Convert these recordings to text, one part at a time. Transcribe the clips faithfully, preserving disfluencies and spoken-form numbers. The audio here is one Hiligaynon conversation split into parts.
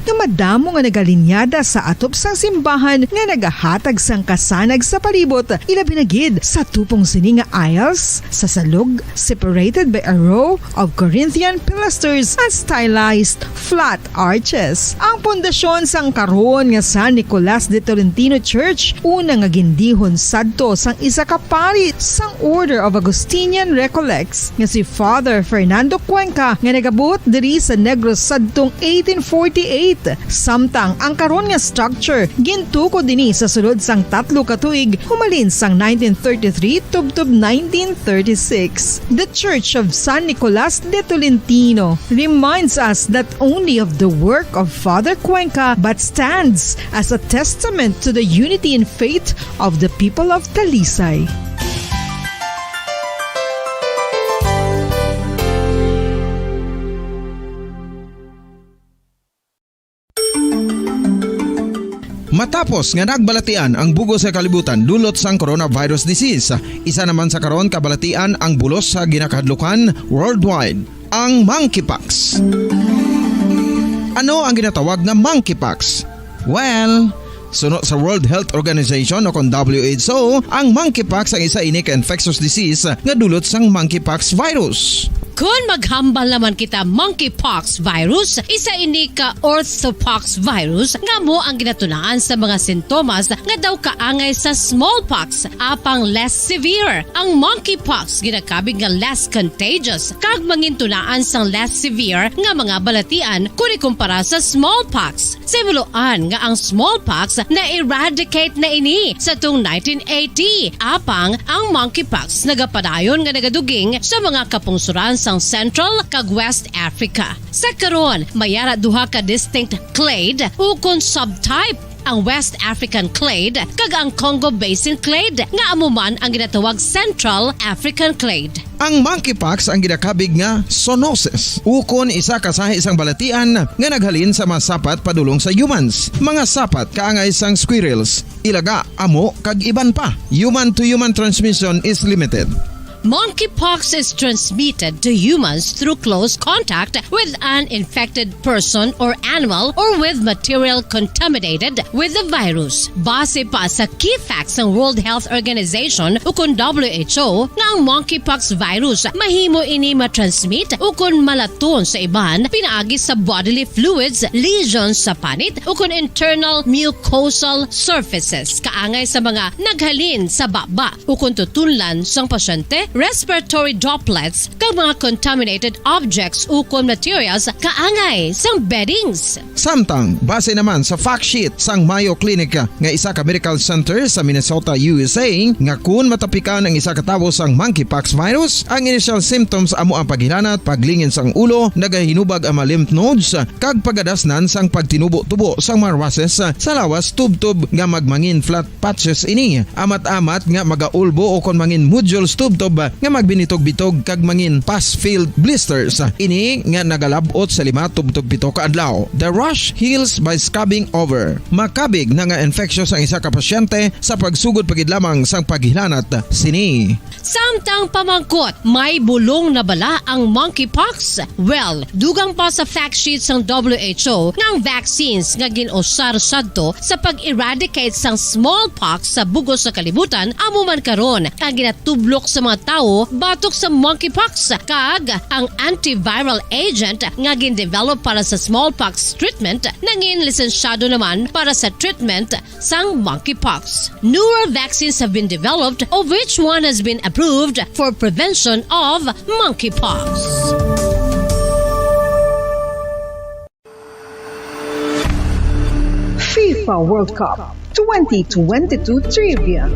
nga madamo nga nagalinyada sa atop sang simbahan nga nagahatag sang kasanag sa palibot, ilabi na gid sa tupong sini nga aisles sa salog, separated by a row of Corinthian pilasters and stylized flat arches. Ang pundasyon sang karon nga San Nicolas de Tolentino Church, una nga gindihon sadto sang isa ka pari sang Order of Augustinian Recollects nga si Father Fernando Cuenca, nga nagabuot diri sa Negros sadtong eighteen forty-eight. Samtang ang karon nga structure gintukod ini sa sulod sang tatlo ka tuig, humalin sang nineteen thirty-three tubtob nineteen thirty-six. The Church of San Nicolas de Tolentino reminds us not only of the work of Father Cuenca, but stands as a testament to the unity in faith of the people of Talisay. Matapos nga nagbalatian ang bug-os nga kalibutan dulot sang coronavirus disease, isa naman sa karon kabalatian ang bulos sa ginakahadlukan worldwide, ang monkeypox. Ano ang ginatawag nga monkeypox? Well, suno sa World Health Organization o kon W H O, ang monkeypox ang isa ini ka infectious disease nga dulot sang monkeypox virus. Kon maghambal naman kita, monkeypox virus, isa ini ka orthopox virus nga amo ang ginatunaan sa mga sintomas nga daw kaangay sa smallpox, apang less severe. Ang monkeypox ginakabig nga less contagious kag mangintunaan sang less severe nga mga balatian kon ikumpara sa smallpox. Sa himuloan nga ang smallpox na-eradicate na ini sa tong nineteen eighty, apang ang monkeypox nagapadayon nga nagaduging sa mga kapungsoran sang Central kag West Africa. Sa karon, may ara duha ka distinct clade ukon subtype, ang West African clade kag ang Congo Basin clade, nga amo man ang ginatawag Central African clade. Ang monkeypox ang ginakabig nga zoonosis, ukon isa ka sahi sang balatian nga naghalin sa mga sapat padulong sa humans, mga sapat kaangay sang squirrels, ilaga, amo, kag iban pa. Human-to-human transmission is limited. Monkeypox is transmitted to humans through close contact with an infected person or animal or with material contaminated with the virus. Base pa sa key facts sang World Health Organization ukon W H O, nga ang monkeypox virus mahimo ini matransmit ukon malaton sa iban pinaagi sa bodily fluids, lesions sa panit, ukon internal mucosal surfaces, kaangay sa mga naghalin sa baba ukon tutunlan sang pasyente, respiratory droplets, kag mga contaminated objects ukon materials kaangay sang beddings. Samtang, base naman sa fact sheet sang Mayo Clinic nga isa ka medical center sa Minnesota, U S A, nga kun matapikan ang isa ka tawo sang monkeypox virus, ang initial symptoms amo ang paghilanat, paglingin sang ulo, nagahinubag ang mga lymph nodes, kag pagadasnan sang pagtinubo-tubo sang mga rushes sa lawas tubtob nga magmangin flat patches ini, amat-amat nga magaulbo ukon mangin nodules tubtob nga magbinitog-bitog kag mangin pus-filled blisters. Ini nga nagalab-ot sa lima tubtob pito ka adlaw. The rash heals by scabbing over. Makabig na nga infectious ang isa ka pasyente sa pagsugod pa gid lamang sang paghilanat sini. Samtang pamangkot, may bulong na bala ang monkeypox? Well, dugang pa sa fact sheet sang W H O nga ang vaccines nga gin-usar sadto sa pag-eradicate sang smallpox sa bug-os nga kalibutan amo man karon ang ginatublok sa mga tawo batok sa monkeypox, kag ang antiviral agent nga gin-develop para sa smallpox treatment nangin lisensyado naman para sa treatment sang monkeypox. Newer vaccines have been developed, of which one has been approved for prevention of monkeypox. FIFA World Cup twenty twenty-two Trivia.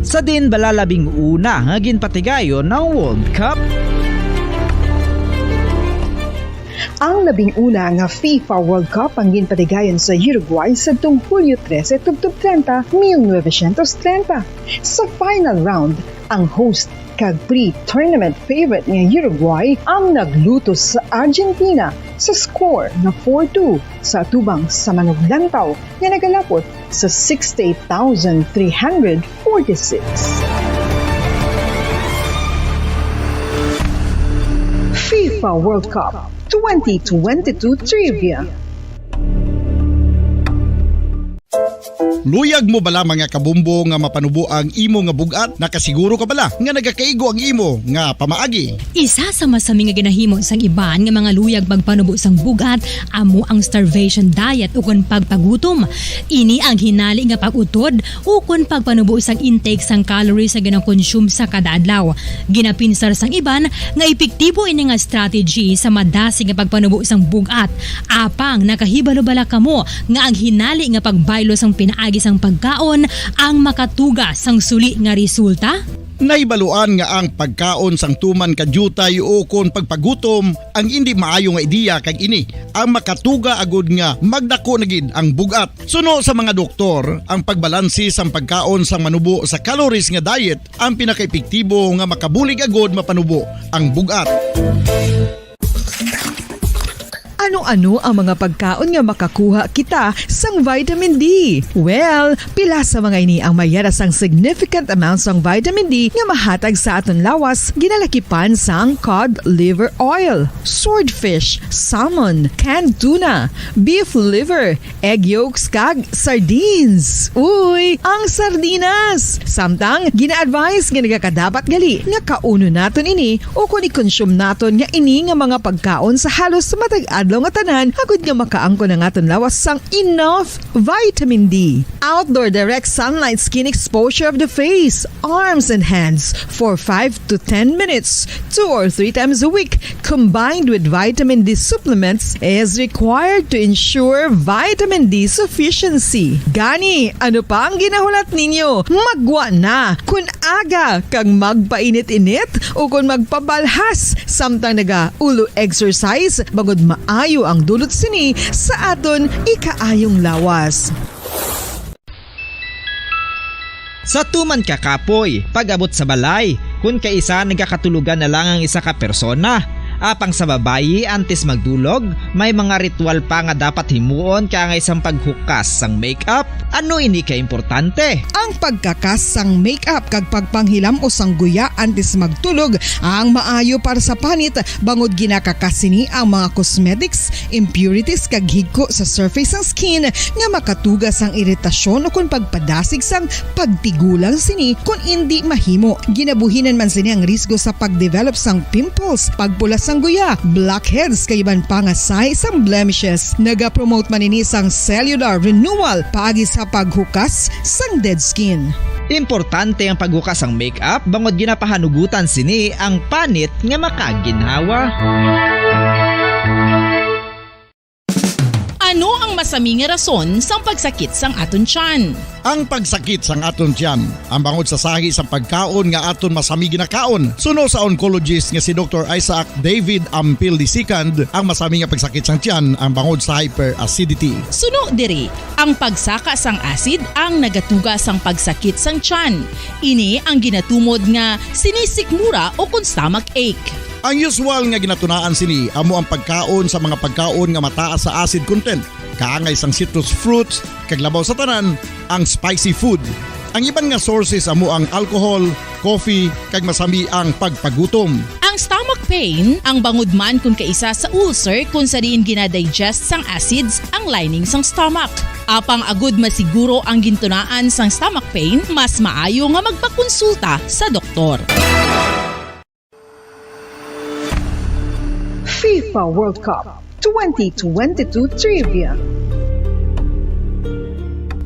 Sa diin bala labing una nga ginpatigayon ang World Cup? Ang labing una nga FIFA World Cup ang ginpatigayon sa Uruguay sadtong Hulyo trese tubtob trenta, mil novecientos trenta. Sa final round, ang host kag pre-tournament favorite nga Uruguay ang naglutos sa Argentina sa score nga four two sa atubang sa manuglantaw nga nagalapot sa sixty-eight thousand three hundred forty-six. FIFA World Cup twenty twenty-two Trivia. Luyag mo bala, mga kabombo, nga mapanubo ang imo nga bug-at? Nakasiguro ka bala nga nagakaigo ang imo nga pamaagi? Isa sa masami nga ginahimo sang iban nga mga luyag magpanubo sang bug-at amo ang starvation diet ukon pagpagutom. Ini ang hinali nga pag-utod ukon pagpanubo sang intake sang calories nga ginakonsume sa kada adlaw. Ginapinsar sang iban nga epektibo ini nga strategy sa madasig nga pagpanubo sang bug-at. Apang nakahibalo bala kamo nga ang hinali nga pagbaylo sang pinaagi sang pagkaon ang makatuga sang suli nga resulta? Nahibaluan nga ang pagkaon sang tuman ka diutay ukon pagpagutom ang indi maayo nga ideya, kag ini ang makatuga agud nga magdako na gid ang bug-at. Suno sa mga doktor, ang pagbalanse sang pagkaon sang manubo sa calories nga diet ang pinakaepektibo nga makabulig agud mapanubo ang bug-at. Ano-ano ang mga pagkaon nga makakuha kita sang vitamin D? Well, pila sa mga ini ang mayara sang significant amount sang vitamin D nga mahatag sa aton lawas, ginalakipan sang cod liver oil, swordfish, salmon, canned tuna, beef liver, egg yolks, kag sardines. Uy, ang sardinas! Samtang gina-advise nga nagakadapat gali nga kaunon naton ini ukon i-consume naton nga ini nga mga pagkaon sa halos matag adlaw nga tanan, agud nga makaangkon ang aton lawas sang enough vitamin D. Outdoor direct sunlight skin exposure of the face, arms, and hands for five to ten minutes, two or three times a week, combined with vitamin D supplements, is required to ensure vitamin D sufficiency. Gani, ano pa ang ginahulat ninyo? Magwa na! Kun aga kag magpainit-init ukon magpabalhas samtang nagaulo exercise, bangod maayo ang dulot sini sa aton ikaayong lawas. Sa tuman ka kapoy, pag-abot sa balay, kun kaisa nagakatulogan na lang ang isa ka persona. Apang sa babayi, antes magdulog, may mga ritual pa nga dapat himuon kaangay sang paghukas sang make-up. Ano ini ka importante? Ang pagkakas sang make-up kag pagpanghilam-os sang guya antes magtulog ang maayo para sa panit, bangod ginakakas sini ang mga cosmetics, impurities kag higko sa surface sang skin nga makatuga sang iritasyon ukon pagpadasig sang pagtigulang sini kon indi mahimo. Ginabuhinan man sini ang risgo sa pagdevelop sang pimples, pagpula sang guya, blackheads kag iban pa nga sahi sang blemishes. Nagapromote man ini sang cellular renewal paagi sa paghukas sang dead skin. Importante ang paghukas sang make-up bangod ginapahanugutan sini ang panit nga makaginhawa. Ano ang masami nga rason sang pagsakit sang aton tiyan? Ang pagsakit sang aton tiyan, ang bangod sa sahi sang pagkaon nga aton masami ginakaon. Suno sa oncologist nga si Doktor Isaac David Ampil the second, ang masami nga pagsakit sang tiyan ang bangod sa hyperacidity. Suno diri, ang pagsaka sang acid ang nagatuga sang pagsakit sang tiyan. Ini ang ginatumod nga sinisikmura ukon stomach ache. Ang usual nga ginatunaan sini amo ang pagkaon sa mga pagkaon nga mataas sa acid content, kaangay sang citrus fruits, kag labaw sa tanan, ang spicy food. Ang iban nga sources amo ang alcohol, coffee, kag masami ang pagpagutom. Ang stomach pain, ang bangod man kon kaisa sa ulcer kon sa diin ginadigest sang acids ang lining sang stomach. Apang agud masiguro ang gintunaan sang stomach pain, mas maayo nga magpakonsulta sa doktor. FIFA World Cup twenty twenty-two Trivia.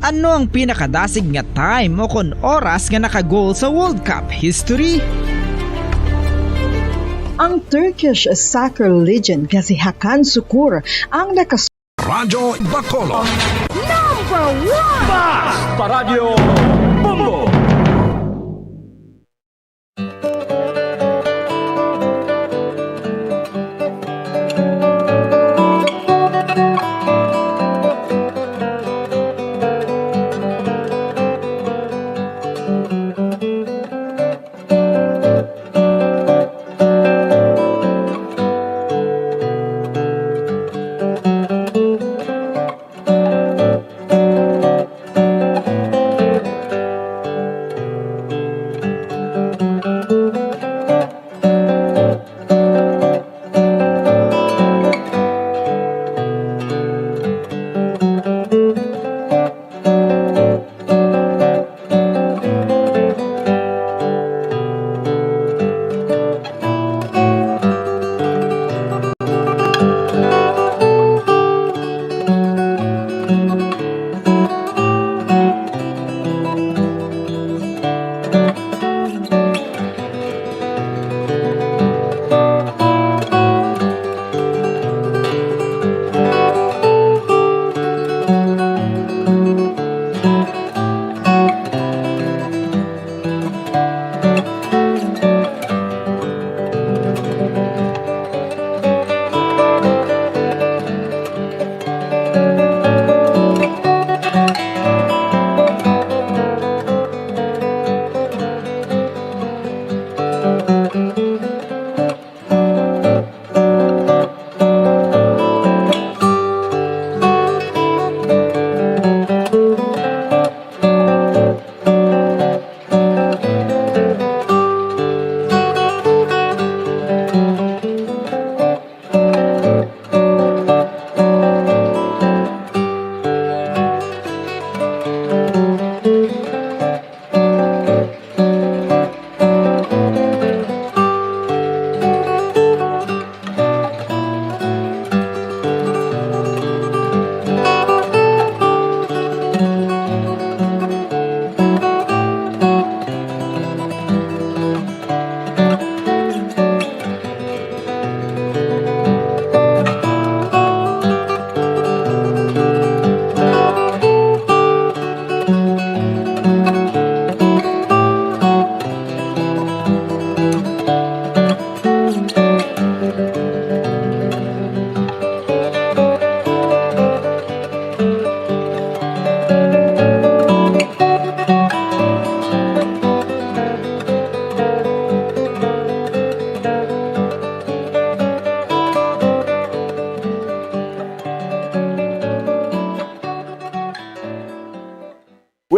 Ano ang pinakadasig nga time o kon oras nga naka-goal sa World Cup history? Ang Turkish soccer legend nga si Hakan Sukur ang nakas- Radyo Bacolod. Number one! Bas! Paradyo Bombo!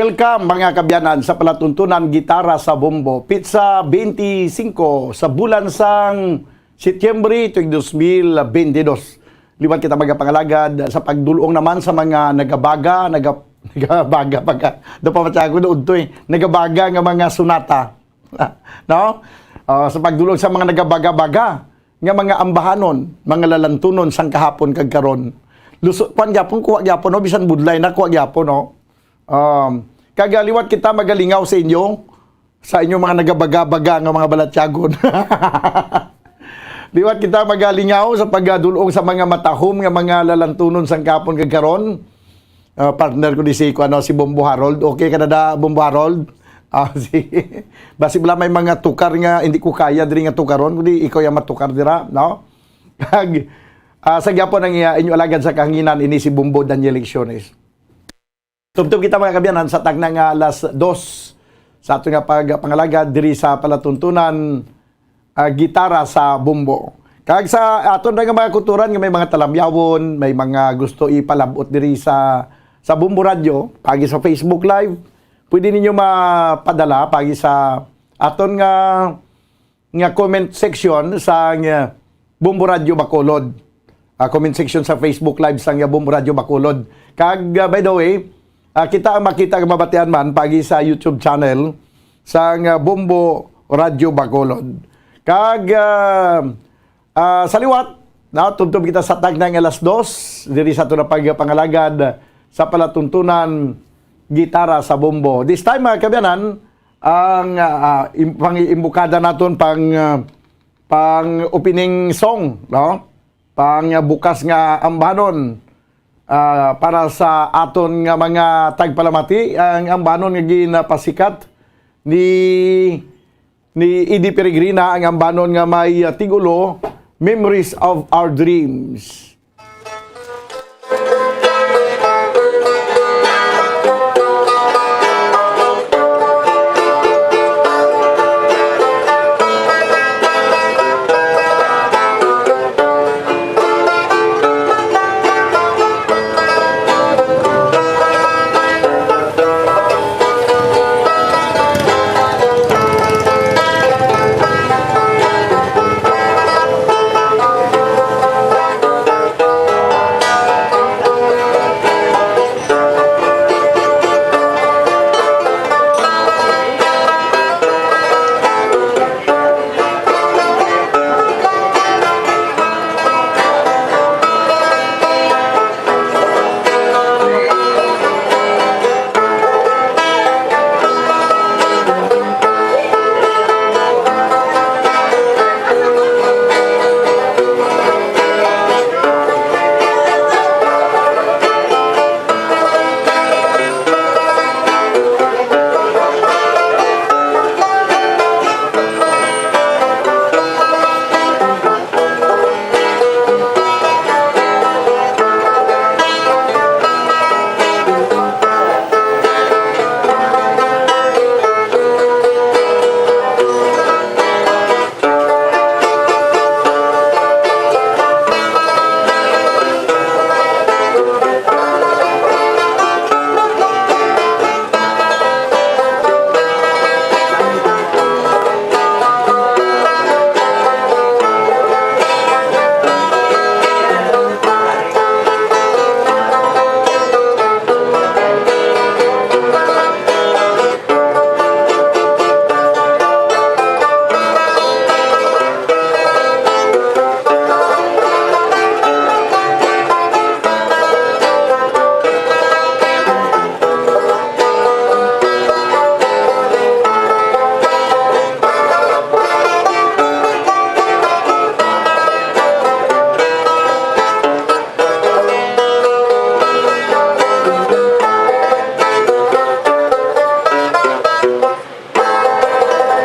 Welcome, mga kabyanan, sa palatuntunan Gitara sa Bombo, pitsa twenty-five sa bulan sang Setyembre tuig dos mil bentidós. Liwat kita magapangalagad sa pagdulong naman sa mga nagabaga, naga-, nagabaga, baga. Do pa matyago do udto eh. Nagabaga nga mga sonata. No? Ah, sa pagdulong sa mga nagabaga-baga nga mga ambahanon, mga lalantunon sang kahapon kag karon. Luso, kuwan gyapon, kuha gyapon, no? Bisan budlay na, kuha gyapon, no? Um, kag, ah, liwat kita magalingaw sa inyo, sa inyong mga nagabaga-baga nga mga balatyagon. Liwat kita magalingaw sa pagdulong sa mga matahom nga mga lalantunon sang kahapon kag karon. Ah, partner ko di si, ano, si Bombo Harold. Okay ka na da, Bombo Harold? Ah, si, basi bala may mga tukar nga hindi ko kaya diri nga tukaron, kundi ikaw yung matukar dira, no? Kag, ah, sa gyapon ang iya, inyo alagad sa kahanginan, ini si Bombo Daniel Lecciones. Tubtob kita, mga kabyanan, sa tagna nga alas dos sa ato nga pagpangalagad diri sa palatuntunan, ah, Gitara sa Bombo. Kag sa aton na nga mga kulturan nga may mga talamyawon, may mga gusto ipalabot diri sa, sa Bombo Radio, pagi sa Facebook Live, pwede ninyo mapadala pagi sa aton nga nga comment section sang, uh, Bombo Radio Bacolod. Ah, comment section sa Facebook Live sang, uh, Bombo Radio Bacolod. Kag, uh, by the way, ah, kita ang makita nga mabatian man pagi sa YouTube channel sang, uh, Bombo Radio Bacolod. Kag, uh, uh, sa liwat, na, tubtob kita sa tagna nga alas dos, diri sa ato na pagpangalagad sa palatuntunan Gitara sa Bombo. This time, mga kabyanan, ang, ah, ah, im-, pang-iimbokada naton pang, ah, pang opening song, no? Pang, ah, bukas nga ambanon, ah, para sa aton nga mga tagpalamati, ang ambanon nga ginapasikat ni, ni Eddie Peregrina, ang ambanon nga may, ah, tigulo, Memories of Our Dreams.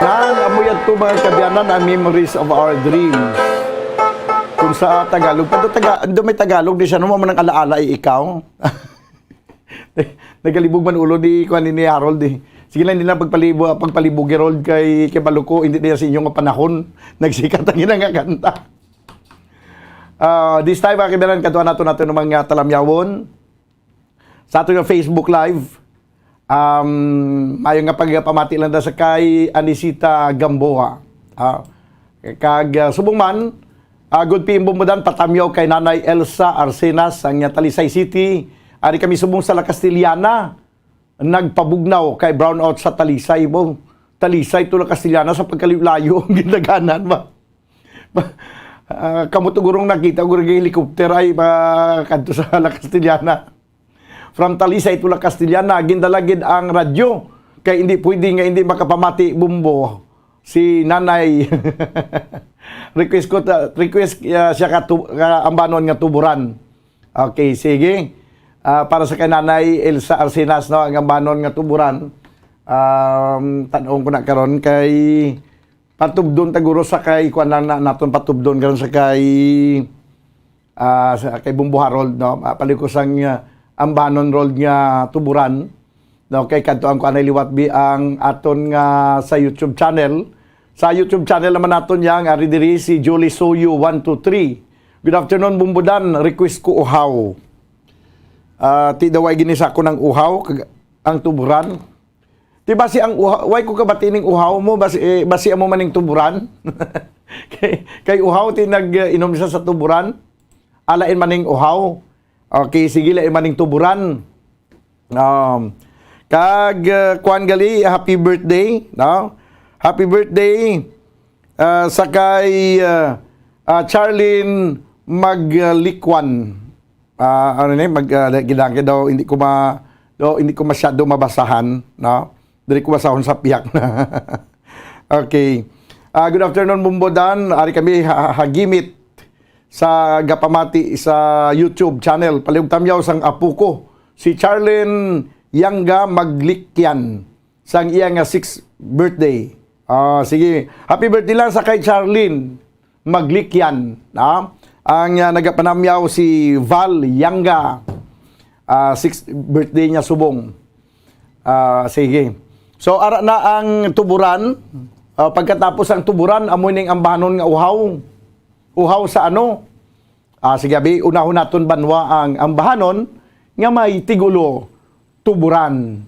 Nan, amo yadto, mga kabyanan, ang Memories of Our Dreams. Kung sa Tagalog, pa do Taga-, do may Tagalog di siya, no? Mo man ang alaala, eh, ikaw. Nagalibog man ulo ni, kuan, ni Harold, eh. Sige lang, hindi na pagpalibo-, pagpalibog, Harold, kay, kay Baluko, hindi niya sa inyong panahon. Nagsikat ang ina nga kanta. Ah, this time, mga kabyanan, kadtuan nato nato ng mga talamyawon. Sa ato nga Facebook Live, Um, mayo nga pagpamati lang da sa kay Anisita Gamboa. Ah, kag, ah, subong man, ah, good P M Bombodan, patamyaw kay Nanay Elsa Arcenas, ang, ah, Talisay City. Ari kami subong sa La Castellana, nagpabugnaw kay brownout sa Talisay, bo. Talisay to La Castellana sa pagkalayo-layo ang gindaganan ba. Ah, kamo to gurong nakita ko rin helicopter ay ba kadto sa La Castellana. From Talisay to La Castellana, gindala gid ang radyo. Kay hindi pwede nga hindi makapamati, Bumbo, si Nanay. Request ko ta-, request, ah, siya ka tu-, ka ambanon nga tuburan. Okay, sige. Ah, para sa kay Nanay Elsa Arcenas, no, ang ambanon nga tuburan. Um, tan-awon ko na karon kay patubdon ta guro sa kay kuan lang na naton patubdon karon sa kay, ah, sa kay Bumbo Harold, no? Ah, paliko sang, ah, ambanon Harold nga tuburan, no? Kay kadto ang kuan ay liwat bi ang aton nga sa YouTube channel. Sa YouTube channel naman naton yang ari diri si Julie Soyo one two three. Good afternoon, Bumbodan. Request ko uhaw. Ah, ti daw ay gini sa ako ng uhaw, kag-, ang tuburan. Ti basi ang uha-, way ko kabati ning uhaw mo, basi, eh, basi amo maning tuburan. Kay, kay uhaw ti nag, eh, inom siya sa tuburan. Alain maning uhaw. Okay, sige, lain maning tuburan. Um, kag, uh, kuan gali, happy birthday, no? Happy birthday, uh, sa kay, uh, uh, Charlene Maglikwan. Ah, ano ni, mag, ah, gidangke daw, hindi ko ma-, daw, hindi ko masyado mabasahan, no? Dili ko basahon sa piyak. Okay. Ah, good afternoon, Bumbodan. Ari kami ha-, ha-, hagimit sa gapamati sa YouTube channel. Palihog tamyaw sang apo ko, si Charlene Yanga Maglikyan, sang iya nga sixth birthday. Ah, sige. Happy birthday lang sa kay Charlene Maglikyan, ha? Ang, ah, nagapanamyaw si Val Yanga. Ah, sixth birthday niya subong. Ah, sige. So, ara na ang tuburan. Ah, pagkatapos ang tuburan, amo ning ambahanon nga uhaw. Uhaw sa ano? Ah, sige, abi, unahon naton banwa ang ambahanon nga may tigulo, tuburan.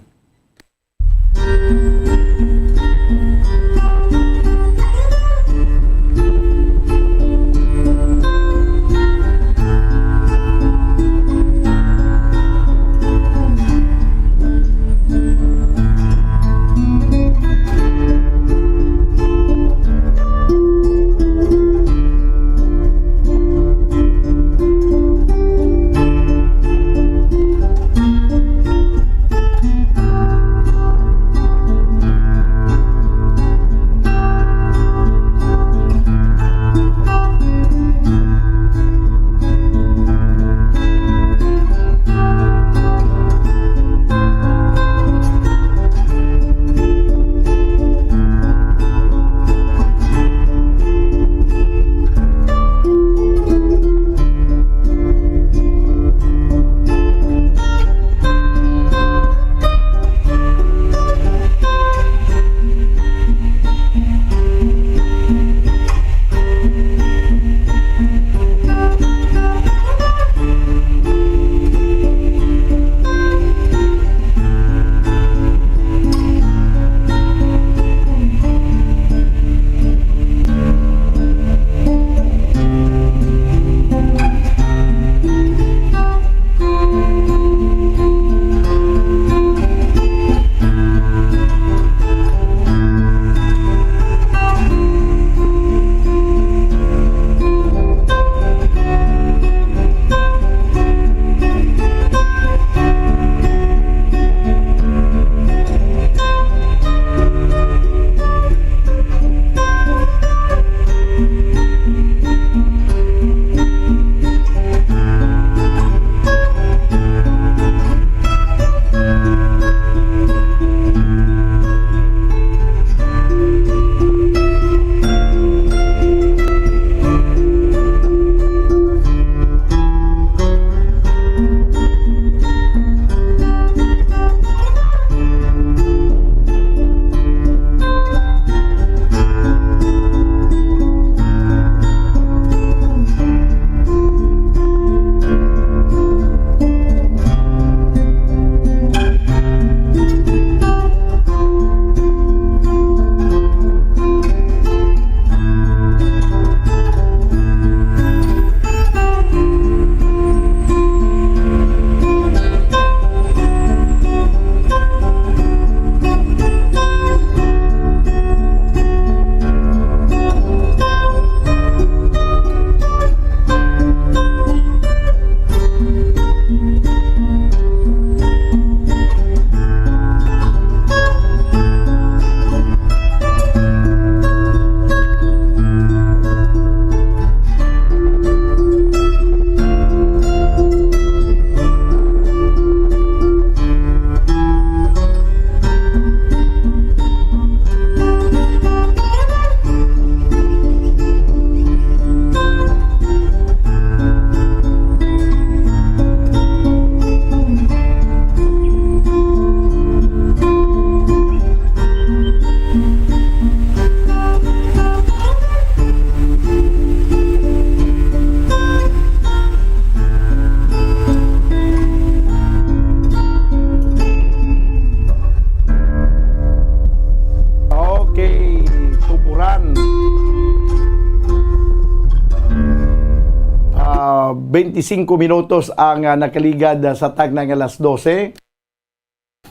Twenty-cinco minutos ang, ah, nakaligad, ah, sa tagna nga alas dose.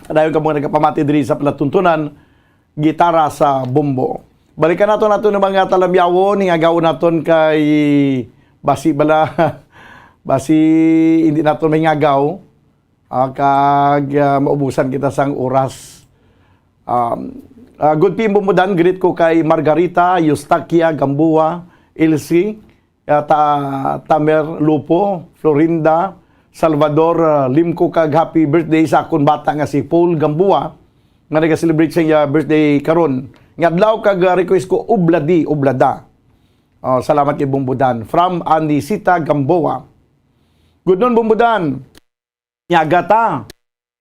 Dayon kamo nagapamati diri sa palatuntunan, gitara sa bombo. Balikan nato nato ng mga talamyawon, hingagawon naton kay basi bala, basi hindi nato mahingagaw. Ah, kag, ah, maubusan kita sang oras. Um, ah, good P M Bombodan, greet ko kay Margarita, Eustaquia, Gamboa, Elsie, ah, Ta-, Tamer, Lupo, Florinda, Salvador, ah, Limco, kag happy birthday sa akon bata nga si Paul Gamboa, nga nag-celebrate sa iya birthday karon. Nga adlaw kag, ah, request ko, Obladi, Oblada. Oh, salamat kay Bombodan. From Anisita Gamboa. Good noon, Bombodan. Panyaga ta.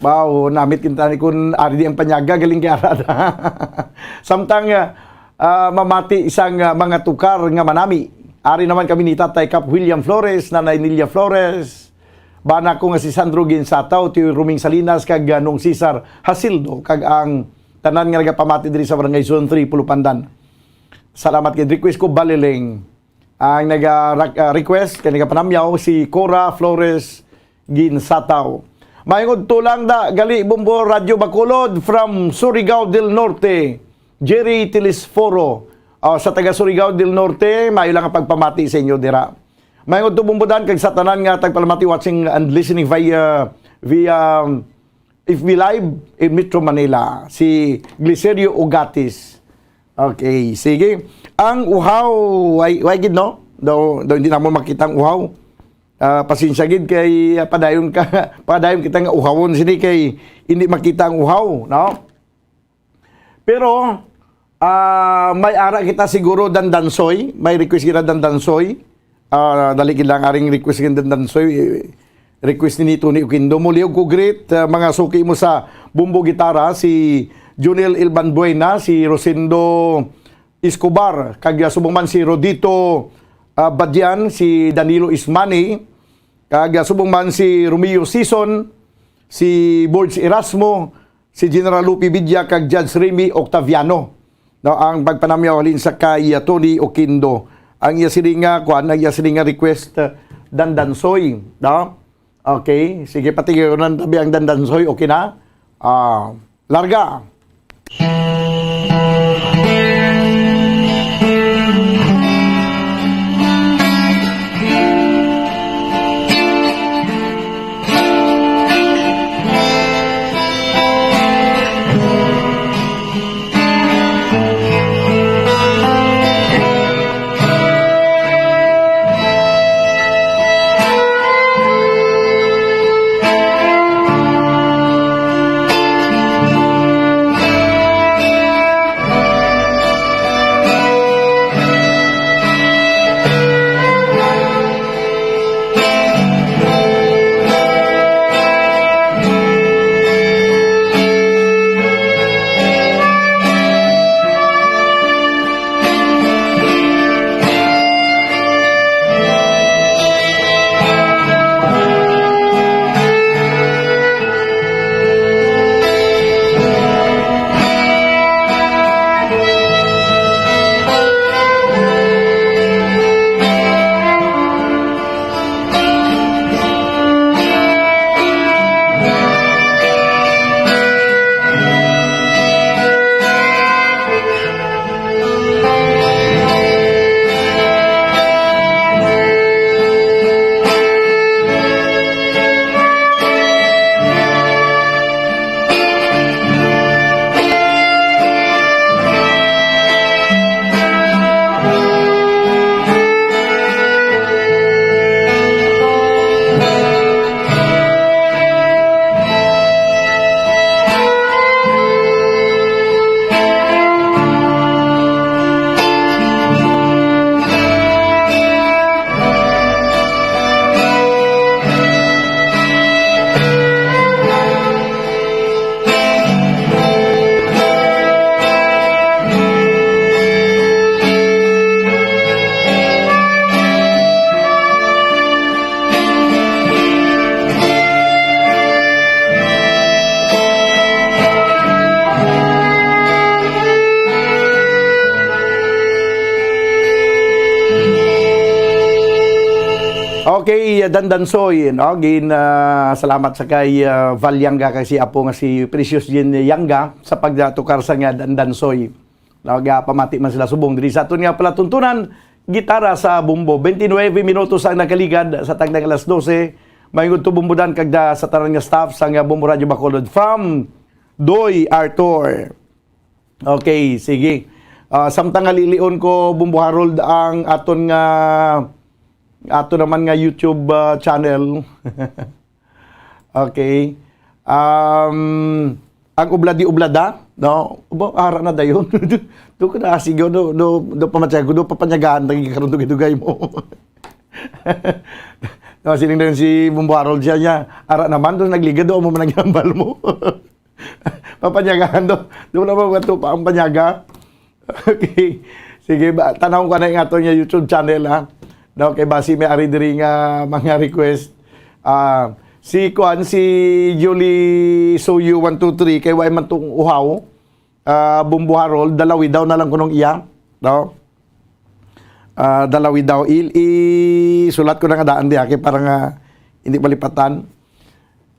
Wow, namit kita ni kun ari di ang panyaga, galing kay ara ta. Samtang, ah, ah, mamati isang, ah, mga tukar nga manami. Ari naman kami ni Tatay Kap William Flores, Nanay Nelia Flores, bana ko nga si Sandro Ginsataw, Tio Roming Salinas, kag, ah, Nong Cesar Hasildo, kag ang tanan nga nagapamati diri sa Barangay Zone three, Pulupandan. Salamat kay request ko, Baliling. Ang naga-, ah, request kay nagapanamyaw si Cora Flores Ginsataw. Maayong udto lang da, gali Bombo Radyo Bacolod from Surigao del Norte, Jerry Telesforo. Ah, sa taga Surigao del Norte, maayo lang ang pagpamati sa inyo dira. Maayong udto, Bombodan, kag sa tanan nga tagpalamati, watching and listening via, via, um, F B Live in Metro Manila, si Glicerio Ugatis. Okay, sige. Ang uhaw, way, way gid, no? Daw, daw hindi namo makita ang uhaw. Ah, pasensya gid kay, ah, padayon ka, padayon kita nga uhawon sini kay hindi makita ang uhaw, no? Pero, ah, may ara kita siguro, Dandansoy. May request kita, Dandansoy. Ah, dali gid lang, aring request gid, Dandansoy. Request ni Tony Oquindo. Muli og ko greet, ah, mga suki mo sa bumbo gitara, si Junel Ilbanbuena, si Rosendo Escobar, kag, ah, subong man si Rodito, ah, Badian, si Danilo Ismani, kag, ah, subong man si Romeo Sison, si Borge Erasmo, si General Lupi Vidya, kag Judge Remy Octaviano. No, ang pagpanamyaw halin sa kay, ah, Tony Oquindo. Ang iya sini nga, kuan, ang iya sini nga request, ah, Dandansoy, no? Okay, sige, patigiron tabi ang Dandansoy, okay na? Ah, larga. Kay Dandansoy, no? Gin, ah, salamat sa kay, ah, Val Yanga kag si apo nga si Precious Jean Yanga sa pagtukar sa nga Dandansoy. No, gapamati man sila subong diri sa aton nga palatuntunan, gitara sa Bombo. Twenty-nine minutos ang nakaligad sa tagdang alas dose. Maayong udto, Bombo Dan, kag da-, sa tanan nga staff sa nga Bombo Radio Bacolod from Doy Arthur. Okay, sige. Ah, samtang nga lilion ko, Bombo Harold, ang aton nga, ato naman nga YouTube, ah, channel. Okay. Um, ang Obladi Oblada, no? Ubo, ara na dayon. Do ko na sige, do, do, do pamatyago, do papanyagaan lagi karon dugay-dugay mo. No, siling na yun si Bombo Harold siya niya. Ara naman, do nagligad, do mo man ang ginambal mo. Papanyagaan, do. Do na ba ito pa ang panyaga? Okay. Sige, ba, tanaw ko na yung ato niya YouTube channel, ha? No, kay basi may ari diri nga mga request. Ah, si kuan, si Julie Soyo one two three, kay way man tong uhaw. Ah, Bombo Harold, Dalawi daw na lang kunong iya, no? Ah, Dalawi daw. I, i-, sulat ko na nga daan diha, kay para nga hindi malipatan.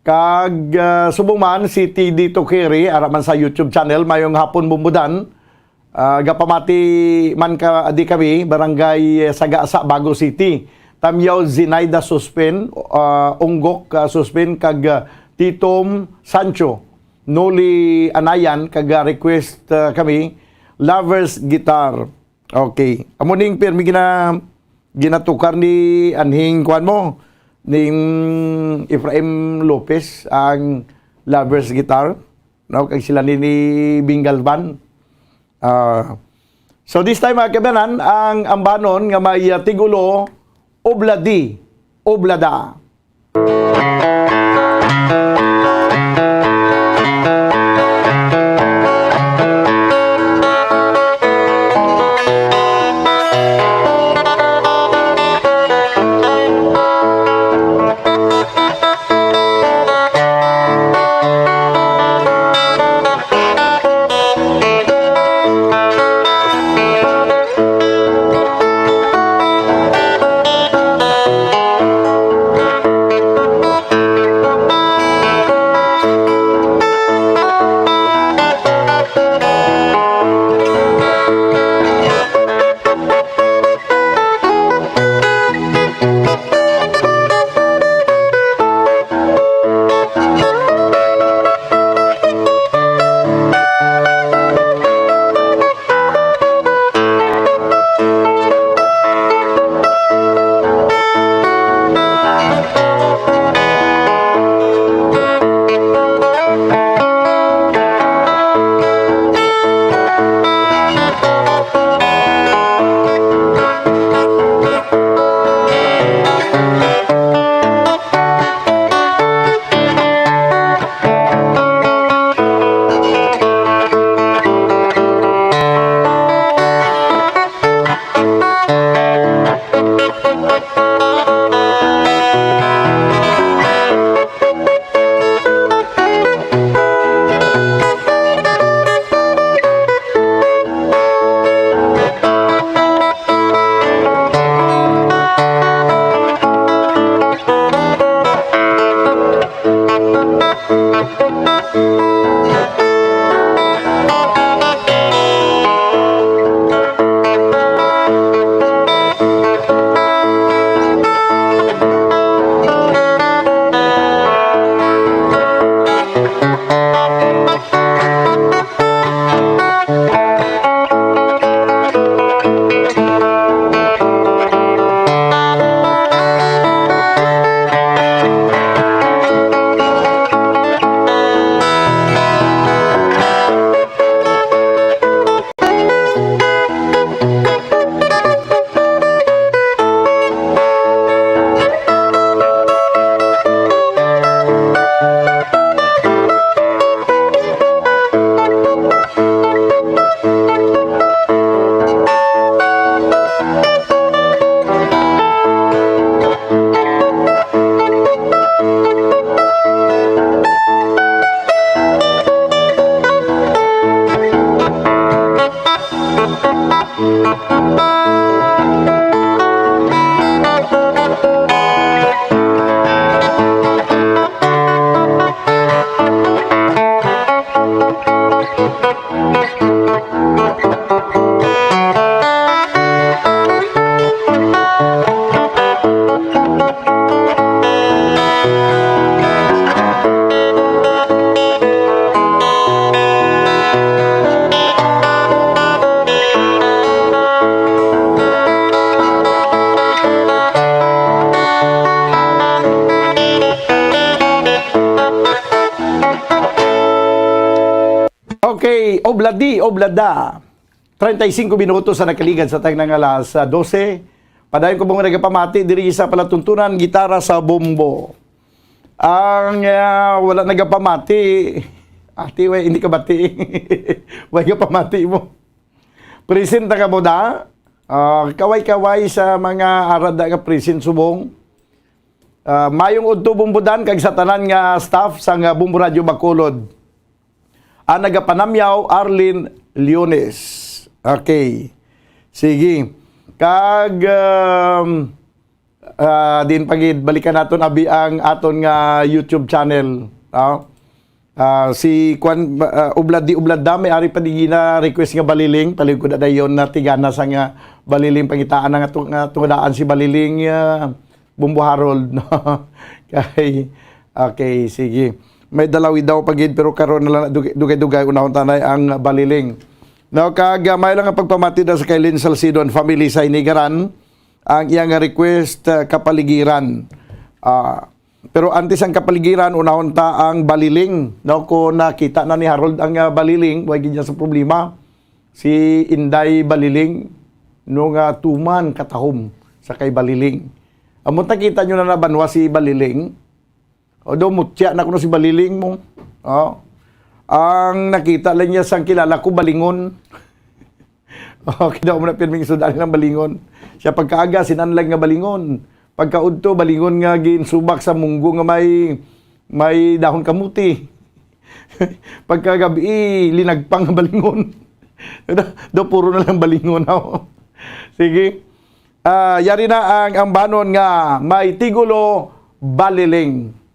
Kag, ah, subong man, si T D Tukiri, ara man sa YouTube channel, mayong hapon, Bombo Dan. Ah, gapamati man ka, di kami, Barangay Sagasa, Bago City. Tamyaw Zinaida Suspin, ah, Unggok, ah, Suspin, kag, ah, Titom Sancho. Noli Anayan, kag, ah, request, ah, kami, Lovers Guitar. Okay. Amo ning pirmi gina-, ginatukar ni anhing kuan mo, ning Efraim Lopez ang Lovers Guitar, no? Kag sila ni, ni Bingal Van. Ah, so this time, mga kaibanan, ang ambanon nga may, ah, tigulo, Obladi, Oblada. Okay, obladi, oblada. Treinta y cinco minutos sa nakaligad sa tag ng alas, ah, dose. Padayon ko mong nagapamati diri sa palatuntunan, gitara sa bombo. Ang, ah, wala nagapamati. Ati, way, hindi ka bati. Way ka pamati mo. Present na ka mo da. Ah, kaway-kaway sa mga arada nga present subong. Ah, mayong udto, Bombodan, kag sa tanan nga staff sang, ah, Bombo Radio Bacolod. Ang nagapanamyaw, Arlene Leones. Okay. Sige. Kag, um, ah, din pagid, balikan naton abi ang aton nga YouTube channel, no? Ah, si Kwan, ah, Ublad di Ublad da, may ari pa di gina request nga Baliling, paligod na dayon na tigana sa nga Baliling, pangitaan na nga tu-, nga tungadaan si Baliling, ah, Bombo Harold, no? Kay, okay, sige. May dalawi daw pagid, pero karon na lang, dugay-, dugay-dugay, unahon tanay ang Baliling. No, kag, ah, may lang ang pagpamati daw sa kay Lynn Salcido and family sa Inigaran, ang iyang request, ah, Kapaligiran. Ah, pero antes ang Kapaligiran, unahon ta ang Baliling, no? Kung nakita na ni Harold ang, ah, Baliling, way gid niya sa problema. Si Inday Baliling, no, nga tuman katahom sa kay Baliling. Amo, nakita nyo na nabanwa si Baliling? O do, mutya na kuno si Baliling mo. Oh. Ang nakita lang niya sang kilala ko, Balingon. Oh, kita mo na pirming sudaan ng Balingon. Siya pagkaaga, sinanlag nga Balingon. Pagkaudto, Balingon nga ginsubak sa munggo nga may, may dahon kamuti. Pagkagabi, linagpang nga Balingon. Do, puro na lang Balingon, oh. Sige. Ah, yari na ang ambanon nga may tigulo, Baliling.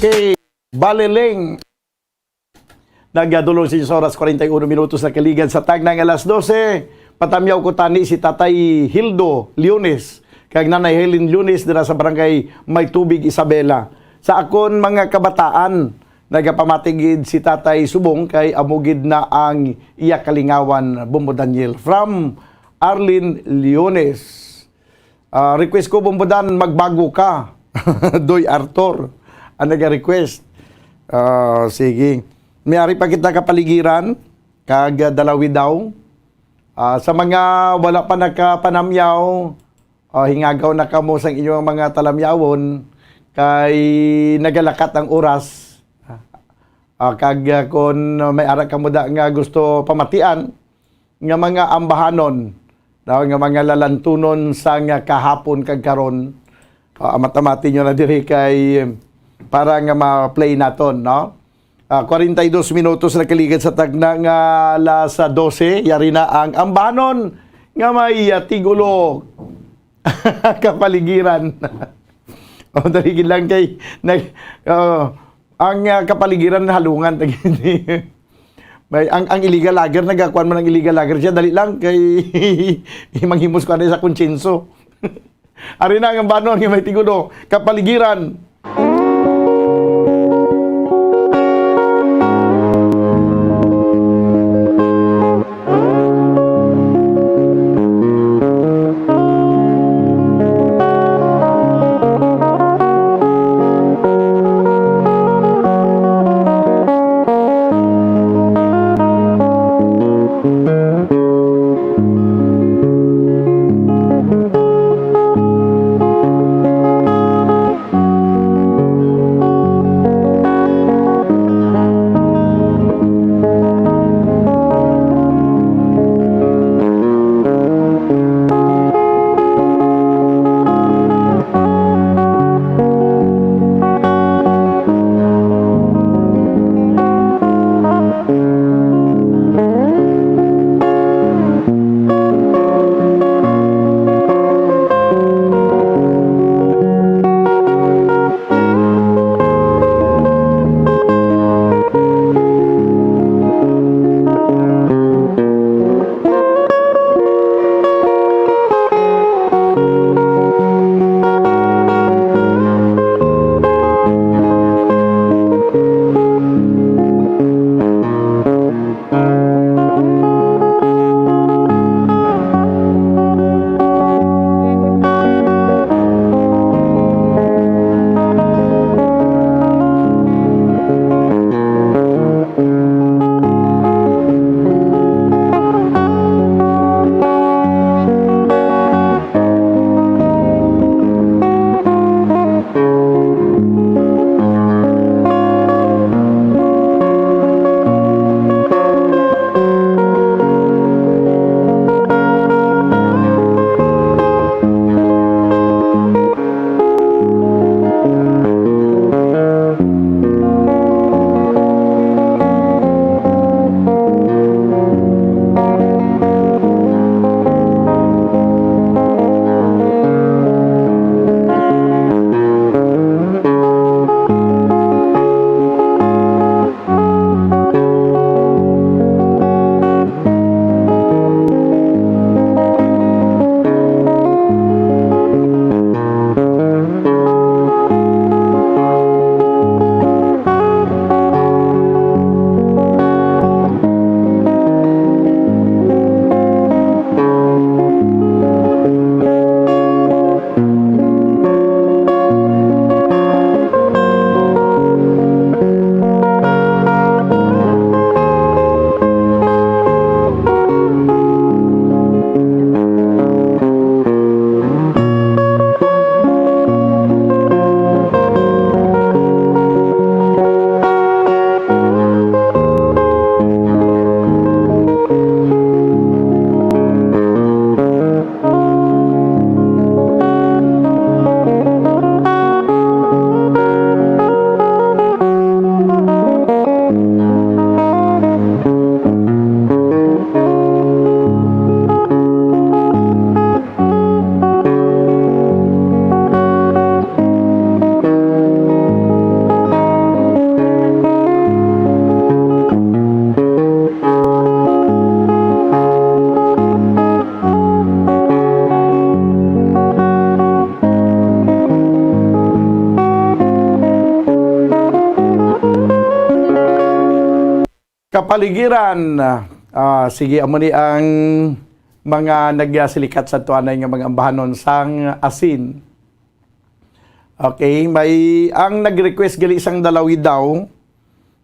K. Baliling. Nagadulong sa inyo sa oras, kwarenta y uno minutos na kaligad sa tagna nga alas dose. Patamyaw ko tani si Tatay Hildo Leones kag Nanay Helen Leones dira sa barangay May Tubig, Isabela. Sa akon mga kabataan, nagapamati gid si Tatay Subong kay amo gid na ang iya kalingawan, Bombo Daniel. From Arlene Leones. Ah, request ko, Bombo Dan, magbago ka. Doy Arthur ang naga-request. Ah, sige. May ari pa kita kapaligiran, kag, ah, Dalawi daw. Ah, sa mga wala pa nakapanamyaw, ah, hingagaw na kamo sang inyong mga talamyawon, kay nagalakat ang oras. Ah, kag, ah, kon may ara kamo da nga gusto pamatian, nga mga ambahanon, no, nga mga lalantunon sa nga kahapon kag karon, ah, amat-amati nyo na diri kay para nga ma-play naton, no? Ah, kwarenta y dos minutos na kaligad sa tagna nga alas dose, yari na ang ambahanon nga may, ah, tigulo kapaligiran. O, dali gid lang kay nag-, oh, ang, ah, kapaligiran halungan ta gid. May, ang, ang illegal logger, nagakuan man ang illegal logger siya, dali lang kay manghimos ko anay sa konsyensya. Ari na ang ambahanon nga may tigulo kapaligiran. Kapaligiran, ah, sige, amo ni ang mga nagsilikat sa tuanay nga mga ambahanon sang asin. Okay, may ang nag-request gali sang Dalawidaw.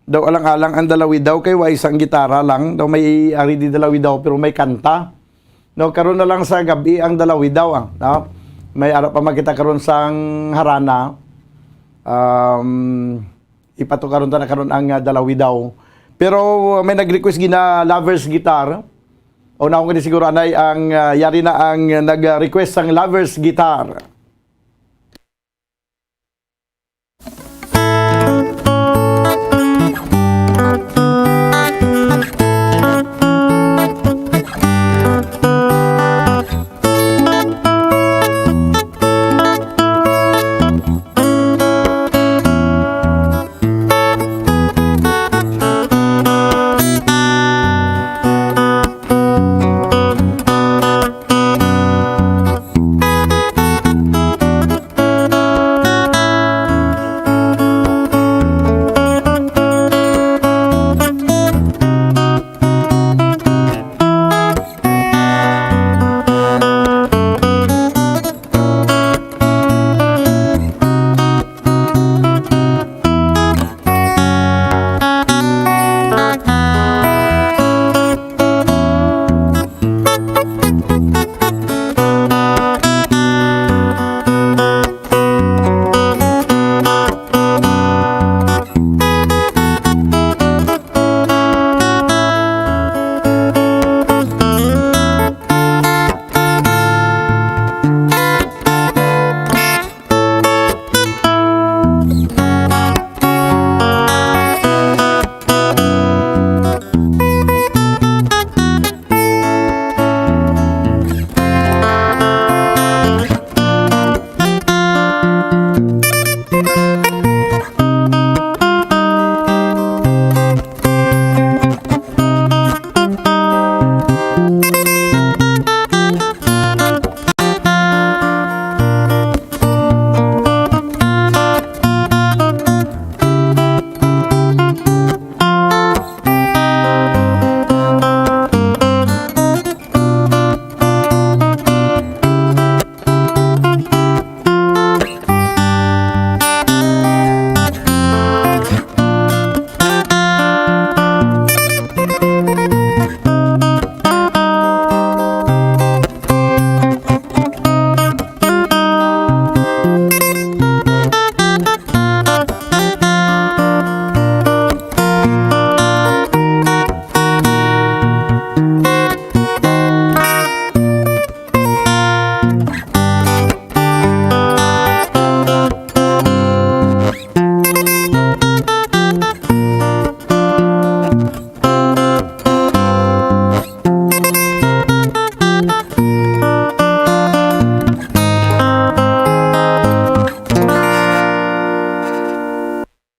Daw alang-alang ang Dalawidaw kay wa isang gitara lang. Daw may ari di Dalawidaw pero may kanta. No, karon na lang sa gabi ang Dalawidaw, ah, no? May ara pa makita karon sang harana. Um, ipatukaron ta na karon ang, ah, Dalawidaw. Pero, uh, may nag-request gina Lover's Guitar. O na, kung siguro anay ang, ah, yari na ang nag-request sang Lover's Guitar.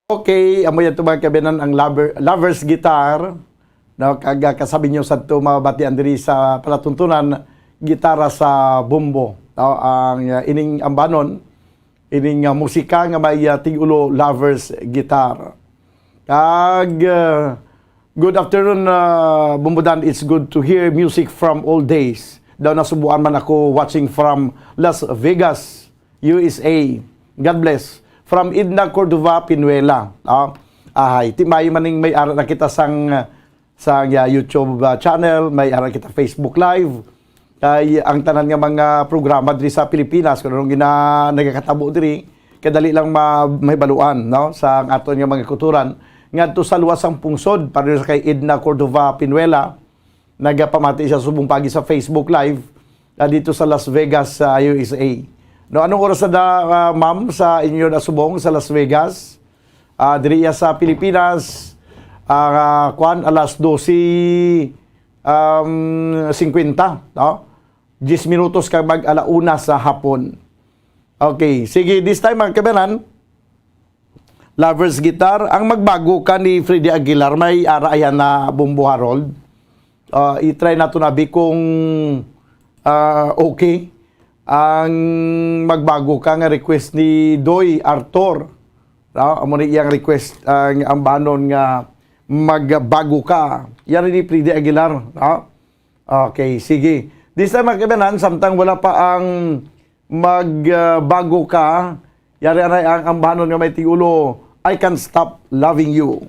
Okay, amo yan to, mga kabinan, ang lover, lover's guitar, no? Kag, ah, kasabi nyo sa to, mabatian diri sa palatuntunan, gitara sa bumbo, no? Ang, ah, ining ambanon, ining, ah, musika nga may, ah, tigulo, lover's guitar. Kag, ah, good afternoon, ah, Bumbodan. It's good to hear music from old days. Daw nasubuan man ako watching from Las Vegas, U S A. God bless. From Edna Cordova Pinuela. Ah, ahay, ti may maning may ara na kita sang, sang, ah, YouTube, ah, channel, may ara kita Facebook Live. Kay ang tanan nga mga programa diri sa Pilipinas, kung anong gina-, nagakatabo diri, kadali lang ma-, mahibaluan, no, sa ang aton nga mga kulturan. Ngadto sa luwas sang pungsod, para sa kay Edna Cordova Pinuela, nagapamati siya subong pagi sa Facebook Live, ah, dito sa Las Vegas, sa U S A. No, anong oras na da, ah, ma'am, sa inyo na subong sa Las Vegas? Ah, diri iya sa Pilipinas, ah, kwan, alas dose, um, singkwenta, no? Diyes minutos kag mag-ala una sa hapon. Okay, sige, this time, mga kabanan, Lover's Guitar. Ang Magbago Ka ni Freddy Aguilar, may ara ayan na, Bumbo Harold. Ah, i-try nato na, bi, kung, ah, okay. Ang Magbago Ka nga request ni Doy Arthur. No? Amo ni iyang request, ang ambanon nga Magbago Ka. Yari ni Freddy Aguilar, no? Okay, sige. This time, mga kaibanan, samtang wala pa ang Magbago Ka, yari anay ang ambahanon nga may tigulo, I Can't Stop Loving You.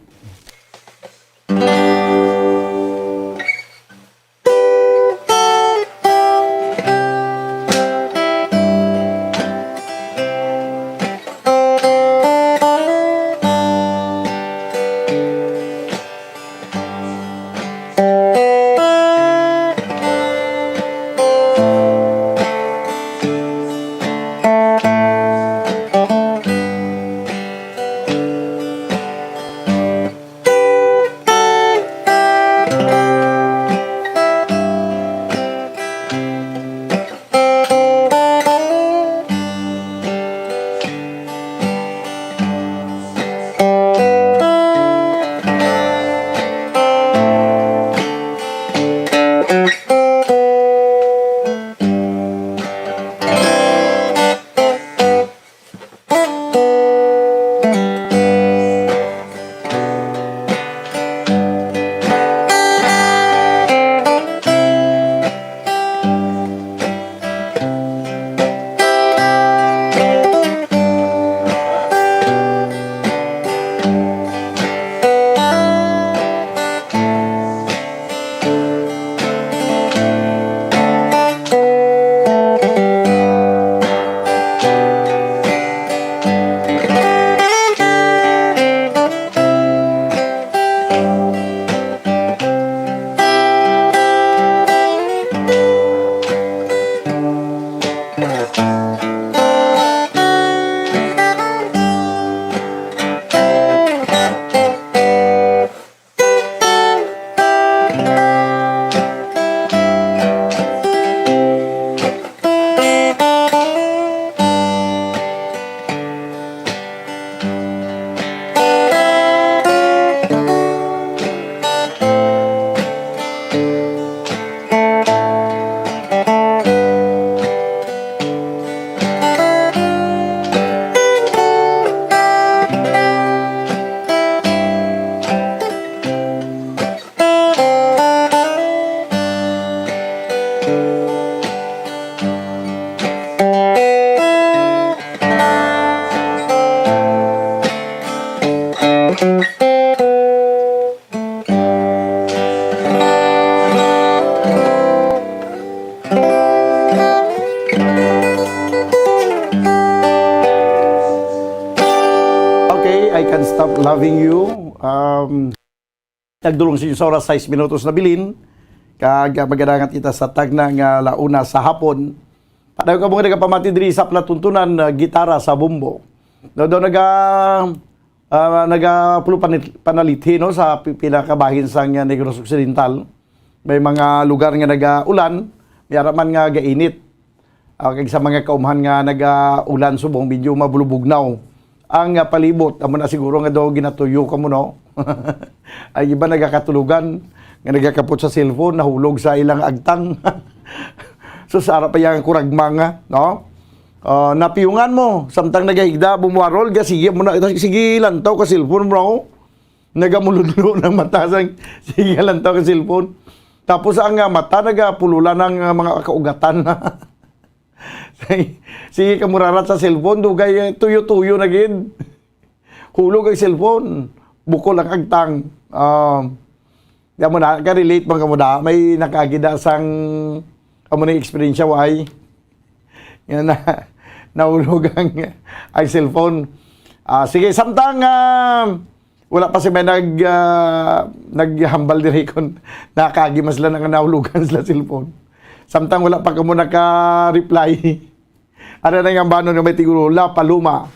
Okay, I Can't Stop Loving You. Um, nagdulong sa inyo sa oras, sais minutos na bilin. Kag, ah, magadangat kita sa tagna nga launa sa hapon. Padayon kamo nga nagapamati diri sa palatuntunan, ah, gitara sa bombo. No, daw naga, ah, nagapulo panit-, panalithi, no, sa pi-, pila ka bahin sang, ah, Negros Occidental. May mga lugar nga nagaulan, may ara man nga gainit. Ah, kag sa mga kaumhan nga nagaulan subong, medyo mabulubugnaw ang, ah, palibot. Amo na siguro nga daw ginatuyo kamo, no? Ay, iba nagakatulogan nga nagakapot sa cellphone, nahulog sa ilang agtang. So, sa ara pa yang kuragma nga, no? Ah, napiyungan mo, samtang nagahigda, bumuwarol, ga, sige mo na, sige lantaw ka cellphone, bro. Nagamuludlo ng mata sang, sige lantaw ka cellphone. Tapos ang, ah, mata nagapulula ng, ah, mga kaugatan. Sige, sige ka murarat sa cellphone, dugay, eh, tuyo-tuyo na gid. Hulog ang cellphone, bukol ang agtang. Um, di mo na, ka-relate man kamo da, may nakaagi da sang, amo na yung experience, why? Nga na, nahulog ang, ang cellphone. Ah, sige, samtang, ah, wala pa si may nag, ah, naghambal diri kung nakaagi man sila nga nahulugan sila cellphone. Samtang wala pa kamo naka-reply. Ano na nga banon nga may tigulo, La Paloma.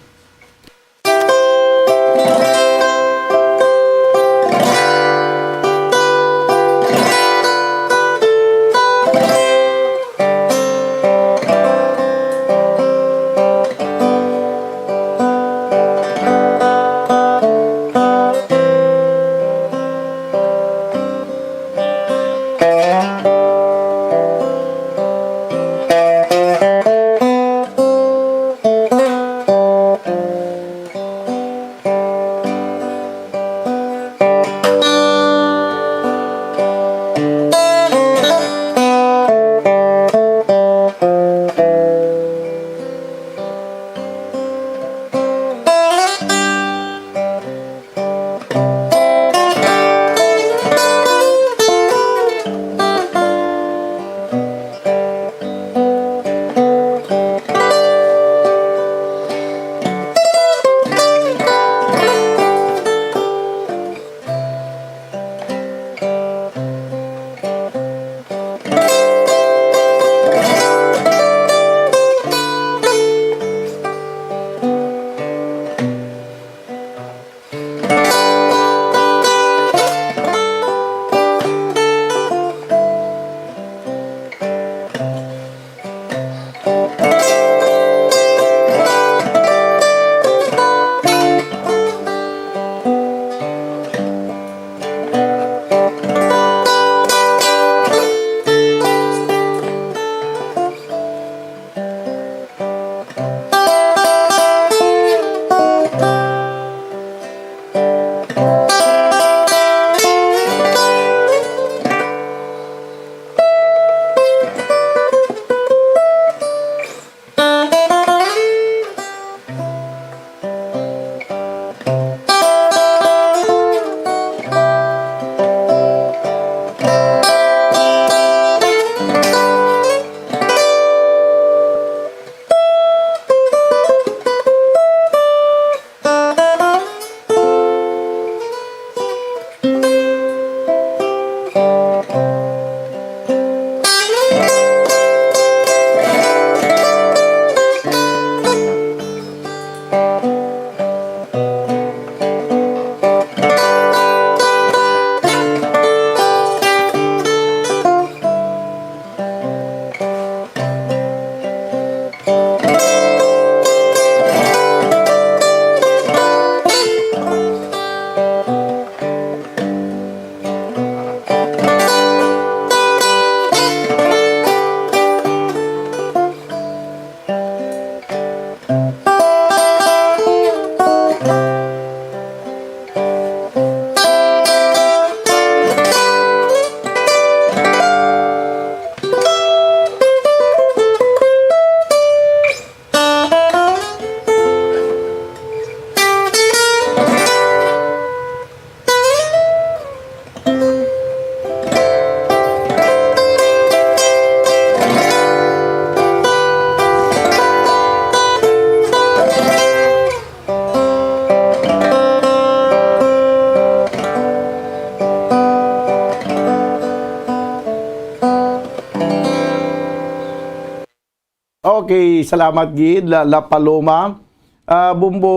Okay, salamat gid, La, La Paloma. Ah, Bumbo,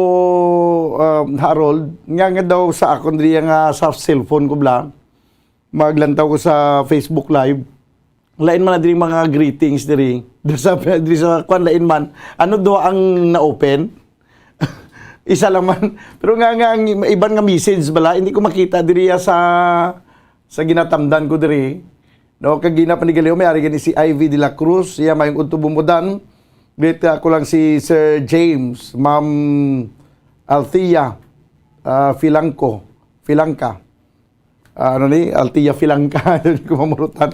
ah, Harold, nga, nga daw sa akon diri nga sa cellphone ko bala, maglantaw ko sa Facebook Live. Lain man na diri mga greetings diri. Diri sa, diri sa kwan, lain man. Ano do ang na-open? Isa lang man. Pero nga, nga, ang iban nga message bala, hindi ko makita diri sa, sa ginatamdan ko diri. No, kag gina panigaliw, may ari gani si Ivy de la Cruz, siya mayong udto bumudan. Greet ako lang si Sir James, Ma'am Althea, ah, Filangco, Filangca. Ah, ano ni? Althea Filangca, hindi ko mamurutan.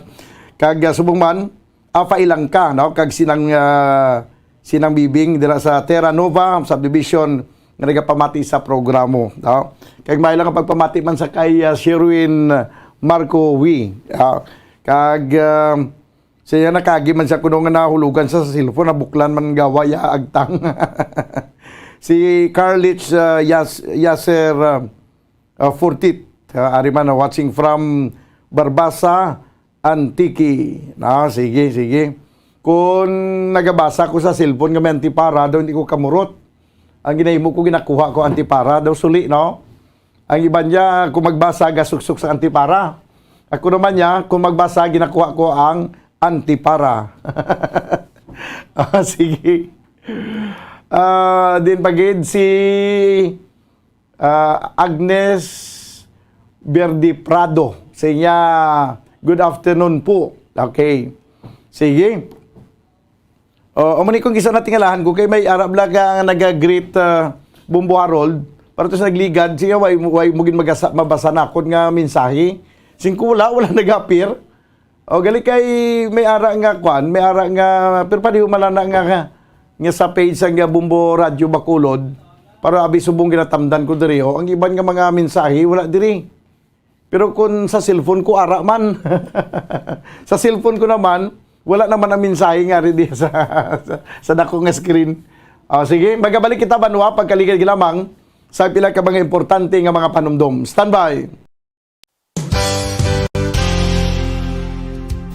Kag, ah, subong man, Afa Ilangka, no? Kag sinang, ah, sinang Bibing dira sa Terra Nova Subdivision nga nagapamati sa programo, no? Kag may lang ang pagpamati man sa kay, ah, Sherwin Marco Wi, ah, kag, ah, siya nakagi man siya kuno nga nahulugan sa, sa cellphone, nabuklan man gawa ya agtang. Si Carlich, ah, Yas-, Yaser, ah, ah, Fortit, ah, ari man, ah, watching from Barbaza, Antique. Ah, sige, sige. Kung nagabasa ko sa cellphone nga may antipara, daw hindi ko kamurot. Ang ginahimo ko, ginakuha ko antipara, daw suli, no? Ang iban niya, kung magbasa, gasuksok sa antipara. Ako naman niya, kung magbasa, ginakuha ko ang antipara. Ah, sige. Ah, din pagid si, ah, Agnes Verde Prado. Sa iya, "Good afternoon po." Okay. Sige. O, amo ni kung isa na tingalahan ko, kay may ara bala ka nga naga-greet, ah, Bumbo Harold, para to sa nagligad, siya, way, way mo gin magasa-, mabasa na akon nga mensahe. Singko wala, wala nag-appear. O, gali kay may ara nga kwan, may ara nga, pero pareho man lang na nga, nga, nga sa page sang, ah, Bumbo Radyo Bacolod, para abi subong ginatamdan ko diri, o, ang iban nga mga mensahe, wala diri. Pero kung sa cellphone ko, ara man. Sa cellphone ko naman, wala naman ang mensahe nga rin diya sa, sa, sa dako nga screen. O, sige, magabalik kita, banwa, pagkaligad lamang sa pila ka mga importante nga mga panumdom. Standby!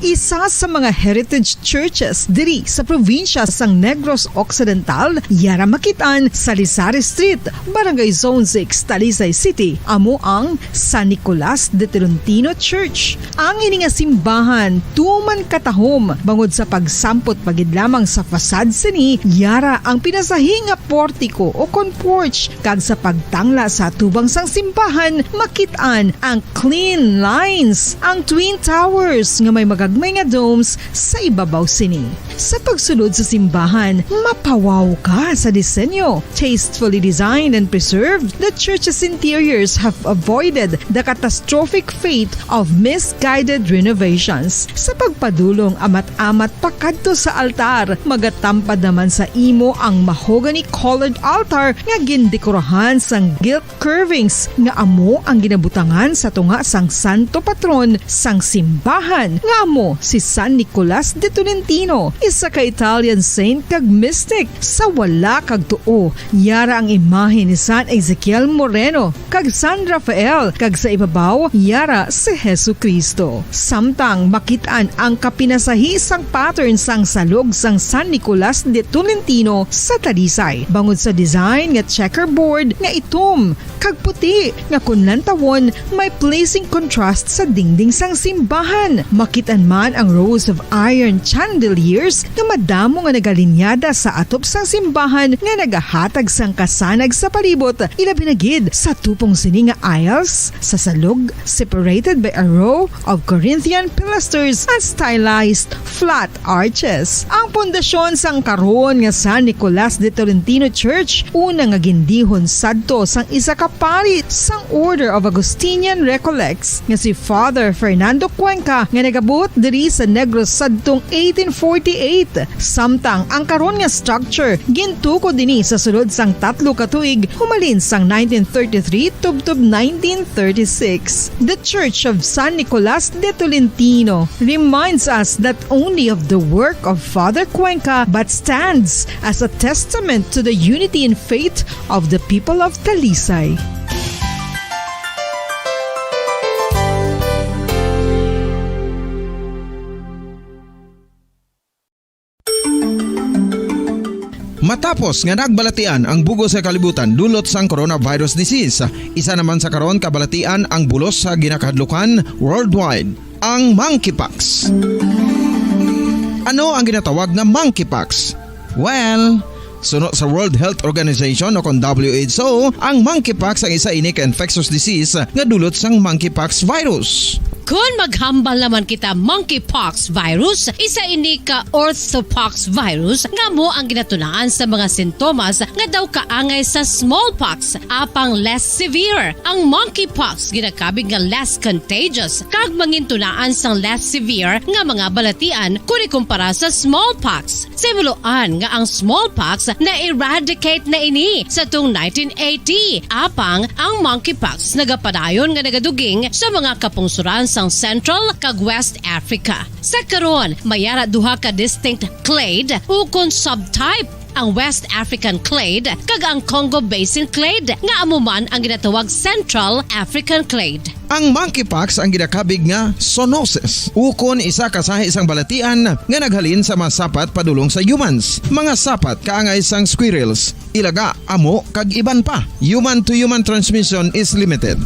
Isa sa mga heritage churches diri sa probinsya sang Negros Occidental, yara makit-an sa Lisari Street, Barangay Zone six, Talisay City, amo ang San Nicolas de Tolentino Church. Ang ini nga simbahan tuman katahom bangod sa pagsampot pa gid lamang sa facade sini, yara ang pinasahi nga portiko o kon porch, kag sa pagtangla sa atubang sang simbahan makit-an ang clean lines, ang twin towers nga may magagmay nga domes sa ibabaw sini. Sa pagsulod sa simbahan, mapawaw ka sa disenyo. Tastefully designed and preserved, the church's interiors have avoided the catastrophic fate of misguided renovations. Sa pagpadulong amat-amat pakadto sa altar, magatampad naman sa imo ang mahogany-colored altar nga gindekorahan sang gilt curvings nga amo ang ginabutangan sa tunga sang santo patron sang simbahan, nga amo si San Nicolas de Tolentino, isa ka Italian saint kag mystic. Sa wala kag tuo, yara ang imahe ni San Ezekiel Moreno kag San Rafael, kag sa ibabaw, yara si Jesu-Cristo. Samtang makit-an ang kapinasahi sang pattern sang salog sang San Nicolas de Tolentino sa Talisay, bangod sa design nga checkerboard nga itom kag puti, nga kon lantawon, may pleasing contrast sa dingding sang simbahan. Makit-an man ang rows of iron chandeliers nga madamo nga nagalinyada sa atop sang simbahan nga nagahatag sang kasanag sa palibot, ilabi na gid sa tupong sini nga aisles sa salog, separated by a row of Corinthian pilasters and stylized flat arches. Ang pundasyon sang karon nga San Nicolas de Tolentino Church, una nga gindihon sadto sang isa ka pari sang Order of Augustinian Recollects nga si Father Fernando Cuenca, nga nagabuot diri sa Negros sadtong eighteen forty-eight. Samtang ang karon nga structure gintukod ini sa sulod sang tatlo ka tuig, humalin sang nineteen thirty-three tubtob nineteen thirty-six. The Church of San Nicolas de Tolentino reminds us not only of the work of Father Cuenca, but stands as a testament to the unity in faith of the people of Talisay. Matapos nga nagbalatian ang bug-os nga kalibutan dulot sang coronavirus disease, isa naman sa karon kabalatian ang bulos sa ginakahadlukan worldwide, ang monkeypox. Ano ang ginatawag nga monkeypox? Well, suno sa World Health Organization o kon W H O, ang monkeypox ang isa ini ka infectious disease nga dulot sang monkeypox virus. Kon maghambal naman kita, monkeypox virus, isa ini ka orthopox virus nga amo ang ginatunaan sa mga sintomas nga daw kaangay sa smallpox, apang less severe. Ang monkeypox ginakabig nga less contagious kag mangintunaan sang less severe nga mga balatian kon ikumpara sa smallpox. Sa himuloan nga ang smallpox na-eradicate na ini sa tung nineteen eighty, apang ang monkeypox nagapadayon nga nagaduging sa mga kapungsoran sang Central kag West Africa. Sa karon, may ara duha ka distinct clade ukon subtype, ang West African clade kag ang Congo Basin clade, nga amo man ang ginatawag Central African clade. Ang monkeypox ang ginakabig nga zoonosis, ukon isa ka sahi sang balatian nga naghalin sa mga sapat padulong sa humans, mga sapat kaangay sang squirrels, ilaga, amo, kag iban pa. Human to human transmission is limited.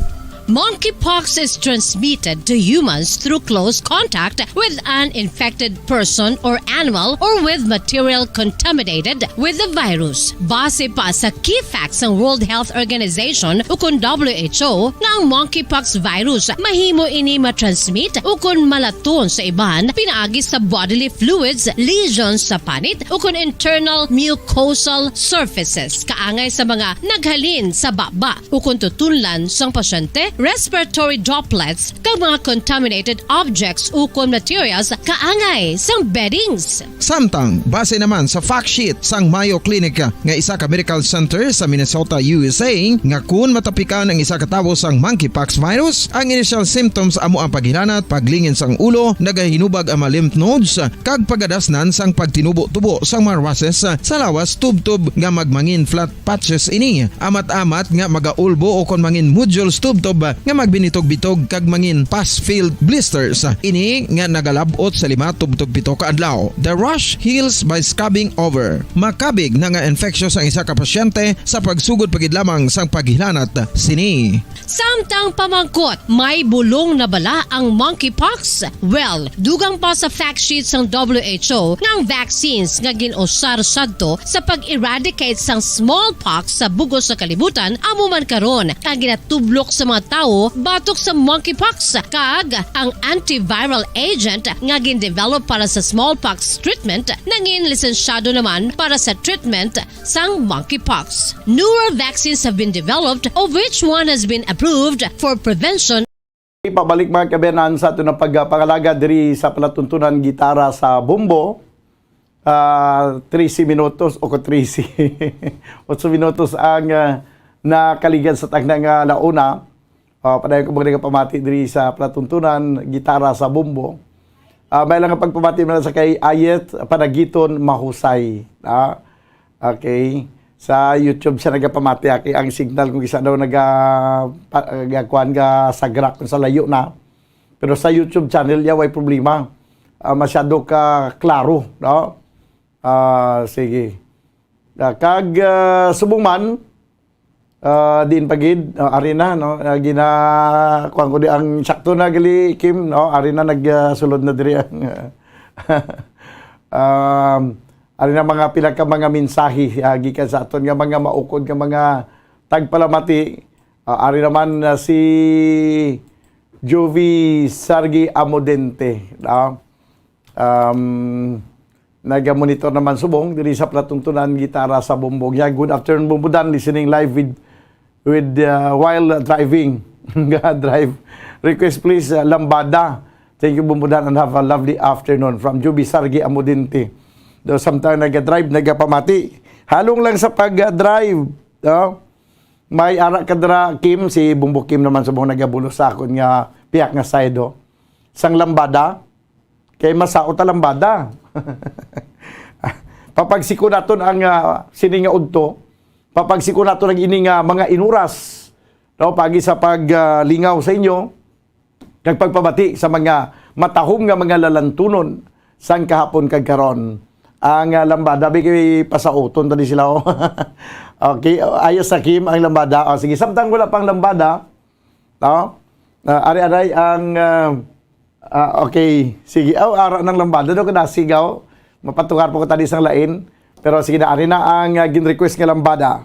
Monkeypox is transmitted to humans through close contact with an infected person or animal or with material contaminated with the virus. Base pa sa key facts sang World Health Organization ukon W H O, nga ang monkeypox virus mahimo ini matransmit ukon malaton sa iban pinaagi sa bodily fluids, lesions sa panit, ukon internal mucosal surfaces, kaangay sa mga naghalin sa baba, ukon tutunlan sang pasyente, respiratory droplets, kag mga contaminated objects ukon materials kaangay sang beddings. Samtang, base naman sa fact sheet sang Mayo Clinic nga isa ka medical center sa Minnesota, U S A, nga kun matapikan ang isa ka tawo sang monkeypox virus, ang initial symptoms amo ang paghilanat, paglingin sang ulo, nagahinubag ang mga lymph nodes, kag pagadasnan sang pagtinubo-tubo sang mga rushes sa lawas tubtob nga magmangin flat patches ini. Amat-amat nga magaulbo o kon mangin nodules tubtob nga magbinitog-bitog kag mangin pus-filled blisters. Ini nga nagalab-ot sa lima tubtob pito ka adlaw. The rash heals by scabbing over. Makabig na nga infectious ang isa ka pasyente sa pagsugod pa gid lamang sang paghilanat sini. Samtang pamangkot, may bulong na bala ang monkeypox? Well, dugang pa sa fact sheet sang W H O nga ang vaccines nga gin-usar sadto sa pag-eradicate sang smallpox sa bug-os nga kalibutan amo man karon ang ginatublok sa mga tawo batok sa monkeypox, kag ang antiviral agent nga gin-develop para sa smallpox treatment nangin lisensyado naman para sa treatment sang monkeypox. Newer vaccines have been developed, of which one has been approved for prevention. Pabalik, mga kaabyanan, sa aton nga pagpangalaga diri sa palatuntunan gitara sa bombo. Ah, trese minutos o ko trese. Otso minutos ang, ah, nakaligad sa tagna nga launa. Ah, padayon ko mga nagapamati diri sa palatuntunan, gitara sa bombo. Ah, may lang nga pagpamati man sa kay Ayet Panagiton Mahusay. Ah, okay. Sa YouTube siya nagapamati, aki, ang signal kung isa daw naga, pa, nagakuan nga sagrak kung sa layo na. Pero sa YouTube channel niya, way problema. Ah, masyado ka klaro, no? Ah, sige. Ah, kag, ah, subong man, ah, diin pa gid, ah, ari na, no? Ah, gina-, kuwan ko di ang sakto na gali, Kim, no? Ari na nag, ah, sulod na diri ang, um, ari na mga pila ka mga mensahe, ah, gikan sa aton nga mga maukod nga mga tagpalamati. Ah, ari naman, ah, si Jovi Sargi Amodente, no? Um, naga-monitor naman subong diri sa palatuntunan, gitara sa bombo. Yeah, good afternoon, Bombo Dan, listening live with, with, uh, while driving. Drive. Request, please, uh, Lambada. Thank you, Bombo Dan, and have a lovely afternoon. From Juby Sargi Amodinte. Daw samtang naga-drive, nagapamati. Halong lang sa pag-drive, no? May ara ka dira, Kim, si Bombo Kim naman subong nagabulos sa akon nga piyak nga side, oh. Sang Lambada, kay masao ta Lambada. Papagsiko naton ang, ah, sini nga udto. Papagsiko naton ang ini nga mga inuras. No, pagi sa pag, ah, lingaw sa inyo, nagpagpabati sa mga matahom nga mga lalantunon sang kahapon kag karon. ang, ah, lambada, bi kay pasauton tani sila, oh. Okay, oh, ayos sa Kim ang lambada. Oh, sige, samtang wala pang lambada, no? Ah, ari-aray ang, ah, ah, okay, sige. Oh, ara ng lambada daw kada sigaw. Mapatugar pa ko tadi sang lain. Pero sige na, ari na ang, ah, gin-request nga lambada.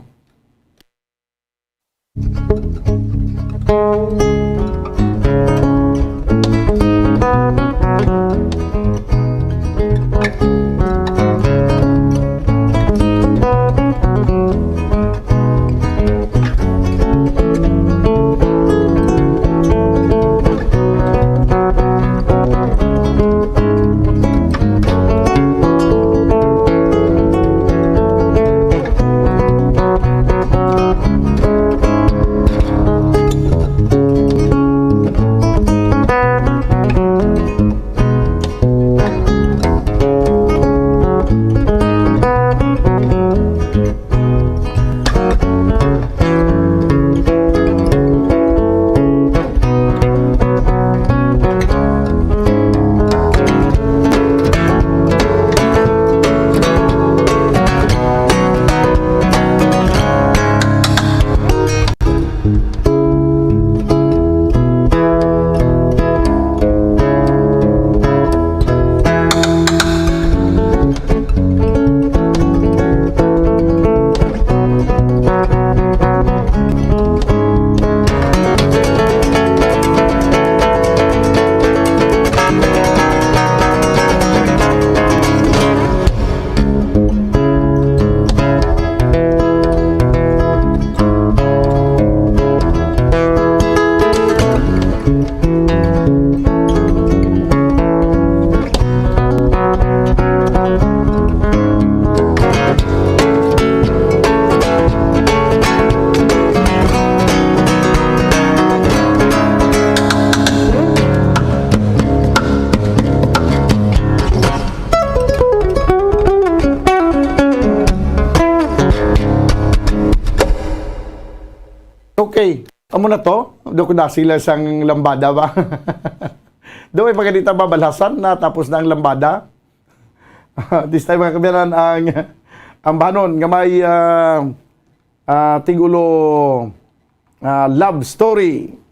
Okay. Amo na to. Do ko na sila sang lambada ba? Do ay pagkadita ba balhasan na tapos na ang lambada? This time, mga kabiyanan, ang, ang banon nga may, ah, ah, tigulo, ah, love story.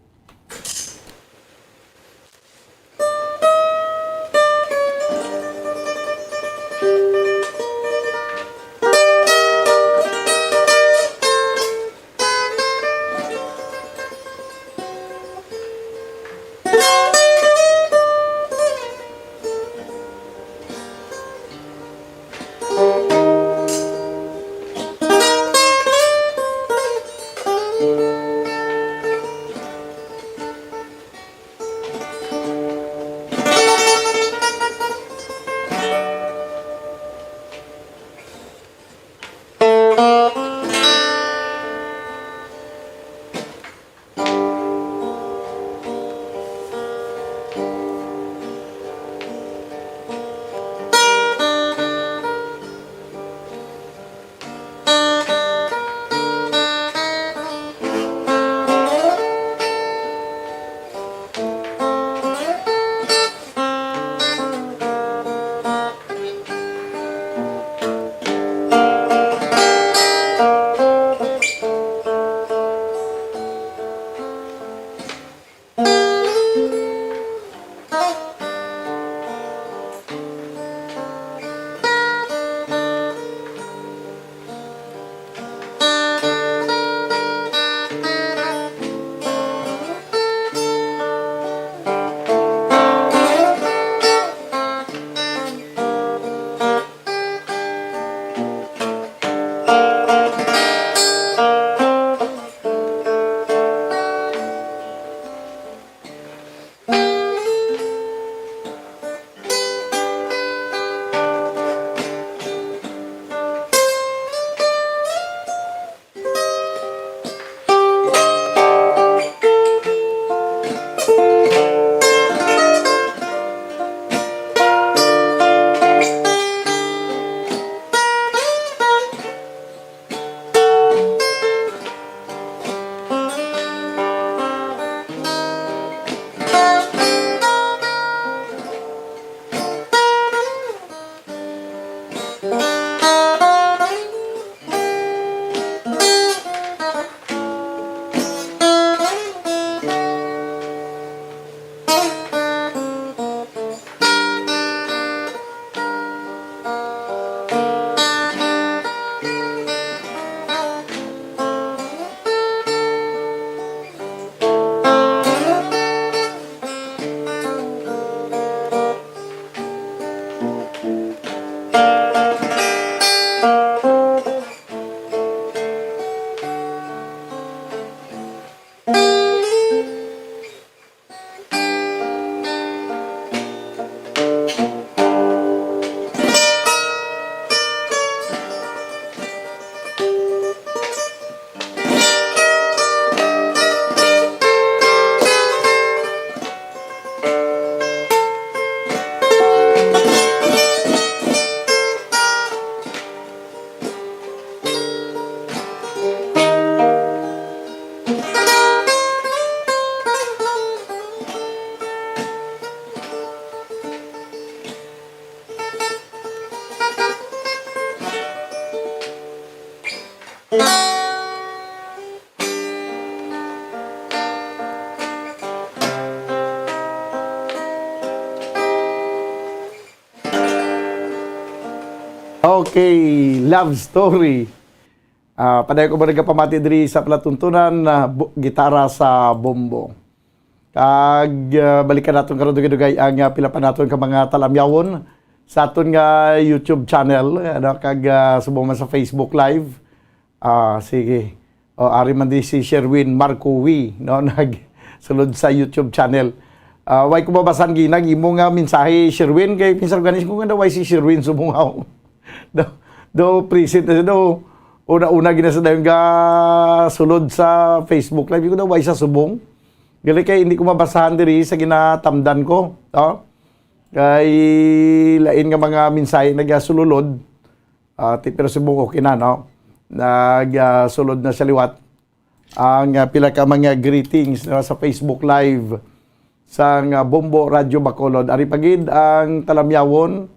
Okay, love story. Ah, padayon ko ba nagapamati diri sa palatuntunan, ah, bu-, gitara sa bombo. Kag, ah, balikan naton karon dugay-dugay ang, ah, pila pa naton ka mga talamyawon sa aton nga YouTube channel, ano, kag, ah, subong man sa Facebook Live. Ah, sige. O, ari man di si Sherwin Marco Wee, no, nagsulod sa YouTube channel. Ah, way ko mabasan ginag imo nga mensahe, Sherwin, kay minsan gani ko nga way si Sherwin subong ako. Do, do present na siya, do. Una-una gina sa dayon ga sulod sa Facebook Live, ko daw way sa subong. Gali kay hindi ko mabasahan diri sa ginatamdan ko, no? Kay lain nga mga mensahe nagasululod. Ah, ti-, pero subong okay na, no? Nag, ah, sulod na siya liwat ang, ah, pila ka mga greetings, no, sa Facebook Live sang, ah, Bombo Radyo Bacolod. Ari pa gid ang talamyawon.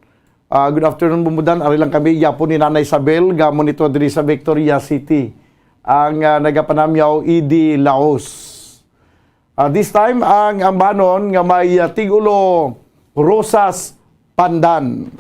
Ah, good afternoon, Bombo Dan. Ari lang kami, yapon ni Nanay Isabel, gamon ito diri sa Victoria City. Ang, ah, nagapanamyaw, Idi Laos. Ah, this time, ang ambanon nga may, ah, tigulo, Rosas Pandan.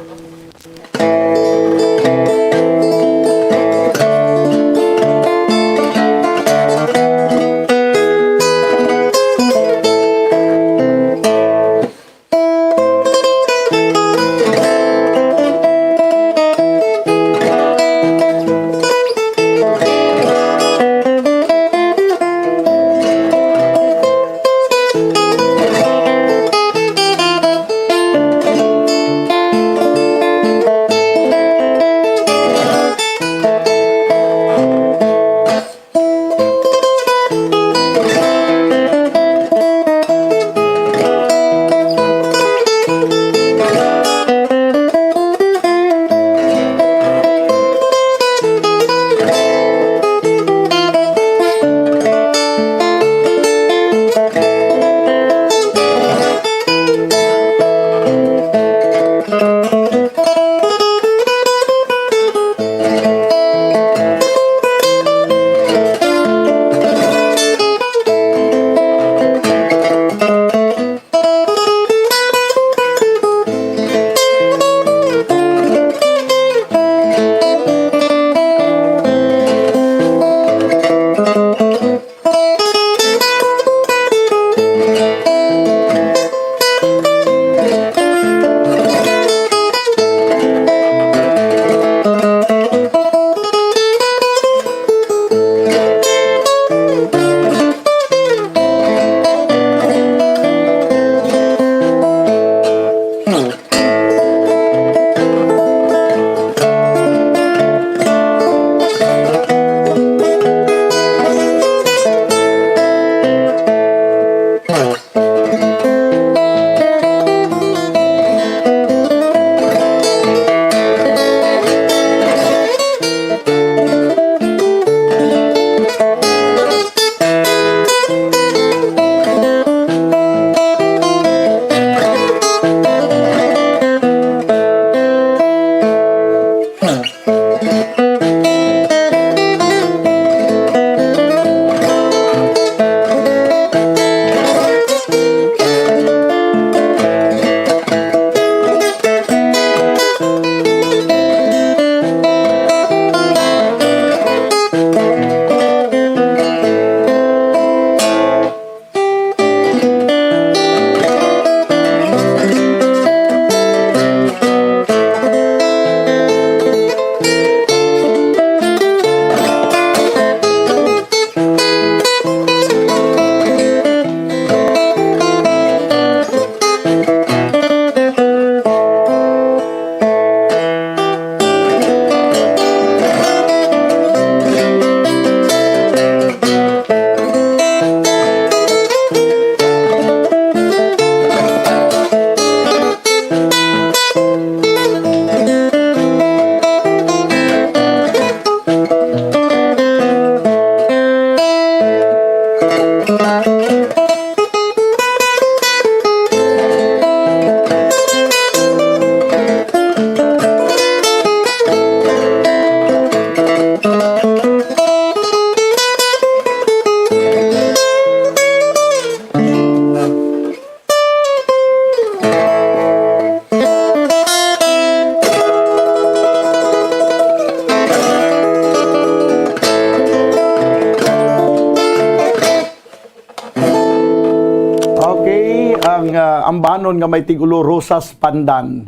ambahanon nga may tigulo Rosas Pandan.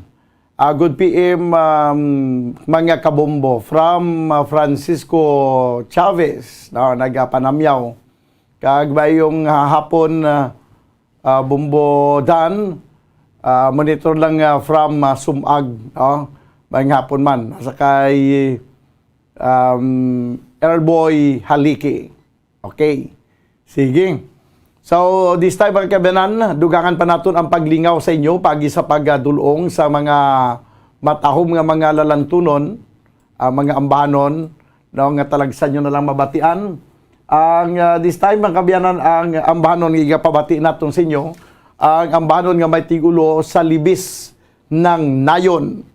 Ah, good P M, um, mga kabombo, from, ah, Francisco Chavez, no, nagapanamyaw. Kag maayong, ah, hapon, ah, ah, Bombo Dan, ah, monitor lang, ah, from, ah, Sumag, no? Maayong hapon man. Asa kay, um, Airboy Haliki. Okay. Sige. So, this time, mga kaabyanan, dugangan pa naton ang paglingaw sa inyo, pagi sa pagdul-ong sa mga matahom nga mga lalantunon, ah, mga ambahanon, no, nga talagsa nyo na lang mabatian. Ang, ah, this time, mga kaabyanan, ang ambahanon nga igapabati naton sa inyo, ang ambahanon nga may tigulo sa Libis ng Nayon.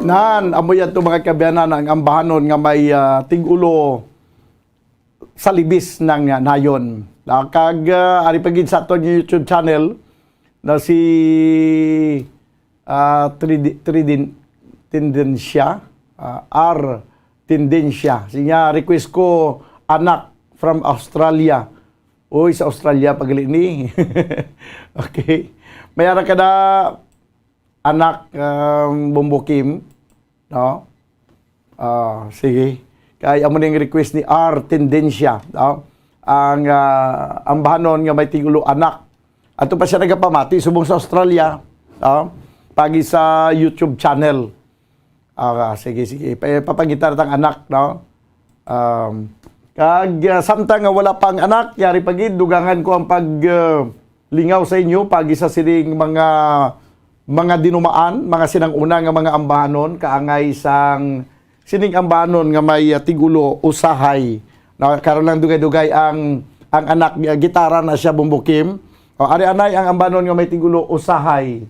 Nan, amo yan to, mga kaabyanan, ang ambahanon nga may, ah, tig-ulo sa Libis ng, ah, Nayon. Ah, kag, ah, ari pa gid sa aton YouTube channel na si, ah, Tridi-, Tridin-, Tendensya, ah, R Tendensya. Siya, request ko, anak from Australia. Uy, sa Australia pa gali ni. Okay. May ara ka na anak, um, Bombo Kim, no? Ah, sige. Kay amo ning request ni R Tendencia, no? Ang, ah, ambahanon nga may tigulo anak. Ato pa siya nagapamati subong sa Australia, no? Pagi sa YouTube channel. Ah, sige, sige. Pa-, papangita tang anak, no? Um, kag, ah, samtang nga wala pa ang anak, yari pa gid, dugangan ko ang pag, ah, lingaw sa inyo, pagi sa sining mga, mga dinumaan, mga sinang-una nga mga ambahanon, kaangay sang sining ambahanon nga may, ah, tigulo usahay. No, karon lang dugay-dugay ang, ang anak, ah, gitara na siya, Bombo Kim. O, ari anay ang ambahanon nga may tigulo usahay.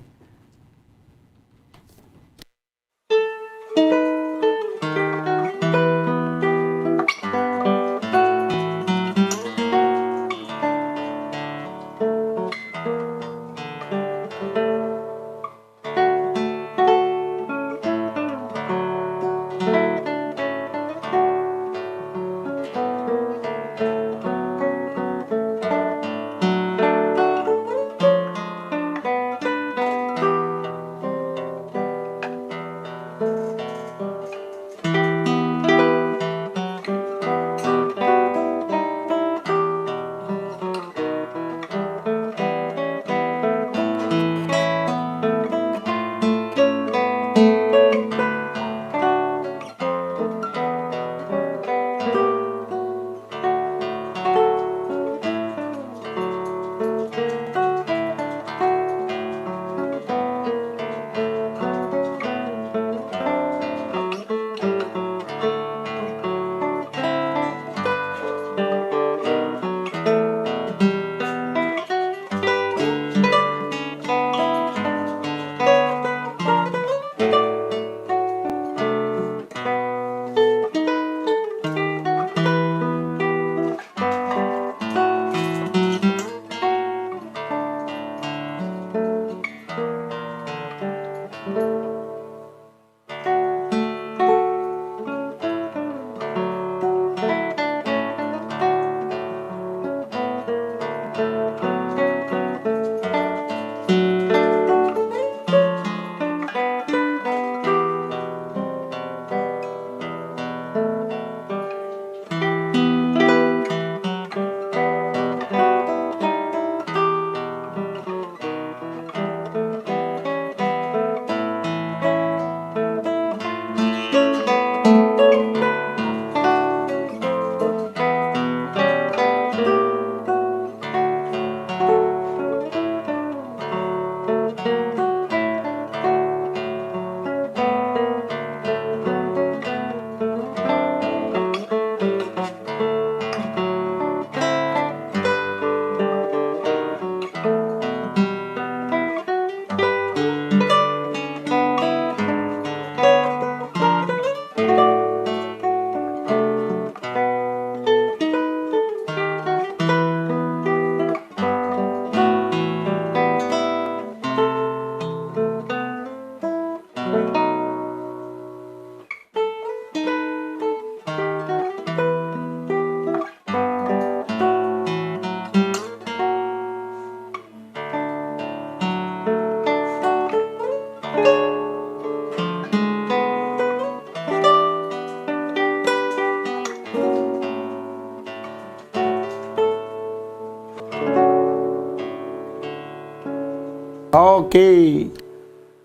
Okay.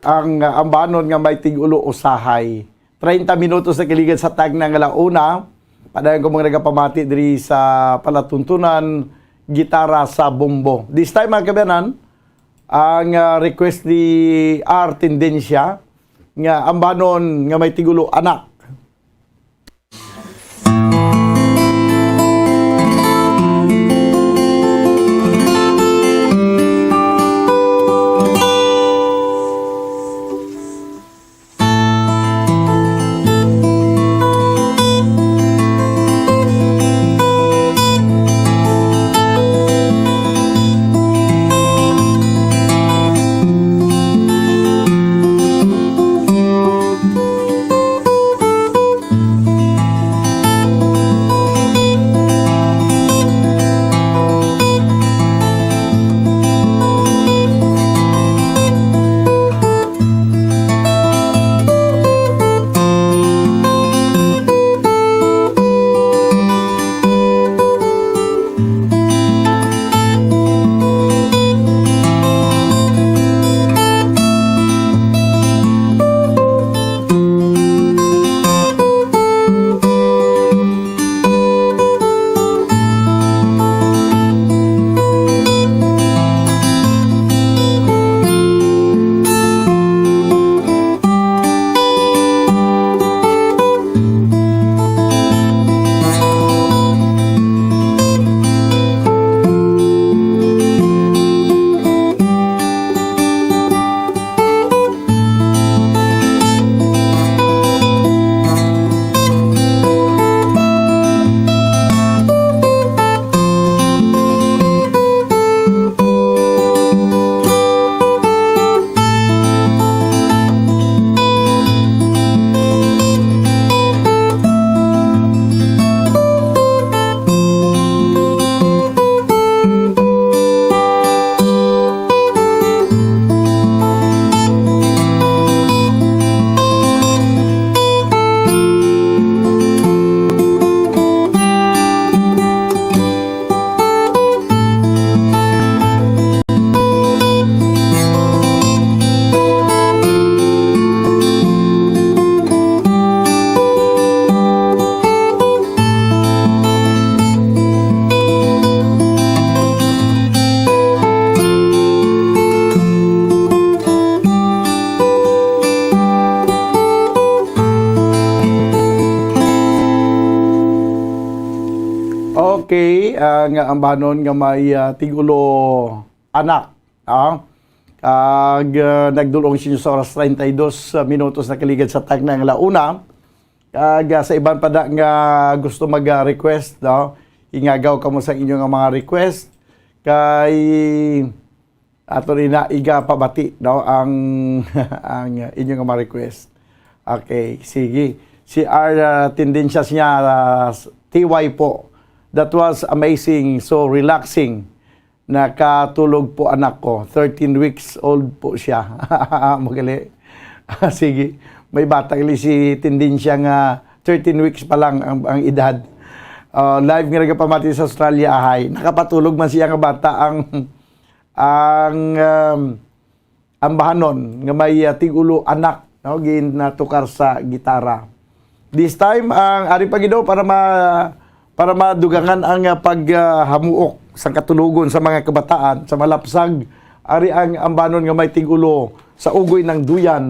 Ang, ah, ambanon nga may tig-ulo usahay. Treinta minutos na kaligad sa tagna nga ala una. Padayon ko mga nagapamati diri sa palatuntunan, gitara sa bombo. This time, mga kabayanan, ang, ah, request ni R Tendencia nga ambanon nga may tig-ulo anak. ah, nga ambanon nga may, ah, tigulo anak, ah. Kag, ah, nagdulong siya sa oras treinta y dos minutos nakaligad sa tagna nga alauna. Kag, ah, sa iban pa da nga gusto mag, ah, request, no? Ingagaw kamo sa inyo nga mga request. Kay ato rin na igapabati, no, ang, ang inyo nga mga request. Okay, sige. Si R, ah, Tendencias niya, ah, T Y po. That was amazing, so relaxing. Nakatulog po anak ko. Thirteen weeks old po siya. Magali. Sige. May bata gali si Tendensya nga thirteen weeks pa lang ang, ang edad. Ah, live nga nagapamati sa Australia, ahay. Nakapatulog man siya nga bata ang ang, um, ambahanon nga may, uh, tigulo anak, no, ginatukar sa gitara. This time, ang ari pa gid, oh, para ma-, para madugangan ang, uh, pag, uh, hamuok sang katulogon sa mga kabataan, sa malapsag, ari ang ambahanon nga may tigulo sa Ugoy ng Duyan.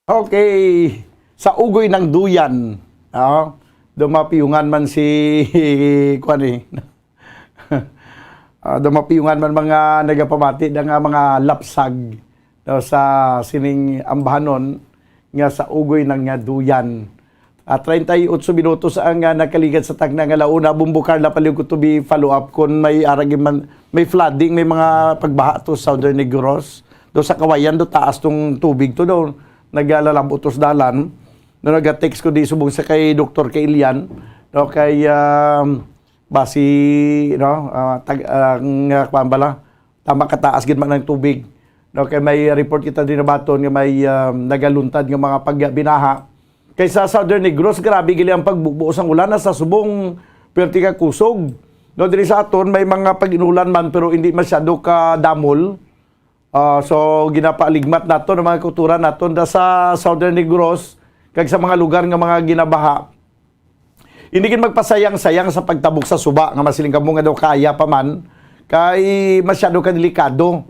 Okay, sa Ugoy ng Duyan, ah, daw mapiyungan man si, kuwan eh. Ah, daw mapiyungan man mga nagapamati da nga mga lapsag daw sa sining ambahanon nga sa Ugoy ng nga Duyan. Ah, treinta y ocho minutos ang, ah, nakaligad sa tagna nga launa. Bumbo Carla, palihog ko to be follow up kung may aragi man, may flooding, may mga pagbaha to sa Southern Negros. Do sa Kawayan, do taas tong tubig to, do nagalalabo to sa dalan. No, nag-text ko di subong sa kay Doktor Kailian, no, kay, um, basi, no, ah, tag-, ah, ang, ah, kuwan bala, tama kataas gid man ang tubig. No, kay may report kita din nabaton nga may, ah, nagaluntad nga mga pagbinaha. Kay sa Southern Negros, grabe gali ang pagbubo sang ulan, sa subong perti ka kusog. No, diri sa aton may mga pag-inulan man, pero hindi masyado ka damol. Ah, so, ginapaaligmat naton ang mga kultura naton da sa Southern Negros kag sa mga lugar nga mga ginabaha. Hindi gid magpasayang-sayang sa pagtabok sa suba nga masiling kamo nga daw kaya pa man, kay masyado ka delikado.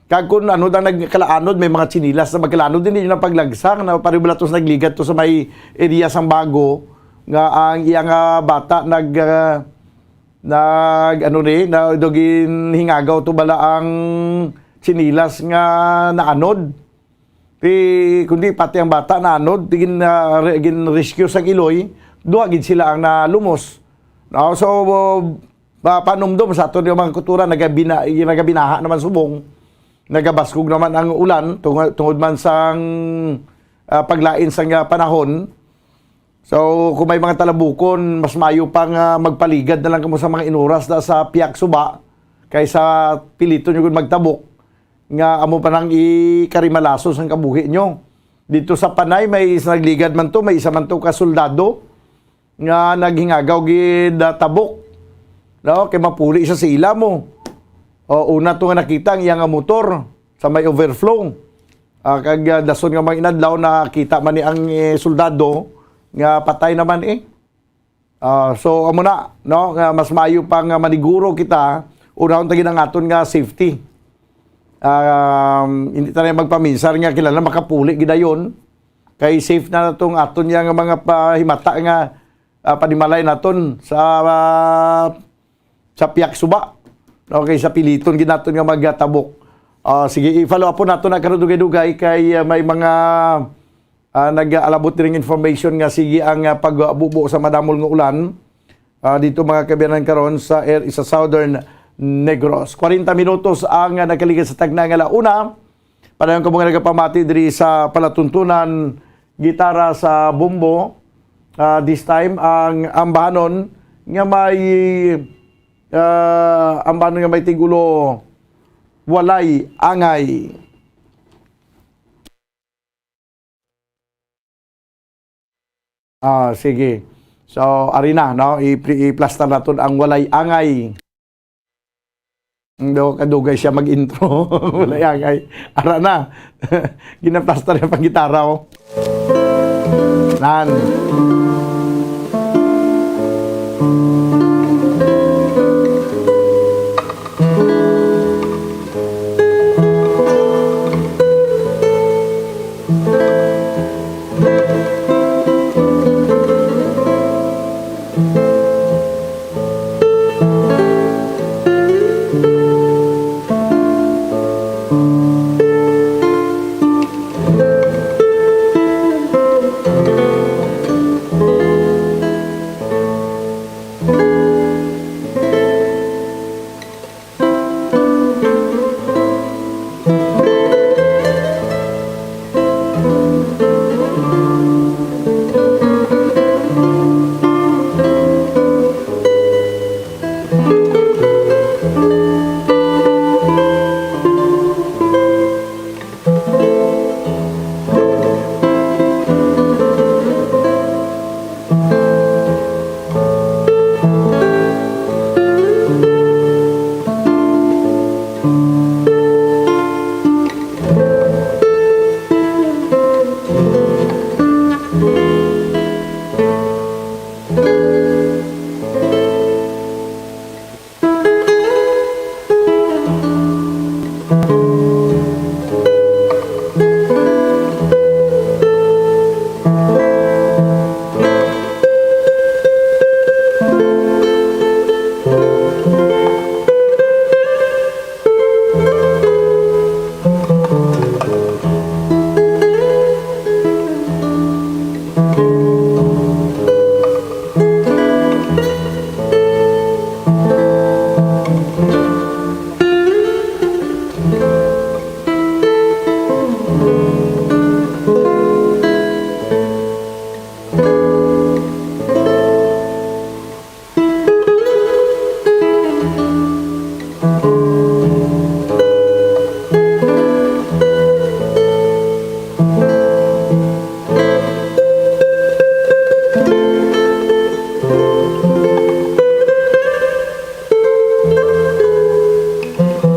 Kag kun ano daw nagkalaanod, may mga tsinelas na magkalaanod, hindi na paglagsa na pareho bala to sa nagligad to sa may area sang Bago, nga ang iya nga bata nag, ah, nag, ano ni, na, daw ginhingagaw to bala ang tsinelas nga naanod. Ti, kundi pati ang bata naanod, ti gin, ah, re-, gin-rescue sang iloy, duha gid sila ang nalumos. No? So, pa-, panumdom sa aton nga mga kultura, nagabina-, nagabinaha naman subong, nagabaskog naman ang ulan, tungo-, tungod man sang, ah, paglain sang, ah, panahon. So, kung may mga talabukon, mas maayo pa nga magpaligad na lang kamo sa mga inuras na sa piyak suba kaysa piliton nyo gud magtabok nga amo pa nang ikarimalason sang kabuhi nyo. Dito sa Panay, may isa nagligad man to, may isa man to ka soldado nga naghingagaw gid, ah, tabok. No? Kay mapuli siya sa ila mo. O, una to nga nakita ang iya nga motor sa may overflow. Ah, kag, ah, dason nga mga inadlaw, nakita man ni ang, eh, soldado nga patay naman, eh. Ah, so, amo na, no, nga mas maayo pa nga maniguro kita, unahon ta gid ang aton nga safety. Um, hindi ta na magpaminsar nga kinahanglan makapuli gid dayon. Kay safe na natong aton ya nga mga pahimata nga, ah, panimalay naton sa, ah, sa piyak suba. Okay, sa piliton gid naton nga magtabok. Ah, sige, i-follow up po nato na karon dugay-dugay kay, ah, may mga, ah, nag-alabot diri nga information nga sige ang, ah, pagbubo sa madamol nga ulan, ah, dito mga kabiyanan karon sa er-, sa Southern Negros. Kwarenta minutos ang, ah, nakaligid sa tagna nga launa. Padayon kamo nga nagapamati diri sa palatuntunan, gitara sa bombo. Ah, this time, ang ambahanon nga may, ah, ambahanon nga may tigulo, walay angay. Ah, sige. So, ari na, no? I-, i-plastar naton ang walay angay. Do, kadugay siya mag-intro. Walay angay. Ara na. Ginaplastar niya pang gitara, oh. Nan.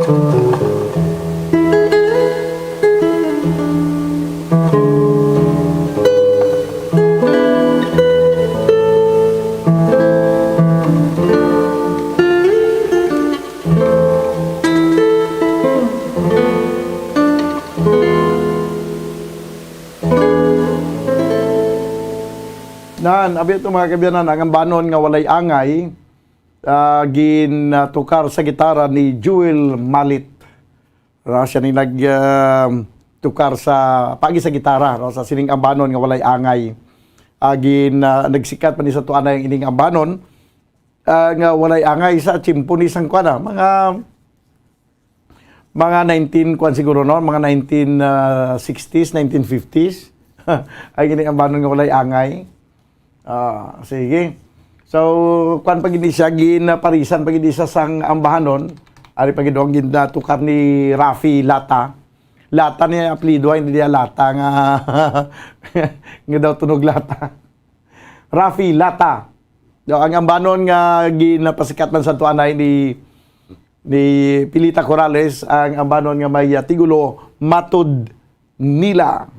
Nan, abi ito, mga kaabyanan, ang ambanon nga walay angay, ah, gin, ah, tukar sa gitara ni Jewel Malit. Ra siya ni nag, ah, tukar sa pagi sa gitara, no, sa sining ambanon nga walay angay. Ah, gin, ah, nagsikat pa ni sa tuanay ang ining ambanon, ah, nga walay angay sa tiyempo ni sang kuan, ah, mga mga nineteen, kuan siguro, no? Mga nineteen, ah, sixties, nineteen fifties. Ay, gini ang ambanon nga walay angay. Ah, sige. So, kuan pa gid siya, ginaparisan pa gid siya sang ambahanon. Ari pa gid ang ginatukar ni Rafi Lata. Lata ni apelyido, hindi niya Lata nga, nga daw tunog lata. Rafi Lata. Daw ang ambanon nga ginapasikat man sa tuanay ni ni Pilita Corrales ang ambanon nga may, ah, titulo, Matod Nila.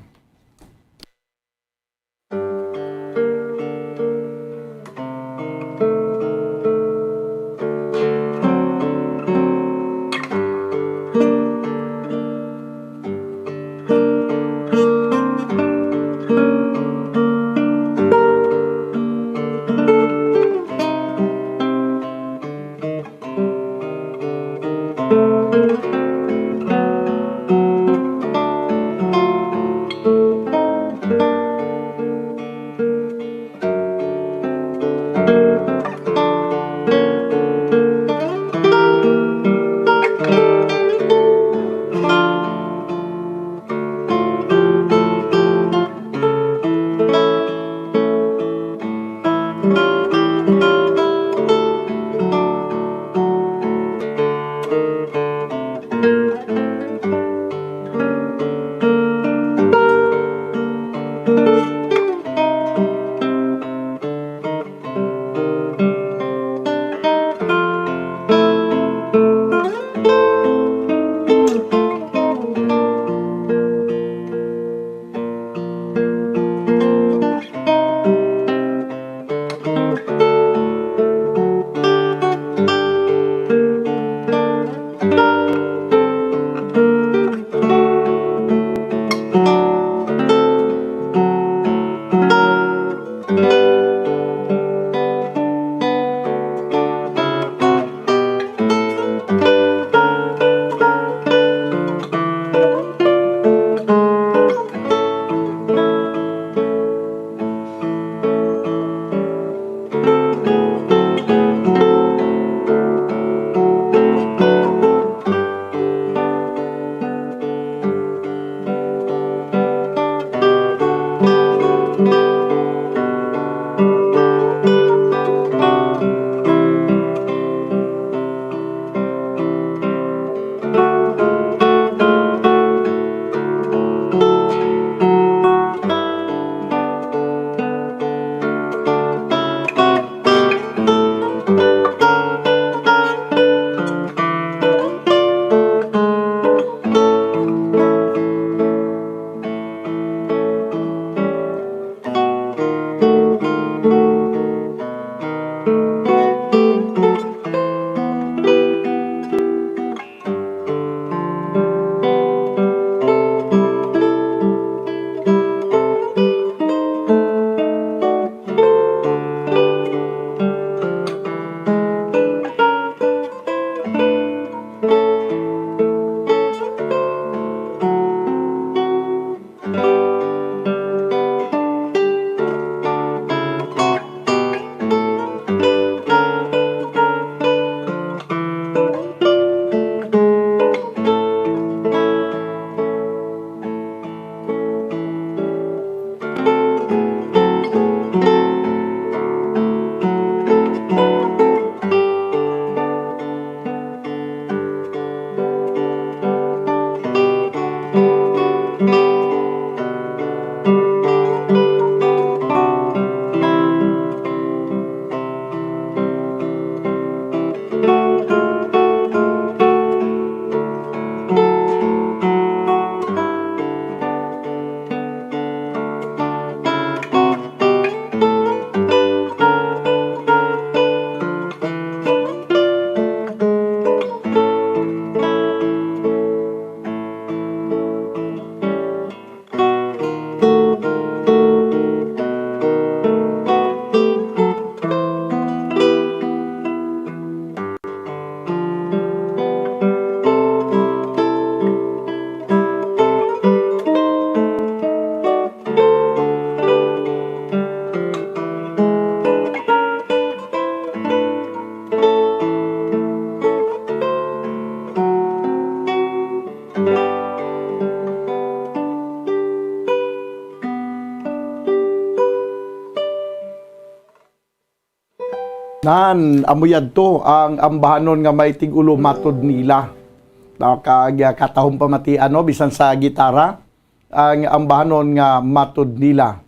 Nan, amo yadto ang ambahanon nga may tig-ulo matod nila. No, kag, ah, katahom pamatian, no, bisan sa gitara, ang ambahanon nga matod nila.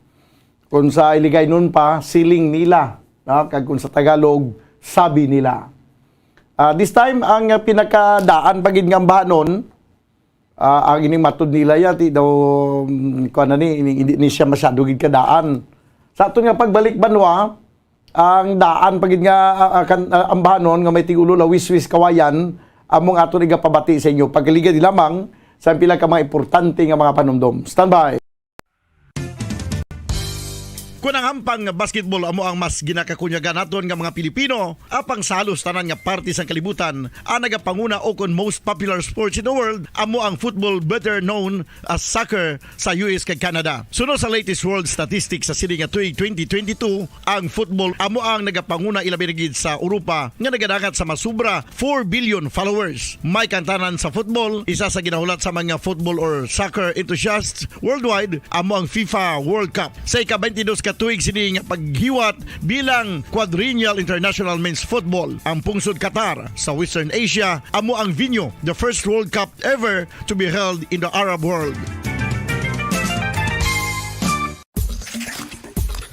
Kung sa Iligaynon pa, siling nila, no, kag kung sa Tagalog, sabi nila. Ah, this time, ang, ah, pinakadaan pa gid nga ambahanon, ah, ang ining matod nila ya, ti daw, mm, kuwan na ni, ini, hindi ni siya masyado gid kadaan. Sa aton nga pagbalik banwa, ang daan pa gid nga, ah, ah, kan, ah, ambahanon nga may tig-ulo la Wiswis Kawayan, among aton igapabati sa inyo. Pagkaligad lamang sa pila ka mga importante nga mga panumdom. Standby. Kon ang hampang nga basketball amo ang mas ginakakunyagan naton nga mga Pilipino, apang sa halos tanan nga parte sang kalibutan, ang nagapanguna o kon most popular sports in the world amo ang football, better known as soccer, sa U S kag Canada. Suno sa latest world statistics sa sini nga tuig twenty twenty-two, ang football amo ang nagapanguna, ilabi na gid sa Europa nga nagadangat sa masubra four billion followers. May kantanan sa football, isa sa ginahulat sa mga football or soccer enthusiasts worldwide amo ang FIFA World Cup. Sa ika-twenty-dos ka tuig sini nga paghiwat bilang Quadrennial International Men's Football, ang pungsod Qatar sa Western Asia amo ang venue. The first World Cup ever to be held in the Arab world.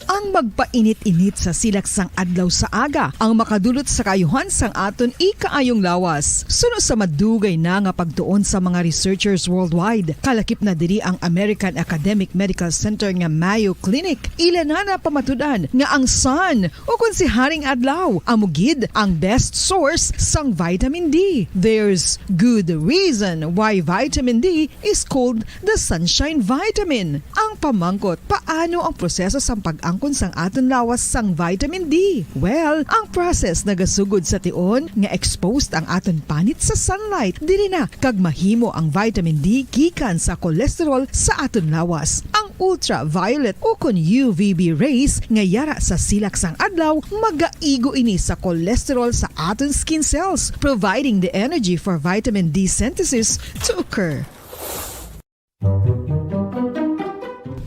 Ang magpainit-init sa silak sang adlaw sa aga ang makadulot sa kaayuhan sang aton ikaayong lawas. Suno sa madugay na nga pagtuon sa mga researchers worldwide, kalakip na diri ang American Academic Medical Center nga Mayo Clinic. Ila na napamatud-an nga ang sun, ukon si Haring Adlaw, amo gid ang best source sang vitamin D. There's good reason why vitamin D is called the sunshine vitamin. Ang pamangkot, paano ang proseso sang pag-angkon sang aton lawas sang vitamin D? Well, ang process nagasugod sa tion nga exposed ang aton panit sa sunlight, diri na kag mahimo ang vitamin D gikan sa cholesterol sa aton lawas. Ang ultraviolet ukon U V B rays nga yara sa silak sang adlaw magaigo ini sa cholesterol sa aton skin cells, providing the energy for vitamin D synthesis to occur.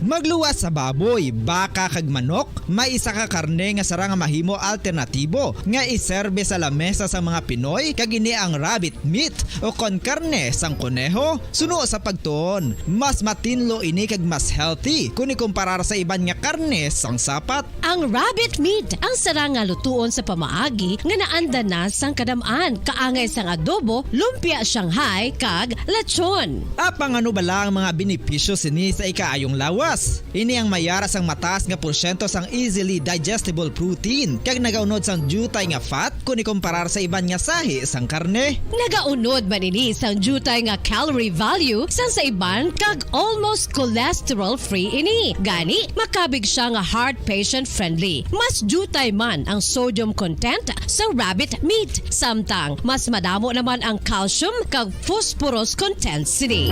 Magluwas sa baboy, baka kag manok, may isa ka karne nga sarang nga mahimo alternatibo nga iserbe sa lamesa sang mga Pinoy, kag ini ang rabbit meat o kon karne sang koneho. Suno sa pagtuon, mas matinlo ini kag mas healthy kon ikumparar sa iban nga karne sang sapat. Ang rabbit meat ang sarang nga lutuon sa pamaagi nga naanda na sang kadam-an, kaangay sang adobo, lumpia Shanghai, kag lechon. Apang ano bala ang mga benepisyo sini sa ikaayong lawas? Ini ang mayara sang mataas nga porsyento sang easily digestible protein kag nagaunod sang diutay nga fat kon ikumparar sa iban nga sahi sang karne. Nagaunod man ini sang diutay nga calorie value sang sa iban kag almost cholesterol-free ini. Gani, makabig siya nga heart patient-friendly. Mas diutay man ang sodium content sa rabbit meat, samtang mas madamo naman ang calcium kag phosphorus content sini.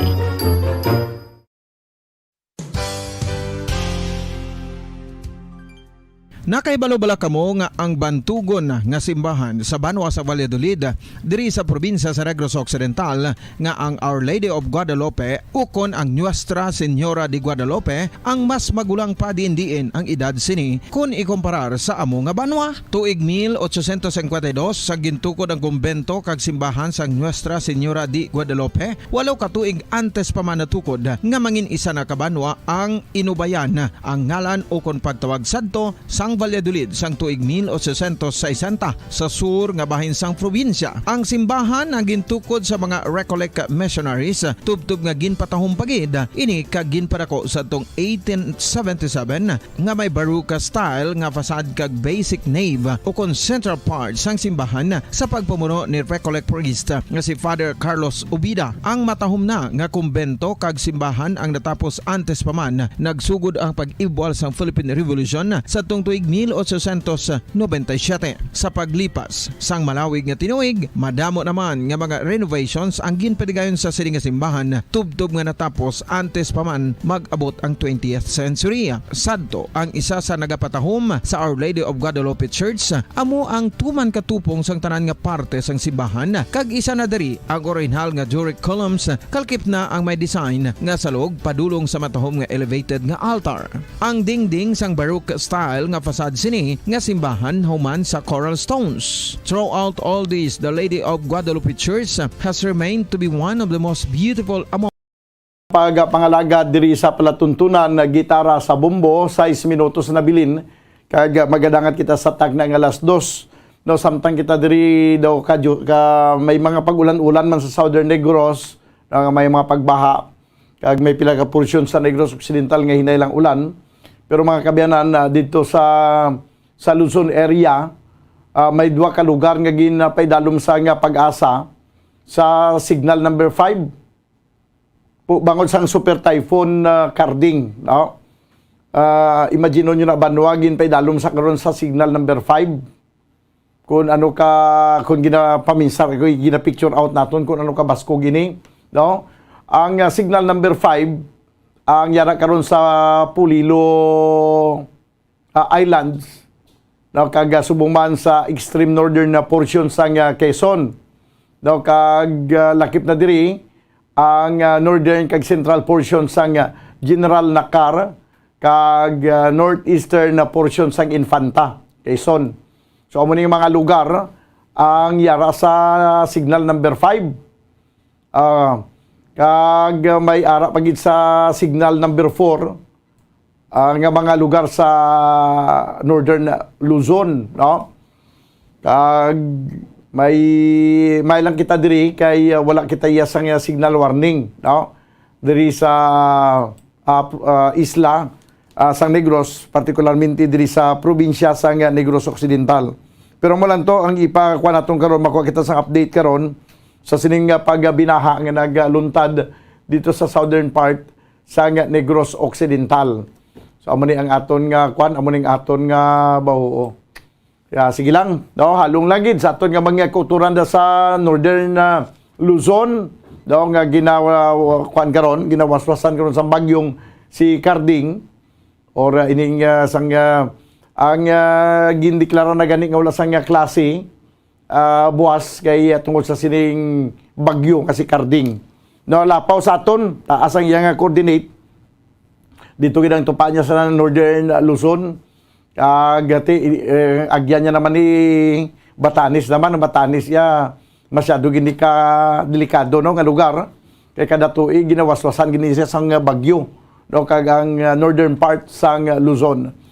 Nakahibalo bala kamo nga ang bantugon nga simbahan sa banwa sa Valladolid, diri sa probinsya sa Negros Occidental, nga ang Our Lady of Guadalupe ukon ang Nuestra Señora de Guadalupe ang mas magulang pa diin-diin ang edad sini kon ikumparar sa amo nga banwa? Tuig mil ochocientos cincuenta y dos, sa gintukod ang kumbento kag simbahan sang Nuestra Señora de Guadalupe, walo ka tuig antes pa man natukod nga mangin isa na ka banwa ang Inubayan, ang ngalan ukon pagtawag sadto sang Valladolid sang tuig mil ochocientos sesenta sa sur nga bahin sang probinsya. Ang simbahan ang gintukod sa mga Recollect missionaries, tubtob nga ginpatahom pa gid ini kag ginpadako sadtong eighteen seventy-seven, nga may Baroque style nga facade kag basic nave ukon central part sang simbahan sa pagpamuno ni Recollect priest nga si Father Carlos Ubida. Ang matahom na nga kumbento kag simbahan ang natapos antes pa man nagsugod ang pag-ibwal sang Philippine Revolution sadtong tuig mil ochocientos noventa y siete. Sa paglipas sang malawig nga tinuig, madamo naman nga mga renovations ang ginpadigayon sa sini nga simbahan, tubtob nga natapos antes pa man mag-abot ang twentieth century. Sadto, ang isa sa nagapatahom sa Our Lady of Guadalupe Church amo ang tuman ka tupong sang tanan nga parte sang simbahan, kag isa na diri ang orihinal nga Doric columns, kalakip na ang may design nga salog padulong sa matahom nga elevated nga altar. Ang dingding sang Baroque style nga sad sini nga simbahan human sa coral stones. Throughout all this, the Lady of Guadalupe Church has remained to be one of the most beautiful among pagpangalagad diri sa palatuntunan nga gitara sa bombo, sais minutos na bilin, kag magadangat kita sa tagna nga alas dos. No, samtang kita diri daw ka, ka may mga pag-ulan-ulan man sa Southern Negros, nga may mga pagbaha, kag may pila ka porsyon sa Negros Occidental nga hinay lang ulan. Pero mga kaabyanan, ah, dito sa, sa Luzon area, ah, may duha ka lugar nga ginapaidalom sa nga PAGASA sa signal number five. Po, bangod sang Super Typhoon, ah, Karding, no? Ah, imagine nyo na, banwa ginpaidalom sa karon sa signal number five. Kung ano ka, kung ginapaminsar, kung ginapicture out naton, kung ano ka baskog ini, no? Ang, ah, signal number five, ang yara karon sa Polillo, ah, Islands, no, kag, ah, subong man sa extreme northern na portion sang, ah, Quezon, no, kag, ah, lakip na diri ang, ah, northern kag central portion sang, ah, General Nakar, kag, ah, northeastern na portion sang Infanta, Quezon. So, amo ning mga lugar ang yara sa signal number five. Ah, kag may ara pa gid sa signal number four, ah, nga mga lugar sa Northern Luzon, no? Kag may, may lang kita diri kay, ah, wala kita iya sang, ah, signal warning, no? Diri sa, ah, p-, ah, isla, ah, sang Negros, partikularmente diri sa probinsya sang, ah, Negros Occidental. Pero mo lang to ang ipakuha naton karon, makuha kita sang update karon sa sining, ah, pagbinaha nga nagluntad dito sa southern part sang Negros Occidental. So, amo ni ang aton nga kwan, amo ning aton nga bahuo. Ya, sige lang, no, halong lang gid sa aton nga mga kauturan da sa Northern, ah, Luzon, no, nga ginawa, kwan karon, ginawaswasan karon sa bagyong si Karding, or, ah, ining, ah, sang, ah, ang, ah, gindeklara na gani nga wala sang, ah, klase, ah, buwas kay, ah, tungod sa sining bagyo nga si Karding. No, lapaw sa aton, taas ang iyang, ah, coordinate. Dito gid ang tupa niya sa Northern, ah, Luzon. Ah, gati, eh, agyan niya naman ni Batanes naman. Ang Batanes, ya, masyado gini ka delikado, no, nga lugar. Kay kada tuig, ginawaswasan gini siya sang, ah, bagyo, no, kag ang, ah, northern part sang, ah, Luzon.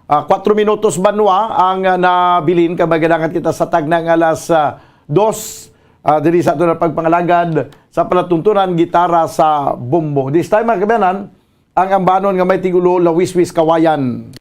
Ah, kuwatro minutos banwa ang, ah, nabilin, kag magadangat kita sa tagna nga alas, ah, dos, ah, diri sa aton nga pagpangalagad sa palatuntunan, gitara sa bombo. This time, mga kaabyanan, ang ambanon nga may tigulo, Lawiswis Kawayan.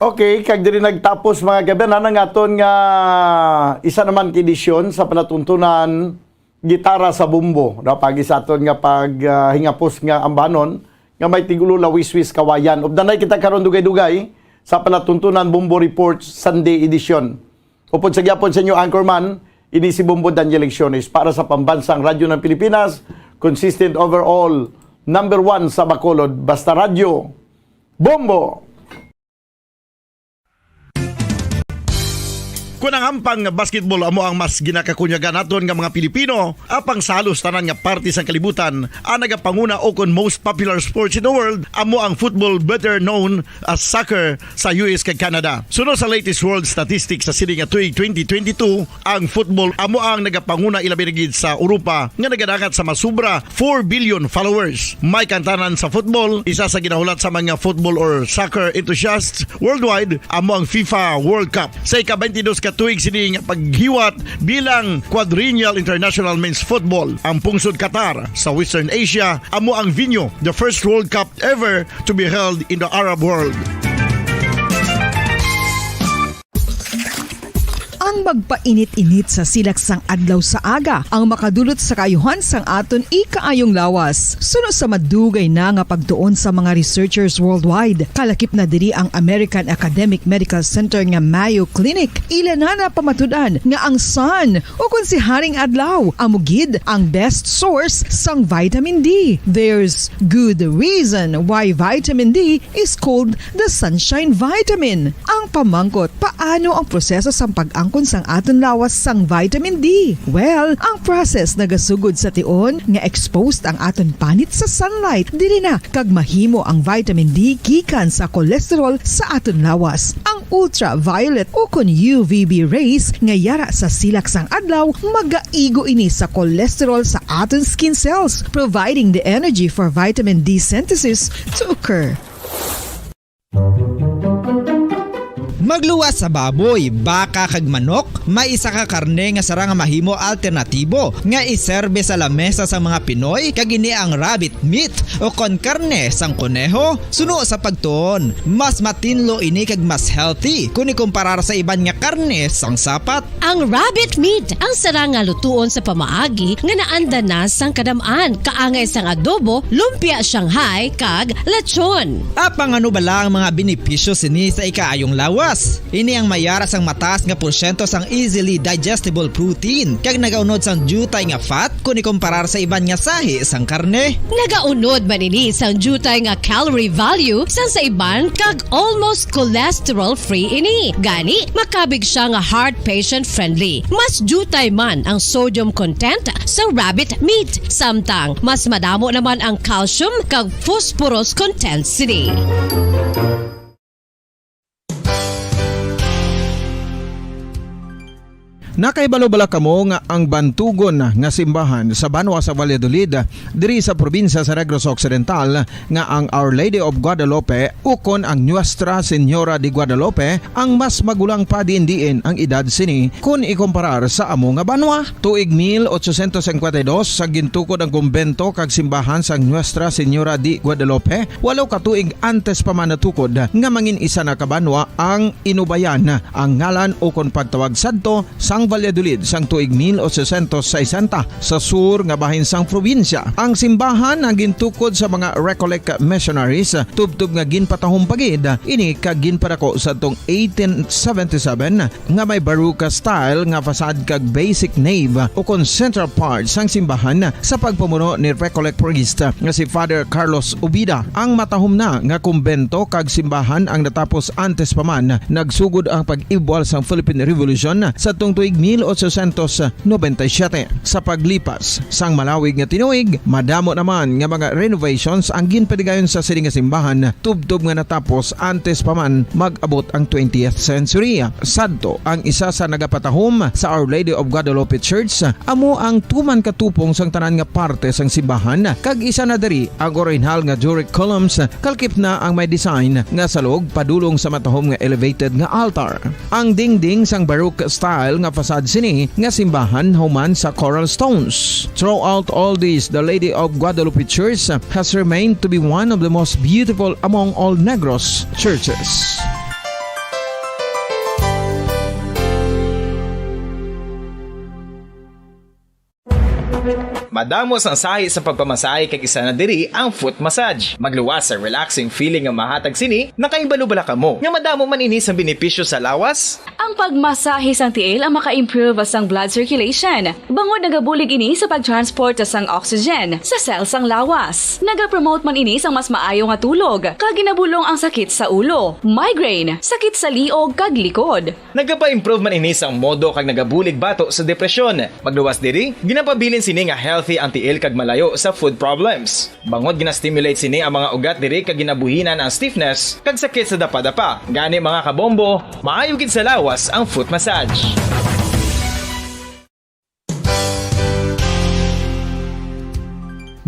Okay, kag diri nagtapos, mga kaibigan, ang aton nga isa naman ka edisyon sa palatuntunan Gitara sa Bombo, no? Pag isa aton nga pag, ah, hingapos nga ambanon nga may tigulo lawiswis kawayan. Updanay kita karon dugay-dugay sa palatuntunan Bombo Report Sunday Edition. Upod sa gyapon sa inyo anchorman, ini si Bombo Daniel Lecciones para sa Pambansang Radyo ng Pilipinas, consistent overall, number one sa Bacolod, basta radyo, Bombo! Kon ang hampang nga basketball amo ang mas ginakakunyagan naton nga mga Pilipino, apang sa halos tanan nga parte sang kalibutan, ang nagapanguna o kon most popular sports in the world amo ang football, better known as soccer, sa U S kag Canada. Suno sa latest world statistics sa sini nga tuig twenty twenty-two, ang football amo ang nagapanguna, ilabi na gid sa Europa nga nagadangat sa masubra four billion followers. May kantanan sa football, isa sa ginahulat sa mga football or soccer enthusiasts worldwide, amo ang FIFA World Cup. Sa ika-twenty-dos ka tuig sini nga paghiwat bilang Quadrennial International Men's Football, ang pungsod Qatar sa Western Asia amo ang venue, the first World Cup ever to be held in the Arab world. Ang magpainit-init sa silak sang adlaw sa aga ang makadulot sa kaayuhan sang aton ikaayong lawas. Suno sa madugay na nga pagtuon sa mga researchers worldwide, kalakip na diri ang American Academic Medical Center nga Mayo Clinic. Ila na napamatud-an nga ang sun, o kon si Haring Adlaw, amo gid ang best source sang vitamin D. There's good reason why vitamin D is called the sunshine vitamin. Ang pamangkot, paano ang proseso sang pag-angkon sang aton lawas sang vitamin D? Well, ang process nagasugod sa tion nga exposed ang aton panit sa sunlight. Diri na kag mahimo ang vitamin D gikan sa cholesterol sa aton lawas. Ang ultraviolet o kon U V B rays nga yara sa silak sang adlaw magaigo ini sa cholesterol sa aton skin cells, providing the energy for vitamin D synthesis to occur. Magluwas sa baboy, baka, kag manok, may isa ka karne nga sarang nga mahimo alternatibo nga iserbe sa lamesa sang mga Pinoy, kag ini ang rabbit meat o kon karne sang koneho. Suno sa pagtuon, mas matinlo ini kag mas healthy kon ikumparar sa iban nga karne sang sapat. Ang rabbit meat ang sarang nga lutuon sa pamaagi nga naanda na sang kadam-an, kaangay sang adobo, lumpia Shanghai, kag lechon. Apang ano bala ang mga benepisyo sini sa ikaayong lawas? Ini ang mayara sang mataas nga porsyento sang easily digestible protein, kag nagaunod sang diutay nga fat kon ikumparar sa iban nga sahi sang karne. Nagaunod man ini sang diutay nga calorie value sang sa iban kag almost cholesterol-free ini. Gani, makabig siya nga heart patient-friendly. Mas diutay man ang sodium content sa rabbit meat, samtang mas madamo naman ang calcium kag phosphorus content sini. Nakahibalo bala kamo nga ang bantugon nga simbahan sa banwa sa Valladolid, diri sa probinsya sa Negros Occidental, nga ang Our Lady of Guadalupe ukon ang Nuestra Señora de Guadalupe ang mas magulang pa diin-diin ang edad sini kon ikumparar sa amo nga banwa? Tuig mil ochocientos cincuenta y dos, sa gintukod ang kumbento kag simbahan sang Nuestra Señora de Guadalupe, walo ka tuig antes pa man natukod nga mangin isa na ka banwa ang Inubayan, ang ngalan ukon pagtawag sadto sang Valladolid sang tuig mil ochocientos sesenta sa sur nga bahin sang probinsya. Ang simbahan ang gintukod sa mga Recollect missionaries, tubtob nga ginpatahom pa gid ini kag ginpadako sadtong eighteen seventy-seven, nga may Baroque style nga facade kag basic nave ukon central part sang simbahan sa pagpamuno ni Recollect priest nga si Father Carlos Ubida. Ang matahom na nga kumbento kag simbahan ang natapos antes pa man nagsugod ang pag-ibwal sang Philippine Revolution sadtong tuig mil ochocientos noventa y siete. Sa paglipas sang malawig nga tinuig, madamo naman nga mga renovations ang ginpadigayon sa sini nga simbahan, tubtob nga natapos antes pa man mag-abot ang twentieth century. Sadto, ang isa sa nagapatahom sa Our Lady of Guadalupe Church amo ang tuman ka tupong sang tanan nga parte sang simbahan, kag isa na diri ang orihinal nga Doric columns, kalkip na ang may design nga salog padulong sa matahom nga elevated nga altar. Ang dingding sang Baroque style nga facade sini nga simbahan human sa coral stones. Throughout all this, the Lady of Guadalupe Church has remained to be one of the most beautiful among all Negros churches. Madamo sang sahi sa pagpamasahe, kag isa na diri ang foot massage. Magluwas sa relaxing feeling nga mahatag sini. Nakahibalo bala kamo nga madamo man ini sang benepisyo sa lawas? Ang pagmasahe sang tiil ang maka-improve sang blood circulation, bangod nagabulig ini sa pag-transport sang oxygen sa cell sang lawas. Nagapromote man ini sang mas maayo nga tulog, kag ginabulong ang sakit sa ulo, migraine, sakit sa liog, kag likod. Nagapa-improve man ini sang modo kag nagabulig bato sa depresyon. Magluwas diri, ginapabilin sini nga healthy ang tiil kag malayo sa foot problems. Bangod gina-stimulate sini ang mga ugat diri kag ginabuhinan ang stiffness kag sakit sa dapadapa. Gani, mga kabombo, maayo gid sa lawas ang foot massage.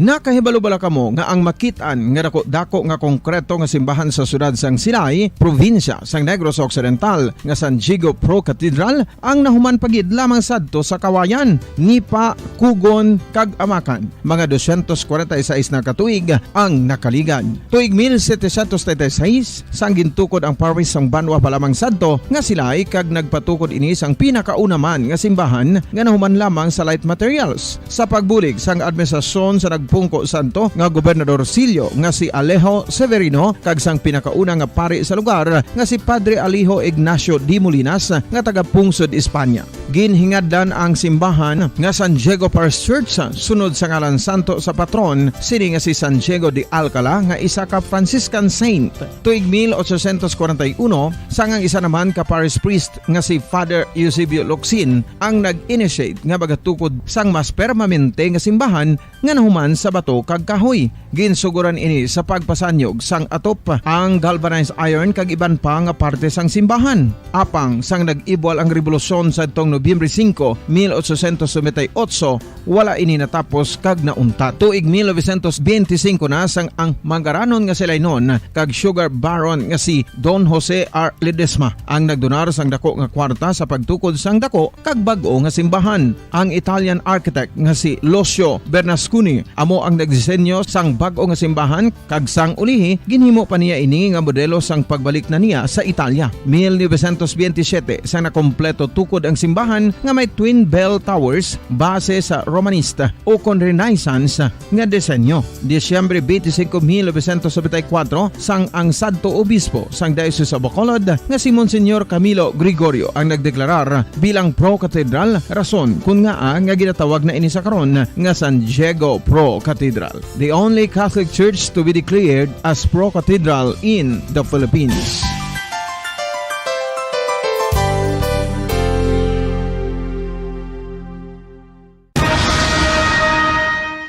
Nakahibalo bala kamo nga ang makit-an nga dako-dako nga konkreto nga simbahan sa siyudad sang Silay, probinsya sang Negros Occidental, nga San Diego Pro Cathedral, ang nahuman pa gid lamang sadto sa Kawayan, Nipa, Kugon, kag Amakan? Mga dosyentos kwarenta y seis na ka tuig ang nakaligad. Tuig mil setecientos treinta y seis, sang gintukod ang parish sang banwa pa lamang sadto nga Silay kag nagpatukod ini sang pinakauna man nga simbahan nga nahuman lamang sa light materials. Sa pagbulig sang administrasyon sa nagpungko sadto nga gobernadorcillo nga si Alejo Severino kag sang pinakauna nga pari sa lugar nga si Padre Alejo Ignacio de Molinas nga taga-pungsod Espanya. Ginhingadlan ang simbahan nga San Diego Parish Church sunod sa ngalan santo sa patron sini nga si San Diego de Alcala nga isa ka Franciscan saint. Tuig mil ochocientos kwarenta y uno, sang ang isa naman ka parish priest nga si Father Eusebio Locsin ang nag-initiate nga magatukod sang mas permanente nga simbahan nga nahuman sa bato kag kahoy. Ginsugoran ini sa pagpasanyog sang atop, ang galvanized iron kag iban pa nga parte sang simbahan. Apang sang nag-ibwal ang rebolusyon sadtong Nobyembre singko, mil ochocientos noventa y ocho, wala ini natapos kag nauntat. Tuig mil novecientos benti singko na sang ang mangaranon nga si Lainon kag sugar baron nga si Don Jose R. Ledesma ang nagdonar sang dako nga kwarta sa pagtukod sang dako kag bag-o nga simbahan. Ang Italian architect nga si Lucio Bernasconi amo ang nagdisenyo sang bag-o nga simbahan, kag sang ulihi ginhimo pa niya ini nga modelo sang pagbalik na niya sa Italia. Mil novecientos benti siyete, sang nakompleto tukod ang simbahan nga may twin bell towers base sa Romanista ukon Renaissance nga disenyo. Disyembre benti singko, mil novecientos nobenta y kuwatro, sang ang sadto obispo sang Diocese of Bacolod nga si Monsignor Camilo Gregorio ang nagdeklarar bilang pro-cathedral, rason kon ngaa nga ginatawag na ini sa karon nga San Diego Pro Cathedral, the only Catholic church to be declared as pro-cathedral in the Philippines.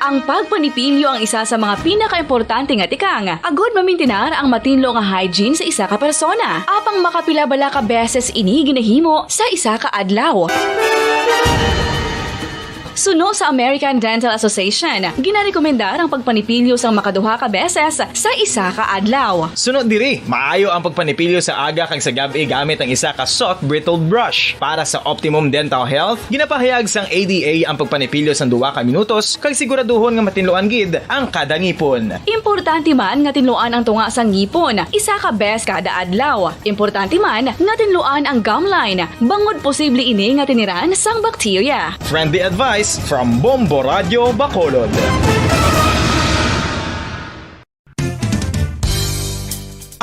Ang pagpanipilyo ang isa sa mga pinakaimportante nga tikang agod mamintinar ang matinlo nga hygiene sa isa ka persona. Apang makapila bala ka beses ini ginahimo sa isa ka adlaw? Suno sa American Dental Association, ginarekomendar ang pagpanipilyo sang makaduha ka beses sa isa ka adlaw. Suno diri, maayo ang pagpanipilyo sa aga kag sa gab-i gamit ang isa ka soft bristled brush. Para sa optimum dental health, ginapahayag sang A D A ang pagpanipilyo sang duha ka minutos kag siguraduhon nga matinluan gid ang kada ngipon. Importante man nga tinluan ang tunga sang ngipon isa ka bes kada adlaw. Importante man nga tinluan ang gum line bangod posible ini nga tiniran sang bakterya. Friendly advice from Bombo Radio Bacolod.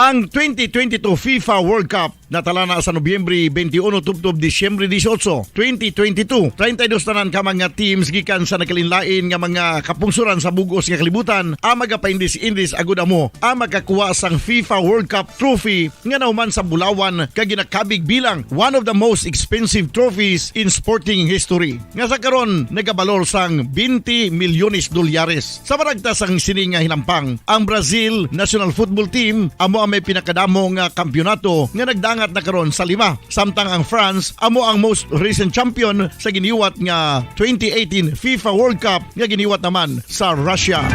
Ang twenty twenty-two FIFA World Cup natala na sa Nobyembre twenty-one tubtob Disyembre dieciocho, twenty twenty-two. Treinta y dos tanan ka mga teams gikan sa nagkalainlain nga mga kapungsoran sa bug-os nga kalibutan ang magapaindis-indis agud amo ang makakuha sang FIFA World Cup trophy nga nahuman sa bulawan kag ginakabig bilang one of the most expensive trophies in sporting history, nga sa karon nagabalor sang twenty milyones dolyares. Sa maragtas sang sini nga hinampang, ang Brazil national football team amo ang may pinakadamo nga kampiyonato nga nagdangat na karon sa lima, samtang ang France amo ang most recent champion sa giniwat nga twenty eighteen FIFA World Cup nga giniwat naman sa Russia.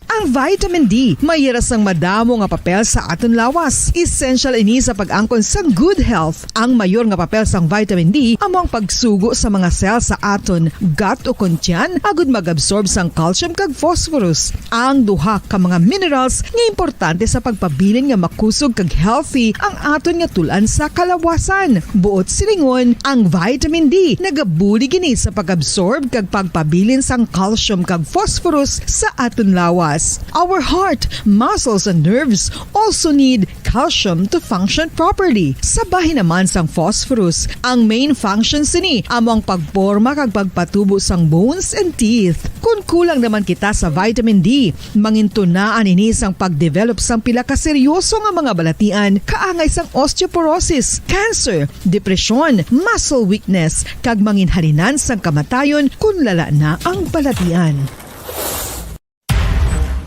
Ang Vitamin D may hira sang madamo nga papel sa aton lawas. Essential ini sa pag-angkon sang good health. Ang mayor nga papel sang vitamin D amo ang pagsugo sa mga cell sa aton gut o kon tiyan agud mag-absorb sang calcium kag phosphorus, ang duha ka mga minerals nga importante sa pagpabilin nga makusog kag healthy ang aton nga tul-an sa kalawasan. Buot silingon, ang vitamin D nagabulig ini sa pag-absorb kag pagpabilin sang calcium kag phosphorus sa aton lawas. Our heart, muscles, and nerves also need calcium to function properly. Sa bahin naman sang phosphorus, ang main function sini amo ang pagporma kag pagpatubo sang bones and teeth. Kon kulang naman kita sa vitamin D, mangintunaan ini sang pag-develop sang pila ka seryoso nga mga balatian, kaangay sang osteoporosis, cancer, depresyon, muscle weakness, kag manginhalinan sang kamatayon kon lala na ang balatian.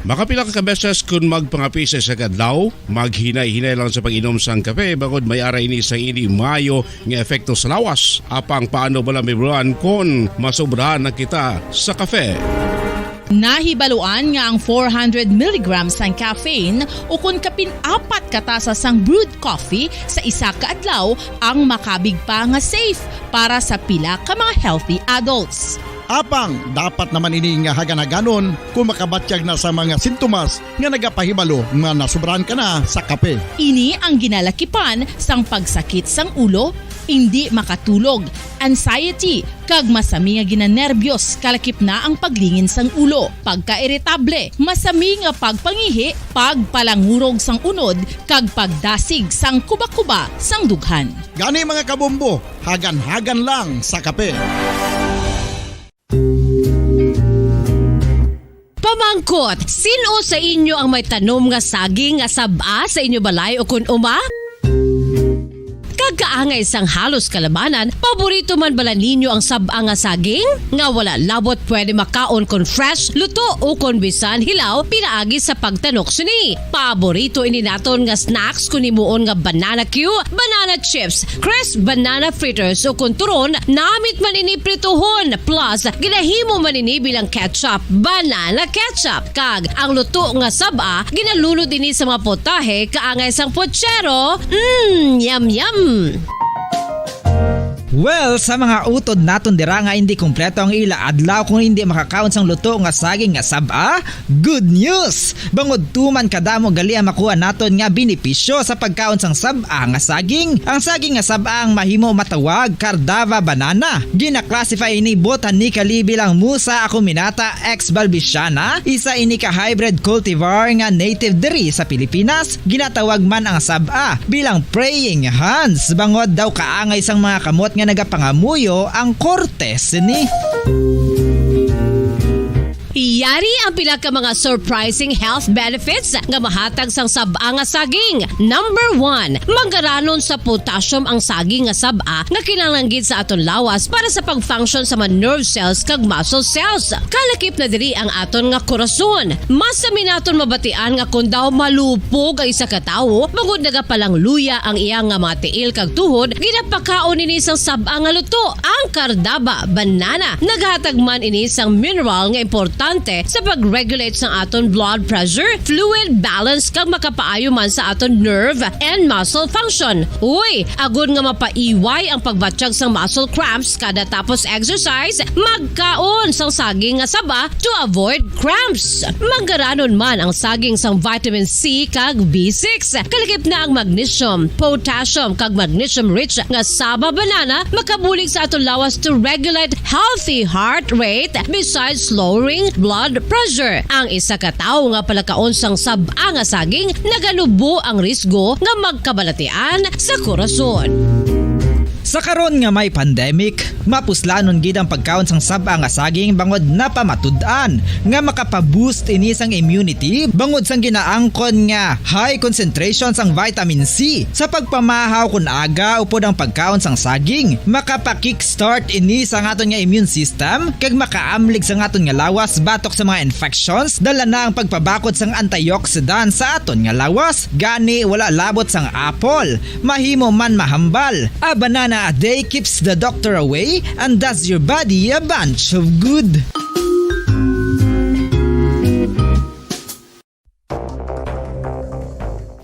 Makapila ka beses kon magpangape sa isa ka adlaw, maghinay-hinay lang sa pag-inom sang kape, bangod may ara ini sa hindi maayo nga epekto sa lawas. Apang paano bala, Ma'am Ron, kon masobrahan na kita sa kape? Nahibaluan nga ang four hundred milligrams sang caffeine, o kon kapin apat ka tasa sang brewed coffee sa isa ka adlaw, ang makabig pa nga safe para sa pila ka mga healthy adults. Apang dapat naman ini nga hagan-haganon kon makabatyag na sa mga sintomas nga nagapahibalo nga nasobrahan ka na sa kape. Ini ang ginalakipan sang pagsakit sang ulo, indi makatulog, anxiety, kag masami nga ginanerbyos, kalakip na ang paglingin sang ulo, pagkairitable, masami nga pagpangihi, pagpalangurog sang unod, kag pagdasig sang kuba-kuba sang dughan. Gani, mga kabombo, hagan-hagan lang sa kape. Pamangkot, sin-o sa inyo ang may tanom nga saging nga sab-a sa inyo balay o kon uma? Kag kaangay sang halos kalabanan, paborito man bala ninyo ang sab-a nga saging? Nga wala labot pwede makaon kon fresh, luto, o kon bisan hilaw pinaagi sa pagtanok sini. Paborito ini naton nga snacks kon himuon nga banana cue, banana chips, crisp banana fritters, o kon turon, namit man ini prituhon, plus ginahimo man ini bilang ketchup, banana ketchup. Kag ang luto nga sab-a, ginalunod ini sa mga putahe kaangay sang puchero. Mm, yum, yum! Well, sa mga utod naton dira nga hindi kompleto ang ila adlaw kung hindi makakaon sang luto nga saging nga sab-a, good news! Bangod tuman kadamo gali ang makuha naton nga benepisyo sa pagkaon sang sab-a nga saging. Ang saging nga sab-a ang mahimo matawag Cardava banana. Gina-classify ini botanically bilang Musa acuminata ex balbisiana, isa ini ka hybrid cultivar nga native diri sa Pilipinas. Ginatawag man ang sab-a bilang praying hands, bangod daw kaangay sang mga kamot nga nagapangamuyo ang korte sini. Yari ang pila ka mga surprising health benefits nga mahatag sang sab-a nga saging. Number one, manggaranon sa potassium ang saging nga sab-a nga kinahanglan gid sa aton lawas para sa pag-function sa mga nerve cells kag muscle cells. Kalakip na diri ang aton nga korason. Masami naton mabatian nga kon daw malupog ang isa ka tawo, bangod nagapalangluya ang iya nga mga tiil kag tuhod, ginapakaon ini sang sab-a nga luto. Ang Cardaba banana nagahatag man ini sang mineral nga importante sa pag-regulate sang aton blood pressure, fluid balance, kag makapaayo man sa aton nerve and muscle function. Uy, agod nga mapaiway ang pagbatyag sang muscle cramps kada tapos exercise, magkaon sang saging nga saba to avoid cramps. Manggaranon man ang saging sang vitamin C kag B six. Kalakip na ang magnesium, potassium, kag magnesium-rich nga saba banana makabulig sa aton lawas to regulate healthy heart rate besides lowering blood pressure. Ang isa ka tawo nga palakaon sang sab-a nga saging naganubo ang risgo nga magkabalatian sa korason. Sa karon nga may pandemic, mapuslanon gid ang pagkaon sang sab-a nga saging bangod napamatud-an nga makapa-boost ini sang immunity bangod sang ginaangkon nga high concentration sang vitamin C. Sa pagpamahaw kon aga upod ang pagkaon sang saging, makapa-kickstart ini sa aton nga immune system kag makaamlig sa aton nga lawas batok sa mga infections. Dala na ang pagpabakod sang antioxidant sa aton nga lawas. Gani, wala labot sang apple, mahimo man mahambal. A banana a day keeps the doctor away and does your body a bunch of good.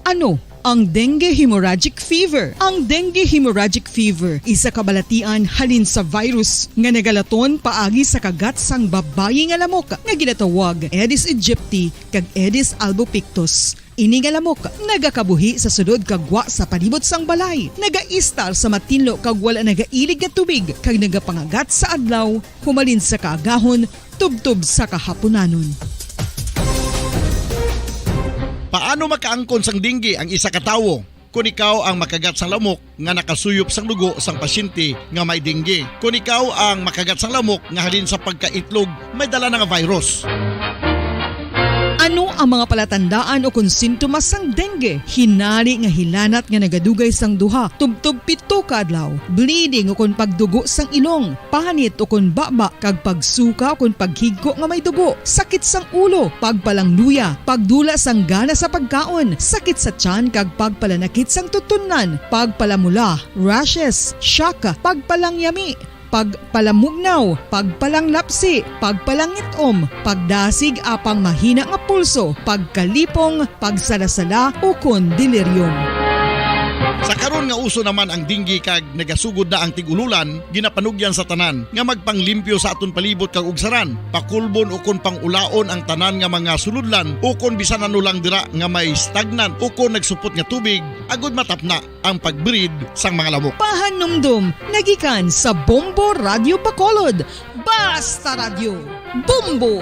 Ano ang dengue hemorrhagic fever? Ang dengue hemorrhagic fever isa ka balatian halin sa virus nga nagalaton paagi sa kagat sang babayi nga lamok nga ginatawag Aedes aegypti kag Aedes albopictus. Ini nga lamok nagakabuhi sa sulod kag gwa sa palibot sang balay, nagaistar sa matinlo kag wala nagailig nga tubig, kag nagapangagat sa adlaw humalin sa kaagahon tubtob sa kahapunanon. Paano makaangkon sang dengue ang isa ka tawo? Kon ikaw ang makagat sang lamok nga nakasuyop sang dugo sang pasyente nga may dengue, kon ikaw ang makagat sang lamok nga halin sa pagkaitlog may dala na nga virus. Ano ang mga palatandaan o kon sintomas sang dengue? Hinari nga hilanat nga nagadugay sang duha tubtob pito ka adlaw, bleeding o kon pagdugo sang ilong, panit o kon baba, kag pagsuka o kon paghigko nga may dugo, sakit sang ulo, pagpalangluya, pagdula sang gana sa pagkaon, sakit sa tiyan kag pagpalanakit sang tutunlan, pagpalamula, rashes, shock, pagpalangyami, pagpalamugnaw, pagpalanglapsi, pagpalangit-om, pagdasig apang mahina nga pulso, pagkalipong, pagsalasala, ukon delirium. Sa karon nga uso naman ang dengue kag nagasugod na ang tig-ululan, ginapanugyan sa tanan nga magpanglimpyo sa aton palibot kag ugsaran, pakulbon ukon pang-ulaon ang tanan nga mga sulodlan, ukon bisan ano lang dira nga may stagnant ukon nagsupot nga tubig, agud matapna ang pag-breed sang mga lamok. Pahanumdom nga gikan sa Bombo Radyo Bacolod. Basta Radyo, Bombo!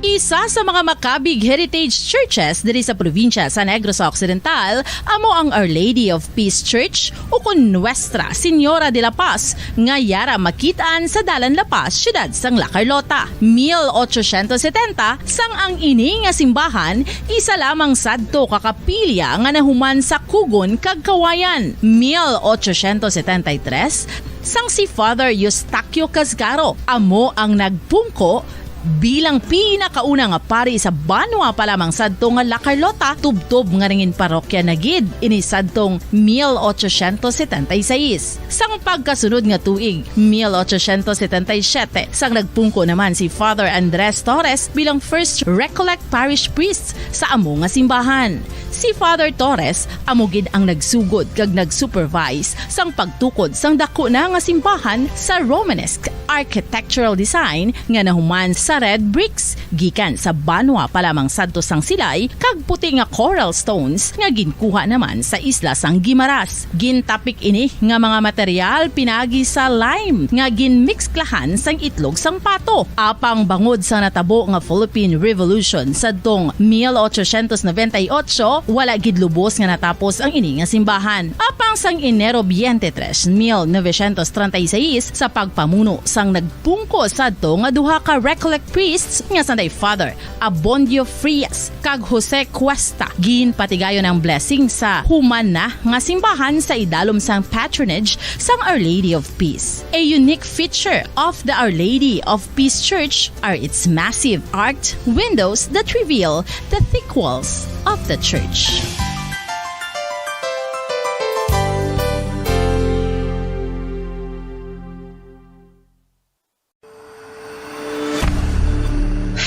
Isa sa mga makabig heritage churches diri sa probinsya sa Negros Occidental amo ang Our Lady of Peace Church, ukon Nuestra Señora de la Paz, nga yara makit-an sa Dalan La Paz, siyudad sang La Carlota. Mil ochocientos setenta, sang ang ini nga simbahan isa lamang sadto ka kapilya nga nahuman sa kugon kag kawayan. Mil ochocientos setenta y tres, sang si Father Eustaquio Casgaro amo ang nagpungko bilang pinakauna nga pari sa banwa pa lamang sadto nga La Carlota, tubtob nga nangin parokya na gid ini sadtong mil ochocientos setenta y seis. Sang pagkasunod nga tuig, mil ochocientos setenta y siete, sang nagpungko naman si Father Andres Torres bilang first Recollect Parish Priest sa amo nga simbahan. Si Father Torres amo gid ang nagsugod kag nag-supervise sang pagtukod sang daku na nga simbahan sa Romanesque architectural design nga nahuman sa red bricks gikan sa banwa pa lamang sadto sang silay kag puti nga coral stones nga ginkuha naman sa isla sang Guimaras. Gintapik ini nga mga material pinagi sa lime nga ginmikslahan sang itlog sang pato. Apang bangod sa natabo nga Philippine Revolution sadtong mil ochocientos noventa y ocho, wala gid lubos nga natapos ang ini nga simbahan. Apang sang Enero twenty-three, mil novecientos treinta y seis, sa pagpamuno sang nagpungko sadto nga duha ka Recollect priests nga sanday Father Abondio Frias kag Jose Cuesta, ginpatigayon ang blessing sa human na nga simbahan sa idalom sang patronage sang Our Lady of Peace. A unique feature of the Our Lady of Peace Church are its massive arched windows that reveal the thick walls of the church.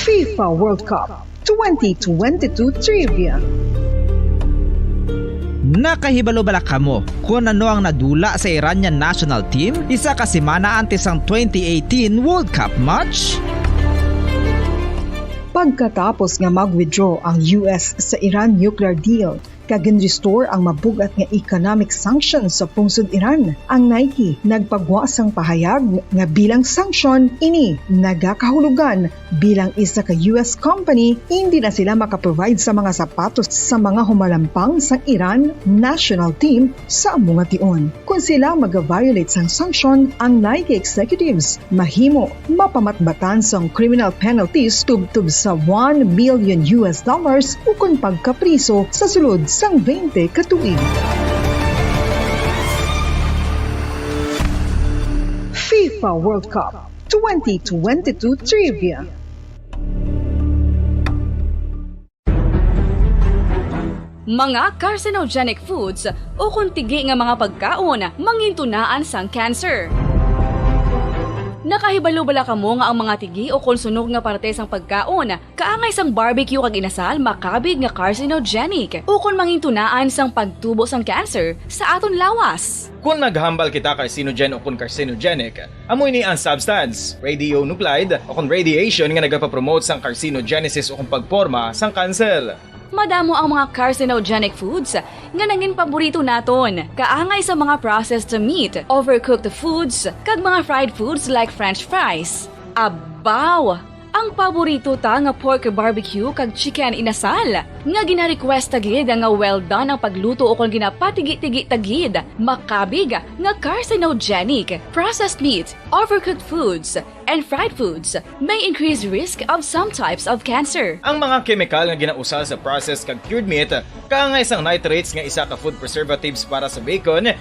FIFA World Cup twenty twenty-two Trivia. Nakahibalo bala kamo kon ano ang nadula sa Iranian national team isa ka semana antes sang twenty eighteen World Cup match? Pagkatapos nga mag-withdraw ang U S sa Iran nuclear deal, kag gin-restore ang mabug-at nga economic sanctions sa pungsod Iran. Ang Nike nagpagwa sang pahayag nga bilang sanction ini nagakahulugan bilang isa ka U S company, hindi na sila makaprovide sa mga sapatos sa mga humalampang sang Iran national team sa amo nga tion. Kon sila mag-violate sang sanction, ang Nike executives mahimo mapamatbatan sang criminal penalties tubtob sa one million U S dollars ukon pagkapriso sa sulod sang twenty ka tuig. FIFA World Cup twenty twenty-two Trivia. Mga carcinogenic foods ukon tigi nga mga pagkaon mangintunaan sang cancer. Nakahibalo bala kamo nga ang mga tigi o kon sunog nga parte sang pagkaon, kaangay sang barbecue kag inasal, makabig nga carcinogenic o kon mangin tunaan sang pagtubo sang cancer sa aton lawas? Kon naghambal kita carcinogen o kon carcinogenic, amo ini ang substance, radionuclide o kon radiation nga nagapapromote sang carcinogenesis o kon pagporma sang kanser. Madamo ang mga carcinogenic foods nga nangin paborito naton, kaangay sa mga processed meat, overcooked foods, kag mga fried foods like french fries. Abaw! Ang paborito ta nga pork barbecue kag chicken inasal, nga gina-request ta gid nga well done ang pagluto o kon ginapatigi-tigi ta gid, makabig nga carcinogenic. Processed meat, overcooked foods, and fried foods may increase risk of some types of cancer. Ang mga kemikal nga ginausal sa processed kag cured meat, kaangay sang nitrates nga isa ka food preservatives para sa bacon,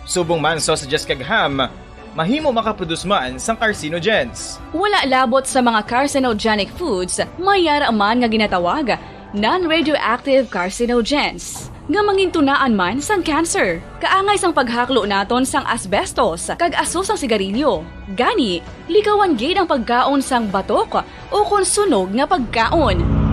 subong man sausages kag ham, mahimo makaproduce man sang carcinogens. Wala labot sa mga carcinogenic foods, may yara man nga ginatawag non-radioactive carcinogens, nga mangintunaan man sang cancer. Kaangay sang paghaklo naton sang asbestos kag aso sang sigarilyo. Gani, likawan gid ang pagkaon sang batok o kon sunog nga pagkaon.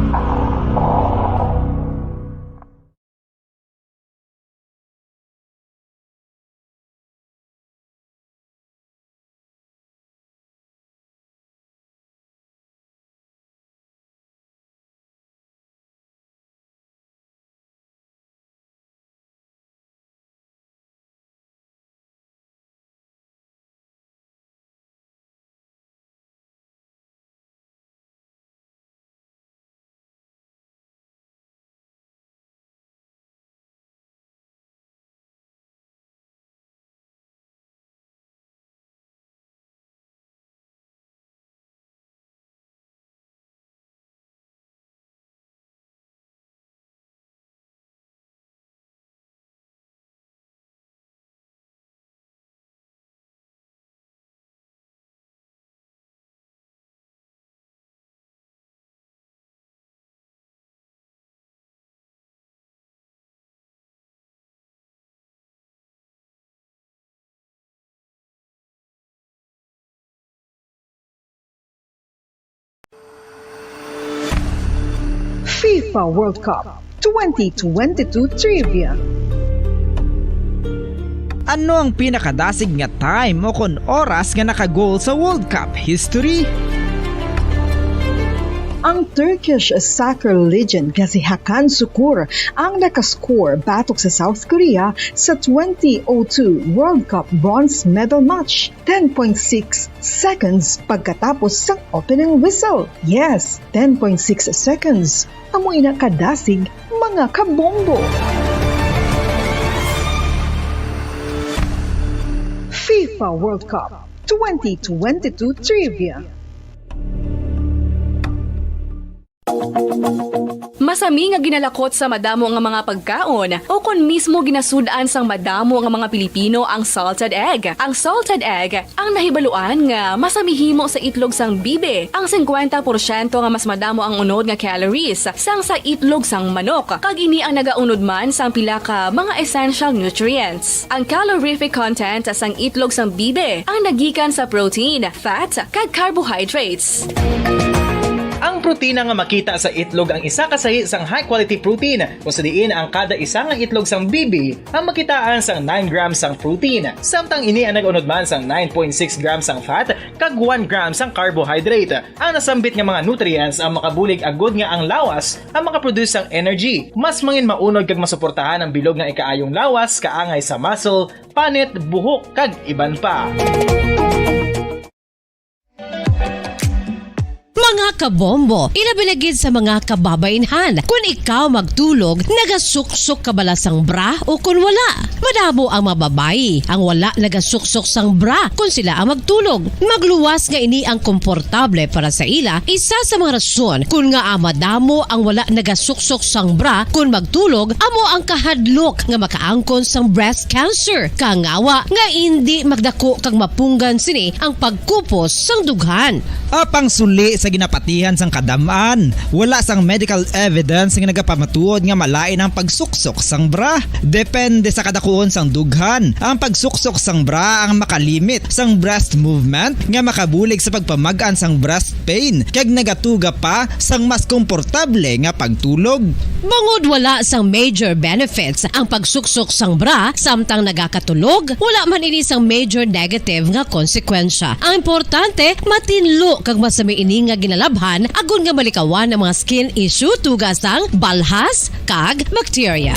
FIFA World Cup twenty twenty-two Trivia. Ano ang pinakadasig nga time o kon oras nga naka-goal sa World Cup history? Ang Turkish soccer legend nga si Hakan Sukur ang nakascore batok sa South Korea sa twenty oh two World Cup bronze medal match, ten point six seconds pagkatapos sang opening whistle. Yes, ten point six seconds. Amo ina kadasig, mga kabombo. FIFA World Cup twenty twenty-two Trivia. Masami nga ginalakot sa madamo nga mga pagkaon, o kon mismo ginasud-an sang madamo nga mga Pilipino ang salted egg. Ang salted egg ang nahibaluan nga masami himo sa itlog sang bibi, ang singkwenta porsyento nga mas madamo ang unod nga calories sang sa itlog sang manok, kag ini ang nagaunod man sang pila ka mga essential nutrients. Ang calorific content sang itlog sang bibi ang nagikan sa protein, fat, kag carbohydrates. Ang protina nga makita sa itlog ang isa ka sahi sang high-quality protein, kung sa diin ang kada isa nga itlog sang bibi ang makitaan sang nine grams sang protein, samtang ini ang nag-unod man sang nine point six grams sang fat kag one gram sang carbohydrate. Ang nasambit nga mga nutrients ang makabulig agud nga ang lawas ang makaproduce sang energy. Mas mangin maunod kag masuportahan ang bilog nga ikaayong lawas kaangay sa muscle, panit, buhok, kag iban pa. Mga kabombo, ilabi na gid sa mga kababaynhan, kun ikaw magtulog, nagasuksok ka bala sang bra o kun wala? Madamo ang mga babayi ang wala nagasuksok sang bra kun sila ang magtulog. Magluwas nga ini ang komportable para sa ila, isa sa mga rason kun ngaa madamo ang wala nagasuksok sang bra kun magtulog amo ang kahadlok nga makaangkon sang breast cancer, kangawa nga indi magdako kag mapunggan sini ang pagkupos sang dughan. Apang suli sa ginapatihan sang kadam-an, wala sang medical evidence nga nagapamatuod nga malain ang pagsuksok sang bra. Depende sa kada sang dughan. Ang pagsuksok sang bra ang makalimit sang breast movement nga makabulig sa pagpamag-an sang breast pain kag nagatuga pa sang mas komportable nga pagtulog. Bangod wala sang major benefits ang pagsuksok sang bra samtang nagakatulog, wala man ini sang major negative nga konsekwensya. Ang importante, matinlo kag masami ini nga ginalabhan agod nga malikawan ang mga skin issue, tuga sang balhas kag bakterya.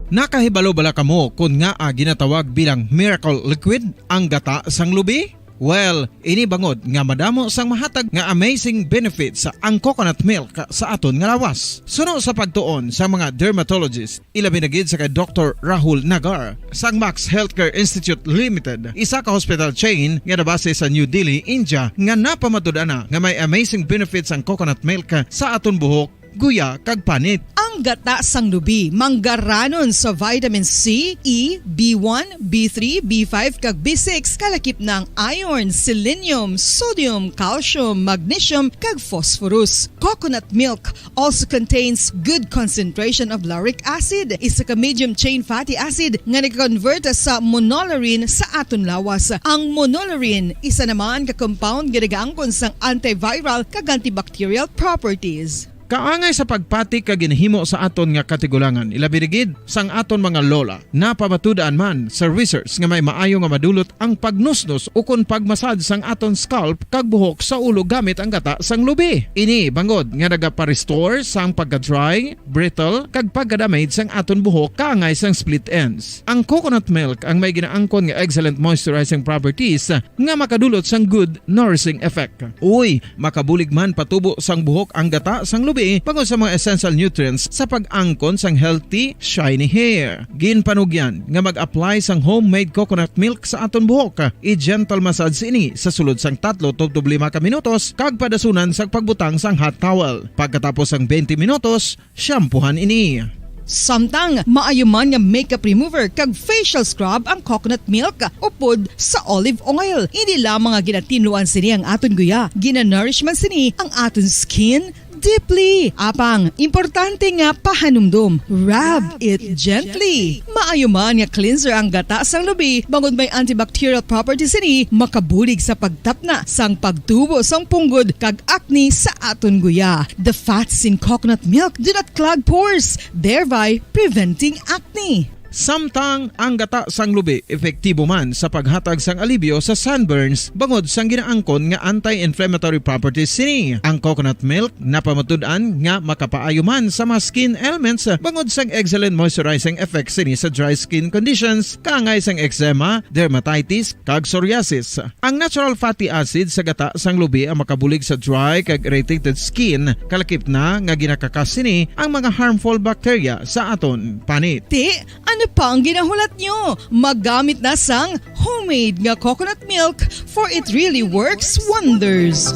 Nakahibalo bala kamo kon ngaa ginatawag bilang miracle liquid ang gata sang lubi? Well, ini bangod nga madamo sang mahatag nga amazing benefits ang coconut milk sa aton nga lawas. Suno sa pagtuon sa mga dermatologist, ilabi na gid sa kay Doktor Rahul Nagar sang Max Healthcare Institute Limited, isa ka hospital chain nga nabase sa New Delhi, India, nga napamatud-an na nga may amazing benefits ang coconut milk sa aton buhok, guya, kag panit. Ang gata sang lubi manggaranon sa vitamin C, E, B one, B three, B five, kag B six, kalakip na ang iron, selenium, sodium, calcium, magnesium, kag phosphorus. Coconut milk also contains good concentration of lauric acid, isa ka medium chain fatty acid nga nag-convert sa monolaurin sa aton lawas. Ang monolaurin, isa naman ka compound nga nagaangkon sang antiviral kag antibacterial properties. Kaangay sa pagpati kag ginhimo sa aton nga katigulangan, ilabi na gid sang aton mga lola. Napamatud-an man sa research nga may maayo nga madulot ang pagnusnos ukon pagmasad sang aton scalp kag buhok sa ulo gamit ang gata sang lubi. Ini bangod nga nagapa-restore sang pagka-dry, brittle, kag pagka-damage sang aton buhok kaangay sang split ends. Ang coconut milk ang may ginaangkon nga excellent moisturizing properties nga makadulot sang good nourishing effect. Uy, makabulig man patubo sang buhok ang gata sang lubi bangod sa mga essential nutrients sa pag-angkon sang healthy, shiny hair. Ginpanugyan nga mag-apply sang homemade coconut milk sa aton buhok. I-gentle massage ini sa sulod sang tatlo tubtob lima ka minutos kag padasunan sang pagbutang sang hot towel. Pagkatapos sang twenty minutos, shampoohan ini. Samtang maayo man nga makeup remover kag facial scrub ang coconut milk upod sa olive oil. Hindi lamang nga ginatinluan sini ang aton guya, ginanourish man sini ang aton skin deeply. Apang, importante nga pahanumdom, rub it gently. Maayo man nga cleanser ang gata sang lubi, bangod may antibacterial properties sini, makabulig sa pagtapna sang pagtubo sang punggod kag acne sa aton guya. The fats in coconut milk do not clog pores, thereby preventing acne. Samtang ang gata sang lubi epektibo man sa paghatag sang alibyo sa sunburns bangod sang ginaangkon nga anti-inflammatory properties sini. Ang coconut milk napamatud-an nga makapaayo man sa mga skin ailments bangod sang excellent moisturizing effects sini sa dry skin conditions, kaangay sang eczema, dermatitis, kag psoriasis. Ang natural fatty acid sa gata sang lubi ang makabulig sa dry kag irritated skin, kalakip na nga ginakakas sini ang mga harmful bacteria sa aton panit. Ti, ano pa ang ginahulat nyo? Maggamit na sang homemade nga coconut milk, for it really works wonders.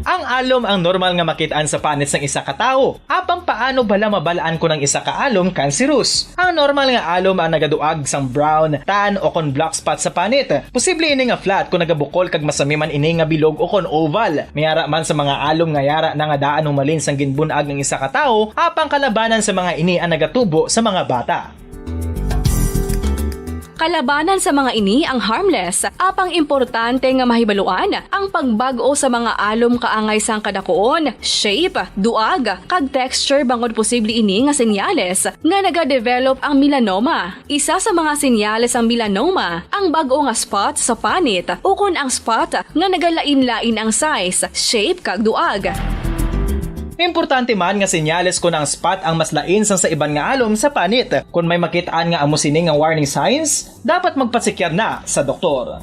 Ang alom ang normal nga makit-an sa panit sang isa ka tawo. Apang paano bala mabal-an kon ang isa ka alom cancerous? Ang normal nga alom ang nagaduag sang brown, tan, o kon black spot sa panit. Posible ini nga flat kon nagabukol kag masami man ini nga bilog o kon oval. May ara man sa mga alom nga yara na nga daan humalin sang ginbun-ag ang isa ka tawo, apang kalabanan sa mga ini ang nagatubo sa mga bata. Kalabanan sa mga ini ang harmless, apang importante nga mahibaluan ang pagbag-o sa mga alom kaangay sang kadakuon, shape, duag, kag texture bangod posible ini nga senyales nga nagadevelop ang melanoma. Isa sa mga senyales sang melanoma ang bag-o nga spot sa panit ukon ang spot nga nagalain-lain ang size, shape, kag duag. Importante man nga senyales kon ang spot ang mas lain sang sa iban nga alom sa panit. Kon may makit-an nga amo sini nga warning signs, dapat magpatsikyar na sa doktor.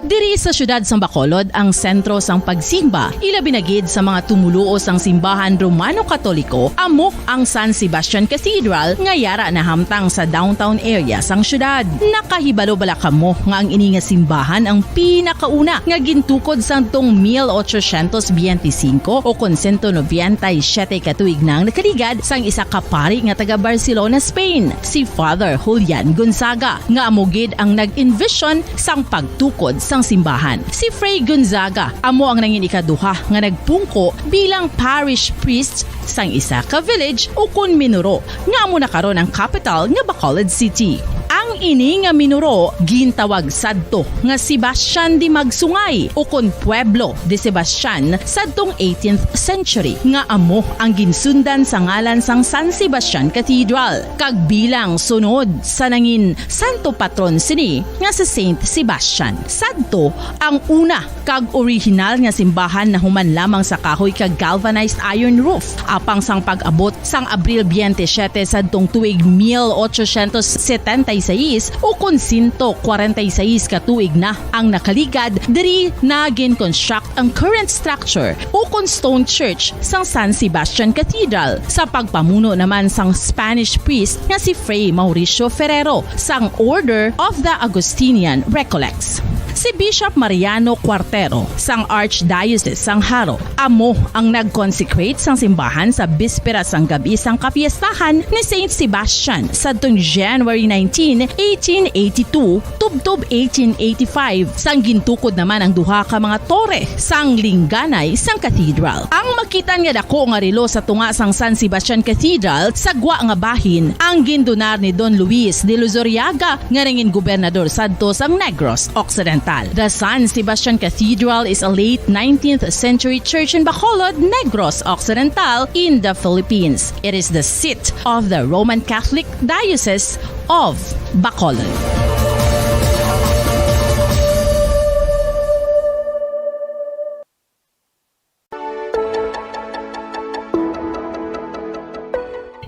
Diri Sa siyudad sang Bacolod ang sentro sang pagsimba, ilabi na gid sa mga tumoluo sang simbahan Romano-Katoliko, amo ang San Sebastian Cathedral nga yara nahamtang sa downtown area sang siyudad. Nakahibalo bala kamo nga ang ini nga simbahan ang pinakauna nga gintukod sadtong mil ochocientos biyente singko o kon sento nobenta y siyete ka tuig na ang nakaligad sang isa ka pari nga taga Barcelona, Spain, si Father Julian Gonzaga, nga amo gid ang nag-envision sang pagtukod sang simbahan. Si Fray Gonzaga amo ang nangin ikaduha nga nagpungko bilang parish priest sang isa ka village ukon minuro nga amo na karon ang kapital nga Bacolod City. Ang ini nga minuro gintawag sadto nga Sebastian de Magsungay ukon Pueblo de Sebastian sadtong eighteenth century, nga amo ang ginsundan sa ngalan sang San Sebastian Cathedral, kag bilang sunod sa nangin santo patron sini nga si Saint Sebastian. Sadto ang una kag orihinal nga simbahan nahuman lamang sa kahoy kag galvanized iron roof. Apang sang pag-abot sang Abril biyente siyete sadtong tuig mil ochocientos setenta y seis, ukon sento kwarenta y seis ka tuig na ang nakaligad, diri na gin-construct ang current structure ukon stone church sang San Sebastian Cathedral sa pagpamuno naman sang Spanish priest nga si Fray Mauricio Ferrero sang Order of the Augustinian Recollects. Si Bishop Mariano Cuartero sang Archdiocese sang Jaro amo ang nag-consecrate sang simbahan sa bispera sang gab-i sang kapiestahan ni Saint Sebastian sadtong January nineteen, eighteen eighty-two, tubtob eighteen eighty-five, sang gintukod naman ang duha ka mga tore sang lingganay sang cathedral. Ang makitan nga dako nga relo sa tunga sang San Sebastian Cathedral sa gwa nga bahin ang gindunar ni Don Luis de Luzuriaga nga nangin gobernador sadto sang Negros Occidental. The San Sebastian Cathedral is a late nineteenth century church in Bacolod, Negros Occidental, in the Philippines. It is the seat of the Roman Catholic Diocese of Bacolod.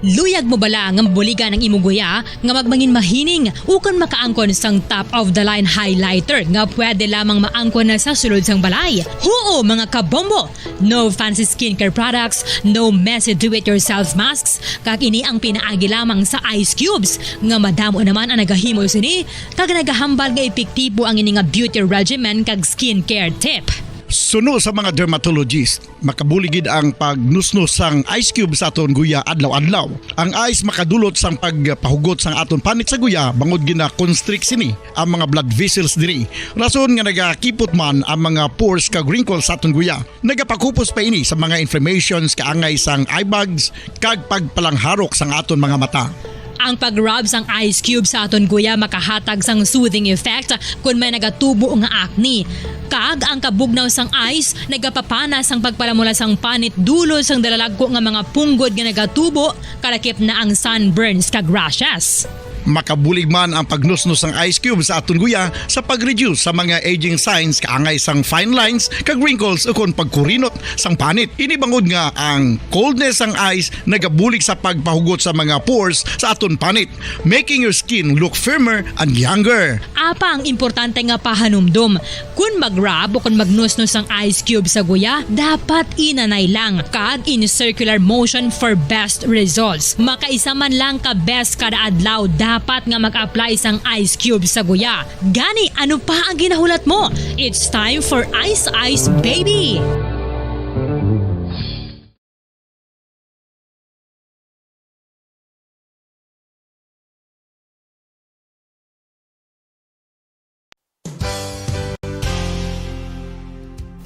Luyag mo bala nga mabuligan ang imo guya nga magmangin mahining ukon makaangkon sang top-of-the-line highlighter nga pwede lamang maangkon na sa sulod sang balay? Huo, mga kabombo! No fancy skincare products, no messy do-it-yourself masks, kag ini ang pinaagi lamang sa ice cubes nga madamo naman ang nagahimo sini kag nagahambal nga epektibo ang ini nga beauty regimen kag skincare tip. Suno sa mga dermatologist, makabulig gid ang pagnusnos sang ice cube sa aton guya adlaw-adlaw. Ang ice makadulot sang pagpahugot sang aton panit sa guya bangod gina-constrict sini ang mga blood vessels diri. Rason nga nagakipot man ang mga pores kag wrinkles sa aton guya. Nagapakupos pa ini sa mga inflammations kaangay sang eye bags kag pagpalangharok sang aton mga mata. Ang pag-rub sang ice cube sa aton guya makahatag sang soothing effect kon may nagatubo nga acne. Kag ang kabugnaw sang ice nagapapana sang pagpalamula sang panit dulot sang dalalagko nga mga punggod nga nagatubo, kalakip na ang sunburns kag rashes. Makabulig man ang pagnusnos sang ice cube sa aton guya sa pag-reduce sa mga aging signs kaangay sang fine lines kag wrinkles ukon pagkurinot sang panit. Ini bangod nga ang coldness sang ice nagabulig sa pagpahugot sa mga pores sa aton panit, making your skin look firmer and younger. Apang importante nga pahanumdom, kon mag-rub o kon magnusnos ang ice cube sa guya, dapat inanay lang kag in circular motion for best results. Makaisa man lang ka beses kada adlaw dapat nga mag-apply sang ice cube sa guya. Gani, ano pa ang ginahulat mo? It's time for Ice Ice Baby!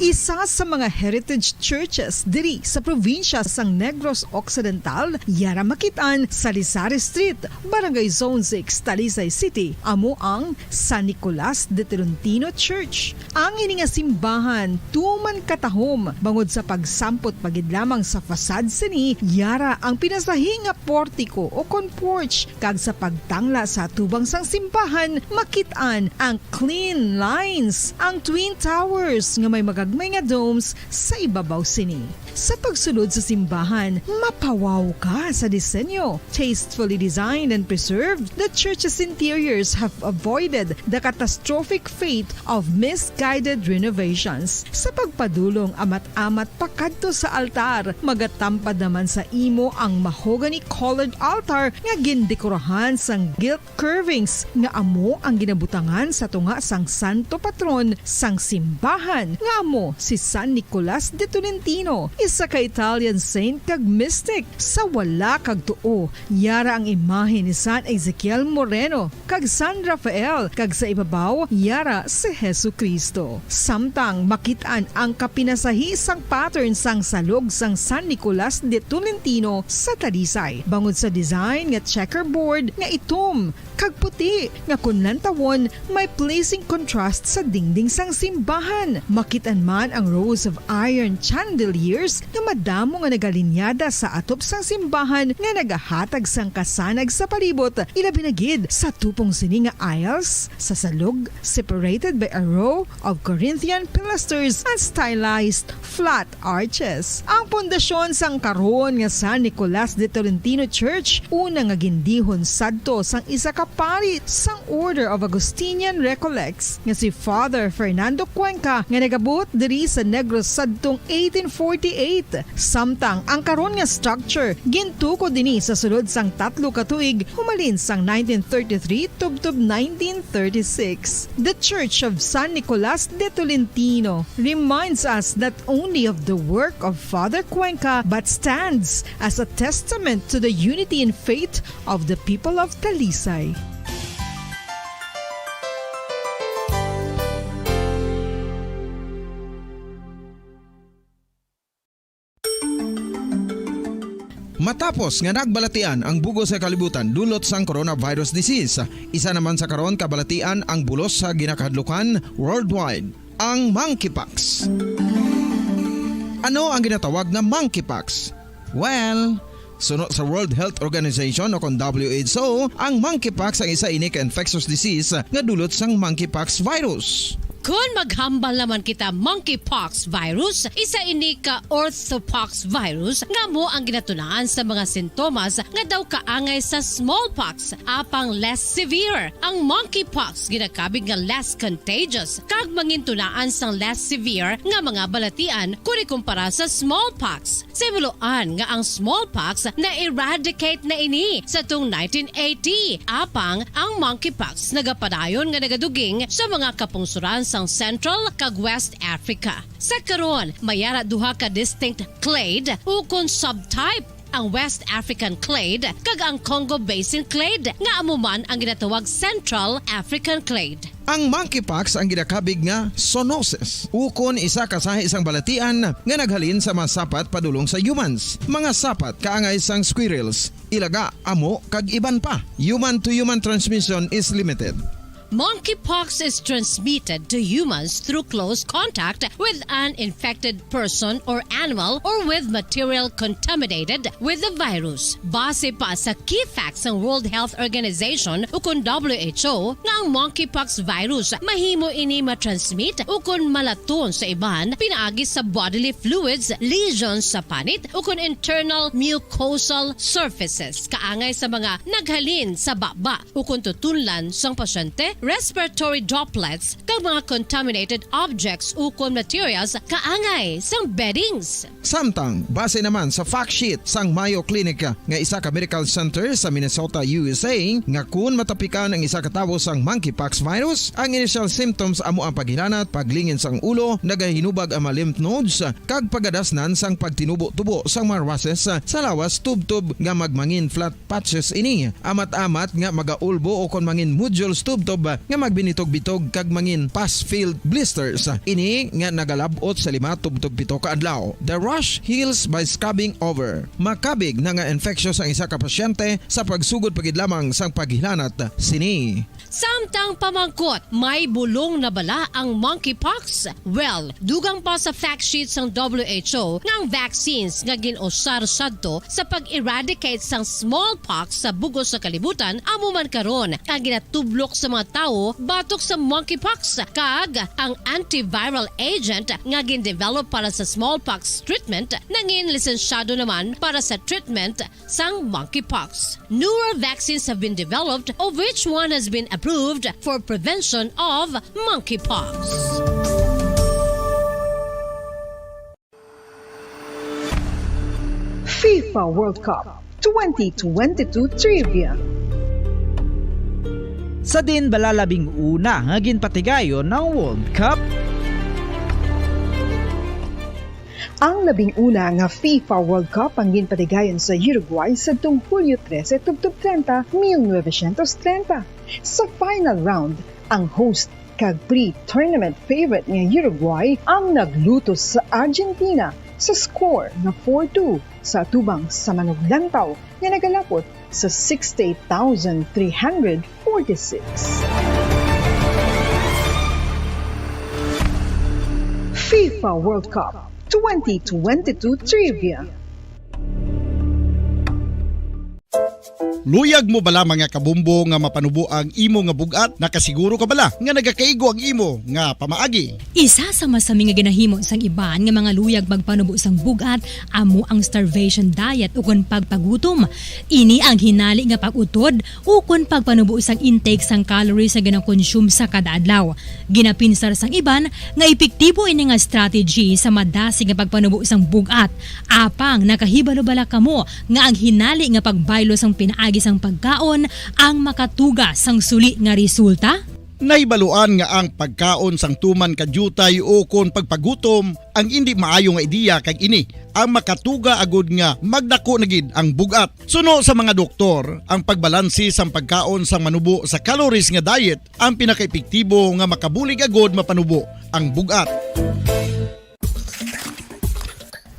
Isa sa mga heritage churches diri sa probinsya sang Negros Occidental, yara makit-an sa Lisari Street, Barangay Zone six, Talisay City, amo ang San Nicolas de Tolentino Church. Ang ini nga simbahan tuman katahom bangod sa pagsampot pa gid lamang sa facade sini, yara ang pinasahi nga portiko o kon porch, kag sa pagtangla sa atubang sang simbahan makit-an ang clean lines, ang twin towers nga may magagmay nga domes sa ibabaw sini. Sa pagsulod sa simbahan, mapawaw ka sa disenyo. Tastefully designed and preserved, the church's interiors have avoided the catastrophic fate of misguided renovations. Sa pagpadulong amat-amat pakadto sa altar, magatampad naman sa imo ang mahogany-colored altar nga gindekorahan sang gilt curvings nga amo ang ginabutangan sa tunga sang santo patron sang simbahan, nga amo si San Nicolas de Tolentino, isa ka Italian saint kag mystic. Sa wala kag tuo, yara ang imahe ni San Ezekiel Moreno kag San Rafael, kag sa ibabaw, yara si Jesu-Cristo. Samtang makit-an ang kapinasahi sang pattern sang salog sang San Nicolas de Tolentino sa Talisay, bangod sa design nga checkerboard nga itom kag puti, nga kon lantawon, may pleasing contrast sa dingding sang simbahan. Makit-an man ang rows of iron chandeliers nga madamo nga nagalinyada sa atop sang simbahan nga nagahatag sang kasanag sa palibot, ilabi na gid sa tupong sini nga aisles sa salog, separated by a row of Corinthian pilasters and stylized flat arches. Ang pundasyon sang karon nga San Nicolas de Tolentino Church, una nga gindihon sadto sang isa ka pari sang Order of Augustinian Recollects nga si Father Fernando Cuenca, nga nagabuot diri sa Negros sadtong eighteen forty-eight. Samtang ang karon nga structure gintukod dinhi sa sulod sang tatlo ka tuig, humalin sang nineteen thirty-three tubtob nineteen thirty-six. The Church of San Nicolas de Tolentino reminds us not only of the work of Father Cuenca, but stands as a testament to the unity in faith of the people of Talisay. Matapos nga nagbalatian ang bug-os nga kalibutan dulot sang coronavirus disease, isa naman sa karon kabalatian ang bulos sa ginakahadlukan worldwide, ang monkeypox. Ano ang ginatawag nga monkeypox? Well, suno sa World Health Organization o kon W H O, ang monkeypox ang isa ini ka infectious disease nga dulot sang monkeypox virus. Kon maghambal naman kita, monkeypox virus, isa ini ka orthopox virus nga amo ang ginatunaan sa mga sintomas nga daw kaangay sa smallpox, apang less severe. Ang monkeypox ginakabig nga less contagious kag mangintunaan sang less severe nga mga balatian kon ikumpara sa smallpox. Sa himuloan nga ang smallpox na-eradicate na ini sa tong nineteen eighty, apang ang monkeypox nagapadayon nga nagaduging sa mga kapungsoran sang Central kag West Africa. Sa karon, may ara duha ka distinct clade ukon subtype, ang West African clade kag ang Congo Basin clade, nga amo man ang ginatawag Central African clade. Ang monkeypox ang ginakabig nga zoonosis, ukon isa ka sahi sang balatian nga naghalin sa mga sapat padulong sa humans, mga sapat kaangay sang squirrels, ilaga, amo, kag iban pa. Human-to-human transmission is limited. Monkeypox is transmitted to humans through close contact with an infected person or animal or with material contaminated with the virus. Base pa sa key facts sang World Health Organization ukon W H O, nga ang monkeypox virus mahimo ini matransmit ukon malaton sa iban pinaagi sa bodily fluids, lesions sa panit, ukon internal mucosal surfaces, kaangay sa mga naghalin sa baba ukon tutunlan sang pasyente, respiratory droplets, kag mga contaminated objects ukon materials kaangay sang beddings. Samtang, base naman sa fact sheet sang Mayo Clinic, nga isa ka medical center sa Minnesota, U S A, nga kun matapikan ang isa ka tawo sang monkeypox virus, ang initial symptoms amo ang paghilanat, paglingin sang ulo, nagahinubag ang mga lymph nodes, kag pagadasnan sang pagtinubo-tubo sang mga rushes sa lawas tubtob nga magmangin flat patches ini. Amat-amat nga magaulbo ukon mangin nodules tubtob nga magbinitog-bitog kag mangin pus-filled blisters. Ini nga nagalab-ot sa lima tubtob pito ka adlaw. The rash heals by scabbing over. Makabig na nga infectious ang isa ka pasyente sa pagsugod pa gid lamang sang paghilanat sini. Samtang pamangkot, may bulong na bala ang monkeypox? Well, dugang pa sa fact sheet sang W H O nga ang vaccines nga gin-usar sadto sa pag-eradicate sang smallpox sa bug-os nga kalibutan amo man karon ang ginatublok sa mga tawo batok sa monkeypox, kag ang antiviral agent nga gin-develop para sa smallpox treatment nangin lisensyado naman para sa treatment sang monkeypox. Newer vaccines have been developed, of which one has been approved for prevention of monkeypox. FIFA World Cup twenty twenty-two Trivia. Sa diin bala labing una nga ginpatigayon ang World Cup? Ang labing una nga FIFA World Cup ang ginpatigayon sa Uruguay sadtong Hulyo trese tubtob treinta, mil novecientos treinta. Sa final round, ang host kag pre-tournament favorite nga Uruguay ang naglutos sa Argentina sa score nga four two sa atubang sa manuglantaw nga nagalapot sa sixty-eight thousand three hundred forty-six. FIFA World Cup twenty twenty-two Trivia. Luyag mo bala, mga kabombo, nga mapanubo ang imo nga bug-at? Nakasiguro ka bala nga nagakaigo ang imo nga pamaagi? Isa sa masami nga ginahimo sang iban nga mga luyag magpanubo sang bug-at amo ang starvation diet ukon pagpagutom. Ini ang hinali nga pag-utod ukon pagpanubo sang intake sang calories nga ginakonsume sa kada adlaw. Ginapinsar sang iban nga epektibo ini nga strategy sa madasig nga pagpanubo sang bug-at. Apang nakahibalo bala kamo nga ang hinali nga pagbaylo sang pinaagi sang pagkaon ang makatuga sang suli nga resulta? Nahibaluan nga ang pagkaon sang tuman ka diutay ukon pagpagutom ang indi maayo nga ideya, kag ini ang makatuga agud nga magdako na gid ang bug-at. Suno sa mga doktor, ang pagbalanse sang pagkaon sang manubo sa calories nga diet ang pinakaepektibo nga makabulig agud mapanubo ang bug-at.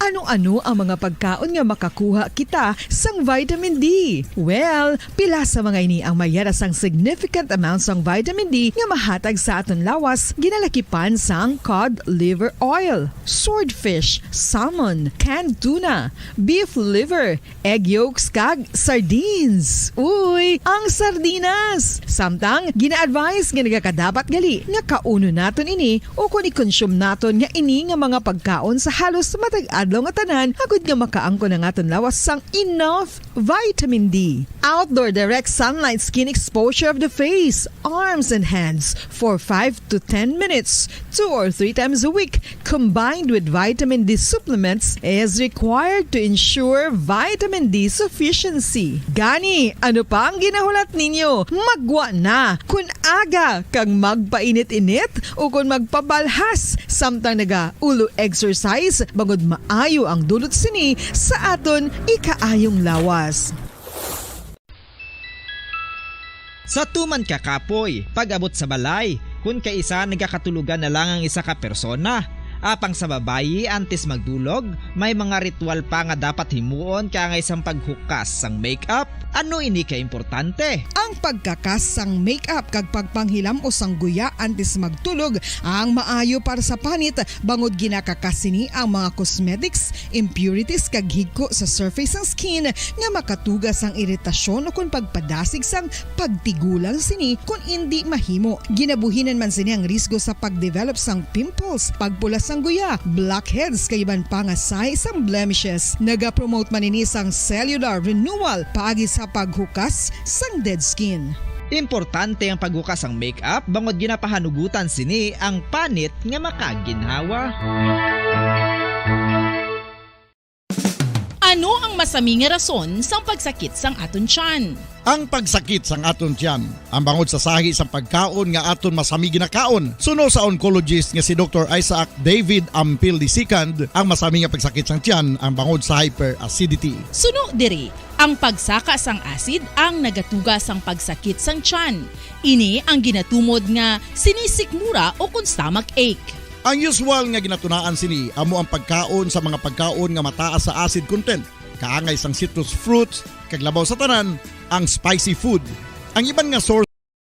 Ano-ano ang mga pagkaon nga makakuha kita sang vitamin D? Well, pila sa mga ini ang mayara sang significant amount sang vitamin D nga mahatag sa aton lawas, ginalakipan sang cod liver oil, swordfish, salmon, canned tuna, beef liver, egg yolks kag sardines. Uy, ang sardinas! Samtang gina-advise nga nagakadapat gali nga kaunon naton ini ukon i-consume naton nga ini nga mga pagkaon sa halos matag adlaw nga tanan agud nga makaangkon ang aton lawas sang enough vitamin D. Outdoor direct sunlight skin exposure of the face, arms, and hands for five to ten minutes, two or three times a week, combined with vitamin D supplements, is required to ensure vitamin D sufficiency. Gani, ano pa ang ginahulat ninyo? Maggwa na! Kun aga kag magpainit-init ukon magpabalhas samtang naga-ulo exercise, bangod maayo ang dulot sini sa aton ikaayong lawas. Sa tuman ka kapoy, pag-abot sa balay, kun kaisa nagakatulogan na lang ang isa ka persona. Apang sa babayi, antes magdulog, may mga ritual pa nga dapat himuon kaangay sang paghukas sang makeup. Ano ini ka importante? Ang pagkakas sang makeup kag pagpanghilam-os sang guya antes magtulog ang maayo para sa panit, bangod ginakakas sini ang mga cosmetics, impurities kag higko sa surface sang skin nga makatuga sang iritasyon ukon pagpadasig sang pagtigulang sini kon indi mahimo. Ginabuhinan man sini ang risgo sa pagdevelop sang pimples, pagpula sang guya, blackheads kag iban pa nga sahi sang blemishes. Nagapromote man ini sang cellular renewal paagi sa paghukas sang dead skin. Importante ang paghukas sang makeup bangod ginapahanugutan sini ang panit nga makaginhawa. Ano ang masami nga rason sang pagsakit sang aton tiyan? Ang pagsakit sang aton tiyan ang bangod sa sahi sang pagkaon nga aton masami ginakaon. Suno sa oncologist nga si Doktor Isaac David Ampil the second, ang masami nga pagsakit sang tiyan ang bangod sa hyperacidity. Suno diri, ang pagsaka sang acid ang nagatuga sang pagsakit sang tiyan. Ini ang ginatumod nga sinisikmura ukon stomach ache. Ang usual nga ginatunaan sini amo ang pagkaon sa mga pagkaon nga mataas sa acid content, kaangay sang citrus fruits, kag labaw sa tanan, ang spicy food. Ang iban nga source.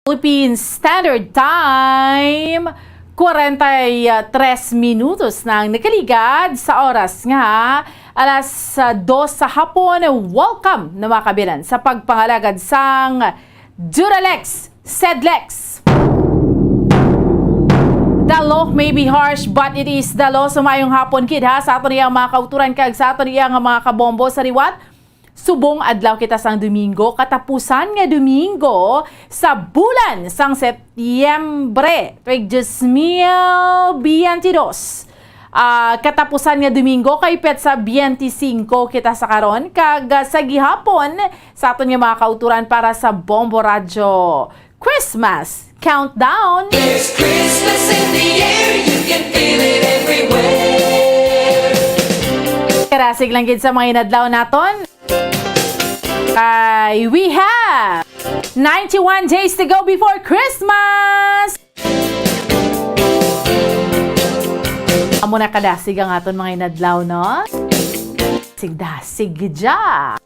Philippine Standard Time, kwarenta y tres minutos na ang nakaligad sa oras nga alas dos sa hapon. Welcome na mga kabilan sa pagpangalagad sang Duralex, Sedlex. The law may be harsh, but it is the law. So, mayong hapon gid, ha, sa aton iyang mga kauturan kag sa aton iyang mga kabombo sa liwat. Subong adlaw kita sang Domingo, katapusan nga Domingo sa bulan sang Setyembre, tuig dos mil biyente dos. Ah, katapusan nga Domingo kay petsa biyente singko kita sa karon, kag, ah, sa gihapon sa aton nga mga kauturan para sa Bombo Radyo Christmas Countdown. There's Christmas in the air, you can feel it everywhere. Karasig lang gid sa mga inadlaw naton. Ay, we have ninety-one days to go before Christmas! Amo na kadasig ang aton mga inadlaw, no? Sigdasig gid ya.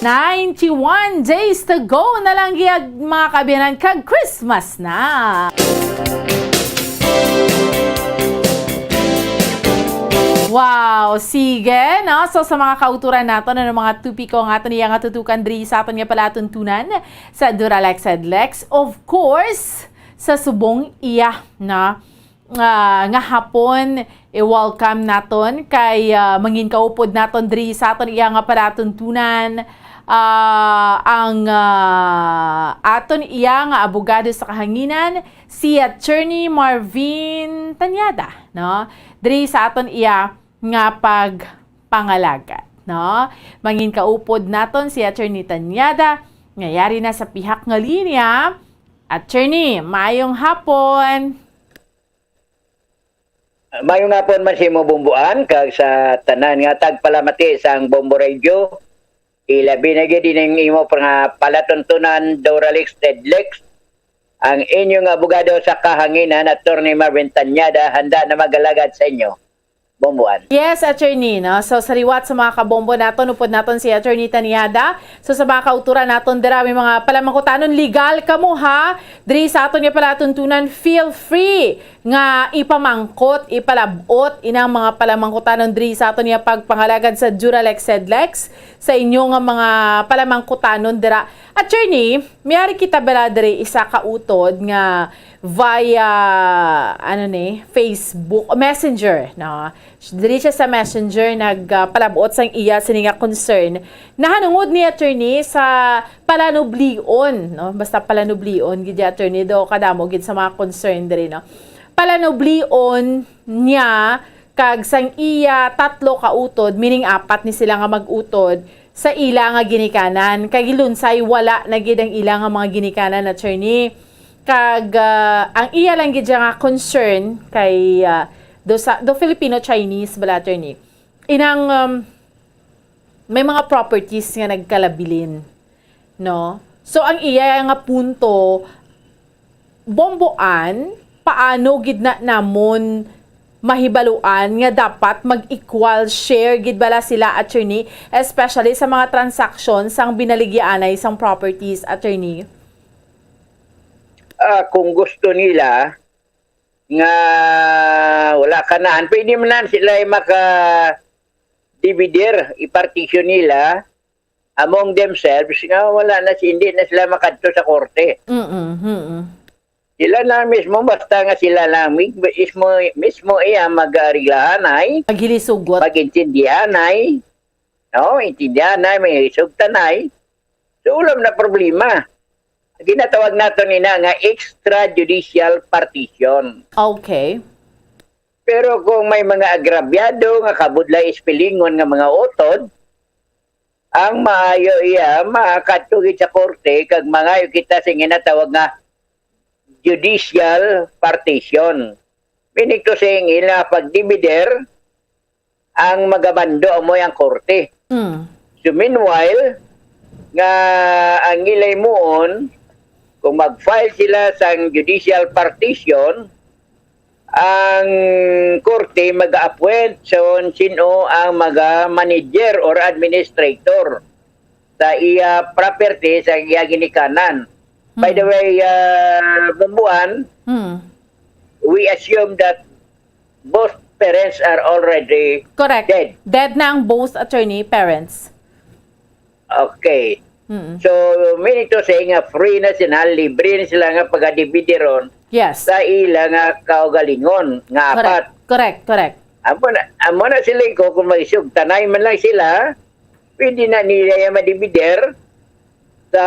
Ninety-one days to go na lang gid, mga kaabyanan, kag Christmas na. Wow, sige, no? So, sa mga kauturan naton, ano mga topiko ang aton iya nga tutukan diri sa aton nga palatuntunan sa Duralex Headlex? Of course, sa subong iya, no? Ah, nga hapon, i-welcome naton kay, ah, mangin kaupod naton diri sa aton iya nga palatuntunan, ah, ang, ah, aton iya nga abogado sa kahanginan, si Attorney Marvin Tanyada, no? Diri sa aton iya nga pagpangalagad, no? Mangin kaupod naton si Attorney Tanyada, nga yari na sa pihak nga linya. Attorney, mayong hapon. Mayong hapon man sa imo, Bomboan, kag sa tanan nga tagpalamati sang Bombo Radio. Ilabi na gid ining imo nga palatuntunan, Doralex Tedlex, ang inyo nga abogado sa kahanginan, Attorney Marvin Tanyada, handa na magalagad sa inyo, Bomboan. Yes, Attorney, no? So, sa liwat sa mga kabombo naton, upod naton si Attorney Tanyada. So, sa mga kauturan naton dira, may mga palamangkutanon, legal kamo, ha? Diri sa aton nga palatuntunan, feel free nga ipamangkot, ipalabot inang mga palamangkutanon diri sa aton nga pagpangalagad sa Duralex Headlex, sa inyo nga mga palamangkutanon dira. Attorney, may ari kita bala diri isa ka utod nga via, ano ni, Facebook, Messenger, no? Diri siya sa Messenger nag, ah, palabot sang iya sini nga concern. Nahanungod ni attorney sa palanublion, no? Basta palanublion gid ya, attorney, do kadamo gid sa mga concern diri, no? Palanublion niya kag sang iya tatlo ka utod, meaning apat ni sila nga mag-utod sa ila nga ginikanan. Kay gilunsay wala na gid ang ila nga mga ginikanan, attorney. Kag, ah, ang iya lang gid siya nga concern kay, ah, do sa, do Filipino-Chinese bala, attorney. Inang, um, may mga properties nga nagkalabilin, no? So, ang iya nga punto, Bomboan, paano gid na namon mahibaluan nga dapat mag-equal share gid bala sila, attorney, especially sa mga transaksyon sang binaligyaanay sang properties, attorney? Ah, kung gusto nila nga wala ka na, pwede man na sila ay maka-divider, i-partition nila among themselves nga wala na si-, hindi na sila makadto sa korte. Mm-mm, mm-mm. Sila lang mismo, basta nga sila lang mi-, mismo, mismo iya mag-ariglahanay, Maghilisugot. Mag-intindihanay, no? Intindihanay, may sugtanay. So, ulam na problema. Ginatawag nato nina nga extrajudicial partition. Okay. Pero kung may mga agrabyado nga kabudlay ispilingon nga mga utod, ang maayo iya makadto gid sa korte kag mangayo kita sing ginatawag nga judicial partition. Meaning to say, ang ila pagdivider, ang magamando amoy ang korte. Mm. So, meanwhile, nga ang ila himuon, kung mag-file sila sang judicial partition, ang korte mag-appoint sa sin-o ang maga-manager or administrator sa iya property, sa iya ginikanan. By the Hmm. way, ah, Bumbuan, Hmm. we assume that both parents are already Correct. dead. Dead na ang both, attorney, parents. Okay. Mm. So, meaning to say nga free na sila, libre na sila nga pagadividiron. Yes. sa ila nga kaugalingon nga Correct. apat. Correct, correct. Amo na, amo na siling ko, kung magsugtanay man lang sila, pwede na nila yung madivider sa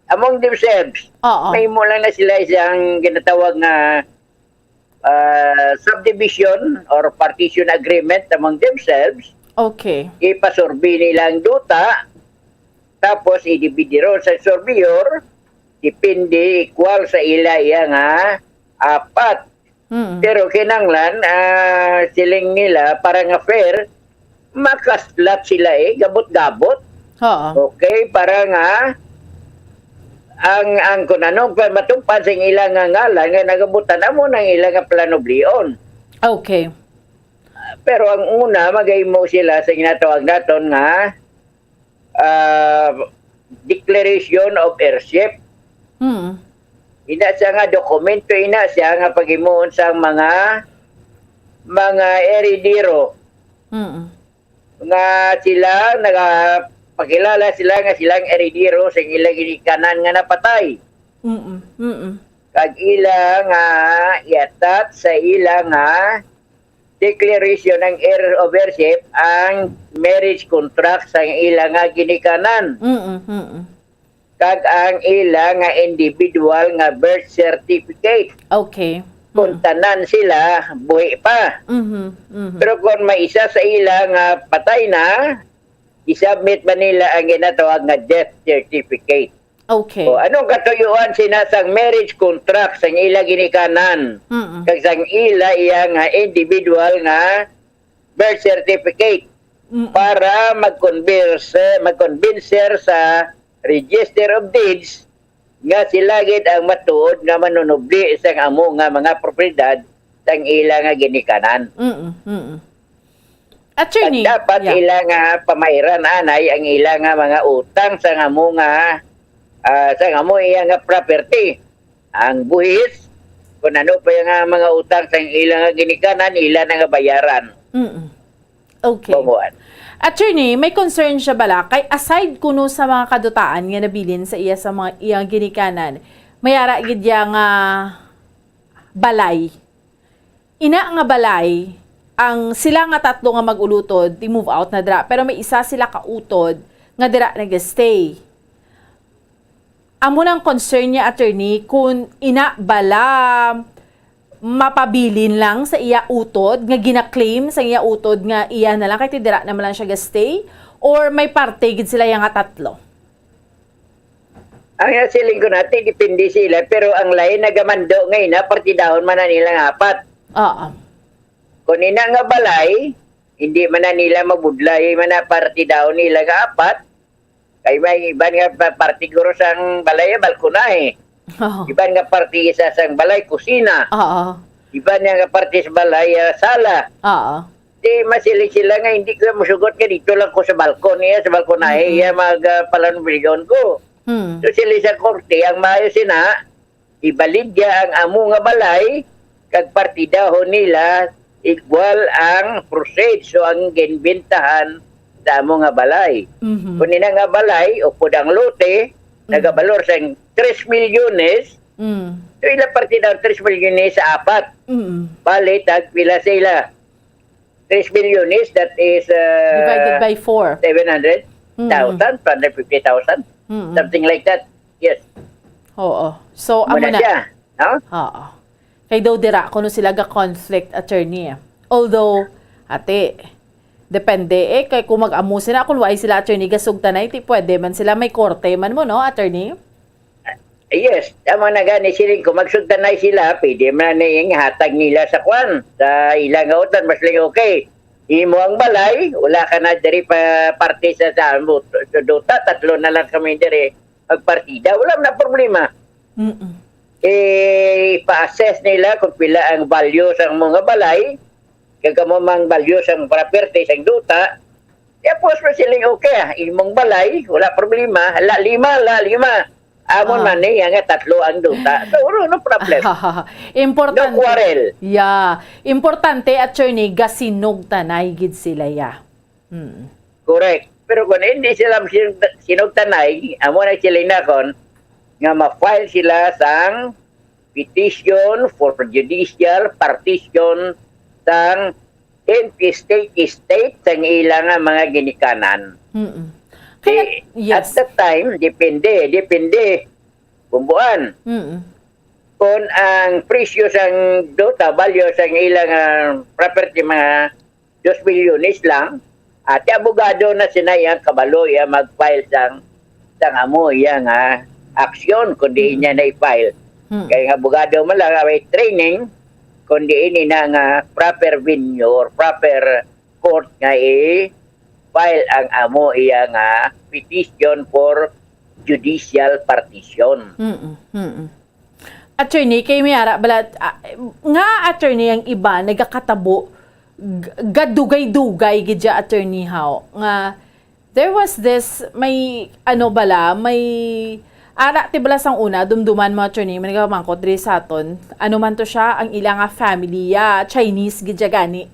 among themselves. Oo. May mo lang na sila isang ginatawag nga ah, subdivision or partition agreement among themselves. Okay. Ipasurvey nila ang duta, tapos idibidiro sa surveyor, depende equal sa ila iya nga apat. Mm. Pero kinanglan, ah, siling nila, para nga fair, makaslat sila eh, gabot-gabot. Oo. Okay, para nga ang ang kun ano pa matupad sa ila nga ngalan nga nagabutan amo nang ila nga plano blion. Okay. Pero ang una, magahimo sila sa ginatawag naton nga ah, declaration of heirship. Mm. Ina siya nga dokumento, ina siya nga paghimuon sa mga mga heredero Mm. nga sila nagapakilala sila nga silang heredero sa ilang ginikanan nga napatay. Mm. Mm. Kag ila nga i-attach sa ila nga declaration ng heir of heirship ang marriage contract sa ila nga ginikanan Mm. Mm. kag ang ila nga individual nga birth certificate Okay. kung tanan sila buhi pa. Mhm. Mhm. Pero kung may isa sa ila nga patay na, i-submit ba nila ang ginatawag nga death certificate? Okay. O anong katuyuan sina sang marriage contract sang ila ginikanan Mm. kag sang ila iya nga individual nga birth certificate Mm. para mag-convince mag-convincer sa Register of Deeds nga sila gid ang matuod nga manunubli sang amo nga mga propiedad sang ila nga ginikanan. Mm. Mm. Kag Attorney. dapat Yeah. ila nga pamayran anay ang ila nga mga utang sang amo nga ah, sang amo iya nga property. Ang buhis, kung ano pa yung nga mga utang sang ila nga ginikanan, ila na nga bayaran. Mm. Okay. Bamuan. Attorney, may concern siya bala kay aside kuno sa mga kadutaan nga nabilin sa iya sa mga iyang ginikanan, may ara gid iya nga balay. Ina nga balay, ang sila nga tatlo nga mag-ulutod, i-move out na dira, pero may isa sila ka utod nga dira nag-stay. Amo nang concern niya, attorney, kung ina bala mapabilin lang sa iya utod nga gina-claim sa iya utod nga iya na lang kay ti dira naman lang siya ga-stay, or may parte gid sila iya nga tatlo? Ang siling ko natin, depende sila, pero ang lain nagamando nga ina, partidahon man na nila nga apat. Oo. Kung ina nga balay, hindi man na nila mabudlay man na partidahon nila nga apat, kay may iban nga pa- parte guro sang balay, balkonahe. Oo. Iban nga parte isa sang balay, kusina. Oo. Iban nga parte sa balay, ah, sala. Oo. Di masiling sila nga hindi ko musugot nga dito lang ko sa balkon niya, sa balkonahe Mm-mm. iya mag uh, palanumbilyon ko. Hmm. So sila sa korte, ang maayo sina, ibalidya ang amo nga balay, kag partidahon nila equal ang proceeds o ang ginbentahan sa amo nga balay. Mhm. Kung ina nga balay, upod ang lote, Mhm. nagabalor sa tres milyones, Mm. so ila partidahon tres milyones sa apat. Mm. Bali, tag pila sa ila? Tres milyones, that is uh, Divided by four. seven hundred thousand, Mm. two hundred fifty thousand, Mm. something like that. Yes. Oo. So, Amo amo na na. Siya. No? Oo. Kay daw dira kuno sila ga conflict, attorney. Although, ate, depende eh kay kung mag-amo sila, kung why sila, attorney, gasugtanay, ti pwede man sila may korte man mo, no, attorney? Yes, tama na gani siling ko, magsugtanay sila, pwede man na yung hatag nila sa kwan, sa ilang nga utan, mas lang okay. Imo ang balay, wala ka na diri pa parte sa, sa, sa duta, tatlo na lang kami diri magpartida, wala na problema. Mm-mm. Eh, pa-assess nila kung pila ang value sa mga balay, kag kamo mang value sa property sa duta, tapos pa siling okay, ah, imong balay, wala problema, la lima, la lima. Amon Ah. man ni nga tatlo ang duta. So, no, no problem. Importante. No quarrel. Yeah. Importante, attorney, gasinugtanay gid sila, ya. Hmm. Correct. Pero kung hindi sila sin- sinugtanay, amo na sila nakon nga ma-file sila sang petition for judicial partition sang intestate estate sang ila nga mga ginikanan. Mm-mm. Kaya, Eh, at yes. that time, depende, depende. Bumbuan. Mm-mm. Kung ang presyo sang duta, value sang ilang ah, property, mga dos milyones lang, ati abogado na sina iyang kabalo iya mag-file sang sang amo iya nga aksyon kung di niya na i-file. Hmm. Kay nga abogado man lang may training kung di ini na nga proper venue or proper court nga i-file ang amo iya nga petition for judicial partition. Mm-mm. Mm-mm. Attorney, kay may ara bala, ah, nga attorney ang iba nagakatabo g- gadugay-dugay gid siya, attorney, how nga there was this, may ano bala, may ara ti bala sang una, dumduman mo, attorney, may nagamangkot diri sa aton, ano man to siya, ang ila nga family ya Chinese gid siya gani.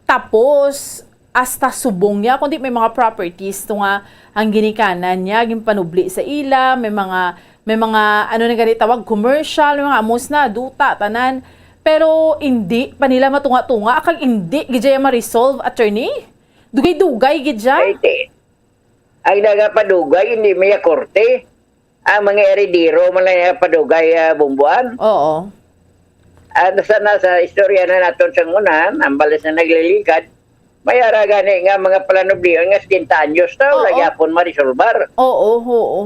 Tapos, hasta subong niya, kundi may mga properties to nga ang ginikanan niya, ginpanubli sa ila, may mga, may mga, ano na gani tawag, commercial, may mga amos na, duta, tanan. Pero hindi pa nila matunga-tunga, kag hindi gid siya ma-resolve, attorney. Dugay-dugay gid siya. Ay, ti. Ang nagapadugay, hindi may korte. Ang mga eredero man lang yung padugay, ah, Bumbuan. Oo. Ano sa nasa istorya na naton sa unahan, ang balis na naglilikad, may ara gani nga mga palanublion nga setenta anyos na, Oo. wala gyapon marisolbar. Oo, oo.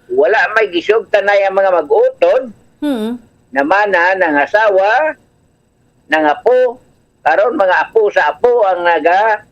Wala may gisugtanay ang mga mag-utod, Hmm. namana, nangasawa, nangapo, karon mga apo sa apo ang naga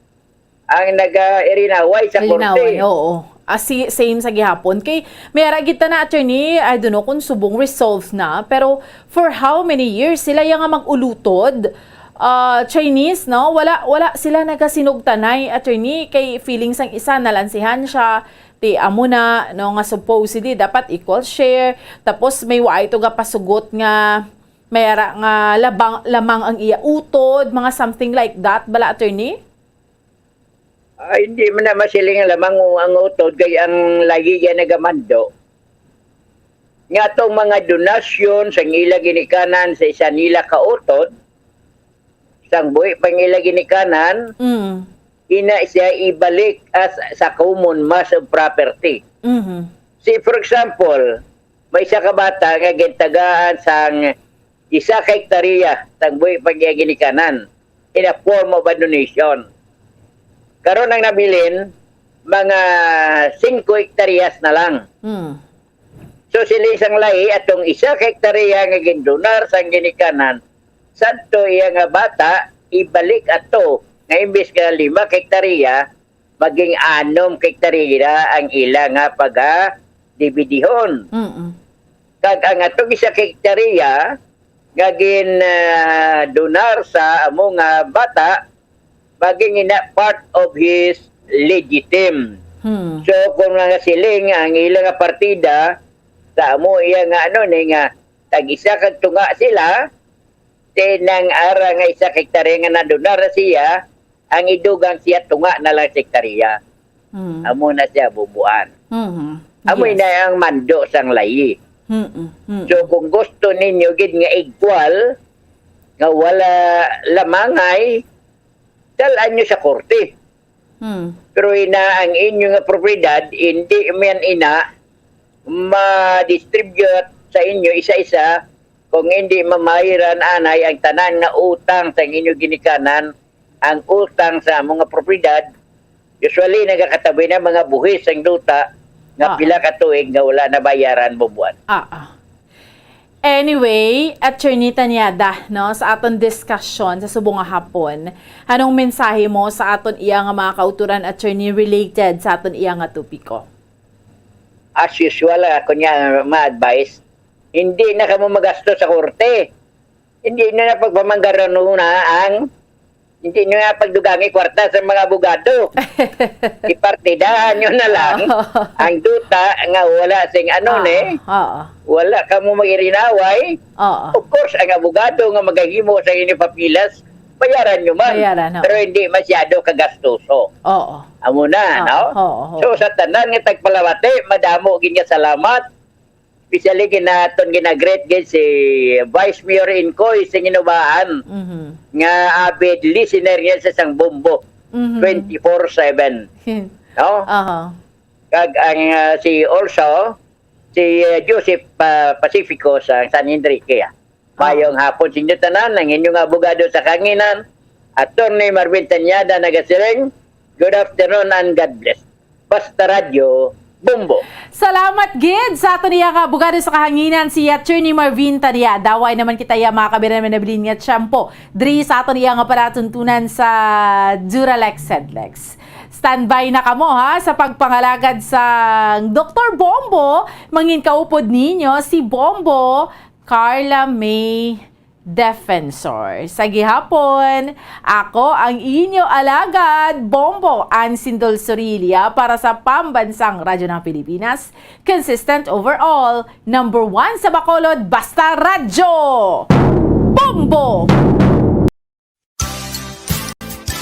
ang naga-irinaway sa Irinaway, korte. Oo. Ah, si, same sa gihapon. Kay, may ara gid ta na, attorney, I don't know kung subong resolve na, pero for how many years sila yang nga mag-ulutod? Ah, Chinese, no? Wala, wala sila nagasinugtanay, attorney, kay feeling sang isa, nalansihan siya, ti amo na, no, nga supposedly dapat equal share, tapos may waay to gapasugot nga may ara nga labang, lamang ang iya utod, mga something like that, bala, attorney? Ay, hindi man na masiling nga lamang ang utod kay ang lagi yan nagamando. Nga tong mga donasyon sang ila ginikanan sa isa nila ka utod, sang buhi pang ila ginikanan, Mm. ina siya ibalik as sa common mass of property. Mhm. See, for example, may isa ka bata nga gintagaan sang isa ka hektarya sang buhi pang iya ginikanan in a form of a donation. Karon ang nabilin, mga singko hektaryas na lang. Mm. So, sila isang lahi, atong isa ka hektarya nga gindonar sang ginikanan, sadto iya nga bata, ibalik ato, nga imbis nga lima ka hektarya, maging anom ka hektarya ang ila nga pagadibidihon. Mm-mm. Kag ang atong isa ka hektarya nga gin ah, donar sa amo nga bata, maging ina part of his legitim. Hmm. So kung nga siling ang ila nga partida sa amo iya nga ano ni nga tag-isa kag tunga sila, ti nang ara nga isa ka hektarya nga nadonar na siya, ang idugang siya tunga na lang sa hektarya. Hmm. Amo na siya bubuan. Mhm. Amo Yes. na ang mando sang layi. Mm-mm. Mm-mm. So kung gusto ninyo gid nga equal, nga wala lamangay, dalan nyo sa korte. Hmm. Pero ina ang inyo nga propiedad, hindi man ina ma-distribute sa inyo isa-isa kung hindi mamahiran anay ang tanan nga utang sa inyo ginikanan, ang utang sa mga propiedad. Usually nagakatabi na mga buhis ang duta nga Ah. pila ka tuig nga wala nabayaran bubuan. Ah, ah. Anyway, Attorney Tanyada, no, sa aton discussion sa subong nga hapon, anong mensahe mo sa aton iya nga mga kauturan, attorney, related sa aton iya nga topiko? As usual, ako niya ma-advise, hindi na kamo magasto sa korte. Hindi na na pagpamanggaranuna ang hindi nyo nga pagdugangi kwarta sa mga abogado. Ipartidahan nyo na lang ang duta nga wala sing ano ni, Oo. wala kamo mag-irinaway. Oo. Of course, ang abogado nga magahimo sa inyo papilas, bayaran nyo man. Bayaran, oo. Pero hindi masyado kagastoso. Oo. Amo na, Ah, no? oo, oo. So, sa tanan nga tagpalamati, madamo gid nga salamat. Especially ginaton, ginagreet gid si Vice Mayor Incoy sing Inubaan, Mhm. nga avid listener niya sa sang Bombo, Mhm. twenty-four seven. No? Aha. Kag ang, ah, si also, si, ah, Joseph, ah, Pacifico sa San Enrique, ah. Ah. Mayong hapon sa inyo tanan, ang inyong abogado sa kanginan, Attorney Marvin Tañada, nagasiling, good afternoon and God bless. Basta Radyo, Bombo. Salamat gid sa aton iya nga abogado sa kahanginan, si Attorney Marvin Tañada. Daway naman kita iya, mga kabiran, manabilin nga tiyempo diri sa aton iya nga palatuntunan sa Duralex Sedlex. Standby na kamo, ha, sa pagpangalagad sa Doktor Bombo. Mangin kaupod ninyo si Bombo Carla May Defensor. Sa gihapon, ako ang inyo alagad, Bombo Ann Sindol Sorilia, para sa Pambansang Radyo ng Pilipinas, consistent overall, number one sa Bacolod, Basta Radyo! Bombo!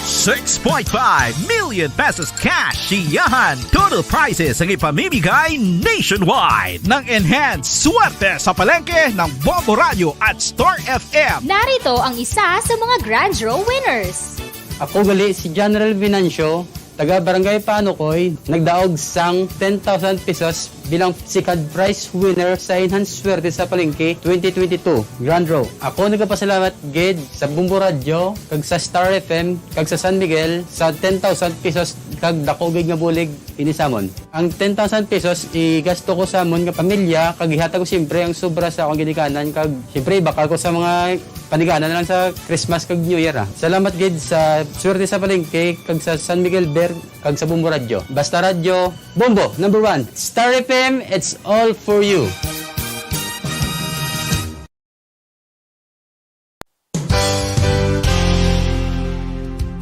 Six point five million pesos cash, siyahan, total prizes ang ipamimigay nationwide ng Enhanced Swerte sa Palengke ng Bombo Radio at Star F M. Narito ang isa sa mga Grand Draw winners. Ako gali si General Venancio, taga Barangay Panukoy, nagdaog sang ten thousand pesos bilang second prize winner sa Enhanced Swerte sa Palengke twenty twenty-two Grand Draw. Ako nagapasalamat gid sa Bombo Radyo kag sa Star F M kag sa San Miguel sa ten thousand pesos kag dako gid nga bulig ini sa amon. Ang ten thousand pesos igasto ko sa amon nga pamilya kag ihatag ko siyempre ang sobra sa akong ginikanan kag siyempre ibakal ko sa mga panigana na lang sa Christmas kag New Year, ah. Salamat gid sa Swerte sa Palengke kag sa San Miguel Beer kag sa Bombo Radyo. Basta Radyo, Bombo, number one. Star F M, it's all for you.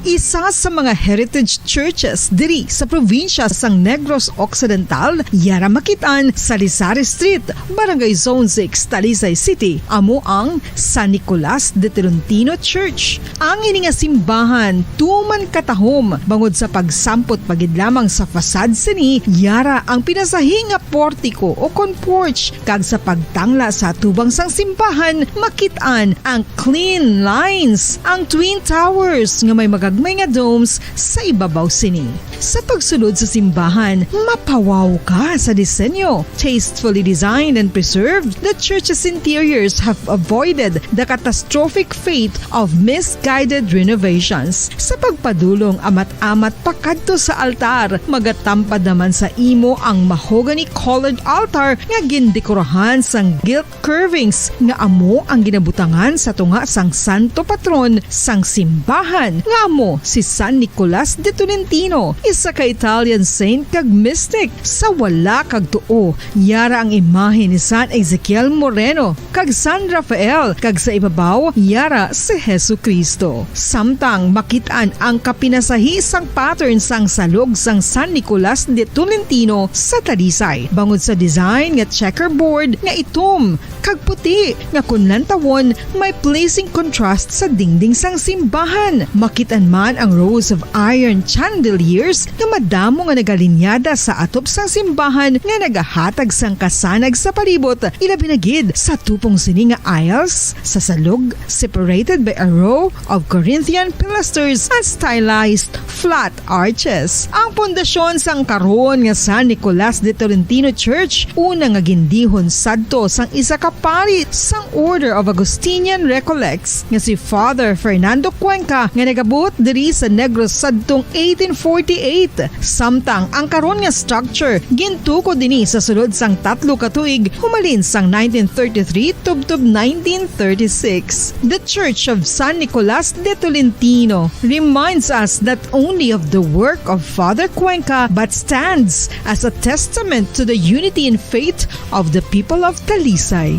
Isa sa mga heritage churches diri sa probinsya sang Negros Occidental, yara makit-an sa Lisari Street, Barangay Zone six, Talisay City, amo ang San Nicolas de Tolentino Church. Ang ini nga simbahan tuman katahom bangod sa pagsampot pa gid lamang sa facade sini, yara ang pinasahi nga portiko o kon porch, kag sa pagtangla sa atubang sang simbahan, makit-an ang clean lines, ang twin towers nga may magagmay nga domes sa ibabaw sini. Sa pagsulod sa simbahan, mapawaw ka sa disenyo. Tastefully designed and preserved, the church's interiors have avoided the catastrophic fate of misguided renovations. Sa pagpadulong amat-amat pakadto sa altar, magatampad naman sa imo ang mahogany-colored altar nga gindekorahan sang gilt curvings nga amo ang ginabutangan sa tunga sang santo patron sang simbahan, nga amo si San Nicolas de Tolentino, isa ka Italian saint kag mystic. Sa wala kag tuo, yara ang imahe ni San Ezekiel Moreno kag San Rafael, kag sa ibabaw, yara si Jesu-Cristo. Samtang makit-an ang kapinasahi sang pattern sang salog sang San Nicolas de Tolentino sa Talisay, bangod sa design nga checkerboard nga itom kag puti, nga kon lantawon, may pleasing contrast sa dingding sang simbahan. Makit-an man ang rows of iron chandeliers nga madamo nga nagalinyada sa atop sang simbahan nga nagahatag sang kasanag sa palibot, ilabi na gid sa tupong sini nga aisles sa salog, separated by a row of Corinthian pilasters and stylized flat arches. Ang pundasyon sang karon nga San Nicolas de Tolentino Church, una nga gindihon sadto sang isa ka pari sang Order of Augustinian Recollects nga si Father Fernando Cuenca, nga nagabuot diri sa Negros sadtong eighteen forty-eight. Samtang ang karon nga structure gintukod ini sa sulod sang tatlo ka tuig, humalin sang nineteen thirty-three tubtob nineteen thirty-six. The Church of San Nicolas de Tolentino reminds us not only of the work of Father Cuenca, but stands as a testament to the unity in faith of the people of Talisay.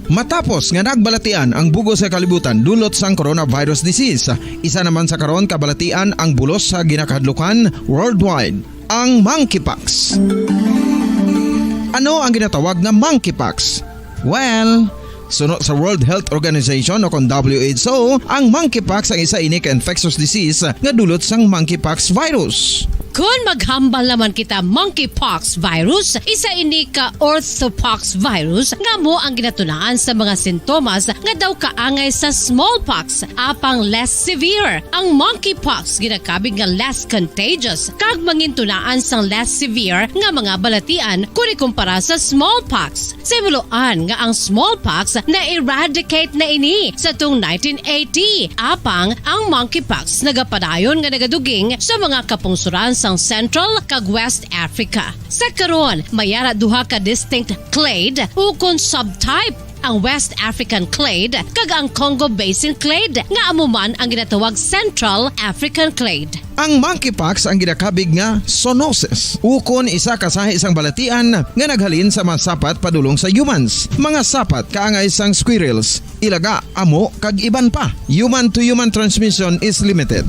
Matapos nga nagbalatian ang bug-os nga kalibutan dulot sang coronavirus disease, isa naman sa karon kabalatian ang bulos sa ginakahadlukan worldwide, ang monkeypox. Ano ang ginatawag nga monkeypox? Well, Suno sa World Health Organization o kon W H O, ang monkeypox ang isa ini ka infectious disease nga dulot sang monkeypox virus. Kon maghambal naman kita monkeypox virus, isa ini ka orthopox virus nga amo ang ginatunaan sa mga sintomas nga daw kaangay sa smallpox, apang less severe. Ang monkeypox ginakabig nga less contagious kag mangintunaan sang less severe nga mga balatian kon ikumpara sa smallpox. Sa himuloan nga ang smallpox na-eradicate na ini sa tung nineteen eighty, apang ang monkeypox nagapadayon nga nagaduging sa mga kapungsoran sang Central kag West Africa. Sa karon, may ara duha ka distinct clade ukon subtype, ang West African clade kag ang Congo Basin clade, nga amo man ang ginatawag Central African clade. Ang monkeypox ang ginakabig nga zoonosis, ukon isa ka sahi sang balatian nga naghalin sa mga sapat padulong sa humans. Mga sapat kaangay sang squirrels, ilaga, amo, kag iban pa. Human-to-human transmission is limited.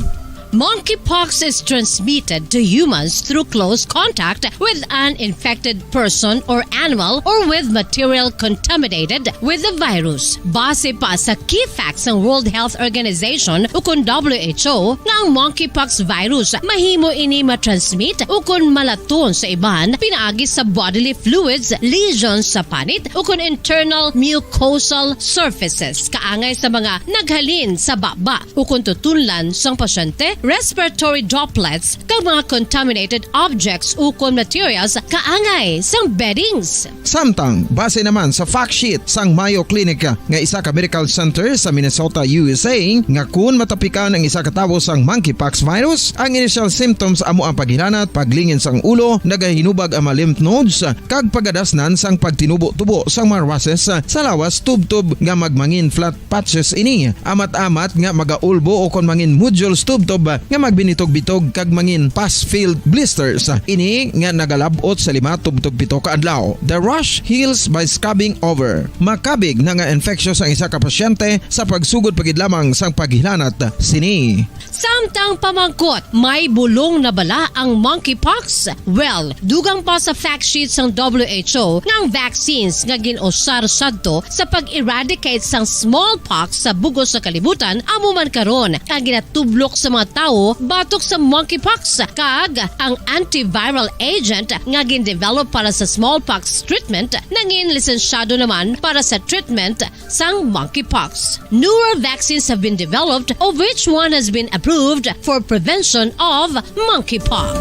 Monkeypox is transmitted to humans through close contact with an infected person or animal or with material contaminated with the virus. Base pa sa key facts sang World Health Organization ukon W H O nga ang monkeypox virus mahimo ini matransmit ukon malaton sa iban pinaagi sa bodily fluids, lesions sa panit ukon internal mucosal surfaces kaangay sa mga naghalin sa baba ukon tutunlan sang pasyente, respiratory droplets, kag mga contaminated objects ukon materials kaangay sang beddings. Samtang, base naman sa fact sheet sang Mayo Clinic nga isa ka medical center sa Minnesota, U S A, nga kun matapikan ang isa ka tawo sang monkeypox virus, ang initial symptoms amo ang paghilanat, paglingin sang ulo, nagahinubag ang mga lymph nodes, kag pagadasnan sang pagtinubo-tubo sang mga rushes sa lawas tubtob nga magmangin flat patches ini, amat-amat nga magaulbo ukon mangin nodules tubtob nga magbinitog-bitog kag mangin pus-filled blisters. Ini nga nagalab-ot sa lima tubtob pito ka adlaw. The rash heals by scabbing over. Makabig na nga infectious ang isa ka pasyente sa pagsugod pa gid lamang sang paghilanat sini. Samtang pamangkot, may bulong na bala ang monkeypox? Well, dugang pa sa fact sheet sang W H O nga ang vaccines nga gin-usar sadto sa pag-eradicate sang smallpox sa bug-os nga kalibutan amo man karon ang ginatublok sa mga tawo batok sa monkeypox, kag ang antiviral agent nga gin-develop para sa smallpox treatment nangin lisensyado naman para sa treatment sang monkeypox. Newer vaccines have been developed, of which one has been approved for prevention of monkeypox.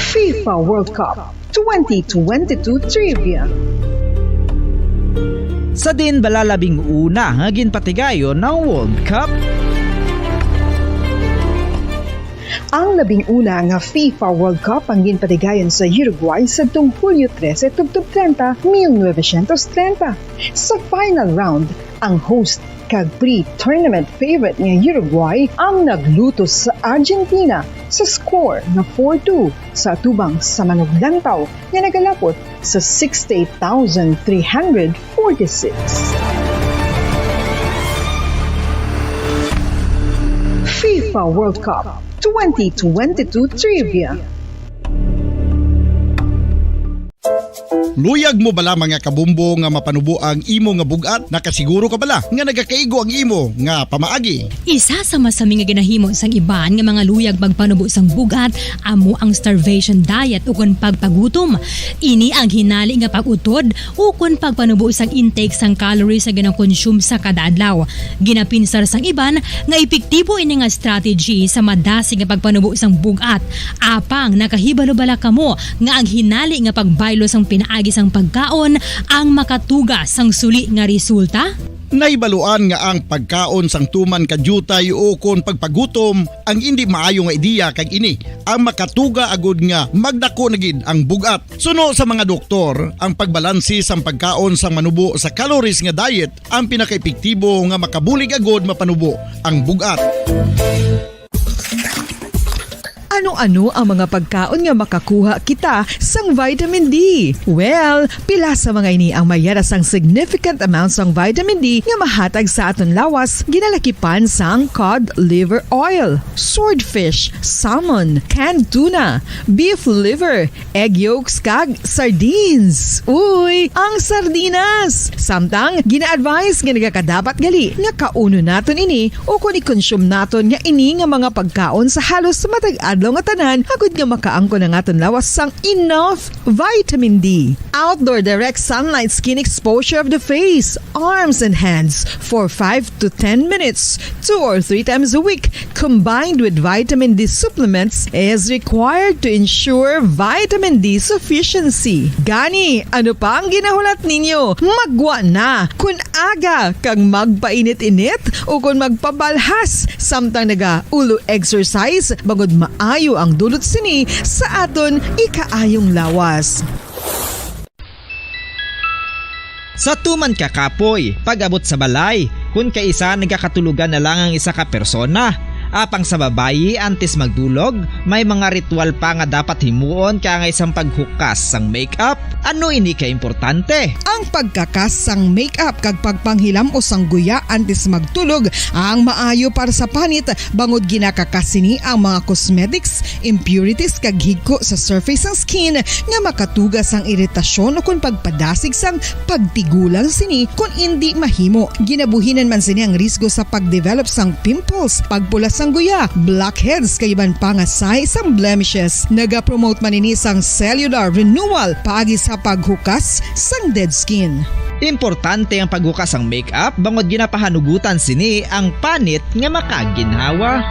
FIFA World Cup twenty twenty-two Trivia. Sa diin bala labing una nga ginpatigayon ang World Cup? Ang labing una nga FIFA World Cup ang ginpatigayon sa Uruguay sadtong Hulyo trese tubtob treinta, mil novecientos treinta. Sa final round, ang host kag pre-tournament favorite nga Uruguay ang naglutos sa Argentina sa score nga four two sa atubang sa manuglantaw nga nagalapot sa sixty-eight thousand three hundred forty-six. FIFA World Cup twenty twenty-two Trivia. Luyag mo bala, mga kabombo, nga mapanubo ang imo nga bug-at? Nakasiguro ka bala nga nagakaigo ang imo nga pamaagi? Isa sa masami nga ginahimo sang iban nga mga luyag magpanubo sang bug-at amo ang starvation diet ukon pagpagutom. Ini ang hinali nga pag-utod ukon pagpanubo sang intake sang calories nga ginakonsume sa kada adlaw. Ginapinsar sang iban nga epektibo ini nga strategy sa madasig nga pagpanubo sang bug-at. Apang nakahibalo bala kamo nga ang hinali nga pagbaylo sang pinaagi sang pagkaon ang makatuga sang suli nga resulta? Nahibaluan nga ang pagkaon sang tuman ka diutay ukon pagpagutom ang indi maayo nga ideya, kag ini ang makatuga agud nga magdako na gid ang bug-at. Suno sa mga doktor, ang pagbalanse sang pagkaon sang manubo sa calories nga diet ang pinakaepektibo nga makabulig agud mapanubo ang bug-at. Ano Ano ang mga pagkaon nga makakuha kita sang vitamin D? Well, pila sa mga ini ang mayara sang significant amount sang vitamin D nga mahatag sa aton lawas, ginalakipan sang cod liver oil, swordfish, salmon, canned tuna, beef liver, egg yolks, kag sardines. Uy, ang sardinas! Samtang, gina-advise nga nagakadapat gali nga kaunon naton ini o kon i-consume naton nga ini nga mga pagkaon sa halos matag adlaw nga tanan, agud nga makaangkon ang aton lawas sang enough vitamin D. Outdoor direct sunlight skin exposure of the face, arms, and hands for five to ten minutes, two or three times a week, combined with vitamin D supplements, is required to ensure vitamin D sufficiency. Gani, ano pa ang ginahulat ninyo? Maggwa na! Kun aga kag magpainit-init o kon magpabalhas samtang naga-ulo exercise, bangod maayo ang dulot sini sa aton ikaayong lawas. Sa tuman ka kapoy, pag-abot sa balay, kun kaisa nagakatulogan na lang ang isa ka persona. Apang sa babayi, antes magdulog, may mga ritual pa nga dapat himuon kaangay sang paghukas sang makeup. Ano ini ka importante? Ang pagkakas sang makeup kag pagpanghilam-os sang guya antes magtulog ang maayo para sa panit, bangod ginakakas sini ang mga cosmetics, impurities, kag higko sa surface sang skin nga makatuga sang iritasyon ukon pagpadasig sang pagtigulang sini kon indi mahimo. Ginabuhinan man sini ang risgo sa pagdevelop sang pimples, pagpula sang guya, blackheads, kag iban pa nga sign sang blemishes. Nagapromote man ini sang cellular renewal paagi sa paghukas sang dead skin. Importante ang paghukas sang makeup bangod ginapahanugutan sini ang panit nga makaginhawa.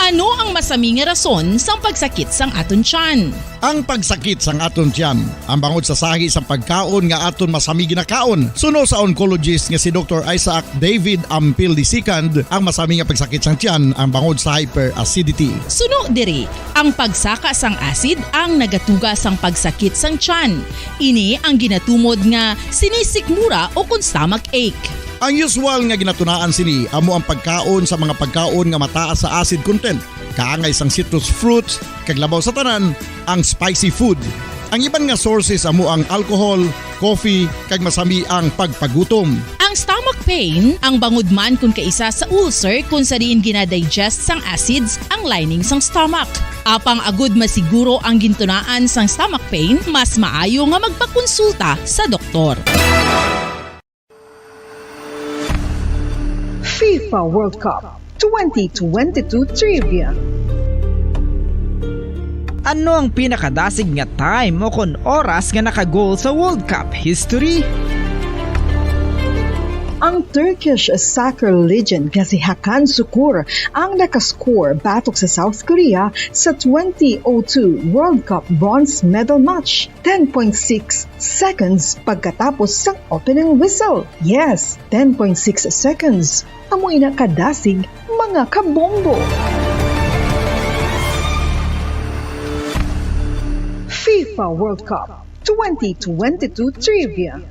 Ano ang masami nga rason sang pagsakit sang aton tiyan? Ang pagsakit sang aton tiyan, ang bangod sa sahi sang pagkaon nga aton masami ginakaon. Suno sa oncologist nga si Doktor Isaac David Ampil the second, ang masami nga pagsakit sang tiyan ang bangod sa hyperacidity. Suno diri, ang pagsaka sang acid ang nagatuga sang pagsakit sang tiyan. Ini ang ginatumod nga sinisikmura o kon stomach ache. Ang usual nga ginatunaan sini amo ang pagkaon sa mga pagkaon nga mataas sa acid content, kaangay sang citrus fruits, kag labaw sa tanan, ang spicy food. Ang iban nga sources amo ang alcohol, coffee, kag masami ang pagpagutom. Ang stomach pain, ang bangod man kon kaisa sa ulcer kon sa diin gina-digest sang acids ang lining sang stomach. Apang agud masiguro ang gintunaan sang stomach pain, mas maayo nga magpakonsulta sa doktor. FIFA World Cup twenty twenty-two Trivia. Ano ang pinakadasig nga time o kon oras nga naka-goal sa World Cup history? Ang Turkish soccer legend nga si Hakan Sukur ang nakascore batok sa South Korea sa twenty oh two World Cup bronze medal match, ten point six seconds pagkatapos sang opening whistle. Yes, ten point six seconds. Amo ina kadasig, mga kabombo. FIFA World Cup twenty twenty-two Trivia.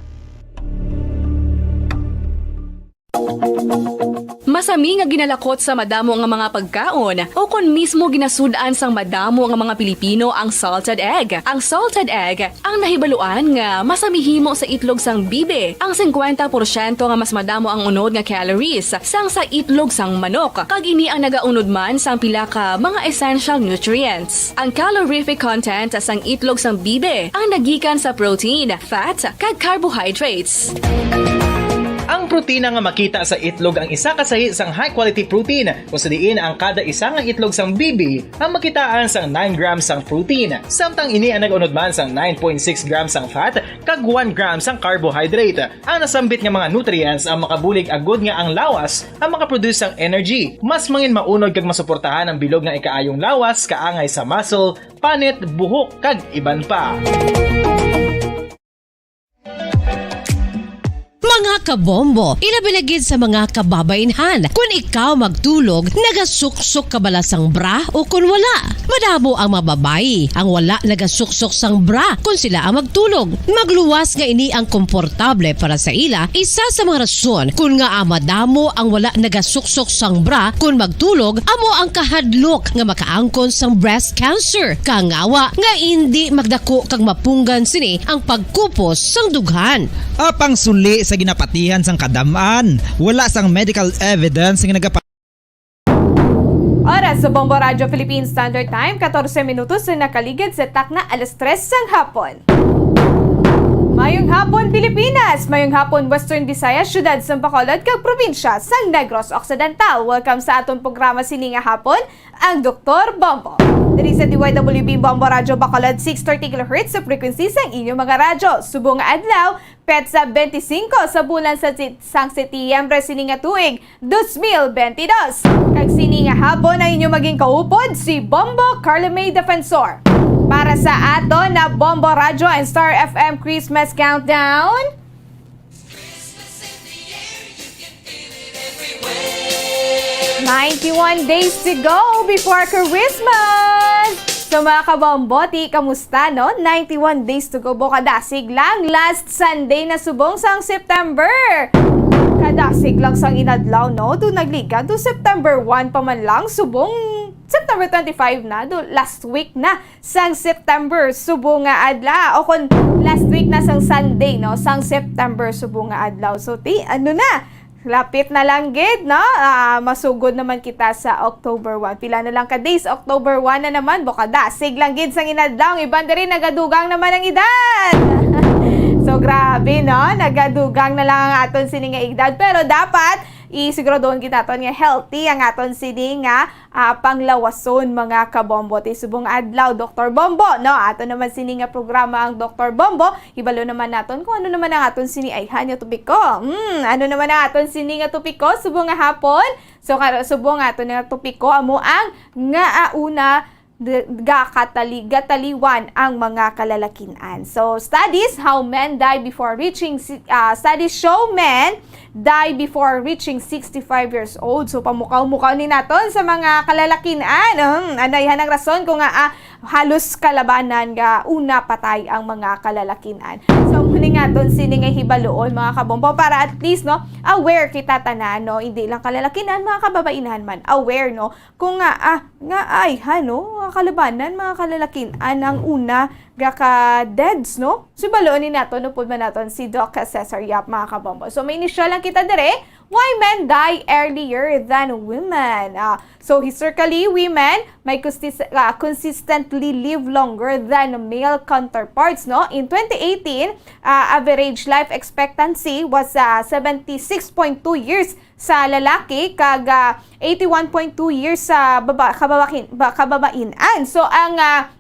Masami nga ginalakot sa madamo nga mga pagkaon, o kon mismo ginasud-an sang madamo nga mga Pilipino ang salted egg. Ang salted egg ang nahibaluan nga masami himo sa itlog sang bibi. Ang singkwenta porsyento nga mas madamo ang unod nga calories sang sa itlog sang manok, kag ini ang nagaunod man sang pila ka mga essential nutrients. Ang calorific content sang itlog sang bibi ang nagikan sa protein, fat, kag carbohydrates. Ang protina nga makita sa itlog ang isa ka sahi sang high-quality protein, kung sa diin ang kada isa nga itlog sang bibi ang makitaan sang nine grams sang protein, samtang ini ang nag-unod man sang nine point six grams sang fat kag one gram sang carbohydrate. Ang nasambit nga mga nutrients ang makabulig agud nga ang lawas ang makaproduce sang energy. Mas mangin maunod kag masuportahan ang bilog nga ikaayong lawas kaangay sa muscle, panit, buhok, kag iban pa. Mga kabombo, ilabi na gid sa mga kababainhan. Kun ikaw magtulog, nagasuksok ka bala sang bra o kun wala? Madamo ang mga babayi ang wala nagasuksok sang bra kun sila ang magtulog. Magluwas nga ini ang komportable para sa ila, isa sa mga rason kun ngaa madamo ang wala nagasuksok sang bra kun magtulog amo ang kahadlok nga makaangkon sang breast cancer. Kangawa nga indi magdako kag mapunggan sini ang pagkupos sang dughan. Apang suli sa ginapatihan sang kadam-an, wala sang medical evidence nga nagapa- Oras sa Bombo Radyo Philippine Standard Time, katorse minutos na nakaligid sa takna alas tres sang hapon. Mayong hapon, Pilipinas! Mayong hapon, Western Visayas, siyudad sang Bacolod, kag probinsya sang Negros Occidental. Welcome sa aton programa sini nga hapon, ang Doktor Bombo. Diri sa D Y W B Bombo Radyo Bacolod, six thirty kilohertz sa frequency sang inyong mga radyo. Subong nga adlaw, petsa twenty-five sa bulan sa si-, sang Setyembre sini nga tuig, dos mil benti dos. Kag sini nga hapon ang inyong maging kaupod, si Bombo Carlo May Defensor. Para sa aton na Bombo Radyo and Star F M Christmas Countdown, ninety-one days to go before Christmas! So, mga kabombo, ti, kamusta, no? Ninety-one days to go. Bukadasig lang. Last Sunday na subong sang September. Kadasig lang sang inadlaw, no? Do nagligan. Do September one pa man lang. Subong September twenty-five na. Do last week na sang September, subong nga adlaw. O kung last week na sang Sunday, no? Sang September, subong nga adlaw. So, ti, ano na? Lapit na lang gid, no? Ah, masugod naman kita sa October one. Pila na lang ka days, October one na naman. Bukadasig lang gid sang inadlaw. Ang iban diri, nagadugang naman ang edad. So, grabe, no? Nagadugang na lang ang aton sini nga edad. Pero dapat, isiguraduhon kita aton nga healthy ang aton sini nga ah, panglawason, mga kabombo. Ti subong adlaw, Doktor Bombo, no? Ato naman sini nga programa ang Doktor Bombo. Hibalo naman naton kung ano naman ang aton sini ayhan nga topiko. Hmm, ano naman ang aton sini nga topiko subong nga hapon? So, kar-, subong aton nga topiko amo ang ngaa una d-, gakatali-, gataliwan ang mga kalalakin-an. So, studies how men die before reaching si-, ah, studies show men die before reaching sixty-five years old. So, pamukaw-mukaw ni naton sa mga kalalakin-an. Hmm, anay han ang rason kung nga, ah, halos kalabanan nga una patay ang mga kalalakin-an. So, muni nga aton sini nga hibaluon, mga kabombo, para at least, no, aware kita tanan, no, hindi lang kalalakin-an, mga kababainhan man, aware, no, kung nga, ah, nga ay, ha, no, mga kalabanan, mga kalalakin-an ang una gaka-deads, no? So, hibaluon ni naton, upod man naton si Doc Cesar Yap, mga kabombo. So, may initial lang kita dire, why men die earlier than women? Ah, so, historically, women may consist-, ah, consistently live longer than male counterparts, no? In twenty eighteen, ah, average life expectancy was, ah, seventy six point two years sa lalaki kag, ah, eighty one point two years sa baba-, kababakin-, ba-, kababain-an. So, ang, ah,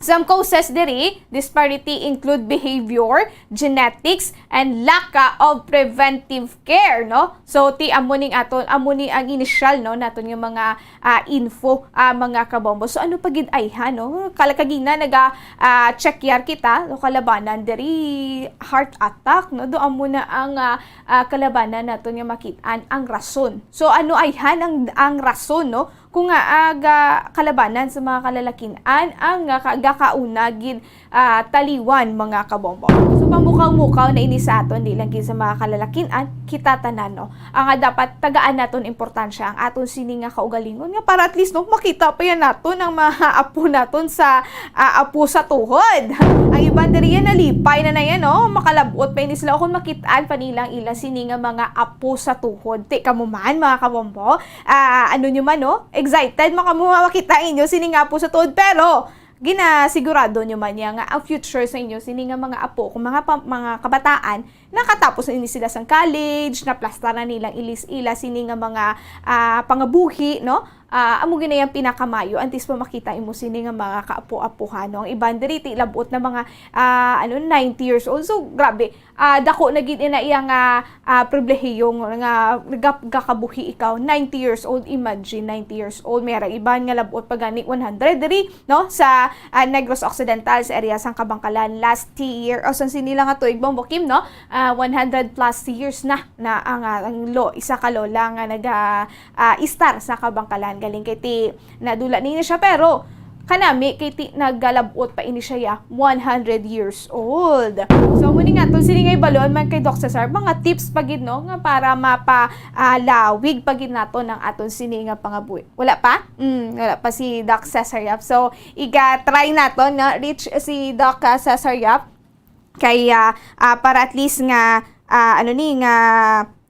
some causes diri, disparity include behavior, genetics, and lack, ah, of preventive care, no? So, ti amo ning aton, amo ni ang initial, no, naton nga mga, ah, info, ah, mga kabombo. So, ano pa gid ay, ha, no? Kala kagina naga, ah, check yar kita, no, kalabanan diri heart attack, no? Do amo na ang, ah, ah, kalabanan naton nga makit-an ang rason. So, ano ay han ang, ang rason, no? Kung nga aga kalabanan sa mga kalalakin-an ang nga ka-, gakauna gid, ah, taliwan, mga kabombo. So, pamukaw-mukaw na ini sa aton, di lang gid sa mga kalalakin-an, kita tanan, no? Ang nga dapat tagaan naton importansya ang aton sini nga kaugalingon nga para at least, no, makita pa yan naton ang mga apo naton sa, ah, apo sa tuhod. Ang iban diri yan, nalipay na na yan, no? Makalabot pa ini sila o kung makit-an pa nila ang ila sini nga mga apo sa tuhod. Ti kamo man, mga kabombo, ah, ano nyo man, no? Excited man kamo nga makita ang inyo sini nga apo sa tuhod, pero ginasigurado nyo man niya nga ang future sa inyo sini nga mga apo, kung mga pa-, mga kabataan, nakatapos na ini sila sang college, naplastar na nilang ilis-, ila sini nga mga, ah, pangabuhi, no? ah, amo gid na yang pinakamayo, antes pa makita imo sini nga mga kaapo-apuhan, no? Ang iban diri ti labot na mga, ah, ano, ninety years old. So, grabe, ah, dako na gid ina iya nga, ah, pribilehiyo nga, nga gap-, gakabuhi ikaw, ninety years old. Imagine, ninety years old. May ra iban nga labot pa gani, one hundred diri, no? Sa, ah, Negros Occidental, sa area sang Kabangkalan, last year, o sa sini lang nga tuig, Bombo Kim, no? Ah, one hundred plus years na, na ang, ah, ang lo-, isa ka lola nga naga, ah, istar sa Kabangkalan. Galing kay ti nadula nini siya, pero kanami kay ti nagalabot pa ini siya, ya, one hundred years old. So, amo ni nga, tong sini nga ibalon man kay Doc Cesar, mga tips pa gid, no, nga para mapa, ah, lawig pa gid naton ang aton sini nga pangabuhi. Wala pa? Mm, wala pa si Doc Cesar Yap. So, iga-try naton nga reach si Doc, ah, Cesar Yap. Kay, ah, ah, para at least nga, ah, ano ni, nga,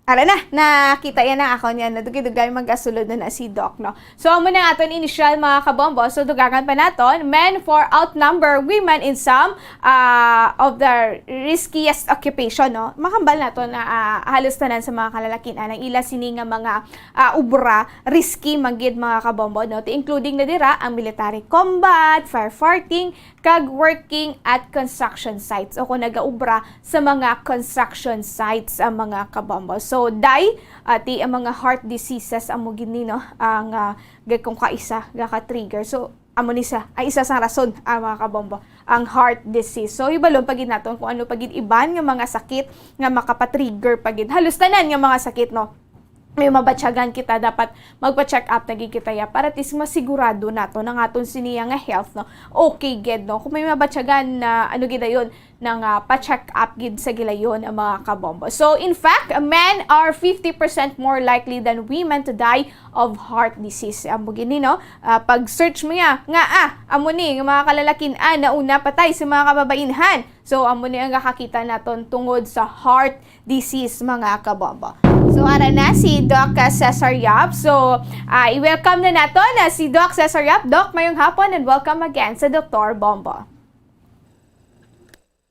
ara na, nakita yan ang akon yan. Dugay-dugay magasulod na na si Doc, no? So, amo na ang aton initial, mga kabombo. So, dugangan pa naton, men for outnumber women in some, ah, of the riskiest occupation, no? Mahambal naton na, ah, halos tanan sa mga kalalakin-an ang ila sini nga mga, ah, obra risky man gid, mga kabombo, no? Ti including na dira ang military combat, firefighting, kag working at construction sites o kung nagaobra sa mga construction sites ang mga kabombo. So, day, ah, ti ang mga heart diseases amo gid ni, no, ang, ah, ga-, kung kaisa, gaka-trigger. So, amo ni sa, ay, isa sang rason, ah, mga kabombo, ang heart disease. So, hibalon pa gid naton kung ano pa gid iban nga mga sakit nga makapatrigger pa gid. Halos tanan nga mga sakit, no? May mabatyagan kita, dapat magpa-check up na gid kita, ya, para at least masigurado nato na nga aton siniya nga health, no? Okay gid, no? Kung may mabatyagan na ano gid dayon, nang, ah, pa-check up gid sa gilayon ang mga kabombo. So, in fact, men are fifty percent more likely than women to die of heart disease. Amo gid ni, no? Ah, pag-search mo ya, nga, ah, amo ni, nga mga kalalakin-an na una patay sa mga kababainhan. So, amo ni ang nakakita naton tungod sa heart disease, mga kabombo. So, ara na si Doc, ah, Cesar Yap. So, ah, i-welcome na nato na si Doc Cesar Yap. Doc, mayong hapon and welcome again sa Doktor Bombo.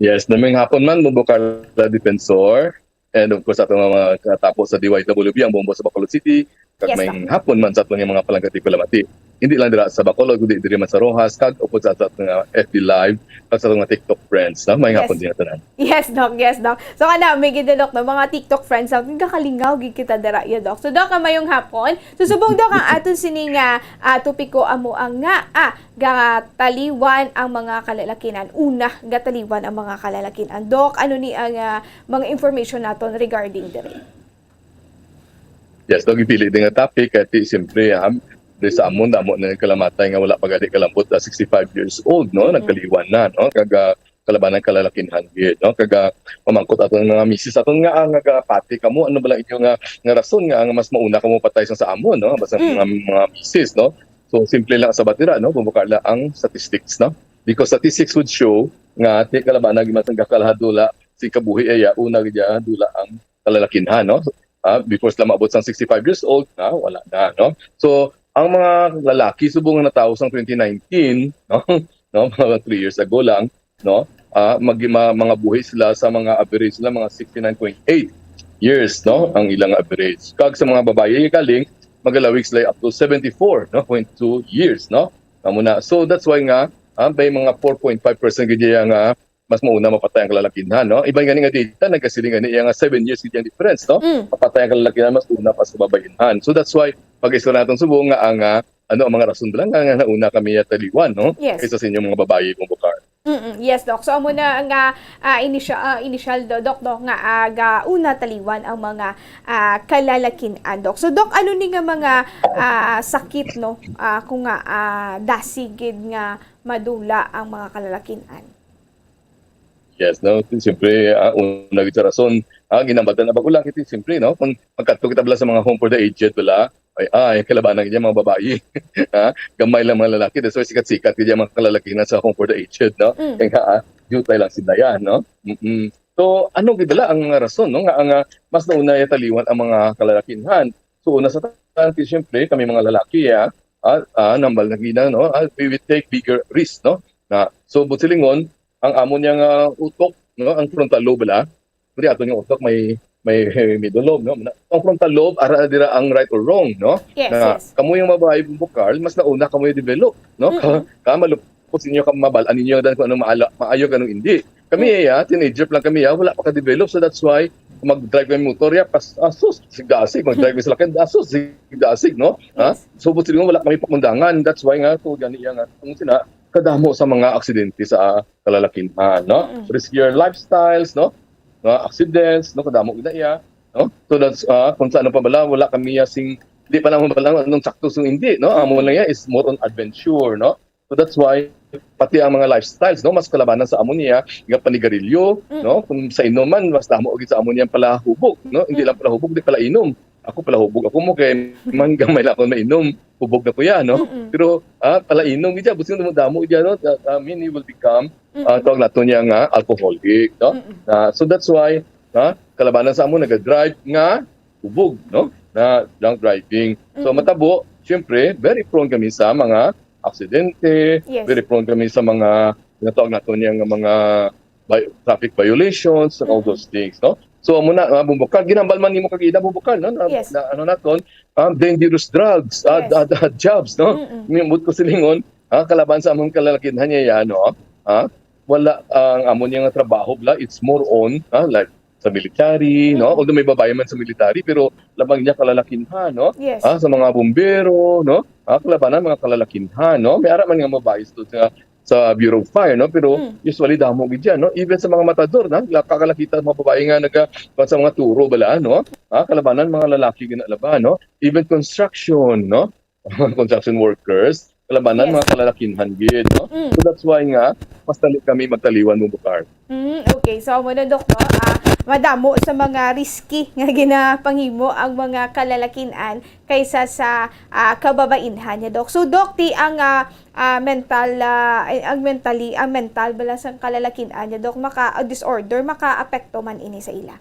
Yes, na mayong hapon man, Bombo Carla Defensor. And of course, ato nga mga katapo sa D Y W B, ang Bombo sa Bacolod City. Kag Yes, mayong hapon man sa ato nga mga palangga tigpalamati. Hindi lang dira sa Bacolod, kundi diri man sa Roxas, kag upod sa ato nga F B Live, kag sa ato nga TikTok friends, no? Mayong Yes. hapon din tanan. Yes, Doc. Yes, Doc. So, kana, may gid, Doc, no, mga TikTok friends, ang gakalingaw gid kita dira, ya, Doc. So, Doc, ang mayong hapon. So, subong, Doc, ang aton sini nga, ah, topiko amo ang nga, ah, gataliwan ang mga kalalakinan. Una, gataliwan ang mga kalalakinan. Doc, ano ni ang, ah, mga information naton regarding diri? Yes, daw gipili din nga topic, kay ti, siyempre, ah, di sa amon, damo na yung kalamatay nga wala pa gani kalambot na sixty-five years old, no? Mm-mm. Nagkaliwan na, no? Kag, ah, kalabanan kalalakinhan gid, no? Kag, ah, mamangkot aton mga misis, aton nga, ah, nga pati kamo, ano ba lang inyo nga, nga rason nga, nga mas mauna kamo patay sa, sa amon, no? Basta Mm. mga, mga misis, no? So, simple lang sa batira, no? Bumukala ang statistics, no? Because statistics would show nga ti kalabanan gid mas nagakalahat dula si kabuhi iya, una gid iya dula ang kalalakinhan, no? Ah, before sila maabot sang sixty-five years old, na wala na, no? So, ang mga lalaki subong nga natawo sang twenty nineteen, no? No, mga three years ago lang, no? Ah, mag-, ma-, mga buhi sila sa mga average sila mga sixty-nine point eight years, no? Ang ilang average. Kag sa mga babayi galing, magalawig sila up to seventy-four, no, point two years, no? Amo na. So, that's why nga, ah, may mga four point five percent gid iya nga mas mauna mapatay ang kalalakinhan, no? Iban gani nga data, nagasiling gani iya nga seven years gid ang difference, no? Mm. Mapatay ang kalalakinhan, mas una pa sa babainhan. So, that's why, pag-istorya naton subong nga ang, ah, ano ang mga rason ba lang nga, nga nauna kami taliwan, no? Yes. Kaysa sa inyong mga babayi, Bombo Car. Mm-mm. Yes, Doc. So, amo na nga, ah, inisya-, ah, initial, do-, Doc, no, nga, ah, gauna taliwan ang mga, ah, kalalakin-an, Doc. So, Doc, ano ni nga mga, ah, sakit, no, ah, kung nga, ah, dasi gid nga madula ang mga kalalakin-an? Yes, no? Siyempre, ah, una gid sa rason, ah, ginambatan na ba ko lang, iti, siyempre, no? Kung magkadto kita bala sa mga home for the aged, bala, ay, ay, kalabanan gid ang mga babayi. Ha? Gamay lang mga lalaki. That's why sikat-sikat gid ang mga kalalakihan sa home for the aged, no? Mm. Kaya nga, ah, dutay lang sila yan, no? Mm-mm. So, ano gid bala ang rason, no? Nga, nga mas nauna ya taliwan ang mga kalalakinhan. So, una sa tanan, siyempre, kami mga lalaki, ah, ah, ah, nambal na gina, no? Ah, we will take bigger risk, no? Na, so, but silingon, ang amon yang, ah, utok, no? Ang frontal lobe, bala, pwede ato yung utok, may may, may middle lobe, no? Na, ang frontal lobe, ara na dira ang right or wrong, no? Yes, Na yes. kamo yung babae, Bukal, mas nauna kamo yung develop, no? Ka, Mm-mm. ka malupos inyo, ka mabal-an ninyo dan kung anong maala, maayo, kung anong hindi. Kami, Mm. ya, teenager pa lang kami, ya, wala pa ka-develop. So that's why, mag-drive kami motor, ya, pas, asus, sigdasig, mag-drive kami sa lakan, asus, sigdasig, no? Ha? Yes. So, buti mo, wala kami pakundangan. That's why nga, to, gani, ya, nga, kung sina, kadamo sa mga aksidente sa kalalakinhan, no? Mm-mm. Riskier lifestyles, no? Mga accidents, no? Kadamo gid na iya, no? So that's, ah, kung sa ano pa bala, wala kami ya sing, di pa naman bala anong sakto sing hindi, no? Amo Mm. lang ya is more on adventure, no? So that's why, pati ang mga lifestyles, no? Mas kalabanan sa amo niya, nga panigarilyo, Mm. no? Kung sa inom man, mas damo gid sa amo niya palahubog, no? Hindi Mm. lang palahubog, di pala inom. Ako palahubog ako mo kay man gamay lang ako mainom, hubog na ko ya, no? Mm-mm. Pero, ah, palainom gid siya, busin mo damo gid, no? That, I mean, you will become, ah, Mm-mm. tawag nato niya nga alcoholic, no? Mm-mm. Ah, so that's why, ah, kalabanan sa amo naga-drive nga hubog, no? Na drunk driving. So, Mm-mm. matabo, syempre, very prone kami sa mga aksidente, Yes. very prone kami sa mga ginatawag nato niya nga mga vi-, traffic violations and all Mm-mm. those things, no? So, amo na, ah, Bumbukal, ginambal man nimo kagina, Bumbukal, no? Na, Yes. na, ano naton, um, dangerous drugs, ah, Yes. ah, ah, jobs, no? Mm-mm. May ambot ko silingon, ah, kalaban sa among kalalakinhan niya, no? Ah, wala, ang amo niya nga trabaho, bla, it's more on, ah, like, sa military, no? Mm-mm. Although may babae man sa military, pero labang niya kalalakinhan, no? Yes. Ah, sa mga bumbero, no? Ah, kalabanan mga kalalakinhan, no? May ara man nga babae sa, sa Bureau of Fire, no? Pero Mm. usually damo gid yan, no? Even sa mga matador, na, kakalakita sa mga babae nga naga, sa mga turo bala, no? Ah, kalabanan mga lalaki ginalaban, no? Even construction, no? Construction workers, kalabanan Yes. mga kalalakinhan gid, no? Mm. So that's why nga, mas dali kami magtaliwan mo, Bukar. Mm, okay. So, amo na, Doc, no? Ah, madamo sa mga risky nga ginapanghimo ang mga kalalakin-an kaysa sa, ah, kababainhan niya, Doc. So, Doc, ti ang, ah, ah, mental, ah, ay, ang mentally, ang mental bala sang kalalakin-an niya, Doc, maka, ah, disorder, makaapekto man ini sa ila?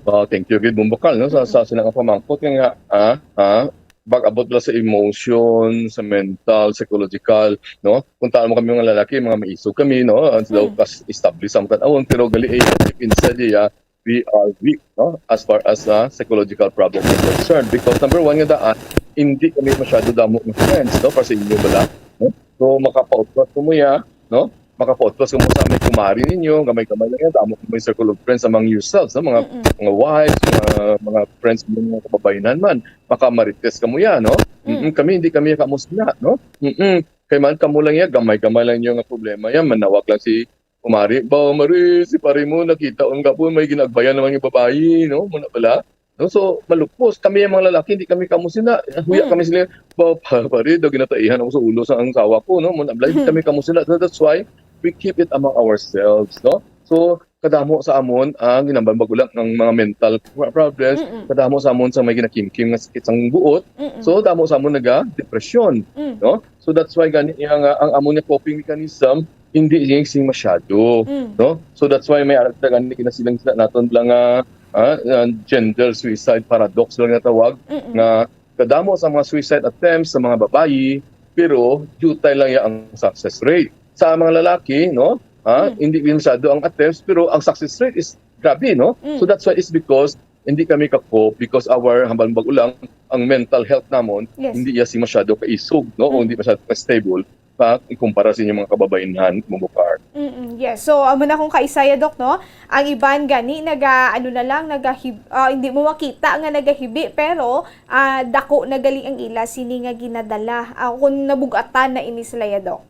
Oh, thank you gid, Bumbukal, no? Sa, Mm-mm. sa sila nga pamangkot nga, ah, ah, pag-abot bala sa emotion, sa mental, psychological, no? Kung taon mo kami mga lalaki, mga maisog kami, no? Ang daw Mm. kas-, establish ang tan-awon, pero gali, eh, deep inside, yeah, we are weak, no? As far as, ah, psychological problems are concerned. Because number one nga daan, hindi kami masyado damo ng friends, no? Para sa inyo bala, no? So, makapautwas ko mo ya, no? Makapautwas ko mo sa may kumari ninyo, gamay-gamay lang yan, damo mo yung circle of friends among yourselves, no? Mga, Mm-mm. mga wives, mga, mga friends mo, mga kababayanan man, makamarites ka mo ya, no? Mm. Mm-mm, kami, hindi kami kamusna, no? Mm-mm. Kay man, kamo lang ya, gamay-gamay lang yung nga problema yan, manawag lang si kumari, "Ba, Mari, si pare mo, nakita ang gapon, may ginagbayan naman yung babayi," no? Muna pala. No? So, malupos. Kami ang mga lalaki, hindi kami kamo sila. Huya Mm. kami sila, "Ba, pa-, pare, daw ginataihan ako sa ulo sa ang asawa ko," no? Muna pala, hindi Mm. kami kamo sila. So, that's why we keep it among ourselves, no? So, kadamo sa amon ang ginambal magulang ang mga mental pro-, problems, Mm-mm. kadamo sa amon sa may ginakimkim nga sakit sang buot. Mm-mm. So, damo sa amon naga depresyon, Mm. no? So, that's why gani iya nga ang amon nga coping mechanism hindi sing, sing masyado, Mm. no? So, that's why may ara kita gani kinasilang sila naton lang nga, ah, ah, gender suicide paradox lang nga tawag, Mm-mm. nga kadamo sa mga suicide attempts sa mga babayi, pero diutay lang ya ang success rate. Sa mga lalaki, no? Ha? Mm. Hindi din masyado ang attempts, pero ang success rate is grabe, no? Mm. So that's why it's because hindi kami ka-cope, because our, hambal mo bag-o lang, ang mental health namon, Yes. hindi iya si masyado kaisog, no? O Mm. hindi masyado ka-stable pa ikumpara sa inyong mga kababainhan, Bumbukal. Mm-mm, yes. So, amo na kung kaisa ya, Doc, no? Ang iban gani, naga, ano na lang, nagahib-, ah, hindi mo makita nga nagahibi, pero, ah, dako na gali ang ila sini nga ginadala. Ah, kung nabug-atan na ini sila ya, Doc.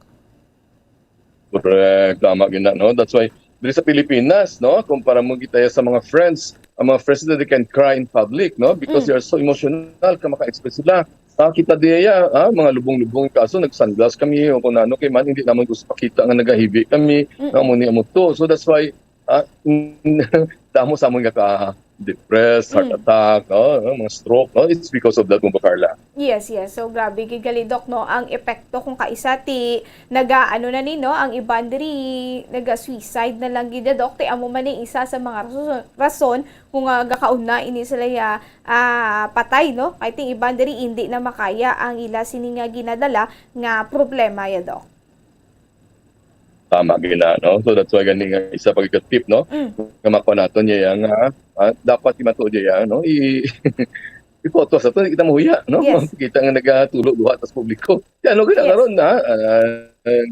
Correct. Tama gid na, no? That's why, diri sa Pilipinas, no? Kumpara mo kita sa mga friends, ang mga friends na they can cry in public, no? Because Mm. they are so emotional, ka maka-express sila. Ah, kita diya, ah, mga lubong-lubong kaso, nag-sunglass kami, o kung ano, kay man, hindi naman gusto pakita nga nagahibi kami, Mm. nga amo ni amo to. So, that's why, ah, damo sa amon nga ka-depressed, heart Mm. attack, no? Mga stroke, no? It's because of that, Bumbukal. Yes, yes. So, grabe gid gali, Doc, no? Ang epekto kung kaisa ti naga, ano na ni, no? Ang iban diri naga-suicide na lang gid, Doc. Ti amo man ni isa sa mga rason, rason kung, ah, gakauna ini sila ya, ah, patay, no? Kay ting iban diri indi na makaya ang ila sini nga ginadala nga problema ya, Doc. Tama gina, no? So that's why gani nga isa pa ka tip, no? Mm. Nga makuha nato niya nga, ah, dapat kimatuod niya, no? I Ipotos ato, hindi kita mahuya, no? Yes. Kita nga nagatulo duha tas publiko. Kaya ano gina Yes. karon na, ah,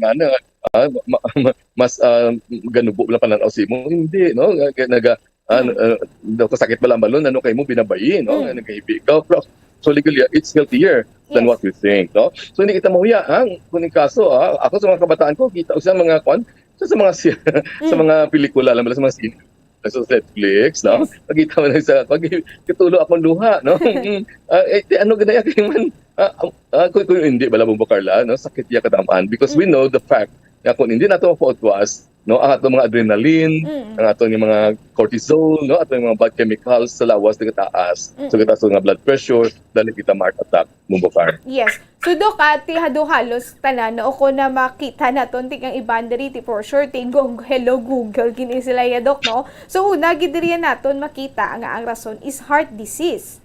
nga na, ah, ma- ma- mas, ah, ganubo lang pananaw sa imo? Hindi, no? Nga- nga- naga ah, Mm. ah, daw kasakit ba lang balon, ano kay mo binabayi, no? Mm. Nga nagkahibi ka. Pero, so legally, it's healthier than Yes. what we think, no? So hindi kita mahuya, ha? Kung yung kaso, ha? Ako sa mga kabataan ko, kita ko sa mga kwan, sa, sa mga si- sa Mm. mga pelikula lang, sa mga sine, sa Netflix, no? Yes. Nakita mo na sa pag katulo akong luha, no? Mm. Ah, eh, ti- ano ganaya kay man? Ah, ah, ah, kung, kung hindi bala mo, Carla, no? Sakit iya kadaman because we Mm. know the fact nga kung hindi nato mapautwas, no, ang atong mga adrenaline, Mm. ang atong mga cortisol, no, atong mga bad chemicals sa lawas nagataas. So, Mm. kita sa mga blood pressure, dali kita ma-heart attack, mo, Carla. Yes. So, Doc, ati hado halos tanan, no, o kung na makita naton, tig ang iban diri, ti for sure, ti Google, hello Google, gini sila ya, Doc, no? So, una, gid diri naton makita nga ang rason is heart disease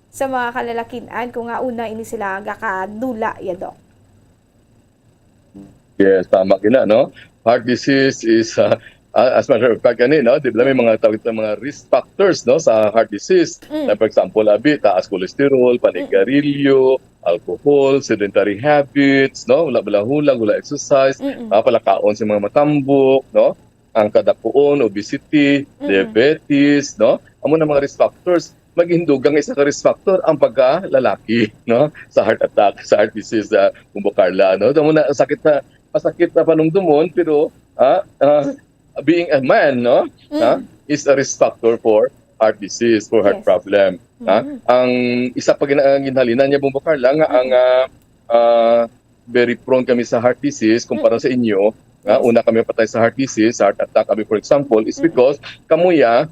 sa mga kalalakin-an, kung nga una ini sila gakadula ya, Doc. Yes, tama gina, no? Heart disease is, uh, uh, as a matter of fact, ani, no? Di ba may mga tawag ito, mga risk factors, no, sa heart disease. Mm. Na, for example, abi, taas cholesterol, panigarilyo, alcohol, sedentary habits, no? Wala balahulag, wala exercise, Mm-mm. ah, palakaon sa mga matambok, no? Ang kadakuon, obesity, Mm-mm. diabetes, no? Amo na mga risk factors. Maghindugang isa ka risk factor ang pagkalalaki, no? Sa heart attack, sa heart disease, uh, Bumbo Carla, no? Amo na sakit na, masakit na panumdumon, pero, ah, ah, being a man, no? Mm. Ah, is a risk factor for heart disease, for heart Yes. problem. Ah, Mm. ang isa pa gina-, ang ginhalinan niya, Bumbo Carla, nga ang, Mm. ah, ah, very prone kami sa heart disease kumpara Mm. sa inyo, nga Yes. una kami patay sa heart disease, sa heart attack, kami, for example, is Mm. because kamo ya,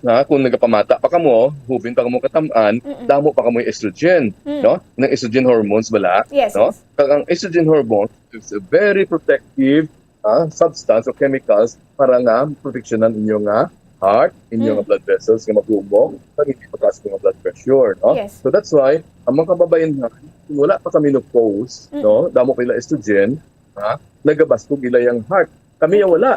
nga kung nagapamata pa kamo, hubin pa kamo katam-an, Mm. damo pa kamo estrogen, Mm. no? Ng estrogen hormones bala, Yes, no? yes. Kag ang estrogen hormones is a very protective, ah, substance or chemicals para nga proteksyonan inyo nga heart, inyo nga Mm. blood vessels nga magumok, kag hindi pagtaas ang blood pressure, no? Yes. So that's why ang mga kababayan nga wala pa sa menopause, Mm. no, damo pa ila estrogen, ha, nagabaskog ila yang heart. Kami ya Okay. wala.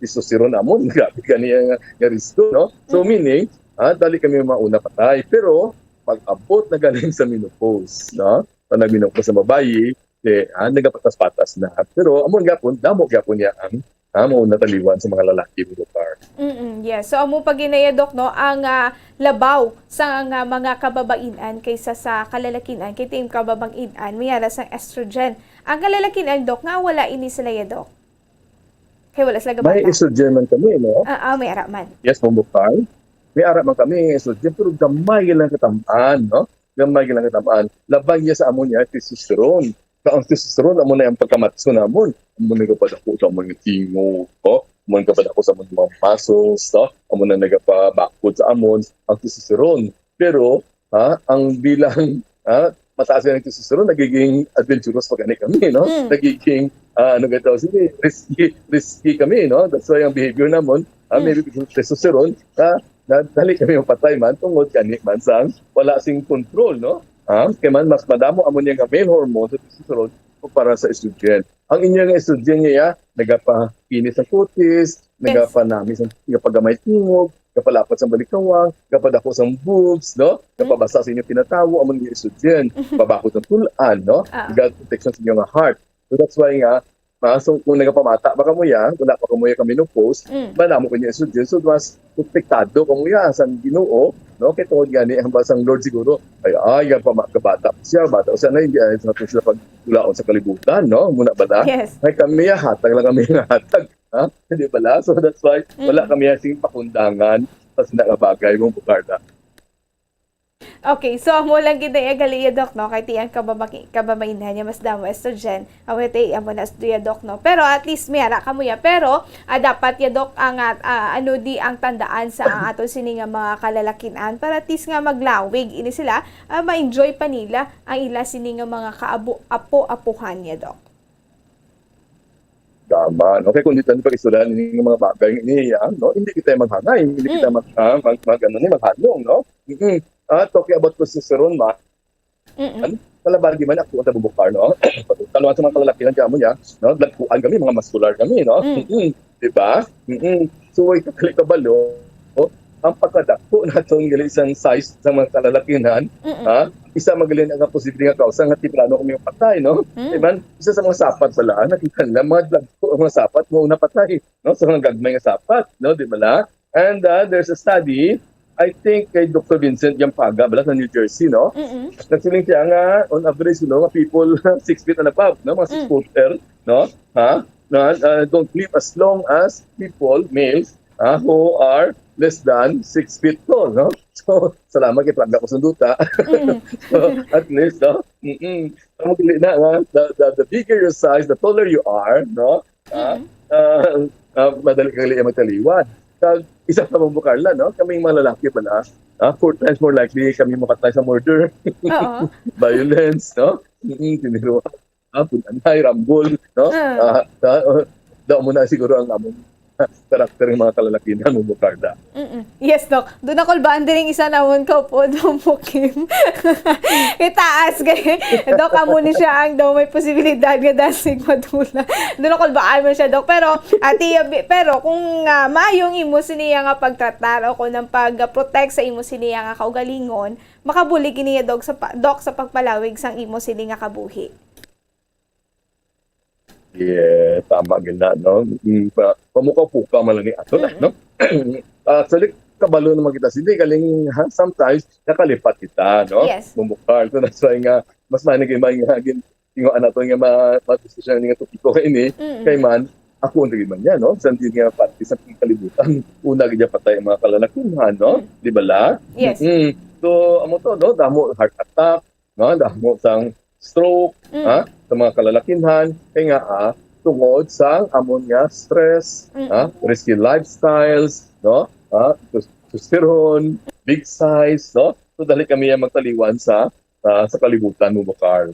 Testosterone amon, grabe gani ang nga risko, no? So Mm. meaning, ha, dali kami mauna patay. Pero pag abot na galing sa menopause, no? Pag nag-menopause ang babayi, eh, ah, nagapatas-patas na. Pero amo gyapon, damo gyapon niya ang, ah, mauna taliwan sa mga lalaki, Bumbo Carla. Mm-mm, yes. So, amo pa gina ya, Doc, no, ang, ah, labaw sa nga mga kababainan kaysa sa kalalakinan, kay ti ang kababainan, may ara sang estrogen. Ang kalalakinan, Doc, nga wala ini sila ya, Doc? Kay wala sila May gabata. estrogen man kami, no? Ah, ah, may ara man. Yes, Bumbo Carla. May ara man kami, estrogen, pero gamay lang katam-an, no? Gamay lang katam-an. Labay niya sa amon niya, testosterone. Sa ang testosterone, amo na ang pagkamatso namon. Amo na nagapadako sa amon nga tingog, no? Amo na nagapadako sa amon mga muscles, no? Amo na nagapabakod sa amon ang testosterone. Pero, ha, ang bilang, ha, mataas nga ang testosterone, nagiging adventurous pa gani kami, no? Mm. Nagiging, ah, ano gani tawag sini? Risky, risky kami, no? That's why ang behavior namon, ah, Mm. maybe because of testosterone, ah, na dali kami mapatay man tungod gani man sang wala sing control, no? Ah, kay man mas madamo amo niya nga male hormone sa testosterone kumpara sa estrogen. Ang inyo nga estrogen niya, nagapakini sa kutis, Yes. nagapanami sa, nagapagamay tingog, nagapalapat sa balikawang, nagapadako sa boobs, no? Mm. Nagapabasa sa inyong pinatawo, amo niya estrogen, Mhm. pabakod sa tul-an, no? Ah. Nagaproteksyon sa inyong heart. So that's why nga, ah, so kung nagapamata pa kamo ya, wala pa kamo ya ka menopause, Mm. madamo ko niya estrogen, so mas protektado kamo ya sa Ginoo, no? Kay tungod gani, ang basang Lord siguro, ay, ay, yan pa, ma-, kabata pa siya, bata pa siya na, hindi ay sa sila pag ulaon sa kalibutan, no? Muna ba na? Yes. Ay, kami, ah, hatag lang kami nga hatag, ha? Di ba la? So, that's why, wala Mm. kami asing pakundangan sa sina nga bagay, Bumbo Carla. Okay, so amo lang gid na iya gali ya, Doc, no? Kay ti ang kababaki-, kababainhan niya mas damo estrogen. Awit, eh, amo na stuya, Doc, no? Pero at least may ara kamo ya. Pero, ah, dapat ya, Doc, ang, ah, ah, ano di ang tandaan sa ang ato sini nga mga kalalakinan para at least nga maglawig ini sila, ah, ma-enjoy pa nila ang ila sini nga mga kaabo-, apo-apuhan ya, Doc. Tama, no? Kay kung di tayo pag-istoryahan ini nga mga bagay ini, ah, no? Hindi kita maghangay, hindi kita Mm. mag-, ah, mag-, mag-, ano ni, maghalong, no? Mm-mm. Ah, talking about testosterone, ma-, Mm-mm. ano? kalabagi man ako ang tabubukar, no? Kaluan sa mga kalalakihan kamo niya, no? Dagkuan kami, mga muscular kami, no? Mm. Mm-mm. Di ba? Mm-mm. So, way ka kabalo, ang pagkadako naton gali sang size sa mga kalalakihan, Mm-mm. ha? Isa magaling ang posible nga kausa nga temprano kami patay, no? Mm. Di ba? Isa sa mga sapat pala, nakita nila, mga dagko ang mga sapat, mo na patay, no? Sa mga gagmay nga sapat, no? Di ba la? And, uh, there's a study, I think kay Doctor Vincent Yampaga, bala sa New Jersey, no? Mm-mm. Nagsiling siya nga, on average, you know, nga people six feet and above, no? Mga six Mm. footer, no? Ha? Na, uh, don't live as long as people, males, ah, who are less than six feet tall, no? So, salamat kay Plaga ko sunduta. Mm. So, at least, no? Mm-mm. Ang dili na nga, the, the, the bigger your size, the taller you are, no? Ah, Mm. ah, ah, madali ka gali magtaliwan. Kag isa pa mo, Carla, no? Kaming mga lalaki pala, ah, four times more likely kami mapatay sa murder, Oo. violence, no? Mm, tiniruan, ah, pun-anay, rambol, no? Ah. Ah, da-, ah, daw mo na siguro ang among karakter ng mga kalalakihan mo, Carla. Mm-mm. Yes, Doc. Doon ako ba ang diring isa namon ka po, Doc Mukim? Itaas, kay Doc, amo ni siya ang daw may posibilidad nga dasig madula. Doon ako ba mo siya, Doc? Pero, ati, pero kung, ah, maayong imo siniya nga pagtratar o kung ang pag-protect sa imo siniya nga kaugalingon, makabulig niya, Doc, sa pa-, Doc, sa pagpalawig sang imo sini nga kabuhi. Yeah, tama gid na, no? Mm, pa, pamukaw-pukaw man lang ni ato na, Mm. no? Actually, kabalo naman kita, hindi galing, ha, sometimes nakalipat kita, no? Yes. Mumukar. So, that's why nga, mas manig yung mga gin-, yung ano to, nga ma-, ma-diskusyon nga topiko nga ini, Mm. kay man, ako ang lagi man niya, no? Sa hindi nga parte sa kalibutan, una gid niya patay ang mga kalalakihan, no? Mm. Di ba la? Yes. Mm. So, amo to, no? Damo heart attack, no? Damo sang stroke, Mm. ha? Sa mga kalalakihan, kay nga, ah, tungod sa amon nga stress, Mm. ha? Risky lifestyles, no? Ha? Tes-, testosterone, big size, no? So, dali kami ang magtaliwan sa, sa, sa kalibutan mo, Bukar.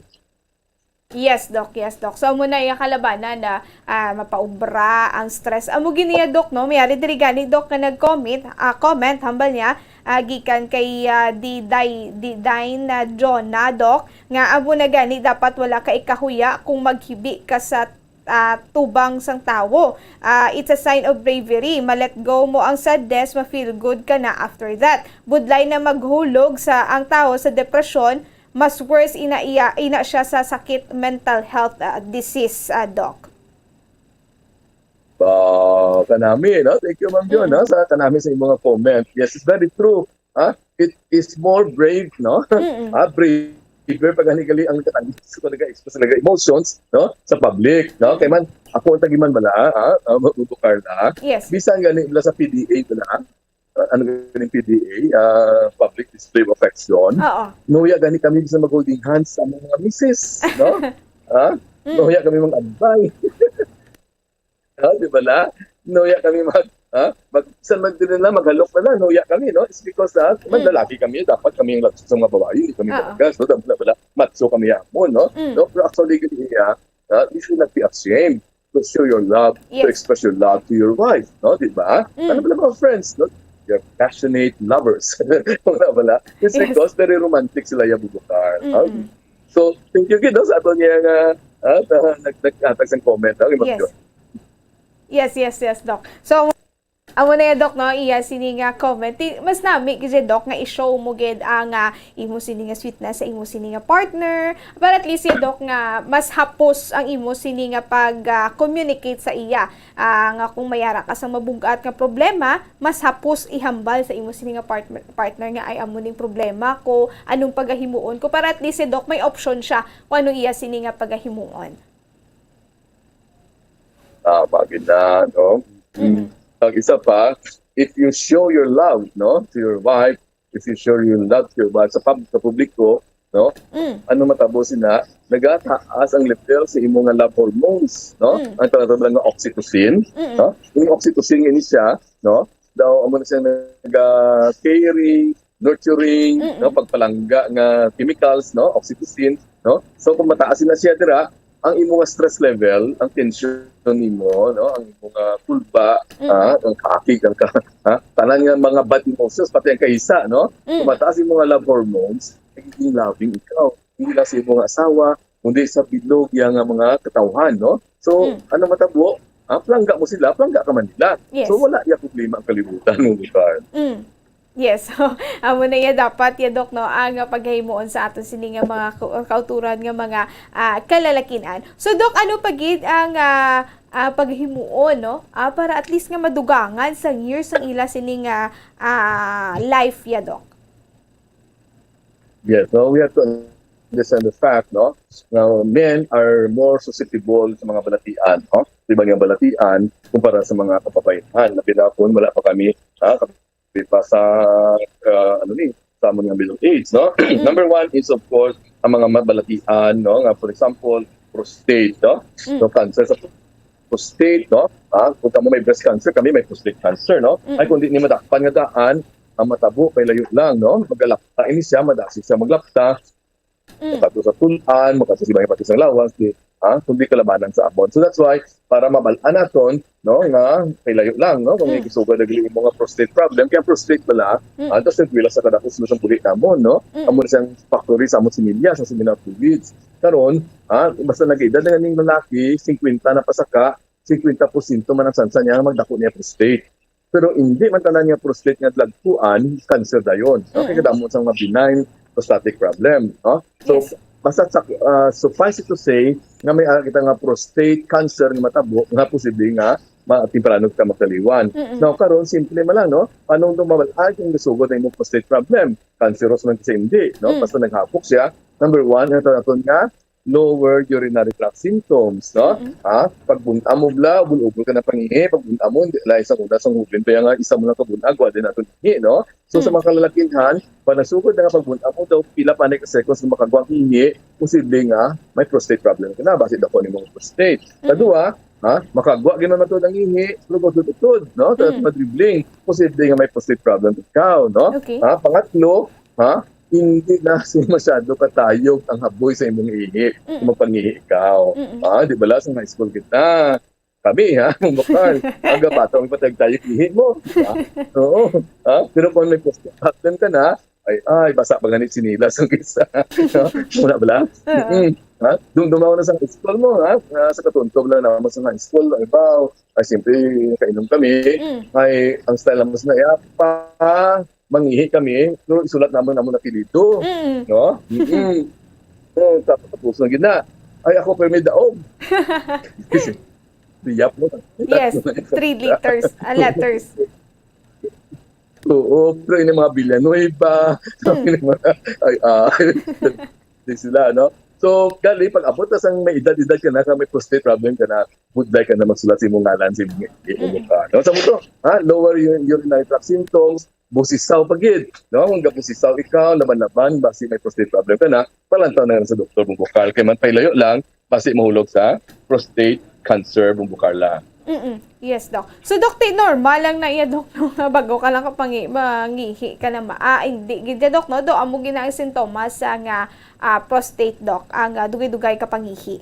Yes, Doc. Yes, Doc. So, amo na iya kalabanan na, ah, mapaubra ang stress. Amo gid niya, Doc, no? May ari diri gani, Doc, nga nag-comment, ah, comment, hambal niya, ah, gikan kay, ah, Diday, Diday na Jonah, Doc, nga amo na gani dapat wala ka ikahuya kung maghibi ka sa, ah, tubang sang tawo. Ah, it's a sign of bravery. Ma-let go mo ang sadness, ma-feel good ka na after that. Budlay na maghulog sa ang tawo sa depresyon, mas worse ina iya, ina siya sa sakit, mental health, ah, disease, ah, Doc. Ba, kanami, no? Thank you, Ma'am Dion, Mm. no? Sa kanami sa imong mga comment. Yes, it's very true. Ha? It is more brave, no? Mm-mm. Ah, braver pa gani gali ang katangis ko nag-express talaga emotions, no? Sa public, no? Mm. Kay man, ako ang tagiman bala, ha? Ah, Ma'am Carla. Yes. Bisan gani bala sa P D A bala, ah, ano gani P D A, ah, public display of affection. Oo. Nuya gani kami bisan mag-holding hands sa mga misis, no? Ha? Mm. Nuya kami mag-agbay. Ha, di ba la? Nuya kami mag, ha? Mag, sa mag, din na, maghalok na lang, nuya kami, no? It's because, ha, Mm. maglalaki kami, dapat kami yung lagso sa mga babae, hindi kami Oo. matigas, no? Dapat na pala, macho kami yapon, no? Mm. No? Pero actually, gani, ha, you should not be ashamed to show your love, to Yes. express your love to your wife, no? Di ba? Mm. Ano pala mga friends, no? They're passionate lovers. Wala, wala. It's Yes. because very romantic sila, ya, Bubukar, no? Mm-mm. So, thank you gid, no, sa ato niya nga, ah, ta-, nag-, naghatag sang comment, no, kay Ma'am Yes. Dion. Yes, yes, yes, Doc. So, amo na ya, Doc, no, iya sini nga comment. Ti-, mas nami gid, Doc, nga i-show mo gid ang, ah, imo sini nga sweetness sa imo sini nga partner. Para at least, ya, Doc, nga mas hapos ang imo sini nga pag, ah, communicate sa iya. Ah, nga kung may ara ka sa mabug-at nga problema, mas hapos ihambal sa imo sini nga partner, partner nga, "Ay, amo ning problema ko, anong pagahimuon ko?" Para at least si Doc may option siya kung ano iya sini nga pagahimuon. Tama gid na, no? Mm. Mm. Ang isa pa, if you show your love, no, to your wife, if you show your love to your wife sa pub-, sa publiko, no? Mm. Ano matabo sina? Nagataas ang level sa imo nga love hormones, no? Mm. Ang tawag nga oxytocin, Mm-mm. no? Yung oxytocin ini siya, no? Daw amo na siya naga-caring, nurturing, Mm-mm. no? Pagpalangga nga chemicals, no? Oxytocin, no? So kung mataas na siya dira, ang imo nga stress level, ang tension nimo, no, ang imo nga kulba, Mm. ah, ang kaakig, ang ka-, ha, tanan nga mga bad emotions, pati ang kaisa, no? Mm. Kung mataas imo nga love hormones, nagiging loving ikaw. nila sa imong asawa, kundi sa bilog ya nga mga katawhan, no? So, Mm. ano matabo? Ah, plangga mo sila, plangga ka man nila. Yes. So, wala ya problema ang kalibutan, mga bukal. Mm. Yes. Amo na ya dapat ya, Doc, no, ang, ah, paghimuon sa aton sini nga mga ku-, kauturan nga mga, ah, kalalakin-an. So, Doc, ano pa gid ang, ah, ah, paghimuon, no? Ah, para at least nga madugangan sang years ang ila sini nga, ah, life ya, Doc? Yes, so we have to understand the fact, no, nga men are more susceptible sa mga balatian, no? Di ba nga balatian kumpara sa mga kababayan? Labi na kung wala pa kami, ah, kapi pa sa, ah, ano ni, sa amon nga middle age, no? Mm. Number one is, of course, ang mga ma-, balatian, no, nga, for example, prostate, no? Mm. So, cancer sa prostate, no? Ah, kung kamo may breast cancer, kami may prostate cancer, no? Mm. Ay, kung di ni madakpan nga daan, ang matabo kay layo lang, no? Magalapta ini siya, madasig siya maglapta. Mm. Makato sa tun-an, makato sa ibang parte sa lawas, di, ah, kung di kalabanan sa amon. So, that's why, para mabal-an naton, no, nga kay layo lang, no? Kung Mm. may gisugod na gali mo nga prostate problem, kaya prostate pala, Mm. ah, tapos nagwila sa kadakos mo sa buli namon, no? Mm. Amo na siyang factory sa amon similya, sa seminal fluids. Karon, ah, basta nag-edad na ning lalaki, singkwenta na pasaka, singkwenta porsyento man ang sansa niya nga magdako niya prostate. Pero hindi man tanan nga prostate nga dagkuan, cancer dayon. No? Kay Mm. kadamo sang mga benign prostatic problem, no? So, Yes. basta sa, ah, suffice it to say nga may ara kita nga prostate cancer nga matabo nga posible nga ma-, temprano kita magtaliwan. Mm-mm. Now, karon, simple man lang, no? Paano ito mabal-an kung gisugod ang imong prostate problem? Cancerous man kasi hindi, no? Mm. Basta naghapok siya. Number one, ang tawag naton nga lower urinary tract symptoms, no? Mm-mm. Ha? Pagbun-an mo bala, ubol-ubol ka na pangihi, pagbun-an mo, hindi, lain sa una, sa hubin pa nga, isa mo lang kabun-ag, wa din nato ihi, no? So, sa Mm. mga kalalakinhan, pag nasugod na nga pagbun-an mo daw, pila pa ni ka seconds nga makagwa ang ihi, posible nga may prostate problem ka na, basi dako ni mong prostate. Mm-mm. Kadua, ha? Makagwa gyud man matod ang ihi, pero utod-utod, no? Sa Mm. mga dribbling, posible nga may prostate problem ikaw, no? Okay. Ha? Pangatlo, ha? Hindi na siya masyado katayog ang haboy sa imong ihi Mm. kung magpangihi ikaw. Mm-mm. Ah, di ba, la, sa high school kita? Kami, ha? Mga bukal. Ang gabato ang patayog-tayog ihi mo. Ha? Oo. Ha? Pero kung may prostate problem ka na, ay, ay, basa pa gani sinilas ang isa. Ha? Wala bala? Oo. Mm-mm. Ha? Dumdumaw na sa high school mo, ha? Ah, sa katunto lang naman sa high school, ay, baw. Ay, siyempre, kainom kami. Mm. Ay, ang style naman sa naya, pa, mangihi kami, pero isulat naman naman apelyido. Mm. No? Mm-mm. Oh, tapos, tapos na gina. Ay, ako pa may daog. Kasi, liyap mo. Yes, three letters, ah, letters. Oo, pero yung mga Villanueva, Mm. yung mga, ay, ay, di sila, no? So, gali, pag abot na sang may edad-edad ka na, ka may prostate problem ka na, budlay ka na magsulat sa imong ngalan sa imong, imong Mm. mukha. No? Sa mo to, ha? Lower ur-, urinary tract symptoms, busisaw pa gid, no? Kung gabusisaw ikaw, laban-laban, basi may prostate problem ka na, palantaw na lang sa doktor, mga bukal. Kay man pailayo lang, basi mahulog sa prostate cancer, mga bukal lang. Mm-mm. Yes, Doc. So, Doc, ti normal lang na iya, Doc, no, nga bago ka lang kapangi-, mangihi ka na ma-, ah, hindi gid ya, Doc, no? Do, amo gid na ang sintomas sa nga, ah, prostate, Doc, ang, ah, dugay-dugay ka pangihi.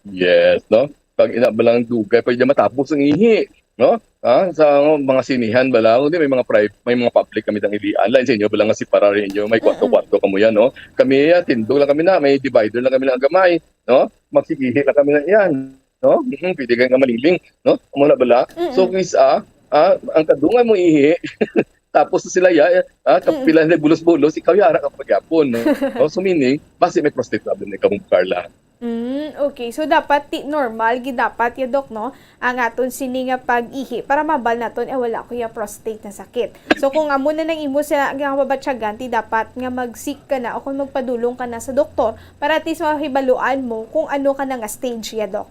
Yes, no? Pag ina ba lang dugay, pwede matapos ang ihi, no? Ah, sa mga sinihan ba lang, hindi, may mga private, may mga public kami nang ilian. Lain sa inyo ba lang nga separar inyo, may Mm-mm. kwarto-kwarto kamo yan, no? Kami, ah, tindog lang kami na, may divider lang kami na gamay, no? Magsigihi lang kami na yan, no? Mm, pwede kayo nga maliling, no? Amo na bala. Mm-mm. So, kis-a, ah, ang kadungan mo ihi, tapos sila ya, ah, Mm. kapila na bulos-bulos, ikaw yara ka pagyapon, no? Oh, so, meaning, basi may prostate problem na ikaw, Carla. Mm, okay. So, dapat ti normal, gidapat ya, Doc, no? Ang aton sini nga pag-ihi para mabal naton, eh, wala ko ya prostate na sakit. So, kung amo na nang imo sa nga mabatyagan, ti dapat nga mag-seek ka na o kung magpadulong ka na sa doktor para at least mahibaluan mo kung ano ka na nga stage ya, Doc.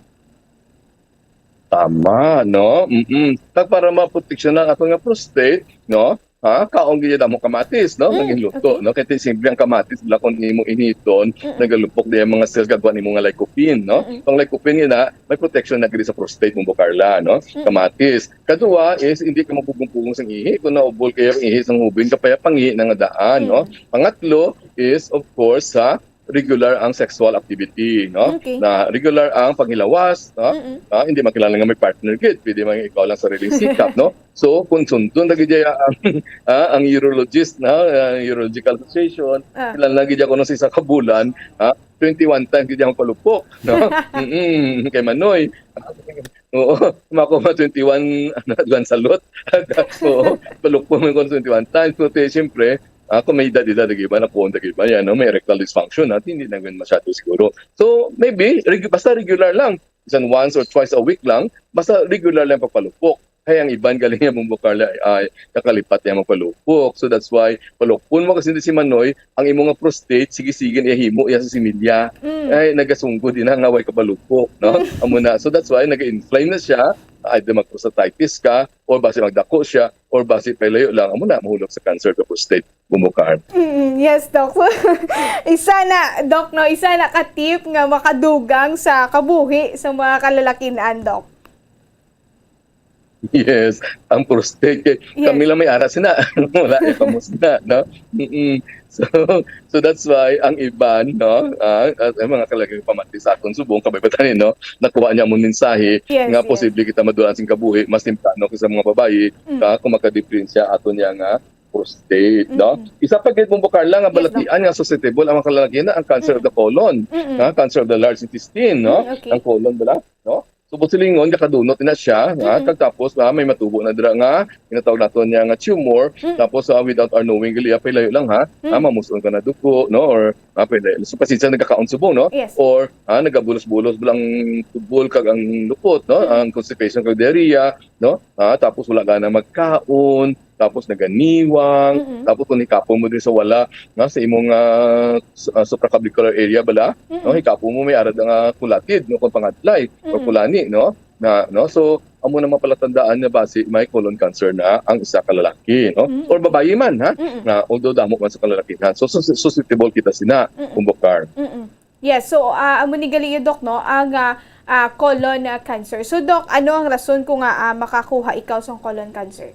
Tama, no? Mm-mm. Kag para maproteksyon ang ato nga prostate, no? Ha? Kaon gyud mo kamatis, no? Mm, Naging luto, okay. no? Kay ti simple ang kamatis, wala kung imo initon, Mm-mm. nagalupok diya mga cells, gagawa nimo nga lycopene, no? Mm-mm. Ang lycopene yun na, may protection na gid sa prostate mo, Carla, no? Mm-mm. Kamatis. Kadua is, hindi ka mapugong-pugong sa ihi. Kung naubol kayo ang ihi sa hubin, kapaya pangihi na nga daan, no? Mm. Pangatlo is, of course, sa regular ang sexual activity, no? Okay. Na regular ang panghilawas, no? Mm-mm. Ah, hindi man kinahanglan nga may partner gid, pwede man ikaw lang sariling sikap, no? So, kung sundon na gid ang, ah, ang urologist, no? Ah, urological association, Ah. kinahanglan gid ako sa isa ka bulan, ah, twenty-one times gid ang palupok, no? Mm, kay Manoy. Oo, mako ma twenty-one, ano, one salot. Oo, palupok man ko twenty-one times. Pero siyempre, ah, kung may edad-edad, di ba, nakuha, di ba, yan, no? May erectile dysfunction, ha? Hindi na yun masyado siguro. So, maybe, regu- basta regular lang. Bisan once or twice a week lang, basta regular lang pagpalupok. Kaya ang iban galing niya, Bumbukar, ay nakalipat niya magpalupok. So, that's why, palukpon mo kasi hindi si Manoy, ang imo nga prostate, sige-sige niya himo iya sa similya. Mm. Ay, nagasunggod din nga way kapalupok, no? Amo na. So, that's why, nag-inflame na siya. Either mag-prostatitis ka, or basi magdako siya, or basi pailayo lang. Amo na, mahulog sa cancer of the prostate, Bumbukar. Mm, yes, Doc. Isa na, Doc, no? Isa na ka tip nga makadugang sa kabuhi sa mga kalalakin-an, Doc. Yes, ang prostate. Yes. Kami lang may aras na. Wala, eh, kamusta, no? Mm-mm. So, so that's why ang iban, no? Ah, at ang mga kalalakin pamati sa aton subong, kabay-batan, no? Nakuha niya mo mensahe Yes, nga yes. Posible kita madulaan sing kabuhi mas temprano kaysa mga babayi, Mm. ka, kung makadeperensya aton niya nga prostate, no? Mm. Isa pa gid, Bumbukar, lang nga Yes, Doc. balatian nga susceptible ang mga kalalakin na ang cancer of the colon, Mm-mm. ha? Cancer of the large intestine, no? Mm, okay. Ang colon bala, no? So, busilingon, nakadunot na siya, ha? Mm-mm. Kag tapos, ah, may matubo na dira nga ginatawag naton niya nga tumor. Mm. Tapos, ah, without our knowing, gali, ah, pailayo lang, ha? Mm. Ah, mamuson ka na dugo, no? Or, ah, pailayo. So, pasensya, nagkakaon subong, no? Yes. Or, ah, nagabulos-bulos lang tubol kag ang lupot, no? Mm. Ang constipation kag diarrhea, no? Ah, tapos wala ka na magkaon, tapos naganiwang, Mm-mm. tapos kung ikapon mo din sa wala, no? Sa imong, ah, s-, ah, supracavicular area bala, Mm-mm. no? Ikapon mo may arad nga kulatid, no? Kung pangadlay, or Mm-mm. kulani, no? Na, no? So, amo na mapalatandaan na basi may colon cancer na ang isa ka lalaki, no? Mm. Or babayi man, ha? Mm-mm. Na, although damo man sa kalalakihan. So, sus-, susceptible kita sina, Mm-mm. Bumbukar. Mm-mm. Yes, so, ah, amo ni gali, Doc, no, ang, ah, ah, colon, ah, cancer. So, Doc, ano ang rason kung nga, ah, makakuha ikaw sa colon cancer?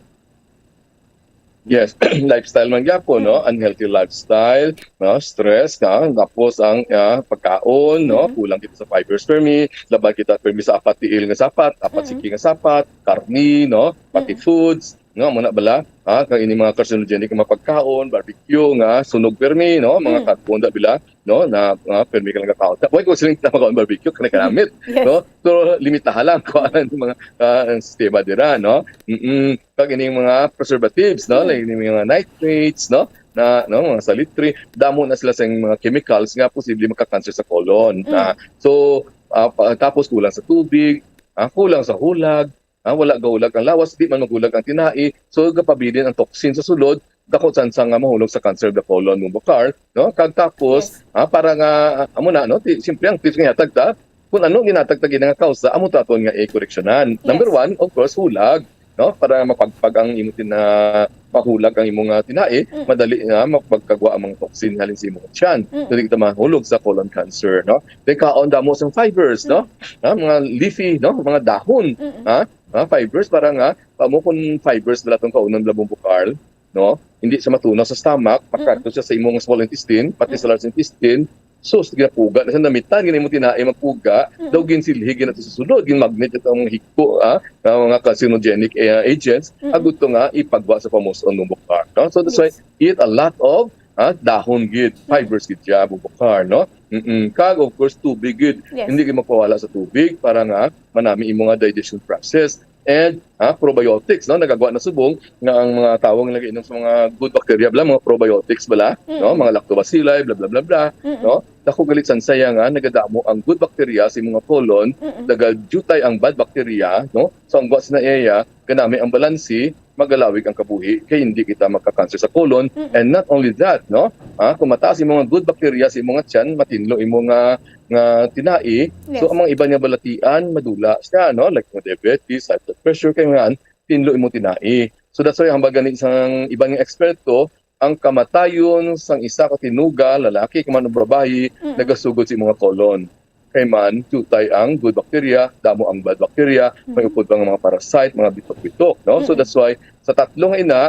Yes, lifestyle man gyapon, no? Mm. Unhealthy lifestyle, no? Stress, no? Tapos ang, ah, pagkaon, no? Mm. Kulang kita sa fibers permi, laban kita permi sa apat tiil nga sapat, apat Mm. siki nga sapat, karni, no? Fatty Mm. foods, no? Amo na bala, ha? Kag ini mga carcinogenic nga mga pagkaon, barbecue, nga sunog permi, no? Mga Mm. carbon da bila, no? Na, ah, permi ka lang kakaon. Why ko siling na makaon barbecue, kanay kanamit, Yes. no? Pero limitahan lang ko ang mga, ah, ang sistema dira, no? Mm-mm. Kag ining mga preservatives, no? Mm. Like ining mga nitrates, no? Na, no, mga salitre, damo na sila sa mga chemicals nga posible maka-cancer sa colon. Mm. Ah, so, ah, pa-, tapos kulang sa tubig, ah, kulang sa hulag, ah, wala gahulag ang lawas, di man maghulag ang tinai, so gapabilin ang toxin sa sulod, dako chance nga mahulog sa cancer of the colon, Bumbukar, no? Kag tapos, Yes. ah, para nga, amo na, no? Ti-, siyempre, ang tips nga ihatag ta, kung ano ginatag ta gina nga kausa, amo ta aton nga i-koreksyonan. Yes. Number one, of course, hulag, no? Para mapagpag ang imo tina-, mahulag ang imong, ah, tinai, Mm. madali nga mapagkagwa ang mga toxin halin sa imong tiyan. Mm. Dili kita mahulog sa colon cancer, no? Then kaon damo sang fibers, no? Mm. Ha, mga leafy, no? Mga dahon, Mm-mm. ha? Ha, fibers para nga, pa mo kung fibers bala tong kaunon bala, Bumbukar, no? Hindi siya matunaw sa stomach, Mm. makadto siya sa imong small intestine, pati sa Mm. large intestine. So, sige na puga na siya, namitan, gani mo tinai magpuga, Mm. daw ginsilhig na to sa sulod, ginmagnet itong higko, ah, nga mga carcinogenic, eh, agents, Mm. agud to nga ipagwa sa pamuson, Bumbukar, no? So, that's why Yes. eat a lot of, ah, dahon gid, Mm. fibers gid siya, Bumbukar, no? Mm-mm. Kag, of course, tubig gid. Yes. Hindi gid magpawala sa tubig para nga manami imo nga digestion process. And, ah, probiotics, no? Nagagwa na subong nga ang mga tawo nga nag-inom sa mga good bacteria bala, mga probiotics bala, Mm. no? Mga lactobacilli, bla, bla, bla, bla, Mm-mm. no? Dako gali chance ya nga nagadamo ang good bacteria sa imong colon, Mm-mm. nagadiutay ang bad bacteria, no? So, ang gwa sa iya, ganami ang balansi, magalawig ang kabuhi, kay hindi kita magka-cancer sa colon. Mm-mm. And not only that, no? Ah, kung mataas imong good bacteria sa imong tiyan, matinlo imong, ah, nga tinai. So, Yes. ang mga iban nga balatian, madula siya, no? Like mga diabetes, high blood pressure, kay nga, tinlo imong tinai. So, that's why, hambal gani sang iban nga eksperto, ang kamatayon sang isa ka tinuga, lalaki ka man o babayi, Mm. nagasugod sa imong colon. Kay man, diutay ang good bacteria, damo ang bad bacteria, may Mm. upod pa nga mga parasite, mga bitok-bitok, no? So, Mm. that's why, sa tatlo nga ina,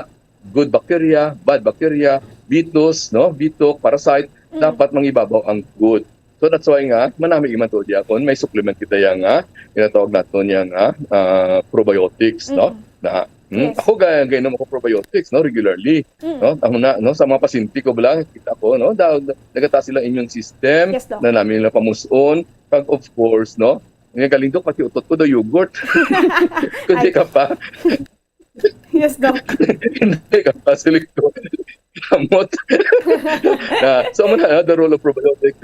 good bacteria, bad bacteria, bitos, no? Bitok, parasite, Mm. Dapat mangibabaw ang gut. So that's why nga, manami man to diya kung may supplement kita yang nga, ginatawag naton yang nga, ah, probiotics, no? Mm. Na, hmm, Yes. ako ga-, gainom ako probiotics, no, regularly, Mm. no? Amo na, no, sa mga pasyente ko bala, kita ko, no, da-, nagataas sila immune system, Yes, Doc. na namin nila pamuson, kag of course, no, nga galing, Doc, pati utot ko daw yogurt. Kundi Ay. ka pa. Yes, Doc. Hindi ka pa, siling ko. Kamot. Na, so, amo na, the role of probiotic,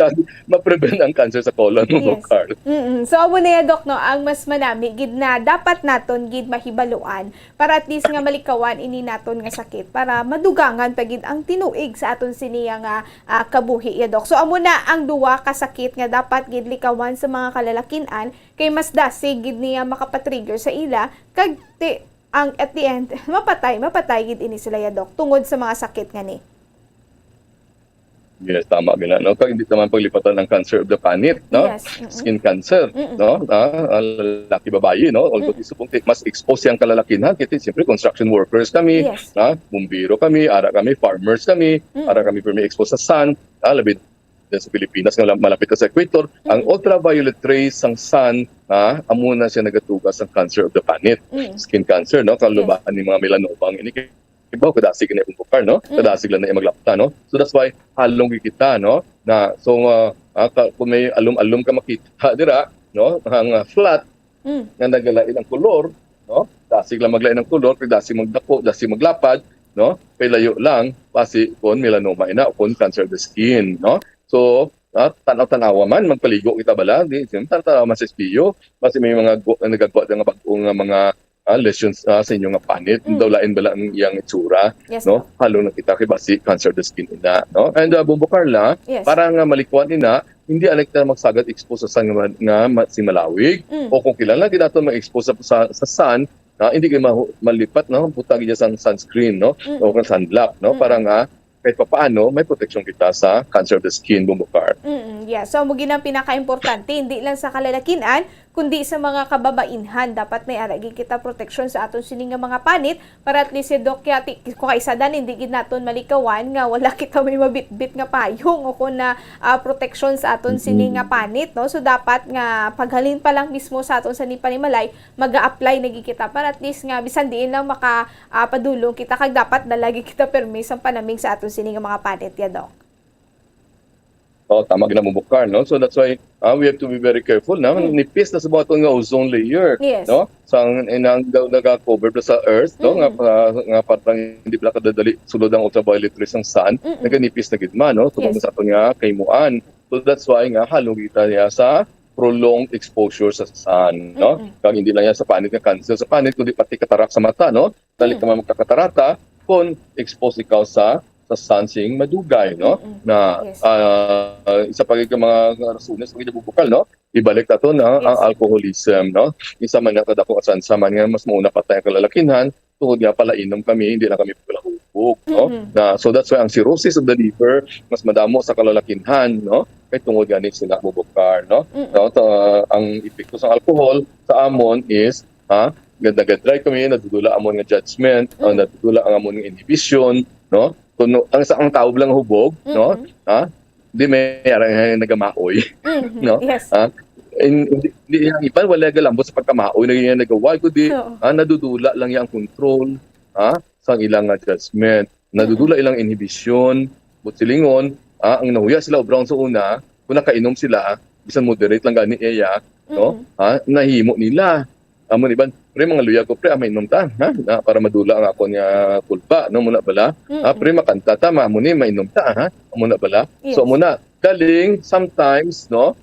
ma-prevent ang cancer sa colon mo, Yes. Carl. Mm-mm. So, amo na yan, Doc, no? Ang mas manami, gid na dapat naton, gid mahibaluan para at least nga malikawan ini naton nga sakit, para madugangan pa gid ang tinuig sa aton siniya nga, ah, kabuhi, ya, Doc. So, amo na ang duwa ka sakit nga dapat gid likawan sa mga kalalakin-an, kay mas dasig gid niya makapatrigger sa ila, kag ti-, ang, at the end, mapatay, mapatay gid ini sila, ya, Doc, tungod sa mga sakit nga ni. Yes, tama gina, no? Kag hindi naman paglipatan ang cancer of the panit, no? Yes, mm-mm. Skin cancer, Mm-mm. no? Ah, ang lalaki, babayi, no? Although Mm. isubong ti-, mas exposed yang kalalakihan, kasi siyempre construction workers kami, Yes. ah, bumbero kami, ara kami, farmers kami, Mm. ara kami, pero may exposed sa sun, ah, labi na sa Pilipinas nga la-, malapit ka sa equator. Ang Mm. ultraviolet rays sang sun, ah, amo na siya nagatuga sa cancer of the panit, Mm. skin cancer, no? Yes. Kalubahan ni mga melanoma ang ini. Ibaw, kadasig na yung bukar, no? Mm. Kadasig lang na yung maglapta, no? So that's why, halong kita, no? Na, so, ah, ah, ka-, kung may alum-alum ka makita dira, no? Ang, ah, flat, Mm. nga nagalain ang kolor, no? Dasig lang maglain ang kolor, pero dasig magdako, dasig maglapad, no? Kay layo lang, basi kung melanoma ina o kung cancer of the skin, no? So, ah, tanaw-tanawa man, magpaligo kita bala, di, tan-, tanaw man sa espeyo, basi may mga gu-, nagagwa nga bag-o nga mga, ah, lesions, ah, sa inyo nga panit, Mm. daw lain bala ang iyang itsura, Yes, no? Doc. Halong na kita kay basi cancer of the skin ina, no? And, ah, Bumbo Carla, Yes. para nga malikuan ina, hindi anay kita magsagad expose sa sun nga, nga ma-, si malawig, Mm. o kung kinahanglan gid naton ma-expose sa, sa, sa sun, ah, hindi kayo mahu-, malipat, no? Butang niya sang sunscreen, no? Mm. O kang sunblock, no? Mm. Para nga, kahit papaano, may proteksyon kita sa cancer of the skin, Bumbo Carl. Mm, yeah. So, amo gid ang pinaka-importante, hindi lang sa kalalakian, kundi sa mga kababainhan. Dapat may ara gid kita proteksyon sa aton sini nga mga panit, para at least, si Doc, ya, ti-, kung kaisa dan, hindi gid naton malikawan nga wala kita may mabitbit nga payong o kung na, ah, proteksyon sa aton sini Mm-mm. nga panit, no? So, dapat nga paghalin pa lang mismo sa aton sa panimalay, mag-a-apply na gid kita para at least nga bisan diin lang maka, ah, padulong kita, kag dapat dala gid kita permi sang panaming sa aton sini nga mga panit, ya, Doc. Oh, tama gid na, Bumbo Carl, no? So that's why, ah, we have to be very careful, no? Mm. Nipis na sa aton nga ozone layer, Yes. no? Sang inang daw naga-cover pa sa earth, no? Nga Mm. pa-, nga parang hindi pala kadadali sulod ang ultraviolet rays ng sun, Mm-mm. naganipis na gid man, no? Tungod Yes. sa aton nga kahimuan. So that's why nga halong kita niya sa prolonged exposure sa sun, no? Mm-mm. Kag hindi lang yan sa panit nga cancer sa panit, kundi pati katarak sa mata, no? Dali Mm. ka man magkakatarata kung exposed ikaw sa, sa sun sing madugay, no? Mm-mm. Na, Yes. ah, isa pa gid ka mga rasones, mga nabubukal, no? Ibalik nato na ang Yes. alcoholism, no? Isa man nga kadako asan sa man nga mas mauna patay ang kalalakinhan, tungod nga pala inom kami, hindi lang kami pala hubog, no? Mm-mm. Na, so that's why ang cirrhosis of the liver mas madamo sa kalalakinhan, no? Kay tungod gani sila bubukar, no? Mm-mm. No, ta-, ang epekto sa alcohol sa amon is, ha, nag-, nag-dry kami, nadudula amon nga judgment, o Mm. nadudula ang amon nga inhibition, no? Kung no, ang sa, ang tao lang hubog, no? Mm-mm. Ha? Di may arang nagamaoy, Mm-hmm. no? Yes. Ha? In, hindi, hindi, ang iban wala galambot sa pagkamaoy, naging nagawal, kundi, Oo. ha, nadudula lang yang control, ha, sa ilang nga judgment. Nadudula Mm-mm. ilang inhibisyon, but silingon, ha, ang nahuya sila ubra sa una, kung nakainom sila, bisan moderate lang gani iya, no? Mm-mm. Ha, nahimo nila. Amo ni ban, "Pre, mga luya ko, pre, ah, mainom ta, ha? Na, para madula ang akon nga kulba, no? Muna bala. Ah, Mm-mm. pre, makanta ta, ma-, amo ni, mainom ta, ha? Amo na bala." Yes. So, amo na, galing, sometimes, no?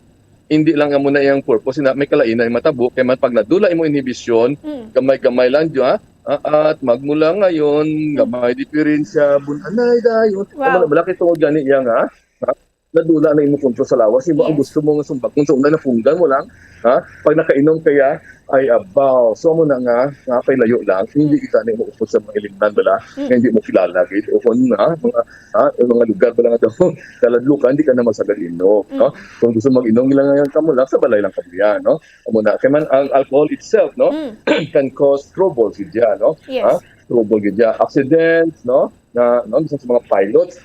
Hindi lang amo na iyang purpose, na may kalainan matabo, kay man pag nadula imo inhibisyon, Mm. gamay-gamay lang, di ba? Ah, at magmula ngayon, Mm. gamay diferensya, bun-anay dayon. Wow. Amo na bala, kay tungod gani iya nga, ha? Nadula na imo kontrol sa lawas, imo ang Yes. gusto mo nga sumbag. Kung sa una napunggan mo lang, ha? Pag nakainom kaya, ay abaw. So, amo na nga, nga kay layo lang, hindi Mm. kita na maupos sa mga ilimnan bala, Mm. nga hindi mo kilala, gid. O kung, ha, mga, ha, yung mga lugar bala nga daw, kaladlukan, hindi ka na magsagad inom, no? Mm. Kung gusto mag-inom lang nga kamo lang, sa balay lang kamo yan, no? Amo na, kay man, ang alcohol itself, no? Mm. Can cause trouble, gid yan, no? Yes. Ha? Trouble, gid yan. Accidents, no? Na, no? Bisan sa mga pilots,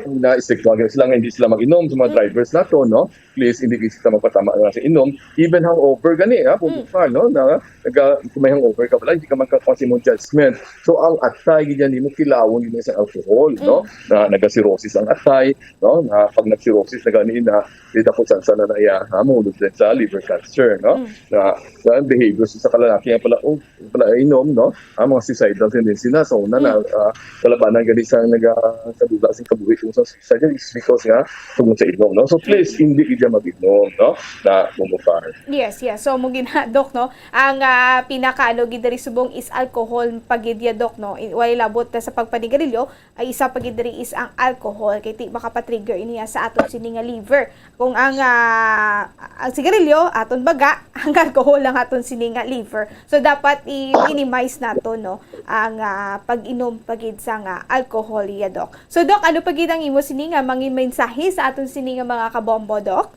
na istrikto gid sila nga hindi sila mag-inom sa mga Mm. drivers nato, no? Please, hindi gid sila magpatama nga sa inom. Even hangover gani, ha, Mm. Bumukar, no? Na, naga, kung may hangover ka pala, hindi ka magkakuha sa imong judgment. So, ang atay, gid yan, nimo kilawon gid sa alcohol, no? Mm. Na nagasirosis ang atay, no? Na pag nagsirosis na gani na, di dapat sa sana na iya, ha? Mahulog din sa liver cancer, no? Mm. Na, na ang behavior sa kalalaki nga pala, oh, pala inom, no? Ang mga suicidal tendency na, so, na, na, Mm. ah, kalabanan gani sa naga-, sa dula sing kabuhi kung sa suicide is because nga tungod sa inom, no? So, please, Mm. hindi gid mag-inom, no? Na Bumukar. Yes, yes. So, mo gina-, Doc, no? Ang, ah, pinaka, ano, gid diri subong is alcohol pa gid ya, Doc, no? I-, walay labot na sa pagpanigarilyo, ay isa pa gid diri is ang alcohol, kay ti makapatrigger ini sa aton sini nga liver. Kung ang, ah, ang sigarilyo, aton baga, ang alcohol ang aton sini nga liver. So, dapat i-minimize nato, no, ang, ah, pag-inom pa gid sa nga alcohol, ya, Doc. So, Doc, ano pa gid ang imo sini nga mga mensahe sa aton sini nga mga kabombo, Doc?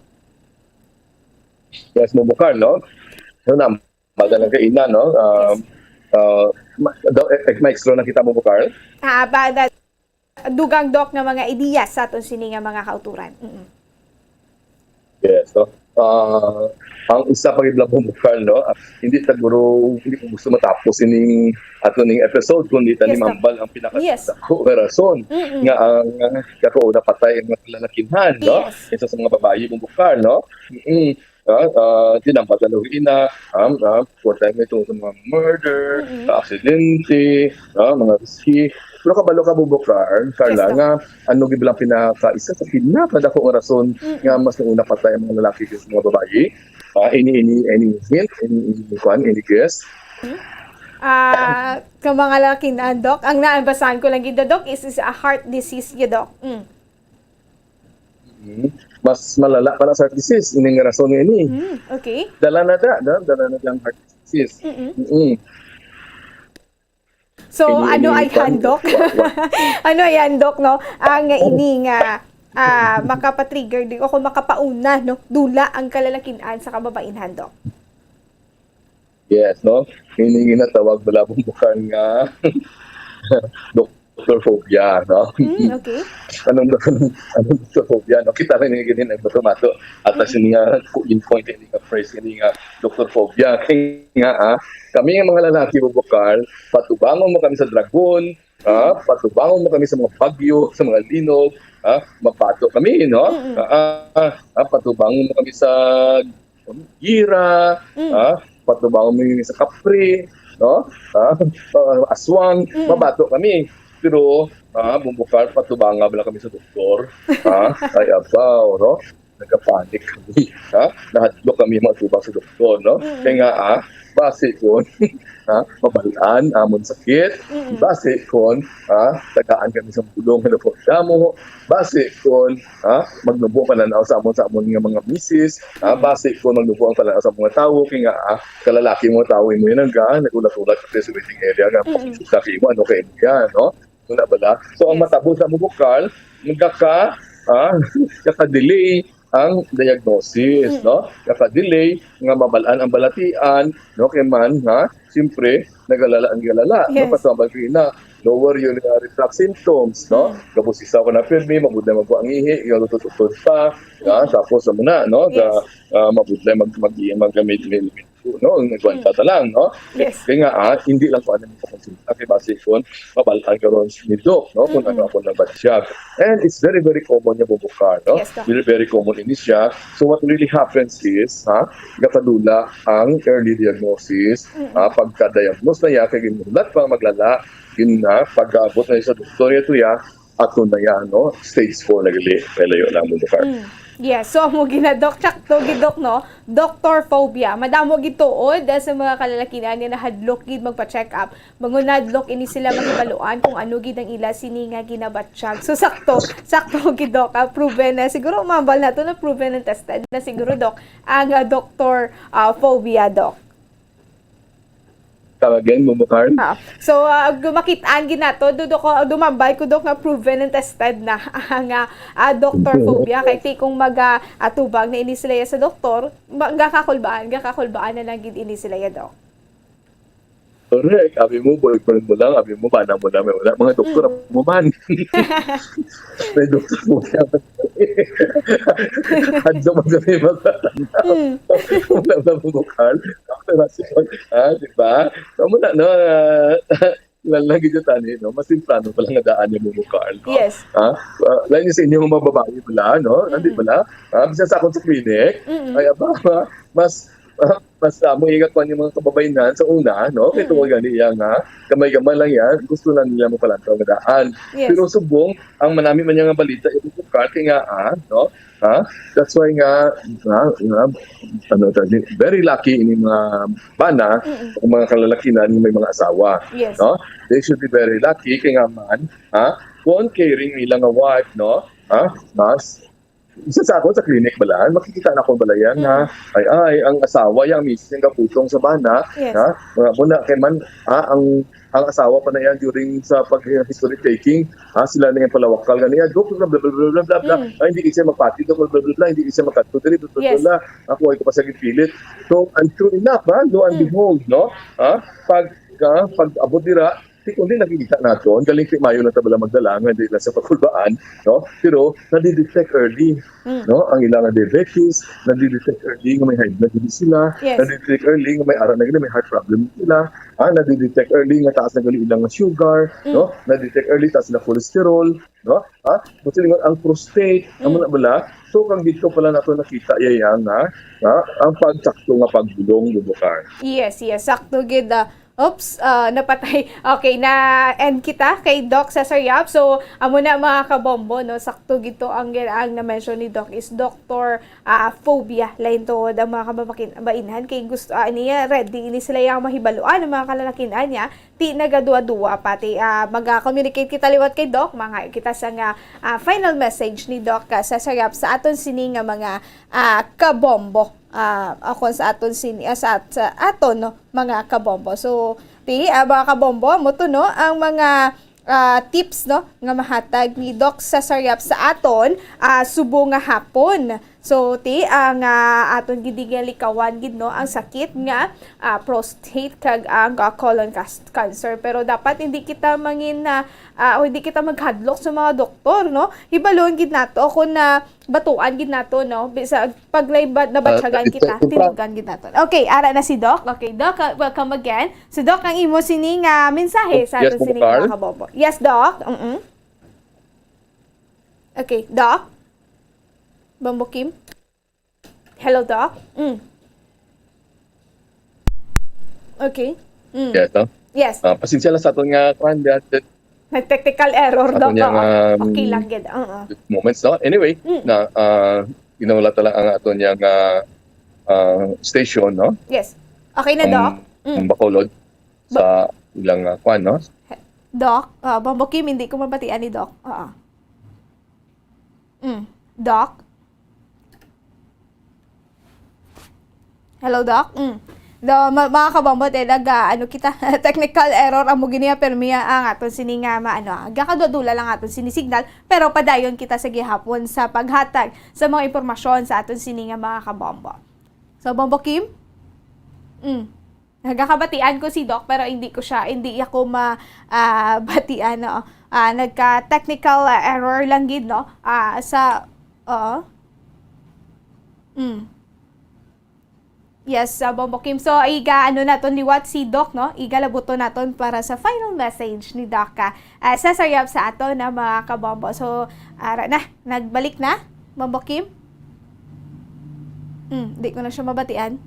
Yes, Bumukar, no? So, na, baga lang kaina, no? Um, Yes. uh, ma-, do-, eh, eh, maestro na kita, Bumukar? Ah, ba, da-, dugang, Doc, nga mga ideya sa aton sini nga mga kauturan. Mm-mm. Yes, no? Ah, ang isa pa gid lang, Bumukar, no? Ah, hindi ta guro, hindi ko gusto matapos ining ato ning episode, kundi ta Yes, Doc. nimambal ang Yes. pinakadako nga rason Mm-mm. nga ang, ah, kakauna patay ang mga kalalakinhan, no? Yes. Kaysa sa mga babayi, Bumukar, no? Mm. Ah, ah, tinambal na luwi na, um, ah, for time ito sa mga murder, Mm-mm. sa aksidente, ah, mga risky. Pero kabalo ka, Bumukar, Carla, Yes, Doc. nga ano gid lang pinaka, isa sa pinakadako nga rason Mm-mm. nga mas nauna patay ang mga lalaki kaysa sa mga babayi? Ah, any, any, any hint? Any, any, kwan? Any guess? Hmm? Ah, ka mga lalakinan, Doc, ang naabasahan ko lang gid, Doc, is, is a heart disease gid, Doc. Mm. Mm. Mas malala pa na sa heart disease, ini nga rason nga ini. Mm, okay. Dala na da, da, dala na da ang heart disease. Mm-mm. Mm. So, Ini, ano ini, ay kwan, handok? wa-, wa- Ano ay handok, no? Ang Oh. ini nga, ah, makapatrigger, di, o kung makapauna, no? Dula ang kalalakin-an sa kababain handok. Yes, no? Ini ginatawag bala, Bumukar, nga doctor phobia, no? Mm, okay. Anong, anong, anong doctor phobia, no? Kita rin nga ganyan ang bato-bato. At Mm. as in nga, ku-, in point, ini nga phrase, ini nga doctor phobia. Kaya nga, ah, kami nga mga lalaki, Bumukar, patubangon mo kami sa dragon, ah, Mm. patubangon mo kami sa mga bagyo, sa mga linog, ah, mabato kami, no? Mm-mm. Ah, ah, ah, patubangon mo kami sa gira, Mm. ah, patubangon mo yun sa kapre, no? Ah, ah, aswang, Mm. mabato kami. Pero, ah, Bumukar, patubanga bala kami sa doktor. Ah, ay, abaw, no? Nagkapanik kami, ha? Nahadlok kami matubang sa doktor, no? Mm. Kaya nga, ah, basi kon, ha, mabalaan amon sakit, Mm. basi kon, ha, tagaan kami sa bulong nga napagdamo, basi kon, ha, magnubo ang pananaw sa amon, sa amon nga mga misis, ha, Mm. basi kon magnubo ang pananaw sa mga tawo, kay nga, ah, kalalaki mga tawo, imo yun ang ga, nag-ulat-ulat ka sa waiting area, nga, Mm. sa imo, ano kayo yan, no? Wala bala? So, ang Yes. matabo sa Bumukar, nagkaka-, ah, kaka-delay ang diagnosis, Mm. no? Kaka-delay nga mabalaan ang balatian, no? Kay man, ha? Siyempre, nagalala ang galala, no? Yes. Patambal ko na, lower urinary tract symptoms, no? Mm. Gabos isa ko na pirmi, mabudlay magkuha ang ihi, yung tututod pa, ha? Mm. Tapos, ano na, no? Ga-, Yes. ah, mabudlay mag-, mag-, mag-, mag-, no? Nagkwanta Mm. ta lang, no? Yes. Kaya nga, ah, hindi lang ko ano yung kapansin. Okay, base kung mabalaan karon ni Doc, no? Kung Mm-mm. ano ako nabatyag. And it's very, very common nga Bumukar, no? Yes, Doc. Very, very common ini siya. So what really happens is, ha, gakadula ang early diagnosis, Mm-mm. ah, pagka-diagnose na ya, kay ginulat pa maglala, yun na, pag-abot na sa doktor, ito ya, ato na ya, no? Stage four na gali, may layo na ang Bumukar. Mm. Yes, so amo gina, Doc, sakto gid, Doc, no? Doctor phobia. Madamo gid tuod, ah, sa mga kalalakinan nga nahadlok gid magpa-check up. Bangod nahadlok ini sila mahibaluan kung ano gid ang ila sini nga ginabatyag. So, sakto, sakto gid, Doc. Ah, proven na. Siguro, umabal na to na proven and tested na siguro, Doc, ang, ah, doctor, ah, phobia, Doc. Come again, Bumukar? Ah, so, ah, gumakit-an gid nato, do, do ko, dumambal ko, Doc, nga proven and tested na ang, ah, ah, doctor phobia. Kay ti kung mag, ah, atubang na ini sila ya sa doktor, ma-, gakakulbaan, gakakulbaan na lang gid ini sila ya, Doc. Correct. Abi mo, boyfriend mo lang, abi mo, bana mo lang, may wala. Mga doktor, Mm. mo man. May doktor mo lang. Hadlo mo sa may mga Mm. Wala na mo bukal. Doktor, ah, di ba? So, muna, no, ah, Lalang gid tani, no? Mas temprano pa lang nga daan yung mumukhaan, no? Yes. Ha? Ah, lain sa inyo, mga babae pala, no? Nandi Mm. pala. Ah, bisan sa akon sa clinic, Mm. ay, aba, ha? Mas, ah, mas, ah, mo ingat pa yung mga kababayan sa una, no? Kay Mm. tuwa gani iya nga, gamay-gamay lang yan, gusto lang nila mapalantaw nga daan. Yes. Pero subong, ang manami man niya nga balita, yung mumukhaan, kay nga, ah, no? Ha? That's why nga, nga, nga, ano, very lucky ini mga bana, Mm. ang mga kalalakinan nga may mga asawa, Yes. no? They should be very lucky kay nga man, ha? Kung caring nila nga wife, no? Ha? Mas, isa sa ako sa clinic bala, makikita na akong balayan na, Mm. ay, ay, ang asawa, yung misis, yung gaputong sa bana, Yes. ha? Mga buna, kay man, ha? Ang, ang asawa pa na yan during sa pag-history taking, ha? Sila na yung palawakal ganiya, "Dok, bla, bla, bla, bla, bla, bla. Mm. Ay, hindi siya magpati, Dok, bla, bla, bla, bla. Hindi siya magkadto diri, bla, bla, bla, Yes. bla. Ako ay ko pa sa gipilit." So, and true enough, ha? Lo and Mm. behold, no? Ha? Pag, ha? Pag abot dira, di kundi nakikita nato, ang galing kay mayo lang ta bala magdala, nga hindi lang sa pakulbaan, no? Pero, nadidetect early, Mm. no? Ang ilang diabetes, nadidetect early nga may high blood gid sila, Yes. nadidetect early nga may ara na gid, may heart problem sila, ah, nadidetect early nga taas na gali ilang sugar, Mm. no? Nadidetect early, taas na cholesterol, no? Ha? Gusto ninyo ang prostate, amo Mm. na bala? So, kang dito pala nato nakita, yaya, nga, nga, ang pagsakto nga pagbulong, bubukar. Yes, yes, sakto gid, ah. Oops, ah, napatay. Okay, na-end kita kay Doc Cesar Yap. So, amo na, mga kabombo, no? Sakto gid to ang, ang na-mention ni Doc is doctor, ah, phobia. Lain tuod ang mga kababakin-, bainhan kay gusto, ah, niya, ready ini sila yung mahibaluan ang mga kalalakinan niya. Ti nagaduwa-duwa pati, ah, mag-communicate kita liwat kay Doc, mga kita sa nga, ah, final message ni Doc, ah, Cesar Yap sa aton sini nga mga, ah, kabombo. Ah, akon sa aton sini, ah, sa, sa aton, no, mga kabombo. So, ti, ah, mga kabombo, mo to, no, ang mga, ah, tips, no, nga mahatag ni Doc Cesar Yap sa aton, ah, subong nga hapon. So, ti, ang, ah, aton gid nga likawan gid, no, ang sakit nga, ah, prostate kag ang, ah, colon cas-, cancer. Pero dapat hindi kita mangin, ah, ah, o hindi kita maghadlok sa mga doktor, no? Hibalon gid nato kung na batuan gid nato, no? Bisag pag lay ba-, nabatyagan Ah, kita, it's a tinugan gid nato. Okay, ara na si Doc. Okay, Doc, uh, welcome again. Si Doc, ang imo sini nga mensahe sa Yes, aton sini Bukar. Mga kabobo. Yes, Doc. Mm-mm. Okay, Doc? Bombo Kim? Hello, Doc? Mm. Okay. Mm. Yes, no? Yes. Ah, pasensya lang sa aton nga, kwan, that, that Nag-technical error, Doc. Aton yang, Oo. um, Okay lang gid. Oo. moments, no? Anyway, Mm. na, ah, ginawala ta lang ang aton yang, ah, ah, station, no? Yes. Okay na, Ang, Doc? Mm. ang Bacolod Ba- sa ilang, ah, kwan, no? Doc, ah, Bombo Kim, hindi ko mabatian ni Doc. Oo. Mm. Doc? Hello, Doc? Mm. Do, ma-, mga kabombo, te, nag, ah, ano kita, technical error, amo gini, ah, permi, ah, ang aton sini nga, ma-, ano, ah, gakadudula lang aton sini signal, pero padayon kita sa gihapon sa paghatag sa mga impormasyon sa aton sini nga mga kabombo. So, Bombo Kim? Mm. Nagakabatian ko si Doc, pero hindi ko siya, hindi ako ma-, ah, batian, no? Ah, nagka-technical, ah, error lang gid, no? Ah, sa, oo. Mm. Yes, sa Bombo Kim. So, iga, ano naton liwat si Doc, no? Iga labuton naton para sa final message ni Doc, ah, ah, sa sayap sa aton na mga kabombo. So, ara na, nagbalik na, Bombo Kim? Mm, di ko na siya mabatian.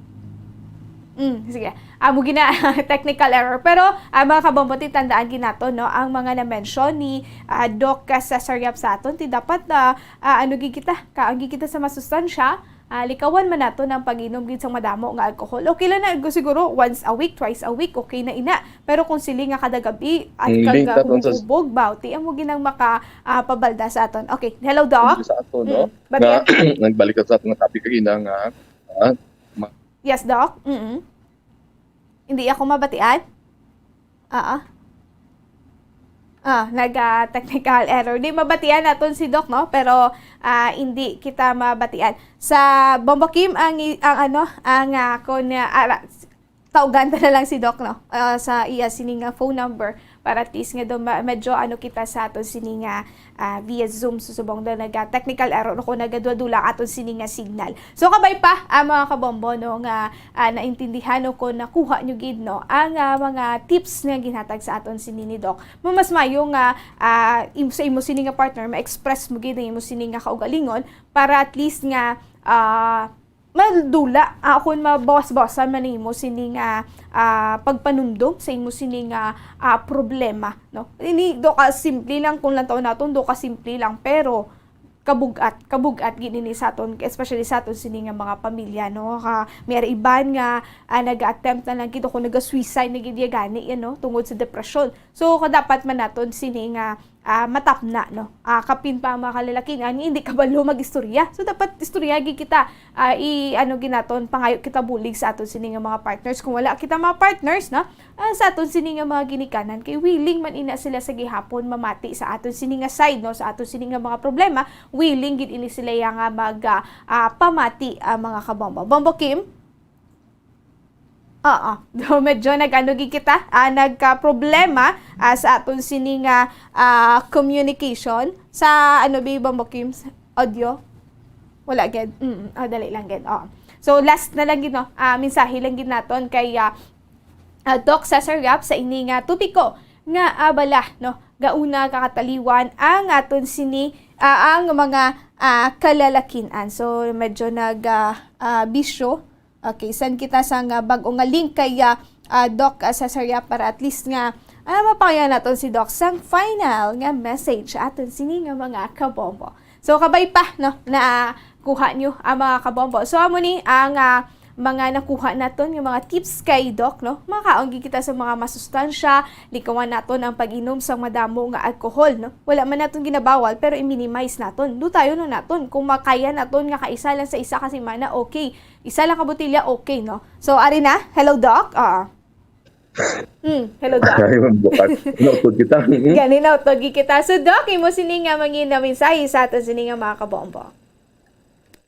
Mm, sige. Amo gina, technical error. Pero, ah, mga kabombo, tandaan gid nato, no, ang mga na-mention ni, ah, Doc Cesar Yap sa aton, ti dapat, ah, ah, ano gid kita, kaanggi kita sa masustansya, ah, likawan man nato ang pag-inom gid sang madamo nga alcohol. Okay lang na, siguro, once a week, twice a week, okay na ina. Pero kung sili nga kada gabi, at Ang link kag, ah, naton sa hubog-hubog, bawti, amo ginang maka, ah, pabalda sa aton. Okay. Hello, Doc? Sa aton, no? Mm. Batian. Nga, nagbalik sa aton nga topic kanina nga, ah, ma- Yes, Doc? Mm-mm. Hindi ako mabatian? Ah, ah. Ah, nag, ah, technical error. Di mabatian naton si Doc, no? Pero, ah, hindi kita mabatian. Sa Bombo Kim, ang i-, ang ano, ang, ah, kon, ah, ara-, tawgan ta na lang si Doc, no? Ah, sa iya sini nga phone number para at least nga do ma-, medyo ano kita sa aton sini nga, ah, via Zoom. So, subong daw naga-technical error o kung nagadwadula ang aton sini nga signal. So, kabay pa, ah, mga kabombo, no, nga, ah, naintindihan o kung nakuha nyo gid, no, ang, ah, mga tips nga ginhatag sa aton sini ni Doc. Mo mas mayo nga, ah, im-, sa imo sini nga partner, ma-express mo gid ang imo sini nga kaugalingon para at least nga, ah, madula, ah, kung mabawas-bawasan man nimo sini nga, ah, pagpanumdom sa imo sini nga, ah, problema, no? Ini do ka simple lang, kung lantaw naton, do ka simple lang, pero kabug-at, kabug-at gid ini sa aton, especially sa aton sini nga mga pamilya, no? Ka, may iban nga, ah, nag-attempt na lang gid o kung nag-suicide na gid ya gani, yan, no? Tungod sa depresyon. So, kung dapat man naton sini nga, ah, matapna, no? Ah, kapin pa ang mga kalalakin, ani, hindi kabalo mag-istorya. So, dapat istorya gid kita, ah, i-, ano gid naton, pangayo kita bulig sa aton sini nga mga partners. Kung wala kita mga partners, no? Ah, sa aton sini nga mga ginikanan, kay willing man ina sila sa gihapon mamati sa aton sini nga side, no? Sa aton sini nga mga problema, willing gid ini sila ya nga mag, ah, ah, pamati, ah, mga kabombo. Bombo Kim? Oo. So, medyo nag-ano gid kita, ah, nagka-problema, ah, sa aton sini nga, ah, communication. Sa ano, ba, Bombo Kim? Audio? Wala gid. Mm, ah, dali lang gid. Oo. So, last na lang gid, no? Ah, mensahe lang gid naton kay, ah, ah, Doc Cesar Yap sa ini nga topiko nga, ah, bala, no? Gauna kakataliwan ang aton sini, ah, ang mga, ah, kalalakin-an. So, medyo nag, ah, ah, bisyo. Okay, send kita sang, ah, bag-o nga link kay, ah, ah, Doc, ah, Cesar Yap para at least nga, ah, mapangayo naton si Doc sang final nga message aton sini nga mga kabombo. So, kabay pa, no, na, ah, kuha nyo ang mga kabombo. So, amo ni ang, ah, mga nakuha naton nga mga tips kay Doc, no? Makaon gid kita sa mga masustansya, likawan naton ang pag-inom sang madamo nga alcohol, no? Wala man naton ginabawal, pero i-minimize naton. Dutayon na naton. Kung makaya naton nga kaisa lang sa isa ka semana, okay. Isa lang ka botelya, okay, no? So, ari na. Hello, Doc. Ah. Hmm, hello, Doc. Ay, bukas. Nautod kita. Gani na, utogi kita. So, Doc, imo sini nga mangin na mensahe sa aton sini nga mga kabombo.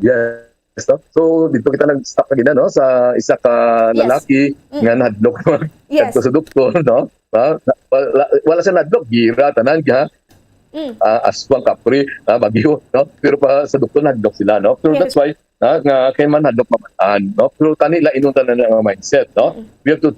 Yes, no? So, dito kita nag-stop kanina, no? Sa isa ka Yes. lalaki Mm. nga nahadlok Yes. kadto sa doktor, no? Ha? Na-, wala, wala siya nahadlok, gira, tanan, ha? Mm. Ah, aswang, kapre, ah, bagyo, no? Pero pa sa doktor, nahadlok sila, no? Pero Yes. that's why, ah, nga kay man hadlok mabatan, no? Pero tani la inon tanan nga mindset, no? Mm. We have to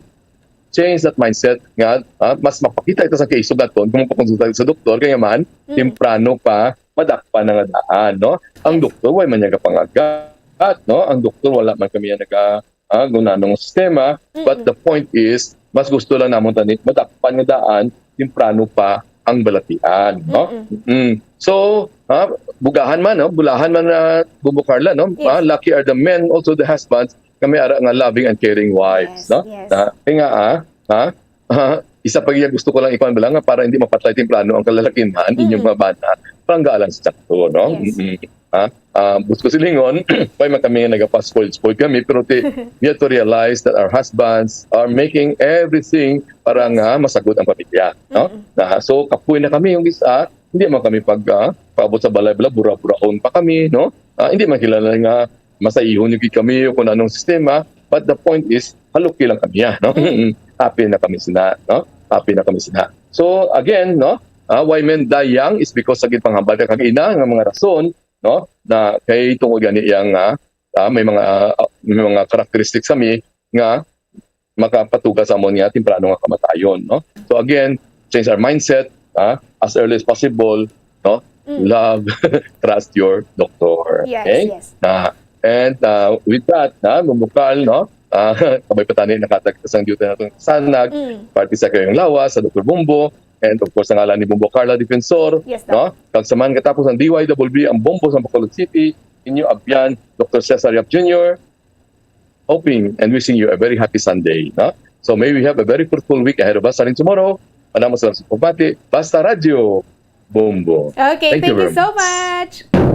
change that mindset nga, ah, mas mapakita ito sa kaisog naton kung magpakonsulta sa doktor, kaya man, Mm. temprano pa, madakpan na nga daan, no? Ang Yes. doktor, way man niya kapangagat, no? Ang doktor, wala man kami nga naga-, ah, gunanong sistema. But Mm-mm. the point is, mas gusto lang namon tani, madakpan nga daan, temprano pa ang balatian, no? Mm-mm. Mm. So, ha, bugahan man, no? Bulahan man na Bumbo Carla, no? Yes. Ah, lucky are the men, also the husbands, nga may ara nga loving and caring wives, Yes, no? yes. Ah, kaya nga, ah, ha? Ah, isa pa iya gusto ko lang ikuan bala nga para hindi mapatay temprano ang kalalakihan, inyong Mm-mm. mga bana, panggalan sa tsakto, no? Yes. Mm-mm. Ha? Ah, gusto silingon, pa man kami nga nagapa-spoil-spoil kami, pero ti, we have to realize that our husbands are making everything para Yes. nga masagod ang pamilya, no? Mm-mm. Na, so, kapoy na kami yung isa, hindi man kami pag, ah, paabot sa balay, bala, bura-buraon pa kami, no? Ah, hindi man kilala nga masayihon yung gid kami o kung anong sistema, but the point is, haluki lang kami, ah, no? Mm. Happy na kami sina, no? Happy na kami sina. So, again, no? Ah, why men die young is because sa ginpanghambal ka kag ina nga mga rason, no? Na kay tungod gani yang, ah, ah, may mga, ah, may mga characteristics kami nga makapatuga sa amon nga temprano nga kamatayon, no? So again, change our mindset, ah, as early as possible, no? Mm. Love, trust your doctor. Yes, Okay? yes. Ah, and, ah, with that, ah, Bumbo Carl, no? Ah, kabay pa tani nakatag sang duty naton sanag, Mm. parte sa kayong lawas, sa Doktor Bumbo, and of course, sa ngalan ni Bumbo Carla Defensor, Yes, Doc. no? Kag sa man katapos ang D Y W B, ang Bombo sa Bacolod City, inyo abyan, Doctor Cesar Yap Junior, hoping and wishing you a very happy Sunday, no? So may we have a very fruitful week ahead of us starting tomorrow. Madamo salamat sa pagbati. Basta Radyo, Bombo. Okay, Thank you thank you very so much. much.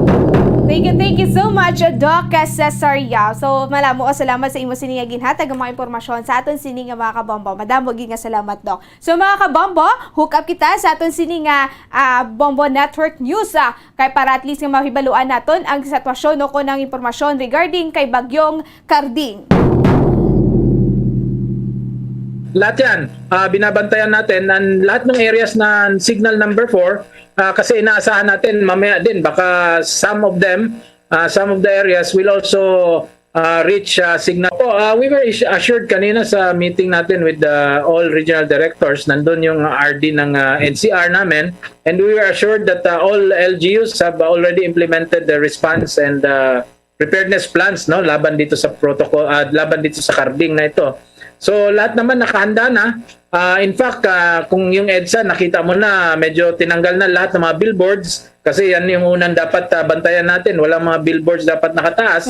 Thank you, thank you so much, Doc Cesar Yao. So, malamo ka salamat sa imo sini nga ginhatag nga mga impormasyon sa aton sini nga mga kabombo. Madamo gid nga salamat, Doc. So, mga kabombo, hook up kita sa aton sini nga, ah, Bombo Network News, ah, kay para at least nga mahibaluan naton ang sitwasyon o kon ang impormasyon regarding kay Bagyong Karding. Lahat yan, ah, binabantayan natin. And lahat ng areas na signal number four, ah, kasi inaasahan natin mamaya din, baka some of them, ah, some of the areas will also ah, reach ah, signal. Po, ah, we were is- assured kanina sa meeting natin with the all regional directors, nandun yung R D ng ah, N C R namin, and we were assured that ah, all L G Us have already implemented the response and ah, preparedness plans, no, laban dito sa protocol, ah, laban dito sa carding na ito. So lahat naman nakahanda na. Ah, in fact, ah, kung yung EDSA, nakita mo na, medyo tinanggal na lahat ng mga billboards kasi yan yung unang dapat ah, bantayan natin. Walang mga billboards dapat nakataas.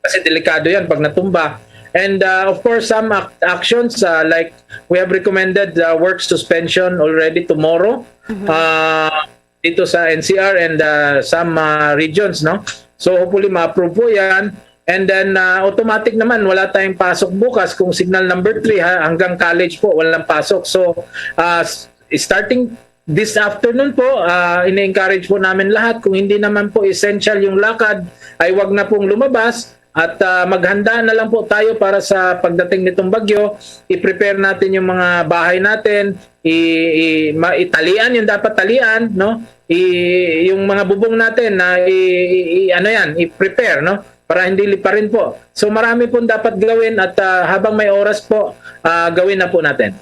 Kasi delikado yan pag natumba. And uh, of course, some ac- actions uh, like we have recommended uh, work suspension already tomorrow uh, dito sa N C R and uh, some uh, regions, no? So hopefully ma-approve po yan. And then uh, automatic naman, wala tayong pasok bukas kung signal number three ha, hanggang college po, walang pasok. So uh, s- starting this afternoon po, uh, ini-encourage po namin lahat, kung hindi naman po essential yung lakad, ay wag na pong lumabas at uh, maghanda na lang po tayo para sa pagdating nitong bagyo. I-prepare natin yung mga bahay natin, i, i, ma, italian yung dapat talian, no? I, yung mga bubong natin na i, i, i- ano yan, i-prepare, no? Para hindi liparin po. So marami pong dapat gawin at uh, habang may oras po, uh, gawin na po natin.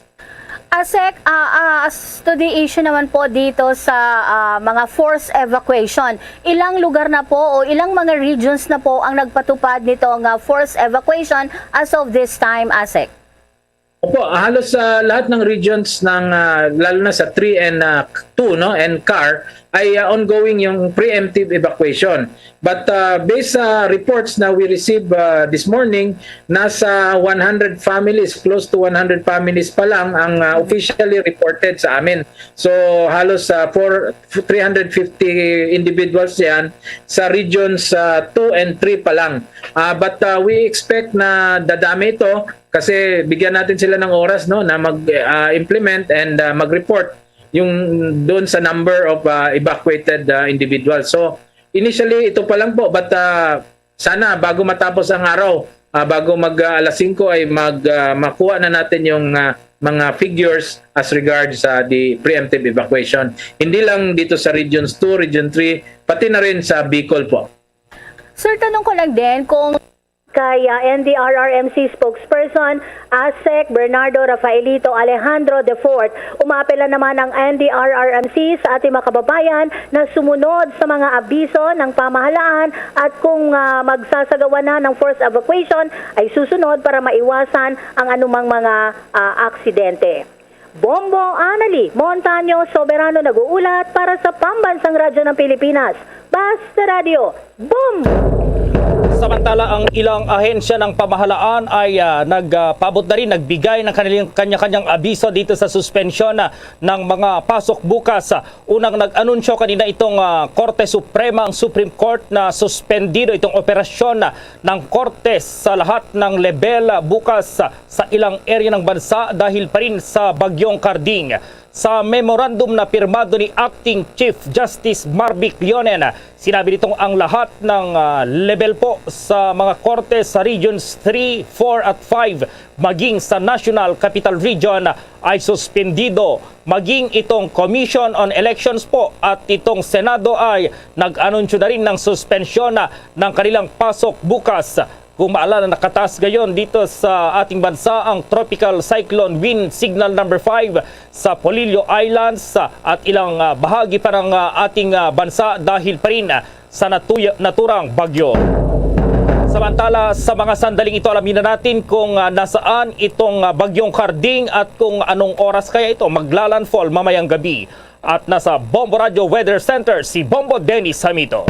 ASEC, ah, ah, as to the issue naman po dito sa ah, mga forced evacuation, ilang lugar na po o ilang mga regions na po ang nagpatupad nito nga forced evacuation as of this time, ASEC? Opo, halos sa lahat ng regions ng ah, lalo na sa three and ah, two, no, and car ay ah, ongoing yung preemptive evacuation. But uh, based sa reports na we received uh, this morning, nasa one hundred families, close to one hundred families pa lang ang uh, officially reported sa amin. So halos uh, for three hundred fifty individuals yan sa regions uh, two and three pa lang. Uh, but uh, we expect na dadami ito kasi bigyan natin sila ng oras, no, na mag-implement and uh, mag-report yung doon sa number of uh, evacuated uh, individuals. So initially ito pa lang po, but uh, sana bago matapos ang araw, ah, bago mag ah, alas singko ay mag ah, makuha na natin yung ah, mga figures as regards sa the preemptive evacuation. Hindi lang dito sa Regions two, Region three, pati na rin sa Bicol po. Sir, tanong ko lang din kung kay ah, N D R R M C spokesperson ASEC Bernardo Rafaelito Alejandro the fourth. Umaapela naman ang N D R R M C sa ating mga kababayan na sumunod sa mga abiso ng pamahalaan at kung ah, magsasagawa na ng forced evacuation ay susunod para maiwasan ang anumang mga ah, aksidente. Bombo Anali Montaño Soberano nag-uulat para sa Pambansang Radyo ng Pilipinas, Basta Radio. Boom! Samantala, ang ilang ahensya ng pamahalaan ay ah, nagpaabot na rin, nagbigay ng kanilang kanya-kanyang abiso dito sa suspensyon ah, ng mga pasok bukas. Unang nag-anunsyo kanina itong ah, Korte Suprema, ang Supreme Court, na suspendido itong operasyon ah, ng Korte sa lahat ng lebel ah, bukas ah, sa ilang area ng bansa dahil pa rin sa Bagyong Carding. Sa memorandum na pirmado ni Acting Chief Justice Marvic Leonen, sinabi nitong ang lahat ng ah, level po sa mga korte sa Regions three, four at five, maging sa National Capital Region ay suspendido, maging itong Commission on Elections po at itong Senado ay nag-anunsyo na rin ng suspensyon ng kanilang pasok bukas. Kung maalala, nakataas ngayon dito sa ating bansa ang Tropical Cyclone Wind Signal number five sa Polillo Islands at ilang ah, bahagi pa ng ah, ating ah, bansa dahil pa rin ah, sa natuya- naturang bagyo. Samantala, sa mga sandaling ito, alamin na natin kung ah, nasaan itong ah, Bagyong Carding at kung anong oras kaya ito maglalandfall mamayang gabi. At nasa Bombo Radio Weather Center si Bombo Dennis Hamito.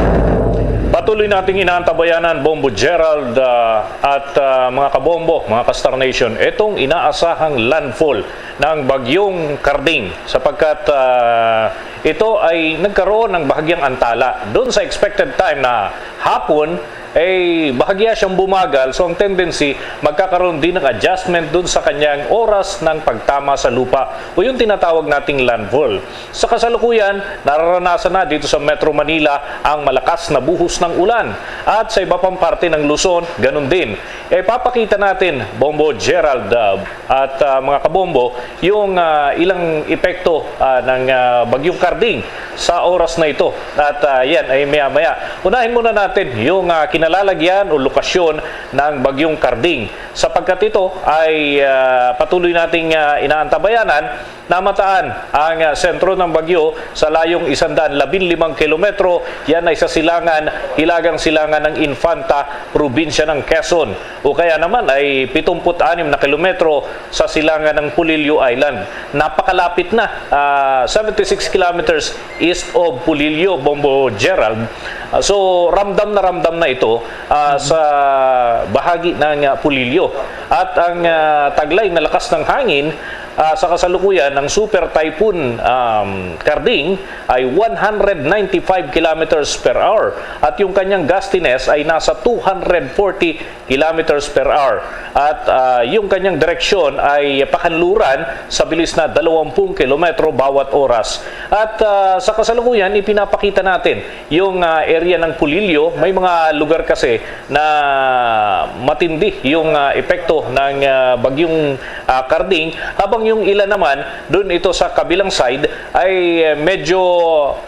Patuloy nating inaantabayanan, Bombo Gerald ah, at ah, mga kabombo, mga ka-Star Nation, itong inaasahang landfall ng Bagyong Carding sapagkat ah, ito ay nagkaroon ng bahagyang antala doon sa expected time na hapon, eh, bahagya siyang bumagal. So, ang tendency, magkakaroon din ng adjustment dun sa kanyang oras ng pagtama sa lupa o yung tinatawag nating landfall. Sa kasalukuyan, nararanasan na dito sa Metro Manila ang malakas na buhos ng ulan. At sa iba pang parte ng Luzon, ganun din. Eh, papakita natin, Bombo Gerald, ah, at, ah, mga kabombo, yung, ah, ilang epekto, ah, ng, ah, Bagyong Karding sa oras na ito. At, ah, yan ay maya-maya. Unahin muna natin yung, ah, kinalalagyan o lokasyon ng Bagyong Karding. Sapagkat ito ay, ah, patuloy nating, ah, inaantabayanan, namataan ang, ah, sentro ng bagyo sa layong isang daan labing limang kilometro. Yan ay sa silangan, hilagang silangan ng Infanta, probinsya ng Quezon. O kaya naman ay pitungput anim na kilometro sa silangan ng Polillo Island. Napakalapit na, ah, seventy-six kilometers east of Polillo, Bombo Gerald. Ah, so, ramdam na ramdam na ito, ah, sa bahagi ng, ah, Polillo. At ang, ah, taglay na lakas ng hangin, ah, sa kasalukuyan, ang Super Typhoon, um, Karding ay one hundred ninety-five kilometers per hour at yung kanyang gustiness ay nasa two hundred forty kilometers per hour. At, ah, yung kanyang direksyon ay pakanluran sa bilis na dalawampung kilometro bawat oras. At, ah, sa kasalukuyan, ipinapakita natin yung, ah, area ng Pulilio. May mga lugar kasi na matindi yung, ah, epekto ng, ah, bagyong, ah, Karding, habang yung ilan naman, dun ito sa kabilang side, ay, eh, medyo,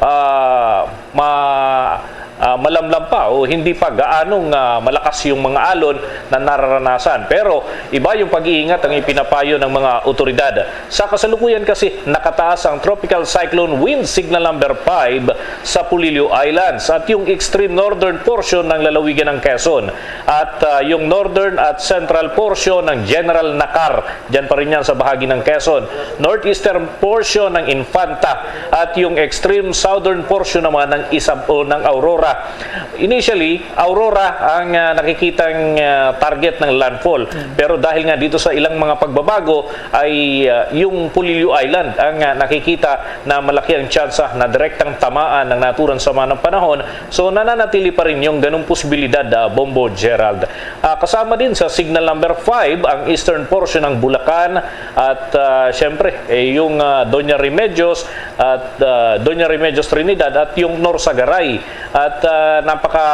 ah, ma-, ah, malamlam pa o hindi pa gaanong, ah, malakas yung mga alon na nararanasan. Pero iba yung pag-iingat ang ipinapayo ng mga otoridad. Sa kasalukuyan kasi, nakataas ang Tropical Cyclone Wind Signal Number five sa Polillo Islands at yung extreme northern portion ng lalawigan ng Quezon at, ah, yung northern at central portion ng General Nakar. Diyan pa rin yan sa bahagi ng Quezon. Northeastern portion ng Infanta at yung extreme southern portion naman ng Isab-, o ng Aurora. Initially, Aurora ang, ah, nakikitang, ah, target ng landfall. Pero dahil nga dito sa ilang mga pagbabago ay, ah, yung Polillo Island ang, ah, nakikita na malaki ang tsansa na direktang tamaan ng naturang sama ng panahon. So, nananatili pa rin yung ganung posibilidad, ah, Bombo Gerald. Ah, kasama din sa signal number five ang eastern portion ng Bulacan at, ah, syempre, eh, yung, ah, Doña Remedios at, ah, Doña Remedios Trinidad at yung Norsagaray. At, ah, napaka,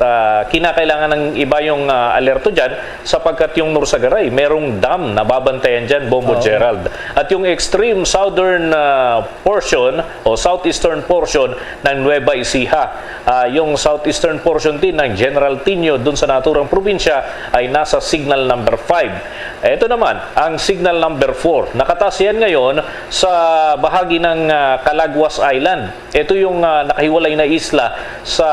ah, kinakailangan ng iba yung, ah, alerto dyan sapagkat yung Norsagaray, merong dam na babantayan dyan, Bombo Oo. Gerald. At yung extreme southern, ah, portion o southeastern portion ng Nueva Ecija. Ah, yung southeastern portion din ng General Tino dun sa naturang probinsya ay nasa signal number five. Ito naman, ang signal number four. Nakataas yan ngayon sa bahagi ng, ah, Calaguas Island. Ito yung, ah, nakahiwalay na isla sa,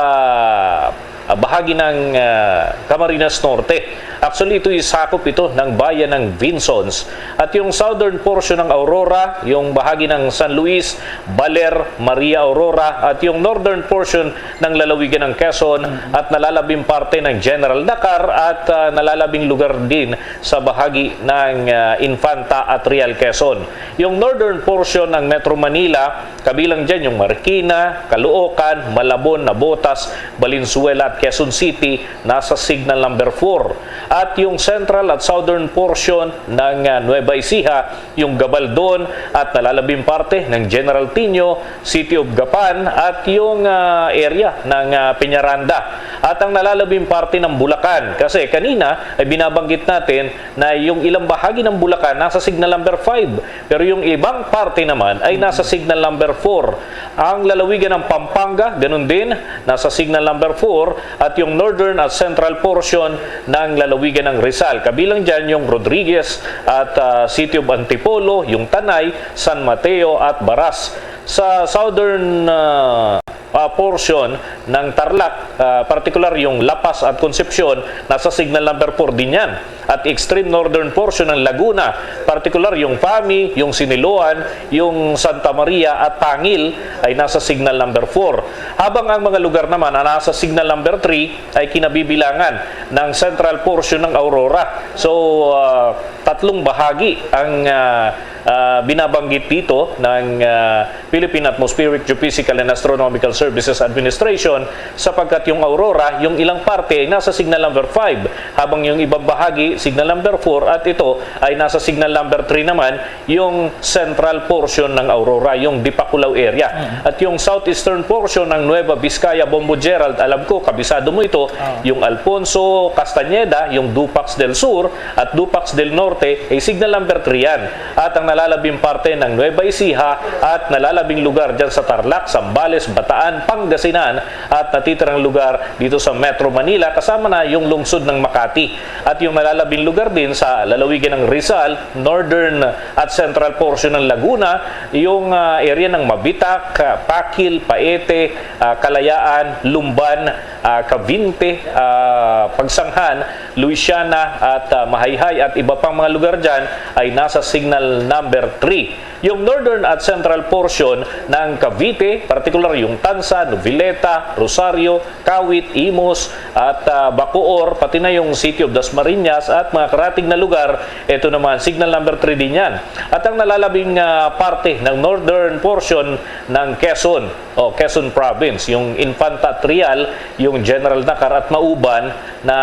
ah, bahagi ng, ah, Camarines Norte. Actually, ito yung sakop ito ng bayan ng Vinzons. At yung southern portion ng Aurora, yung bahagi ng San Luis, Baler, Maria Aurora, at yung northern portion ng lalawigan ng Quezon, at nalalabing parte ng General Nakar, at, ah, nalalabing lugar din sa bahagi ng, ah, Infanta at Real Quezon. Yung northern portion ng Metro Manila, kabilang dyan yung Marikina, Caloocan, Malabon, Navotas, Valenzuela at Quezon City, nasa signal number four. At yung central at southern portion ng, ah, Nueva Ecija, yung Gabaldon at nalalabing parte ng General Tino, City of Gapan at yung, ah, area ng, ah, Peñaranda at ang nalalabing parte ng Bulacan. Kasi kanina ay binabanggit natin na yung ilang bahagi ng Bulacan nasa signal number five, pero yung ibang parte naman ay nasa signal number four. Ang lalawigan ng Pampanga, ganun din, nasa signal number four, at yung northern at central portion ng lalawigan ng Rizal. Kabilang dyan yung Rodriguez at, ah, City of Antipolo, yung Tanay, San Mateo at Baras. Sa southern, ah, ah, portion ng Tarlac, ah, partikular yung La Paz at Concepcion, nasa signal number four din yan. At extreme northern portion ng Laguna, partikular yung Fami, yung Siniloan, yung Santa Maria at Tangil ay nasa signal number four. Habang ang mga lugar naman na nasa signal number three ay kinabibilangan ng central portion ng Aurora. So, ah, Tatlong bahagi ang, ah, ah, binabanggit dito ng, ah, Philippine Atmospheric, Geophysical and Astronomical Services Administration, sapagkat yung aurora, yung ilang parte ay nasa signal number five, habang yung ibang bahagi, signal number four, at ito ay nasa signal number three naman, yung central portion ng aurora, yung Dipakulaw area. Mm. At yung southeastern portion ng Nueva Vizcaya, Bombo Gerald, alam ko, kabisado mo ito, yung Alfonso Castañeda, yung Dupax del Sur, at Dupax del Norte ay signal number three yan. At ang nalalabing parte ng Nueva Ecija at nalalabing lugar dyan sa Tarlac, Zambales, Bataan, Pangasinan, at natitirang lugar dito sa Metro Manila, kasama na yung lungsod ng Makati. At yung nalalabing lugar din sa lalawigan ng Rizal, northern at central portion ng Laguna, yung, ah, area ng Mabitac, ah, Paquil, Paete, ah, Kalayaan, Lumban, ah, Cavite, ah, Pagsanghan, Luisiana, at, ah, Mahayhay, at iba pang mga lugar dyan ay nasa signal number three. Yung northern at central portion ng Cavite, partikular yung Tanza, Noveleta, Rosario, Kawit, Imus, at, ah, Bacoor, pati na yung City of Dasmariñas at mga karatig na lugar, ito naman, signal number three din yan. At ang nalalabing, ah, parte ng northern portion ng Quezon, o Quezon Province, yung Infanta Trial, yung General Nakar at Mauban na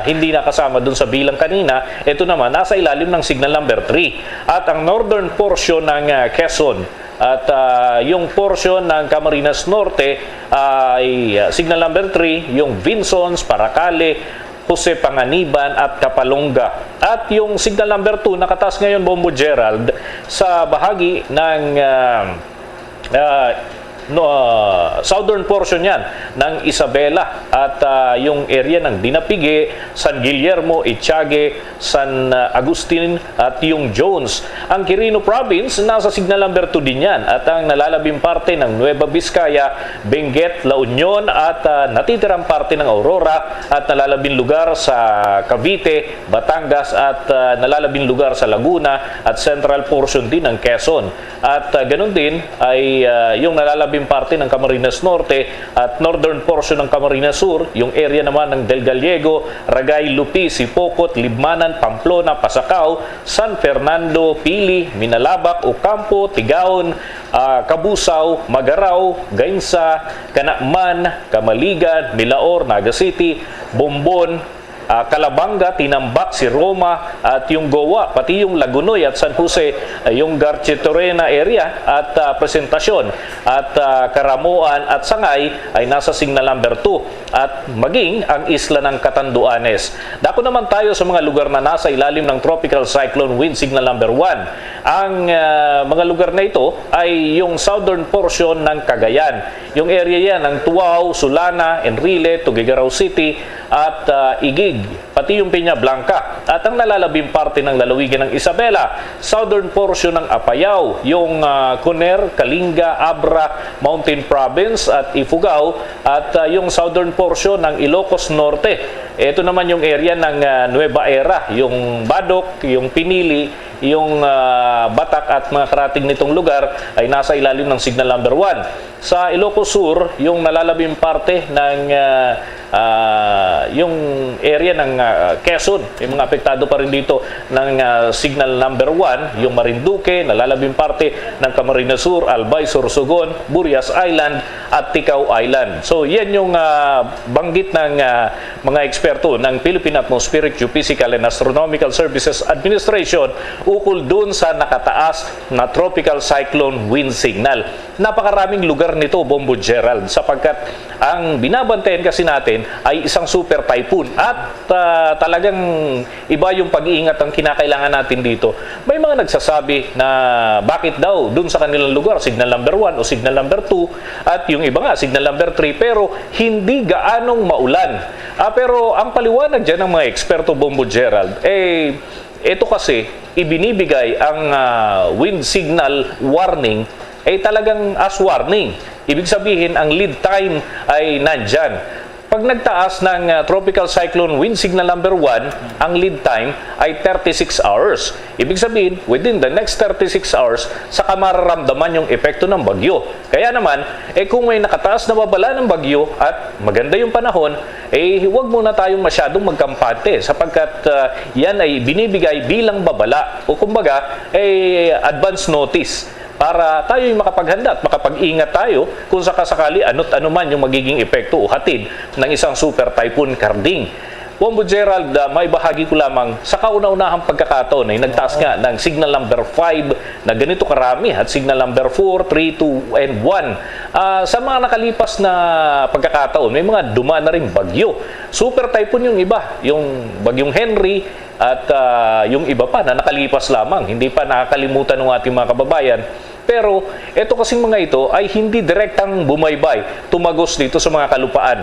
hindi nakasama dun sa bilang kanina, ito naman, nasa ilalim ng signal number three. At ang northern portion ng, ah, Quezon at, ah, yung portion ng Camarines Norte ay, ah, signal number three, yung Vinzons, Paracale, Jose Panganiban at Capalonga. At yung signal number two, nakataas ngayon, Bombo Gerald, sa bahagi ng, ah, ah, no, ah, southern portion yan ng Isabela at, ah, yung area ng Dinapigue, San Guillermo, Itiague, San, ah, Agustin at yung Jones. Ang Quirino Province nasa signal number two din yan at ang nalalabing parte ng Nueva Vizcaya, Benguet, La Union at, ah, natitirang parte ng Aurora at nalalabing lugar sa Cavite, Batangas at, ah, nalalabing lugar sa Laguna at central portion din ng Quezon. At, ah, ganun din ay, ah, yung nalalabing parte ng Camarines Norte at northern portion ng Camarines Sur, yung area naman ng Del Gallego, Ragay, Lupi, Sipocot, Libmanan, Pamplona, Pasacao, San Fernando, Pili, Minalabac, Ocampo, Tigaon, ah, Cabusao, Magarao, Gainza, Canaman, Camaligan, Milaor, Naga City, Bombon, ah, Calabanga, Tinambac, Siroma, at yung Goa, pati yung Lagonoy at San Jose, ah, yung Garchitorena area at, ah, Presentacion at, ah, Caramoan at Sangay ay nasa signal number two at maging ang isla ng Catanduanes. Dako naman tayo sa mga lugar na nasa ilalim ng Tropical Cyclone Wind Signal number one. Ang, ah, mga lugar na ito ay yung southern portion ng Cagayan. Yung area yan ng Tuao, Sulana, Enrile, Tuguegarao City, at, ah, Igig, pati yung Peña Blanca. At ang nalalabing parte ng lalawigan ng Isabela, southern portion ng Apayao, yung, ah, Coner, Kalinga, Abra, Mountain Province, at Ifugao, at, ah, yung southern portion ng Ilocos Norte. Ito naman yung area ng, ah, Nueva Era, yung Badoc, yung Pinili, yung, ah, Batac at mga karatig nitong lugar ay nasa ilalim ng signal number one. Sa Ilocos Sur, yung nalalabing parte ng, ah, ah, yung area ng, ah, Quezon, may mga apektado pa rin dito ng, ah, signal number one, yung Marinduque, nalalabing parte ng Camarines Sur, Albay, Sorsogon, Burias Island, at Ticao Island. So, yan yung, ah, banggit ng, ah, mga eksperto ng Philippine Atmospheric, Geophysical and Astronomical Services Administration ukol dun sa nakataas na tropical cyclone wind signal. Napakaraming lugar nito, Bombo Gerald, sapagkat ang binabantayan kasi natin ay isang super typhoon at, ah, talagang iba yung pag-iingat ang kinakailangan natin dito. May mga nagsasabi na bakit daw dun sa kanilang lugar signal number one o signal number two at yung iba nga signal number three, pero hindi gaanong maulan. Ah, pero ang paliwanag dyan ng mga eksperto, Bombo Gerald, eh, ito kasi, ibinibigay ang, ah, wind signal warning ay talagang as warning. Ibig sabihin, ang lead time ay nandyan. Pag nagtaas ng, ah, tropical cyclone wind signal number one, ang lead time ay thirty-six hours. Ibig sabihin, within the next thirty-six hours, saka mararamdaman yung epekto ng bagyo. Kaya naman, eh, kung may nakataas na babala ng bagyo at maganda yung panahon, eh, huwag muna tayong masyadong magkampante sapagkat, ah, yan ay binibigay bilang babala o kumbaga, eh, advance notice para tayo'y makapaghanda at makapag-ingat tayo kung sakasakali ano't ano man yung magiging epekto o hatid ng isang super typhoon Karding. Bombo Gerald, ah, may bahagi ko lamang sa kauna-unahang pagkakataon ay nagtaas Oo. nga ng signal number five na ganito karami at signal number four, three, two, and one. Ah, sa mga nakalipas na pagkakataon, may mga dumaan na ring bagyo. Super typhoon yung iba, yung Bagyong Henry at, ah, yung iba pa na nakalipas lamang. Hindi pa nakakalimutan ng ating mga kababayan. Pero ito kasing mga ito ay hindi direktang bumaybay, tumagos dito sa mga kalupaan.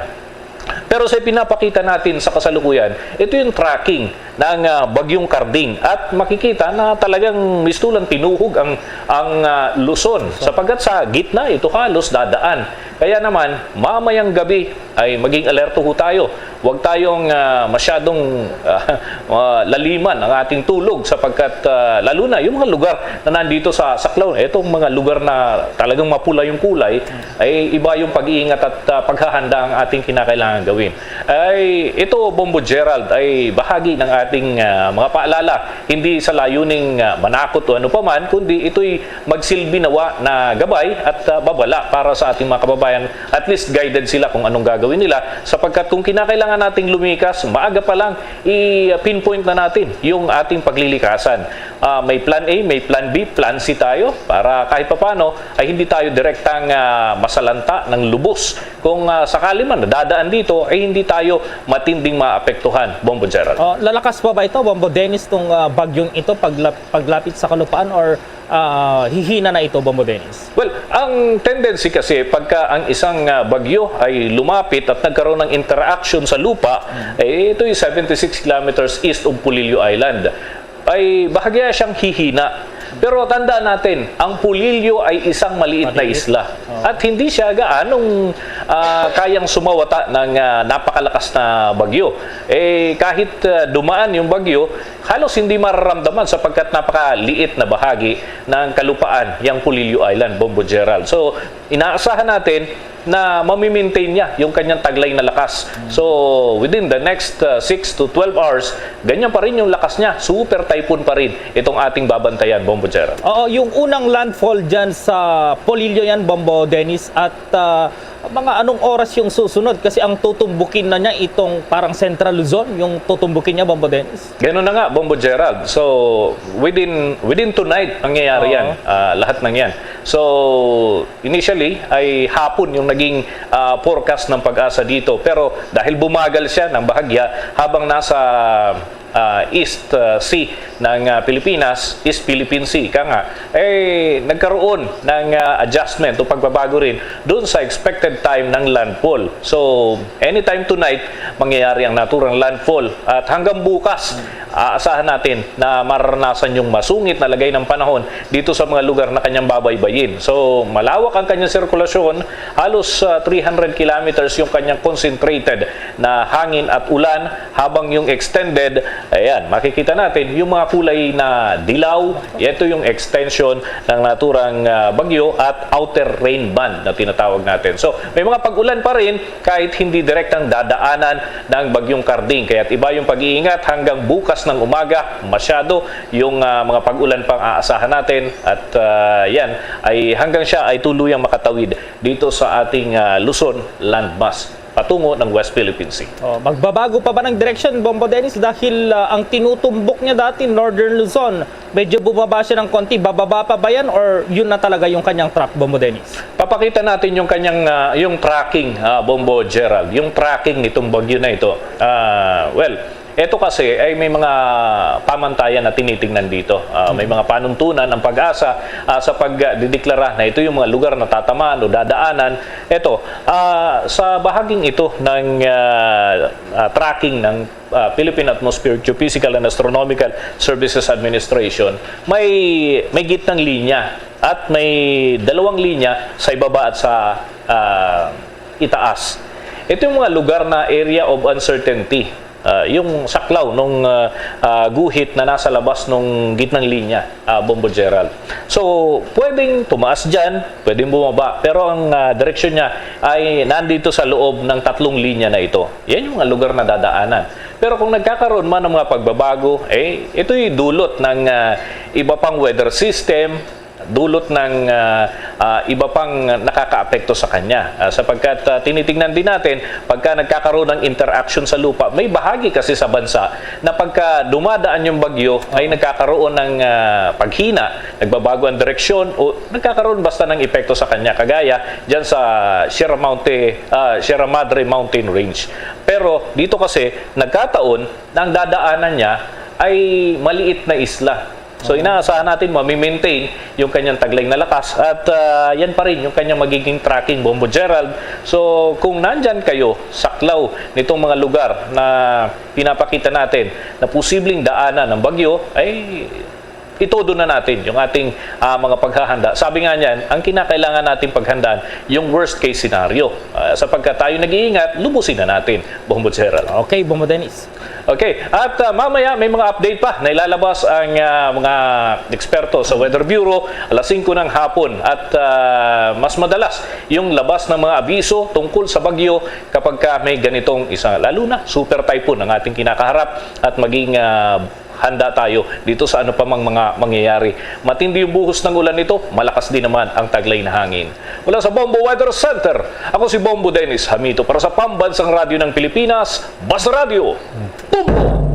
Pero sa ipinapakita natin sa kasalukuyan, ito yung tracking ng, ah, Bagyong Karding. At makikita na talagang mistulang tinuhog ang, ang, ah, Luzon. Sapagkat sa gitna, ito halos dadaan. Kaya naman, mamayang gabi ay maging alerto ho tayo. Huwag tayong, ah, masyadong, ah, ah, laliman ang ating tulog sapagkat, ah, lalo na yung mga lugar na nandito sa saklaw, itong mga lugar na talagang mapula yung kulay, ay iba yung pag-iingat at, ah, paghahanda ang ating kinakailangan gawin. Ay, ito, Bombo Gerald, ay bahagi ng ating, ah, mga paalala, hindi sa layuning, ah, manakot o ano pa man, kundi ito'y magsilbi nawa na gabay at, ah, babala para sa ating mga kababayan. At least guided sila kung anong gagawin nila, sapagkat kung kinakailangan nating lumikas, maaga pa lang, i-pinpoint na natin yung ating paglilikasan. Ah, may plan A, may plan B, plan C tayo para kahit papano ay hindi tayo direktang, ah, masalanta ng lubos. Kung, ah, sakali man nadadaan dito, ay hindi tayo matinding maapektuhan, Bombo Gerald. Oh, lalakas pa ba ito, Bombo Dennis, tong, ah, bagyong ito paglap-, paglapit sa kalupaan, or, ah, hihina na ito, Bombo Dennis? Well, ang tendency kasi pagka ang isang, ah, bagyo ay lumapit at nagkaroon ng interaction sa lupa, eh, ito yung seventy-six kilometers east of Polillo Island, ay bahagya siyang hihina. Pero tandaan natin, ang Polillo ay isang maliit na Maliit. isla. Oh. At hindi siya gaanong, ah, kayang sumawata ng, ah, napakalakas na bagyo. Eh, kahit, ah, dumaan yung bagyo, halos hindi mararamdaman sapagkat napakaliit na bahagi ng kalupaan yang Polillo Island, Bombo Gerald. So, inaasahan natin na mamimaintain niya yung kanyang taglay na lakas. So, within the next, uh, six to twelve hours, ganyan pa rin yung lakas niya. Super typhoon pa rin itong ating babantayan, Bombo Gerald. Oo, yung unang landfall dyan sa Polillo yan, Bombo Dennis, at, ah, mga anong oras yung susunod? Kasi ang tutumbukin na niya itong parang Central Luzon, yung tutumbukin niya, Bombo Dennis. Ganun na nga, Bombo Gerald. So, within, within tonight, mangyayari Oo. yan. Ah, lahat ng yan. So, initially, ay hapon yung naging, ah, forecast ng PAGASA dito. Pero dahil bumagal siya ng bahagya habang nasa, ah, East, ah, Sea ng, ah, Pilipinas, East Philippine Sea, ka nga, eh, nagkaroon ng, ah, adjustment o pagbabago rin doon sa expected time ng landfall. So, anytime tonight, mangyayari ang naturang landfall. At hanggang bukas, aasahan natin na maranasan yung masungit na lagay ng panahon dito sa mga lugar na kanyang babaybayin. So, malawak ang kanyang sirkulasyon, halos, ah, three hundred kilometers yung kanyang concentrated na hangin at ulan, habang yung extended, ayan, makikita natin yung mga kulay na dilaw, ito yung extension ng naturang, ah, bagyo at outer rain band na tinatawag natin. So, may mga pag-ulan pa rin, kahit hindi direktang dadaanan ng Bagyong Karding. Kaya't iba yung pag-iingat, hanggang bukas ng umaga, masyado yung, ah, mga pag-ulan pang aasahan natin. At, ah, yan, ay hanggang siya ay tuluyang makatawid dito sa ating, ah, Luzon landmass patungo ng West Philippine Sea. Oh, magbabago pa ba ng direksyon, Bombo Dennis? Dahil, ah, ang tinutumbok niya dati, Northern Luzon, medyo bumaba siya ng konti. Bababa pa ba yan, or yun na talaga yung kanyang track, Bombo Dennis? Papakita natin yung kanyang, ah, yung tracking, ah, Bombo Gerald, yung tracking nitong bagyo na ito. Ah, well, ito kasi ay may mga pamantayan na tinitingnan dito. Ah, may mga panuntunan ang PAGASA, ah, sa pagdideklara na ito yung mga lugar na tatamaan o dadaanan. Ito, ah, sa bahaging ito ng, ah, ah, tracking ng, ah, Philippine Atmospheric Geophysical and Astronomical Services Administration, may, may gitnang linya at may dalawang linya sa ibaba at sa, ah, itaas. Ito yung mga lugar na area of uncertainty. Ah, yung saklaw nung ah, ah, guhit na nasa labas nung gitnang linya, ah, Bombo Gerald. So, pwedeng tumaas dyan, pwedeng bumaba, pero ang ah, direksyon niya ay nandito sa loob ng tatlong linya na ito. Yan yung mga lugar na dadaanan. Pero kung nagkakaroon man ng mga pagbabago, eh, ito'y dulot ng ah, iba pang weather system, dulot ng ah, ah, iba pang nakakaapekto sa kanya. Ah, sapagkat ah, tinitingnan din natin, pagka nagkakaroon ng interaction sa lupa, may bahagi kasi sa bansa na pagka dumadaan yung bagyo ay nagkakaroon ng ah, paghina, nagbabago ang direksyon o nagkakaroon basta ng epekto sa kanya, kagaya dyan sa Sierra Mountain, ah, Sierra Madre Mountain Range. Pero dito kasi nagkataon na ang dadaanan niya ay maliit na isla. So inaasahan natin mami-maintain yung kanyang taglay na lakas at ah, yan pa rin yung kanyang magiging tracking, Bombo Gerald. So kung nandyan kayo, saklaw nitong mga lugar na pinapakita natin na posibleng daanan ng bagyo, ay itodo na natin yung ating ah, mga paghahanda. Sabi nga niyan, ang kinakailangan nating paghandaan, yung worst case scenario. Ah, sapagkat tayo nag-iingat, lubusin na natin, Bombo Gerald. Okay, Bombo Dennis. Okay, at ah, mamaya may mga update pa na ilalabas ang ah, mga eksperto sa Weather Bureau alas singko ng hapon at ah, mas madalas yung labas ng mga abiso tungkol sa bagyo kapag ka may ganitong isa, lalo na super typhoon ang ating kinakaharap at maging ah, handa tayo dito sa ano pa mang mga mangyayari. Matindi yung buhos ng ulan nito, malakas din naman ang taglay na hangin. Mula sa Bombo Weather Center, ako si Bombo Dennis Hamito para sa Pambansang Radyo ng Pilipinas, Basta Radyo, Bombo!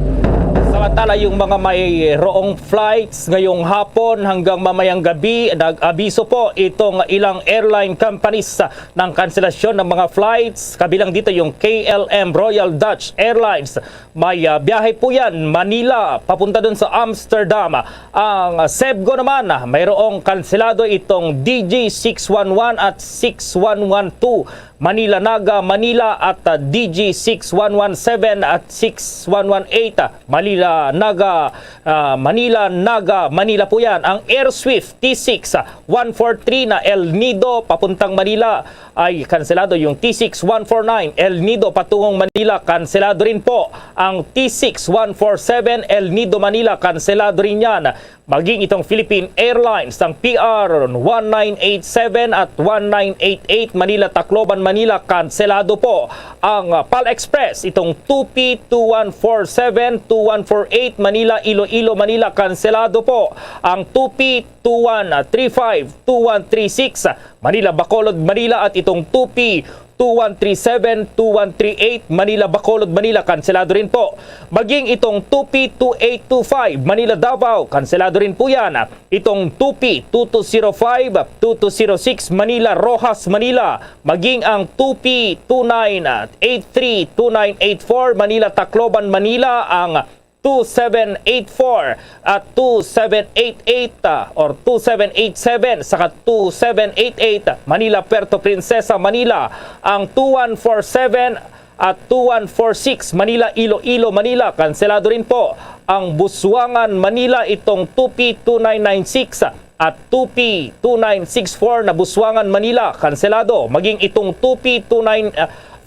Samantala, yung mga mayroong flights ngayong hapon hanggang mamayang gabi, nag-abiso po itong ilang airline companies ng kanselasyon ng mga flights. Kabilang dito yung K L M Royal Dutch Airlines. May ah, biyahe po yan, Manila, papunta dun sa Amsterdam. Ang Cebgo naman, ah, mayroong kanselado itong D G six one one at six one one two, Manila Naga, Manila, at ah, D G six one one seven at six one one eight, ah, Manila Naga, ah, Manila Naga, Manila po yan. Ang Air Swift T six, ah, one four three na El Nido papuntang Manila ay kanselado. Yung T six one four nine El Nido patungong Manila, kanselado rin po. Ang T six one four seven El Nido Manila, kanselado rin yan. Maging itong Philippine Airlines, ang P R one nine eight seven at one nine eight eight Manila, Tacloban, Manila, kanselado po. Ang ah, Pal Express, itong two P two one four seven, two one four eight Manila, Iloilo, Manila, kanselado po. Ang two P two one three five, two one three six Manila, Bacolod, Manila, at itong two P two one three seven, two one three eight Manila, Bacolod, Manila, kanselado rin po. Maging itong two P two eight two five Manila, Davao, kanselado rin po yan. Itong two P two two zero five, two two zero six Manila, Roxas, Manila, maging ang two P two nine eight three, two nine eight four Manila, Tacloban, Manila, ang two seven eight four at two seven eight eight, ah, or two seven eight seven saka two seven eight eight Manila, Puerto Princesa, Manila, ang two one four seven at two one four six Manila, Iloilo, Manila, kanselado rin po. Ang Busuangan, Manila, itong two P two nine nine six at two P two nine six four na Busuangan, Manila, kanselado. Maging itong two P two nine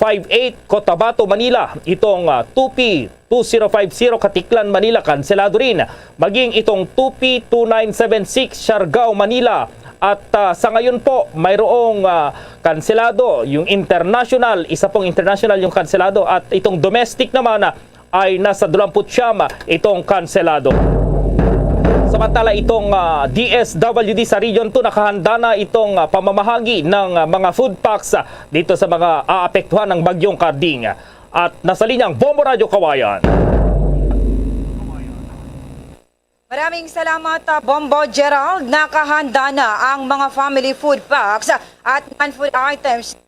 five eight Cotabato, Manila, itong ah, two P two zero five zero Caticlan, Manila, kanselado rin. Maging itong two P two nine seven six Siargao, Manila. At ah, sa ngayon po, mayroong ah, kanselado yung international, isa pong international yung kanselado, at itong domestic naman ah, ay nasa dalawamput siyam itong kanselado. Samantala, itong ah, D S W D sa Region two nakahanda na itong ah, pamamahagi ng ah, mga food packs ah, dito sa mga aapektuhan ng Bagyong Karding. At nasa linya ang Bombo Radyo Kawayan. Maraming salamat, ah, Bombo Gerald. Nakahanda na ang mga family food packs at non-food items.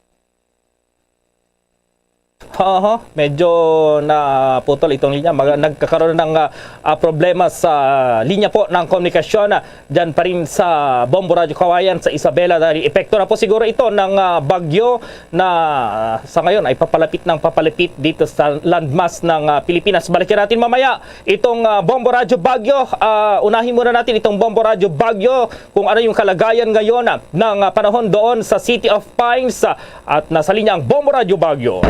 Oho, medyo naputol itong linya. Mag-, nagkakaroon ng, ah, ah, problema sa linya po ng komunikasyon, ah, dyan pa rin sa Bombo Radyo Kawayan sa Isabela, dahil epekto na po siguro ito ng, ah, bagyo na, ah, sa ngayon ay papalapit ng papalapit dito sa landmass ng, ah, Pilipinas. Balikan natin mamaya itong, ah, Bombo Radyo Bagyo. Ah, unahin muna natin itong Bombo Radyo Bagyo, kung ano yung kalagayan ngayon, ah, ng, ah, panahon doon sa City of Pines, ah, at nasa linya ang Bombo Radyo Bagyo.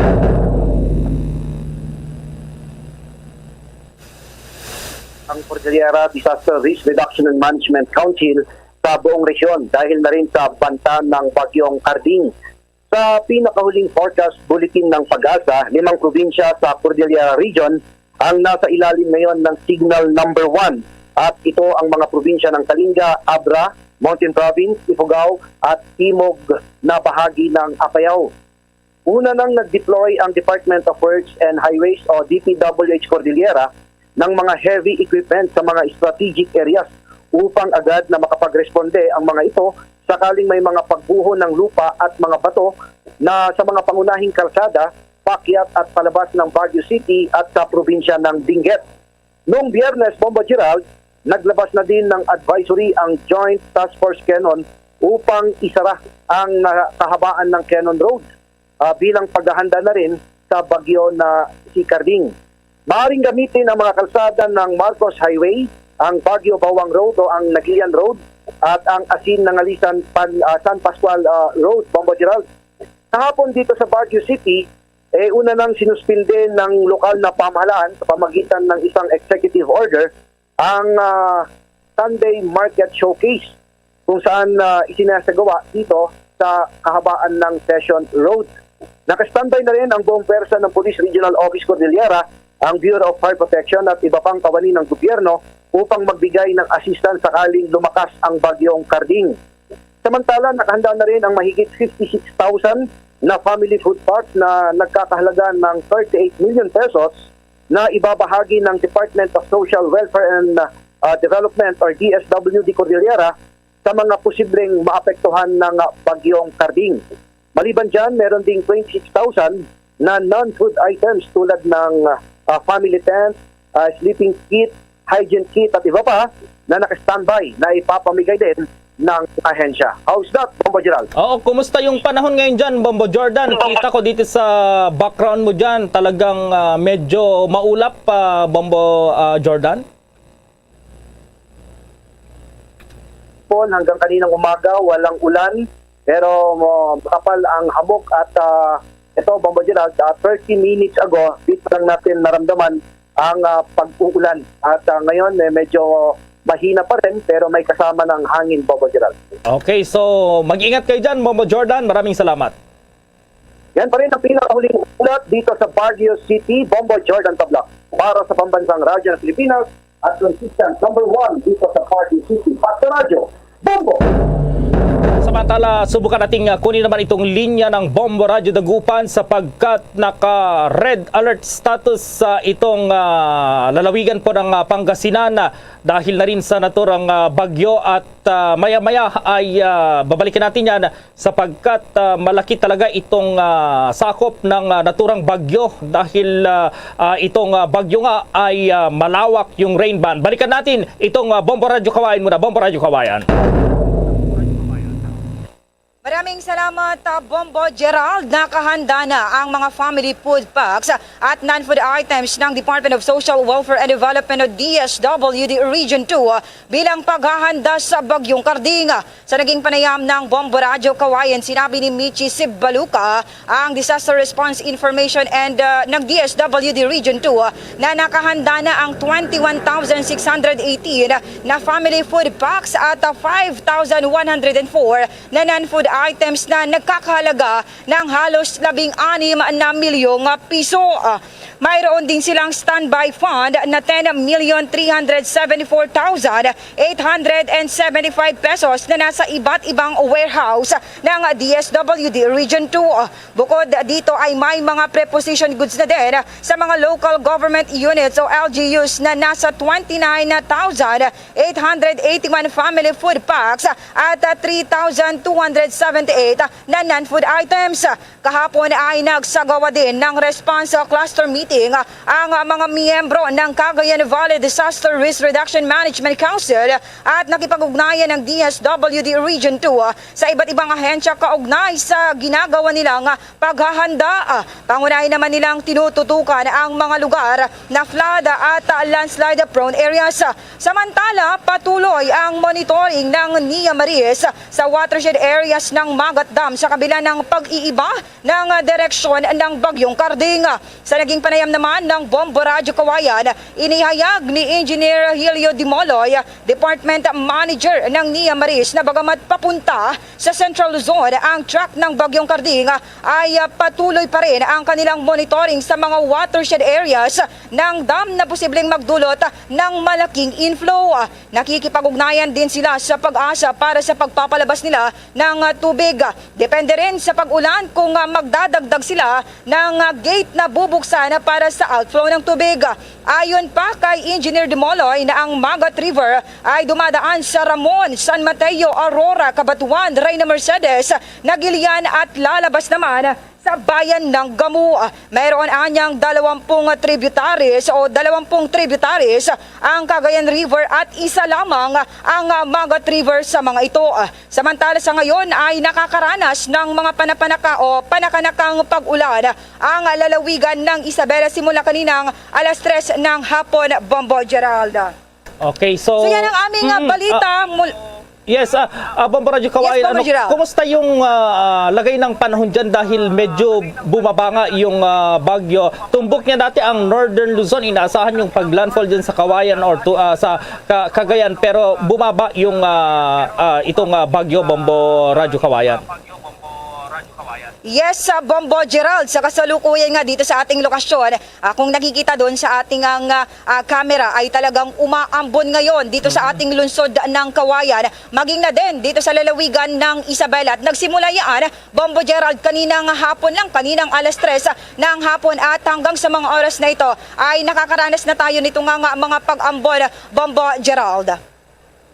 Ang Cordillera Disaster Risk Reduction and Management Council sa buong rehiyon dahil na rin sa banta ng Bagyong Karding. Sa pinakahuling forecast bulletin ng PAGASA, limang probinsya sa Cordillera Region ang nasa ilalim ngayon ng Signal Number One, at ito ang mga probinsya ng Kalinga, Abra, Mountain Province, Ifugao, at Timog na bahagi ng Apayao. Una nang nag-deploy ang Department of Works and Highways o D P W H Cordillera ng mga heavy equipment sa mga strategic areas upang agad na makapagresponde ang mga ito sakaling may mga pagbuho ng lupa at mga bato na sa mga pangunahing kalsada paakyat at palabas ng Baguio City at sa probinsya ng Benguet. Noong Biyernes, Bombo Gerald, naglabas na din ng advisory ang Joint Task Force Quezon upang isara ang, ah, kahabaan ng Quezon Road, ah, bilang paghahanda na rin sa bagyo na si Karding. Maaaring gamitin ang mga kalsada ng Marcos Highway, ang Baguio Bawang Road o ang Naguilian Road, at ang Asin Nangalisan Pan-, ah, San Pascual, ah, Road, Bombo Gerald. Kahapon dito sa Baguio City, eh, una nang sinuspinde ng lokal na pamahalaan sa pamagitan ng isang executive order ang, ah, Sunday Market Showcase, kung saan, ah, isinasagawa dito sa kahabaan ng Session Road. Naka-standby na rin ang buong pwersa ng Police Regional Office Cordillera, ang Bureau of Fire Protection at iba pang kawani ng gobyerno upang magbigay ng assistance sakaling lumakas ang Bagyong Karding. Samantala, nakahanda na rin ang mahigit fifty-six thousand na family food packs na nagkakahalaga ng thirty-eight million pesos na ibabahagi ng Department of Social Welfare and, ah, Development or D S W D Cordillera sa mga posibleng maapektuhan ng, ah, Bagyong Karding. Maliban dyan, meron ding twenty-six thousand na non-food items tulad ng, ah, family tent, ah, sleeping kit, hygiene kit at iba pa na naka-standby na ipapamigay din ng ahensya. How's that, Bombo Gerald? Oo, kumusta yung panahon ngayon dyan, Bombo Jordan? Kita ko dito sa background mo dyan, talagang, ah, medyo maulap pa, Bombo, ah, Jordan? Paul, hanggang kaninang umaga, walang ulan, pero mo-, makapal ang hamog at, ah, ito, Bombo Gerald, ah, thirty minutes ago, dito lang natin naramdaman ang, ah, pag-uulan. At, ah, ngayon, eh, medyo mahina pa rin, pero may kasama ng hangin, Bombo Gerald. Okay, so mag-ingat kayo dyan, Bombo Jordan. Maraming salamat. Yan pa rin ang pinakahuling ulat dito sa Baguio City, Bombo Jordan Tablac. Para sa Pambansang Radyo ng Pilipinas at consistent number one dito sa Baguio City, Pato Radyo, Bombo! Samantala, subukan nating, ah, kunin naman itong linya ng Bombo Radyo Dagupan sapagkat naka-red alert status sa itong, ah, lalawigan po ng, ah, Pangasinan, ah, dahil na rin sa naturang, ah, bagyo at, ah, maya-maya ay, ah, babalikan natin yan sapagkat, ah, malaki talaga itong, ah, sakop ng, ah, naturang bagyo dahil, ah, ah, itong, ah, bagyo nga ay, ah, malawak yung rain band. Balikan natin itong, ah, Bombo Radyo Kawayan muna. Bombo Radyo Kawayan. Maraming salamat, ah, Bombo Gerald. Nakahanda na ang mga family food packs at non-food items ng Department of Social Welfare and Development o D S W D Region two bilang paghahanda sa Bagyong Karding. Sa naging panayam ng Bombo Radyo Kawayan, sinabi ni Michi Sibbaluca, ang Disaster Response Information and, uh, ng D S W D Region two, na nakahanda na ang twenty-one thousand six hundred eighteen na family food packs at, uh, five thousand one hundred and four na non-food items na nagkakahalaga ng halos labing anim na milyong piso. Mayroon din silang standby fund na ten million three hundred seventy-four thousand eight hundred and seventy-five pesos na nasa iba't ibang warehouse ng D S W D Region two. Bukod dito ay may mga preposition goods na din sa mga local government units o L G Us na nasa twenty-nine thousand eight hundred eighty-one family food packs at three thousand two hundred seventy-eight na non-food items. Kahapon ay nagsagawa din ng response cluster meeting ang mga miyembro ng Cagayan Valley Disaster Risk Reduction Management Council at nakipag-ugnayan ng D S W D Region two sa iba't ibang ahensya kaugnay sa ginagawa nilang paghahanda. Pangunahin naman nilang tinututukan ang mga lugar na flood at landslide prone areas. Samantala, patuloy ang monitoring ng NIA Maris sa watershed areas ng Magat Dam sa kabila ng pag-iiba ng direksyon ng Bagyong Karding. Sa naging panayam naman ng Bombo Radyo Kawayan, inihayag ni Engineer Helio Dimoloy, Department Manager ng NIA Maris, na bagamat papunta sa Central Luzon ang track ng Bagyong Karding, ay, ah, patuloy pa rin ang kanilang monitoring sa mga watershed areas ng dam na posibleng magdulot ng malaking inflow. Nakikipag-ugnayan din sila sa PAGASA para sa pagpapalabas nila ng, ah, tubig. Depende rin sa pag-ulan kung, ah, magdadagdag sila ng, ah, gate na bubuksan para sa outflow ng tubig. Ayon pa kay Engineer Demoloy na ang Magat River ay dumadaan sa Ramon, San Mateo, Aurora, Cabatuan, Reyna Mercedes, Naguilian at lalabas naman sa bayan ng Gamu. Mayroon anyang dalawampung tributaries o dalawampung tributaries ang Cagayan River at isa lamang ang Magat River sa mga ito. Samantala, sa ngayon ay nakakaranas ng mga panapanaka o panakanakang pag-ulan ang lalawigan ng Isabela simula kaninang alas tres ng hapon, Bombo Gerald. Okay, so So, yan ang aming, ah, Mm, balita ah, mul- Yes, ah, ah, Bombo Radyo Kawayan, Bombo ano, Gerald. Kumusta yung, ah, ah, lagay ng panahon dyan dahil medyo bumaba nga yung, ah, bagyo? Tumbok niya dati ang Northern Luzon, inaasahan yung pag-landfall dyan sa Kawayan or to, ah, sa Ka-, Cagayan, pero bumaba yung, ah, ah, itong, ah, bagyo, Bombo Radyo Kawayan. Yes, sa Bombo Gerald, sa kasalukuyan nga dito sa ating lokasyon, ah, kung nakikita doon sa ating ang, ah, ah, camera ay talagang umaambon ngayon dito sa ating lungsod ng Kawayan, maging na din dito sa lalawigan ng Isabela. At nagsimula yan, Bombo Gerald, kaninang hapon lang, kaninang alas tres ng hapon at hanggang sa mga oras na ito ay nakakaranas na tayo nito nga, nga mga pag-ambon, Bombo Gerald.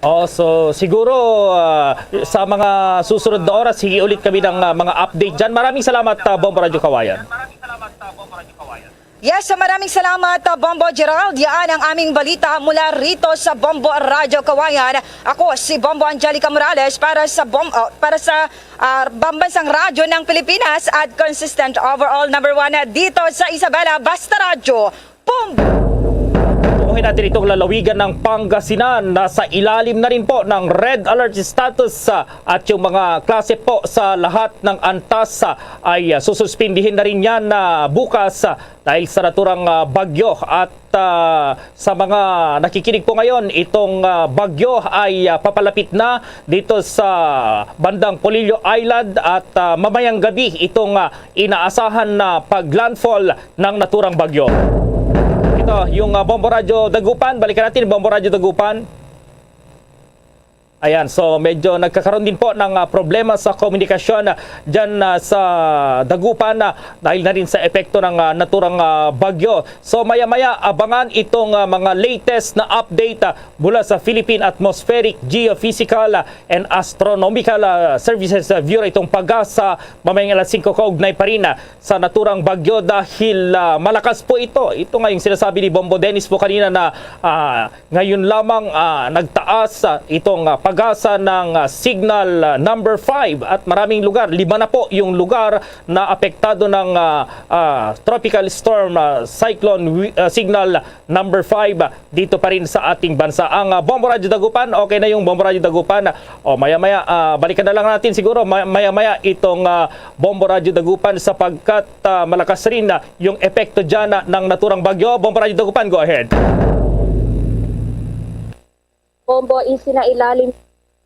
Oh, so siguro, ah, sa mga susunod na oras, sige ulit kami ng, ah, mga update dyan. Maraming salamat, ah, Bombo Radyo Kawayan. Yes, maraming salamat, ah, Bombo Gerald. Yan ang aming balita mula rito sa Bombo Radyo Kawayan. Ako si Bombo Angelica Morales para sa Bom-, ah, para sa, ah, Pambansang Radyo ng Pilipinas at consistent overall number one dito sa Isabela. Basta Radyo, Bombo! Tunguhin natin itong lalawigan ng Pangasinan. Nasa ilalim na rin po ng red alert status, ah, at yung mga klase po sa lahat ng antas, ah, ay, ah, sususpindihin na rin yan na bukas, ah, dahil sa naturang, ah, bagyo. At, ah, sa mga nakikinig po ngayon, itong, ah, bagyo ay, ah, papalapit na dito sa bandang Polillo Island at, ah, mamayang gabi itong, ah, inaasahan na pag-landfall ng naturang bagyo. Ito yung, ah, Bombo Radyo Dagupan. Balikan natin, Bombo Radyo Dagupan. Ayan, so medyo nagkakaroon din po ng, ah, problema sa komunikasyon, ah, dyan, ah, sa Dagupan, ah, dahil na rin sa epekto ng, ah, naturang, ah, bagyo. So maya-maya, abangan itong, ah, mga latest na update, ah, mula sa Philippine Atmospheric, Geophysical, ah, and Astronomical, ah, Services, ah, Bureau, itong PAGASA, mamayang alas singko kaugnay pa rin, ah, sa naturang bagyo dahil, ah, malakas po ito. Ito nga yung sinasabi ni Bombo Dennis po kanina na, ah, ngayon lamang, ah, nagtaas, ah, itong, ah, PAGASA ng, ah, signal, ah, number five at maraming lugar, lima na po yung lugar na apektado ng, ah, ah, Tropical Storm, ah, Cyclone wi-, ah, Signal number five, ah, dito pa rin sa ating bansa. Ang, ah, Bombo Radyo Dagupan, okay na yung Bombo Radyo Dagupan. O, maya-maya, ah, balikan na lang natin siguro, ma-, maya-maya itong, ah, Bombo Radyo Dagupan sapagkat, ah, malakas rin, ah, yung epekto dyan, ah, ng naturang bagyo. Bombo Radyo Dagupan, go ahead. Bombo, isinailalim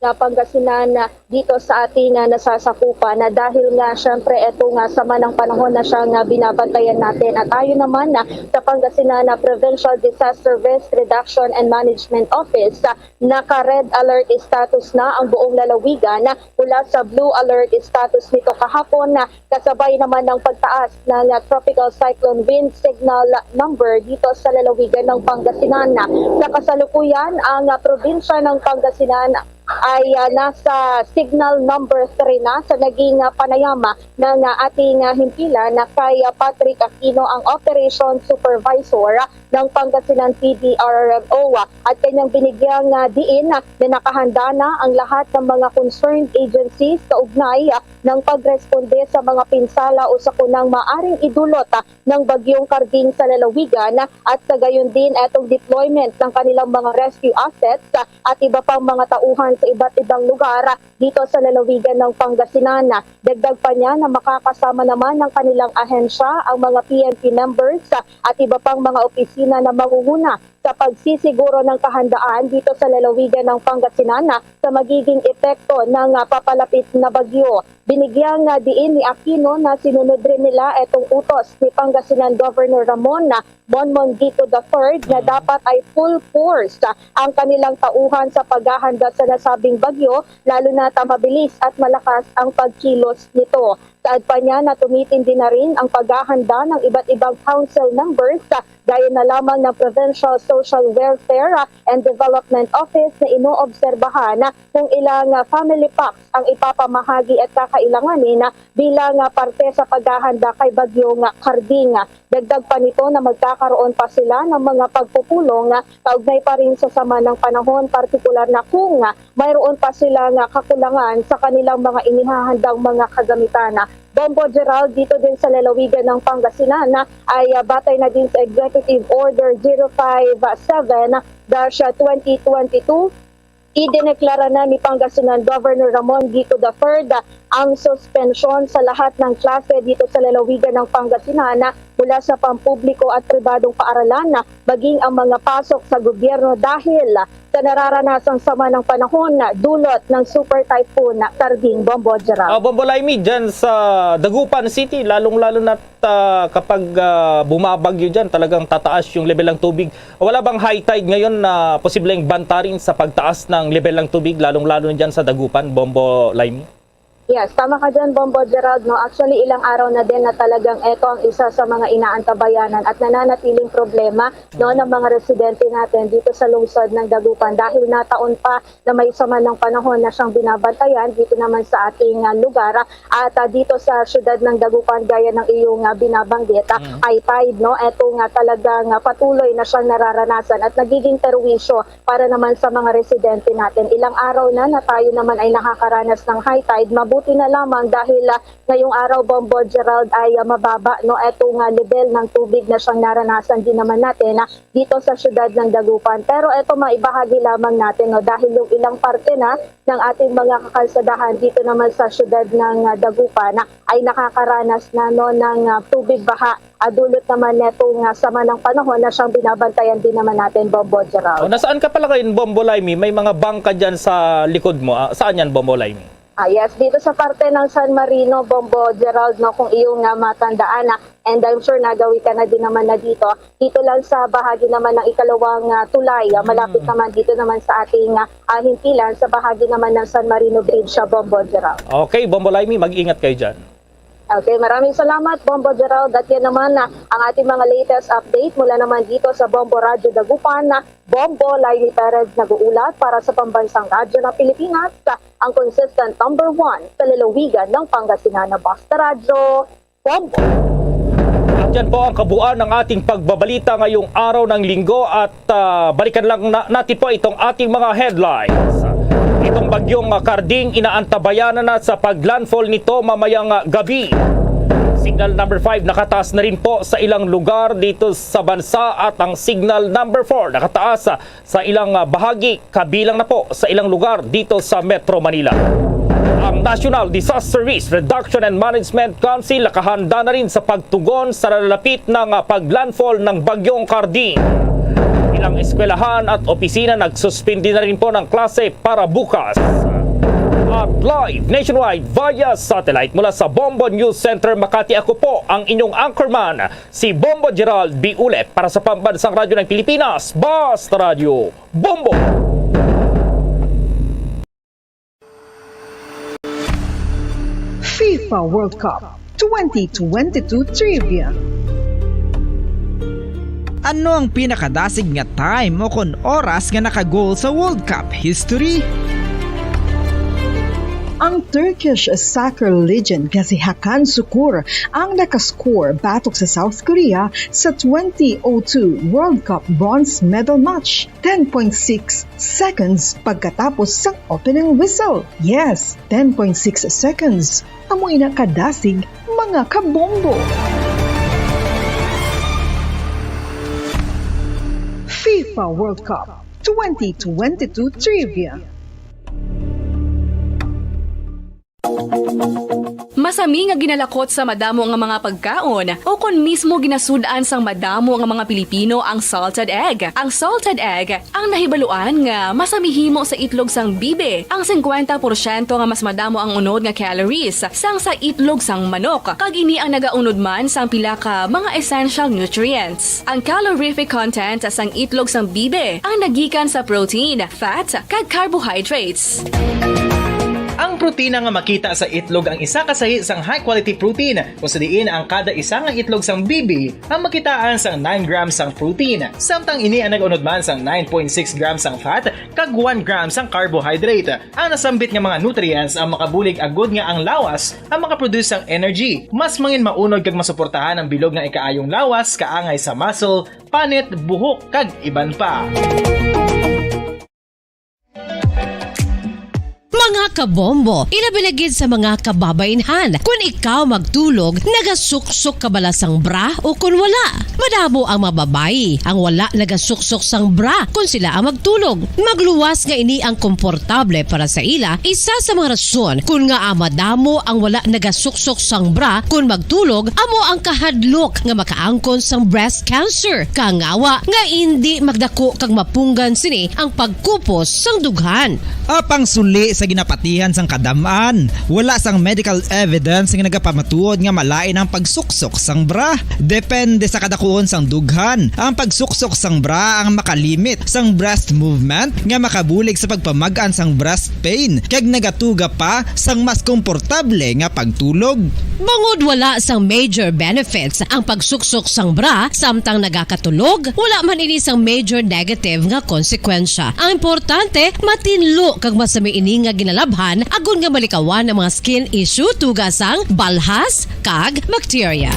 na Pangasinan, ah, dito sa ating, ah, nasasakupan, na dahil nga, syempre, eto nga sama ng panahon na siya nga binabantayan natin. At ayon naman, ah, sa Pangasinan, ah, Provincial Disaster Risk Reduction and Management Office, ah, naka-red alert status na ang buong lalawigan, ah, mula sa blue alert status nito kahapon, ah, kasabay naman ng pagtaas ng, ah, Tropical Cyclone Wind Signal Number dito sa lalawigan ng Pangasinan. Sa kasalukuyan, ang, ah, probinsya ng Pangasinan ay, ah, nasa signal number three na sa naging, ah, panayama ng, ah, ating, ah, himpilan na kay, ah, Patrick Aquino, ang operation supervisor, ah, ng Pangasinan P D R R M O, ah, at kanyang binigyang, ah, diin, ah, na nakahanda na ang lahat ng mga concerned agencies kaugnay, ah, ng pagresponde sa mga pinsala o sakunang maaring idulot, ah, ng Bagyong Carding sa lalawigan, ah, at sa gayon din etong deployment ng kanilang mga rescue assets, ah, at iba pang mga tauhan sa iba't ibang lugar, ah, dito sa lalawigan ng Pangasinan. Dagdag pa niya na makakasama naman ng kanilang ahensya ang mga P N P members, ah, at iba pang mga opisina na mangunguna sa pagsisiguro ng kahandaan dito sa lalawigan ng Pangasinan, ah, sa magiging epekto ng, ah, papalapit na bagyo. Binigyang, ah, diin ni Aquino na sinunod rin nila itong utos ni Pangasinan Governor Ramon, ah, Monmonguito the third, na Mm. dapat ay full force, ah, ang kanilang tauhan sa paghahanda sa nasabing bagyo, lalo na ta mabilis at malakas ang pagkilos nito. Saad pa niya na tumitindi na rin ang paghahanda ng iba't ibang council members, ah, gaya na lamang ng Provincial Social Welfare, ah, and Development Office na inoobserbahan, ah, kung ilang, ah, family packs ang ipapamahagi at kakailanganin, ah, bilang, ah, parte sa paghahanda kay Bagyong, ah, Carding. Dagdag pa nito na magkakaroon pa sila ng mga pagpupulong, ah, kaugnay pa rin sa sama ng panahon, partikular na kung, ah, mayroon pa sila nga kakulangan sa kanilang mga inihahandang mga kagamitan. Bombo Gerald, dito din sa lalawigan ng Pangasinan, ah, ay, ah, batay na din sa Executive Order zero five seven dash twenty twenty-two, idineklara na ni Pangasinan Governor Ramon Guito the third ang suspensyon sa lahat ng klase dito sa lalawigan ng Pangasinan, mula sa pampubliko at pribadong paaralan, maging ang mga pasok sa gobyerno, dahil sa nararanasang sama ng panahon na dulot ng Super Typhoon Carding. Bombo Gerald. Ah, Bombo Laimi, dyan sa Dagupan City, lalong-lalo na, ah, kapag, ah, bumabagyo dyan, talagang tataas yung level ng tubig. Wala bang high tide ngayon na posibleng banta rin sa pagtaas ng level ng tubig, lalong-lalo na dyan sa Dagupan, Bombo Laimi? Yes, tama ka dyan, Bombo Gerald, no? Actually, ilang araw na din na talagang eto ang isa sa mga inaantabayanan at nananatiling problema, no, ng mga residente natin dito sa lungsod ng Dagupan, dahil nataon pa na may sama ng panahon na siyang binabantayan dito naman sa ating, ah, lugar, ah, at, ah, dito sa siyudad ng Dagupan, gaya ng iyong, ah, binabanggit, ah, Mm. high tide, no? Eto nga talagang, ah, patuloy na siyang nararanasan at nagiging perwisyo para naman sa mga residente natin. Ilang araw na na tayo naman ay nakakaranas ng high tide. Mabuti na lamang dahil, ah, ngayong araw, Bombo Gerald, ay, ah, mababa, no, etong, ah, level ng tubig na siyang naranasan din naman natin, ah, dito sa siyudad ng Dagupan. Pero eto, maibahagi lamang natin, no, dahil yung ilang parte na ng ating mga kakalsadahan dito naman sa siyudad ng, ah, Dagupan, ah, ay nakakaranas na, no, ng, ah, tubig baha, ah, dulot naman netong, ah, sama ng panahon na siyang binabantayan din naman natin, Bombo Gerald. O, nasaan ka pala ngayon, Bombo Laimi? May mga bangka dyan sa likod mo. Ah, saan yan, Bombo Laimi? Ah, yes, dito sa parte ng San Marino, Bombo Gerald, no, kung iyong, ah, matandaan, ah, and I'm sure nagawi ka na din naman na dito. Dito lang sa bahagi naman ng ikalawang, ah, tulay, ah, malapit Mm. naman dito naman sa ating, ah, ah, himpilan, sa bahagi naman ng San Marino Bridge, sa Bombo Gerald. Okay, Bombo Laimi, mag-ingat kayo dyan. Okay, maraming salamat, Bombo Gerald. At yan naman na ang ating mga latest update mula naman dito sa Bombo Radyo Dagupan, na Bombo Laimi Perez nag-uulat para sa Pambansang Radyo ng Pilipinas, ang consistent number one sa lalawigan ng Pangasinan, na Basta Radyo, Bombo. At yan po ang kabuuan ng ating pagbabalita ngayong araw ng Linggo at, ah, balikan lang na-, natin po itong ating mga headlines. Itong bagyong, ah, Carding, inaantabayanan na sa paglandfall nito mamayang, ah, gabi. Signal number five nakataas na rin po sa ilang lugar dito sa bansa at ang signal number four nakataas, ah, sa ilang, ah, bahagi, kabilang na po sa ilang lugar dito sa Metro Manila. Ang National Disaster Risk Reduction and Management Council nakahanda na rin sa pagtugon sa nalalapit na, ah, paglandfall ng Bagyong Carding. Ilang eskwelahan at opisina nagsuspindi na rin po ng klase para bukas. At live nationwide via satellite mula sa Bombo News Center Makati, ako po ang inyong anchorman, si Bombo Gerald B. Ulet para sa Pambansang Radyo ng Pilipinas, Basta Radyo, Bombo! FIFA World Cup twenty twenty-two Trivia. Ano ang pinakadasig nga time o kon oras nga naka-goal sa World Cup history? Ang Turkish soccer legend nga si Hakan Sukur ang nakascore batok sa South Korea sa twenty oh two World Cup bronze medal match, ten point six seconds pagkatapos sang opening whistle. Yes, ten point six seconds. Amo ina kadasig, mga kabombo. FIFA World Cup twenty twenty-two Trivia. Masami nga ginalakot sa madamo nga mga pagkaon, o kon mismo ginasud-an sang madamo nga mga Pilipino ang salted egg. Ang salted egg ang nahibaluan nga masami himo sa itlog sang bibi, ang singkwenta porsyento nga mas madamo ang unod nga calories sang sa itlog sang manok, kag ini ang nagaunod man sang pila ka mga essential nutrients. Ang calorific content sang itlog sang bibi ang nagikan sa protein, fat, kag carbohydrates. Ang protina nga makita sa itlog ang isa ka sahi sang high-quality protein, kung sa diin ang kada isa nga itlog sang bibi ang makitaan sang nine grams sang protein, samtang ini ang nag-unod man sang nine point six grams sang fat kag one gram sang carbohydrate. Ang nasambit nga mga nutrients ang makabulig agud nga ang lawas ang makaproduce sang energy. Mas mangin maunod kag masuportahan ang bilog nga ikaayong lawas, kaangay sa muscle, panit, buhok, kag iban pa. Mga kabombo, ilabi na gid sa mga kababainhan, kun ikaw magtulog, nagasuksok ka bala sang bra o kun wala? Madamo ang mga babayi ang wala nagasuksok sang bra kun sila ang magtulog. Magluwas nga ini ang komportable para sa ila, isa sa mga rason kun ngaa madamo ang wala nagasuksok sang bra kun magtulog amo ang kahadlok nga makaangkon sang breast cancer. Kangawa nga indi magdako kag mapunggan sini ang pagkupos sang dughan. Apang suli sa ginapatihan sang kadam-an, wala sang medical evidence nga nagapamatuod nga malain ang pagsuksok sang bra. Depende sa kadakuon sang dughan, ang pagsuksok sang bra ang makalimit sang breast movement nga makabulig sa pagpamag-an sang breast pain kag nagatuga pa sang mas komportable nga pagtulog. Bangod wala sang major benefits ang pagsuksok sang bra samtang nagakatulog, wala man ini sang major negative nga konsekwensya. Ang importante, matinlo kag masami ini nga ginalabhan agod nga malikawan ang mga skin issue tuga sang balhas kag bakterya.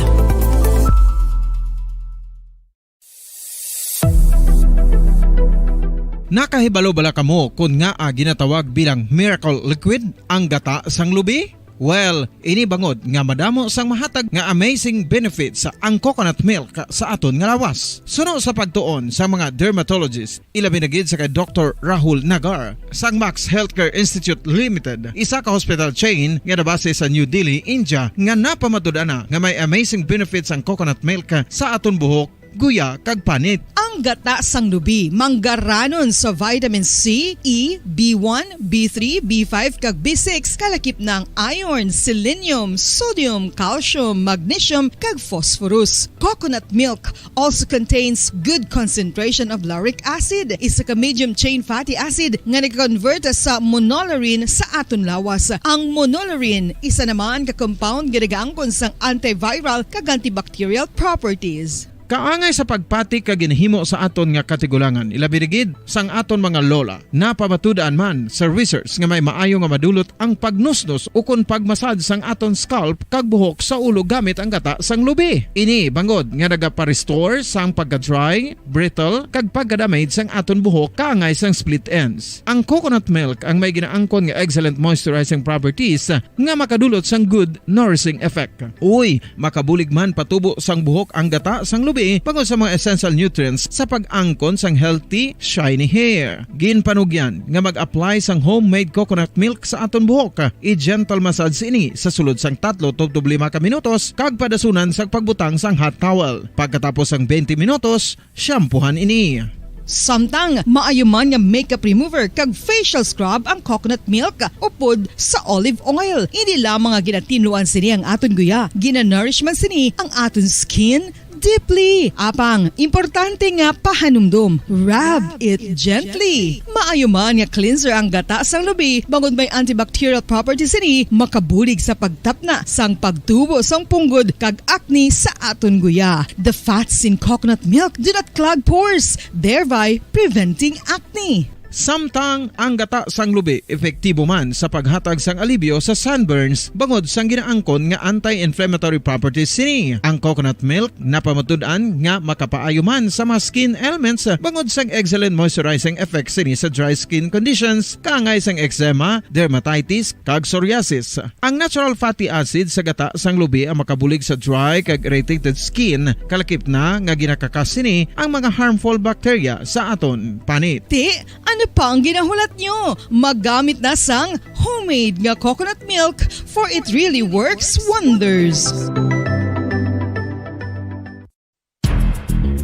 Nakahibalo bala kamo kon ngaa ginatawag bilang miracle liquid ang gata sang lubi? Well, ini bangod nga madamo sang mahatag nga amazing benefits ang coconut milk sa aton nga lawas. Suno sa pagtuon sa mga dermatologist, ilabi na gid sa kay Doktor Rahul Nagar sang Max Healthcare Institute Limited, isa ka hospital chain nga nabase sa New Delhi, India, nga napamatud-an na nga may amazing benefits ang coconut milk sa aton buhok, guya, kag panit. Ang gata sang lubi manggaranon sa vitamin C, E, B one, B three, B five, kag B six, kalakip na ang iron, selenium, sodium, calcium, magnesium, kag phosphorus. Coconut milk also contains good concentration of lauric acid, isa ka medium chain fatty acid nga nag-convert sa monolaurin sa aton lawas. Ang monolaurin, isa naman ka compound nga nagaangkon sang antiviral kag antibacterial properties. Kaangay sa pagpati kag ginhimo sa aton nga katigulangan, ilabi na gid sang aton mga lola. Napamatud-an man sa research nga may maayo nga madulot ang pagnusnos ukon pagmasad sang aton scalp kag buhok sa ulo gamit ang gata sang lubi. Ini bangod nga nagapa-restore sang pagka-dry, brittle, kag pagka-damage sang aton buhok kaangay sang split ends. Ang coconut milk ang may ginaangkon nga excellent moisturizing properties nga makadulot sang good nourishing effect. Uy, makabulig man patubo sang buhok ang gata sang lubi bangod sa mga essential nutrients sa pag-angkon sang healthy, shiny hair. Ginpanugyan nga mag-apply sang homemade coconut milk sa aton buhok. I-gentle massage ini sa sulod sang tatlo tubtob lima ka minutos kag padasunan sang pagbutang sang hot towel. Pagkatapos sang twenty minutos, shampoohan ini. Samtang maayo man nga makeup remover kag facial scrub ang coconut milk upod sa olive oil. Hindi lamang nga ginatinluan sini ang aton guya, ginanourish man sini ang aton skin deeply. Apang, importante nga pahanumdom, rub it gently. Maayo man nga cleanser ang gata sang lubi, bangod may antibacterial properties sini, makabulig sa pagtapna sang pagtubo sang punggod kag acne sa aton guya. The fats in coconut milk do not clog pores, thereby preventing acne. Samtang ang gata sang lubi epektibo man sa paghatag sang alibyo sa sunburns bangod sang ginaangkon nga anti-inflammatory properties sini. Ang coconut milk napamatud-an nga makapaayo man sa mga skin ailments bangod sang excellent moisturizing effect sini sa dry skin conditions kaangay sang eczema, dermatitis, kag psoriasis. Ang natural fatty acid sa gata sang lubi ang makabulig sa dry kag irritated skin, kalakip na nga ginakakas sini ang mga harmful bacteria sa aton panit. Ti, ano pa ang ginahulat nyo? Magamit na sang homemade nga coconut milk, for it really works wonders.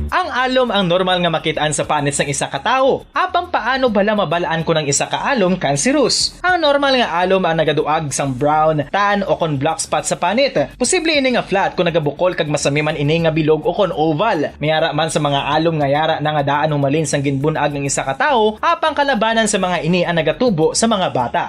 Ang alom ang normal nga makit-an sa panit sang isa ka tawo. Apang paano bala mabal-an kon ang isa ka alom cancerous? Ang normal nga alom ang nagaduag sang brown, tan, o kon black spot sa panit. Posible ini nga flat kon nagabukol kag masami man ini nga bilog o kon oval. May ara man sa mga alom nga yara na nga daan humalin sang ginbun-ag ang isa ka tawo, apang kalabanan sa mga ini ang nagatubo sa mga bata.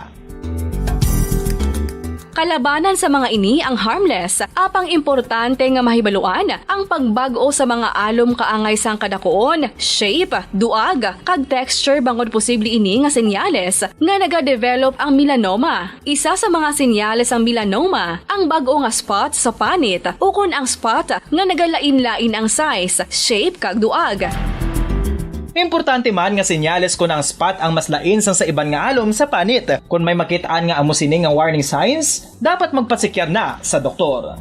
Kalabanan sa mga ini ang harmless, apang importante nga mahibaluan ang pagbag-o sa mga alom kaangay sang kadakuon, shape, duag, kag texture bangod posible ini nga senyales nga nagadevelop ang melanoma. Isa sa mga senyales sang melanoma ang bag-o nga spot sa panit ukon ang spot nga nagalain-lain ang size, shape, kag duag. Importante man nga senyales kon ang spot ang mas lain sang sa iban nga alom sa panit. Kon may makit-an nga amo sini nga warning signs, dapat magpatsikyar na sa doktor.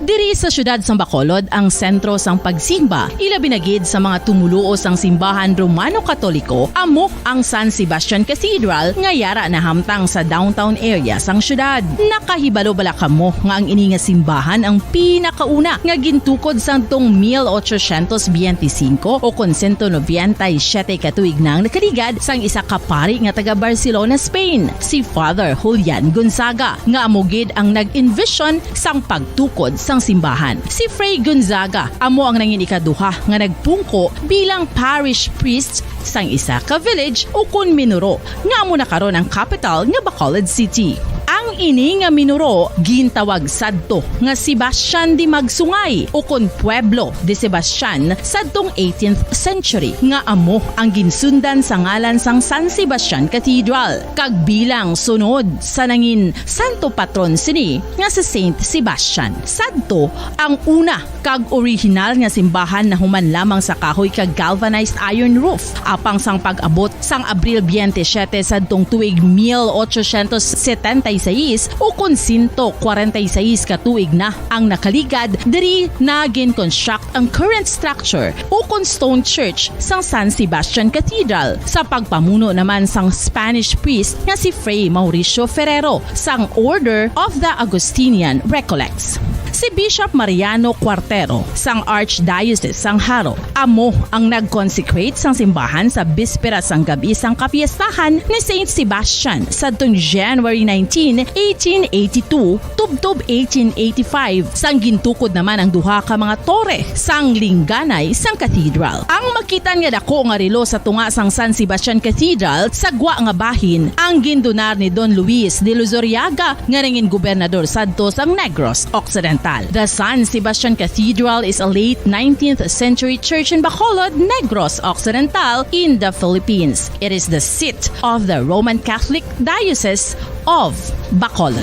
Diri sa siyudad sang Bacolod ang sentro sang pagsimba, ilabi na gid sa mga tumoluo sang simbahan Romano-Katoliko, amo ang San Sebastian Cathedral nga yara nahamtang sa downtown area sang siyudad. Nakahibalo bala kamo nga ang ini nga simbahan ang pinakauna nga gintukod sadtong mil ochocientos biyente singko o kon sento nobenta y siyete ka tuig na ang nakaligad sang isa ka pari nga taga Barcelona, Spain, si Father Julian Gonzaga, nga amo gid ang nag-envision sang pagtukod sang simbahan. Si Fray Gonzaga amo ang nangin ikaduha nga nagpungko bilang parish priest sang isa ka village ukon minuro nga amo na karon ang kapital nga Bacolod City. Ang ini nga minuro gintawag sadto nga Sebastian de Magsungay ukon Pueblo de Sebastian sadtong eighteenth century, nga amo ang ginsundan sa ngalan sang San Sebastian Cathedral, kag bilang sunod sa nangin santo patron sini nga si Saint Sebastian. Sadto ang una kag orihinal nga simbahan nahuman lamang sa kahoy kag galvanized iron roof. Apang sang pag-abot sang Abril biyente siyete sadtong tuig mil ochocientos setenta y seis, ukon sento kwarenta y seis ka tuig na ang nakaligad, diri na gin-construct ang current structure ukon stone church sang San Sebastian Cathedral sa pagpamuno naman sang Spanish priest nga si Fray Mauricio Ferrero sang Order of the Augustinian Recollects. Si Bishop Mariano Cuartero sang Archdiocese sang Jaro amo ang nag-consecrate sang simbahan sa bispera sang gab-i sang kapiestahan ni Saint Sebastian sadtong January nineteen, eighteen eighty-two, tubtob eighteen eighty-five, sang gintukod naman ang duha ka mga tore sang lingganay sang cathedral. Ang makit-an nga dako nga relo sa tunga sang San Sebastian Cathedral sa gwa nga bahin ang gindonar ni Don Luis de Luzuriaga nga nangin gobernador sadto sang Negros Occidental. The San Sebastian Cathedral is a late nineteenth century church in Bacolod, Negros Occidental, in the Philippines. It is the seat of the Roman Catholic Diocese of Bacolod.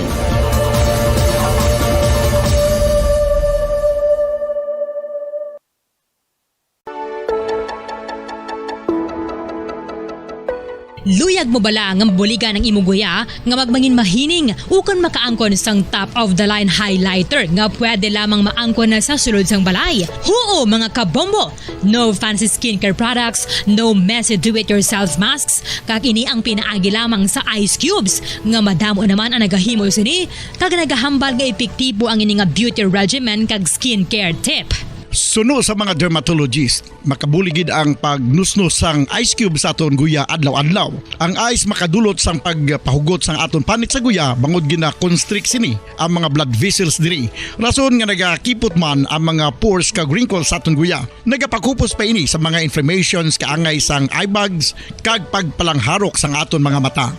Luyag mo bala nga mabuligan ang imong guya nga magmangin mahining ukon makaangkon sang top of the line highlighter nga pwede lamang maangkon na sa sulod sang balay? Huo, mga kabombo! No fancy skincare products, no messy do-it-yourself masks, kag ini ang pinaagi lamang sa ice cubes nga madamo naman ang nagahimo sini kag nagahambal nga epektibo ang ini nga beauty regimen kag skincare tip. Suno sa mga dermatologist, makabulig gid ang pagnusnos sang ice cube sa aton guya adlaw-adlaw. Ang ice makadulot sang pagpahugot sang aton panit sa guya bangod gina-constrict sini ang mga blood vessels diri. Rason nga nagakipot man ang mga pores kag wrinkles sa aton guya. Nagapakupos pa ini sa mga inflammations kaangay sang eye bags kag pagpalangharok sang aton mga mata.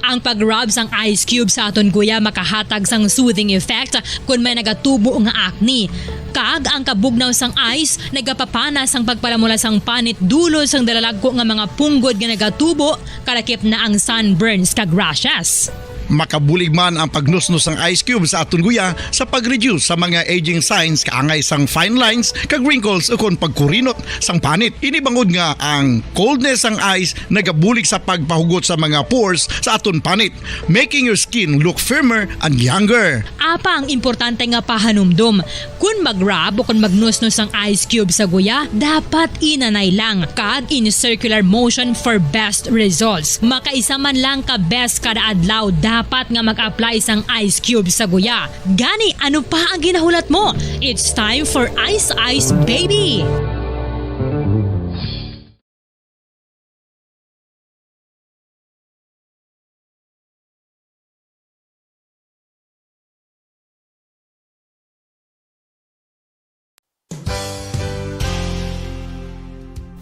Ang pag-rub sang ice cube sa aton guya makahatag sang soothing effect kon may nagatubo nga acne. Kag ang kabugnaw sang ice nagapapana sang pagpalamula sang panit dulot sang dalalagko nga mga punggod nga nagatubo, kalakip na ang sunburns kag rashes. Makabulig man ang pagnusnos sang ice cube sa aton guya sa pag-reduce sa mga aging signs kaangay sang fine lines kag wrinkles ukon pagkurinot sang panit. Ini bangod nga ang coldness sang ice nagabulig sa pagpahugot sa mga pores sa aton panit, making your skin look firmer and younger. Apang importante nga pahanumdom, kon mag-rub o kon magnusnos ang ice cube sa guya, dapat inanay lang kag in circular motion for best results. Makaisa man lang ka beses kada adlaw dapat nga mag-apply sang ice cube sa guya. Gani, ano pa ang ginahulat mo? It's time for Ice Ice Baby!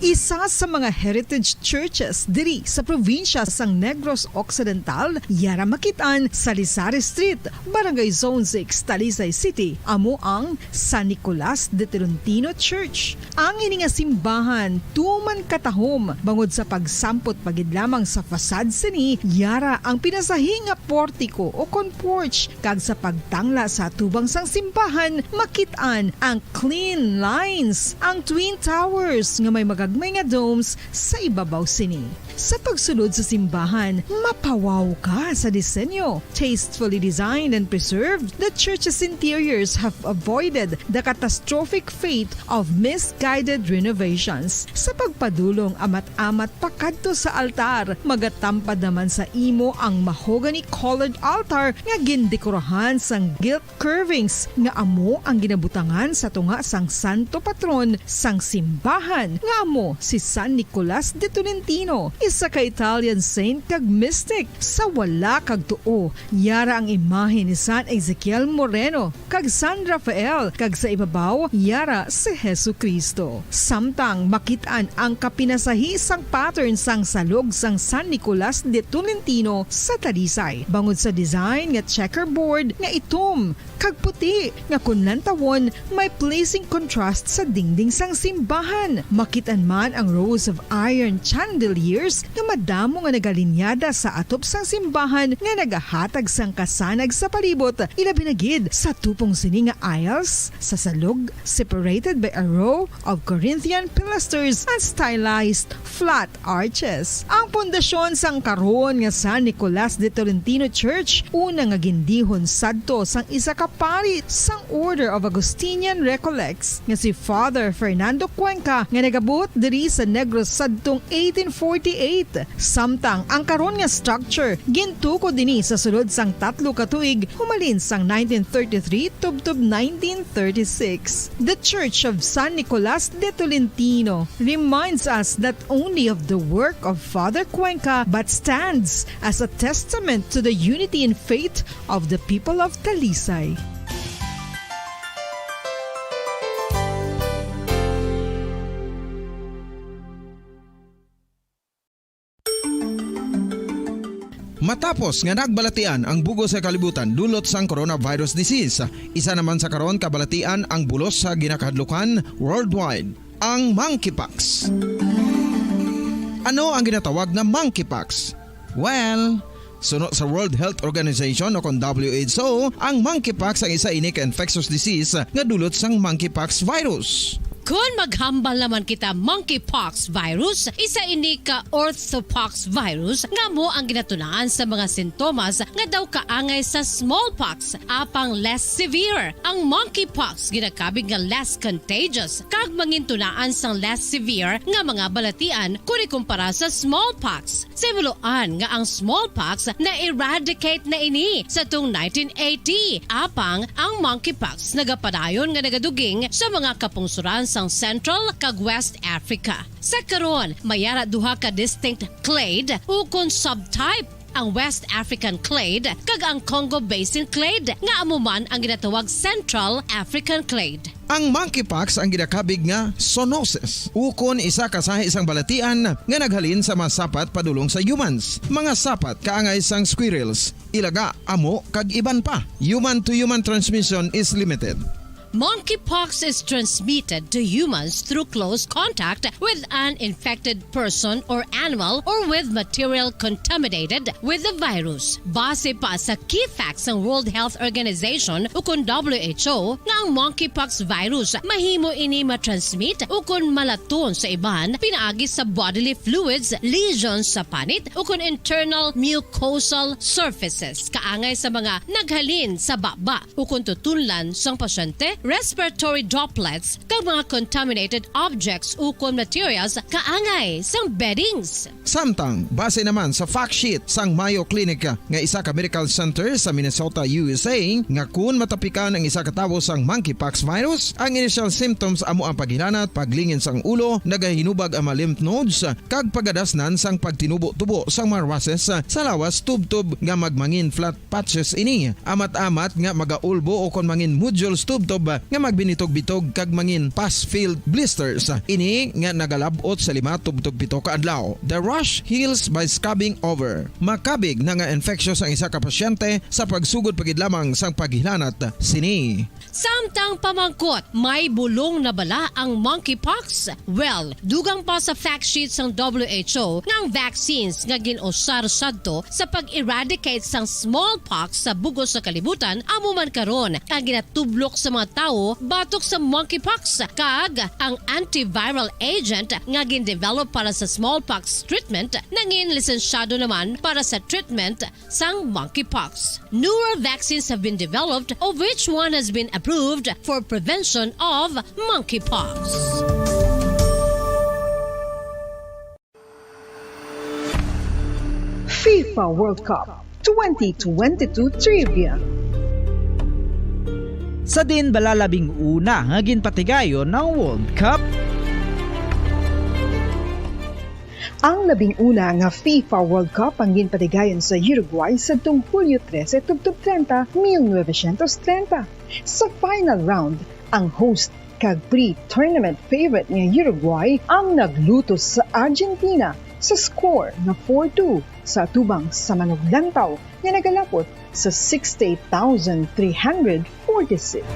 Isa sa mga heritage churches diri sa probinsya sang Negros Occidental, yara makit-an sa Lisari Street, Barangay Zone six, Talisay City, amo ang San Nicolas de Tolentino Church. Ang ini nga simbahan tuman katahom bangod sa pagsampot pa gid lamang sa facade sini, yara ang pinasahi nga portiko o kon porch, kag sa pagtangla sa atubang sang simbahan, makit-an ang clean lines, ang twin towers nga may magagmay nga domes sa ibabaw sini. Sa pagsulod sa simbahan, mapawaw ka sa disenyo. Tastefully designed and preserved, the church's interiors have avoided the catastrophic fate of misguided renovations. Sa pagpadulong amat-amat pakadto sa altar, magatampad naman sa imo ang mahogany-colored altar nga gindekorahan sang gilt curvings nga amo ang ginabutangan sa tunga sang santo patron sang simbahan, nga amo si San Nicolas de Tolentino, isa ka Italian saint kag mystic. Sa wala kag tuo, yara ang imahe ni San Ezekiel Moreno kag San Rafael, kag sa ibabaw, yara si Jesu-Cristo. Samtang makit-an ang kapinasahi sang pattern sang salog sang San Nicolas de Tolentino sa Talisay, bangod sa design nga checkerboard nga itom kag puti nga kon lantawon may pleasing contrast sa dingding sang simbahan. Makit-an man ang rows of iron chandeliers nga madamo nga nagalinyada sa atop sang simbahan nga nagahatag sang kasanag sa palibot, ilabi na gid sa tupong sini nga aisles sa salog, separated by a row of Corinthian pilasters and stylized flat arches. Ang pundasyon sang karon nga San Nicolas de Tolentino Church, una nga gindihon sadto sang isa ka pari sang Order of Augustinian Recollects nga si Father Fernando Cuenca, nga nagabuot diri sa Negros sadtong eighteen forty-eight. Samtang ang karon nga structure gintukod ini sa sulod sang tatlo ka tuig, humalin sang nineteen thirty-three tubtob nineteen thirty-six. The Church of San Nicolas de Tolentino reminds us not only of the work of Father Cuenca but stands as a testament to the unity in faith of the people of Talisay. Matapos nga nagbalatian ang bug-os nga kalibutan dulot sang coronavirus disease, isa naman sa karon kabalatian ang bulos sa ginakahadlukan worldwide, ang monkeypox. Ano ang ginatawag na monkeypox? Well, suno sa World Health Organization o kon W H O, ang monkeypox ang isa ini ka infectious disease nga dulot sang monkeypox virus. Kon maghambal naman kita, monkeypox virus, isa ini ka orthopox virus nga amo ang ginatunaan sa mga sintomas nga daw kaangay sa smallpox, apang less severe. Ang monkeypox ginakabig nga less contagious kag mangintunaan sang less severe nga mga balatian kon ikumpara sa smallpox. Sa himuloan nga ang smallpox na-eradicate na ini sa tung nineteen eighty, apang ang monkeypox nagapadayon nga nagaduging sa mga kapungsuran sang Central kag West Africa. Sa karon, may ara duha ka distinct clade ukon subtype ang West African clade, kag ang Congo Basin clade, nga amo man ang ginatawag Central African clade. Ang monkeypox ang ginakabig nga zoonosis, ukon isa ka sahi sang balatian nga naghalin sa mga sapat padulong sa humans, mga sapat kaangay sang squirrels, ilaga, amo, kag iban pa. Human to human transmission is limited. Monkeypox is transmitted to humans through close contact with an infected person or animal or with material contaminated with the virus. Base pa sa key facts sang World Health Organization ukon W H O nga ang monkeypox virus mahimo ini matransmit ukon malaton sa iban pinaagi sa bodily fluids, lesions sa panit ukon internal mucosal surfaces kaangay sa mga naghalin sa baba ukon tutunlan sang pasyente, respiratory droplets, kag mga contaminated objects ukon materials kaangay sang beddings. Samtang, base naman sa fact sheet sang Mayo Clinic nga isa ka medical center sa Minnesota, U S A, nga kun matapikan ang isa ka tawo sang monkeypox virus, ang initial symptoms amo ang paghilanat, paglingin sang ulo, nagahinubag ang mga lymph nodes, kag pagadasnan sang pagtinubo-tubo sang mga rushes sa lawas tubtob nga magmangin flat patches ini, amat-amat nga magaulbo ukon mangin nodules tubtob nga magbinitog-bitog kag mangin pus-filled blisters. Ini nga nagalab-ot sa lima tubtob pito ka adlaw. The rash heals by scrubbing over. Makabig na nga infectious ang isa ka pasyente sa pagsugod pa gid lamang sang paghilanat sini. Samtang pamangkot, may bulong na bala ang monkeypox? Well, dugang pa sa fact sheet sang W H O nga ang vaccines nga gin-usar sadto sa pag-eradicate sang smallpox sa bug-os nga kalibutan amo man karon ang ginatublok sa mga tawo batok sa monkeypox, kag ang antiviral agent nga gin-develop para sa smallpox treatment nangin lisensyado naman para sa treatment sang monkeypox. Newer vaccines have been developed, of which one has been approved for prevention of monkeypox. FIFA World Cup twenty twenty-two Trivia. Sa diin bala labing una nga ginpatigayon ang World Cup? Ang labing una nga FIFA World Cup ang ginpatigayon sa Uruguay sadtong Hulyo trese tubtob treinta, mil novecientos treinta. Sa final round, ang host kag pre-tournament favorite nga Uruguay ang naglutos sa Argentina sa score nga four two sa atubang sa manuglantaw nga nagalapot sa sixty-eight thousand three hundred forty-six.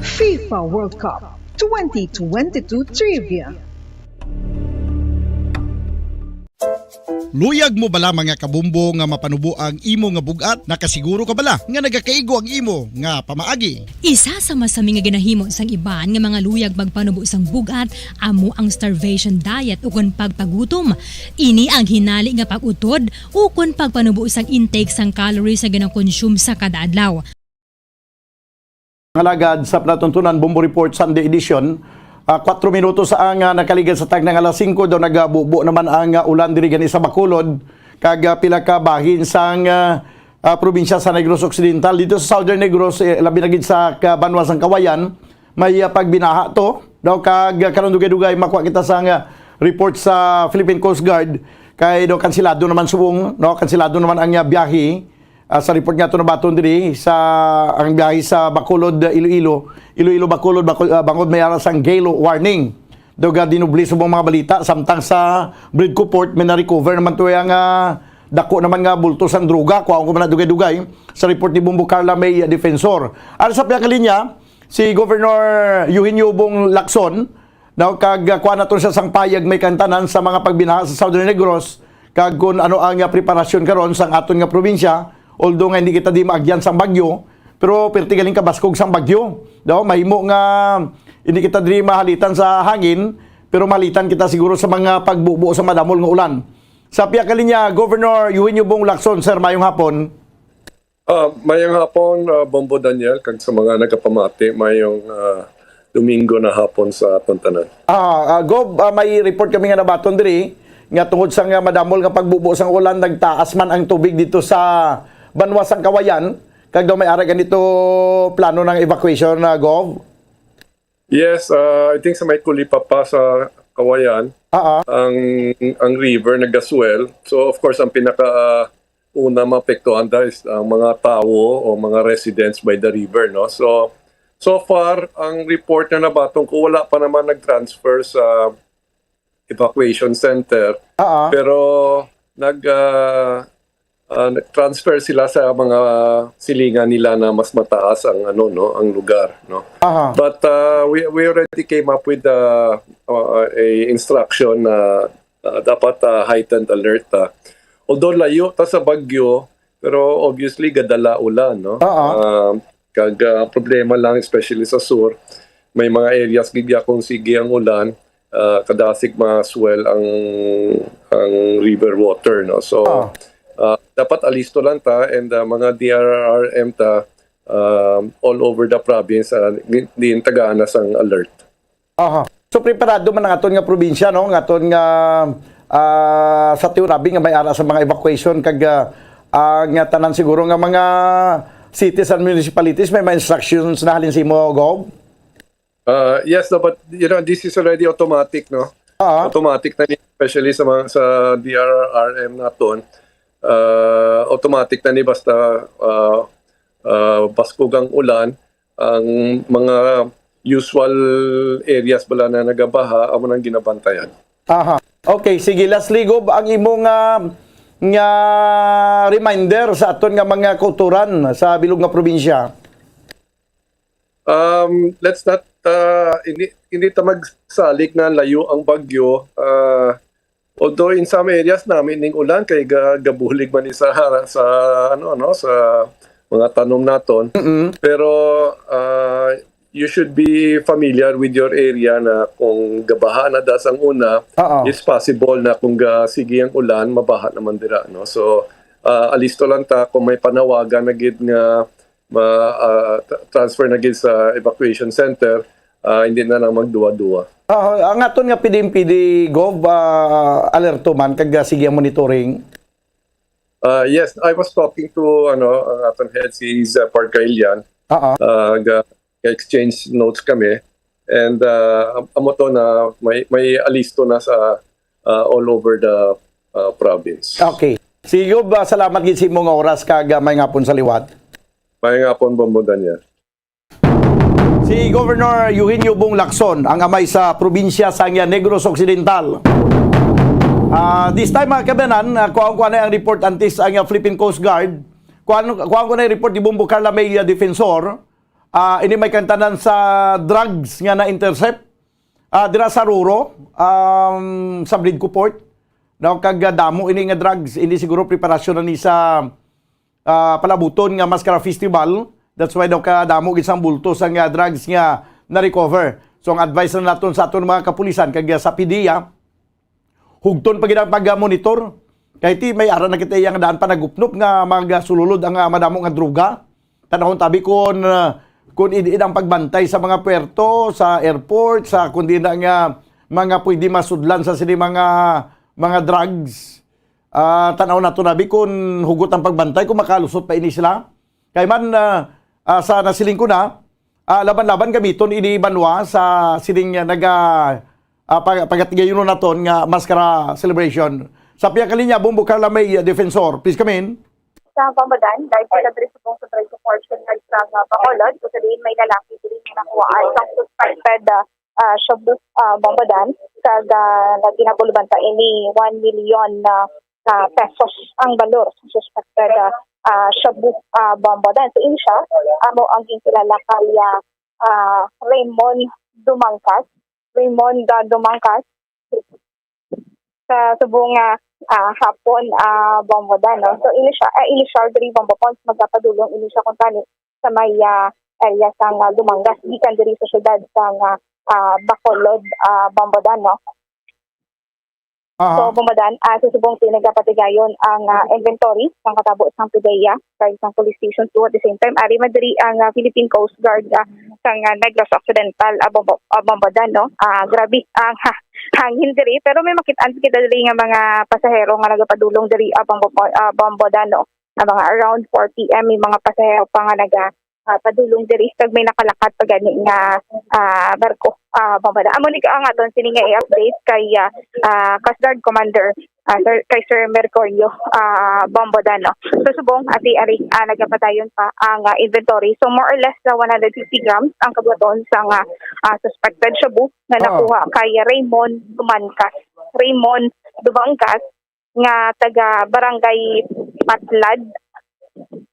FIFA World Cup twenty twenty-two Trivia. Luyag mo bala, mga kabombo, nga mapanubo ang imo nga bug-at? Nakasiguro ka bala nga nagakaigo ang imo nga pamaagi? Isa sa masami nga ginahimo sang iban nga mga luyag magpanubo sang bug-at amo ang starvation diet ukon pagpagutom. Ini ang hinali nga pag-utod ukon pagpanubo sang intake sang calories nga ginakonsume sa kada adlaw. Mga alagad, sa palatuntunan, Bombo Report Sunday Edition. Ah, kuwatro minutos ang, ah, nakaligad sa takna nga alas singko, daw nagabubo naman ang, ah, ulan diri gani sa Bacolod, kag, ah, pila ka bahin sang, ah, ah, probinsya sa Negros Occidental. Dito sa Southern Negros, eh, labi na gid sa kabanwa sang Kawayan, may, ah, pagbinaha to. Daw kag, ah, karon dugay-dugay makuha kita sang, ah, report sa Philippine Coast Guard, kay daw kansilado naman subong, no, kansilado naman ang, ah, biyahe. Ah, sa report nga to nabaton diri sa ang biyahe sa Bacolod, ah, Iloilo, Iloilo, Bacolod, Bacol-, ah, bangod may ara sang gale warning. Daw ga dinubli subong mga balita, samtang sa Bridco Port may na-recover naman to ang, ah, dako naman nga bulto sang droga, kuhaon ko man na dugay-dugay sa report ni Bombo Carla May, ah, Defensor. Ari sa pihak nga linya, si Governor Eugenio Bong Lacson, daw kag, ah, kuha naton siya sang payag may kantanan sa mga pagbinaha sa Southern Negros, kag kun ano ang, ah, preparasyon karon sang aton nga probinsya, although nga hindi kita di maagyan sang bagyo, pero perti galing kabaskog sang bagyo. Daw mahimo nga hindi kita diri mahalitan sa hangin, pero mahalitan kita siguro sa mga pagbubo sa madamol nga ulan. Sa pihak nga linya, Governor Eugenio Bong Lacson, sir, mayong hapon. Ah, mayong hapon, ah, Bombo Daniel, kag sa mga nagapamati, mayong, ah, Domingo na hapon sa aton tanan. Ah, ah, Gov, ah, may report kami nga nabaton diri nga tungod sa nga madamol nga pagbubo sang ulan, nagtaas man ang tubig dito sa banwa sang Kawayan, kag daw may ara ganito plano ng evacuation na, Gov? Yes, ah, I think sa may Kulipa pa sa Kawayan, Oo. ang ang river nagaswell. So of course, ang pinaka una maapektuhan da is ang mga tawo o mga residents by the river, no? So so far, ang report na nabaton ko, wala pa naman nag-transfer sa evacuation center. Oo. Pero nag ah, ah, nag-transfer sila sa mga silingan nila na mas mataas ang ano, no, ang lugar, no. Aha. But uh, we we already came up with uh, uh, a instruction na uh, dapat uh, heightened alert ta. Although layo ta sa bagyo, pero obviously gadala ulan, no. Oo. Um, kag uh, problema lang, especially sa sur, may mga areas gid kung sige ang ulan, uh, kadasig ma-swell ang ang river water, no. So Oo. uh, dapat alisto lang ta, and uh, mga D R R M ta um, all over the province, uh, di, di tagaanas ang alert. Aha. So preparado man ang aton nga probinsya, no, nga aton nga ah, sa tiunabi nga may ara sa mga evacuation kag ah, ah, nga tanan siguro nga mga cities and municipalities may mga instructions na halin sa imo, Gov? Uh, yes, no, but you know, this is already automatic, no? Ah, Automatic na ni, especially sa mga sa D R R M naton. Uh, automatic na ni basta uh, uh, baskog ang ulan, ang mga usual areas bala na nagabaha, amo nang ginabantayan. Aha. Okay, sige, lastly, Gov, ang imo nga nga reminder sa aton nga mga kauturan sa bilog nga probinsya. Um, let's not uh, hindi hindi ta magsalig na layo ang bagyo. Uh, although in some areas namin ning ulan kay ga, gabulig man ni sa sa ano no sa mga tanom naton. Mm. Pero uh, you should be familiar with your area na kung gabaha na da sang una, Oo. it's possible na kung ga, sige ang ulan, mabaha naman dira, no? So uh, alisto lang ta kung may panawagan na gid nga ma, ah, tra- transfer na gid sa evacuation center, ah, hindi na lang magduwa-duwa. Ah, ang aton nga P D M P D Gov, ah, alerto man kag ah, sige ang monitoring. Ah, yes, I was talking to ano ang aton head si Zephyr Gailian. Oo. Ah, ga- exchange notes kami, and ah, am- amo to na may may alisto na sa ah, all over the ah, province. Okay. Sige, Gov, ah, salamat gid sa imo nga oras kag ah, may ngapon sa liwat. May ngapon, Bombo Daniel. Si Governor Eugenio Bong Lacson, ang amay sa probinsya sang Negros Occidental. Ah, this time, mga kabanan, ah, kuha ko na ang report antes ang ah, Philippine Coast Guard. Kuha, kuha ko na yung report ni Bombo Carla May, ah, Defensor. Ah, ini may kantanan sa drugs nga na-intercept. Ah, dira sa Roro, um, sa Bridco Port. Daw kag ah, damo ini nga drugs, ini siguro preparasyon na ni sa ah, palabuton nga Maskara Festival. That's why daw kadamo gid sang bulto sang ah, drugs nga na-recover. So ang advice na naton sa aton mga kapulisan kag ah, sa P D E A, hugton pa gid ang pag-monitor. Kay ti may ara na kita iyang daan pa nagupnop nga magasululod ang ah, madamo nga droga. Tanawon tabi kon ah, kon id-id ang pagbantay sa mga puerto, sa airport, sa kundi na nga mga pwede masudlan sa sini mga mga drugs. Ah, tanaw nato nabi kung hugot ang pagbantay kung makalusot pa ini sila. Kay man ah, ah, sa nasiling ko na, ah, laban-laban gamiton ini banwa sa sining ah, naga ah, pag pagatigayon naton nga maskara celebration. Sa pihak kalinya, Bombo Carla May, ah, Defensor. Please come in. Sa Bambadan, dahil sila diri sa buong Central Portion nga sa Bacolod, kung sa diin may lalaki diri nga nakuhaan sang suspected ah, ah, shabu, ah, Bambadan, kag ah, naghinabol banta ini one million na ah, pesos ang balor sa suspected ah, ah, shabu, ah, Bambadan. So, ini siya, amo ang ginkilala kay ah, ah, Raymond Dumangkas. Raymond ah, Dumangkas. Sa subong nga ah, hapon, ah, Bambadan, no? So, ini siya, ah, ini siya diri Bambadan, magapadulong ini siya kung tani sa may ah, area sa nga Dumangas, gikan diri sa syudad sa nga ah, Bacolod, ah, Bambadan, no? So, Aha. Bambadan, ah, sa subong ti nagapatigayon ang ah, inventory sang katabo sang P D E A, kag sang Police Station two at the same time. Ari man diri ang ah, Philippine Coast Guard ah, sang ah, Negros Occidental, ah, Bambo- ah, Bambadan, no? Ah, grabe ang ha- hangin diri, pero may makit-an kita diri nga mga pasahero nga nagapadulong diri, ah, Bambo- ah, Bambadan, no? Ah, mga around four P M, may mga pasahero pa nga naga ah, padulong diri, kag may nakalakat pa gani nga, ah, barko. Ah, Bombo Dan, amo ni ang aton sini nga i-update kay, ah, ah, Coast Guard Commander, ah, Sir, kay Sir Mercurio, ah, Bombo Dan, no? So, subong, ati, ari, ah, nagapadayon pa ang, ah, inventory. So, more or less, sa one hundred fifty grams ang kabuhaton sa nga, ah, suspected shabu nga Oo. nakuha kay Raymond Dumancas. Raymond Dumancas, nga taga Barangay Patlad,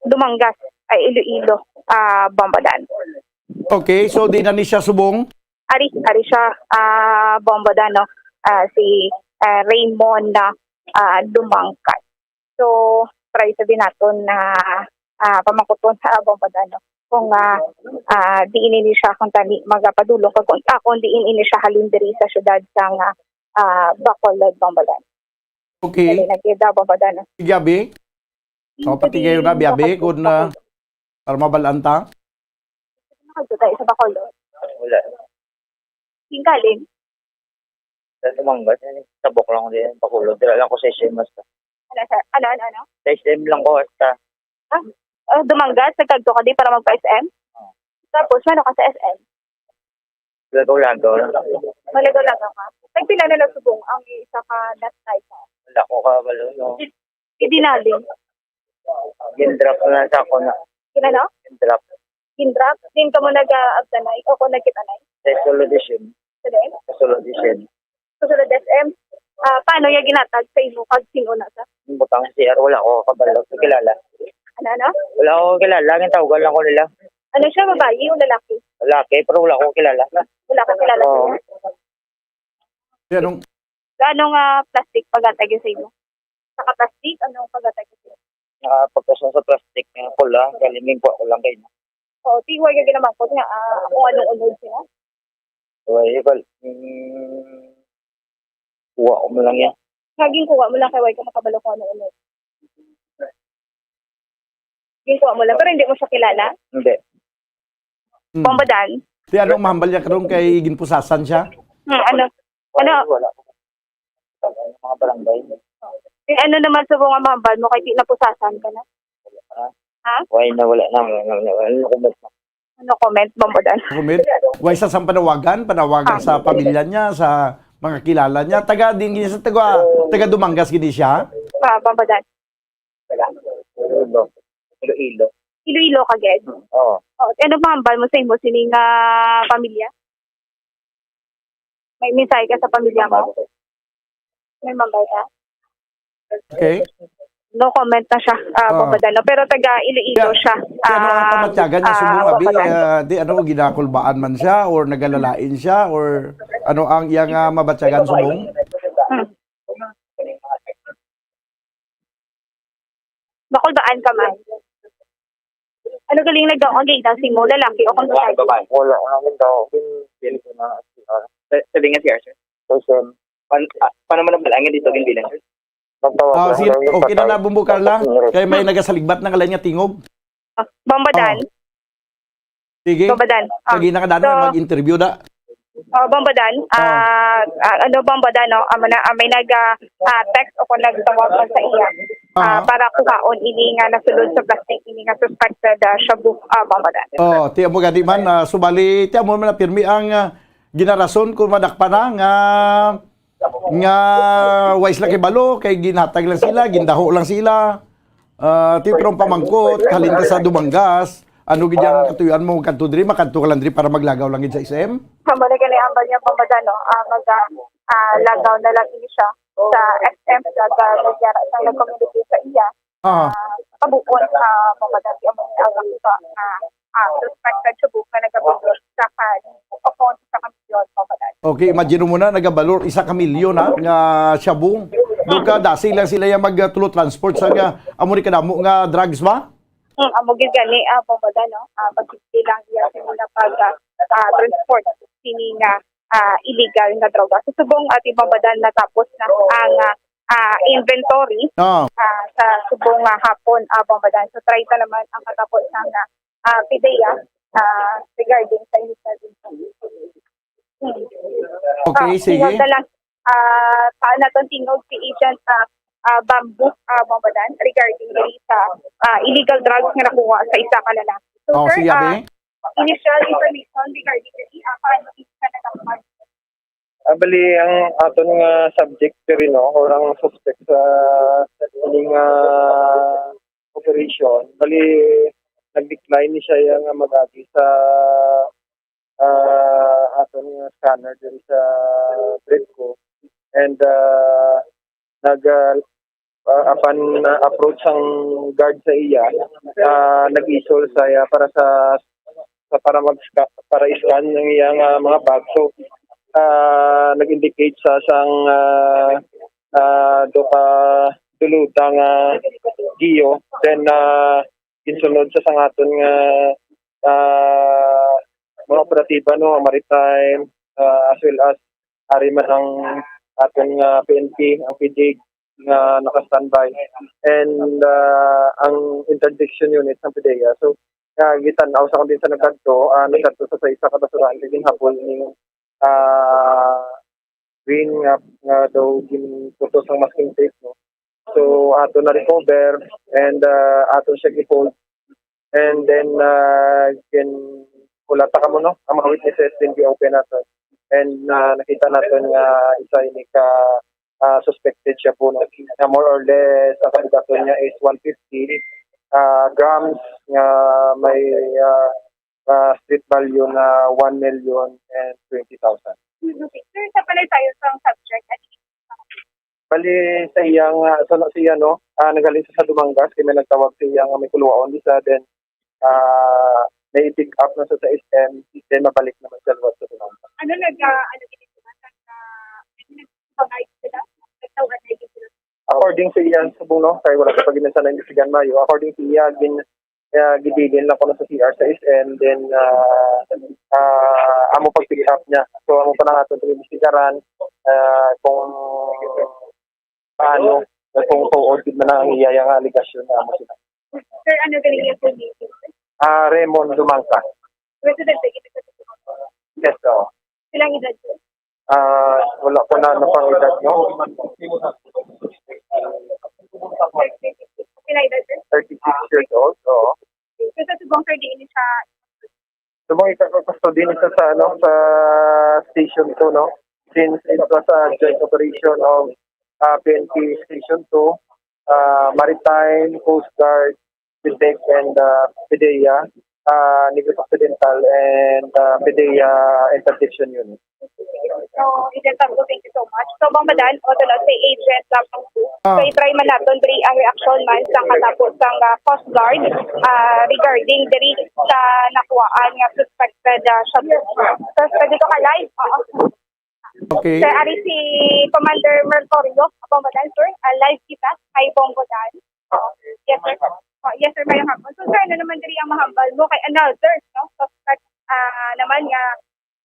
Dumangas, ay, Iloilo, ah, Bombo Dan. Okay, so di na ni siya subong? Ari, ari siya, ah, Bombo Dan, no? Ah, si, ah, Raymond na, ah, Dumangkat. So, try sa naton na, ah, pamangkuton sa Bombo Dan, no? Kung, ah, ah, diin ini siya, kung tani magapadulong, kag kung, ah, kung diin ini siya halin diri sa syudad sa nga, ah, Bacolod, Bombo Dan. Okay. Dali, nagkita, Bombo Dan. Sige, abi. So, pati kayo na, abi, abi, kung, ah, para mabalaan ta. Nagkita sa Bacolod. Wala. Singkaling. Sa Dumangas, eh, tabok lang din, Bacolod. Dira lang ko sa S M basta. Ano, sir? Ano, ano, ano? Sa S M lang ko, basta. Ah, ah, Dumangas, nagkadto ka di para magpa-S M? Oo. Tapos, ano ka sa S M? Lagaw-lagaw lang. Malagaw-lagaw ka. Tagpila na lang subong ang isa ka nut knife? Wala ko kabalo, no. Idinali. Gin-drop na lang sa ako na. Ginano? Gin-drop. Gin-drop? Din ka mo nag-abtanay o kung nagkitanay? Sa Solid S M. Sa din? Sa Solid S M. Sa Solid S M? Ah, paano niya ginatag sa imo kag sino na sa? Butang sa C R, wala ko kabalo. Kilala. Ano, ano? Wala ko kilala. Ang tawagan lang ko nila. Ano siya, babae o lalaki? Lalaki, pero wala ko kilala. Wala ka kilala sa Oo. niya? Di, anong Sa anong, ah, plastic paghatag sa imo? Sa ka-plastic, anong paghatag sa imo? Ah, pagkasya sa plastic nga pula, galing ko lang kayo. Oo, ti, way ka ginamangkot nga, ah, kung anong unod sila? Way, bal-, mm, kuha ko mo lang yan. Nga ginkuha mo lang kay way ka makabalo kung anong unod. Ginkuha mo lang, pero hindi mo siya kilala? Hindi. Hmm. Bombo Dan? Ti, ano ang mahambal niya karon kay ginpusasan siya? Hmm, ano? Ano? Wala. Mga barangay. Eh, ano naman sa mga mahambal mo kay di napusasan ka na? Ha? Ha? Why na wala na, wala na, wala na, wala na, wala na. Ano comment, Bombo Dan? Comment? Why sa sang panawagan? Panawagan Ah. sa pamilya niya, sa mga kilala niya. Taga din gini sa taga, taga Dumangas gini siya? Ah, Bombo Dan. Iloilo. Iloilo. Iloilo ka, gid? Oo. Oh, ano mahambal mo sa imo sining, ah, pamilya? May mensahe ka sa pamilya mo? May mambal ka? Okay. No comment na siya, ah, Oo. Bombo Dan, no? Pero taga Iloilo Kaya, siya. kaya ano ang Ah, pamatyagan niya ah, subong, abi? Bombo Dan. Ah, di, ano, ginakulbaan man siya or nagalalain siya or ano ang iyang, ah, mabatyagan subong? Hmm. Bacolbaan ka man. Ano galing nagdaw ang gay dancing mo, lalaki o kung babae? Babae. Wala, ang amin daw, bin-, bin-, na, ah, sa-, sabi nga si Arthur. Person. Pan-, ah, paano mo nabalaan nga dito, ginbilan? Nagtawag Ah, lang sige, daw yung okay na patay. na, Bumbo Carla. Tapos meron. Kay may nagasaligbat na nga lain nga tingog. Ah, Bombo Dan? Oh. Sige. Bombo Dan. Ah. Lagi na ka, Dan, So, mag-interview na. Oh, Bombo Dan. Oh. Ah, ah, ano, Bombo Dan, no? Amo na, ah, may nag, ah, ah, text o kung nagtawag man sa iya, ah, Ah. para kuhaon ini nga nasulod sa plastic, ini nga suspected, ah, shabu, ah, Bombo Dan. Oh, tiyan mo gani man, ah, subali, tiyan mo man na pirmi ang, ah, ginarason kung madakpan na nga, nga wais lang kay balo, kay ginhatag lang sila, gindaho lang sila. Ah, ti, pero ang pamangkot, halin ka sa Dumangas, ano gid ang katuyoan mo, kadto diri, makadto ka lang diri para maglagaw lang gid sa S M? Amo na gani ang banya, Bombo Dan, no? Ah, mag, ah, ah, lagaw na lang ini siya sa S M, sa, sa, nagyara sa nag-communicate sa iya. Ah. Ah, kabuon, ah, Bombo Dan, ang mga awak ko nga, ah, suspected shabu nga nagabulot sa kalibo, o kung sa kamilyon, Bombo Dan. Okay, imagine mo na, nagabalor isa ka milyon, ha, nga shabu. Doon ka, dasi lang sila yung mag, uh, tulo transport sa nga, amo ni kadamo nga drugs ba? Hmm, amo gid gani, ah, Bombo Dan, no? Ah, pag lang iya sila pag, ah, ah, transport sini nga, ah, illegal nga droga. Sa subong, ah, ti Bombo Dan, natapos na ang, ah, ah, inventory, Ah. ah, sa subong nga hapon, ah, Bombo Dan. So, try ta naman ang katapos nga, ah, PDEA, ah, regarding sa illegal inventory. Hmm. Okay, Ah, sige. Tingog na lang, ah, pa naton tingog si Agent, ah, ah, Bamboo, ah, Bombo Dan, regarding diri sa, ah, illegal drugs nga nakuha sa isa ka lalaki. So, Oh, sir, si Yabe? ah, initial information regarding the, ah, paano siya nadakpan? Ah, bali, ang aton nga subject diri, no, or ang suspect sa, sa ining, ah, operation, bali, nag-decline ni siya nga mag-agi sa, ah, aton nga scanner diri sa Bredco. And, ah, nag, ah, ah, upon, ah, approach sang guard sa iya, ah, nag-isol sa iya para sa, sa para mag para i-scan ang iyang, ah, mga bag. So, ah, nag-indicate sa sang, ah, ah, do ka duluta nga Gio. Then, ah, ginsunod sa sang aton nga, ah, mga operatiba, no, ang maritime, ah, as well as ari man ang aton nga P N P, ang P D E G nga naka-standby, and, ah, ang interdiction unit ng PDEA. So, ah, gitan-aw sa kung din sa nagkadto, ah, nagkadto sa, sa isa ka basurahan, kay ginhabol ni, ah, Green nga, nga daw ginputos ang masking tape, no? So, ato na-recover and, ah, ato siya gi-hold. And then, ah, gin-, wala ta kamo, no? Ang mga witnesses din gi-open nato. And, ah, nakita nato nga isa ini ka, ah, suspected siya po, no? Na more or less, ang kabigaton niya is one fifty, ah, grams nga may, ah, ah, street value na one million and twenty thousand. Okay. Sir, sa pala tayo sa subject, ano Bali, sa iya nga, sa, sa iya, no, ah, nagaling sa, sa Dumangas, kay may nagtawag sa iya nga may kuluwaon isa, then, ah, may pick up na sa, sa S M, then mabalik naman sa luwas sa Dumangas. Ano nag, ah, ano, gini sila? Nag, ah, ano, nagpangayod sila? Nagtawag na gid sila? According sa iya, subong, no, kay wala pa gid sa naimbestigahan mayo. According sa iya, gin, ah, gibilin lang kuno sa C R sa S M, then, ah, ah, amo pag-pick up niya. So, amo pa lang aton pag-imbestigaran, ah, kung paano, kung tuod gid man ang iya nga alegasyon nga amo sila. Sir, ano galing yung full name? Ah, Raymond Dumangka. Resident sa Iloilo. Yes, oo. Silang edad, sir? Ah, wala ko na napang edad, no? Sila edad, sir? Thirty-six years old, oo. So, sa subong, sir, di ini siya Subong ika-custody nito sa, ano, sa Station two, no? Since it was a joint operation of, ah, P N P Station two, ah, Maritime, Coast Guard, PDEG, and, ah, PDEA, ah, Negros Occidental, and, ah, PDEA Interdiction Unit. So, Agent Pablo, thank you so much. So, Bang Madan, o, ito na si Agent Lapang two. So, Ah. i-try man naton diri ang reaction man sa katapos sang, ah, Coast Guard, ah, regarding diri sa nakuhaan nga suspected, ah, shooter. Sir, pwede to ka live? Oo. Okay. Sir, ari si Commander Mercurio. Bang Madan, sir. Ah, live kita. Hi, Bong Madan. Oo. Yes, sir. Oh, yes, sir. Mayong hapon. So, sir, ano naman diri ang mahambal mo kay another, no? Suspect, ah, naman nga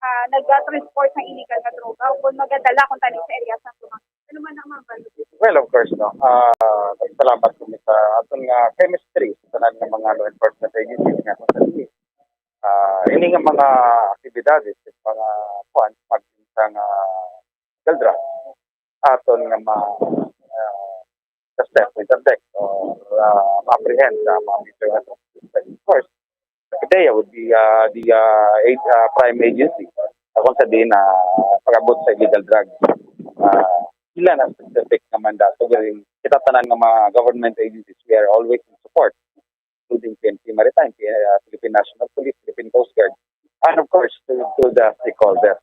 ah, nagtransport sang illegal nga droga o kon magadala kon tani sa area sa Sumang. Ano man ang mga balo? Well, of course, no. Ah, salamat kami sa aton nga chemistry sa tanan nga mga law enforcement agencies nga kung sa dili. Ah, ini nga mga aktibidades, mga kuan, maging sa nga illegal drug, aton nga ma, ah, suspect, interdect, or, ah, ma-apprehend sa mga major nga suspect. Of course, PDEA would be, ah, the, ah, ag-, ah, prime agency. Kung sa diin na pag-abot sa illegal drug, ah, sila na specific nga mandato. Pero kita tanan nga mga government agencies, we are always in support, including P N P Maritime, P-, ah, Philippine National Police, Philippine Coast Guard, and of course, to, to the stakeholders.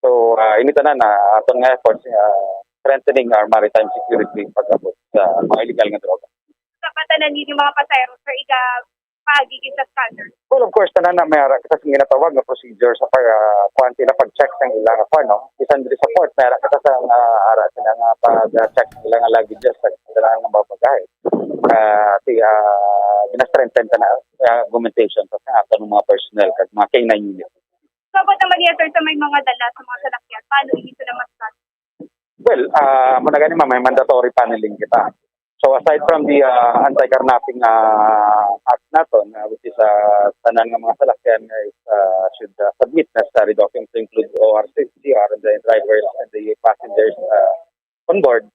So, ah, ini tanan na aton nga efforts, ah, strengthening our maritime security pag-abot sa mga illegal nga droga. Sa patanan ninyo mga pasahero, sir, iga paagi gid sa scanner? Well, of course, tanan na may ara kita sa ginatawag nga procedure sa pag, ah, kuwan sila pag-check sa ilang kuwan, no? Bisan diri sa port, may ara kita sa, ah, ara sila nga pag-check sa ilang luggages sa ilang mga bagahe. Ah, si, ah, gina-strengthen ta na, ah, augmentation sa, sa aton mga personnel kag mga K nine unit. So, about naman niya, sir, sa may mga dala sa mga salakyan, paano ini sila mas Well, ah, mo na gani, ma'am, may mandatory paneling kita. So, aside from the, ah, anti-carnapping, ah, act naton, ah, which is, ah, tanan nga mga salakyan nga is, ah, should, ah, submit na sa redocking to include O R C, C R, and the drivers and the passengers, ah, on board,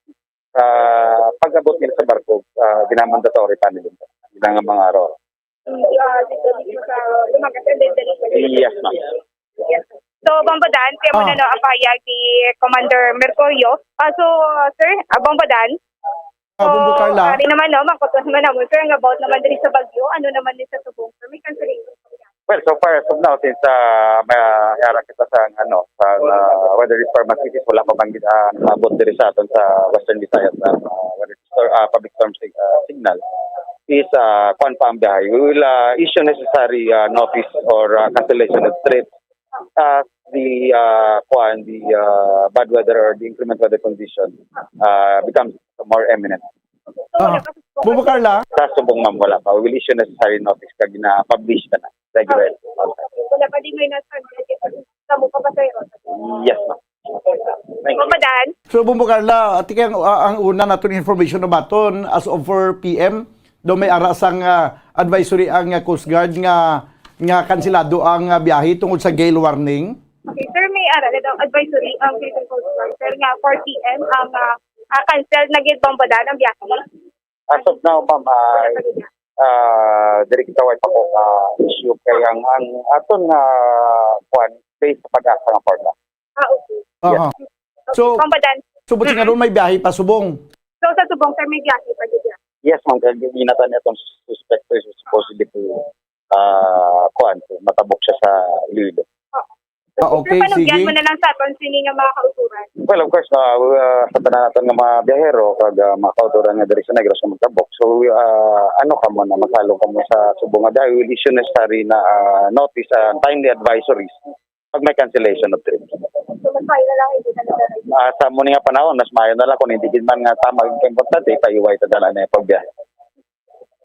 ah, pag-abot nila sa barko, ah, ginamandatory paneling kita. Yun ang mga aro. ah, dito, dito sa Lumagasan, dito, dito. Yes, ma'am. Yes. So, Bombo Dan, kaya mo Ah. na, no, ang pahayag ni Commander Mercurio. Ah, so, sir, ah, Bombo Dan. Ah, Bombo So, Carla. Ari naman, no, mangkuton naman naman, sir, ang about naman diri sa bagyo. Ano naman ni sa subong, sir? May cancellation. Well, so far as of now, since, ah, may, ah, yara kita sa, ano, sa, ah, weather department, which is wala pa man gid, ah, naabot diri sa aton sa Western Visayas, ah, ah, weather stor-, ah, public storm sig-, ah, signal, is, ah, kuwan pa ang biyahe. We will, ah, issue necessary, ah, notice or, ah, cancellation of trips as the, ah, kuwan, the, ah, bad weather or the inclement weather condition, ah, becomes more eminent. Ah, Bombo Carla? Sa subong, ma'am, wala pa. We will issue necessary notice kag na-publish na na. Regular. Wala pa din may nasa sa mo pa ba, sir? Yes, ma'am. Thank you. Bombo Dan? So, Bombo Carla, ati kay ang, ah, ang una naton information na baton as of four P M, daw may ara sang, ah, advisory ang, ah, Coast Guard nga, nga kanselado ang, ah, biyahe tungod sa gale warning. Okay, sir, may ara na daw advisory ang Philippine Coast Guard, sir, nga four P M ang, ah, ah, cancel na gid, Bombo Dan, ang biyahe. As of now, ma'am, ah, ah, diri kita way pa ko, ah, issue kay ang, ang aton nga, kuwan, based sa PAGASA nga portal. Ah, okay. Aha. So, Bombo Dan. So, buti nga Mm-mm. doon may biyahe pa subong. So, sa subong, sir, may biyahe pa gid yan? Yes, ma'am. Kaya ginatan niya itong suspect is supposedly to, ah, kuwan, to matabok siya sa Iloilo. Ah, okay, Sir, panugyan sige. mo na lang sa aton sini nga mga kauturan. Well, of course, ah, uh, sa tanan naton nga mga biyahero kag, ah, mga kauturan nga diri sa Negros nga magtabok. So, ah, ano kamo na, maghalong kamo sa subong nga biyahe, we will issue necessary na, ah, notice and timely advisories pag may cancellation of trips. So, mas maayo na lang hindi na nagdala. Ah, sa muna nga panahon, mas maayo na lang kung hindi gid man nga tama ang importante, ipaiway ta dala na yung pagbiyahe.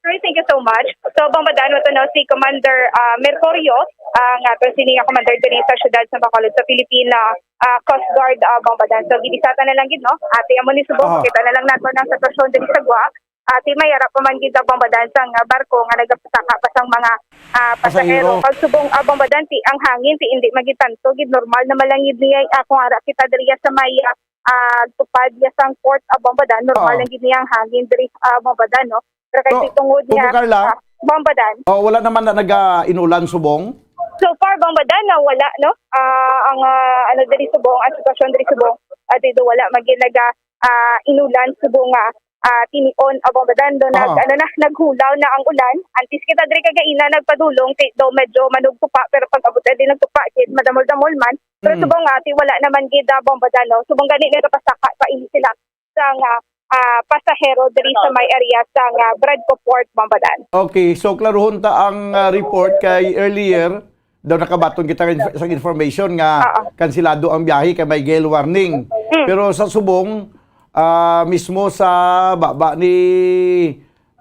Sir, thank you so much. So, Bombo Dan, ito, no, si Commander, ah, Mercurio, ah, nga aton sini nga commander diri sa siyudad sa Bacolod sa Philippine, ah, ah, Coast Guard, ah, Bombo Dan. So, gibisata na lang gid, no? Ati, amo ni subong, Ah. kita na lang nato ang sitwasyon diri sa gwa. Ati, may ara pa man gid, ah, Bombo Dan, sang, ah, barko nga nagapasaka pa sang mga, ah, Pasahero. pasahero. Pag subong, ah, Bombo Dan, ti ang hangin, ti hindi magitanto gid, normal naman lang gid niya, ah, kung ara kita diri sa may, ah, ah, tupad niya sang port, ah, Bombo Dan, normal Oo. lang gid niya ang hangin diri, ah, Bombo Dan, no? Pero kay So, si tungod Bombo niya, Carla? ah, Bombo Dan. Oh, wala naman na naga-inulan subong? So far, Bombo Dan, na wala, no? Ah, ang, ah, ano, diri subong, ang sitwasyon diri subong, ah, dito wala man gid naga, ah, inulan subong nga, ah, tinion, ah, Bombo Dan, do nag, Ah. ano na, naghulaw na ang ulan. Antes kita diri kagaina nagpadulong, ti, do medyo manugtupa, pero pag abot na din nagtupa, gid madamol-damol man. Pero Mm. subong nga, ti, wala naman gid, ah, Bombo Dan, no? Subong gani nagapasaka pa ini sila sang, ah, ah, pasahero diri sa may area sang, ah, Bradco Port, Bombo Dan. Okay, so klaruhon ta ang, ah, report kay earlier daw nakabaton kita sa inf-, sa information nga Oo. kansilado ang biyahe kay may gale warning. Mm. Pero sa subong, ah, mismo sa baba ni,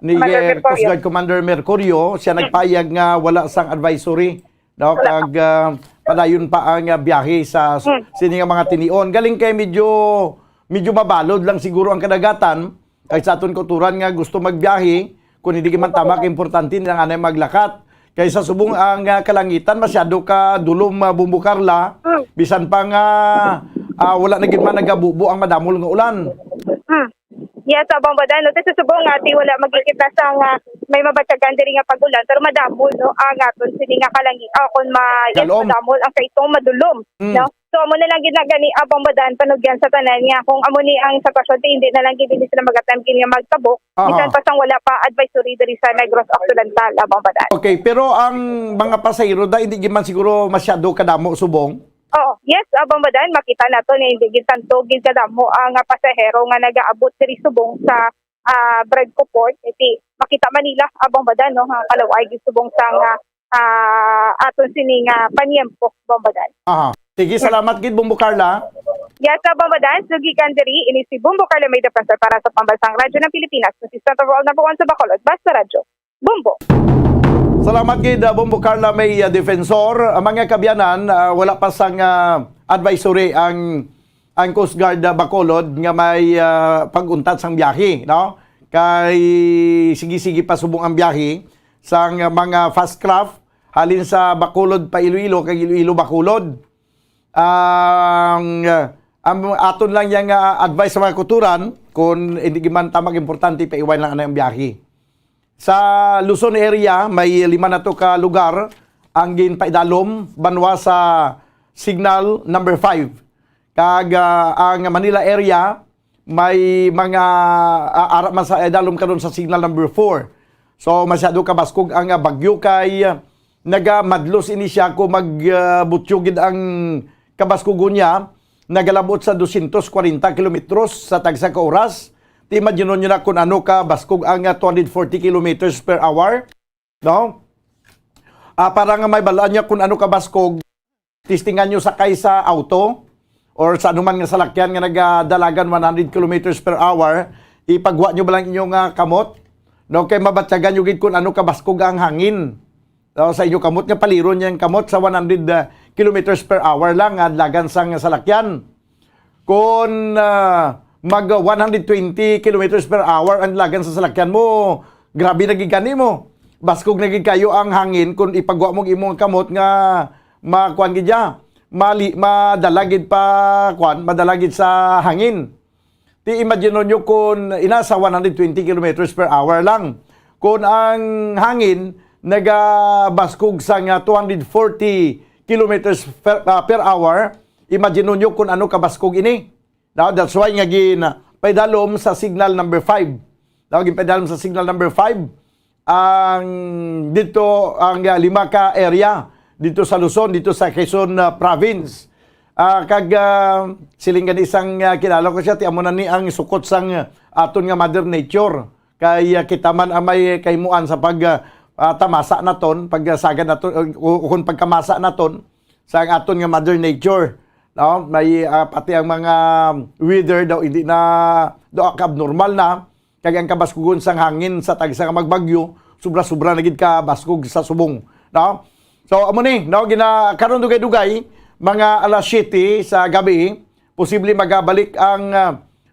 ni Commander Air Coast Mercurio. Guard Commander Mercurio, siya Mm. nagpayag nga wala sang advisory. No, Wala. Kag, ah, padayon pa ang, ah, biyahe sa s-, Hmm. sini nga mga tinion. Galing kay medyo, medyo mabalod lang siguro ang kadagatan. Kay sa aton kauturan nga gusto magbiyahe, kung hindi man tama, importante na nga na maglakat. Kay sa subong ang, ah, kalangitan, masyado ka dulom, ah, Bombo Carla. Hmm. Bisan pa nga, ah, wala na gid man nagabubo ang madamol nga ulan. Hmm. Yes, sa Bombo Dan, no? Sa subong nga, ti, wala magkikita sa nga may mabatyagan diri nga pag-ulan, pero madamol, no? Ang aton sini nga kalangi-, ah, kung ma-, yes, Dalom. madamol ang kaitong madulom, Mm. no? So, amo na lang gid na gani, ah, Bombo Dan, panugyan sa tanan niya. Kung amo ni ang sitwasyon, ti, hindi na lang gid, hindi sila mag-attempt gid nga magtabok. Aha. Bisan pa sang wala pa advisory diri sa Negros Occidental, ah, Bombo Dan. Okay, pero ang mga pasahero da, hindi gid man siguro masyado kadamo subong? Oh, yes, ah, Bombo Dan, makita nato ni hindi gid tanto gid kadamo ang, ah, pasahero nga nagaabot diri subong sa, ah, Bradco Port. Iti, makita man nila, ah, Bombo Dan, no, nga kalaw-ay gid subong sa nga, ah, aton sini nga panyempo, Bombo Dan. Aha. Sige, salamat gid, Bombo Carla. Yes, ah, Bombo Dan, sugikan diri, ini si Bombo Carla May Defensor para sa Pambansang Radyo ng Pilipinas, consistent of all number one sa Bacolod, Basta Radyo. Bombo. Salamat gid, ah, Bombo Carla May, ah, Defensor. Ah, mga kaabyanan, ah, wala pa sang, ah, advisory ang, ang Coast Guard, ah, Bacolod nga may, ah, pag-untat sang biyahe, no? Kay sige-sige pa subong ang biyahe sang, ah, mga fast craft halin sa Bacolod pa Iloilo kag Iloilo Bacolod. Ang, ah, ang aton lang yang, ah, advice sa mga kauturan, kung hindi man tama, importante, paiwan lang ang biyahe. Sa Luzon area, may lima na to ka lugar ang ginpaidalom banwa sa signal number five. Kag, ah, ang Manila area, may mga, ah, ara man sa idalom karon sa signal number four. So, masyado kabaskog ang, ah, bagyo kay, ah, nagamadlos ini siya kung mag, ah, butyo gid ang kabaskugon niya, nagalabot sa dosyentos kwarenta kilometros sa tagsa ka oras. Ti, imagine nyo na kung ano ka baskog ang, ah, two hundred forty kilometers per hour, no? Ah, para nga may balaan niya kung ano ka baskog, testingan nyo sakay sa auto or sa anuman nga salakyan nga nagadalagan one hundred kilometers per hour, ipagwa nyo ba lang inyong, ah, kamot? No, kay mabatyagan nyo gid kung ano ka baskog ang hangin. O, sa inyo kamot nga paliron niya ang kamot sa one hundred, ah, kilometers per hour lang nga dalagan sang salakyan. Kung, ah, mag one hundred twenty kilometers per hour ang dalagan sa salakyan mo, grabe na gid gani mo. Baskog na gid kayo ang hangin kung ipagwa mo ang imong kamot nga makuan gid ya. Mali, madala gid pa, kuan, madala gid sa hangin. Ti, imagine nyo kung ina sa one hundred twenty kilometers per hour lang. Kung ang hangin nagabaskog sa nga two hundred forty kilometers per, ah, per hour, imagine nyo kung ano kabaskog ini. Now, that's why nga gin paidalom sa signal number five. Now, gin paidalom sa signal number five ang dito ang, ah, lima ka area dito sa Luzon, dito sa Quezon, ah, province. Ah, kag, ah, siling gani sang, ah, kilala ko siya, ti amo na ni ang sukot sang, ah, aton nga Mother Nature. Kay, ah, kita man ang may kahimuan sa pag, ah, ah, tamasa naton, pag, ah, sagad naton, o, o kung pagkamasa naton sa ang aton nga Mother Nature, no? May, ah, pati ang mga weather daw hindi na daw ka-abnormal na, kag ang kabaskugon sang hangin sa tagsa ka magbagyo, sobra-sobra na gid ka baskog sa subong, no? So, amo ni, no, gina-, karon dugay-dugay, mga alas siyete sa gabi, posible magabalik ang, ah,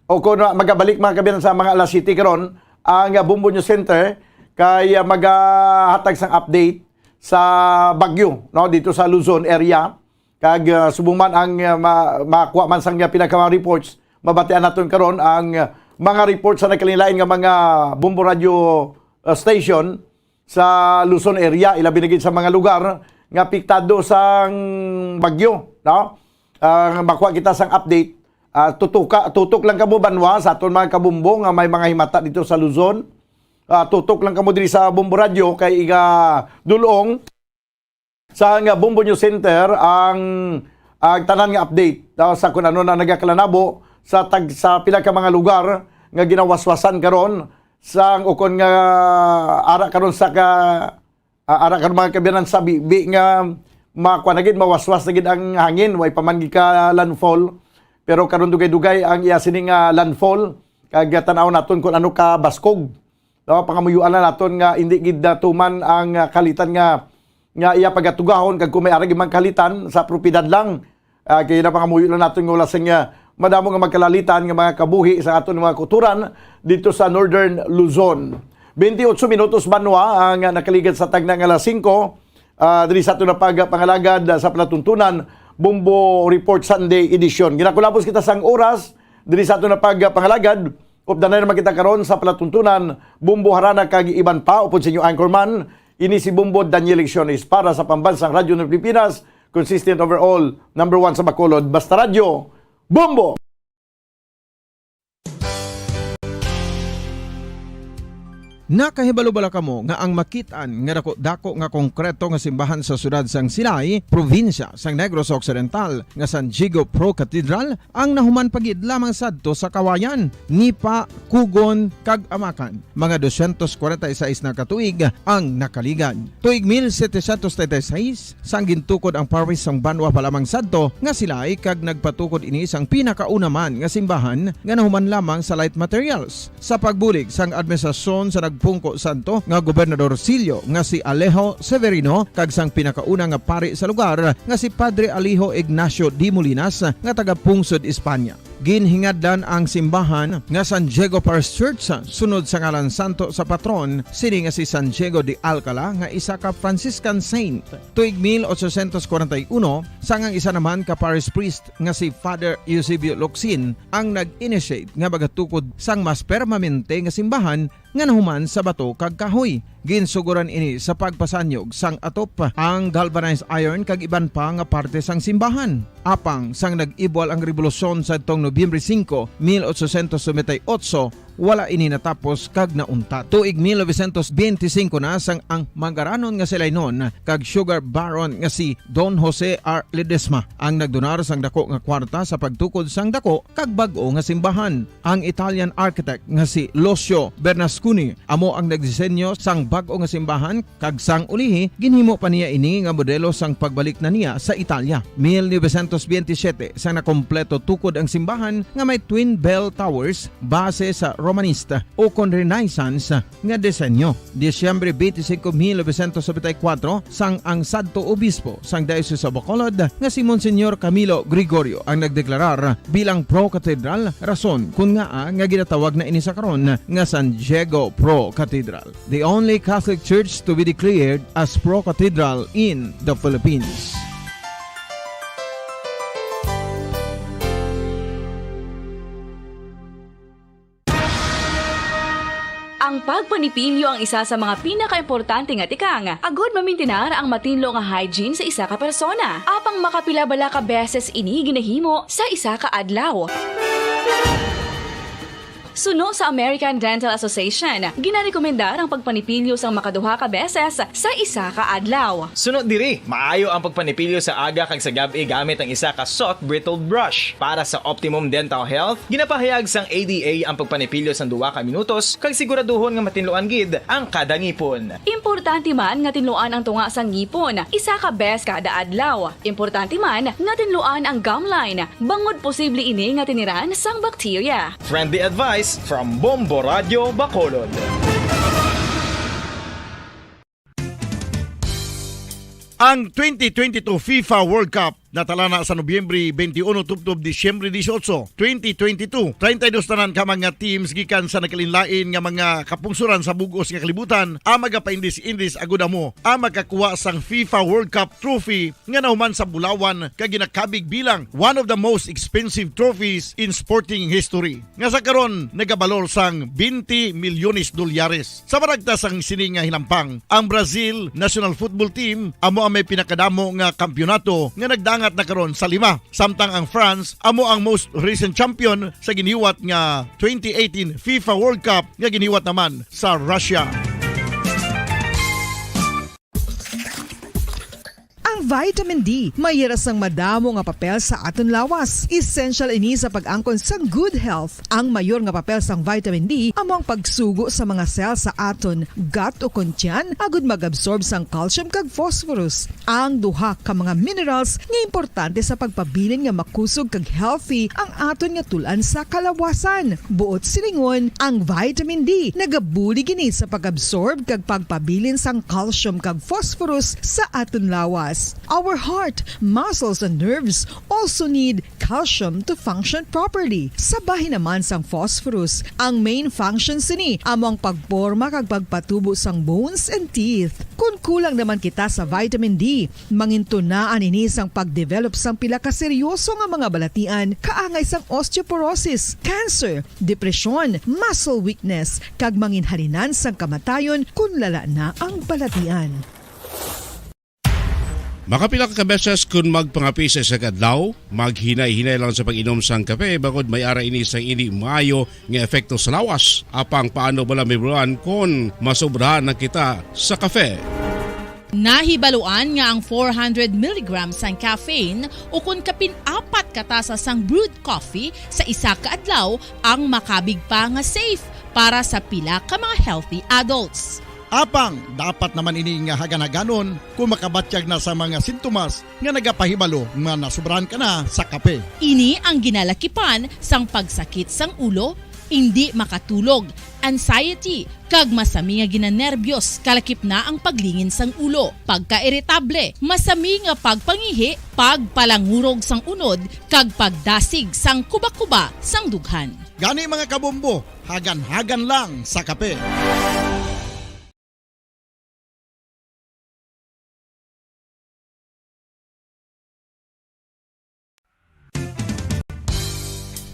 o kung magabalik, mga kabiyanan, sa mga alas siyete karon, ang, ah, Bombo News Center kay, ah, magahatag sang update sa bagyo, no, dito sa Luzon area. Kag, ah, subong man ang, ah, ma-, makuha man sang, ah, pila ka mga reports, mabatian naton karon ang, ah, mga reports sa nagkalain-lain nga mga Bombo Radio, ah, station sa Luzon area, ilabi na gid sa mga lugar nga apektado sang bagyo, no? Ah, makuha kita sang update. Ah, tutuka, tutok lang kamo banwa sa aton mga kabumbo nga may mga himata dito sa Luzon. Ah, tutok lang kamo diri sa Bombo Radio kay iga dulong sa nga Bombo News Center ang, ang tanan nga update, ah, sa kung ano na nagakalanabo sa tag-, sa pila ka mga lugar nga ginawaswasan karon sang ukon nga ara karon sa ka, ah, ara karon mga kabiyanan sa bibi nga makuha na gid, mawaswas na gid ang hangin, way pa man gid ka landfall. Pero karon dugay-dugay ang iya sini nga landfall, kag tan-aw naton kung ano ka baskog. No, pangamuyuan na naton nga hindi gid natuman ang, ah, kalitan nga, nga iya pagatugahon, kag kung may arag imang kalitan sa propiedad lang. Ah, kaya na pangamuyo lang naton nga wala sing, ah, madamo nga magkalalitan nga mga kabuhi sa aton mga kuturan dito sa Northern Luzon. Twenty-eight minutos banwa ang, ah, nakaligad sa tagna nga alas singko, ah, diri sa aton na pagpangalagad, ah, sa palatuntunan Bombo Report Sunday Edition. Ginakulabos kita sang oras diri sa aton na pagpangalagad. Updanay naman kita karon sa palatuntunan, Bombo Harana kag iban pa, upod sa inyo anchorman, ini si Bombo Daniel Lecciones para sa Pambansang Radyo ng Pilipinas, consistent overall, number one sa Bacolod, Basta Radyo, Bombo! Nakahibalo bala kamo nga ang makit-an nga dako-dako nga konkreto nga simbahan sa siyudad sang Silay, probinsya sang Negros Occidental, nga San Diego Pro Cathedral, ang nahuman pa gid lamang sadto sa kawayan, nipa, kugon, kag amakan? Mga dosyentos kwarenta y seis na ka tuig ang nakaligad. Tuig mil setecientos treinta y seis, sang gintukod ang parish sang banwa pa lamang sadto nga Silay, kag nagpatukod ini sang pinakauna man nga simbahan nga nahuman lamang sa light materials. Sa pagbulig sang administrasyon sa nagpungko sadto nga Gobernador Silio nga si Alejo Severino kag sang pinakauna nga pari sa lugar nga si Padre Alejo Ignacio de Molinas nga taga Pungsod, Espanya. Ginhingadlan ang simbahan nga San Diego Parish Church sunod sa ngalan santo sa patron sini nga si San Diego de Alcala nga isa ka Franciscan saint. Tuig mil ochocientos kwarenta y uno, sang ang isa naman ka parish priest nga si Father Eusebio Locsin ang nag-initiate nga magatukod sang mas permanente nga simbahan nga nahuman sa bato kag kahoy. Ginsugoran ini sa pagpasanyog sang atop, ang galvanized iron kag iban pa nga parte sang simbahan. Apang sang nag-ibwal ang rebolusyon sadtong Nobyembre singko, mil ochocientos noventa y ocho, wala ini natapos kag nauntat. Tuig mil novecientos benti singko na sang ang mangaranon nga si Lainon kag sugar baron nga si Don Jose R. Ledesma ang nagdonar sang dako nga kwarta sa pagtukod sang dako kag bag-o nga simbahan. Ang Italian architect nga si Lucio Bernasconi amo ang nagdisenyo sang bag-o nga simbahan, kag sang ulihi, ginhimo pa niya ini nga modelo sang pagbalik na niya sa Italia. Mil novecientos benti siyete, sang nakompleto tukod ang simbahan nga may twin bell towers base sa Romanista ukon Renaissance nga disenyo. Disyembre twenty-five, mil novecientos noventa y cuatro, sang ang sadto obispo sang Diocese of Bacolod nga si Monsignor Camilo Gregorio ang nagdeklarar bilang pro-cathedral, rason kun ngaa nga ginatawag na ini sa karon nga San Diego Pro Cathedral, the only Catholic Church to be declared as pro-cathedral in the Philippines. Ang pagpanipilyo ang isa sa mga pinakaimportante nga tikang agod mamintinar ang matinlo nga hygiene sa isa ka persona. Apang makapila bala ka beses ini ginahimo sa isa ka adlaw? Suno sa American Dental Association, ginarekomendar ang pagpanipilyo sang makaduha ka beses sa isa ka adlaw. Suno diri, maayo ang pagpanipilyo sa aga kag sa gab-i gamit ang isa ka soft bristled brush. Para sa optimum dental health, ginapahayag sang A D A ang pagpanipilyo sang duha ka minutos kag siguraduhon nga matinluan gid ang kada ngipon. Importante man nga tinluan ang tunga sang ngipon isa ka bes kada adlaw. Importante man nga tinluan ang gum line, bangod posible ini nga tiniran sang bakterya. Friendly advice from Bombo Radio Bacolod. Ang twenty twenty-two FIFA World Cup natalana sa Nobyembre twenty-one tubtob Disyembre dieciocho, twenty twenty-two. Treinta y dos tanan ka mga teams gikan sa nagkalainlain nga mga kapungsoran sa bug-os nga kalibutan ang magapaindis-indis agud amo ang makakuha sang FIFA World Cup trophy nga nahuman sa bulawan kag ginakabig bilang one of the most expensive trophies in sporting history, nga sa karon nagabalor sang twenty milyones dolyares. Sa baragta sang sini nga hinampang, ang Brazil national football team amo ang may pinakadamo nga kampiyonato nga nagdangat na karon sa lima, samtang ang France amo ang most recent champion sa ginhiwat nga twenty eighteen FIFA World Cup nga ginhiwat naman sa Russia. Ang vitamin D may hira sang madamo nga papel sa aton lawas. Essential ini sa pag-angkon sang good health. Ang mayor nga papel sang vitamin D amo ang pagsugo sa mga cell sa aton gut ukon tiyan agud mag-absorb sang calcium kag phosphorus, ang duha ka mga minerals nga importante sa pagpabilin nga makusog kag healthy ang aton nga tul-an sa kalawasan. Buot silingon, ang vitamin D nagabulig ini sa pag-absorb kag pagpabilin sang calcium kag phosphorus sa aton lawas. Our heart, muscles, and nerves also need calcium to function properly. Sa bahin naman sang phosphorus, ang main function sini amo ang pagporma kag pagpatubo sang bones and teeth. Kon kulang naman kita sa vitamin D, mangintunaan ini sang pag-develop sang pila ka seryoso nga mga balatian, kaangay sang osteoporosis, cancer, depresyon, muscle weakness, kag manginhalinan sang kamatayon kon lala na ang balatian. Makapila ka beses kon magpangape sa isa ka adlaw, maghinay-hinay lang sa pag-inom sang kape, bangod may ara ini sang indi maayo nga epekto sa lawas. Apang paano bala mahibaluan kon masobrahan na kita sa kape? Nahibaluan nga ang four hundred milligrams sang caffeine ukon kapin apat ka tasa sang brewed coffee sa isa ka adlaw ang makabig pa nga safe para sa pila ka mga healthy adults. Apang dapat naman ini nga hagan-haganon kon makabatyag na sa mga sintomas nga nagapahibalo nga nasobrahan ka na sa kape. Ini ang ginalakipan sang pagsakit sang ulo, indi makatulog, anxiety, kag masami nga ginanerbiyos, kalakip na ang paglingin sang ulo, pagkairitable, masami nga pagpangihi, pagpalangurog sang unod, kag pagdasig sang kubakuba sang dughan. Gani, mga kabombo, hagan-hagan lang sa kape.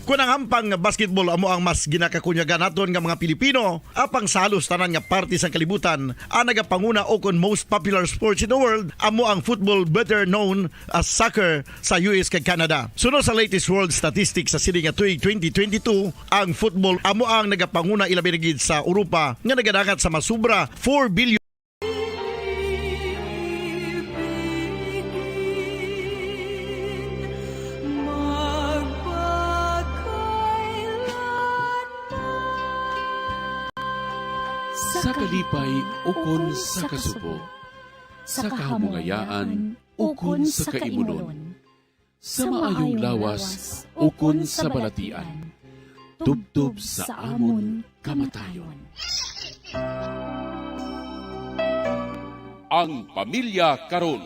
Kon ang hampang nga basketball amo ang mas ginakakunyagan naton nga mga Pilipino, apang sa halos tanan nga parte sang kalibutan, ang nagapanguna ukon most popular sports in the world amo ang football, better known as soccer, sa U S kag Canada. Suno sa latest world statistics sa sini nga tuig twenty twenty-two, ang football amo ang nagapanguna, ilabi na gid sa Europa, nga nagadangat sa masubra four billion. Sa kalipay ukon sa kasubo, sa kahamungayaan ukon sa kaimunon, sa maayong lawas ukon sa balatian, tubtob sa amon kamatayon. Ang pamilya karon.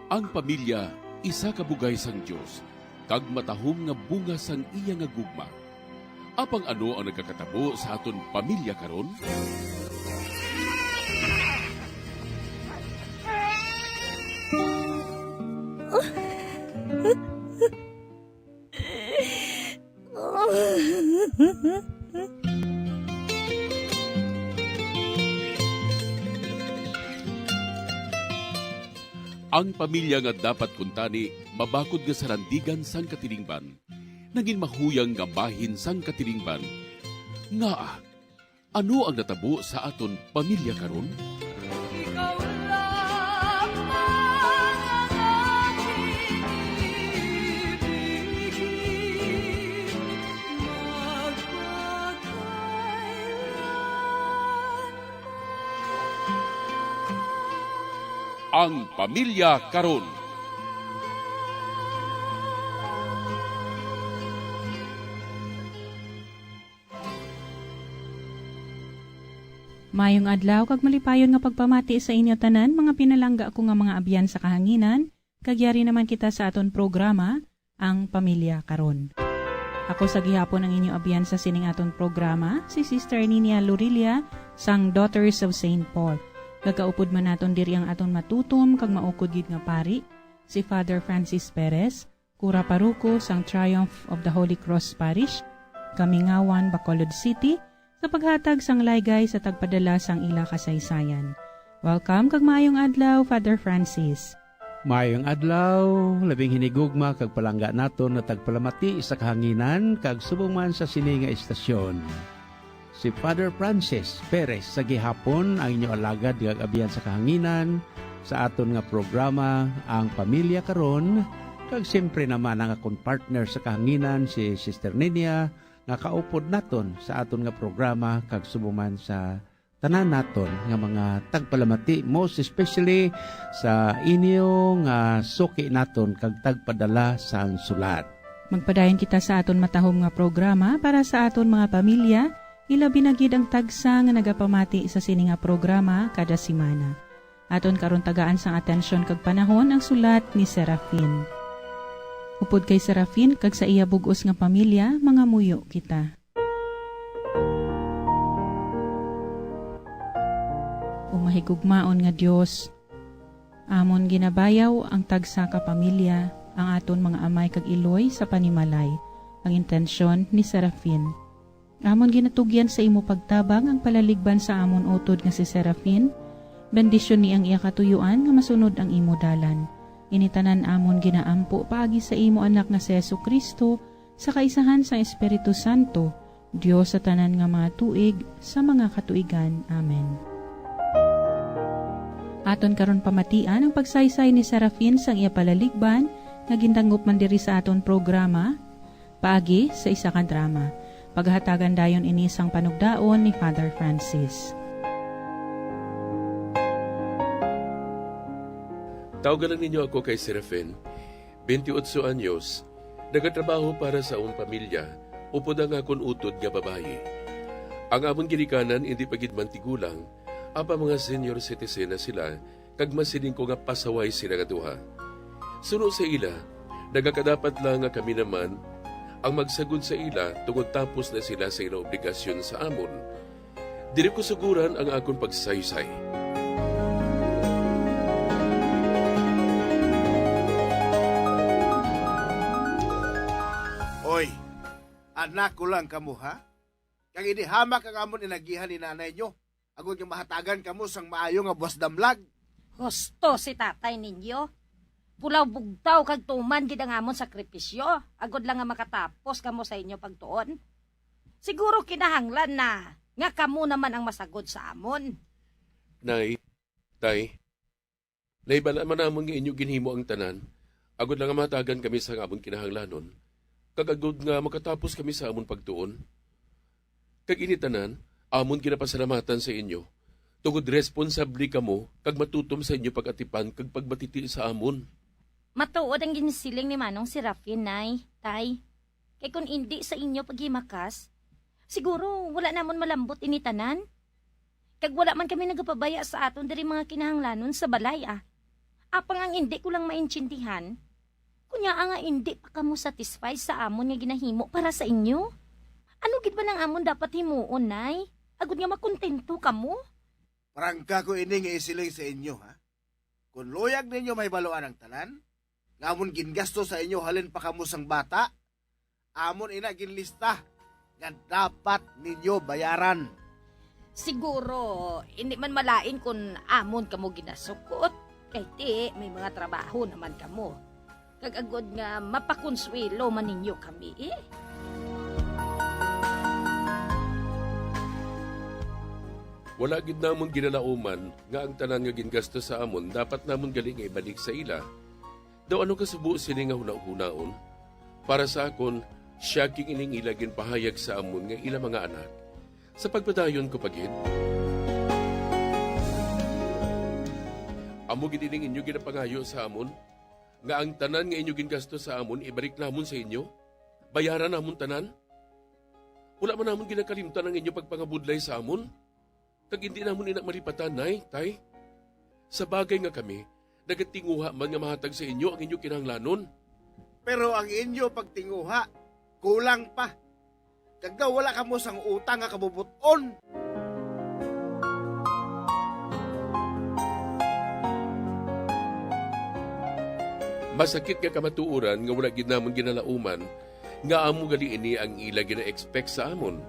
Ang pamilya isa ka bugay sang Dios kag matahom nga bunga sang iya nga gugma. Apang ano ang nagakatabo sa aton pamilya karon? Ang pamilya nga dapat kuntani mabakod nga sarandigan sang katilingban, nangin mahuyang nga bahin sang katilingban. Ngaa, ano ang natabo sa aton pamilya karon? Ikaw lamang ang aking ibigin, magpakailanman. Ang pamilya karon. Maayong adlaw kag malipayon nga pagpamati sa inyo tanan, mga pinalangga ko nga mga abyan sa kahanginan, kag yari naman kita sa aton programa, Ang Pamilya Karon. Ako sa gihapon ang inyo abyan sa sining aton programa, si Sister Ninia Lorilla sang Daughters of Saint Paul. Gagaupod man naton diri ang aton matutom kag maukod gid nga pari, si Father Francis Perez, Kura Paroko sang Triumph of the Holy Cross Parish, Kamingawan, Bacolod City, sa paghatag sang laygay sa tagpadala sang ila kasaysayan. Welcome kag maayong adlaw, Father Francis. Maayong adlaw, labing hinigugma kag palangga naton nga tagpalamati sa kahanginan kag subong man sa sini nga istasyon. Si Father Francis Perez sa gihapon ang inyo alagad nga abyan sa kahanginan sa aton nga programa, Ang Pamilya Karon, kag siyempre naman ang akon partner sa kahanginan, si Sister Ninia, nga kaupod naton sa aton nga programa kag subong man sa tanan naton nga mga tagpalamati, most especially sa inyo nga suki naton kag tagpadala sang sulat. Magpadayon kita sa aton matahom nga programa para sa aton mga pamilya, ilabi na gid ang tagsa nga nagapamati sa sini nga programa kada semana. Aton karon tagaan sang atensyon kag panahon ang sulat ni Serafin. Upod kay Serafin kag sa iya bug-os nga pamilya, mangamuyo kita. O mahigugmaon nga Dios, amon ginabayaw ang tagsa ka pamilya, ang aton mga amay kag iloy sa panimalay, ang intensyon ni Serafin. Amon ginatugyan sa imo pagtabang ang palaligban sa amon utod nga si Serafin. Bendisyoni ang iya katuyuan nga masunod ang imo dalan. Ini tanan amon ginaampo paagi sa imo Anak nga si Jesu-Cristo, sa kaisahan sang Espiritu Santo, Dios sa tanan nga mga tuig, sa mga katuigan. Amen. Aton karon pamatian ang pagsaysay ni Serafin sang iya palaligban nga gindangop man diri sa aton programa, paagi sa isa ka drama. Paghatagan dayon ini sang panugdaon ni Father Francis. Tawga lang ninyo ako kay Serafin, twenty-eight anyos, nagatrabaho para sa amon pamilya, upod ang akon utod nga babayi. Ang amon ginikanan indi pa gid man tigulang, apang mga senior citizen na sila, kag masiling ko nga pasaway sila nga duha. Suno sa ila, nagakadapat lang nga kami naman ang magsagod sa ila tungod tapos na sila sa ila obligasyon sa amon. Diri ko suguran ang akon pagsaysay. Anak ko lang kamo, ha? Kag ini hamak ang amon inagihan ni nanay nyo, agod nga mahatagan kamo sang maayo nga buwas damlag. Husto si tatay ninyo. Pulaw bugtaw kag tuman gid ang amon sakripisyo, agod lang nga makatapos kamo sa inyo pagtuon. Siguro kinahanglan na nga kamo naman ang masagod sa amon. Nay, tay, nahibal-an man namon nga inyo ginhimo ang tanan, agod lang nga mahatagan kami sang amon kinahanglanon, kag agod nga makatapos kami sa amon pagtuon. Kag ini tanan, amon ginapasalamatan sa inyo, tungod responsable kamo kag matutom sa inyo pag-atipan kag pagbatiti sa amon. Matuod ang ginsiling ni Manong Serafin, Nay, Tay. Kay kon indi sa inyo paghimakas, siguro wala namon malambot ini tanan. Kag wala man kami nagapabaya sa aton diri mga kinahanglanon sa balay, ah. Apang ang indi ko lang maintindihan, kunya nga indi pa kamo satisfied sa amon nga ginahimo para sa inyo? Ano gid ba nang amon dapat himuon, Nay? Agod nga makontento kamo? Prangka ko ini nga isiling sa inyo, ha? Kon luyag ninyo mahibaluan ang tanan nga amon gingasto sa inyo halin pa kamo sang bata, amon ina ginlista nga dapat ninyo bayaran. Siguro, hindi man malain kon amon kamo ginasukot, kay ti may mga trabaho naman kamo. Kag agod nga mapakonsuwelo man ninyo kami, eh. Wala gid namon ginalauman nga ang tanan nga gingasto sa amon dapat namon gali nga ibalik sa ila. Daw ano kasubo sini nga hunahunaon? Para sa akon, shocking ining ila ginpahayag sa amon nga ila mga anak. Sa pagpadayon ko pa gid, amo gid ining inyo ginapangayo sa amon, nga ang tanan nga inyo gingasto sa amon ibalik namon sa inyo? Bayaran namon tanan? Wala man namon ginakalimtan ang inyo pagpangabudlay sa amon. Kag indi namon ina malipatan, Nay, Tay. Sa bagay nga kami, nagatinguha man nga mahatag sa inyo ang inyo kinahanglanon. Pero ang inyo pagtinguha, kulang pa. Kag daw wala kamo sang utang nga kabubot-on. Masakit nga kamatuoran nga wala gid namon ginalauman nga amo gali ini ang ila gina-expect sa amon.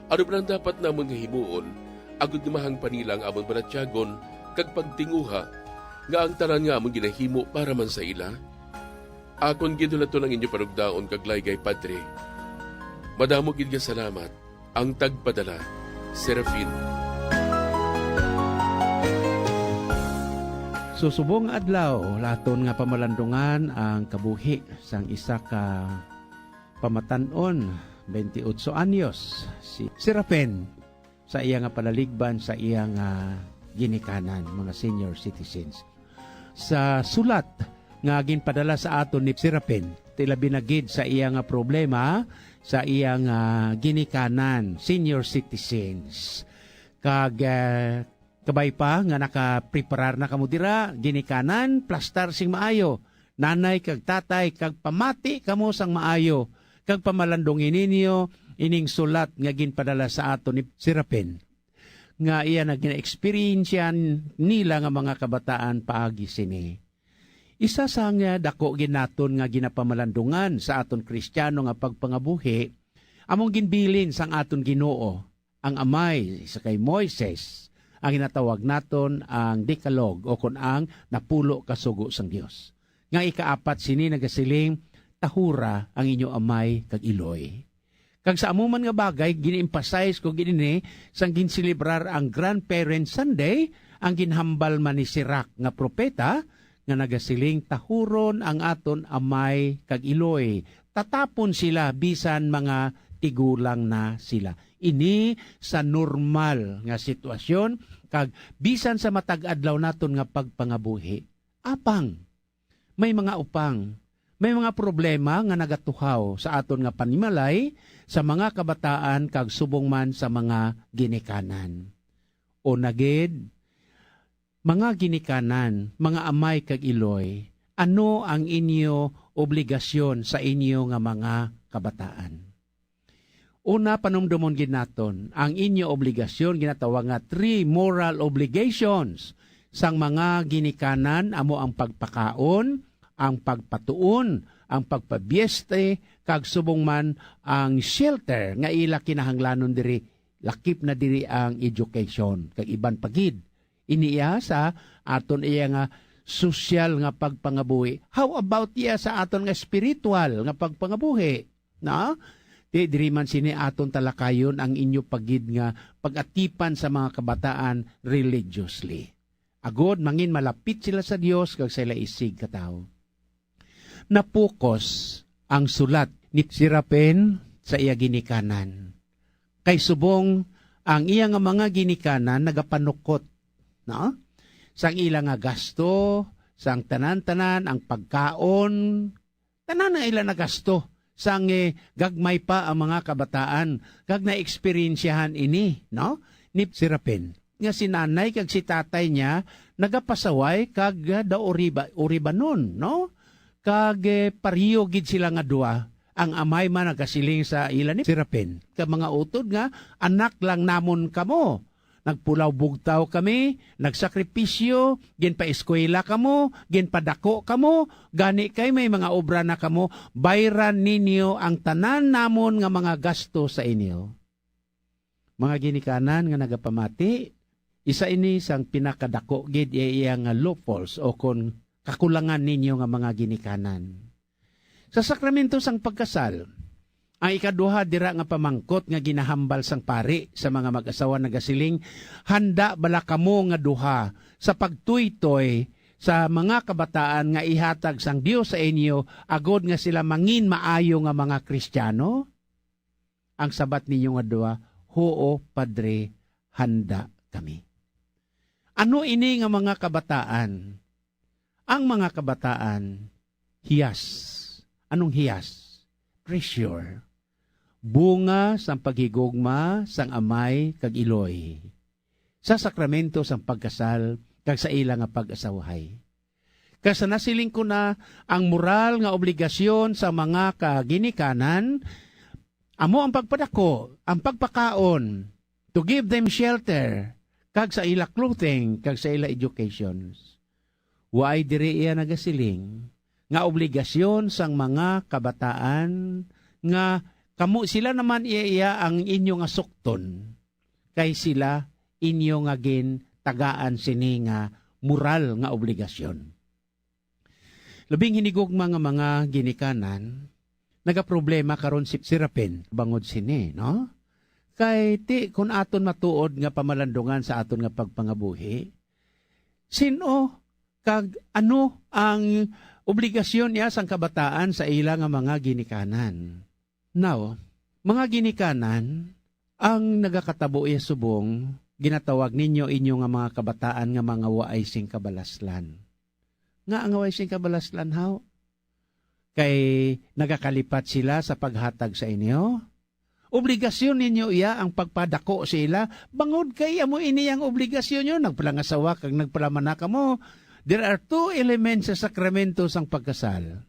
Ano man ang dapat namon nga himuon, agod nga mahangpan nila ang amon balatyagon kag pagtinguha nga ang tanan nga amon ginahimo para man sa ila? Akon gid hulaton ang inyo panugdaon kag laygay, Padre. Madamo gid nga salamat. Ang tagpadala, Serafin. Sa subong nga adlaw, aton nga pamalandungan ang kabuhi sang isa ka pamatan-on, twenty-eight anyos, si Serafin, sa iya nga palaligban sa iya nga ginikanan, mga senior citizens. Sa sulat nga ginpadala sa aton ni Serafin, ti labi na gid sa iya nga problema sa iya nga ginikanan, senior citizens. Kag, eh, kabay pa nga nakapreparar na kamo dira, ginikanan, plastar sing maayo, nanay kag tatay, kag pamati kamo sang maayo, kag pamalandungi ninyo ining sulat nga ginpadala sa aton ni Serafin, nga iya na gina-eksperyensya nila nga mga kabataan paagi sini. Isa sang dako gid naton nga ginapamalandungan sa aton Kristiyano nga pagpangabuhi, among ginbilin sang aton Ginoo, ang Amay, sa kay Moises, ang ginatawag naton ang Decalogue, o kon ang napulo ka sugo sang Dios. Nga ikaapat sini nagasiling, "Tahura ang inyo amay kag iloy." Kag sa amo man nga bagay, gin-emphasize ko gid ini sang ginselebrar ang Grandparents' Sunday, ang ginhambal man ni Sirach nga propeta, nga nagasiling, "Tahuron ang aton amay kag iloy, tatapon sila bisan mga tigulang na sila." Ini sa normal nga sitwasyon, kag bisan sa matag adlaw naton nga pagpangabuhi. Apang may mga upang, may mga problema nga nagatuhaw sa aton nga panimalay, sa mga kabataan, kag subong man sa mga ginikanan. Una gid, mga ginikanan, mga amay kag iloy, ano ang inyo obligasyon sa inyo nga mga kabataan? Una, panumdomon gid naton ang inyo obligasyon, ginatawag nga three moral obligations sang mga ginikanan, amo ang pagpakaon, ang pagpatuon, ang pagpabieste, kag subong man ang shelter nga ila kinahanglanon diri, lakip na diri ang education kag iban pa gid. Ini iya sa aton iya nga sosyal nga pagpangabuhi. How about iya sa aton nga espiritual nga pagpangabuhi? Na? Di diri man sini aton talakayon ang inyo pagid nga pag-atipan sa mga kabataan religiously. Agod mangin malapit sila sa Dios kag sa ila isig katawo. Napukos ang sulat ni Serafen sa iya ginikanan. Kay subong ang iya nga mga ginikanan nagapanukot, no? Sang ila nga gasto, sang tanan-tanan, ang pagkaon, tanan ang ila nagasto, sang, eh, gagmay pa ang mga kabataan, kag naeksperyensyahan ini, no? Ni Serafen, nga si nanay kag si tatay niya nagapasaway kag, ah, daw uriba-, uribanon, no? Kag, eh, pareho gid sila nga duha. Ang amay man nagasiling sa ila ni Serafen, ka mga utod nga, "Anak lang namon kamo. Nagpulaw bugtaw kami, nagsakripisyo, ginpaeskwela kamo, ginpadako kamo, gani kay may mga obra na kamo, bayran ninyo ang tanan namon nga mga gasto sa inyo." Mga ginikanan nga nagapamati, isa ini sang pinakadako gid iya, iya nga loopholes o kon kakulangan ninyo nga mga ginikanan. Sa sakramento sang pagkasal, ang ikaduha dira nga pamangkot nga ginahambal sang pari sa mga mag-asawa nagasiling, "Handa bala kamo nga duha sa pagtuytoy sa mga kabataan nga ihatag sang Dios sa inyo agod nga sila mangin maayo nga mga Kristiano?" Ang sabat ninyo nga duha, "Huo, Padre, handa kami." Ano ini nga mga kabataan? Ang mga kabataan, hiyas. Anong hiyas? Treasure. Bunga sang paghigugma sang amay kag iloy sa sakramento sang pagkasal kag sa ila nga pag-asawahay. Kag sa nasiling ko na, ang moral nga obligasyon sa mga kaginikanan amo ang pagpadako, ang pagpakaon, to give them shelter, kag sa ila clothing, kag sa ila educations. Waay diri iya nagasiling nga obligasyon sang mga kabataan nga kamo sila naman iya, iya ang inyo nga sukton, kay sila inyo nga gintagaan sini nga moral nga obligasyon. Labing hinigugma nga mga ginikanan, nagaproblema karon si Serafen bangod sini, no? Kay ti, kun aton matuod nga pamalandungan sa aton nga pagpangabuhi, sin-o kag ano ang obligasyon niya sang kabataan sa ila nga mga ginikanan? Now, mga ginikanan, ang nagakatabo iya subong, ginatawag ninyo inyo nga mga kabataan nga mga waay sing kabalaslan. Ngaa nga waay sing kabalaslan, haw? Kay nagakalipat sila sa paghatag sa inyo? Obligasyon ninyo iya ang pagpadako sa ila, bangod kay amo ini ang obligasyon nyo. Nagpalangasawa kag nagpalamana kamo. There are two elements sa sakramento sang pagkasal.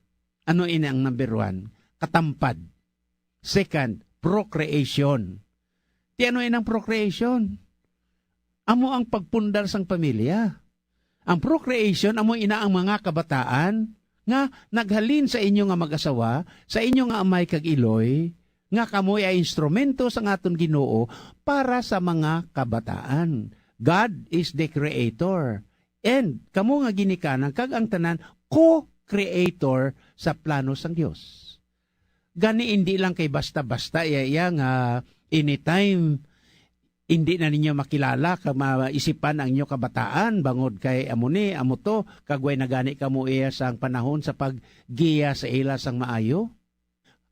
Ano ini ang number one? Katampad. Second, procreation. Ti ano inang procreation? Amo ang pagpundar sang pamilya. Ang procreation amo ina ang mga kabataan nga naghalin sa inyo nga mag-asawa, sa inyo nga amay kag iloy, nga kamoy ay instrumento sang aton Ginoo para sa mga kabataan. God is the creator. And kamo nga ginikanan kag ang tanan co-creator sa plano sang Dios. Gani, indi lang kay basta-basta iya, iya nga anytime indi na ninyo makilala kag maisipan ang inyo kabataan, bangod kay amo ni, amo to, kag way na gani kamo iya sang panahon sa paggiya sa ila sang maayo.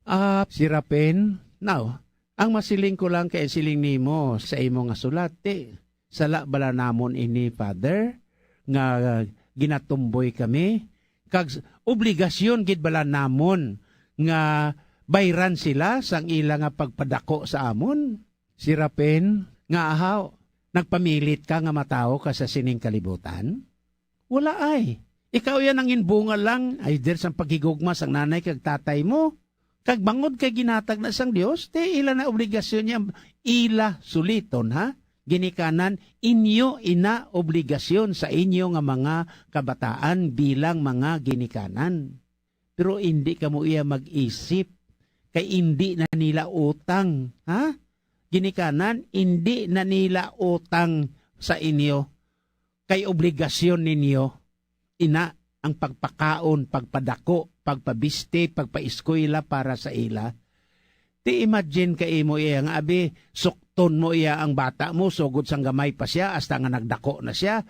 Ah, Serafen, now, ang masiling ko lang kay siling nimo sa imo nga sulat, ti, sala bala namon ini, Father, nga ginatumboy kami, kag s-, obligasyon gid bala namon nga bayran sila sang ila nga pagpadako sa amon? Serafen, nga ahaw, nagpamilit ka nga matawo ka sa sining kalibutan? Wala ay. Ikaw yan ang inbunga lang, either sang paghigugma sang nanay kag tatay mo. Kag bangod kay ginatag na sang Dios, ti ila na obligasyon niya, ila suliton, ha? Ginikanan, inyo ina obligasyon sa inyo nga mga kabataan bilang mga ginikanan. Pero indi kamo iya mag-isip, kay indi na nila utang, ha? Ginikanan, indi na nila utang sa inyo, kay obligasyon ninyo ina ang pagpakaon, pagpadako, pagpabisti, pagpaeskwela para sa ila. Ti imagine ka imo iya nga, abi, sukton mo iya ang bata mo, sugod sang gamay pa siya, hasta nga nagdako na siya,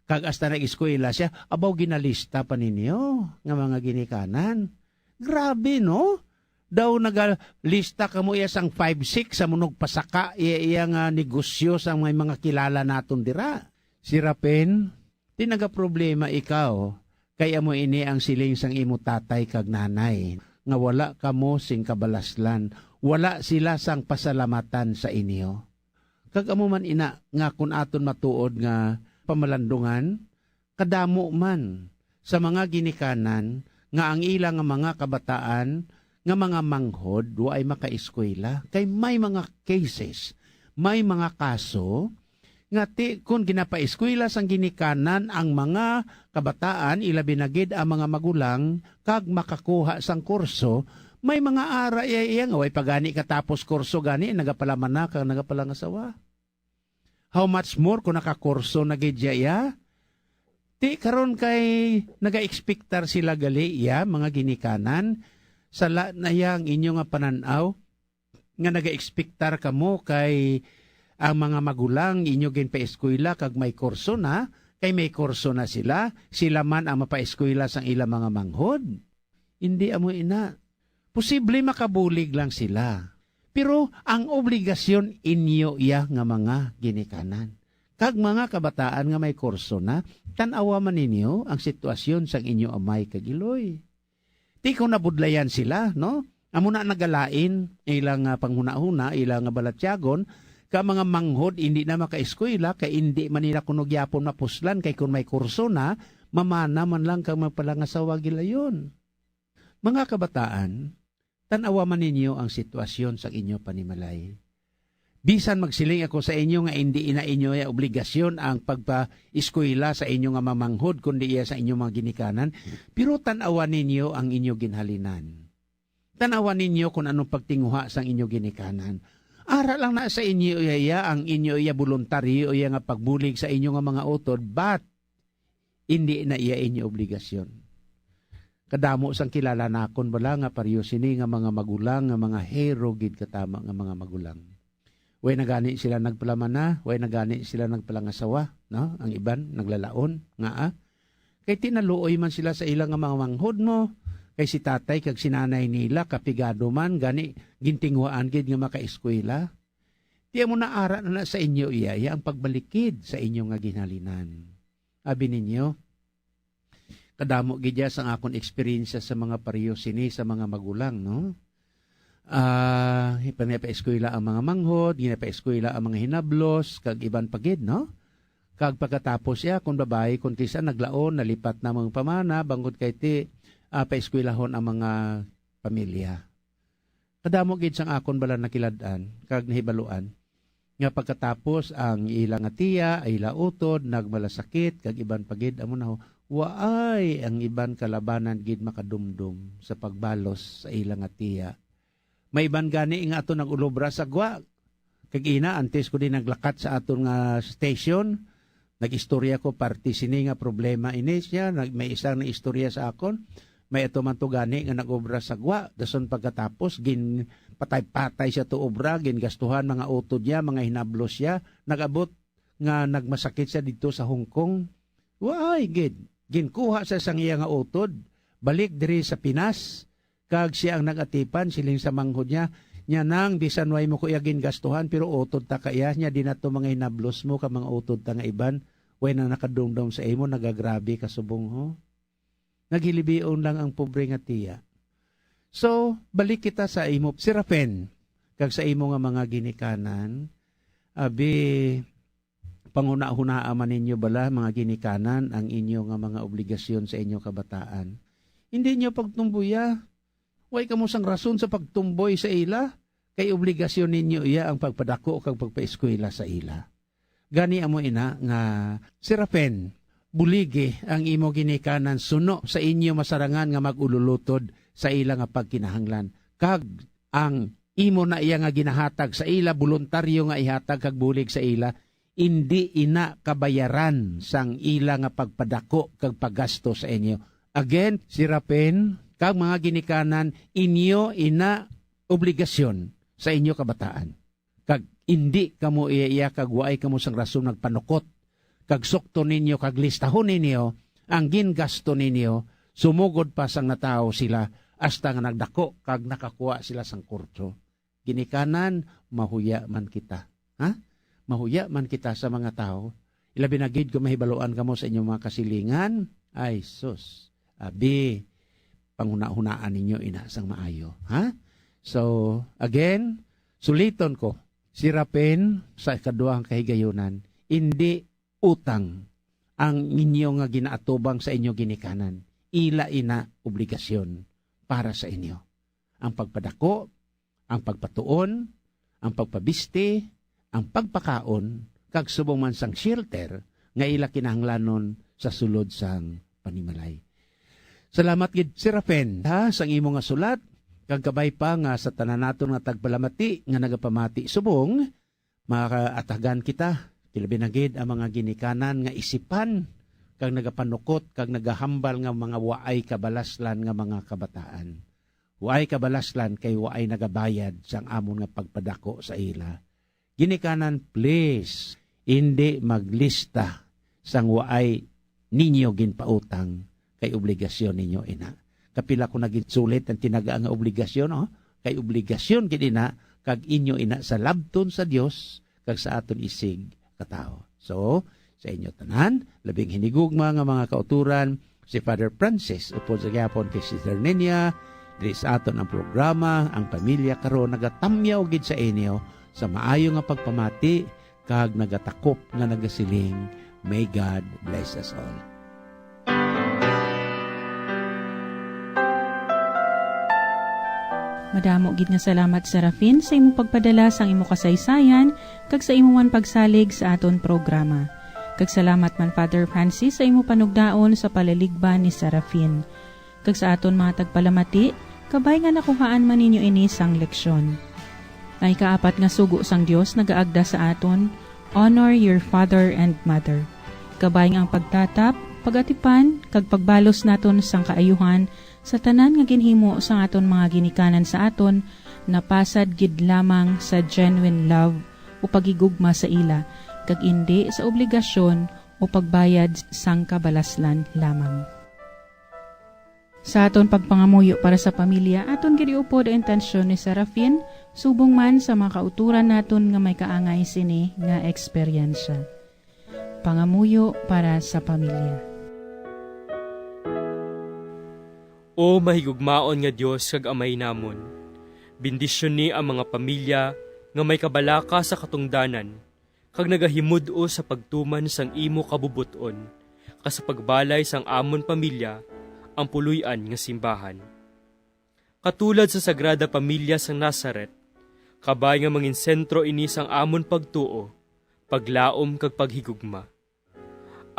kag hasta nag-eskwela siya, abaw, ginalista pa ninyo nga mga ginikanan. Grabe, no? Daw nagalista kamo iya sang five six sa munog pasaka iya, iya nga negosyo sang may mga kilala naton dira. Si Rapen, ti nagaproblema ikaw, kay amo ini ang siling sang imo tatay kag nanay, nga wala kamo sing kabalaslan, wala sila sang pasalamatan sa inyo. Kag amo man ina nga kon aton matuod nga pamalandungan, kadamo man sa mga ginikanan nga ang ila nga mga kabataan nga mga manghod waay makaeskwela, kay may mga cases, may mga kaso nga ti kon ginapaeskwela sang ginikanan ang mga kabataan, ilabi na gid ang mga magulang, kag makakuha sang kurso, may mga ara iya, iya nga way pa gani katapos kurso gani, nagapalaman na kag nagapalangasawa. How much more kung nakakurso na gid siya iya? Ti karon kay nagaekspektar sila gali iya, mga ginikanan, sala na iya ang inyo nga panan-aw, nga nagaekspektar kamo kay ang mga magulang inyo ginpaeskwela kag may kurso na, kay may kurso na sila, sila man ang mapaeskwela sang ila mga manghod. Indi amo ina. Posible makabulig lang sila. Pero ang obligasyon inyo iya nga mga ginikanan. Kag mga kabataan nga may kurso na, tan-awa man ninyo ang sitwasyon sang inyo amay kag iloy. Ti kon nabudlayan sila, no? Amo na nagalain ilang, ah, panghunahuna, ilang, ah, balatyagon, ka mga manghod indi na makaeskwela kay indi man nila kuno gyapon mapuslan kay kon may kurso na, mamana man lang kag magpalangasawa gilayon. Mga kabataan, tan-awa man ninyo ang sitwasyon sang inyo panimalay. Bisan magsiling ako sa inyo nga indi ina inyo iya obligasyon ang pagpaeskwela sa inyo nga mamanghod, kundi iya sa inyo mga ginikanan, pero tan-awa ninyo ang inyo ginhalinan. Tan-awa ninyo kon anong pagtinguha sang inyo ginikanan. Ara lang na sa inyo iya, iya ang inyo iya boluntaryo iya nga pagbulig sa inyo nga mga utod, but indi na iya inyo obligasyon. Kadamo sang kilala nakon bala nga pareho sini nga mga magulang, nga mga hero gid katama nga mga magulang. Way na gani sila nagpalamana, way na gani sila nagpalangasawa, no? Ang iban naglalaon, nga, ah, kay tinaluoy man sila sa ila nga mga manghod mo, kay si tatay kag si nanay nila kapigado man, gani gintinguhaan gid nga makaeskwela. Ti amo na ara na, na sa inyo iya, iya ang pagbalikid sa inyo nga ginhalinan. Abi ninyo, kadamo gid iya sang akon eksperyensya sa mga pareho sini sa mga magulang, no? Ah, ginapaeskwela ang mga manghod, ginapaeskwela ang mga hinablos, kag iban pa gid, no? Kag pagkatapos iya, kung babayi, kung kisa naglaon, nalipat na mga pamana, bangod kay ti, ah, paeskwelahon ang mga pamilya. Kadamo gid sang akon bala nakilad-an kag nahibaluan nga pagkatapos ang ila nga tiya, ila utod, nagmalasakit, kag iban pa gid, amo na ho, waay ang iban kalabanan gid makadumdom sa pagbalos sa ila nga tiya. May iban gani nga ato nag-ulobra sa gwa, kag ina, antes ko din naglakat sa aton nga station, nag-istorya ko parte sini nga problema ini siya, nag-, may isang naistorya sa akon, may ato man to gani nga nag-obra sa gwa, dason pagkatapos, gin patay-patay siya to obra, gingastuhan mga utod niya, mga hinablos siya, nag-abot nga nagmasakit siya didto sa Hong Kong. Waay gid, ginkuha sa sang iya nga utod, balik diri sa Pinas, kag siya ang nag-atipan, siling sa manghod niya, niya nang bisan way mo ko iya gingastuhan, pero utod ta ka iya, niya di na to mga hinablos mo ka mga utod ta nga iban, way na nakadumdom sa imo, nagagrabe ka subong, ho. Naghilibion lang ang pobre nga tiya. So, balik kita sa imo, Serafen, kag sa imo nga mga ginikanan, abi, panghunahunaa man ninyo bala, mga ginikanan, ang inyo nga mga obligasyon sa inyo kabataan. Hindi niyo pagtumboya. Way kamo sang rason sa pagtumboy sa ila, kay obligasyon ninyo iya ang pagpadako kag pagpaeskwela sa ila. Gani amo ina nga, Serafen, buligi ang imo ginikanan suno sa inyo masarangan nga mag-ululutod sa ila nga pagkinahanglan, kag ang imo na iya nga ginahatag sa ila, boluntaryo nga ihatag kag bulig sa ila, indi ina kabayaran sang ila nga pagpadako kag paggasto sa inyo. Again, Serafen, kag mga ginikanan, inyo ina obligasyon sa inyo kabataan. Kag indi kamo iya-iya kag waay kamo sang rason nagpanukot, kag sukton ninyo kag listahon ninyo ang gingasto ninyo, sumugod pa sang natawo sila, hasta nga nagdako kag nakakuha sila sang kurso. Ginikanan, mahuya man kita. Ha? Mahuya man kita sa mga tawo. Ilabi na gid kung mahibaluan kamo sa inyong mga kasilingan. Ay, sus. Abi, panghunahunaan ninyo ina sang maayo. Ha? So, again, suliton ko, Serafen, sa ikaduhang kahigayunan, indi utang ang inyo nga ginaatubang sa inyo ginikanan. Ila ina obligasyon para sa inyo. Ang pagpadako, ang pagpatuon, ang pagpabisti, ang pagpakaon, kag subong man sang shelter nga ila kinahanglanon sa sulod sang panimalay. Salamat gid, Serafen, ha, sang imo nga sulat, kag kabay pa nga sa tanan naton nga tagpalamati nga nagapamati subong, makaatagan kita, ilabi na gid ang mga ginikanan nga isipan, kag nagapanukot, kag nagahambal nga mga waay kabalaslan nga mga kabataan. Waay kabalaslan kay waay nagabayad sang amon nga pagpadako sa ila. Ginikanan, please, indi maglista sang waay ninyo ginpautang, kay obligasyon ninyo ina. Kapila ko na ginsulit ang tinaga nga obligasyon, oh? Kay obligasyon gid ina, kag inyo ina salabton sa Dios kag sa aton isig katawo. So, sa inyo tanan, labing hinigugma nga mga kauturan, si Father Francis, upod sa gihapon kay Sister Nenia, diri sa aton ang programa, Ang Pamilya Karon, nagatamyaw gid sa inyo sa maayo nga pagpamati, kag nagatakop nga nagasiling, "May God bless us all." Madamo gid nga salamat, Serafin, sa imo pagpadala sang imo kasaysayan kag sa imo man pagsalig sa aton programa. Kag salamat man, Father Francis, sa imo panugdaon sa palaligban ni Serafin. Kag sa aton mga tagpalamati, kabay nga nakuhaan man ninyo ini sang leksyon. Ang ikaapat nga sugo sang Dios nagaagda sa aton, "Honor your father and mother." Kabay nga ang pagtatap, pag-atipan, kag pagbalos naton sang kaayuhan sa tanan nga ginhimo sang aton mga ginikanan sa aton, napasad gid lamang sa genuine love o paghigugma sa ila, kag indi sa obligasyon o pagbayad sang kabalaslan lamang. Sa aton pagpangamuyo para sa pamilya, aton gid iupod ang intensyon ni Serafin, subong man sa mga kauturan naton nga may kaangay sini nga eksperyensya. Pangamuyo para sa pamilya. O mahigugmaon nga Dios kag Amay namon, bendisyoni ang mga pamilya nga may kabalaka sa katungdanan, kag nagahimud-os sa pagtuman sang imo kabubot-on, kag sa pagbalay sang amon pamilya ang puloy-an nga simbahan. Katulad sa Sagrada Pamilya sang Nazaret, kabay nga mangin sentro ini sang amon pagtuo, paglaom, kag paghigugma.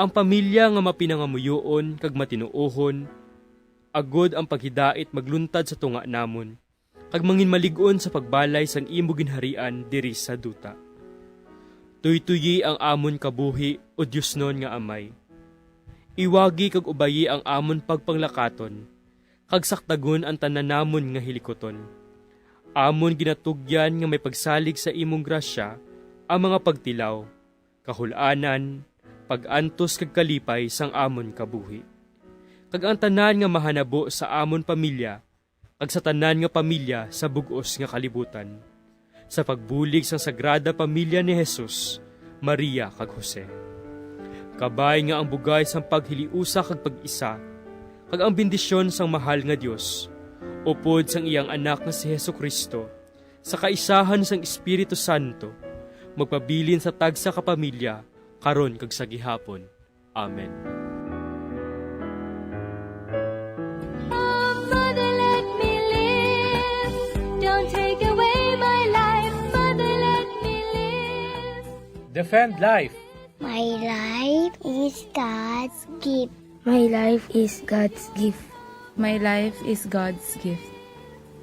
Ang pamilya nga mapinangamuyoon kag matinuohon, agod ang paghidait magluntad sa tunga namon, kag manginmalig-on sa pagbalay sang imo ginharian diri sa duta. Tuytoyi ang amon kabuhi, O Diosnon nga Amay. Iwagi kag ubayi ang amon pagpanglakaton, kag sakdagon ang tanan namon nga hilikuton. Amon ginatugyan nga may pagsalig sa imong grasya ang mga pagtilaw, kahul-anan, pag-antos kag kalipay sang amon kabuhi, kag ang tanan nga mahanabo sa amon pamilya kag sa tanan nga pamilya sa bug-os nga kalibutan, sa pagbulig sang Sagrada Pamilya ni Jesus, Maria, kag Jose. Kabay nga ang bugay sang paghiliusa kag pag-isa, kag ang bendisyon sang mahal nga Dios, upod sang iyang Anak nga si Jesu-Cristo, sa kaisahan sang Espiritu Santo, magpabilin sa tagsa ka pamilya, karon kag sa gihapon. Amen. Mother, let me live. Don't take away my life. Mother, let me live. Defend life. My life is God's gift. My life is God's gift. My life is God's gift.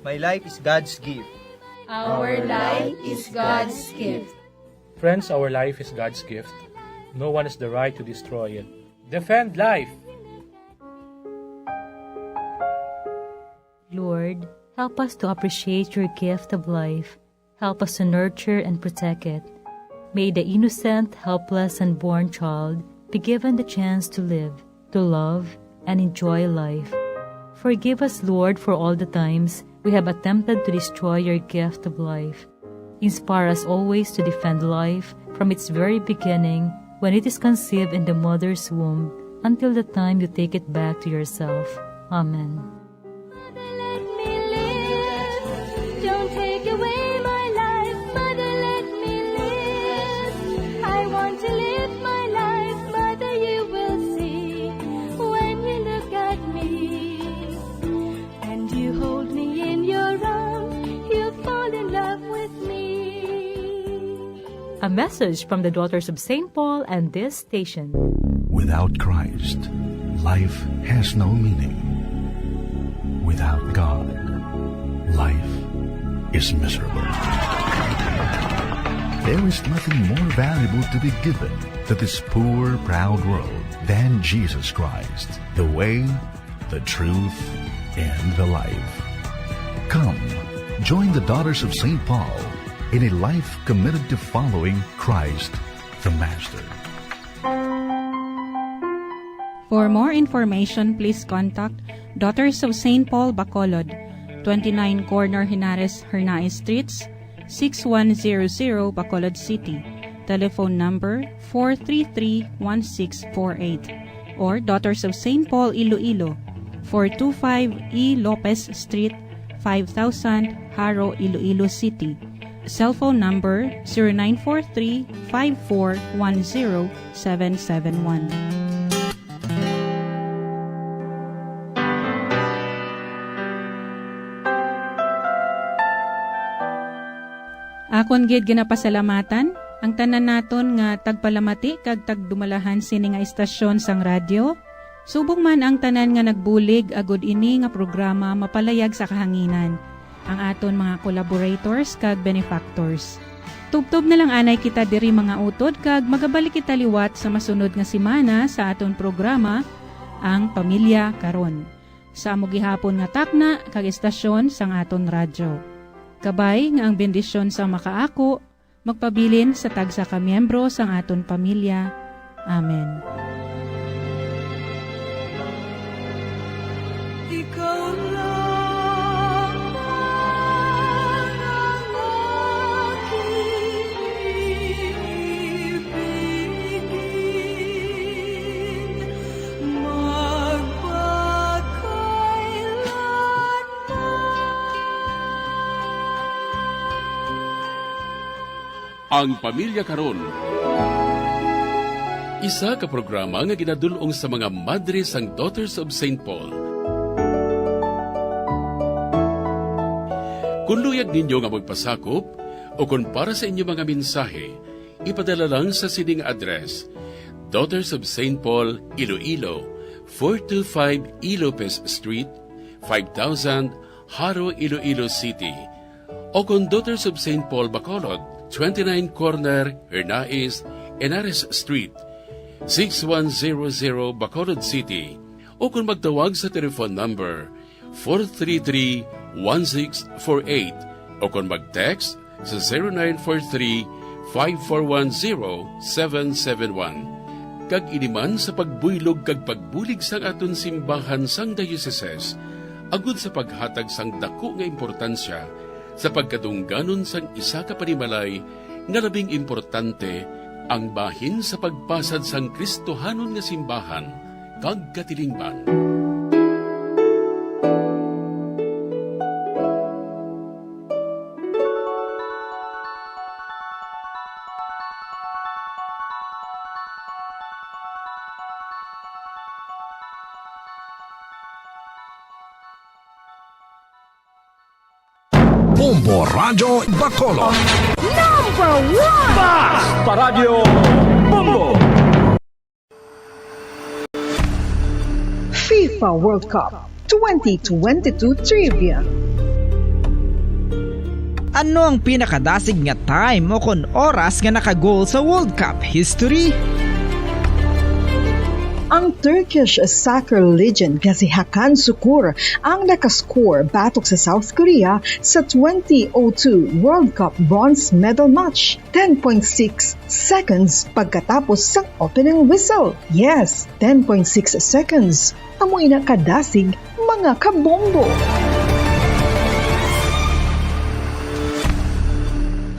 My life is God's gift. Our life is God's gift. Friends, our life is God's gift. No one has the right to destroy it. Defend life. Lord, help us to appreciate your gift of life. Help us to nurture and protect it. May the innocent, helpless, unborn child be given the chance to live, to love, and enjoy life. Forgive us, Lord, for all the times we have attempted to destroy your gift of life. Inspire us always to defend life from its very beginning, when it is conceived in the mother's womb, until the time you take it back to yourself. Amen. Mother, let me live. Don't take away my life. Mother, let me live. I want to live my life. Mother, you will see when you look at me. And you hold me in your arms. You fall in love with me. A message from the Daughters of Saint Paul and this station. Without Christ, life has no meaning. Without God, life is miserable. There is nothing more valuable to be given to this poor, proud world than Jesus Christ, the way, the truth, and the life. Come, join the Daughters of Saint Paul in a life committed to following Christ the Master. For more information, please contact Daughters of Saint Paul Bacolod, twenty-nine Corner Henares Hernaez Streets, six one zero zero, Bacolod City. Telephone number four three three one six four eight. Or Daughters of Saint Paul Iloilo, four two five E Lopez Street, five thousand, Jaro, Iloilo City. Cellphone number zero nine four three five four one zero seven seven one. Akon gid ginapasalamatan ang tanan naton nga tagpalamati kag tagdumalahan sini nga istasyon sang radyo, subong man ang tanan nga nagbulig agud ini nga programa mapalayag sa kahanginan, ang aton mga collaborators kag benefactors. Tubtob na lang anay kita diri, mga utod, kag magabalik kita liwat sa masunod nga semana sa aton programa, Ang Pamilya Karon, sa amo gihapon nga takna kag estasyon sang aton radyo. Kabay nga ang bendisyon sang Makaako magpabilin sa tagsa ka miyembro sang aton pamilya. Amen. Ikaw lang ang aking ibigin, magpakailanman. Ang Pamilya Karon, isa ka programa nga ginadul-ong sa mga madre sang Daughters of Saint Paul. Kung luyag ninyo nga magpasakop o kung para sa inyo mga mensahe, ipadala lang sa sining address: Daughters of Saint Paul, Iloilo, four two five E Lopez Street, five thousand, Jaro, Iloilo City. O kon Daughters of Saint Paul Bacolod, twenty-nine Corner Hernaez Henares Street, six one zero zero, Bacolod City. O kon magtawag sa telephone number four three three, one six four eight, o kon mag-text sa zero nine four three, five four one zero, seven seven one. Kag ini man sa pagbuylog kag pagbulig sang aton simbahan sang dioceses, agud sa paghatag sang daku nga importansya sa pagkadungganon sang isa ka panimalay nga labing importante, ang bahin sa pagpasad sang Kristohanon nga simbahan kag katilingban. Bomba! Radyo Bacolod. Number one! Basta Radyo Bombo! FIFA World Cup twenty twenty-two Trivia. Ano ang pinakadasig nga time o kon oras nga naka-goal sa World Cup history? Ang Turkish soccer legend nga si Hakan Sukur ang nakascore batok sa South Korea sa twenty oh two World Cup bronze medal match, ten point six seconds pagkatapos sang opening whistle. Yes, ten point six seconds. Amo ina kadasig, mga kabombo.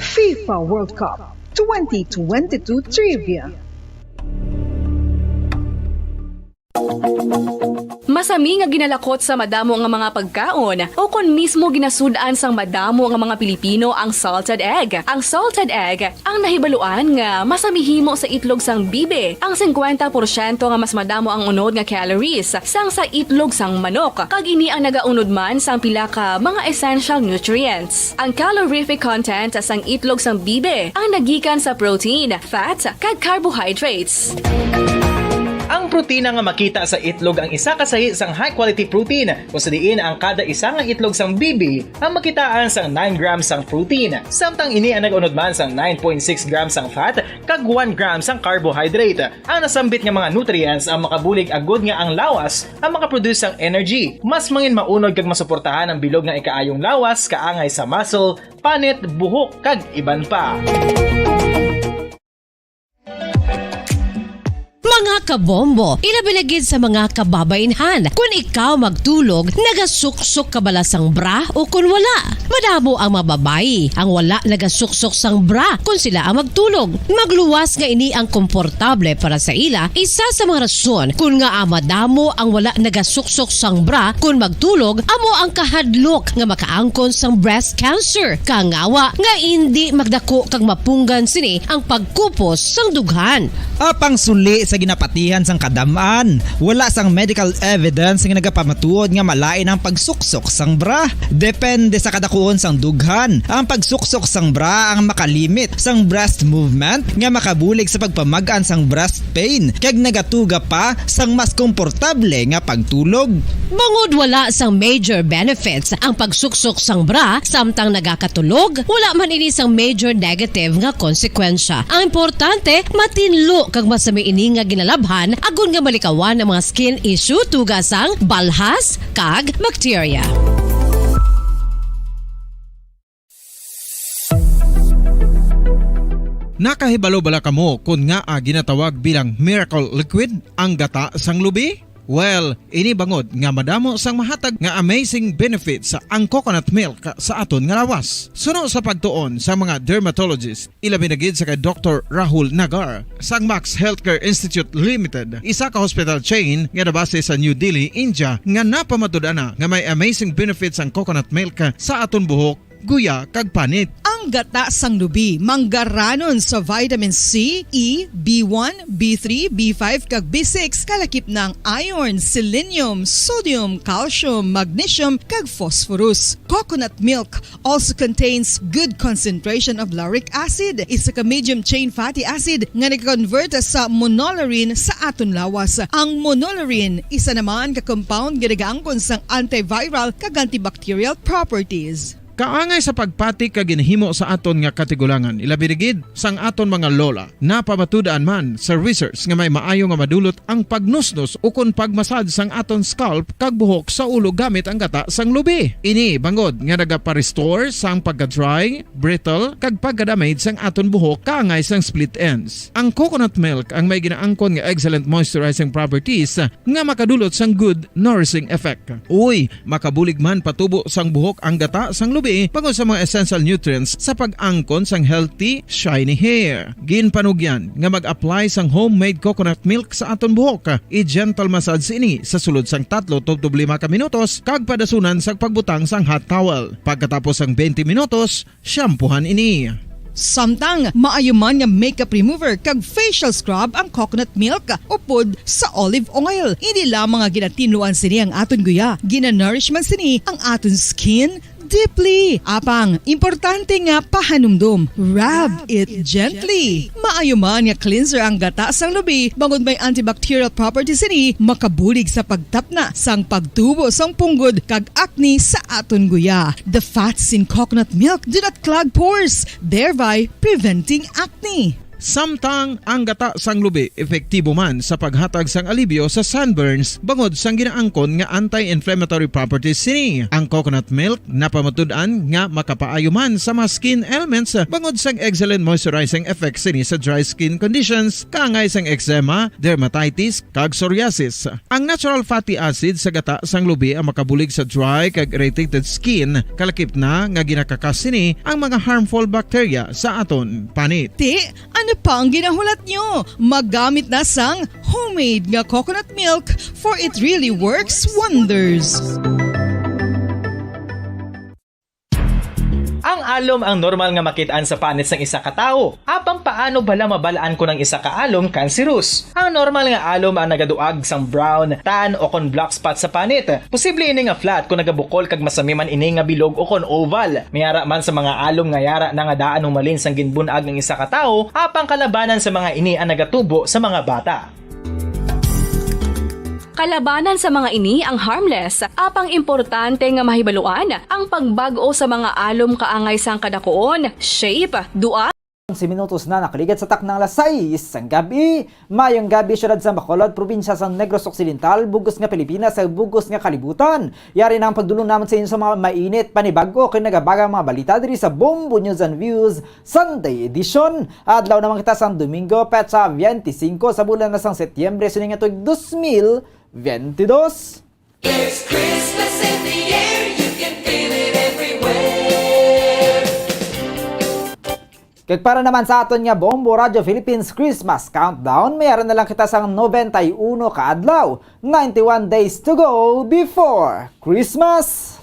FIFA World Cup twenty twenty-two Trivia. Masami nga ginalakot sa madamo nga mga pagkaon, o kon mismo ginasud-an sang madamo nga mga Pilipino ang salted egg. Ang salted egg ang nahibaluan nga masami himo sa itlog sang bibi, ang singkwenta porsyento nga mas madamo ang unod nga calories sang sa itlog sang manok, kag ini ang nagaunod man sang pila ka mga essential nutrients. Ang calorific content sang itlog sang bibi ang nagikan sa protein, fat, kag carbohydrates. Ang protina nga makita sa itlog ang isa ka sahi sang high-quality protein, kung sa diin ang kada isa nga itlog sang bibi ang makitaan sang nine grams sang protein, samtang ini ang nag-unod man sang nine point six grams sang fat kag one gram sang carbohydrate. Ang nasambit nga mga nutrients ang makabulig agud nga ang lawas ang makaproduce sang energy, mas mangin maunod kag masuportahan ang bilog nga ikaayong lawas, kaangay sa muscle, panit, buhok, kag iban pa. Mga kabombo, ilabi na gid sa mga kababainhan, kun ikaw magtulog, nagasuksok ka bala sang bra o kun wala? Madamo ang mga babayi ang wala nagasuksok sang bra kun sila ang magtulog. Magluwas nga ini ang komportable para sa ila, isa sa mga rason kun ngaa madamo ang wala nagasuksok sang bra kun magtulog amo ang kahadlok nga makaangkon sang breast cancer. Kangawa nga indi magdako kag mapunggan sini ang pagkupos sang dughan. Apang suli sa ginapatihan sang kadam-an, wala sang medical evidence nga nagapamatuod nga malain ang pagsuksok sang bra. Depende sa kadakuon sang dughan, ang pagsuksok sang bra ang makalimit sang breast movement nga makabulig sa pagpamag-an sang breast pain kag nagatuga pa sang mas komportable nga pagtulog. Bangod wala sang major benefits ang pagsuksok sang bra samtang nagakatulog, wala man ini sang major negative nga konsekwensya. Ang importante, matinlo kag masami ini nga ginalabhan agod nga malikawan ang mga skin issue tuga sang balhas kag bakterya. Nakahibalo bala kamo kon ngaa ginatawag bilang miracle liquid ang gata sang lubi? Well, ini bangod nga madamo sang mahatag nga amazing benefits ang coconut milk sa aton nga lawas. Suno sa pagtuon sa mga dermatologist, ilabi na gid sa kay Doktor Rahul Nagar sang Max Healthcare Institute Limited, isa ka hospital chain nga nabase sa New Delhi, India, nga napamatud-an na nga may amazing benefits ang coconut milk sa aton buhok, guya, kag panit. Ang gata sang lubi manggaranon sa vitamin C, E, B one, B three, B five, kag B six, kalakip na ang iron, selenium, sodium, calcium, magnesium, kag phosphorus. Coconut milk also contains good concentration of lauric acid, isa ka medium chain fatty acid nga nag-convert sa monolaurin sa aton lawas. Ang monolaurin isa naman ka compound nga nagaangkon sang antiviral kag antibacterial properties. Kaangay sa pagpati kag ginhimo sa aton nga katigulangan, ilabi na gid sang aton mga lola. Napamatud-an man sa research nga may maayo nga madulot ang pagnusnos ukon pagmasad sang aton scalp kag buhok sa ulo gamit ang gata sang lubi. Ini bangod nga nagapa-restore sang pagka-dry, brittle, kag pagka-damage sang aton buhok kaangay sang split ends. Ang coconut milk ang may ginaangkon nga excellent moisturizing properties nga makadulot sang good nourishing effect. Uy, makabulig man patubo sang buhok ang gata sang lubi bangod sa mga essential nutrients sa pag-angkon sang healthy, shiny hair. Ginpanugyan nga mag-apply sang homemade coconut milk sa aton buhok. I-gentle massage ini sa sulod sang tatlo tubtob lima ka minutos kag padasunan sa pagbutang sang hot towel. Pagkatapos sang twenty minutos, shampoohan ini. Samtang maayo man nga makeup remover kag facial scrub ang coconut milk upod sa olive oil. Hindi lamang nga ginatinluan sini ang aton guya, ginanourish man sini ang aton skin, deeply. Apang, importante nga pahanumdom, rub it gently. Maayo man nga cleanser ang gata sang lubi, bangod may antibacterial properties ini, makabulig sa pagtapna sang pagtubo sang punggod kag acne sa aton guya. The fats in coconut milk do not clog pores, thereby preventing acne. Samtang ang gata sang lubi epektibo man sa paghatag sang alibyo sa sunburns bangod sang ginaangkon nga anti-inflammatory properties sini. Ang coconut milk napamatud-an nga makapaayo man sa mga skin ailments bangod sang excellent moisturizing effects sini sa dry skin conditions, kaangay sang eczema, dermatitis, kag psoriasis. Ang natural fatty acid sa gata sang lubi ang makabulig sa dry kag irritated skin, kalakip na nga ginakakas sini ang mga harmful bacteria sa aton panit. Ti, ano pa ang ginahulat nyo? Maggamit na sang homemade nga coconut milk, for it really works wonders. Ang alom ang normal nga makit-an sa panit sang isa ka tawo. Apang paano bala mabal-an kon ang isa ka alom cancerous? Ang normal nga alom ang nagaduag sang brown, tan, o kon black spot sa panit. Posible ini nga flat kon nagabukol kag masami man ini nga bilog o kon oval. May ara man sa mga alom nga yara na nga daan humalin sang ginbun-ag ang isa ka tawo, apang kalabanan sa mga ini ang nagatubo sa mga bata. Kalabanan sa mga ini ang harmless, apang importante nga mahibaluan ang pagbag-o sa mga alom kaangay sang kadakuon, shape, duag. Onse minutos na nakaligad sa taknang alas sais sang gab-i. Mayong gab-i, siyudad sang Bacolod, probinsya sang Negros Occidental, bug-os nga Pilipinas, sa bug-os nga kalibutan. Yari na ang pagdulong namon sa inyo sa mga mainit, panibag-o, kag nagabagang mga balita diri sa Bombo News and Views Sunday Edition. Adlaw naman kita sang Domingo, petsa twenty-five sa bulan na sang Setyembre, sining nga tuig dos mil twenty-dos. There's Christmas in the air, you can feel it everywhere. Kag para naman sa aton nga Bombo Radio Philippines Christmas Countdown, may ara na lang kita sang nobenta y uno ka adlaw, ninety-one days to go before Christmas.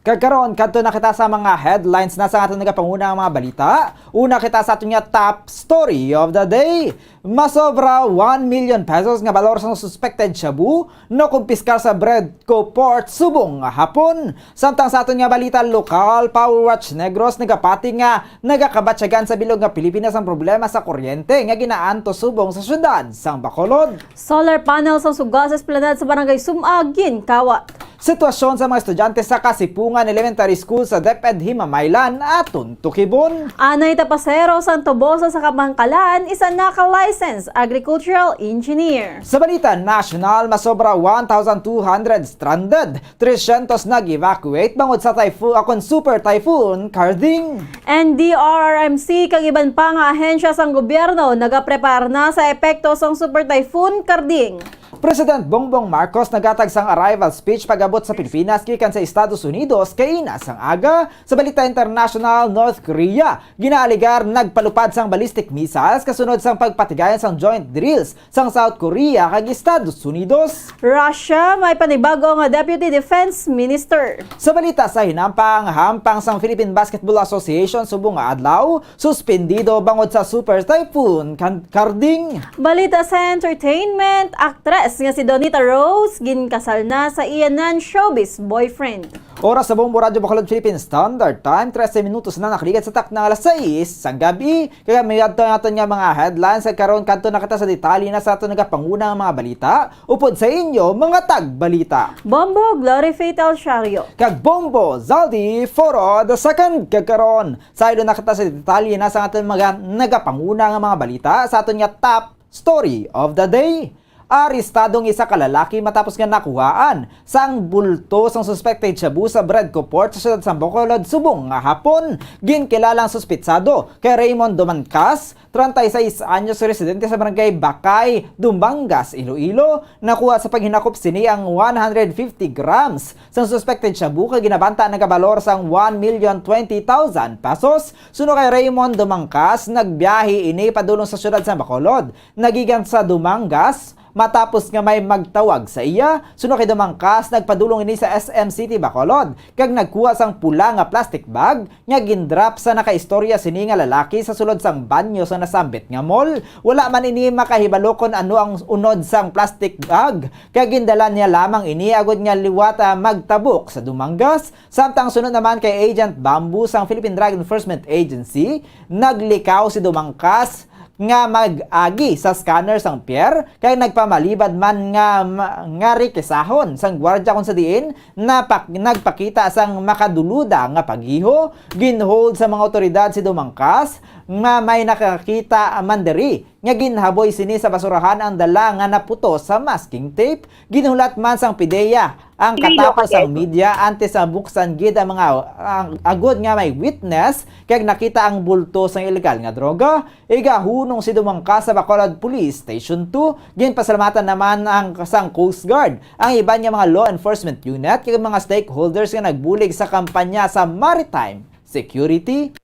Kag karon, kadto na kita sa mga headlines na sa aton nagapanguna nga mga balita. Una kita sa aton nga top story of the day. Masobra one million pesos nga balor sang suspected shabu nakumpiskar sa Bredco Port subong nga hapon. Samtang sa aton nga balita lokal, Power Watch Negros nagapati nga nagakabatyagan sa bilog nga Pilipinas ang problema sa kuryente nga ginaantos subong sa siyudad sang Bacolod. Solar panel sang suga sa esplanade sa Barangay Sum-a ginkawat. Sitwasyon sa mga estudyante sa Kasipungan Elementary School sa DepEd Himamaylan aton tukibon. Anay tapasero sang tubosa sa Kamangkalan, isa na ka licensed agricultural engineer. Sa balita nasyonal, masobra one thousand two hundred stranded, tresyentos nag-evacuate bangod sa typhoon, akon, Super Typhoon Karding. N D R R M C kag iban pa nga ahensya sang gobyerno nagaprepara na sa epekto sang Super Typhoon Karding. President Bongbong Marcos naghatag sang arrival speech pag-abot sa Pilipinas gikan sa Estados Unidos kaina sang aga. Sa balita international, North Korea ginaaligar nagpalupad sang ballistic missiles kasunod sang pagpatigayon sang joint drills sang South Korea kag Estados Unidos. Russia, may panibago nga Deputy Defense Minister. Sa balita sa hinampang, hampang sang Philippine Basketball Association subong nga adlaw, suspendido bangod sa Super Typhoon Kan-, Karding. Balita sa entertainment, aktres nga si Donita Rose ginkasal na sa iya non-showbiz boyfriend. Oras sa Bombo Radyo Bacolod Philippine Standard Time, trese minutos na nakaligad sa takna nga alas sais sang gabi. Kaya may adto ang aton nga mga headlines. Sa karon, kadto na kita sa detalye na sa aton nagapanguna nga mga balita. Upod sa inyo, mga tagbalita. Bombo Glory Fatal Shario. Kag Bombo Zaldi Foro the second. Kag karon, saylo na kita sa detalye na sa aton mga nagapanguna nga mga balita sa aton nga top story of the day. Arestado ang isa ka lalaki matapos nga nakuhaan sang bulto sang suspected shabu sa Bredco Port sa siyudad sa Bacolod subong nga hapon. Ginkilala ang suspetsado kay Raymond Dumancas, treinta y seis anyos, residente sa barangay Bacay, Dumangas, Iloilo. Nakuha sa paghinakop sini ang one hundred fifty grams sang suspected shabu kag ginabanta nagabalor sang one million twenty thousand pesos. Suno kay Raymond Dumancas, nagbiyahe ini padulong sa siyudad sa Bacolod. Nagikan sa Dumangas, Matapos nga may magtawag sa iya, suno kay Dumangkas nagpadulong ini sa S M City Bacolod, kag nagkuha sang pula nga plastic bag nga gindrop sa nakaistorya sini nga lalaki sa sulod sang banyo sa nasambit nga mall. Wala man ini makahibalo kon ano ang unod sang plastic bag, kag gindala niya lamang ini agod nga liwat, ah, magtabok sa Dumangkas. Samtang sunod naman kay Agent Bamboo sang Philippine Drug Enforcement Agency, naglikaw si Dumangkas nga mag-agi sa scanner sang pier, kay nagpamalibad man nga, nga rikisahon sang gwardya, kung sa diin napak-, nagpakita sang makaduluda nga paggiho. Ginhold sa mga awtoridad si Dumangkas nga may nakakita man diri nga ginhaboy sini sa basurahan ang dala nga naputos sa masking tape. Ginhulat man sang PDEA ang katapos sang media antes nga buksan gid ang mga, ang agod nga may witness kag nakita ang bulto sang illegal nga droga. Igahunong si Dumangkas sa Bacolod Police Station two, ginpasalamatan naman ang sang Coast Guard, ang iban nga mga law enforcement unit kag mga stakeholders nga nagbulig sa kampanya sa maritime security.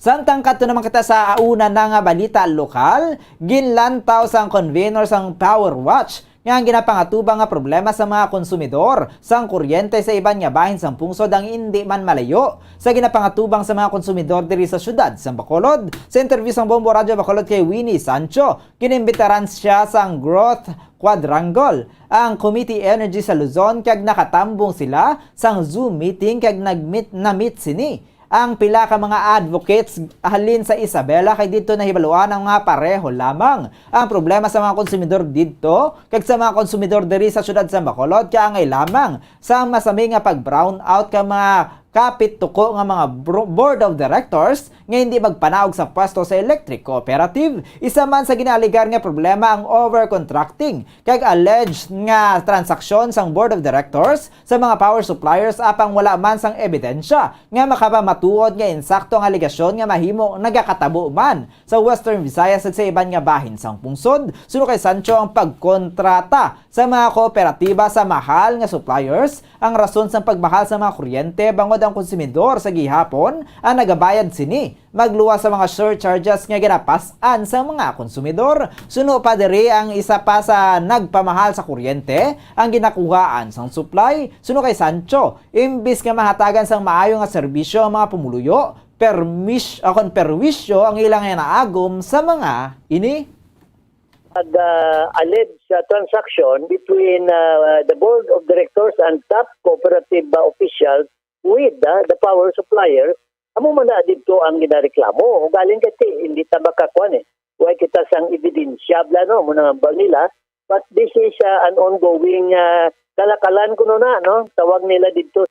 Samtang kadto naman kita sa una na nga balita lokal, ginlantaw sang convener sang Power Watch nga ang ginapangatubang nga problema sa mga konsumidor sang kuryente sa iban nga bahin sang pungsod ang indi man malayo sa ginapangatubang sa mga konsumidor diri sa siyudad sang Bacolod. Sa interview sang Bombo Radyo Bacolod kay Winnie Sancho, ginimbitaran siya sang Growth Quadrangle, ang Committee Energy sa Luzon, kag nakatambong sila sang Zoom meeting kag nagmit, namit sini ang pila ka mga advocates halin sa Isabela, kay didto nahibaluan ang mga pareho lamang ang problema sa mga konsumidor didto kag sa mga konsumidor diri sa siyudad sa Bacolod, kay angay lamang sa masami nga pag-brown out ka mga kapit tuko nga mga bro-, board of directors nga hindi magpanaog sa pwesto sa electric cooperative. Isa man sa ginaaligar nga problema ang overcontracting kag alleged nga transaksyon sang board of directors sa mga power suppliers, apang wala man sang ebidensya nga makapamatuod nga insakto ang alegasyon nga mahimo nagakatabo man sa Western Visayas kag sa iban nga bahin sang pungsod. Suno kay Sancho, ang pagkontrata sa mga kooperatiba sa mahal nga suppliers ang rason sang pagmahal sa mga kuryente, bangod ang konsumidor sa gihapon ang nagabayad sini, magluwas sa mga surcharges nga ginapas-an sa mga konsumidor. Suno pa diri, ang isa pa sa nagpamahal sa kuryente ang ginakuhaan sang supply. Suno kay Sancho, imbis nga mahatagan sang maayo nga serbisyo ang mga pumuluyo, permis-, ah, kon perwisyo ang ilang naagom sa mga ini. Nag, ah, alleged sa transaction between, ah, the board of directors and top cooperative, ah, officials with, ah, the power supplier, amo man na didto ang ginareklamo. Ugaling kasi hindi ta makakuan eh. Way kita sang ebidensya, bla, no, mo nang ambal nila. But this is, ah, an ongoing, ah, kalakalan kuno na, no? Tawag nila didto.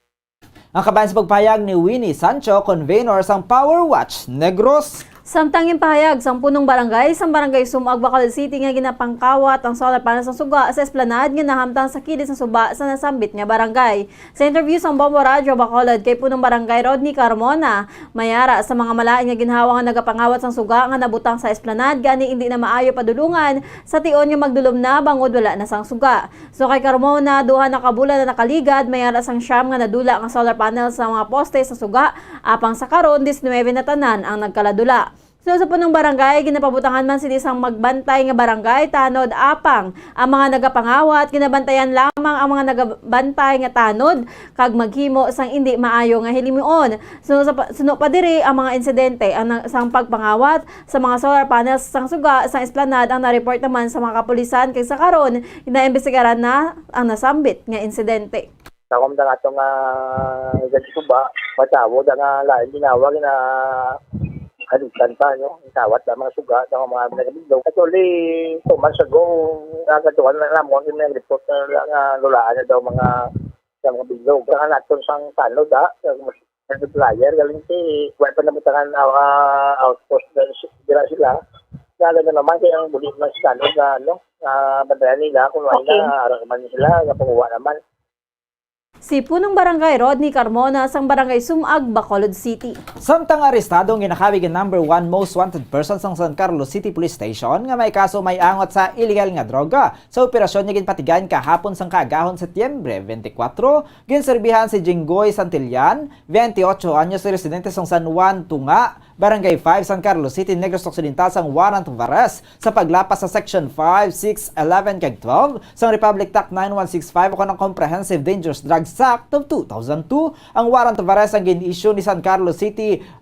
Ang kabahin sa pagpahayag ni Winnie Sancho, convener sang Power Watch Negros. Samtang ginpahayag sang punong barangay sang Barangay Sumag, Bacolod City, nga ginapangkawat ang solar panels sang suga sa esplanade nga nahamtang sa kilid sang suba sa nasambit nga barangay. Sa interview sang Bombo Radyo Bacolod kay Punong Barangay Rodney Carmona, may ara sa mga malain nga ginhawa nga nagapangawat sang suga nga nabutang sa esplanade, gani indi na maayo padulungan sa tion nga magdulom na bangod wala na sang suga. So kay Carmona, duha na ka bulan na nakaligad, may ara sang siyam nga nadula nga solar panels sa mga poste sa suga, apang sa karon, diecinuebe na tanan ang nagkaladula. So sa punong barangay, ginapabutangan man sini sang magbantay nga barangay tanod, apang ang mga nagapangawat, ginabantayan lamang ang mga nagabantay nga tanod kag maghimo sang indi maayo nga hilimuon. So sa pa, suno pa diri ang mga insidente ang na, sang pagpangawat sa mga solar panels sang suga sang esplanade ang na-report naman sa mga kapulisan, kag sa karon, ginaimbestigaran na ang nasambit nga insidente. Sa kumda nga itong, ah, suba, matawag ang, ah, lain ginawa, gina-, halutan pa, no? Itawat ang mga suga, ang mga nagabidlog. Actually, two months ago, nagatuan na lang mo, yung report na lang, ah, lulaan na daw mga, sa mga bilog. Ang naton sang tanod, ah, sa mga supplier, galing si, wala pa nabutangan, ah, outpost na si-, dira sila. Lalo na naman, kaya ang bulit na si tanod na, ano, ah, bantayan nila, kung wala Okay. na, araw naman sila, napanguha naman. Si Punong Barangay Rodney Carmona sang Barangay Sumag, Bacolod City. Samtang arestado ang ginakawig nga number one most wanted person sang San Carlos City Police Station nga may kaso may angot sa iligal nga droga sa operasyon nga ginpatigayon kahapon sang kaagahon, Setyembre twenty-four, ginserbihan si Jinggoy Santillan, twenty-eight anyos, residente sang San Juan, Tunga, Barangay five, San Carlos City, Negros Occidental, sang warrant of arrest sa paglapas sa Section five, six, eleven, kag twelve sang Republic Act nine one six five o kon ang Comprehensive Dangerous Drugs Act of two thousand two. Ang warrant of arrest ang gin-issue ni San Carlos City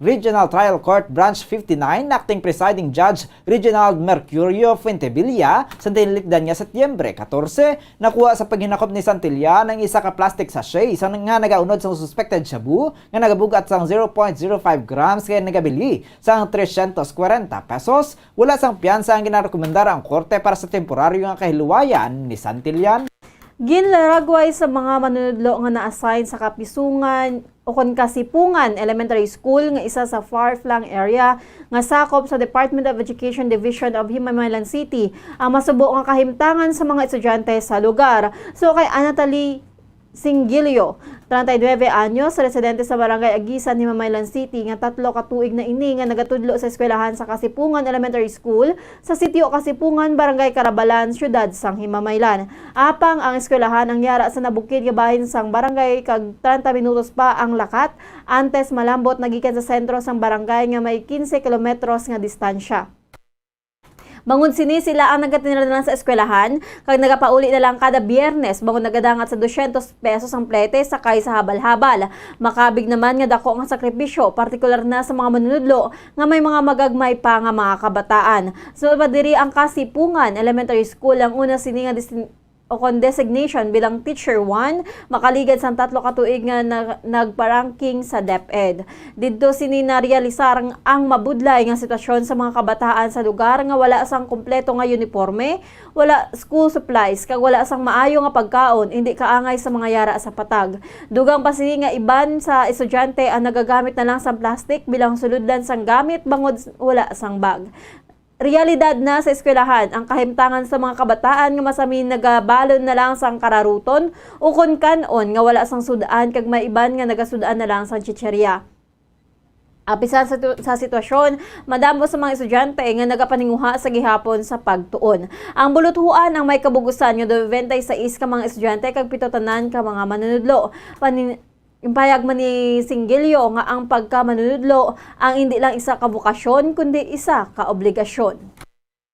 Regional Trial Court Branch fifty-nine, Acting Presiding Judge Reginald Mercurio Fuentebilla, sa tinilikdan nga Setyembre katorse. Nakuha sa paghinakop ni Santillan ang isa ka plastic sachet sa nga nagaunod sang suspected shabu nga nagabugat sang zero point zero five grams kay nagabili sang trescientos kwarenta pesos. Wala sang piyansa ang ginarekomendar ang korte para sa temporaryo nga kahiluwayan ni Santillan. Ginlaragway sa mga manunudlo nga na-assign sa Kapisungan o kon Kasipungan Elementary School nga isa sa far-flung area nga sakop sa Department of Education Division of Himamaylan City ang masubo nga kahimtangan sa mga estudyante sa lugar. So kay Anatali Singilio, treinta y nueve anyos, residente sa Barangay Agisan, Himamaylan City, nga tatlo ka tuig na ini nga nagatudlo sa eskwelahan sa Kasipungan Elementary School sa Sitio Kasipungan, Barangay Carabalan, Siyudad sang Himamaylan. Apang ang eskwelahan ang yara sa nabukid nga bahin sang barangay kag treinta minutos pa ang lakat antes malambot na gikan sa sentro sang barangay nga may quince kilometros nga distansya. Bangod sini, sila ang nagatinda na lang sa eskwelahan kag nagapauli na lang kada Biyernes, bangod nagadangat sa dosyentos pesos ang plete sakay sa habal-habal. Makabig naman nga dako nga sakripisyo, partikular na sa mga manunudlo nga may mga magagmay pa nga mga kabataan. Sumala pa diri ang Kasipungan Elementary School, ang una sini nga destin-, o kon designation bilang Teacher one, makaligad sang tatlo ka tuig nga nag-, nagpa-ranking sa DepEd. Didto sini narealisar ang, ang mabudlay nga sitwasyon sa mga kabataan sa lugar nga wala sang kompleto nga uniporme, wala school supplies, kag wala sang maayo nga pagkaon, indi kaangay sa mga yara sa patag. Dugang pa sini nga iban sa estudyante ang nagagamit na lang sang plastic bilang sulodlan sang gamit bangod s-, wala sang bag. Realidad na sa eskwelahan ang kahimtangan sa mga kabataan nga masami nagabalon na lang sang kararuton o kon kan-on nga wala sang sud-an, kag may iban nga nagasud-an na lang sang chicherya. Apisan sa tu-, sa sitwasyon, madamo sa mga estudyante nga nagapaninguha sa gihapon sa pagtuon. Ang buluthuan ang may kabug-usan nga noventa y seis ka mga estudyante kag pito tanan ka mga manunudlo. Panin-, Impayag man ni Singilio nga ang pagkamanunudlo ang indi lang isa ka bokasyon, kundi isa ka obligasyon.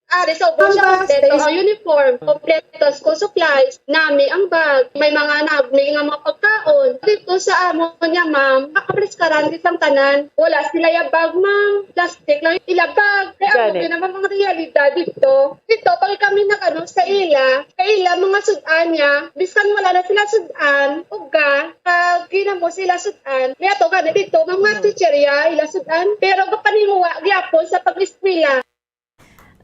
Ari sa ubos siya, kompleto ang uniform, kompleto school supplies, nami ang bag, may mga nami nga mga pagkaon. Dito sa amon nga, ma'am, nakapreskaran di sang tanan. Wala sila ya bag, ma'am. Plastic lang ila bag. Kaya amo Gani. Naman ang realidad dito. Dito, pag kami nag-ano sa ila, sa ila, mga sud-an niya, biskan wala na sila sud-an, uga, pag ginamo sila sud-an, may ato gani dito, mga Mm. teacher ya, ila sud-an, pero gapaninguha gyapon sa pag-eskwela.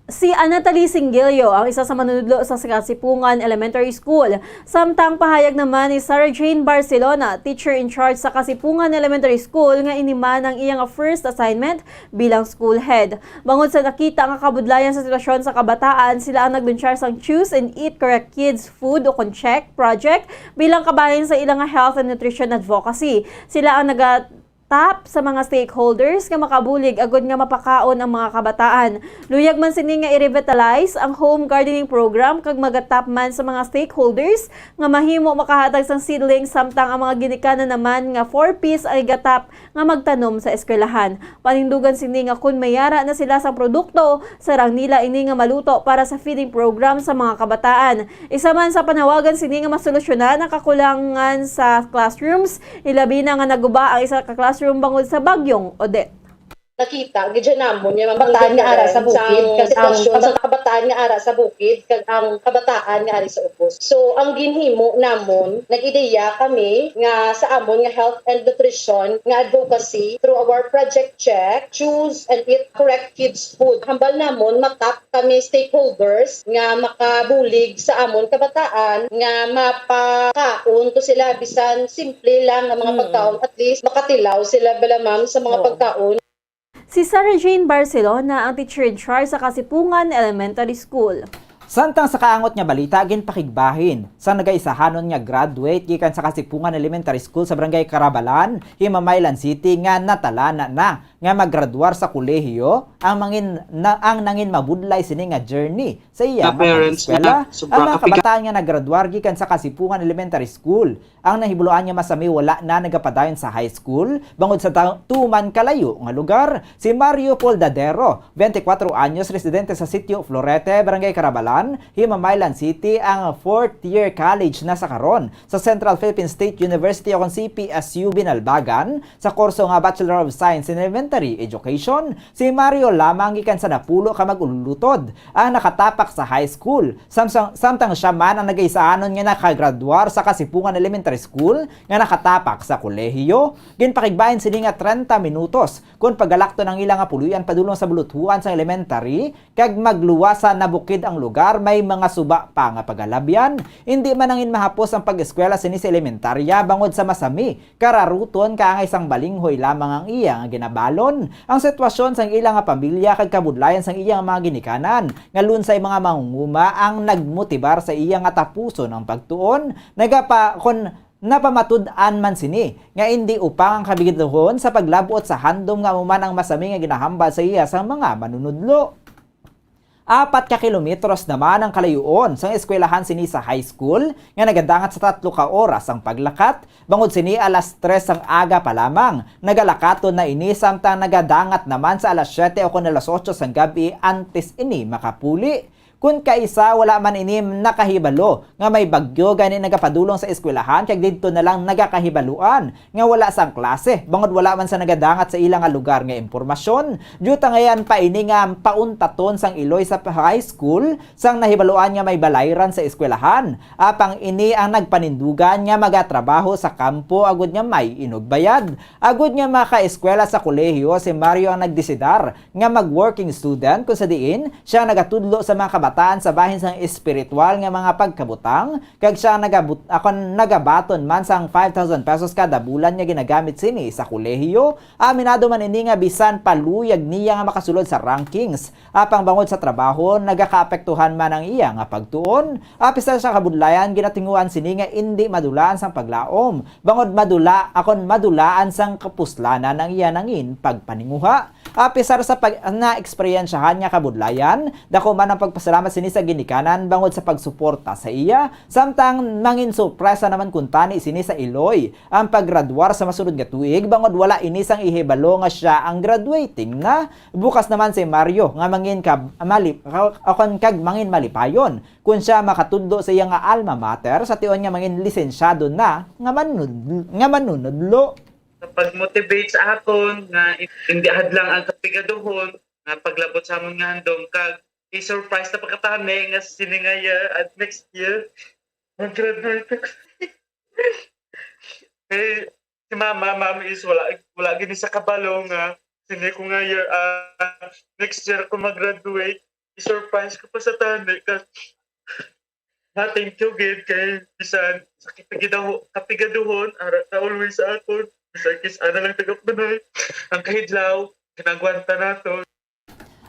Si Anatali Singilio ang isa sa manunudlo sa Kasipungan Elementary School. Samtang pahayag naman ni Sarah Jane Barcelona, teacher in charge sa Kasipungan Elementary School, nga ini man ang iyang first assignment bilang school head. Bangod sa nakita nga kabudlayan sa sitwasyon sa kabataan, sila ang naglunsyar sang Choose and Eat Correct Kids Food o kon CHECK project bilang kabahin sa ila nga health and nutrition advocacy. Sila ang naga-tap sa mga stakeholders nga makabulig agud nga mapakaon ang mga kabataan. Luyag man sini nga i-revitalize ang home gardening program kag maga-tap man sa mga stakeholders nga mahimo makahatag sang seedlings, samtang ang mga ginikanan naman nga four Ps ang iga-tap nga magtanom sa eskwelahan. Panindugan sini nga kon may yara na sila sang produkto, sarang nila ini nga maluto para sa feeding program sa mga kabataan. Isa man sa panawagan sini nga masolusyonan ang kakulangan sa classrooms, ilabi na nga naguba ang isa ka classroom bangod sa Bagyong Odette. Nakita gid siya namon nga mga kabataan nga ara sa bukid, kag ang sitwasyon sa kabataan nga ara sa bukid, kag ang kabataan nga ari sa ubos. So, ang ginhimo namon, nag-ideya kami nga sa amon nga health and nutrition nga advocacy through our Project CHECK, Choose and Eat Correct Kids Food. Hambal namon, ma-tap kami stakeholders nga makabulig sa amon kabataan nga mapakaon to sila bisan simple lang nga mga Mm. pagkaon, at least makatilaw sila bala, ma'am, sa mga Oo. pagkaon. Si Sarah Jane Barcelona ang teacher in charge sa Kasipungan Elementary School. Samtang sa kaangot nga balita, ginpakigbahin sa nagaisahanon nga graduate gikan sa Kasipungan Elementary School sa Barangay Carabalan, Himamaylan City, nga natalana na nga maggraduar sa kolehiyo ang mangin na, ang nangin mabudlay sini nga journey sa iya nga pag-eskwela. Ang mga kabataan nga naggraduar gikan sa Kasipungan Elementary School, ang nahibaluan nga masami wala na nagapadayon sa high school bangod sa ta- tuman kalayo nga lugar. Si Mario Poldadero, twenty-four anyos, residente sa Sitio Florete, Barangay Carabalan, Himamaylan City, ang fourth year college na sa karon sa Central Philippine State University o kon C P S U Binalbagan sa kurso nga Bachelor of Science in Elementary Education. Si Mario lamang gikan sa napulo ka mag-ululutod ang nakatapak sa high school, samsang, samtang siya man ang nagaisahanon nga nakagraduar sa Kasipungan Elementary School nga nakatapak sa kolehiyo. Ginpakigbahin sini nga trenta minutos kon pagalakton ang ila nga puloy-an padulong sa buluthuan sang elementary, kag magluwas sa nabukid ang lugar, may mga suba pa nga pagalabyan. Hindi man nangin mahapos ang pag-eskwela sini sa elementarya bangod sa masami kararuton kaangay sang balinghoy lamang ang iya nga ginabalon. Ang sitwasyon sang ila nga pamilya kag kabudlayan sang iya nga mga ginikanan nga lunsay mga mangunguma ang nagmotibar sa iya nga tapuson ang pagtuon. Nagapa kon napamatud-an man sini nga indi upang ang kabigaduhon sa paglab-ot sa handom nga amo man ang masami nga ginahambal sa iya sang mga manunudlo. Apat ka kilometros naman ang kalayuon sang eskwelahan sini sa high school, nga nagadangat sa tatlo ka oras ang paglakat. Bangod sini, alas tres sang aga pa lamang nagalakaton na ini, samtang nagadangat naman sa alas siyete o kon alas otso sang gab-i antes ini makapuli. Kun kaisa, wala man ini nakahibalo nga may bagyo, gani nagapadulong sa eskwelahan kag didto na lang nagakahibaluan nga wala sang klase, bangod wala man sa nagadangat sa ila nga lugar nga impormasyon. Diutangayan pa ini nga pauntaton sang iloy sa high school sang nahibaluan nga may balayran sa eskwelahan. Apang ini ang nagpanindugan nga magatrabaho sa kampo agud nga may inugbayad. Agud nga makaeskwela sa kolehiyo, si Mario ang nagdesidar nga mag-working student, kung sa diin siya nagatudlo sa mga kabataan sa bahin sang espiritual nga mga pagkabutang, kag siya nagabut-, akon, nagabaton man sang five thousand pesos kada bulan nga ginagamit sini sa kolehiyo. Aminado man ini nga bisan paluyag niya nga makasulod sa rankings, apang bangod sa trabaho, nagakaapektuhan man ang iya nga pagtuon. Apisar sa kabudlayan, ginatinguhan sini nga indi madulaan sang paglaom, bangod madula, akon, madulaan sang kapuslanan ang iya nangin pagpaninguha. Apisar sa pag-, naeksperyensyahan nga kabudlayan, dako man ang pagpasalamat sini sa ginikanan bangod sa pagsuporta sa iya, samtang mangin sorpresa naman kuntani sini sa iloy ang paggraduar sa masunod nga tuig, bangod wala ini sang ihibalo nga siya ang graduating na. Bukas naman si Mario nga mangin kab-, malip-, akon, kag mangin malipayon kun siya makatudlo sa iya nga alma mater, sa tion nga mangin lisensyado na nga manunud-, nga manunudlo. Pag-motivate sa akon nga hindi hadlang ang kapigaduhon nga paglabot sa amon nga handom, kag i-surprise na pagkatani nga sini nga year at next year mag-graduate ako. Eh, si mama, ma'am, is wala, wala gini sa kabalo nga sini ko nga year, ah, next year ako mag-graduate. I-surprise ko pa sa tani, kag na, thank you gid kay bisan sa kapigaduho-, kapigaduhon, ara ka always sa akon. Bisan kis ana lang tagapanay, ang kahidlaw, ginagwanta nato.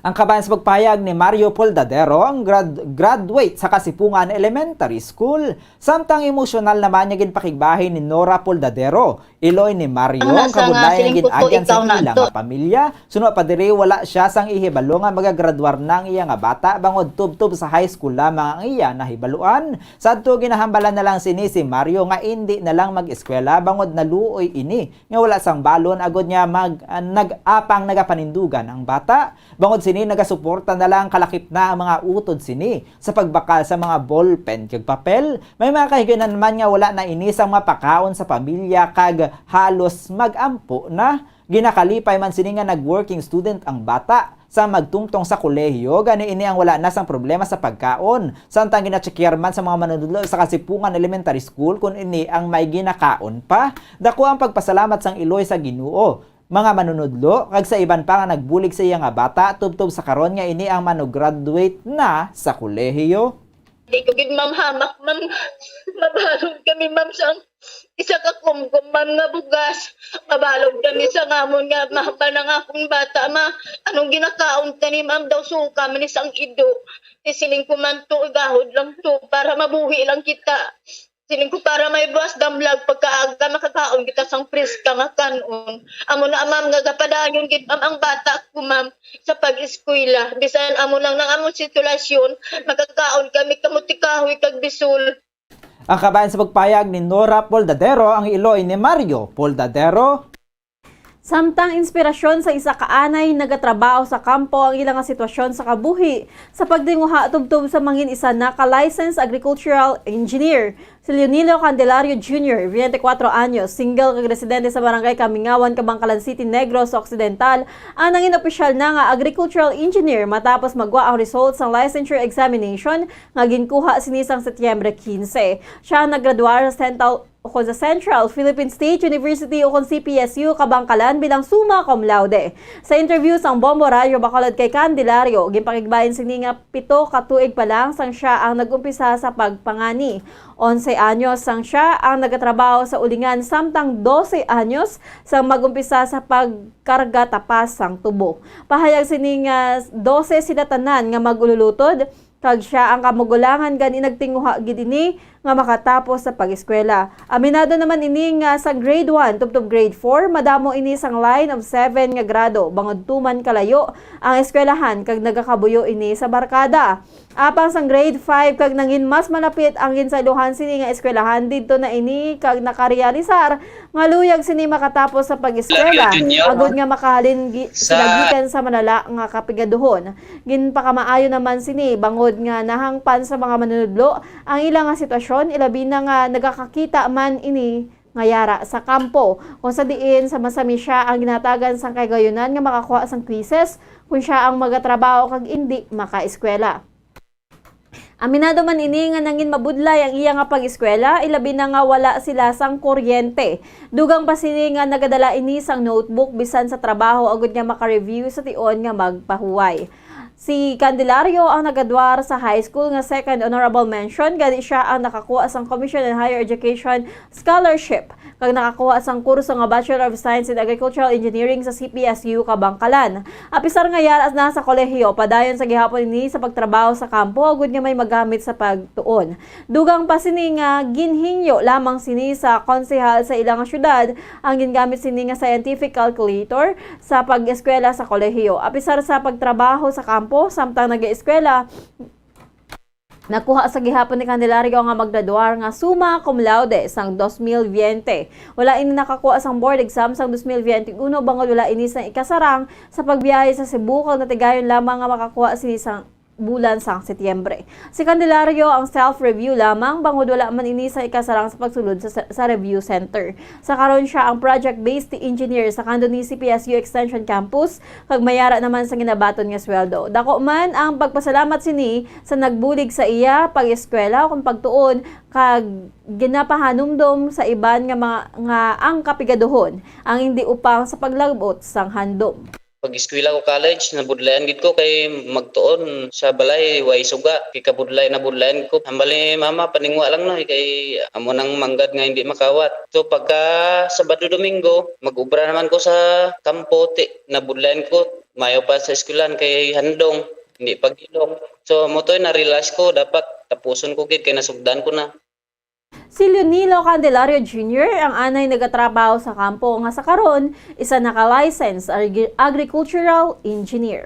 Ang kabahin sa pagpahayag ni Mario Poldadero, ang grad-, graduate sa Kasipungan Elementary School. Samtang emosyonal naman nga ginpakigbahin ni Nora Poldadero, iloy ni Mario, ang kabudlayan nga gin-agyan sa ila nga pamilya. Suno pa diri, wala siya sang ihibalo nga magagraduar na ang iya nga bata, bangod tubtob sa high school lamang ang iya nahibaluan. Sadto, ginahambalan na lang sini si Mario nga indi na lang mag-eskwela, bangod naluoy ini nga wala sang balon agud nga mag-, ah, nag-, apang nagapanindugan ang bata. Bangod sini, nagasuporta na lang kalakip na ang mga utod sini sa pagbakal sa mga ballpen kag papel. May mga kahigayonan man nga wala na ini sang mapakaon sa pamilya kag halos mag-ampo na. Ginakalipay man sini nga nag-working student ang bata sa magtungtong sa kolehiyo, gani ini ang wala na sang problema sa pagkaon. Samtang gina-checkar man sa mga manunudlo sa Kasipungan Elementary School kung ini ang may ginakaon pa. Dako ang pagpasalamat sang iloy sa Ginoo, mga manunudlo, kag sa iban pa nga nagbulig sa iya nga bata, tubtob sa karon nga ini ang mano-graduate na sa kolehiyo. Di ko gid, ma'am, hamak, ma'am. Mabalon kami, ma'am, sa isa ka kumkum, ma'am, nga bugas. Mabalon kami sa ngamon nga mahambal na nga akong bata, ma. Anong ginakaon ka ni, ma'am? Daw suka man ni sang ido. Isiling ko man to, igahod lang to, para mabuhi lang kita. Siling ko, para may buwas damlag, pagkaaga makakaon kita sang preska nga kan-on. Amo na, ma'am, nga gapadayon gid, ma'am, ang bata ko, ma'am, sa pag-eskwela. Bisan amo lang nang among sitwasyon, makakaon kami kamuti kahoy kag bisol. Ang kabahin sa pagpayag ni Nora Poldadero, ang iloy ni Mario Poldadero. Samtang inspirasyon sa isa ka anay nagatrabaho sa kampo ang ila nga sitwasyon sa kabuhi sa pagtinguha tubtob sa mangin isa na ka licensed agricultural engineer, si Leonilo Candelario Junior, twenty-four anyos, single kag residente sa Barangay Kamingawan, Kabangkalan City, Negros Occidental, ang nangin opisyal na nga agricultural engineer matapos magwa ang result sang licensure examination nga ginkuha sini sang Setyembre quince. Siya ang naggraduar sa Central ukon sa Central Philippine State University ukon C P S U Kabangkalan bilang summa cum laude. Sa interview sang Bombo Radyo Bacolod kay Candelario, ginpakigbain sini nga pito ka tuig pa lang sang siya ang nag-umpisa sa pagpangani. Onse anyos sang siya ang nagatrabaho sa ulingan, samtang dose anyos sang mag-umpisa sa pagkarga tapas sang tubo. Pahayag sini nga dose sila tanan nga mag-ululutod, kag siya ang kamugulangan gani nagtinguha gid ini nga makatapos sa pag-eskwela. Aminado naman ini nga sa grade one tubtob grade four, madamo ini sang line of seven nga grado, bangod tuman kalayo ang eskwelahan kag nagakabuyo ini sa barkada. Apang sang grade five kag nangin mas malapit ang ginsaylohan sini nga eskwelahan, didto na ini kag nakarealisar nga luyag sini makatapos sa pag-eskwela, agod nga makahalin gi- sila gikan sa malala nga kapigaduhon. Ginpakamaayo naman sini bangod nga nahangpan sa mga manunudlo ang ila nga sitwasyon, ilabi na nga nagakakita man ini nga yara sa kampo, kung sa diin sama-sami siya ang ginatagan sang kahigayunan nga makakuha sang quizzes kung siya ang magatrabaho kag indi makaeskwela. Aminado man ini nga nangin mabudlay ang iya nga pag-eskwela, ilabi na nga wala sila sang kuryente. Dugang pa sini nga nagadala ini sang notebook bisan sa trabaho agud nga maka-review sa tion nga magpahuway. Si Candelario ang nagadwar sa high school nga second honorable mention, gani siya ang nakakuha sang Commission on Higher Education scholarship kag nakakuha sang kurso nga Bachelor of Science in Agricultural Engineering sa C P S U Kabangkalan. Apisar nga yara na sa kolehiyo, padayon sa gihapon ini sa pagtrabaho sa kampo agud nga may magamit sa pagtuon. Dugang pa sini nga ginhingyo lamang sini sa konsehal sa ila nga syudad ang gingamit sini nga scientific calculator sa pag-eskwela sa kolehiyo. Apisar sa pagtrabaho sa kampo samtang nag-eskwela, nakuha sa gihapon ni Candelario nga maggraduar nga summa cum laude sang dos mil veinte. Wala ini nakakuha sang board exam sang dos mil veintiuno bangod wala ini sang ikasarang sa pagbiyahe sa Cebu kag natigayon lamang nga makakuha sini sang bulan sang Setyembre. Si Candelario ang self-review lamang bangod wala man ini sa ikasarang sa pagsulod sa, sa review center. Sa karon siya ang project-based engineer sa Candoni C P S U Extension Campus kag mayara naman sa ginabaton nga sweldo. Dako man ang pagpasalamat sini sa nagbulig sa iya pag-eskwela kung pagtuon kag ginapahanumdom sa iban nga mga nga ang kapigaduhon ang hindi upang sa paglabot sang handom. Pag-eskwela ko college, nabudlayan gid ko kay magtuon sa balay, way suga. Kay kabudlay, nabudlayan ko. Hambal ni mama, paningwa lang no, kay amo nang manggad nga hindi makawat. So pagka Sabado, Domingo, mag-ubra naman ko sa kampo, ti nabudlayan ko. Mayo pa sa eskwelahan kay handom, hindi pag-ilok. So mo to'y na-realize ko, dapat tapuson ko gid kay nasugdan ko na. Si Leonilo Candelario Junior ang anay nagatrabaho sa kampo nga sa karon isa na ka licensed agri- agricultural engineer.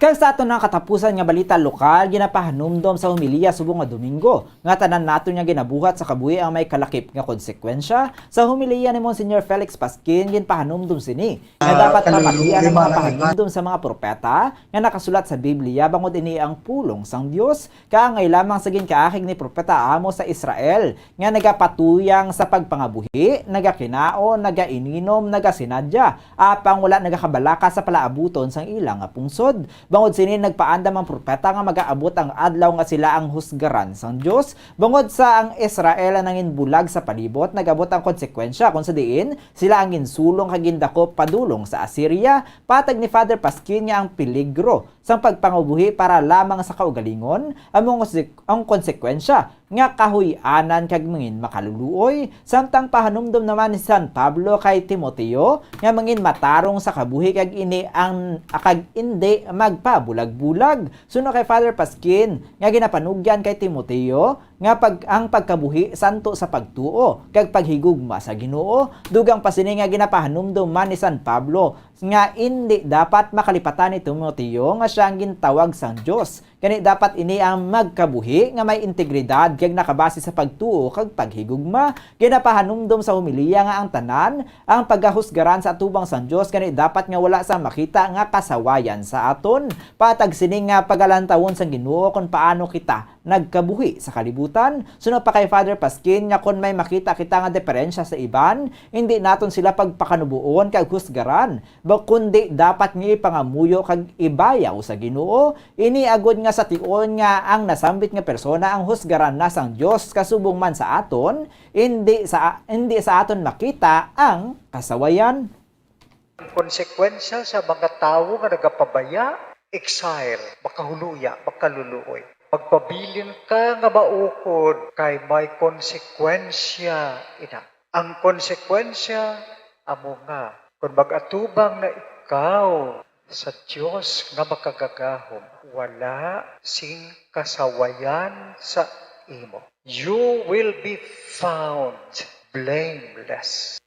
Kag sa aton nga katapusan nga balita lokal, ginapahanumdom sa homilya subong nga Domingo nga tanan naton nga ginabuhat sa kabuhi ang may kalakip nga konsekwensya. Sa homilya ni Monsignor Felix Pasquin, ginpahanumdom sini nga dapat mapatian ang mga pahanumdom sa mga propeta nga nakasulat sa Biblia, bangod ini ang pulong sang Dios. Kaangay lamang sa ginkaakig ni Propeta Amos sa Israel, nga nagapatuyang sa pagpangabuhi, nagakinaon, nagaininom, nagasinadya, apang wala nagakabalaka sa palaabuton sang ila nga pungsod. Bangod sini, nagpaandam ang propeta nga magaabot ang adlaw nga sila ang husgaran sang Dios. Bangod sa ang Israel ang nanginbulag sa palibot, nagabot ang konsekwensya, kung sa diin sila ang ginsulong kag gindakop padulong sa Assyria. Patag ni Father Pasquin nga ang peligro sang pagpangabuhi para lamang sa kaugalingon, amo ang konsek-, ang konsekwensya nga kahuy-anan kag mangin makaluluoy, samtang pahanumdom naman ni San Pablo kay Timoteo nga mangin matarong sa kabuhi kag ini ang, kag indi magpabulag-bulag. Suno kay Father Pasquin nga ginapanugyan kay Timoteo nga pag, ang pagkabuhi santo sa pagtuo kag paghigugma sa Ginoo, dugang pa sini nga ginapahanumdom man ni San Pablo nga indi dapat makalipatan ni Timoteo nga sia ang gintawag sang Dios. Gani dapat ini ang magkabuhi nga may integridad kag nakabase sa pagtuo kag paghigugma. Ginapahanumdom sa homilya nga ang tanan, ang pagahusgaran sa atubang sang Dios, gani dapat nga wala sang makita nga kasawayan sa aton. Patag sini nga pagalantawon sang Ginoo kon paano kita nagkabuhi sa kalibutan. Suno pa kay Father Pasquin nga kon may makita kita nga diferensya sa iban, hindi naton sila pagpakanubuon kag husgaran, ba kundi dapat nga ipangamuyo kag ibayaw sa Ginoo. Ini agod nga sa tion nga ang nasambit nga persona ang husgaran na sang Dios, kasubong man sa aton, hindi sa, hindi sa aton makita ang kasawayan. Ang konsekwensya sa mga tawo nga nagapabaya, exile, makahuluya, makaluluoy. Magpabilin ka nga maukod kay may konsekwensya ina. Ang konsekwensya amo nga, kon mag-atubang na ikaw sa Dios nga Makagagahom, wala sing kasawayan sa imo. You will be found blameless.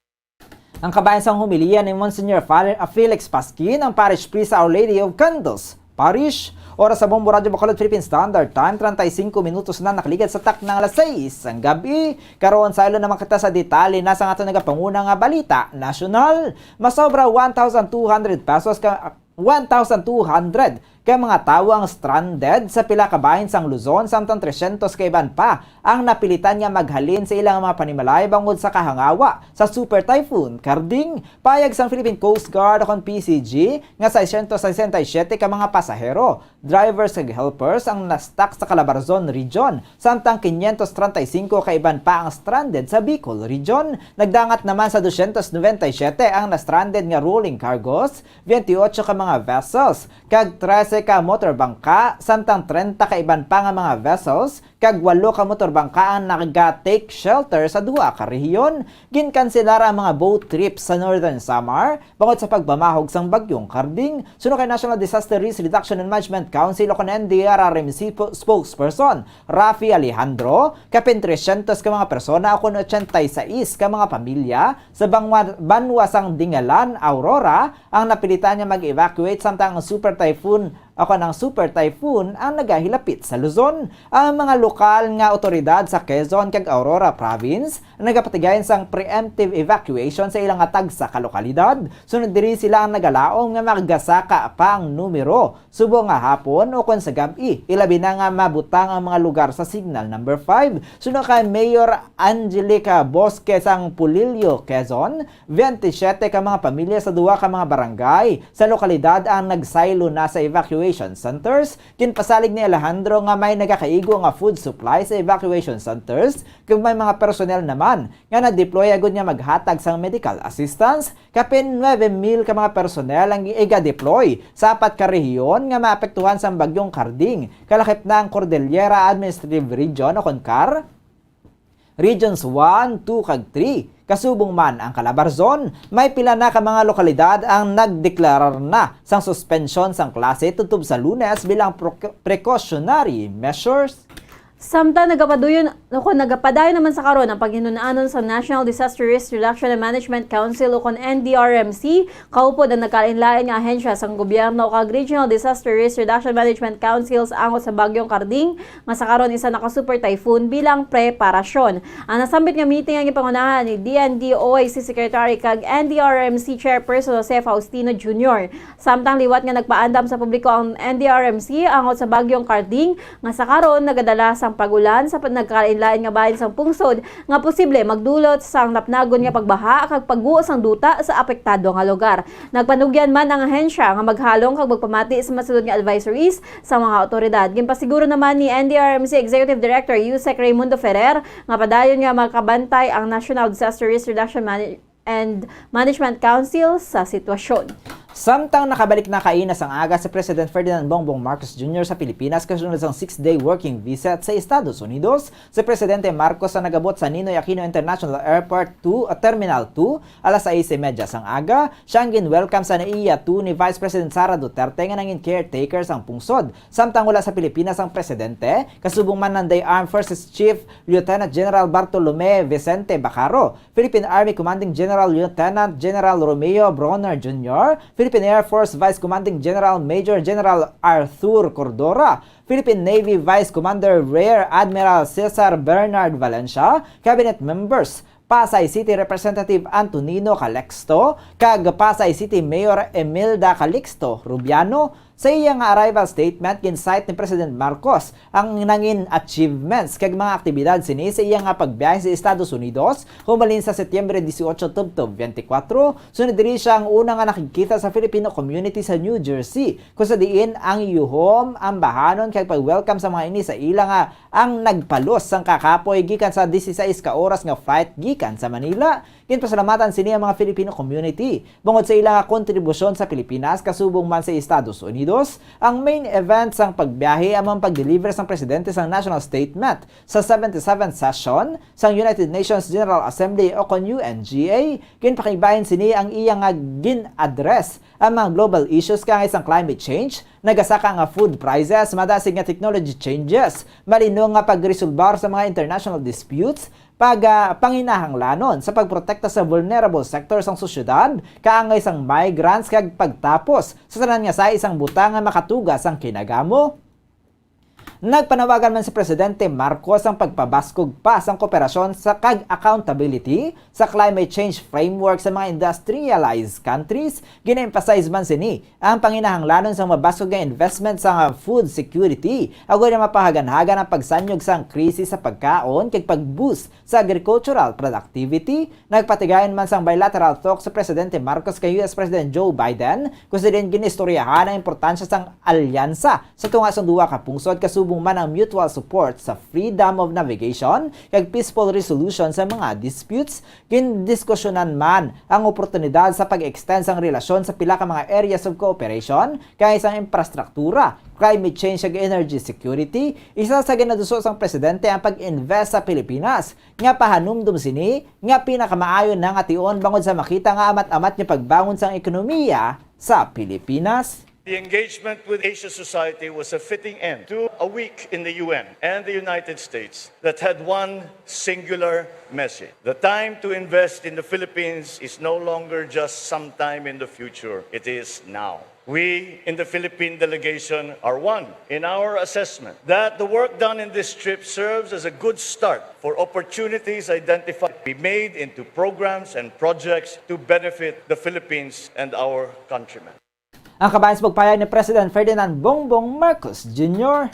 Ang kabahin sang homilya ni Monsignor Father Felix Pasquin, ang parish priest sa Our Lady of Candles Parish. Oras sa Bombo Radyo Bacolod Philippine Standard Time, treinta y cinco minutos na nakaligad sa takna nga alas sais sang gab-i. Karon, saylo naman kita sa detalye na sang aton nagapanguna nga balita nasyonal. Masobra one thousand two hundred pesos ka, one thousand two hundred ka mga tawo ang stranded sa pila ka bahin sang Luzon, samtang tresyentos ka iban pa ang napilitan nga maghalin sa ilang mga panimalay bangod sa kahangawa sa Super Typhoon Karding. Payag sang Philippine Coast Guard ukon P C G nga seiscientos sesenta y siete ka mga pasahero, drivers kag helpers ang na-stuck sa Calabarzon Region, samtang quinientos treinta y cinco ka iban pa ang stranded sa Bicol Region. Nagdangat naman sa doscientos noventa y siete ang na-stranded nga rolling cargos, veintiocho ka mga vessels, kag trese ka motor bangka, samtang treinta ka iban pa nga mga vessels kag walo ka motor bangka ang naga-take shelter sa duha ka rehiyon. Ginkanselar ang mga boat trips sa Northern Samar bangod sa pagpamahog sang Bagyong Karding. Suno kay National Disaster Risk Reduction and Management Council ukon N D R R M C po-, spokesperson Rafi Alejandro, kapin tresyentos ka mga persona ukon ochenta y seis ka mga pamilya sa bangwa-, banwa sang Dingalan, Aurora, ang napilitan nga mag-evacuate, samtang ang Super Typhoon, ukon ang Super Typhoon ang nagahilapit sa Luzon. Ang mga lokal nga awtoridad sa Quezon kag Aurora Province nagapatigayon sang preemptive evacuation sa ilang nga tagsa ka lokalidad. Sunod diri, sila ang nagalaom nga magasaka pa ang numero subong nga hapon ukon sa gab-i, ilabi na nga mabutang ang mga lugar sa Signal Number Five. Suno kay Mayor Angelica Bosque sang Polillo, Quezon, veintisiete ka mga pamilya sa duha ka mga barangay sa lokalidad ang nagsaylo na sa evacuation centers. Ginpasalig ni Alejandro nga may nagakaigo nga food supply sa evacuation centers, kag may mga personnel naman nga na-deploy agud nga maghatag sang medical assistance. Kapin nuebe mil ka mga personnel ang iga-deploy sa apat ka rehiyon nga maapektuhan sang Bagyong Karding, kalakip na ang Cordillera Administrative Region ukon CAR, Regions one, two, kag three. Kasubong man ang Calabarzon, may pila na ka mga lokalidad ang nagdeklarar na sang suspensyon sang klase tubtob sa Lunes bilang proc-, precautionary measures. Samtang nagapaduyon, ukon nagapadayon naman sa karon ang paghinun-anon sa National Disaster Risk Reduction and Management Council ukon N D R M C, kaupod ang nagkalain-lain nga ahensya sang gobyerno kag Regional Disaster Risk Reduction Management Councils angot sa Bagyong Karding, nga sa karon isa na ka super typhoon, bilang preparasyon. Ang nasambit nga meeting ang gipangunahan ni D N D O I C Secretary kag N D R M C Chairperson Jose Faustino Junior. Samtang liwat nga nagpaandam sa publiko ang N D R M C angot sa Bagyong Karding, nga sa karon nagadala sang pag-ulan sa pa-, nagkalain-lain nga bahin sang pungsod, nga posible magdulot sang napnagon nga pagbaha kag pagguho sang duta sa apektado nga lugar. Nagpanugyan man ang ahensya nga maghalong kag magpamati sa masulod nga advisories sa mga awtoridad. Ginpasiguro naman ni N D R M C Executive Director Usec Raymundo Ferrer nga padayon nga makabantay ang National Disaster Risk Reduction Management and Management Council sa sitwasyon. Samtang nakabalik na kaina sang aga si President Ferdinand Bongbong Marcos Junior sa Pilipinas kasunod sang six-day working visit sa Estados Unidos, si Presidente Marcos ang nagabot sa Ninoy Aquino International Airport two, ah, Terminal two, alas sais y media sang aga. Siya ang gin-welcome sa iya two ni Vice President Sara Duterte nga nangin caretaker sang pungsod, samtang wala sa Pilipinas ang presidente, kasubong man nanday Armed Forces Chief Lieutenant General Bartolome Vicente Bacaro, Philippine Army Commanding General Lieutenant General Romeo Brawner Junior, Philippine Air Force Vice Commanding General Major General Arthur Cordora, Philippine Navy Vice Commander Rear Admiral Cesar Bernard Valencia, cabinet members, Pasay City Representative Antonino Calixto, kag Pasay City Mayor Imelda Calixto Rubiano. Sa iya nga arrival statement, gin-cite ni President Marcos ang nangin achievements kag mga aktibidad sini sa iya nga pagbiyahe sa Estados Unidos, humalin sa Setyembre dieciocho tubtob twenty-four. Sunod diri, siya ang una nga nakigkita sa Filipino community sa New Jersey, kung sa diin ang yuhom, ambahanon, kag pag-welcome sa mga ini sa ila nga ang nagpalos sang kakapoy gikan sa dieciséis ka oras nga flight gikan sa Manila. Ginpasalamatan sini ang mga Filipino community bangod sa ila nga kontribusyon sa Pilipinas kasubong man sa Estados Unidos. Ang main event sang pagbiyahe amo ang pag-deliver sang presidente sang national statement sa seventy-seventh session sang United Nations General Assembly o kon U N G A. Ginpakigbahin sini ang iya nga gin-address ang mga global issues kaangay sang climate change, nagasaka nga food prices, madasig nga technology changes, malinong nga pagresolbar sa mga international disputes, pag, ah, panginahanglanon sa pagprotekta sa vulnerable sector sang sosyedad, kaangay sang migrants, kag pagtapos sa tanan nga sahi sang butang nga makatuga sang kinagamo. Nagpanawagan man si Presidente Marcos ang pagpabaskog pa sang kooperasyon sa kag accountability sa climate change framework sa mga industrialized countries. Gina-emphasize man sini ang panginahanglanon sang mabaskog nga investment sa food security, agod nga mapahaganhagan ang pagsanyog sang krisis sa pagkaon kag pag-boost sa agricultural productivity. Nagpatigayon man sang bilateral talk sa Presidente Marcos kay U S President Joe Biden, kung sa diin ginistoryahan ang importansya sang alyansa sa tunga sang duha ka pungsod, kasubong man ang mutual support sa freedom of navigation kag peaceful resolution sa mga disputes. Gindiskusyonan man ang oportunidad sa pag-extend sang relasyon sa pila ka mga areas of cooperation, kay sang infrastruktura, climate change, kag energy security. Isa sa ginaduso sang presidente ang pag-invest sa Pilipinas, nga pahanumdom sini nga pinakamaayo na nga tion bangod sa makita nga amat-amat nga pagbangon sang ekonomiya sa Pilipinas. The engagement with Asia Society was a fitting end to a week in the U N and the United States that had one singular message. The time to invest in the Philippines is no longer just sometime in the future. It is now. We in the Philippine delegation are one in our assessment that the work done in this trip serves as a good start for opportunities identified to be made into programs and projects to benefit the Philippines and our countrymen. Ang kabahin sa pagpahayag ni President Ferdinand Bongbong Marcos Junior.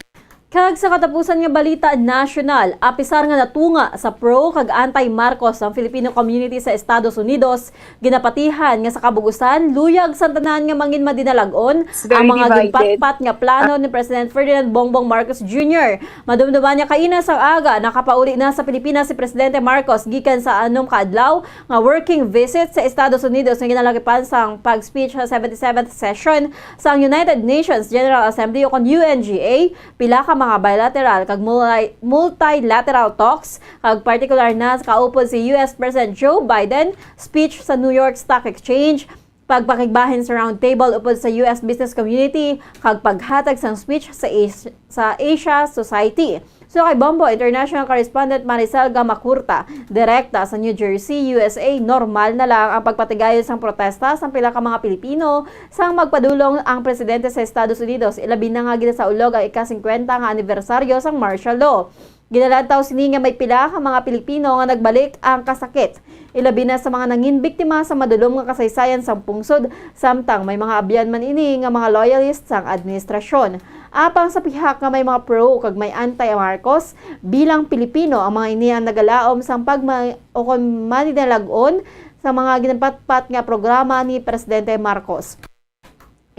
Kag sa katapusan nga balita nasyonal, apisar nga natunga sa pro kag anti-Marcos ang Filipino community sa Estados Unidos, ginapatihan nga sa kabug-usan, luyag sang tanan nga mangin madinalag-on ang mga ginpatpat nga plano ni President Ferdinand Bongbong Marcos Junior. Madumduman niya kaina sang aga, nakapauli na sa Pilipinas si Presidente Marcos gikan sa anom ka adlaw nga working visit sa Estados Unidos nga ginalagipan sang pag-speech sa seventy-seventh session sang United Nations General Assembly o kon U N G A. Pila ka mga bilateral kag multi-, multilateral talks, kag partikular na sa kaupod si U S President Joe Biden, speech sa New York Stock Exchange, pagpakigbahin sa roundtable upod sa U S business community, kag paghatag sang speech sa As-, sa Asia Society. So kay Bombo International Correspondent Maricel Gamacurta, direkta sa New Jersey, U S A, normal na lang ang pagpatigayon sang protesta sang pila ka mga Pilipino sang magpadulong ang presidente sa Estados Unidos, ilabi na nga ginasaulog ang ika-singkwenta nga anibersaryo sang martial law. Ginalantaw sini nga may pila ka mga Pilipino nga nagbalik ang kasakit, ilabi na sa mga nangin biktima sa madulom nga kasaysayan sang pungsod, samtang may mga abyan man ini nga mga loyalist sang administrasyon. Apang sa pihak nga may mga pro kag may anti-Marcos, bilang Pilipino ang mga ini ang nagalaom sang pagma-, o kon madinalag-on sa mga ginapatpat nga programa ni Presidente Marcos.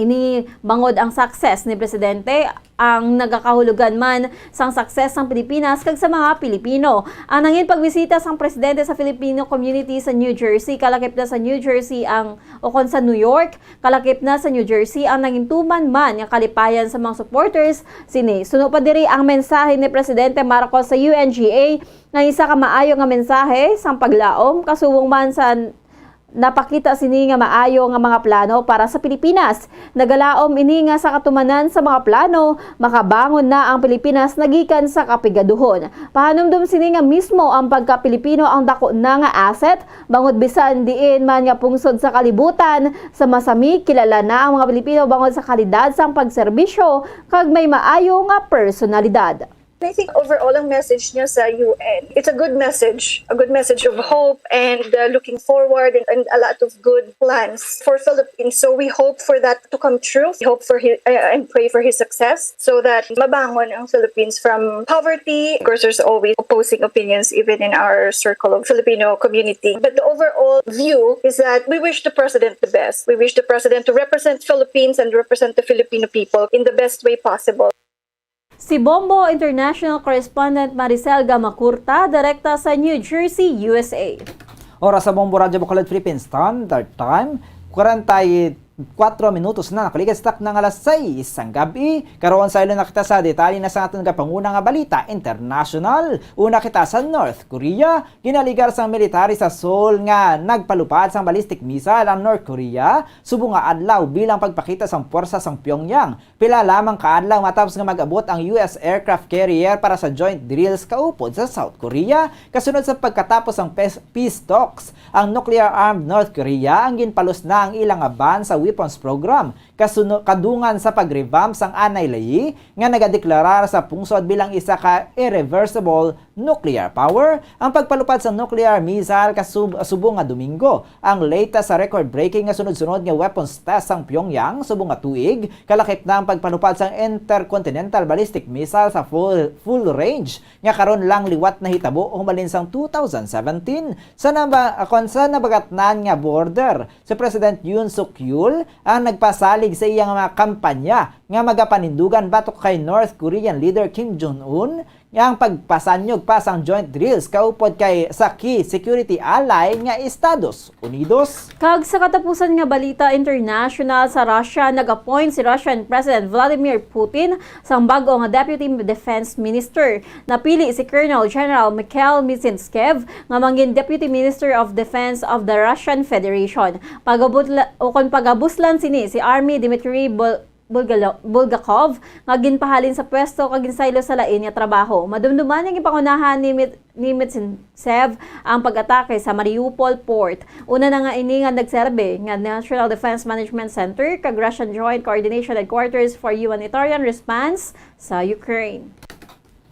Ini bangod ang success ni Presidente ang nagakahulugan man sang success sang Pilipinas kag sa mga Pilipino. Ang nangin pagbisita sang Presidente sa Filipino community sa New Jersey, kalakip na sa New Jersey ang, o kon sa New York, kalakip na sa New Jersey ang nangin tuman man nga kalipayan sa mga supporters sini. Suno pa diri ang mensahe ni Presidente Marcos sa U N G A, nga isa ka maayo nga mensahe sang paglaom, kasubong man sa napakita sini nga maayo nga mga plano para sa Pilipinas. Nagalaom ini nga sa katumanan sa mga plano, makabangon na ang Pilipinas nagikan sa kapigaduhon. Pahanumdom sini nga mismo ang pagka-Pilipino ang dako na nga asset, bangod bisan diin man nga pungsod sa kalibutan, sa masami kilala na ang mga Pilipino bangod sa kalidad sang pagserbisyo kag may maayo nga personalidad. I think overall ang message niya sa U N, it's a good message, a good message of hope and uh, looking forward and, and a lot of good plans for Philippines. So we hope for that to come true. We hope for his, uh, and pray for his success so that mabangon ang Philippines from poverty. Of course, there's always opposing opinions even in our circle of Filipino community. But the overall view is that we wish the president the best. We wish the president to represent Philippines and represent the Filipino people in the best way possible. Si Bombo International Correspondent Maricel Gamacurta, direkta sa New Jersey, U S A. Oras sa Bombo Radyo Bacolod Philippine Standard Time, kwarenta y kuatro minutos na, nakaligad sa takna nga alas sais sang gab-i. Karon sa ilo na kita sa detalye na sa aton kapanguna nga balita international. Una kita sa North Korea. Ginaligar sang military sa Seoul nga nagpalupad sang ballistic missile ang North Korea subong nga adlaw bilang pagpakita sang puwersa sang Pyongyang. Pila lamang ka adlaw matapos nga mag-abot ang U S aircraft carrier para sa joint drills kaupod sa South Korea, kasunod sa pagkatapos sang pes- peace talks, ang nuclear-armed North Korea ang ginpalusna ang ila nga ban sa weapons program, kasuno- kadungan sa pag-revamp sang anay layi nga nagadeklarar sa pungsod bilang isa ka irreversible nuclear power. Ang pagpalupad sa nuclear missile kasub- subong nga Domingo ang latest sa record-breaking nga sunod-sunod nga weapons test sang Pyongyang subong nga tuig. Kalakip na ang pagpalupad sang intercontinental ballistic missile sa full, full range nga karon lang liwat nahitabo humalin sang two thousand seventeen. Sa naba, kon sa nabagatnan nga border, si President Yoon Suk Yeol ang nagpasalig sa iya nga mga kampanya nga magapanindugan batok kay North Korean leader Kim Jong Un nga ang pagpasanyog pa sang joint drills kaupod kay sa key security ally nga Estados Unidos. Kag sa katapusan nga balita international, sa Russia nag-appoint si Russian President Vladimir Putin sang bag-o nga Deputy Defense Minister. Napili si Colonel General Mikhail Mizintsev nga mangin Deputy Minister of Defense of the Russian Federation. Pagabutla-, o kon pagabuslan sini si Army Dmitry Bul- Bulgalo-, Bulgakov nga ginpahalin sa pwesto kag ginsaylo sa lain nga trabaho. Madumduman nga ginpangunahan ni Mit-, ni Mizintsev ang pag-atake sa Mariupol port. Una na nga ini nga nagserbe nga National Defense Management Center kag Russian Joint Coordination Headquarters for Humanitarian Response sa Ukraine.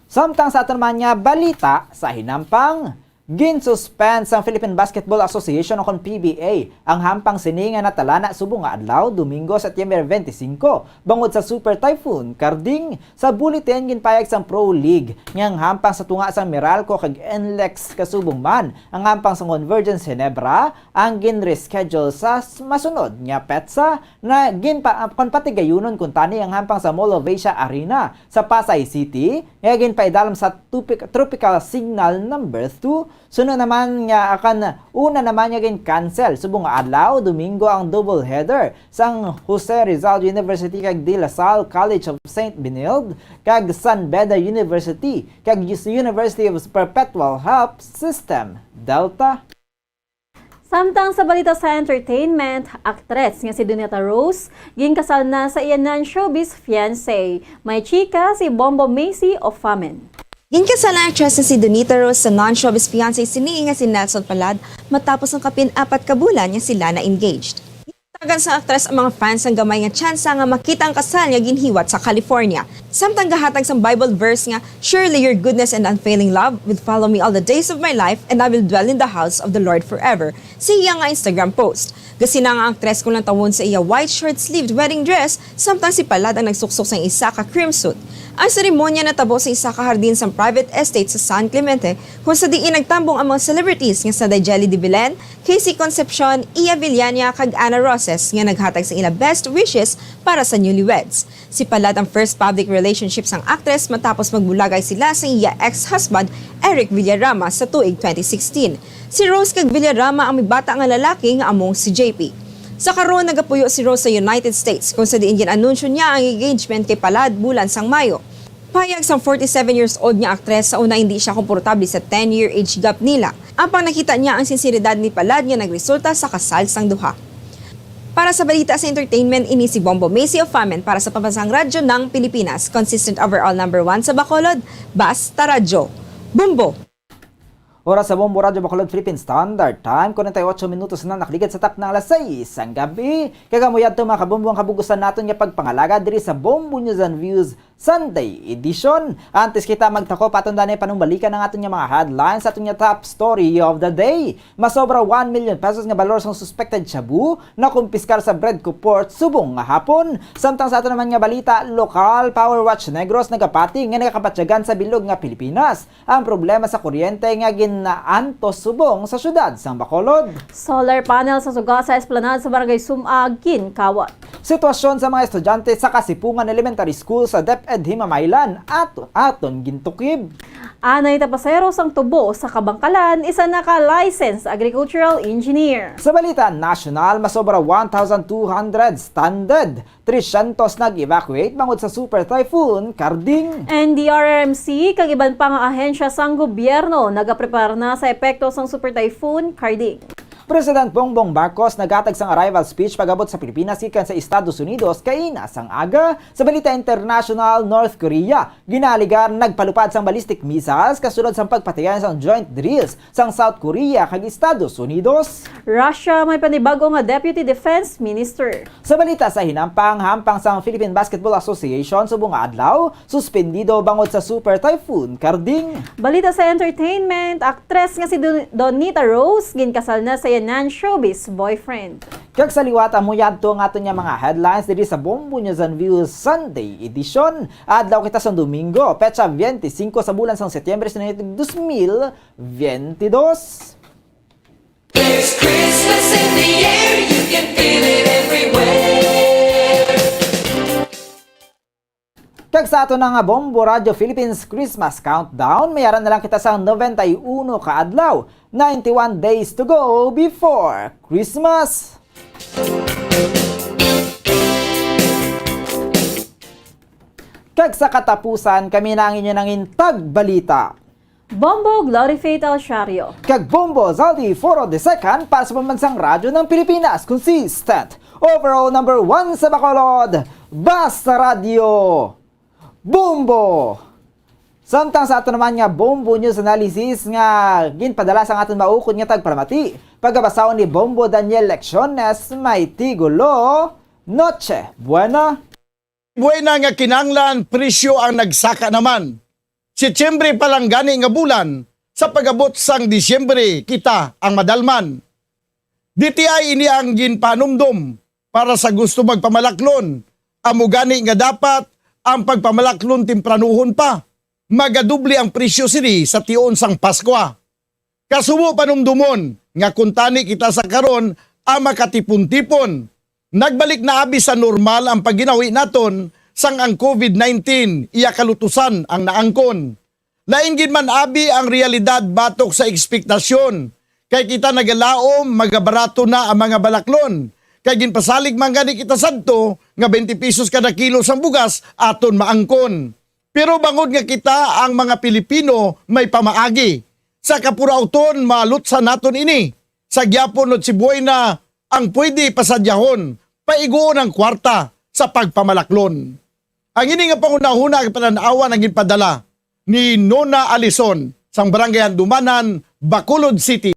Samtang sa aton man nga balita sa hinampang, ginsuspend sang Philippine Basketball Association o kon P B A ang hampang sini nga natalana subong nga adlaw, Domingo, September twenty-cinco, bangod sa Super Typhoon Karding. Sa bulletin, ginpayag sang Pro League nga ang hampang sa tunga sang Meralco kag NLEX kasubong man ang hampang sa Convergence Ginebra ang ginreschedule sa s-, masunod nga petsa na ginpa-, kon patigayunon kuntani ang hampang sa Mall of Asia Arena sa Pasay City nga ginpaidalom sa tupi-, Tropical Signal Number Two. Suno naman nga akan una naman nga gin-cancel subong nga adlaw, Domingo, ang doubleheader sang Jose Rizal University kag De La Salle College of Saint Benilde kag San Beda University kag University of Perpetual Help System, Delta. Samtang sa balita sa entertainment, aktres nga si Doneta Rose ginkasal na sa iya non-showbiz fiancé. May chika si Bombo Macy Ofamen. Ginkasal ang aktres nga si Doneta Rose sa non-showbiz fiancé sini nga si Nelson Palad matapos ang kapin apat ka bulan nga sila na-engaged. Gintagan sa aktres ang mga fans sang gamay nga tsansa nga makita ang kasal nga ginhiwat sa California. Samtang gahatag sang Bible verse nga, "Surely your goodness and unfailing love will follow me all the days of my life, and I will dwell in the house of the Lord forever," sa iya nga Instagram post. Gasina nga ang aktres kung lantawon sa iya white short-sleeved wedding dress, samtang si Palad ang nagsuksok sang isa ka cream suit. Ang seremonya natabo sa isa ka hardin sang private estate sa San Clemente, kung sa diin nagtambong ang mga celebrities nga sila Jelly de Belen, Casey Concepcion, Iya Villania, kag Ana Roses nga naghatag sa ila best wishes para sa newlyweds. Si Palad ang first public relationship sang aktres matapos magbulagay sila sa iya ex-husband, Eric Villarama, sa tuig twenty sixteen. Si Rose kag Villarama ang may bata nga lalaki nga among si J P. Sa karon, nagapuyo si Rose sa United States, kung sa diin gin-anunsyo niya ang engagement kay Palad bulan sang Mayo. Pahayag sang forty-seven years old nga aktres, sa una hindi siya komportable sa ten-year age gap nila. Apan nakita niya ang sinseridad ni Palad nga nagresulta sa kasal sang duha. Para sa balita sa entertainment, ini si Bombo Macy Ofamen para sa Pambansang Radyo ng Pilipinas, consistent overall number one sa Bacolod, Basta Radyo. Bombo! Oras sa Bombo Radyo Bacolod Philippine Standard Time, kwarenta y ocho minutos na nakaligad sa takna alas sais sang gabi. Kag amo yadto, mga kabombo, ang kabugusan naton nga pagpangalaga diri sa Bombo News and Views Sunday Edition. Antes kita magtakop, aton danay panumbalikan ang aton nga mga headlines sa aton nga top story of the day. Masobra one million pesos nga balor sang suspected shabu nakumpiskar sa Bredco Port subong nga hapon. Samtang sa aton naman nga balita, lokal, Power Watch Negros nagapati nga nagakapatyagan sa bilog nga Pilipinas ang problema sa kuryente nga ginaantos subong sa siyudad sang Bacolod. Solar panel sa suga sa esplanade sa Barangay Sum-a ginkawat. Sitwasyon sa mga estudyante sa Kasipungan Elementary School sa DepEd Himamaylan ato aton gintukib. Anay tapasero sang tubo sa Kabangkalan, isa na ka licensed agricultural engineer. Sa balita nasyonal, masobra one thousand two hundred stranded, trescientos nag-evacuate bangod sa Super Typhoon Karding. N D R R M C kag iban pa nga ahensya sang gobyerno nagapreparar na sa epekto sang Super Typhoon Karding. President Bongbong Marcos naghatag sang arrival speech pag-abot sa Pilipinas gikan sa Estados Unidos kaina sang aga. Sa balita international, North Korea ginaaligar nagpalupad sang ballistic missiles kasulod sang pagpatigayon sang joint drills sang South Korea kag Estados Unidos. Russia may panibag-o nga Deputy Defense Minister. Sa balita sa hinampang, hampang sang Philippine Basketball Association subong nga adlaw, suspendido bangod sa Super Typhoon Karding. Balita sa entertainment, aktres nga si Don- Donita Rose ginkasal na sa iya nan showbiz boyfriend. Kag sa liwat, amo yadto ang aton nga mga headlines diri sa Bombo News and Views Sunday Edition. Adlaw kita sa Domingo, petsa twenty-five sa bulan sang Setyembre sa dos mil twenty-two. There's Christmas in the air, you can feel it everywhere. Kag sa ato na nga Bombo Radio Philippines Christmas Countdown, may ara na lang kita sa nobenta y uno ka adlaw, ninety-one days to go before Christmas. Kag sa katapusan, kami na ang inyo nangin tagbalita. Bombo Glory Faith El Shario. Kag Bombo Zaldi Foro the second para sa Pambansang Radyo ng Pilipinas. Consistent. Overall number one sa Bacolod. Basta Radyo. Bombo! Samtang sa ato naman nga Bombo News Analysis nga ginpadala sang aton maukod nga tagpalamati, pagabasahon ni Bombo Daniel Lecciones, may tigulo, Noche Buena. Buena nga kinahanglan, presyo ang nagsaka naman. Setyembre pa lang gani nga bulan sa pag-abot sang Disyembre kita ang madalman. D T I ini ang ginpanumdom para sa gusto magpamalaklon. Amo gani nga dapat ang pagpamalaklon tempranuhon pa. Magadoble ang presyo sini sa tion sang Paskwa. Kasubo panumdumon nga kuntani kita sa karon ang makatipon-tipon. Nagbalik na abi sa normal ang pagginawi naton sang ang covid nineteen iya kalutusan ang naangkon. Lain gid man abi ang realidad batok sa ekspektasyon, kay kita nagalaom magabarato na ang mga balaklon, kay ginpasalig man gani kita sadto nga twenty pesos kada kilo sang bugas aton maangkon. Pero bangod nga kita ang mga Pilipino may pamaagi, sa kapurauton malutsan naton ini. Sa gyapon, Noche Buena ang pwede pasadyahon, paiguon ang kwarta sa pagpamalaklon. Ang ini nga panghunahuna ang panan-awan ang ginpadala ni Nona Alison sang Barangay Handumanan, Bacolod City.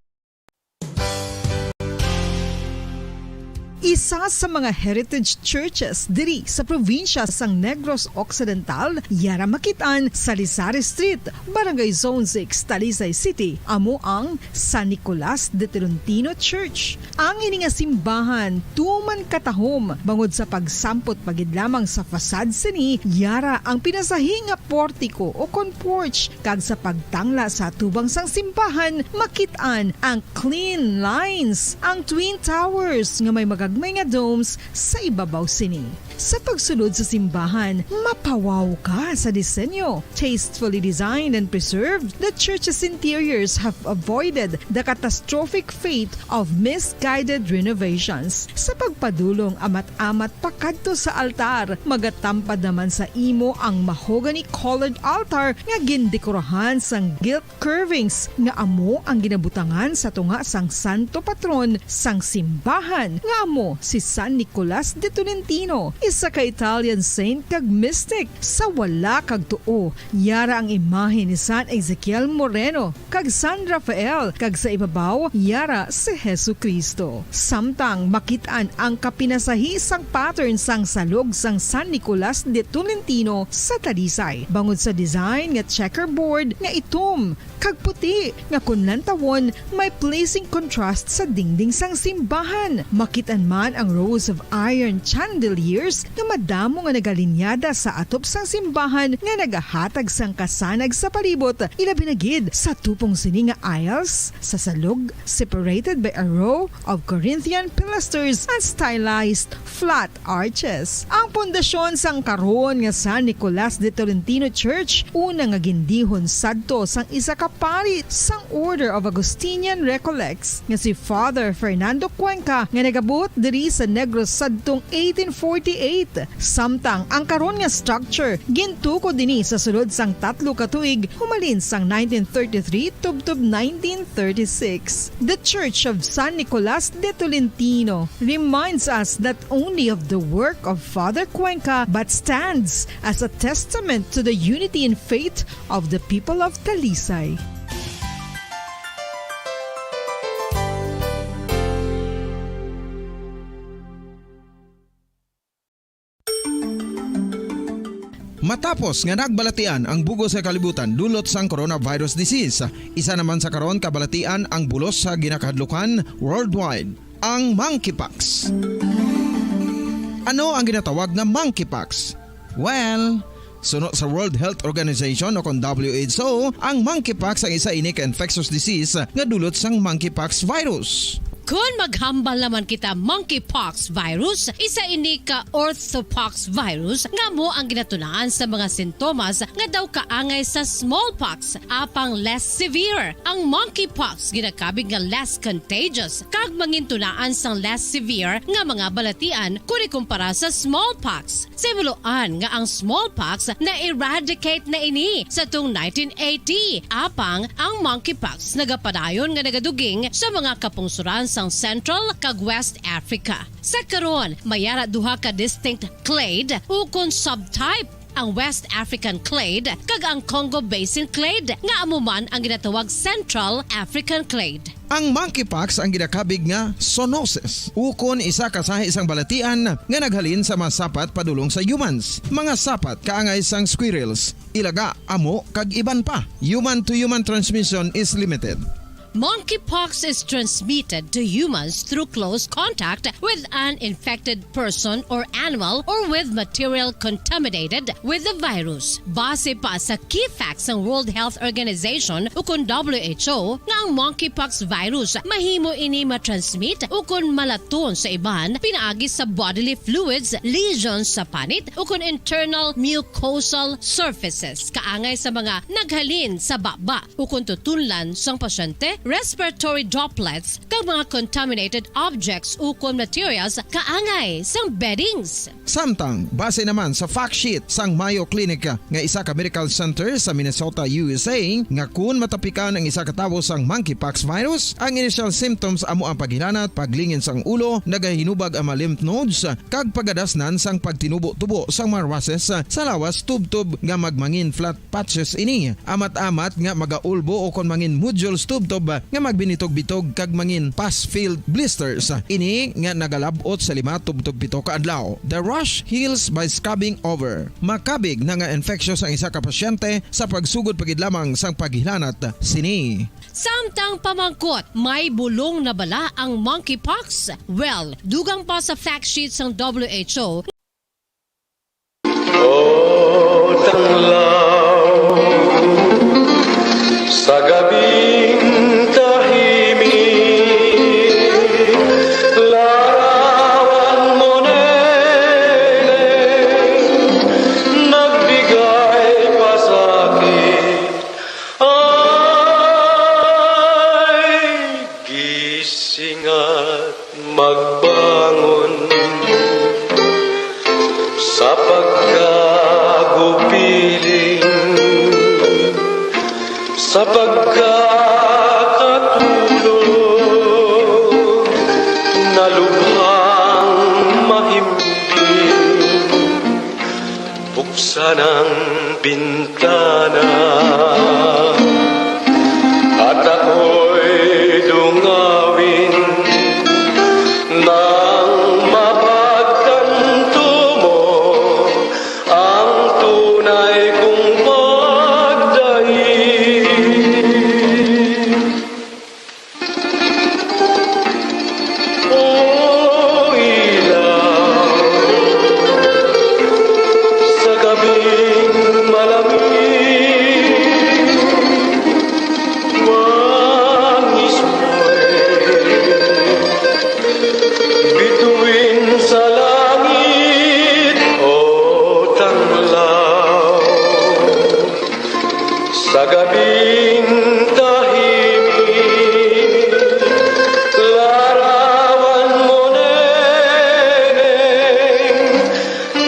Isa sa mga heritage churches diri sa probinsya sang Negros Occidental, yara makit-an sa Lisari Street, Barangay Zone six, Talisay City, amo ang San Nicolas de Tolentino Church. Ang ini nga simbahan tuman katahom bangod sa pagsampot pa gid lamang sa facade sini, yara ang pinasahi nga portiko o kon porch, kag sa pagtangla sa atubang sang simbahan, makit-an ang clean lines, ang Twin Towers nga may magagmay nga domes sa ibabaw sini. Sa pagsulod sa simbahan, mapawaw ka sa disenyo. Tastefully designed and preserved, the church's interiors have avoided the catastrophic fate of misguided renovations. Sa pagpadulong amat-amat pakadto sa altar, magatampad naman sa imo ang mahogany-colored altar nga gindekorahan sang gilt curvings nga amo ang ginabutangan sa tunga sang santo patron sang simbahan, nga amo si San Nicolas de Tolentino, isa ka Italian saint kag mystic. Sa wala kag tuo, yara ang imahe ni San Ezekiel Moreno kag San Rafael, kag sa ibabaw, yara si Jesu-Cristo. Samtang makit-an ang kapinasahi sang pattern sang salog sang San Nicolas de Tolentino sa Talisay, bangod sa design nga checkerboard nga itom kag puti nga kon lantawon may pleasing contrast sa dingding sang simbahan. Makit-an man ang rows of iron chandeliers nga madamo nga nagalinyada sa atop sang simbahan nga nagahatag sang kasanag sa palibot, ilabi na gid sa tupong sini nga aisles sa salog, separated by a row of Corinthian pilasters and stylized flat arches. Ang pundasyon sang karon nga San Nicolas de Tolentino Church, una nga gindihon sadto sang isa ka pari sang Order of Augustinian Recollects nga si Father Fernando Cuenca, nga nagabot diri sa Negros sadtong eighteen forty-eight. Samtang ang karon nga structure gintukod ini sa sulod sang tatlo ka tuig, humalin sang nineteen thirty-three tubtob nineteen thirty-six. The Church of San Nicolas de Tolentino reminds us not only of the work of Father Cuenca, but stands as a testament to the unity in faith of the people of Talisay. Matapos nga nagbalatian ang bug-os nga kalibutan dulot sang coronavirus disease, isa naman sa karon kabalatian ang bulos sa ginakahadlukan worldwide, ang monkeypox. Ano ang ginatawag nga monkeypox? Well, suno sa World Health Organization o kon W H O, ang monkeypox ang isa ini ka infectious disease nga dulot sang monkeypox virus. Kon maghambal naman kita, monkeypox virus, isa ini ka orthopox virus nga amo ang ginatunaan sa mga sintomas nga daw kaangay sa smallpox, apang less severe. Ang monkeypox ginakabig nga less contagious kag mangintunaan sang less severe nga mga balatian kon ikumpara sa smallpox. Sa himuloan nga ang smallpox na-eradicate na ini sa tung nineteen eighty, apang ang monkeypox nagapadayon nga nagaduging sa mga kapungsoran sang Central kag West Africa. Sa karon, may ara duha ka distinct clade ukon subtype, ang West African clade kag ang Congo Basin clade, nga amo man ang ginatawag Central African clade. Ang monkeypox ang ginakabig nga zoonosis, ukon isa ka sahi sang balatian nga naghalin sa mga sapat padulong sa humans. Mga sapat kaangay sang squirrels, ilaga, amo, kag iban pa. Human to human transmission is limited. Monkeypox is transmitted to humans through close contact with an infected person or animal or with material contaminated with the virus. Base pa sa key facts sang World Health Organization ukon W H O nga ang monkeypox virus mahimo ini matransmit ukon malaton sa iban pinaagi sa bodily fluids, lesions sa panit ukon internal mucosal surfaces kaangay sa mga naghalin sa baba ukon tutunlan sang pasyente, respiratory droplets, kag mga contaminated objects ukon materials kaangay sang beddings. Samtang, base naman sa fact sheet sang Mayo Clinic nga isa ka medical center sa Minnesota, U S A, nga kun matapikan ang isa ka tawo sang monkeypox virus, ang initial symptoms amo ang paghilanat, paglingin sang ulo, nagahinubag ang mga lymph nodes, kag pagadasnan sang pagtinubo-tubo sang mga rushes sa lawas tubtob nga magmangin flat patches ini. Amat-amat nga magaulbo o kon mangin nodules tubtob nga magbinitog-bitog kag mangin pus-filled blisters. Ini nga nagalab-ot sa lima tubtob pito ka adlaw. The rash heals by scrubbing over. Makabig na nga infeksyon sang isa ka pasyente sa pagsugod pa gid lamang sang paghilanat sini. Samtang pamangkot, may bulong na bala ang monkeypox? Well, dugang pa sa fact sheet sang W H O, O tanglaw, sa gabing tahimik, larawan mo nene, nagbigay pasakit. Ay, gising at magbangon sa pagkagupiling, sa pagkakatulog na lubhang mahimbing. Buksan ang bintana at ako'y dungawin nang mapagtanto mo ang tunay kong pagdaig. O ilaw, sa gabing malamig, mangismoy, bituin sa langit, o tanglaw. Sa gabing tahimik, larawan mo neng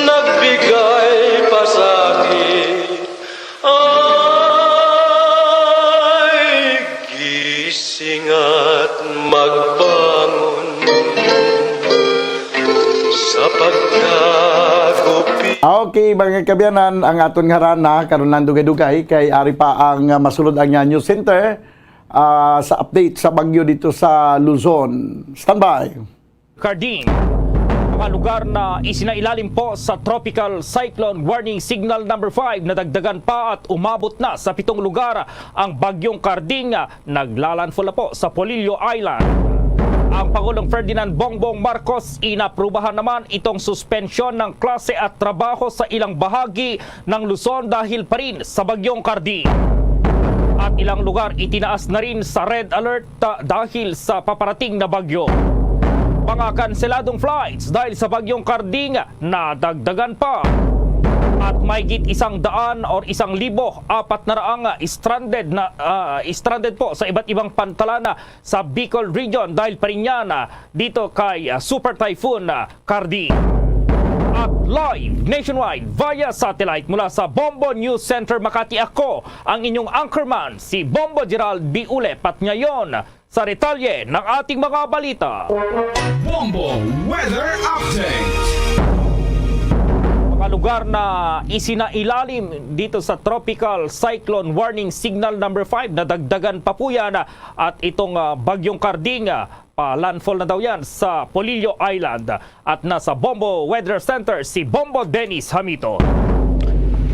nagbigay pasakit. Ay, gising at magbangon sa pagkagupi. Okay, mga kaabyanan, ang aton nga harana karon lang dugay-dugay kay ari pa ang, ah, masulod ang, ah, news center, ah, sa update sa bagyo dito sa Luzon. Standby. Carding. Mga lugar na isinailalim po sa Tropical Cyclone Warning Signal number five, nadagdagan pa at umabot na sa pitong lugar ang Bagyong Carding, ah, naglalandfall na po sa Polillo Island. Ang Pangulong Ferdinand Bongbong Marcos inaprubahan naman itong suspensyon ng klase at trabaho sa ilang bahagi ng Luzon dahil pa rin sa Bagyong Carding. At ilang lugar itinaas na rin sa red alert, ah, dahil sa paparating na bagyo. Mga kanseladong flights dahil sa Bagyong Carding nadagdagan pa. At mahigit isang daan or isang libo apat na raang stranded na, ah, stranded po sa iba't ibang pantalan sa Bicol Region dahil pa rin yan, ah, dito kay, ah, Super Typhoon, ah, Carding. At live nationwide via satellite mula sa Bombo News Center Makati, ako ang inyong anchorman, si Bombo Gerald B. Ulep. At ngayon, sa detalye ng ating mga balita. Bombo Weather Update. Mga lugar na isinailalim dito sa Tropical Cyclone Warning Signal number five, nadagdagan pa po yan, at itong, ah, Bagyong Carding, ah, pa-landfall na daw yan sa Polillo Island. At nasa Bombo Weather Center si Bombo Dennis Hamito.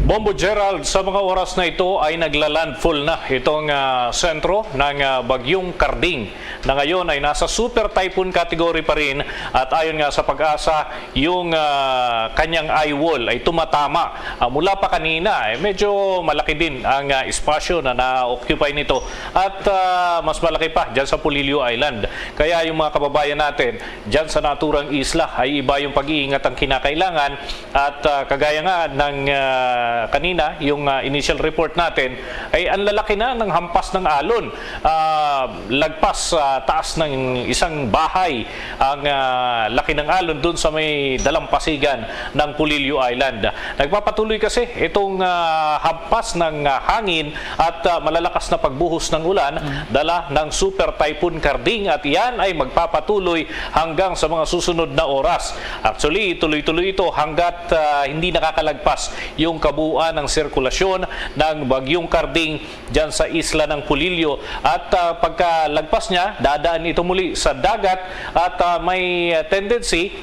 Bombo Gerald, sa mga oras na ito ay nagla-landfall na itong, ah, sentro ng, ah, Bagyong Carding, na ngayon ay nasa Super Typhoon category pa rin, at ayon nga sa PAGASA, yung, ah, kanyang eye wall ay tumatama, ah, mula pa kanina. Eh, medyo malaki din ang, ah, espasyo na na-occupy nito, at, ah, mas malaki pa dyan sa Polillo Island. Kaya yung mga kababayan natin dyan sa naturang isla ay iba yung pag-iingat ang kinakailangan. At, ah, kagaya nga ng, ah, kanina, yung, ah, initial report natin, ay ang lalaki na ng hampas ng alon. Ah, lagpas sa taas ng isang bahay ang, ah, laki ng alon dun sa may dalampasigan ng Polillo Island. Nagpapatuloy kasi itong, ah, hampas ng, ah, hangin at, ah, malalakas na pagbuhos ng ulan, dala ng Super Typhoon Carding, at iyan ay magpapatuloy hanggang sa mga susunod na oras. Actually, tuloy-tuloy ito hanggat, ah, hindi nakakalagpas yung kabuuan buuan ang sirkulasyon ng Bagyong Karding dyan sa isla ng Polillo. At, ah, pagkalagpas niya, dadaan ito muli sa dagat at, ah, may, ah, tendency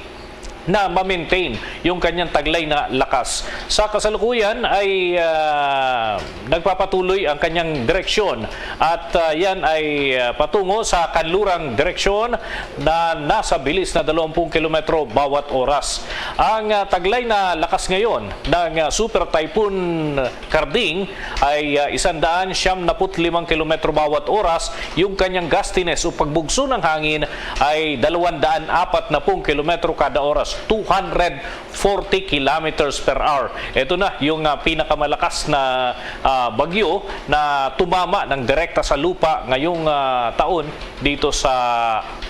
na ma-maintain yung kanyang taglay na lakas. Sa kasalukuyan ay, ah, nagpapatuloy ang kanyang direksyon at, ah, yan ay, ah, patungo sa kanlurang direksyon na nasa bilis na dalawang pung kilometro bawat oras. Ang, ah, taglay na lakas ngayon ng, ah, Super Typhoon Karding ay, ah, isang daan siyam naput limang kilometro bawat oras. Yung kanyang gustiness o pagbugso ng hangin ay dalawang daan apat na pung kilometro kada oras, two hundred forty kilometers per hour. Ito na yung, ah, pinakamalakas na, ah, bagyo na tumama ng direkta sa lupa ngayong, ah, taon dito sa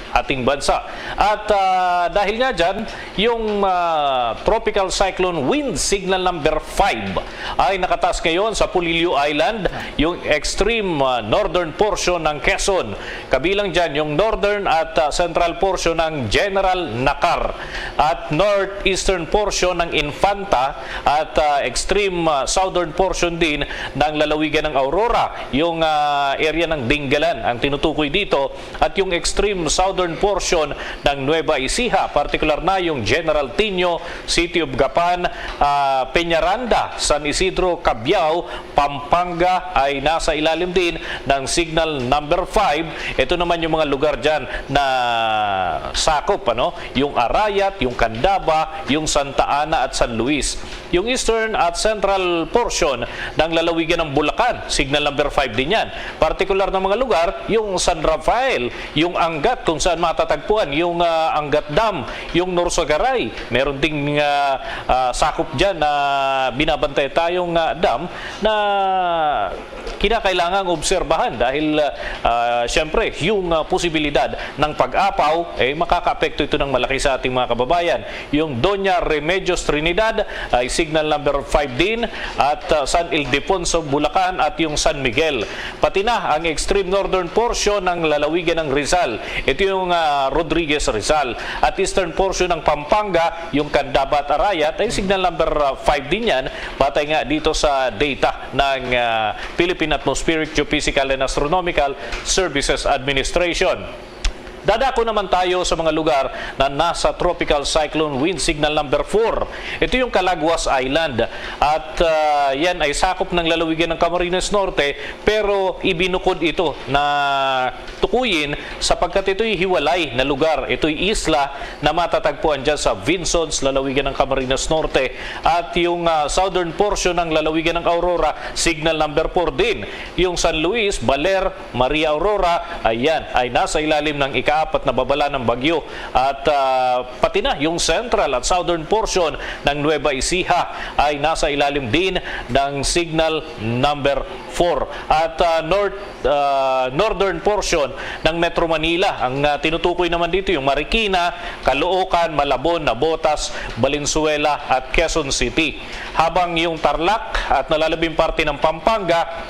ating bansa. At, ah, dahil nga dyan, yung, ah, Tropical Cyclone Wind Signal number five ay nakataas ngayon sa Polillo Island, yung extreme, ah, northern portion ng Quezon. Kabilang dyan yung northern at, ah, central portion ng General Nakar at northeastern portion ng Infanta at, ah, extreme, ah, southern portion din ng lalawigan ng Aurora, yung, ah, area ng Dingalan ang tinutukoy dito, at yung extreme southern portion ng Nueva Ecija, partikular na yung General Tino, City of Gapan, ah, Peñaranda, San Isidro, Cabiao, Pampanga ay nasa ilalim din ng signal number five. Ito naman yung mga lugar dyan na sakop, ano, yung Arayat, yung Candaba, yung Santa Ana at San Luis. Yung eastern at central portion ng lalawigan ng Bulacan, signal number five din yan. Partikular na mga lugar, yung San Rafael, yung Angat, kung saan matatagpuan yung, ah, Angat Dam, yung Norsagaray. Meron ding, ah, ah, sakop dyan na binabantay tayong, ah, dam na kinakailangang obserbahan dahil, ah, siyempre, yung, ah, posibilidad ng pag-apaw, eh, makakaapekto ito ng malaki sa ating mga kababayan. Yung Doña Remedios Trinidad ay signal number five din, at, ah, San Ildefonso, Bulacan, at yung San Miguel. Pati na ang extreme northern portion ng lalawigan ng Rizal. Ito yung, ah, Rodriguez Rizal. At eastern portion ng Pampanga, yung Candaba at Arayat, ay signal number, ah, five din yan, batay nga dito sa data ng, ah, Philippine Atmospheric, Geophysical, and Astronomical Services Administration. Dadako naman tayo sa mga lugar na nasa Tropical Cyclone Wind Signal number four. Ito yung Calaguas Island. At, ah, yan ay sakop ng lalawigan ng Camarines Norte, pero ibinukod ito na tukuyin sapagkat ito'y hiwalay na lugar. Ito'y isla na matatagpuan dyan sa Vinzons, lalawigan ng Camarines Norte. At yung, ah, southern portion ng lalawigan ng Aurora, signal number four din. Yung San Luis, Baler, Maria Aurora, ayan, ay nasa ilalim ng ikaapat na babala ng bagyo. At, ah, pati na yung central at southern portion ng Nueva Ecija ay nasa ilalim din ng signal number four. At, ah, north, ah, northern portion ng Metro Manila, ang, ah, tinutukoy naman dito yung Marikina, Caloocan, Malabon, Navotas, Valenzuela at Quezon City. Habang yung Tarlac at nalalabing parte ng Pampanga,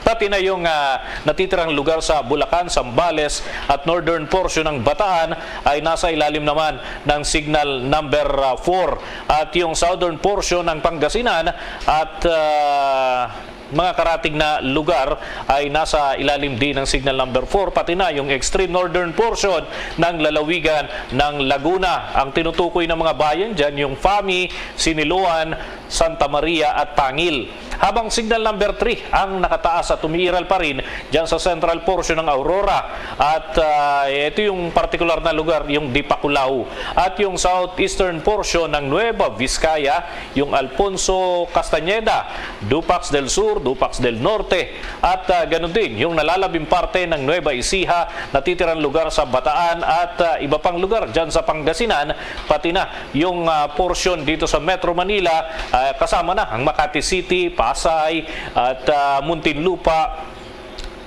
pati na yung, ah, natitirang lugar sa Bulacan, Zambales at northern portion ng Bataan ay nasa ilalim naman ng signal number, ah, four. At yung southern portion ng Pangasinan at, ah, mga karatig na lugar ay nasa ilalim din ng signal number four, pati na yung extreme northern portion ng lalawigan ng Laguna. Ang tinutukoy ng mga bayan dyan, yung Fami, Siniloan, Santa Maria at Tangil. Habang signal number three ang nakataas at umiiral pa rin dyan sa central portion ng Aurora. At, ah, ito yung partikular na lugar, yung Dipaculao. At yung southeastern portion ng Nueva Vizcaya, yung Alfonso Castañeda, Dupax del Sur, Dupax del Norte, at, ah, ganun din yung nalalabing parte ng Nueva Ecija, natitirang lugar sa Bataan at, ah, iba pang lugar dyan sa Pangasinan, pati na yung, ah, portion dito sa Metro Manila, ah, kasama na ang Makati City, Pasay, at, ah, Muntinlupa,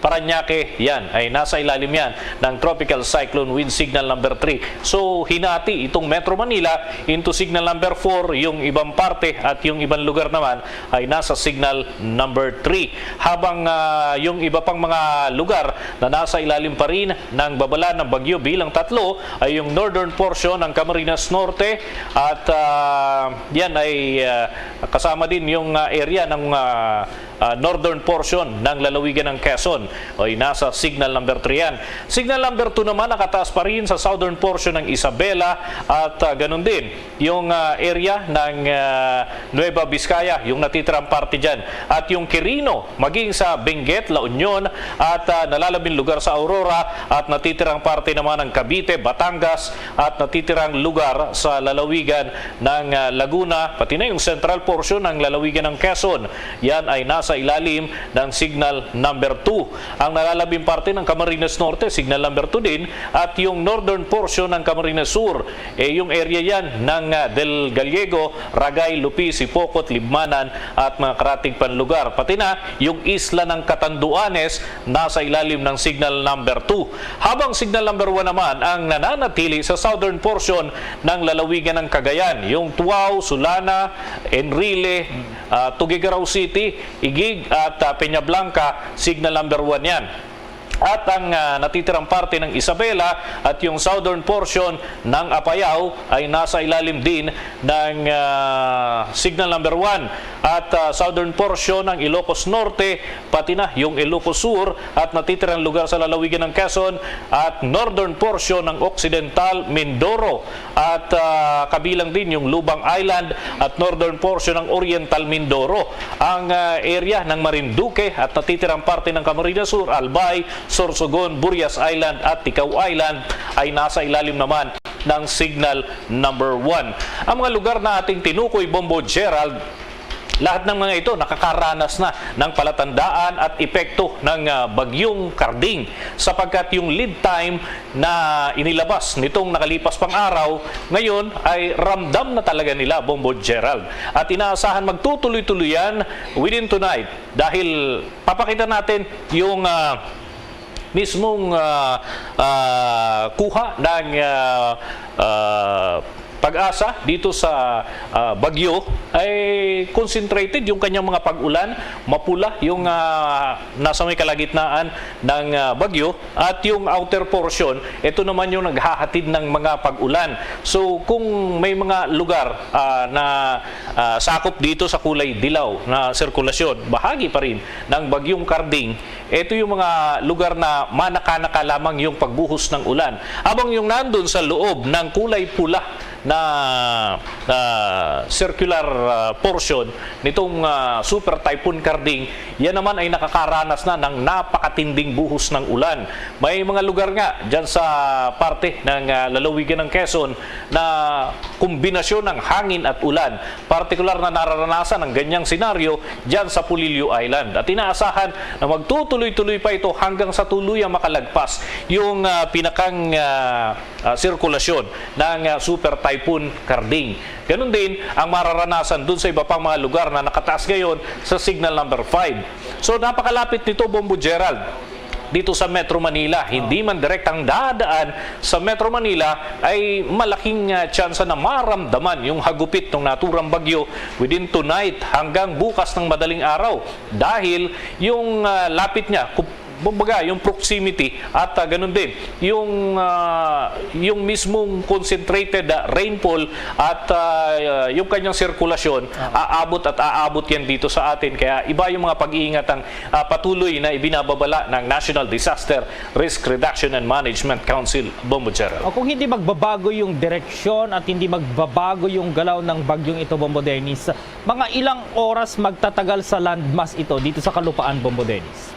Parañaque, yan, ay nasa ilalim yan ng Tropical Cyclone Wind Signal number three. So, hinati itong Metro Manila into Signal number four, yung ibang parte at yung ibang lugar naman ay nasa Signal number three. Habang ah, yung iba pang mga lugar na nasa ilalim pa rin ng babala ng bagyo bilang tatlo ay yung northern portion ng Camarines Norte at ah, yan ay ah, kasama din yung ah, area ng ah, ah, northern portion ng lalawigan ng Quezon. Oy, nasa signal number three yan. Signal number two naman nakataas pa rin sa southern portion ng Isabela at ah, ganun din yung ah, area ng ah, Nueva Vizcaya, yung natitirang parte dyan. At yung Quirino, maging sa Benguet, La Union at ah, nalalabing lugar sa Aurora at natitirang parte naman ng Cavite, Batangas at natitirang lugar sa lalawigan ng ah, Laguna, pati na yung central portion ng lalawigan ng Quezon. Yan ay nasa ilalim ng signal number two. Ang nalalabing parte ng Camarines Norte, signal number two din, at yung northern portion ng Camarines Sur, eh, yung area yan ng ah, Del Gallego, Ragay, Lupi, Sipocot, Libmanan at mga karatig pang lugar. Pati na yung isla ng Catanduanes nasa ilalim ng signal number two. Habang signal number one naman ang nananatili sa southern portion ng lalawigan ng Cagayan, yung Tuao, Sulana, Enrile, ah, Tuguegarao City, Igig at ah, Peñablanca, signal number one yan. At ang ah, natitirang parte ng Isabela at yung southern portion ng Apayao ay nasa ilalim din ng ah, signal number one. At ah, southern portion ng Ilocos Norte, pati na yung Ilocos Sur at natitirang lugar sa lalawigan ng Quezon at northern portion ng Occidental Mindoro at ah, kabilang din yung Lubang Island at northern portion ng Oriental Mindoro. Ang ah, area ng Marinduque at natitirang parte ng Camarines Sur, Albay, Sorsogon, Burias Island at Ticao Island ay nasa ilalim naman ng signal number one. Ang mga lugar na ating tinukoy, Bombo Gerald, lahat ng mga ito nakakaranas na ng palatandaan at epekto ng ah, Bagyong Karding, sapagkat yung lead time na inilabas nitong nakalipas pang araw, ngayon ay ramdam na talaga nila, Bombo Gerald. At inaasahan magtutuloy-tuloy yan within tonight, dahil papakita natin yung ah, mismong ah, ah, kuha ng ah, ah, PAGASA dito sa ah, bagyo ay concentrated yung kanyang mga pag-ulan, mapula yung ah, nasa may kalagitnaan ng ah, bagyo, at yung outer portion, ito naman yung naghahatid ng mga pag-ulan. So kung may mga lugar ah, na ah, sakop dito sa kulay dilaw na sirkulasyon, bahagi pa rin ng Bagyong Karding, ito yung mga lugar na manakanaka lamang yung pagbuhos ng ulan. Habang yung nandun sa loob ng kulay pula na ah, circular ah, portion nitong ah, Super Typhoon Karding, yan naman ay nakakaranas na ng napakatinding buhos ng ulan. May mga lugar nga dyan sa parte ng ah, lalawigan ng Quezon na kombinasyon ng hangin at ulan. Partikular na nararanasan ang ganyang senaryo dyan sa Polillo Island. At inaasahan na magtutuloy-tuloy pa ito hanggang sa tuluyang makalagpas yung ah, pinakang ah, ah, sirkulasyon ng ah, Super Typhoon Karding. Ganun din ang mararanasan dun sa iba pang mga lugar na nakataas ngayon sa signal number five. So napakalapit nito, Bombo Gerald, dito sa Metro Manila. Hindi man direktang dadaan sa Metro Manila, ay malaking ah, tsansa na maramdaman yung hagupit ng naturang bagyo within tonight hanggang bukas ng madaling araw, dahil yung ah, lapit niya, ku- kumbaga, yung proximity at ah, ganun din yung ah, yung mismong concentrated ah, rainfall at ah, yung kanyang sirkulasyon, aabot at aabot yan dito sa atin. Kaya iba yung mga pag-iingat ang ah, patuloy na ibinababala ng National Disaster Risk Reduction and Management Council, Bombo Gerald. O kung hindi magbabago yung direksyon at hindi magbabago yung galaw ng bagyong ito, Bombo Dennis, mga ilang oras magtatagal sa landmass ito dito sa kalupaan, Bombo Dennis?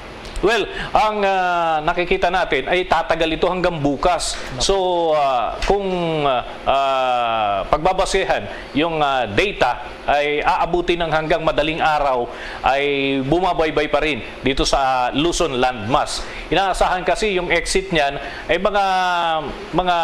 Well, ang ah, nakikita natin ay tatagal ito hanggang bukas. So, ah, kung ah, ah, pagbabasehan yung ah, data, ay aabutin ng hanggang madaling araw, ay bumabaybay pa rin dito sa Luzon landmass. Inaasahan kasi yung exit niyan ay mga mga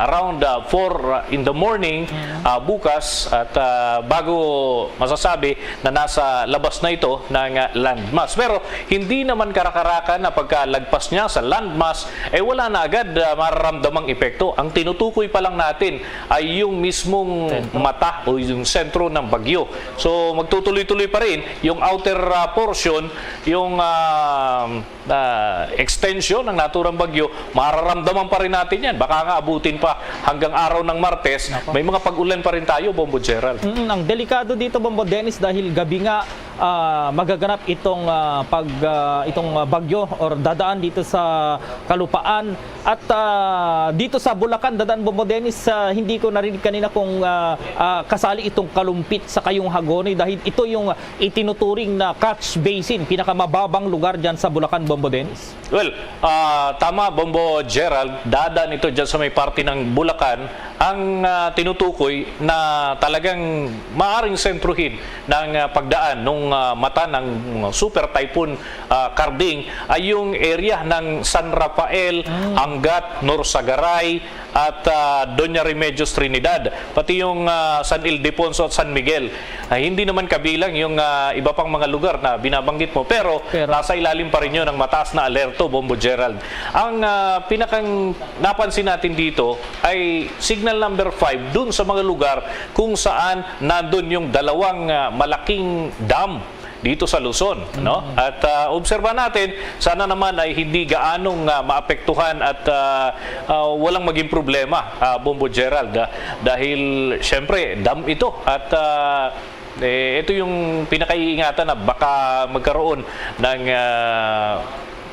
around ah, four in the morning ah, bukas, at ah, bago masasabi na nasa labas na ito ng ah, landmass. Pero hindi naman Karaka na pagkalagpas niya sa landmass, eh, wala na agad, ah, mararamdamang epekto. Ang tinutukoy pa lang natin ay yung mismong Sentro. mata o yung sentro ng bagyo. So, magtutuloy-tuloy pa rin yung outer, ah, portion, yung, ah, ah, extension ng naturang bagyo, mararamdaman pa rin natin yan. Baka nga abutin pa hanggang araw ng Martes, Nako. may mga pag-ulan pa rin tayo, Bombo Gerald. Mm, ang delikado dito, Bombo Dennis, dahil gabi nga, ah, magaganap itong, ah, pag, ah, itong, ah, bagyo or dadaan dito sa kalupaan. At, ah, dito sa Bulacan, dadaan, Bombo Dennis, ah, hindi ko narinig kanina kung, ah, ah, kasali itong Kalumpit sa Kayong Hagonoy dahil ito yung itinuturing na catch basin, pinakamababang lugar dyan sa Bulacan, Bombo Dennis. Well, ah, tama, Bombo Gerald, dadaan ito dyan sa may parte ng Bulacan. Ang, ah, tinutukoy na talagang maaring sentruhin ng, ah, pagdaan nung, ah, mata ng, mm, Super Typhoon, ah, Carding ay yung area ng San Rafael, Mm. Angat, Norsagaray, at, ah, Doña Remedios Trinidad, pati yung, ah, San Ildefonso at San Miguel. Ah, hindi naman kabilang yung, ah, iba pang mga lugar na binabanggit mo, pero Pero nasa ilalim pa rin yun ng mataas na alerto, Bombo Gerald. Ang, ah, pinakang napansin natin dito ay signal number five dun sa mga lugar kung saan nandun yung dalawang, ah, malaking dam dito sa Luzon, no? Mm. At, ah, obserbahan natin, sana naman ay hindi gaanong, ah, maapektuhan at, ah, ah, walang maging problema, ah, Bombo Gerald, ah, dahil, syempre, dam ito at, ah, eh, ito yung pinakaiingatan na baka magkaroon ng, ah,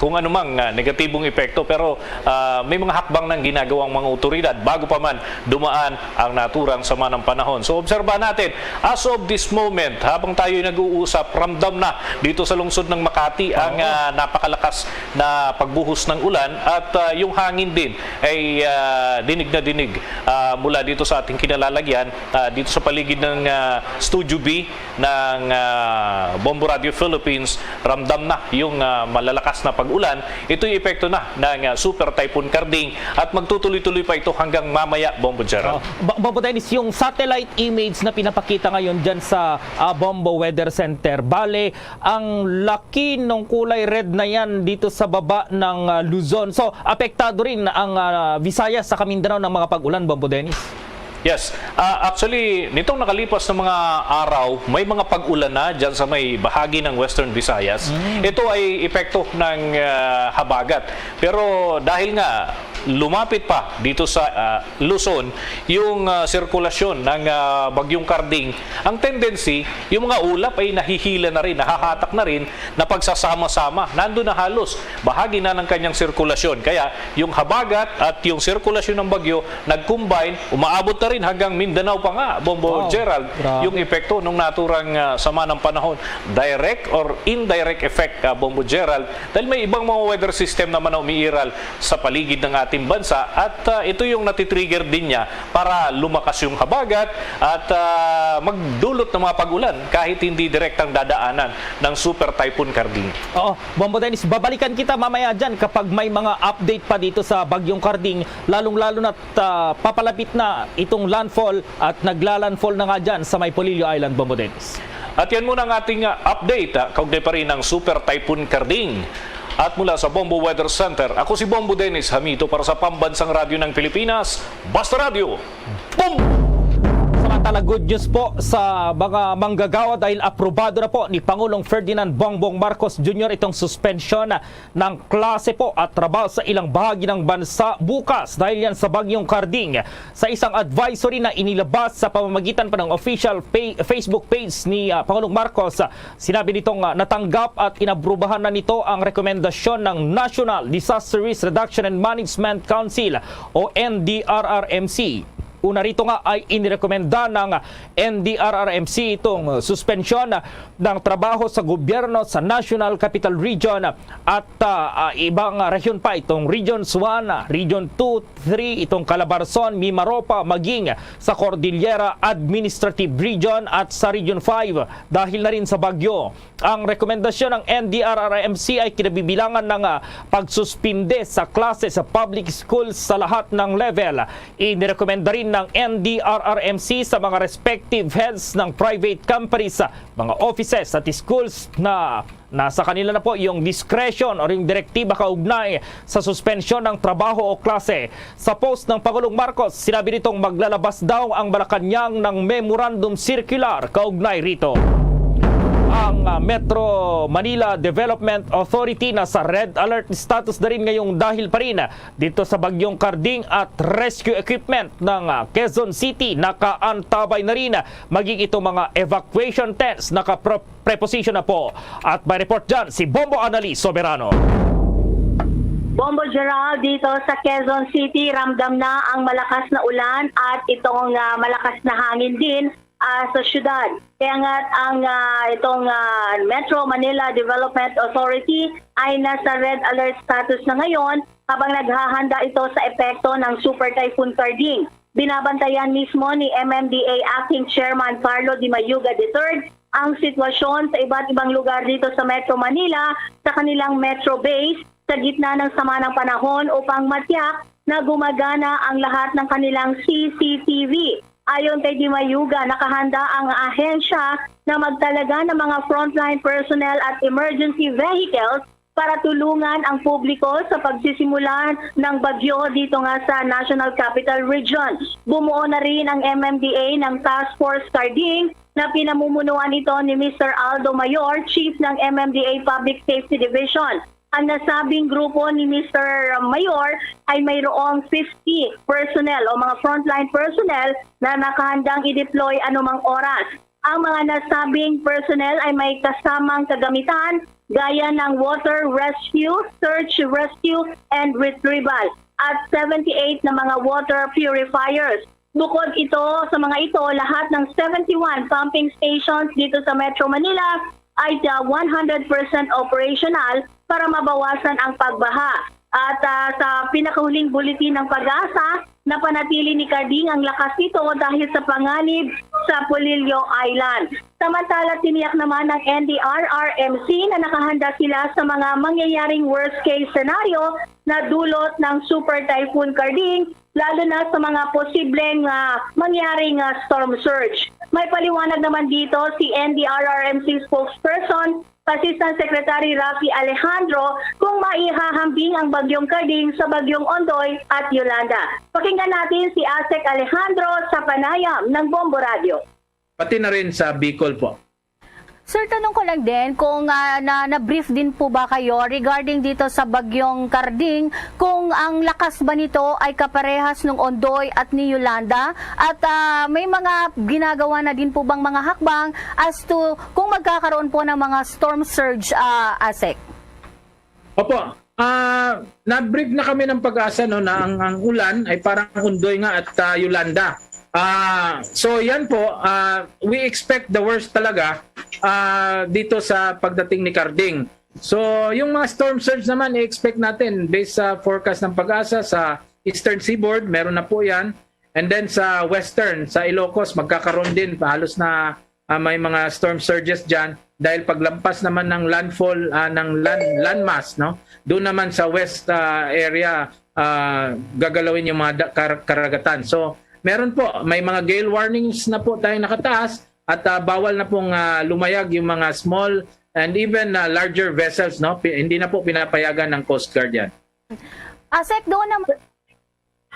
kung anumang, ah, negatibong epekto. Pero, ah, may mga hakbang ng ginagawang mga otoridad bago pa man dumaan ang naturang sama ng panahon. So, obserbahan natin, as of this moment, habang tayo'y nag-uusap, ramdam na dito sa lungsod ng Makati ang, Oo. ah, napakalakas na pagbuhos ng ulan at, ah, yung hangin din ay, ah, dinig na dinig, ah, mula dito sa ating kinalalagyan, ah, dito sa paligid ng, ah, Studio B ng, ah, Bombo Radio Philippines, ramdam na yung, ah, malalakas na pag-ulan. Ito'y epekto na ng, ah, Super Typhoon Carding at magtutuloy-tuloy pa ito hanggang mamaya, Bombo Gerald. Oh, Bo-, Bombo Dennis, yung satellite image na pinapakita ngayon dyan sa, ah, Bombo Weather Center, bale, ang laki ng kulay red na yan dito sa baba ng, ah, Luzon. So, apektado rin ang, ah, Visayas sa Mindanao ng mga pag-ulan, Bombo Dennis? Yes. Ah, actually, nitong nakalipas na mga araw, may mga pag-ulan na dyan sa may bahagi ng Western Visayas. Mm. Ito ay epekto ng, ah, habagat. Pero dahil nga lumapit pa dito sa, ah, Luzon yung, ah, sirkulasyon ng, ah, Bagyong Carding, ang tendency, yung mga ulap ay nahihila na rin, nahahatak na rin, na pagsasama-sama. Nandun na halos bahagi na ng kanyang sirkulasyon. Kaya yung habagat at yung sirkulasyon ng bagyo nag-combine, umaabot na rin hanggang Mindanao pa nga, Bombo Wow, Gerald, grabe. yung epekto ng naturang, ah, sama ng panahon. Direct or indirect effect, ah, Bombo Gerald, dahil may ibang mga weather system naman na umiiral sa paligid ng ating bansa at, ah, ito yung natitrigger din niya para lumakas yung habagat at, ah, magdulot ng mga pag-ulan kahit hindi direktang dadaanan ng Super Typhoon Carding. Oo, Bombo Dennis, babalikan kita mamaya dyan kapag may mga update pa dito sa Bagyong Carding, lalong-lalo na't, ah, papalapit na itong landfall at naglalandfall na nga dyan sa may Polillo Island, Bombo Dennis. At yan muna ang ating, ah, update, ah, kaugnay pa rin ng Super Typhoon Carding. At mula sa Bombo Weather Center, ako si Bombo Dennis Hamito para sa Pambansang Radyo ng Pilipinas, Basta Radyo, Bombo! Samantala, good news po sa mga manggagawa dahil aprobado na po ni Pangulong Ferdinand Bongbong Marcos Junior itong suspensyon ng klase po at trabaho sa ilang bahagi ng bansa bukas dahil yan sa Bagyong Carding. Sa isang advisory na inilabas sa pamamagitan pa ng official pa-, Facebook page ni, ah, Pangulong Marcos, ah, sinabi nitong, ah, natanggap at inaprubahan na nito ang rekomendasyon ng National Disaster Risk Reduction and Management Council o N D R R M C. Una rito nga ay inirekomenda ng N D R R M C itong suspensyon ng trabaho sa gobyerno sa National Capital Region at, ah, ah, ibang rehiyon pa, itong Regions one, Region two, three, itong Calabarzon, Mimaropa, maging sa Cordillera Administrative Region at sa Region five dahil na rin sa bagyo. Ang rekomendasyon ng N D R R M C ay kinabibilangan ng, ah, pagsuspinde sa klase sa public schools sa lahat ng level. Inirekomenda rin ng N D R R M C sa mga respective heads ng private companies, mga offices at schools na nasa kanila na po yung discretion o yung direktiba kaugnay sa suspensyon ng trabaho o klase. Sa post ng Pangulong Marcos, sinabi nitong maglalabas daw ang Malacañang ng memorandum circular kaugnay rito. Ang ah, Metro Manila Development Authority nasa red alert status na rin ngayong dahil pa rin dito sa Bagyong Carding at rescue equipment ng ah, Quezon City nakaantabay na rin, maging itong mga evacuation tents naka-preposition na po. At may report dyan si Bombo Anali Soberano. Bombo Gerald, dito sa Quezon City, ramdam na ang malakas na ulan at itong ah, malakas na hangin din ah, sa syudad. Kaya nga ang ah, itong ah, Metro Manila Development Authority ay nasa red alert status na ngayon habang naghahanda ito sa epekto ng Super Typhoon Carding. Binabantayan mismo ni M M D A Acting Chairman Carlo Di Mayuga the third ang sitwasyon sa iba't ibang lugar dito sa Metro Manila sa kanilang Metro Base sa gitna ng sama ng panahon upang matiyak na gumagana ang lahat ng kanilang C C T V. Ayon kay Di Mayuga, nakahanda ang ahensya na magtalaga ng mga frontline personnel at emergency vehicles para tulungan ang publiko sa pagsisimula ng bagyo dito nga sa National Capital Region. Bumuo na rin ang M M D A ng Task Force Carding na pinamumunuan ito ni Mister Aldo Mayor, Chief ng M M D A Public Safety Division. Ang nasabing grupo ni Mister Mayor ay mayroong fifty personnel o mga frontline personnel na nakahandang i-deploy anumang oras. Ang mga nasabing personnel ay may kasamang kagamitan gaya ng water rescue, search, rescue, and retrieval at seventy-eight na mga water purifiers. Bukod ito, sa mga ito, lahat ng seventy-one pumping stations dito sa Metro Manila ay ah, one hundred percent operational para mabawasan ang pagbaha. At ah, sa pinakahuling bulletin ng PAGASA, napanatili ni Carding ang lakas nito dahil sa panganib sa Polillo Island. Samantala, tiniyak naman ng N D R R M C na nakahanda sila sa mga mangyayaring worst-case scenario na dulot ng Super Typhoon Carding, lalo na sa mga posibleng ah, mangyaring ah, storm surge. May paliwanag naman dito si N D R R M C spokesperson, Assistant Secretary Rafi Alejandro, kung maihahambing ang Bagyong Carding sa Bagyong Ondoy at Yolanda. Pakinggan natin si Asek Alejandro sa panayam ng Bombo Radio. Pati na rin sa Bicol po. Sir, tanong ko lang din kung ah, na, na-brief din po ba kayo regarding dito sa Bagyong Carding, kung ang lakas ba nito ay kaparehas nung Ondoy at ni Yolanda? At ah, may mga ginagawa na din po bang mga hakbang as to kung magkakaroon po ng mga storm surge, ah, Asek? Opo. Ah, na-brief na kami ng PAGASA, no, na ang, ang ulan ay parang Ondoy nga at ah, Yolanda. Ah, so yan po, ah, we expect the worst talaga ah, dito sa pagdating ni Carding. So yung mga storm surge naman, i-expect natin based sa forecast ng PAGASA sa Eastern Seaboard, meron na po yan. And then sa Western, sa Ilocos, magkakaroon din, halos na ah, may mga storm surges dyan dahil paglampas naman ng landfall ah, ng land, landmass, no, doon naman sa west ah, area, ah, gagalawin yung mga da- kar- karagatan. So meron po, may mga gale warnings na po tayong nakataas at ah, bawal na pong ah, lumayag yung mga small and even ah, larger vessels, no. Pi- hindi na po pinapayagan ng Coast Guard yan. Asek, doon naman.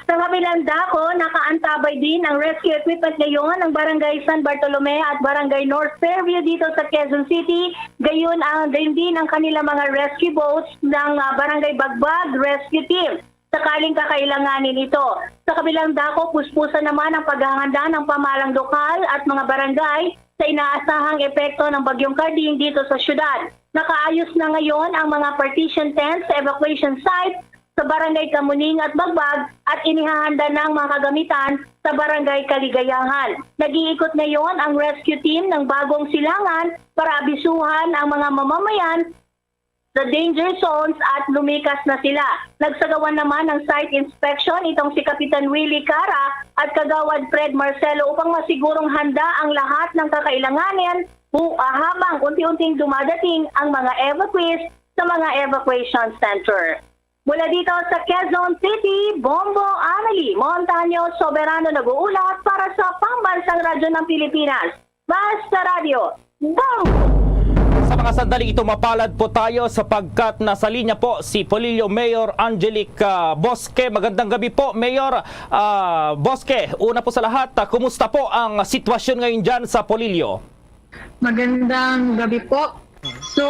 Sa kabilang dako, nakaantabay din ang rescue equipment ngayon ng Barangay San Bartolome at Barangay North Fairview dito sa Quezon City. Gayon ang gayon din ang kanilang mga rescue boats ng ah, Barangay Bagbag Rescue Team sakaling kakailanganin ito. Sa kabilang dako, puspusan naman ang paghahanda ng pamahalang lokal at mga barangay sa inaasahang epekto ng Bagyong Carding dito sa syudad. Nakaayos na ngayon ang mga partition tents sa evacuation site sa Barangay Kamuning at Bagbag at inihahanda na ang mga kagamitan sa Barangay Kaligayahan. Nag-iikot ngayon ang rescue team ng Bagong Silangan para abisuhan ang mga mamamayan sa danger zones at lumikas na sila. Nagsagawa naman ng site inspection itong si Kapitan Willie Cara at Kagawad Fred Marcelo upang masigurong handa ang lahat ng kakailanganin bu- ah, habang unti-unting dumadating ang mga evacuees sa mga evacuation center. Mula dito sa Quezon City, Bombo Anali Montaño Soberano nag-uulat para sa Pambansang Radyo ng Pilipinas, Basta Radyo, Bombo! Sa mga sandaling ito, mapalad po tayo sapagkat nasa linya po si Polillo Mayor Angelic, ah, Bosque. Magandang gabi po, Mayor, ah, Bosque. Una po sa lahat, ah, kumusta po ang sitwasyon ngayon dyan sa Polillo? Magandang gabi po. So,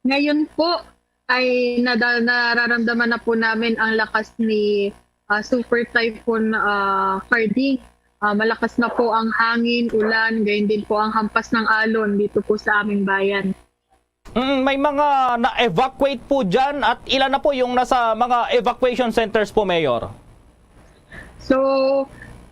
ngayon po ay nada-, nararamdaman na po namin ang lakas ni, ah, Super Typhoon, ah, Harding. Ah, malakas na po ang hangin, ulan, gayon din po ang hampas ng alon dito po sa aming bayan. Mm, may mga na-evacuate po dyan at ilan na po yung nasa mga evacuation centers po, Mayor? So,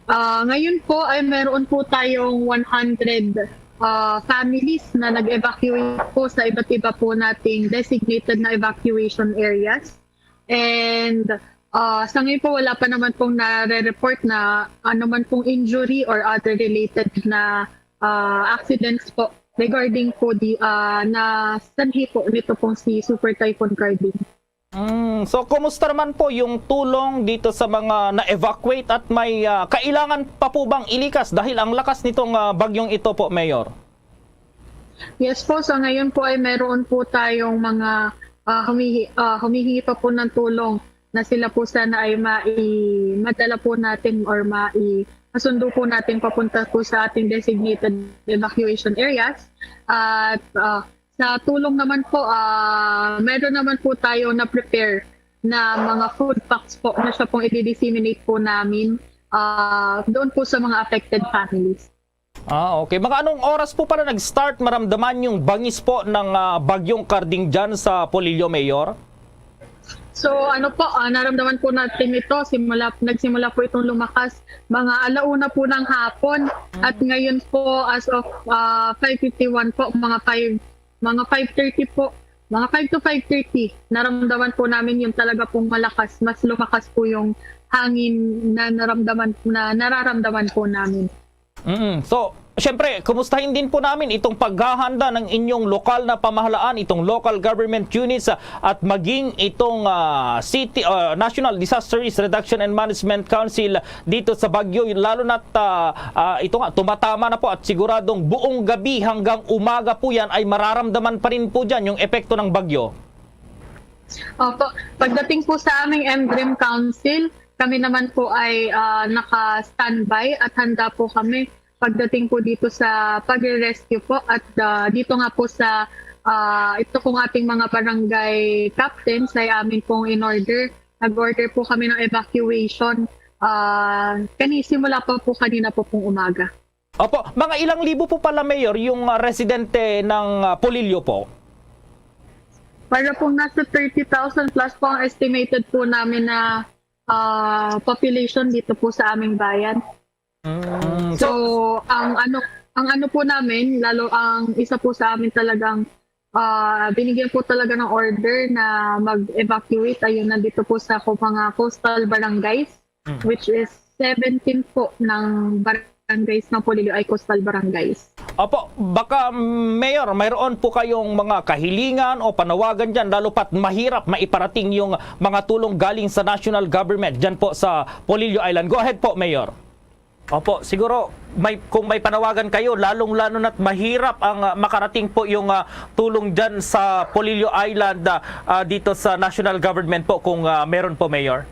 ah, ngayon po ay meron po tayong one hundred, ah, families na nag-evacuate po sa iba't iba po nating designated na evacuation areas. And, ah, sa ngayon po, wala pa naman pong nare-report na ano man pong injury or other related na, ah, accidents po regarding po di, ah, na sanhi po nito pong si Super Typhoon Harding. Mm, so, kumusta naman po yung tulong dito sa mga na-evacuate at may, ah, kailangan pa po bang ilikas dahil ang lakas nitong, ah, bagyong ito po, Mayor? Yes po, sa ngayon po ay meron po tayong mga, ah, humihi-, ah, humihingi pa po ng tulong na sila po sana ay mai-, madala po natin or mai-, masundo po natin papunta po sa ating designated evacuation areas. At, ah, sa tulong naman po, ah, meron naman po tayo na prepare na mga food packs po na siya pong i-disseminate po namin, ah, doon po sa mga affected families. Ah, okay. Mga anong oras po pala nag-start maramdaman yung bangis po ng, ah, Bagyong Harding dyan sa Polillo, Mayor? So, ano po, ah, naramdaman po natin ito, simula, nagsimula po itong lumakas mga ala una po ng hapon. At ngayon po, as of, ah, five fifty-one po, mga five, mga five thirty po, mga five to five thirty, naramdaman po namin yung talaga pong malakas, mas lumakas po yung hangin na naramdaman, na nararamdaman po namin. Mm. So, syempre, kumustahin din po namin itong paghahanda ng inyong lokal na pamahalaan, itong local government units, ah, at maging itong, ah, city, ah, National Disaster Risk Reduction and Management Council dito sa Baguio, lalo na't, ah, ah, ito nga, tumatama na po at siguradong buong gabi hanggang umaga po yan ay mararamdaman pa rin po dyan yung epekto ng bagyo. Opo. Pagdating po sa aming M D R I M Council, kami naman po ay, ah, naka-standby at handa po kami pagdating po dito sa pagre-rescue po. At, ah, dito nga po sa, ah, ito pong ating mga barangay captains ay amin pong in-order. Nag-order po kami ng evacuation, ah, kani-, simula pa po kanina po pong umaga. Opo, mga ilang libo po pala, Mayor, yung, ah, residente ng, ah, Polillo po? Para pong nasa thirty thousand plus po ang estimated po namin na, ah, population dito po sa aming bayan. Mm. So, ang ano, ang ano po namin, lalo ang isa po sa amin talagang, ah, binigyan po talaga ng order na mag-evacuate. Ayun, nandito po sa ko-, mga coastal barangays, Mm. which is seventeen po ng barangays ng Polillo ay coastal barangays. Opo, baka, Mayor, mayroon po kayong mga kahilingan o panawagan dyan, lalo pat mahirap maiparating yung mga tulong galing sa national government dyan po sa Polillo Island. Go ahead po, Mayor. Opo, siguro may, kung may panawagan kayo, lalong-lalo na't mahirap ang, ah, makarating po yung, ah, tulong dyan sa Polillo Island, ah, ah, dito sa national government po, kung, ah, meron po, Mayor.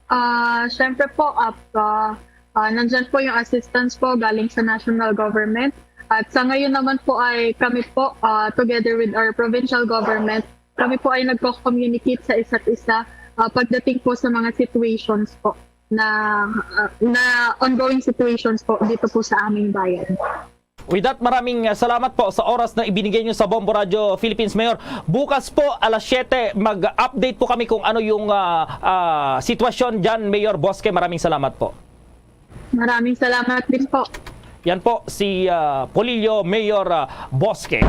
Ah, syempre po, ap-, ah, ah, nandyan po yung assistance po galing sa national government. At sa ngayon naman po ay kami po, ah, together with our provincial government, kami po ay nagko-communicate sa isa't isa, ah, pagdating po sa mga situations po na, ah, na ongoing situations po dito po sa aming bayan. With that, maraming, ah, salamat po sa oras na ibinigay niyo sa Bombo Radio Philippines, Mayor. Bukas po, alas siyete, mag-update po kami kung ano yung, ah, ah, sitwasyon dyan, Mayor Bosque. Maraming salamat po. Maraming salamat din po. Yan po si, ah, Polillo Mayor, ah, Bosque.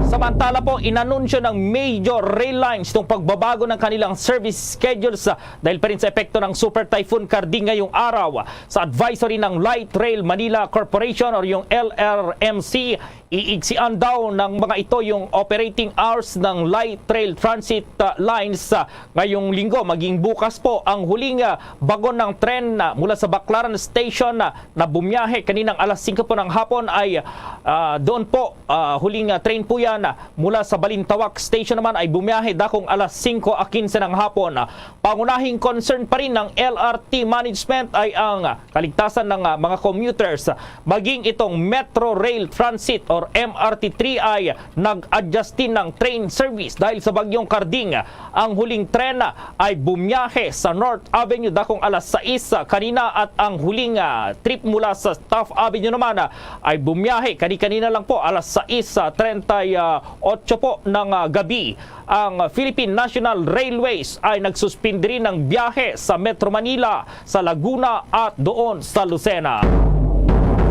Samantala po, inanunsyo ng major rail lines itong pagbabago ng kanilang service schedules, ah, dahil pa rin sa epekto ng Super Typhoon Harding ngayong araw. Sa advisory ng Light Rail Manila Corporation or yung L R M C, Iigsian daw ng mga ito yung operating hours ng light rail transit, ah, lines, ah, ngayong linggo. Maging bukas po ang huling, ah, bagon ng tren, ah, mula sa Baclaran Station, ah, na bumiyahe kaninang alas singko po ng hapon ay, ah, doon po, ah, huling, ah, train po yan, ah, mula sa Balintawak Station naman ay bumiyahe dakong alas singko a kinse ng hapon. Pangunahing concern pa rin ng L R T management ay ang kaligtasan ng, ah, mga commuters, maging itong Metro Rail Transit or M R T three ay nag-adjust din ng train service dahil sa Bagyong Carding. Ang huling tren ay bumiyahe sa North Avenue dakong alas sais kanina at ang huling, ah, trip mula sa Taft Avenue naman, ah, ay bumiyahe kani-kanina lang po alas sais treinta y ocho po ng, ah, gabi. Ang Philippine National Railways ay nagsuspindi rin ng biyahe sa Metro Manila, sa Laguna at doon sa Lucena.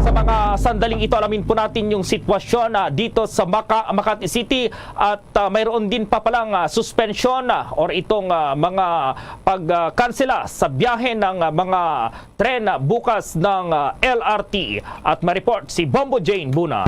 Sa mga sandaling ito, alamin po natin yung sitwasyon, ah, dito sa Maca-, Makati City at, ah, mayroon din pa palang, ah, suspensyon, ah, or itong, ah, mga pagkansela sa biyahe ng, ah, mga tren bukas ng, ah, L R T. At may report si Bombo Jane Buna.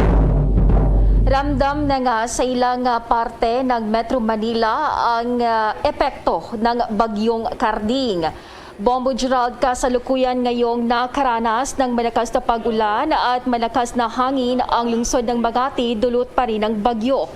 Ramdam na nga sa ilang, ah, parte ng Metro Manila ang, ah, epekto ng Bagyong Carding. Bombo Gerald, kasalukuyan ngayong nakaranas ng malakas na pag-ulan at malakas na hangin ang lungsod ng Makati dulot pa rin ng bagyo.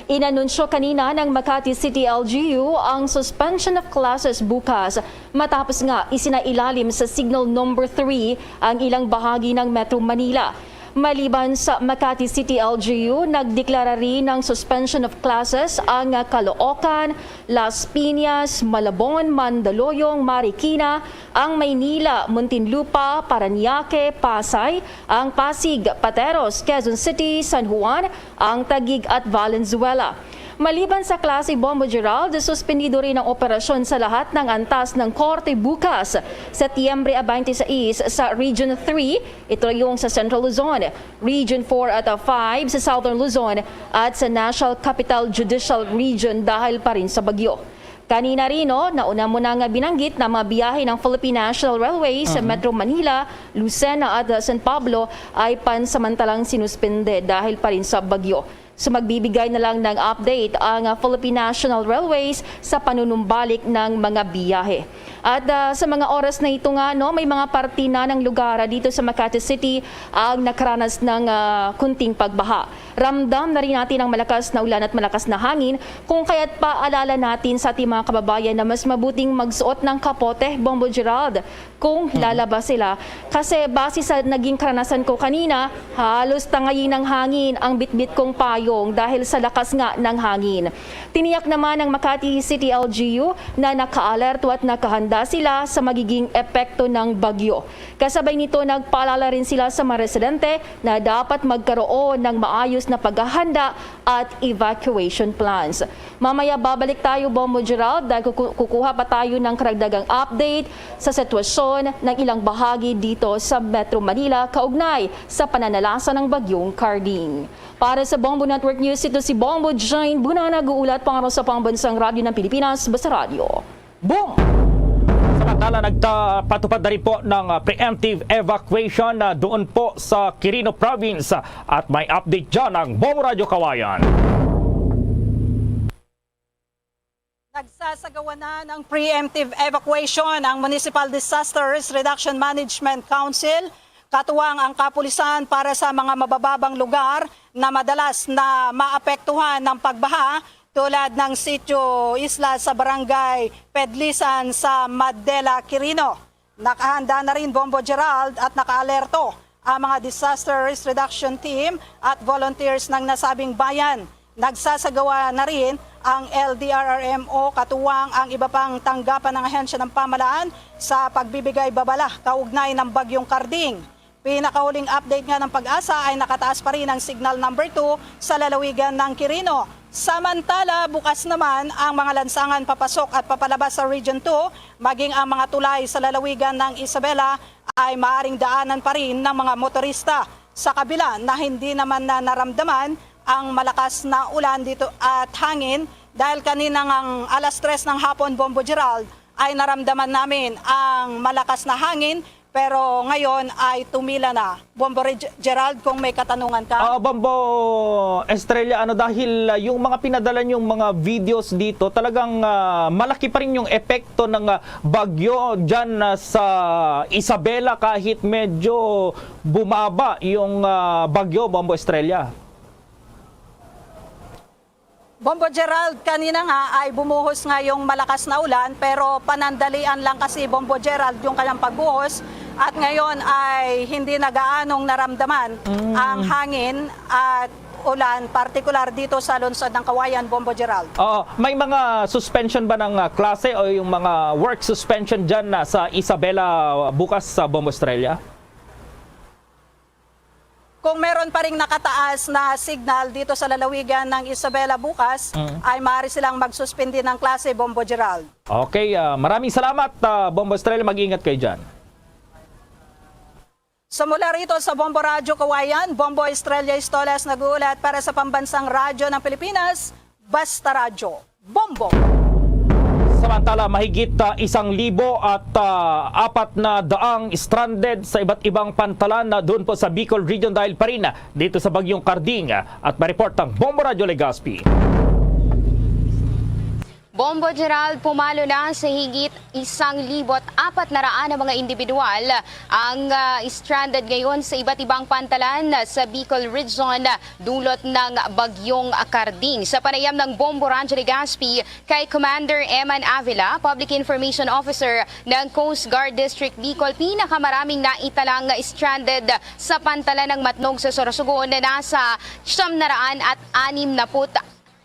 Inanunsyo kanina ng Makati City L G U ang suspension of classes bukas matapos nga isinailalim sa Signal Number Three ang ilang bahagi ng Metro Manila. Maliban sa Makati City L G U, nagdeklara rin ng suspension of classes ang Caloocan, Las Piñas, Malabon, Mandaluyong, Marikina, ang Maynila, Muntinlupa, Parañaque, Pasay, ang Pasig, Pateros, Quezon City, San Juan, ang Taguig at Valenzuela. Maliban sa klase, Bombo Gerald, suspendido rin ang operasyon sa lahat ng antas ng korte bukas, Setyembre twenty-six, sa Region three, ito yung sa Central Luzon, Region four at five sa Southern Luzon, at sa National Capital Judicial Region dahil pa rin sa bagyo. Kanina rin, no, nauna mo na nga binanggit na mga biyahe ng Philippine National Railways sa Metro Manila, Lucena at, uh, San Pablo ay pansamantalang sinuspende dahil pa rin sa bagyo. So, magbibigay na lang ng update ang, uh, Philippine National Railways sa panunumbalik ng mga biyahe. At, uh, sa mga oras na ito nga, no, may mga parte na ng lugar, uh, dito sa Makati City ang nakaranas ng, uh, kunting pagbaha. Ramdam na rin natin ang malakas na ulan at malakas na hangin, kung kaya't paalala natin sa ating mga kababayan na mas mabuting magsuot ng kapote, Bombo Gerald, kung lalabas sila. Kasi base sa naging karanasan ko kanina, halos tangayin ng hangin ang bitbit kong payong dahil sa lakas nga ng hangin. Tiniyak naman ng Makati City L G U na nakaalerto at nakahanda sila sa magiging epekto ng bagyo. Kasabay nito, nagpaalala rin sila sa mga residente na dapat magkaroon ng maayos na paghahanda at evacuation plans. Mamaya babalik tayo, Bombo Gerald, dahil kuku-, kukuha pa tayo ng karagdagang update sa sitwasyon ng ilang bahagi dito sa Metro Manila kaugnay sa pananalasa ng Bagyong Carding. Para sa Bombo Network News, ito si Bombo Jane Buna, nag-uulat para sa Pambansang Radyo ng Pilipinas, Basta Radyo. Boom! Samantala, nagpatupad na rin po ng, ah, preemptive evacuation na doon po sa Quirino Province. At may update dyan ang Bombo Radyo Kawayan. Nagsasagawa na ng preemptive evacuation ang Municipal Disaster Risk Reduction Management Council, katuwang ang kapulisan para sa mga mabababang lugar na madalas na maapektuhan ng pagbaha, tulad ng Sitio Isla sa Barangay Pedlisan sa Madela, Quirino. Nakahanda na rin, Bombo Gerald, at nakaalerto ang mga Disaster Risk Reduction Team at volunteers ng nasabing bayan. Nagsasagawa na rin ang L D R R M O, katuwang ang iba pang tanggapan ng ahensya ng pamahalaan sa pagbibigay babala kaugnay ng Bagyong Carding. Pinakahuling update nga ng PAGASA ay nakataas pa rin ang signal number two sa lalawigan ng Quirino. Samantala, bukas naman ang mga lansangan papasok at papalabas sa Region two, maging ang mga tulay sa lalawigan ng Isabela ay maaring daanan pa rin ng mga motorista, sa kabila na hindi naman na naramdaman ang malakas na ulan dito at hangin, dahil kanina ngang alas tres ng hapon, Bombo Gerald, ay naramdaman namin ang malakas na hangin Pero ngayon ay tumila na. Bombo Reg-, Gerald, kung may katanungan ka. Ah, Bombo Estrella, ano, dahil, ah, yung mga pinadala niyong mga videos dito, talagang, ah, malaki pa rin yung epekto ng, ah, bagyo dyan, ah, sa Isabela kahit medyo bumaba yung, ah, bagyo, Bombo Estrella. Bombo Gerald, kanina nga ay bumuhos nga yung malakas na ulan, pero panandalian lang kasi, Bombo Gerald, yung kanyang pagbuhos, at ngayon ay hindi na gaanong naramdaman Mm. ang hangin at ulan, partikular dito sa lungsod ng Cauayan, Bombo Gerald. Oo, may mga suspension ba ng, ah, klase o yung mga work suspension dyan na sa Isabela bukas sa Bombo Estrella? Kung meron pa ring nakataas na signal dito sa lalawigan ng Isabela bukas, Mm. ay maaari silang magsuspindi ng klase, Bombo Gerald. Okay, ah, maraming salamat, ah, Bombo Estrella. Mag-ingat kayo dyan. Sa mula rito sa Bombo Radyo Cauayan, Bombo Estrella Istolas nag-uulat para sa Pambansang Radyo ng Pilipinas, Basta Radyo. Bombo! Samantala, mahigit, ah, isang libo at, ah, apat na daang stranded sa iba't ibang pantalan na doon po sa Bicol Region dahil pa rin dito sa Bagyong Carding. At may report ang Bombo Radyo Legazpi. Bombo Gerald, pumalo na sa higit isang libo at apat na raan na mga individual ang, ah, stranded ngayon sa iba't ibang pantalan sa Bicol Region dulot ng Bagyong Carding. Sa panayam ng Bombo Radyo Legazpi kay Commander Eman Avila, Public Information Officer ng Coast Guard District Bicol, pinakamaraming naitalang stranded sa pantalan ng Matnog sa Sorsogon na nasa siyam na raan at anim na put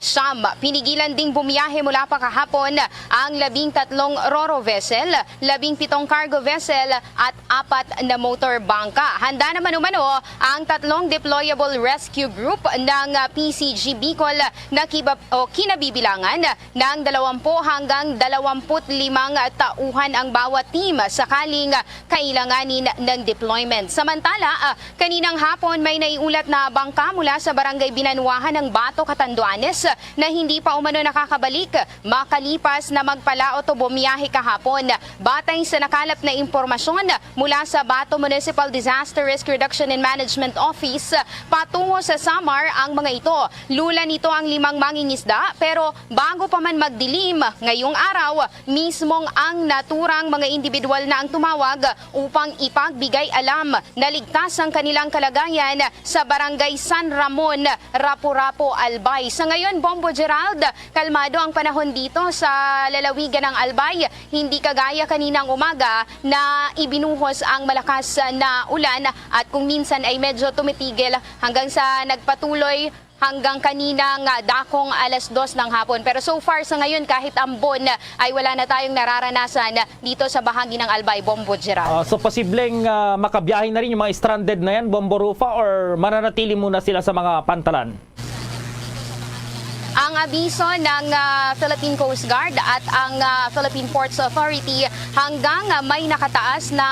siyam. Pinigilan ding bumiyahe mula pa kahapon ang labing tatlong ro-ro vessel, labing pitong cargo vessel, at apat na motor bangka. Handa naman umano ang tatlong deployable rescue group ng, ah, P C G Bicol na kiba-, o kinabibilangan ng dalawampu hanggang dalawampu't limang tauhan ang bawat team sakaling kailanganin ng deployment. Samantala, ah, kaninang hapon may naiulat na bangka mula sa Barangay Binanwahan ng Bato, Catanduanes na hindi pa umano nakakabalik makalipas na magpalaot o bumiyahe kahapon. Batay sa nakalap na impormasyon mula sa Bato Municipal Disaster Risk Reduction and Management Office, patungo sa Samar ang mga ito. Lula nito ang limang mangingisda, pero bago pa man magdilim ngayong araw, mismong ang naturang mga individual na ang tumawag upang ipagbigay alam na ligtas ang kanilang kalagayan sa Barangay San Ramon, Rapu-Rapu, Albay. Sa ngayon, Bombo Gerald, kalmado ang panahon dito sa lalawigan ng Albay. Hindi kagaya kaninang umaga na ibinuhos ang malakas na ulan at kung minsan ay medyo tumitigil hanggang sa nagpatuloy hanggang kanina nga dakong alas dos ng hapon. Pero so far sa ngayon, kahit ambon, ay wala na tayong nararanasan dito sa bahagi ng Albay, Bombo Gerald. Ah, so, posibleng, ah, makabiyahe na rin yung mga stranded na yan, Bombo Rufa, or mananatili muna sila sa mga pantalan? Ang abiso ng, ah, Philippine Coast Guard at ang, ah, Philippine Ports Authority, hanggang, ah, may nakataas na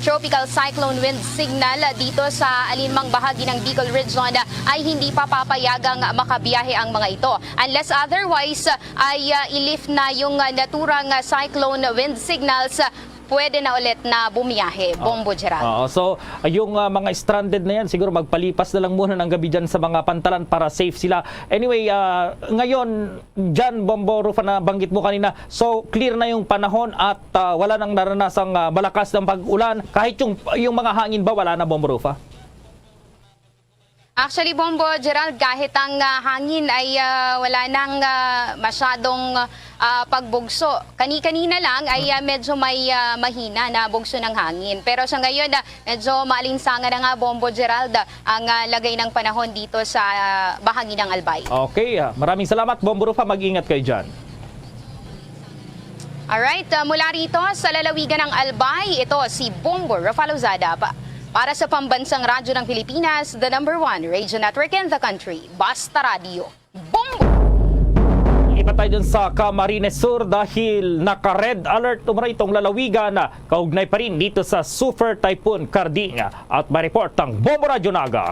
tropical cyclone wind signal dito sa alinmang bahagi ng Bicol Region, ay hindi pa papayagang makabiyahe ang mga ito. Unless otherwise, ay, ah, i-lift na yung, ah, naturang, ah, cyclone wind signals, ah, pwede na ulit na bumiyahe, Bombo Gerald. Oo, so, yung, ah, mga stranded na yan, siguro magpalipas na lang muna ng gabi dyan sa mga pantalan para safe sila. Anyway, ah, ngayon, dyan, Bombo Rufa, na banggit mo kanina, so, clear na yung panahon at, ah, wala nang naranasang, ah, malakas ng pag-ulan. Kahit yung, yung mga hangin ba, wala na, Bombo Rufa? Actually, Bombo Gerald, kahit ang, ah, hangin ay, ah, wala nang, ah, masyadong, ah, pagbugso. Kani-kanina lang ay, ah, medyo may, ah, mahina na bugso ng hangin. Pero sa ngayon, ah, medyo maalinsangan na nga, Bombo Gerald, ang, ah, lagay ng panahon dito sa, ah, bahagi ng Albay. Okay, ah, maraming salamat, Bombo Rufa. Mag-ingat kayo dyan. Alright, ah, mula rito sa lalawigan ng Albay, ito si Bombo Rafa Lozada pa, para sa Pambansang Radyo ng Pilipinas, the number one radio network in the country. Basta Radyo, Bombo! Lipat tayo dun sa Camarines Sur dahil naka-red alert umano itong lalawigan, kaugnay pa rin dito sa Super Typhoon Karding. At may report ang Bombo Radyo Naga.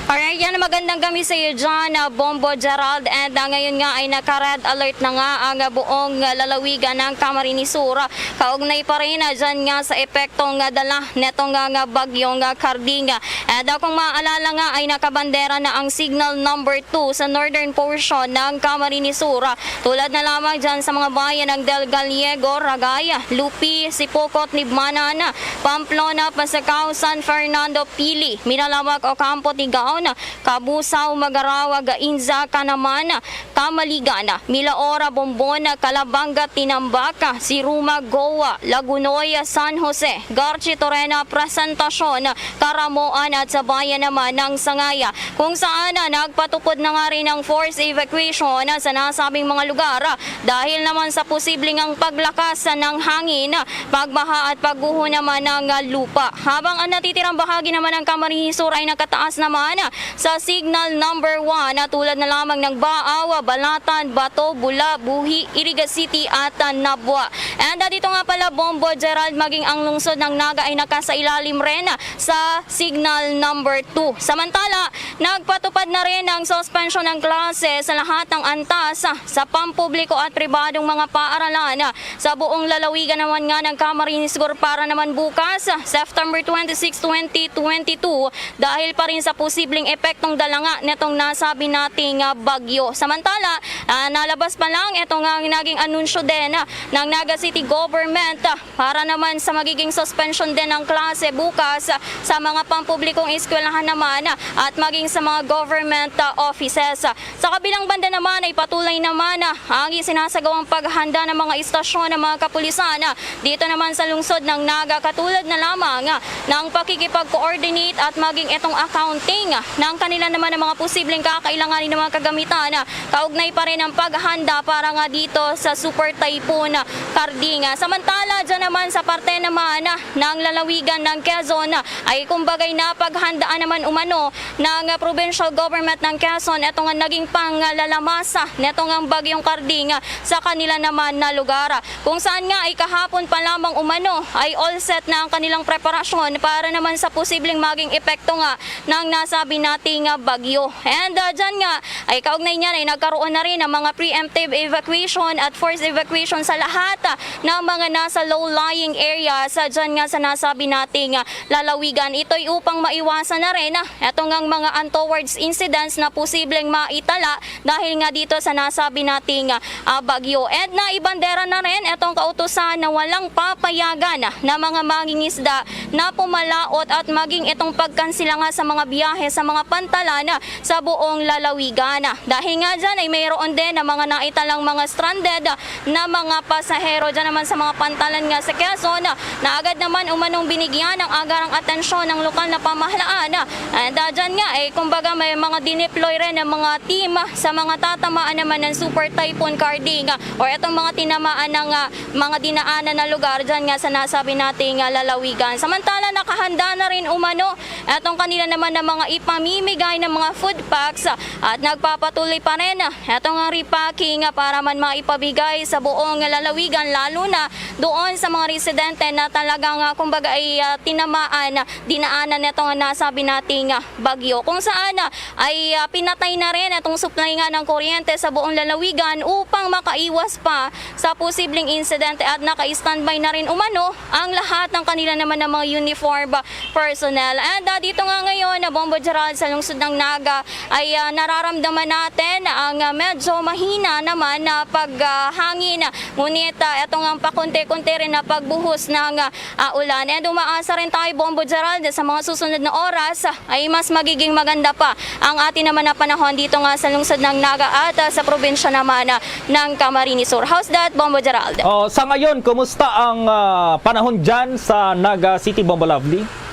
Alright, Yan, magandang gabi sa iyo dyan, ah, Bombo Gerald. And, ah, ngayon nga ay naka-red alert na nga ang, ah, buong, ah, lalawigan ng Camarines Sur. Kaugnay pa rin, ah, dyan nga sa epektong, ah, dala netong, ah, nga bagyong, ah, Carding. And, ah, kung maaalala nga ay nakabandera na ang signal number two sa northern portion ng Camarines Sur. Tulad na lamang dyan sa mga bayan ng Del Gallego, Ragay, Lupi, Sipocot, Libmanan, Pamplona, Pasacao, San Fernando, Pili, Minalawac, Ocampo, Tigaon, Cabusao, Magarawa, Gainza, Canaman, Camaligan, Milaora, Bombon, Calabanga, Tinambac, Siruma, Goa, Lagunoy, San Jose, Garchi, Torena, Presentacion, Caramoan at sa bayan naman ng Sangaya, kung saan, ah, nagpatukod na nga rin ang forced evacuation, ah, sa nasabing mga lugar, ah, dahil naman sa posibleng ang paglakas, ah, ng hangin, ah, pagbaha at pagguho naman ng, ah, lupa. Habang ang natitirang bahagi naman ng Camarines Sur ay nakataas naman, ah, sa signal number one, ah, tulad na lamang ng Baaw, ah, Balatan, Bato, Bula, Buhi, Iriga City at, ah, Nabua. And, ah, dito nga pala, Bombo Gerald, maging ang lungsod ng Naga ay nakasailalim rin, ah, sa signal number two. Samantala, nagpatupad na rin ang suspensyon ng klase sa lahat ng antas, ah, sa pampubliko at pribadong mga paaralan, ah, sa buong lalawigan naman nga ng Camarines Sur para naman bukas, ah, September twenty-six, twenty twenty-two, dahil pa rin sa posibleng epektong dala nga netong nasabi nating, ah, bagyo. Samantala, ah, nalabas pa lang ito nga ang naging anunsyo din, ah, ng Naga City Government, ah, para naman sa magiging suspension din ng klase bukas, ah, sa mga pampublikong eskwelahan naman, ah, at maging sa mga government, ah, offices. Sa kabilang banda naman ay patuloy naman, ah, ang isinasagawang paghanda ng mga istasyon ng mga kapulisan, ah, dito naman sa lungsod ng Naga, katulad na lamang, ah, ng pakikipag-coordinate at maging itong accounting, ah, ng kanila naman ng mga posibleng kakailanganin ng mga kagamitan, ah, kaugnay pa rin ang paghanda para nga dito sa Super Typhoon, ah, Carding. Ah, samantala, dyan naman sa parte naman, ah, ng lalawigan ng Quezon, ah, ay kumbaga'y napaghandaan naman umano ng, ah, provincial government ng Quezon, ito nga naging panglalamasa nito nga bagyong Carding, ah, sa kanila naman na lugar, kung saan nga ay kahapon pa lamang umano ay all set na ang kanilang preparasyon para naman sa posibleng maging epekto nga ng nasabi nating, ah, bagyo. And, ah, dyan nga ay kaugnay niyan ay nagkaroon na rin ng mga preemptive evacuation at forced evacuation sa lahat, ah, ng mga nasa low-lying areas, ah, dyan nga sa nasabi nating, ah, lalawigan. Ito'y upang maiwasan na rin, ah, eto ngang mga untoward incidents na posibleng maitala dahil nga dito sa nasabi nating, ah, ah, bagyo. And naibandera na rin etong kautusan na walang papayagan na mga mangingisda na pumalaot at maging itong pagkansila nga sa mga biyahe sa mga pantalan, ah, sa buong lalawigan. Dahil nga dyan ay mayroon din ang mga naitalang mga stranded na mga pasahero dyan naman sa mga pantalan nga sa Quezon, na agad naman umanong binigyan ng agarang atensyon ng lokal na pamahalaan. And, ah, dyan nga, eh, kumbaga may mga dineploy rin ng mga team sa mga tatamaan naman ng Super Typhoon Carding, ah, or itong mga tinamaan ng, ah, mga dinaanan na lugar dyan nga sa nasabi nating, ah, lalawigan. Samantala, nakahanda na rin umano itong kanila naman na mga ipamimigay ng mga food packs, ah, at nagpapatuloy pa rin, ah, itong repacking, ah, para man maipabigay sa buong lalawigan, lalo na doon sa mga residente na talagang, ah, kumbaga ay, ah, tinamaan, ah, dinaanan nitong nasabi nating, ah, bagyo, kung saan, ah, ay, ah, pinatay na rin itong supply nga ng kuryente sa buong lalawigan upang makaiwas pa sa posibleng insidente, at naka-standby na rin umano ang lahat ng kanila naman ng mga uniform personnel. And, ah, dito nga ngayon, na Bombo Gerald, sa lungsod ng Naga ay, ah, nararamdaman natin ang, ah, medyo mahina naman na paghangin. Ngunit, ah, ito nga ang pakunti-kunti rin na pagbuhos ng, ah, ah, ulan. And umaasa rin tayo, Bombo Gerald, sa mga susunod na oras, ah, ay mas magiging maganda pa ang atin naman na panahon dito nga sa lungsod ng Naga at, ah, sa probinsya naman, ah, ng Camarines Sur. How's that, Bombo Gerald? Oh, sa ngayon, kumusta ang, ah, panahon dyan sa Naga City, Bombo Lovely?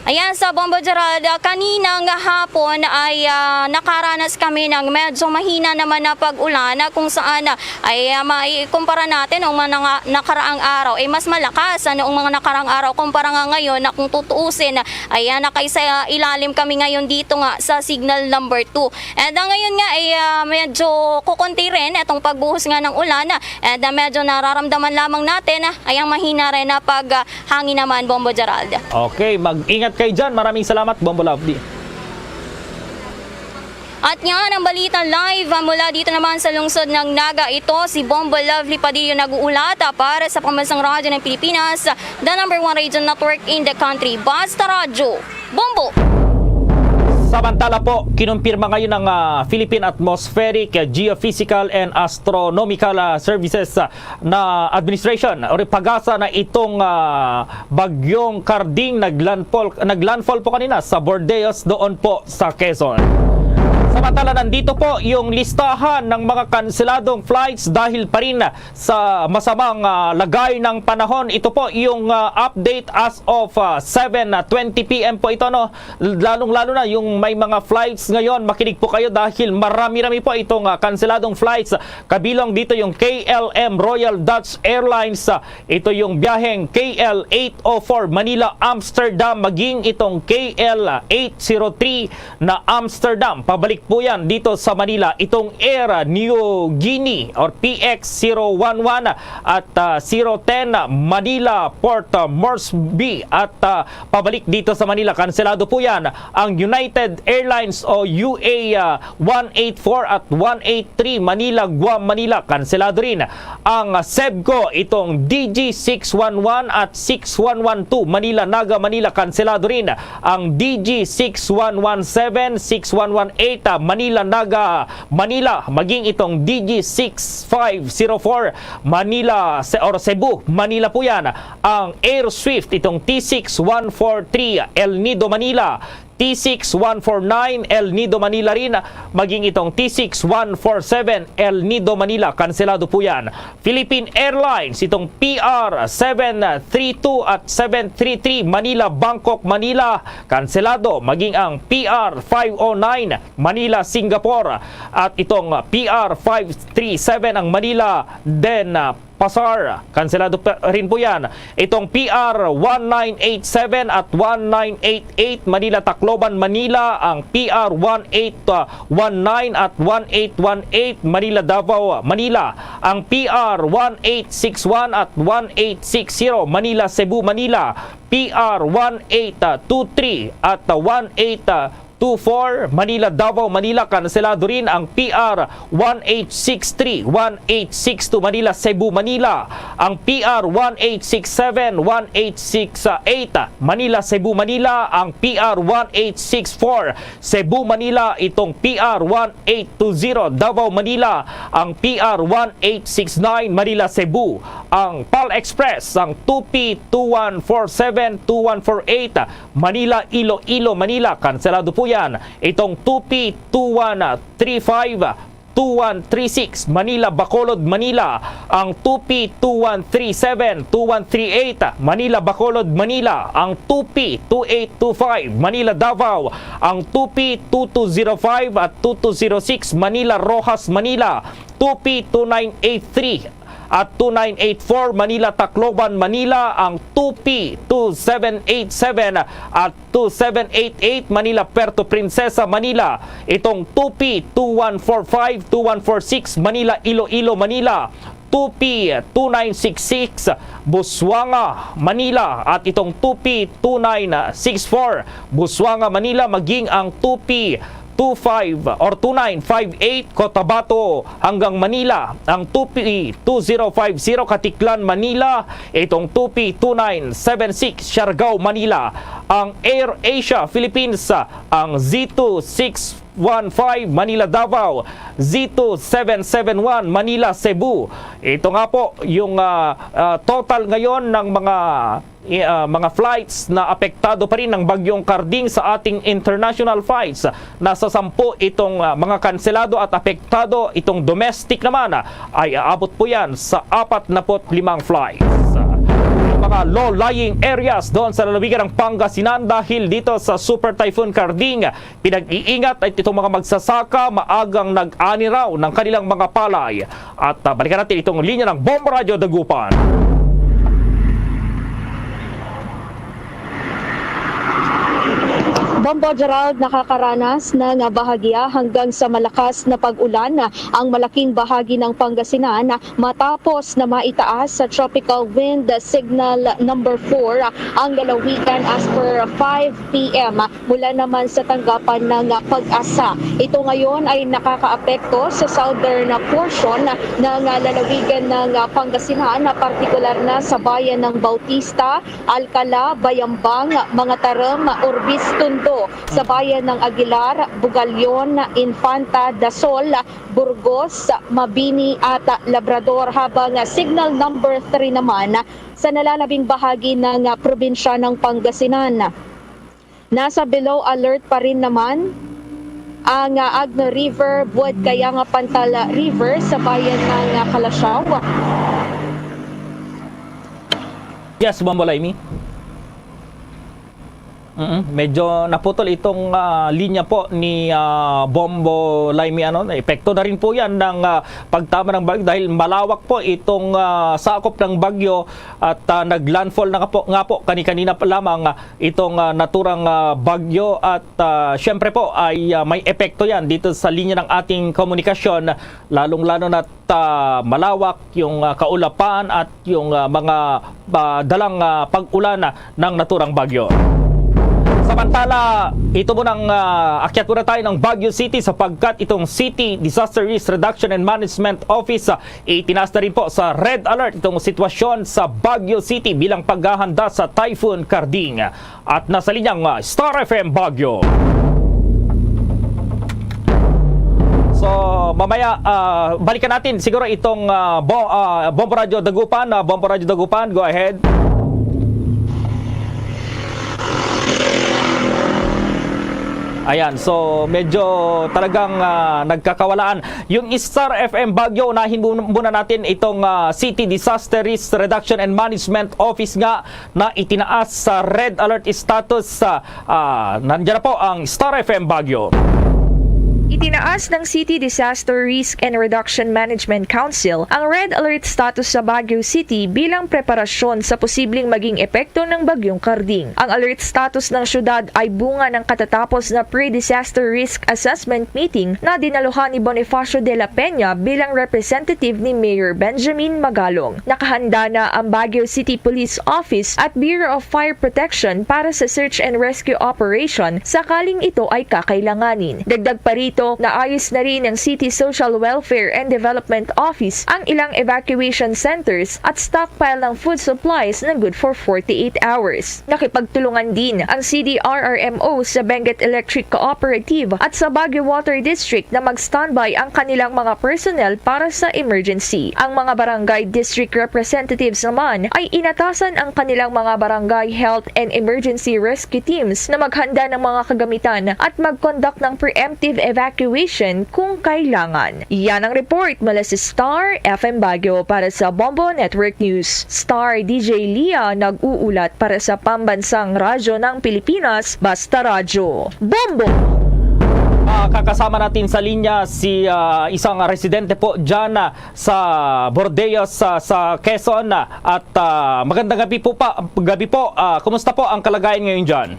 Ayan, sa Bombo Gerald, ah, kaninang hapon ay, ah, nakaranas kami ng medyo mahina naman na pag-ulan, ah, kung saan, ah, ay, ah, maikumpara natin ang mga nanga-, nakaraang araw ay mas malakas, ah, noong mga nakaraang araw kumpara nga ngayon na kung tutuusin, ah, ay, ah, nakaisa ilalim kami ngayon dito nga sa signal number two. And, ah, ngayon nga ay, ah, medyo kukunti rin itong pagbuhos nga ng ulan, ah, and, ah, medyo nararamdaman lamang natin, ah, ay ang mahina rin na pag, ah, hangin naman, Bombo Gerald. Okay, mag-ingat kayo dyan. Maraming salamat, Bombo Lovely. At yan ang balita live, ah, mula dito naman sa lungsod ng Naga. Ito si Bombo Lovely Padillo nag-uulat, ah, para sa Pambansang Radyo ng Pilipinas, the number one radio network in the country. Basta Radyo, Bombo! Samantala po, kinumpirma ngayon ng, ah, Philippine Atmospheric, ah, Geophysical and Astronomical, ah, Services, ah, na administration or pagasa na itong, ah, Bagyong Karding naglandfall, naglandfall po kanina sa Bordeos doon po sa Quezon. Samantala, nandito po yung listahan ng mga kanseladong flights dahil pa rin sa masamang, ah, lagay ng panahon. Ito po yung, ah, update as of, ah, seven twenty p m po ito, no? Lalong-lalo na yung may mga flights ngayon, makinig po kayo dahil marami-rami po itong, ah, kanseladong flights. Kabilang dito yung K L M Royal Dutch Airlines, ah, ito yung biyaheng K L eight oh four Manila Amsterdam, maging itong K L eight zero three na Amsterdam. Pabalik po yan dito sa Manila. Itong Air Niugini or P X zero one one at, ah, zero ten Manila Port, ah, Moresby at, ah, pabalik dito sa Manila. Kanselado po yan. Ang United Airlines o U A, ah, one eight four at one eight three Manila, Guam, Manila, kanselado rin. Ang Cebco, itong D G six one one at six one one two Manila, Naga, Manila, kanselado rin. Ang D G six one one seven, six one one eight, ah, Manila, Naga, Manila, maging itong D G six five zero four Manila, Se-, or Cebu, Manila po yan. Ang Air Swift, itong T six one four three El Nido, Manila, T six one four nine El Nido, Manila rin, maging itong T six one four seven El Nido, Manila, kanselado po yan. Philippine Airlines, itong P R seven three two at seven three three Manila, Bangkok, Manila, kanselado, maging ang P R five oh nine Manila, Singapore, at itong P R five three seven ang Manila, then, ah, Pasar, kanselado pa rin po yan. Itong P R one nine eight seven at one nine eight eight Manila, Tacloban, Manila, ang P R one eight one nine at one eight one eight Manila, Davao, Manila, ang P R one eight six one at one eight six zero Manila, Cebu, Manila, P R one eight two three at one eight two four Manila, Davao, Manila, kanselado rin ang P R one eight six three, one eight six two Manila, Cebu, Manila, ang P R one eight six seven, one eight six eight Manila, Cebu, Manila, ang P R one eight six four Cebu, Manila, itong P R one eight two zero Davao, Manila, ang P R one eight six nine Manila, Cebu, ang PAL Express, ang two P two one four seven, two one four eight Manila, Iloilo, Manila, kanselado po yan. Itong two P two one three five, two one three six, Manila, Bacolod, Manila, ang two P two one three seven, two one three eight, Manila, Bacolod, Manila, ang two P two eight two five, Manila, Davao, ang two P two two zero five at two two zero six, Manila, Roxas, Manila, two P two nine eight three at two nine eight four, Manila, Tacloban, Manila, ang two P two seven eight seven at two seven eight eight, Manila, Puerto Princesa, Manila, itong two P two one four five, two one four six, Manila, Iloilo, Manila, two P two nine six six, Busuanga, Manila, at itong two P two nine six four, Busuanga, Manila, maging ang two P two five or two nine five eight, Cotabato hanggang Manila, ang two P two zero five zero, Caticlan, Manila, itong two P two nine seven six, Siargao, Manila, ang Air Asia Philippines, ang Z two six one five, Manila, Davao, Z two seven seven one, Manila, Cebu. Ito nga po yung, ah, ah, total ngayon ng mga, i-, ah, mga flights na apektado pa rin ng Bagyong Karding sa ating international flights. Nasa sampu itong, ah, mga kanselado at apektado, itong domestic naman, ah, ay aabot po yan sa apat na put limang flights. Ang mga low-lying areas doon sa lalawigan ng Pangasinan dahil dito sa Super Typhoon Karding, pinag-iingat ay itong mga magsasaka, maagang nag-ani raw ng kanilang mga palay. At, ah, balikan natin itong linya ng Bombo Radyo Dagupan. Bombo Gerald, nakakaranas na nga bahagya hanggang sa malakas na pag-ulan ang malaking bahagi ng Pangasinan matapos na maitaas sa Tropical Wind Signal number four ang lalawigan as per five p.m. mula naman sa tanggapan ng PAGASA. Ito ngayon ay nakakaapekto sa southern portion ng lalawigan ng Pangasinan, partikular na sa bayan ng Bautista, Alcala, Bayambang, Mangatarem, Urbis, Tondo, sa bayan ng Aguilar, Bugallon, Infanta, Dasol, Burgos, Mabini at Labrador, habang signal number three naman sa nalalabing bahagi ng probinsya ng Pangasinan. Nasa below alert pa rin naman ang, ah, Agno River, Buad Kayanga, Pantal River sa bayan ng, ah, Calasiao. Yes, Bombo Laimi. Mm, medyo naputol itong, ah, linya po ni, ah, Bombo Laimi, ano, epekto na rin po 'yan ng, ah, pagtama ng bagyo dahil malawak po itong, ah, sakop ng bagyo at, ah, naglandfall na nga po, nga po kani-kanina pa lamang, ah, itong, ah, naturang, ah, bagyo at, ah, siyempre po ay, ah, may epekto 'yan dito sa linya ng ating komunikasyon, lalong-lalo na't, ah, malawak yung, ah, kaulapan at yung, ah, mga, ah, dalang, ah, pag-ulan ng naturang bagyo. Samantala, ito munang, ah, akyat muna tayo ng Baguio City sapagkat itong City Disaster Risk Reduction and Management Office, ah, itinaas na rin po sa red alert itong sitwasyon sa Baguio City bilang paghahanda sa Typhoon Karding. At nasa linyang, ah, Star F M Baguio. So, mamaya, ah, balikan natin siguro itong, ah, Bo-, ah, Bombo Radyo Dagupan. Ah, Bombo Radyo Dagupan, go ahead. Ayan, so medyo talagang, ah, nagkakawalaan. Yung Star F M Baguio, unahin mu-, muna natin itong, ah, City Disaster Risk Reduction and Management Office nga na itinaas sa red alert status. Sa, ah, nandiyan na po ang Star F M Baguio. Itinaas ng City Disaster Risk and Reduction Management Council ang red alert status sa Baguio City bilang preparasyon sa posibleng maging epekto ng Bagyong Karding. Ang alert status ng syudad ay bunga ng katatapos na pre-disaster risk assessment meeting na dinaluhan ni Bonifacio de la Peña bilang representative ni Mayor Benjamin Magalong. Nakahanda na ang Baguio City Police Office at Bureau of Fire Protection para sa search and rescue operation sakaling ito ay kakailanganin. Dagdag pa rito, naayos na rin ng City Social Welfare and Development Office ang ilang evacuation centers at stockpile ng food supplies na good for forty-eight hours. Nakipagtulungan din ang C D R R M O sa Benguet Electric Cooperative at sa Baguio Water District na mag-standby ang kanilang mga personnel para sa emergency. Ang mga barangay district representatives naman ay inatasan ang kanilang mga barangay health and emergency rescue teams na maghanda ng mga kagamitan at mag-conduct ng preemptive evacuation kung kailangan. Yan ang report mula sa Star F M Baguio. Para sa Bombo Network News, Star D J Lia nag-uulat para sa Pambansang Radyo ng Pilipinas, Basta Radyo. Bombo! Ah, kakasama natin sa linya si, ah, isang residente po dyan, ah, sa Bordeos, sa, sa Quezon, ah, at, ah, magandang gabi po pa, gabi po. Ah, kumusta po ang kalagayan ngayon dyan?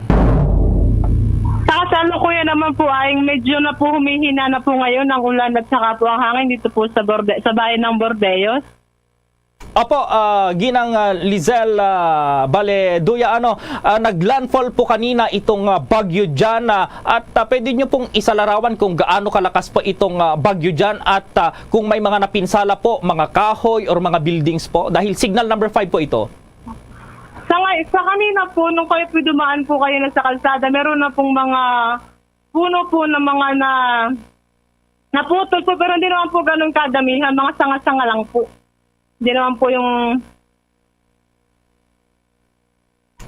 Sa kasalukuyan naman po ay medyo na po humihina na po ngayon ang ulan at saka po ang hangin dito po sa Borde-, sa bayan ng Bordeos. Opo, ah, Ginang, ah, Lizelle, ah, Baleduya, ano, ah, naglandfall po kanina itong, ah, bagyo dyan, ah, at, ah, pwede nyo pong isalarawan kung gaano kalakas po itong, ah, bagyo dyan at, ah, kung may mga napinsala po, mga kahoy or mga buildings po, dahil signal number five po ito. Sa nga-, sa kanina po, nung kayo po dumaan po kayo na sa kalsada, meron na pong mga puno po na mga na, naputol po, pero hindi naman po ganun kadamihan, mga sanga-sanga lang po. Hindi naman po yung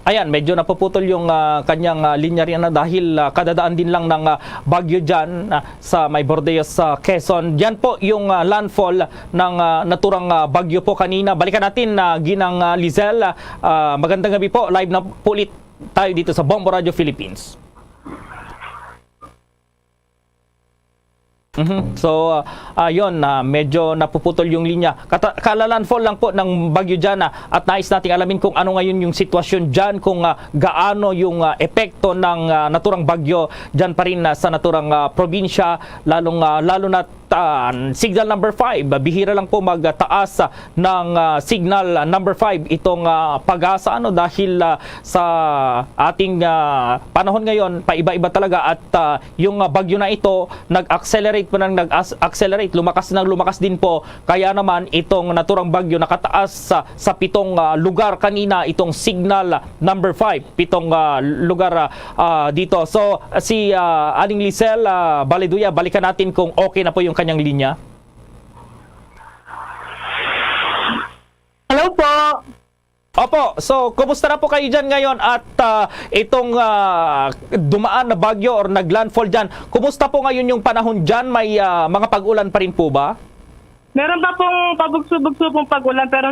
Ayan, medyo napuputol yung, ah, kanyang, ah, linya rin, ano, dahil, ah, kadadaan din lang ng, ah, bagyo dyan, ah, sa may Bordeos, sa Quezon. Yan po yung, ah, landfall ng, ah, naturang, ah, bagyo po kanina. Balikan natin, ah, Ginang, ah, Lizelle. Ah, magandang gabi po. Live na po ulit tayo dito sa Bombo Radio Philippines. Mhm. So, ah, ah, yun, ah, medyo napuputol yung linya. Kata-, kalalandfall lang po ng bagyo dyan, ah, at nais nating alamin kung ano ngayon yung sitwasyon dyan, kung, ah, gaano yung, ah, epekto ng, ah, naturang bagyo dyan pa rin, ah, sa naturang, ah, probinsya, lalong, ah, lalo na, ah, signal number five, ah, bihira lang po magtaas, ah, ng, ah, signal, ah, number five itong, ah, PAGASA, ano, dahil, ah, sa ating, ah, panahon ngayon, paiba-iba talaga at, ah, yung, ah, bagyo na ito, nag-accelerate po ng nag-as-, accelerate, lumakas ng lumakas din po. Kaya naman itong naturang bagyo nakataas sa, sa pitong, ah, lugar kanina itong signal number five, pitong, ah, lugar, ah, ah, dito. So, si, ah, Aling Lisel, ah, Baliduya, balikan natin kung okay na po yung kanyang linya. Hello po. Opo, so kumusta na po kayo dyan ngayon at, ah, itong, ah, dumaan na bagyo or naglandfall dyan? Kumusta po ngayon yung panahon dyan? May, ah, mga pag-ulan pa rin po ba? Meron pa pong pabugso-bugso pong pag-ulan, pero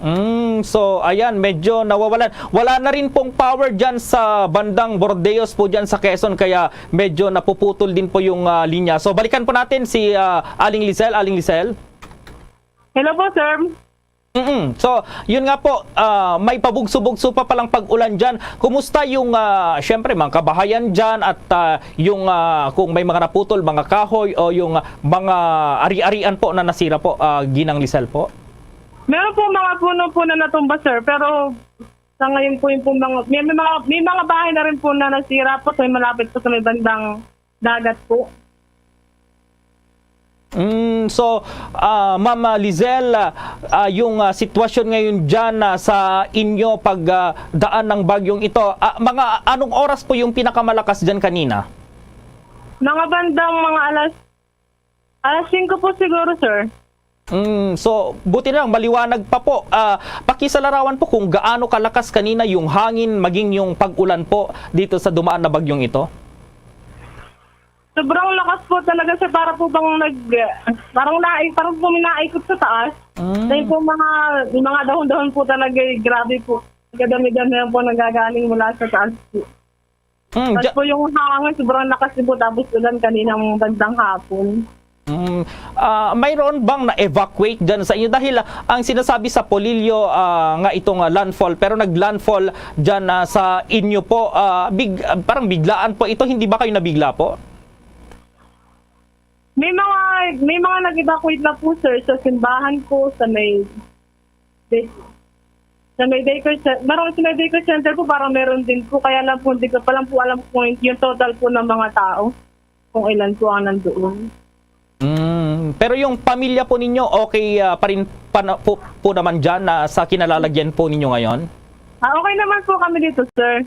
Mm, so ayan, medyo nawawalan. Wala na rin pong power dyan sa bandang Bordeos po dyan sa Quezon, kaya medyo napuputol din po yung, ah, linya. So balikan po natin si, ah, Aling Lisel. Aling Lisel? Hello po, sir. Mm-mm. So, yun nga po, ah, may pabugso-bugso pa palang pag-ulan dyan. Kumusta yung, ah, syempre, mga kabahayan dyan at, ah, yung, ah, kung may mga naputol, mga kahoy o yung, ah, mga ari-arian po na nasira po, ah, Ginang Lisel po? Meron po mga puno po na natumba, sir, pero sa ngayon po yung po mga, may, may mga, may mga bahay na rin po na nasira po sa malapit po sa may bandang dagat po. Mm, so, ah, Ma'am, ah, Lizelle, ah, ah, yung, ah, sitwasyon ngayon dyan, ah, sa inyo pag, ah, daan ng bagyong ito, ah, mga anong oras po yung pinakamalakas dyan kanina? Mga bandang mga alas, alas singko po siguro, sir. Mm, so, buti na lang, maliwanag pa po. Ah, pakisalarawan po kung gaano kalakas kanina yung hangin, maging yung pag-ulan po dito sa dumaan na bagyong ito. Sobrang lakas po talaga, sir. Para po bang nag-, parang nai-, parang po may naikot sa taas. Mm. Dahil po mga, yung mga dahon-dahon po talaga, eh, grabe po. Kadami-dami lang po nagagaling mula sa taas po. Mm, Tapos dya- po yung hangin, sobrang lakas din po. Tapos ulan kaninang bandang hapon. Mm, ah, mayroon bang na-evacuate dyan sa inyo? Dahil, ah, ang sinasabi sa Polillo, ah, nga itong, ah, landfall, pero nag-landfall dyan, ah, sa inyo po, ah, big-, ah, parang biglaan po ito. Hindi ba kayo nabigla po? May mga, may mga nag-evacuate na po, sir, sa simbahan ko, sa may, sa may daycare cen-, parang sa may daycare center po, parang meron din po. Kaya lang po, hindi ko pa lang po alam kung yung total po ng mga tao, kung ilan po ang nandoon. Mm, pero yung pamilya po ninyo, okay, ah, pa rin pa na-, po, po naman dyan na sa kinalalagyan po ninyo ngayon? Ah, okay naman po kami dito, sir.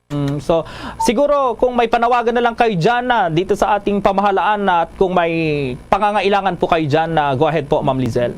Mm, so, siguro kung may panawagan na lang kayo dyan na dito sa ating pamahalaan na at kung may pangangailangan po kayo dyan na go ahead po, Ma'am Lizelle.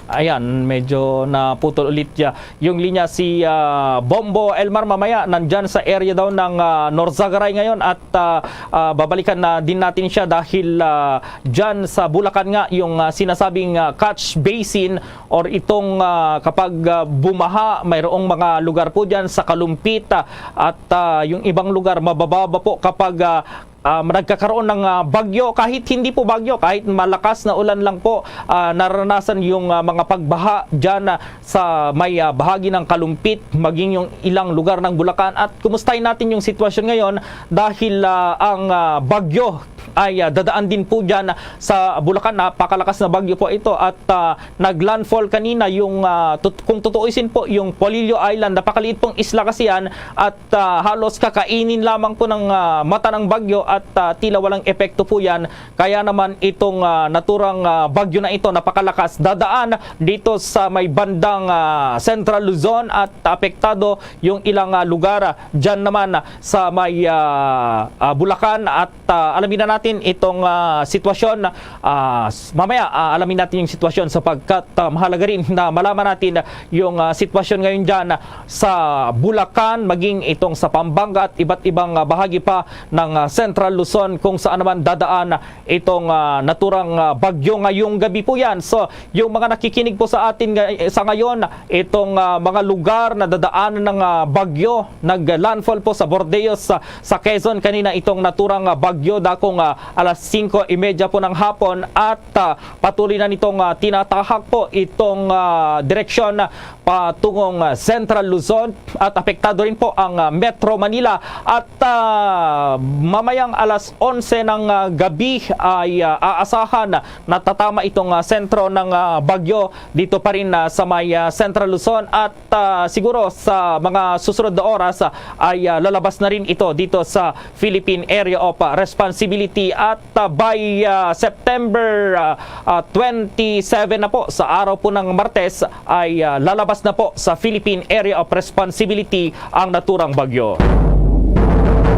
Ayan, medyo naputol ulit ya yung linya si, ah, Bombo Elmar. Mamaya nandyan sa area daw ng, ah, Norzagaray ngayon at, ah, ah, babalikan na din natin siya dahil, ah, dyan sa Bulacan nga yung, ah, sinasabing, ah, catch basin or itong, ah, kapag, ah, bumaha, mayroong mga lugar po dyan sa Kalumpit, ah, at, ah, yung ibang lugar mabababa po kapag, ah, ah, nagkakaroon ng, ah, bagyo, kahit hindi po bagyo, kahit malakas na ulan lang po, ah, naranasan yung, ah, mga pagbaha dyan, ah, sa may, ah, bahagi ng Kalumpit, maging yung ilang lugar ng Bulacan. At kumustahin natin yung sitwasyon ngayon dahil, ah, ang, ah, bagyo ay, ah, dadaan din po dyan sa Bulacan. Napakalakas na bagyo po ito at, ah, naglandfall kanina yung, ah, tut-, kung tutuusin po, yung Polillo Island. Napakaliit pong isla kasi yan at, ah, halos kakainin lamang po ng, ah, mata ng bagyo at, ah, tila walang epekto po yan. Kaya naman itong, ah, naturang, ah, bagyo na ito, napakalakas, dadaan dito sa may bandang, ah, Central Luzon at apektado yung ilang, ah, lugar. Diyan naman sa may, ah, ah, Bulacan at, ah, alamin na natin itong, ah, sitwasyon. Ah, s-, mamaya, ah, alamin natin yung sitwasyon sapagkat, ah, mahalaga rin na malaman natin yung, ah, sitwasyon ngayon dyan sa Bulacan, maging itong sa Pampanga at iba't ibang, ah, bahagi pa ng, ah, Central Luzon kung saan naman dadaan itong, ah, naturang, ah, bagyo ngayong gabi po yan. So, yung mga nakikinig po sa atin nga-, sa ngayon, itong, ah, mga lugar na dadaan ng, ah, bagyo, nag-landfall po sa Bordeos, sa, sa Quezon kanina itong naturang, ah, bagyo, dakong, ah, alas singko y media po ng hapon at, ah, patuloy na nitong, ah, tinatahak po itong, ah, direksyon patungong, ah, Central Luzon at apektado rin po ang, ah, Metro Manila at, ah, mamayang alas onse ng, ah, gabi ay, ah, aasahan na tatama itong, ah, sentro ng, ah, bagyo dito pa rin, ah, sa may, ah, Central Luzon at, ah, siguro sa mga susunod na oras, ah, ay, ah, lalabas na rin ito dito sa Philippine Area of, ah, Responsibility at, ah, by, ah, September, ah, ah, twenty-seven na po, sa araw po ng Martes, ay, ah, lalabas na po sa Philippine Area of Responsibility ang naturang bagyo.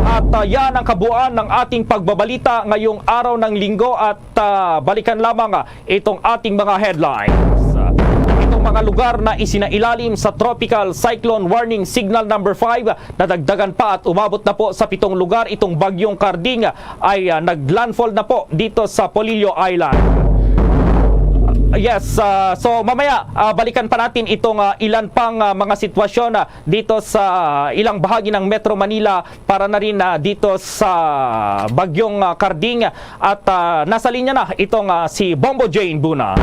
At, ah, yan ang kabuuan ng ating pagbabalita ngayong araw ng Linggo at, ah, balikan lamang, ah, itong ating mga headlines. Itong mga lugar na isinailalim sa Tropical Cyclone Warning Signal number five, nadagdagan pa at umabot na po sa pitong lugar itong bagyong Karding ay, ah, naglandfall na po dito sa Polillo Island. Yes, ah, so mamaya, ah, balikan pa natin itong, ah, ilan pang, ah, mga sitwasyon, ah, dito sa, ah, ilang bahagi ng Metro Manila para na rin, ah, dito sa bagyong, ah, Karding. At, ah, nasa linya na itong, ah, si Bombo Jane Buna.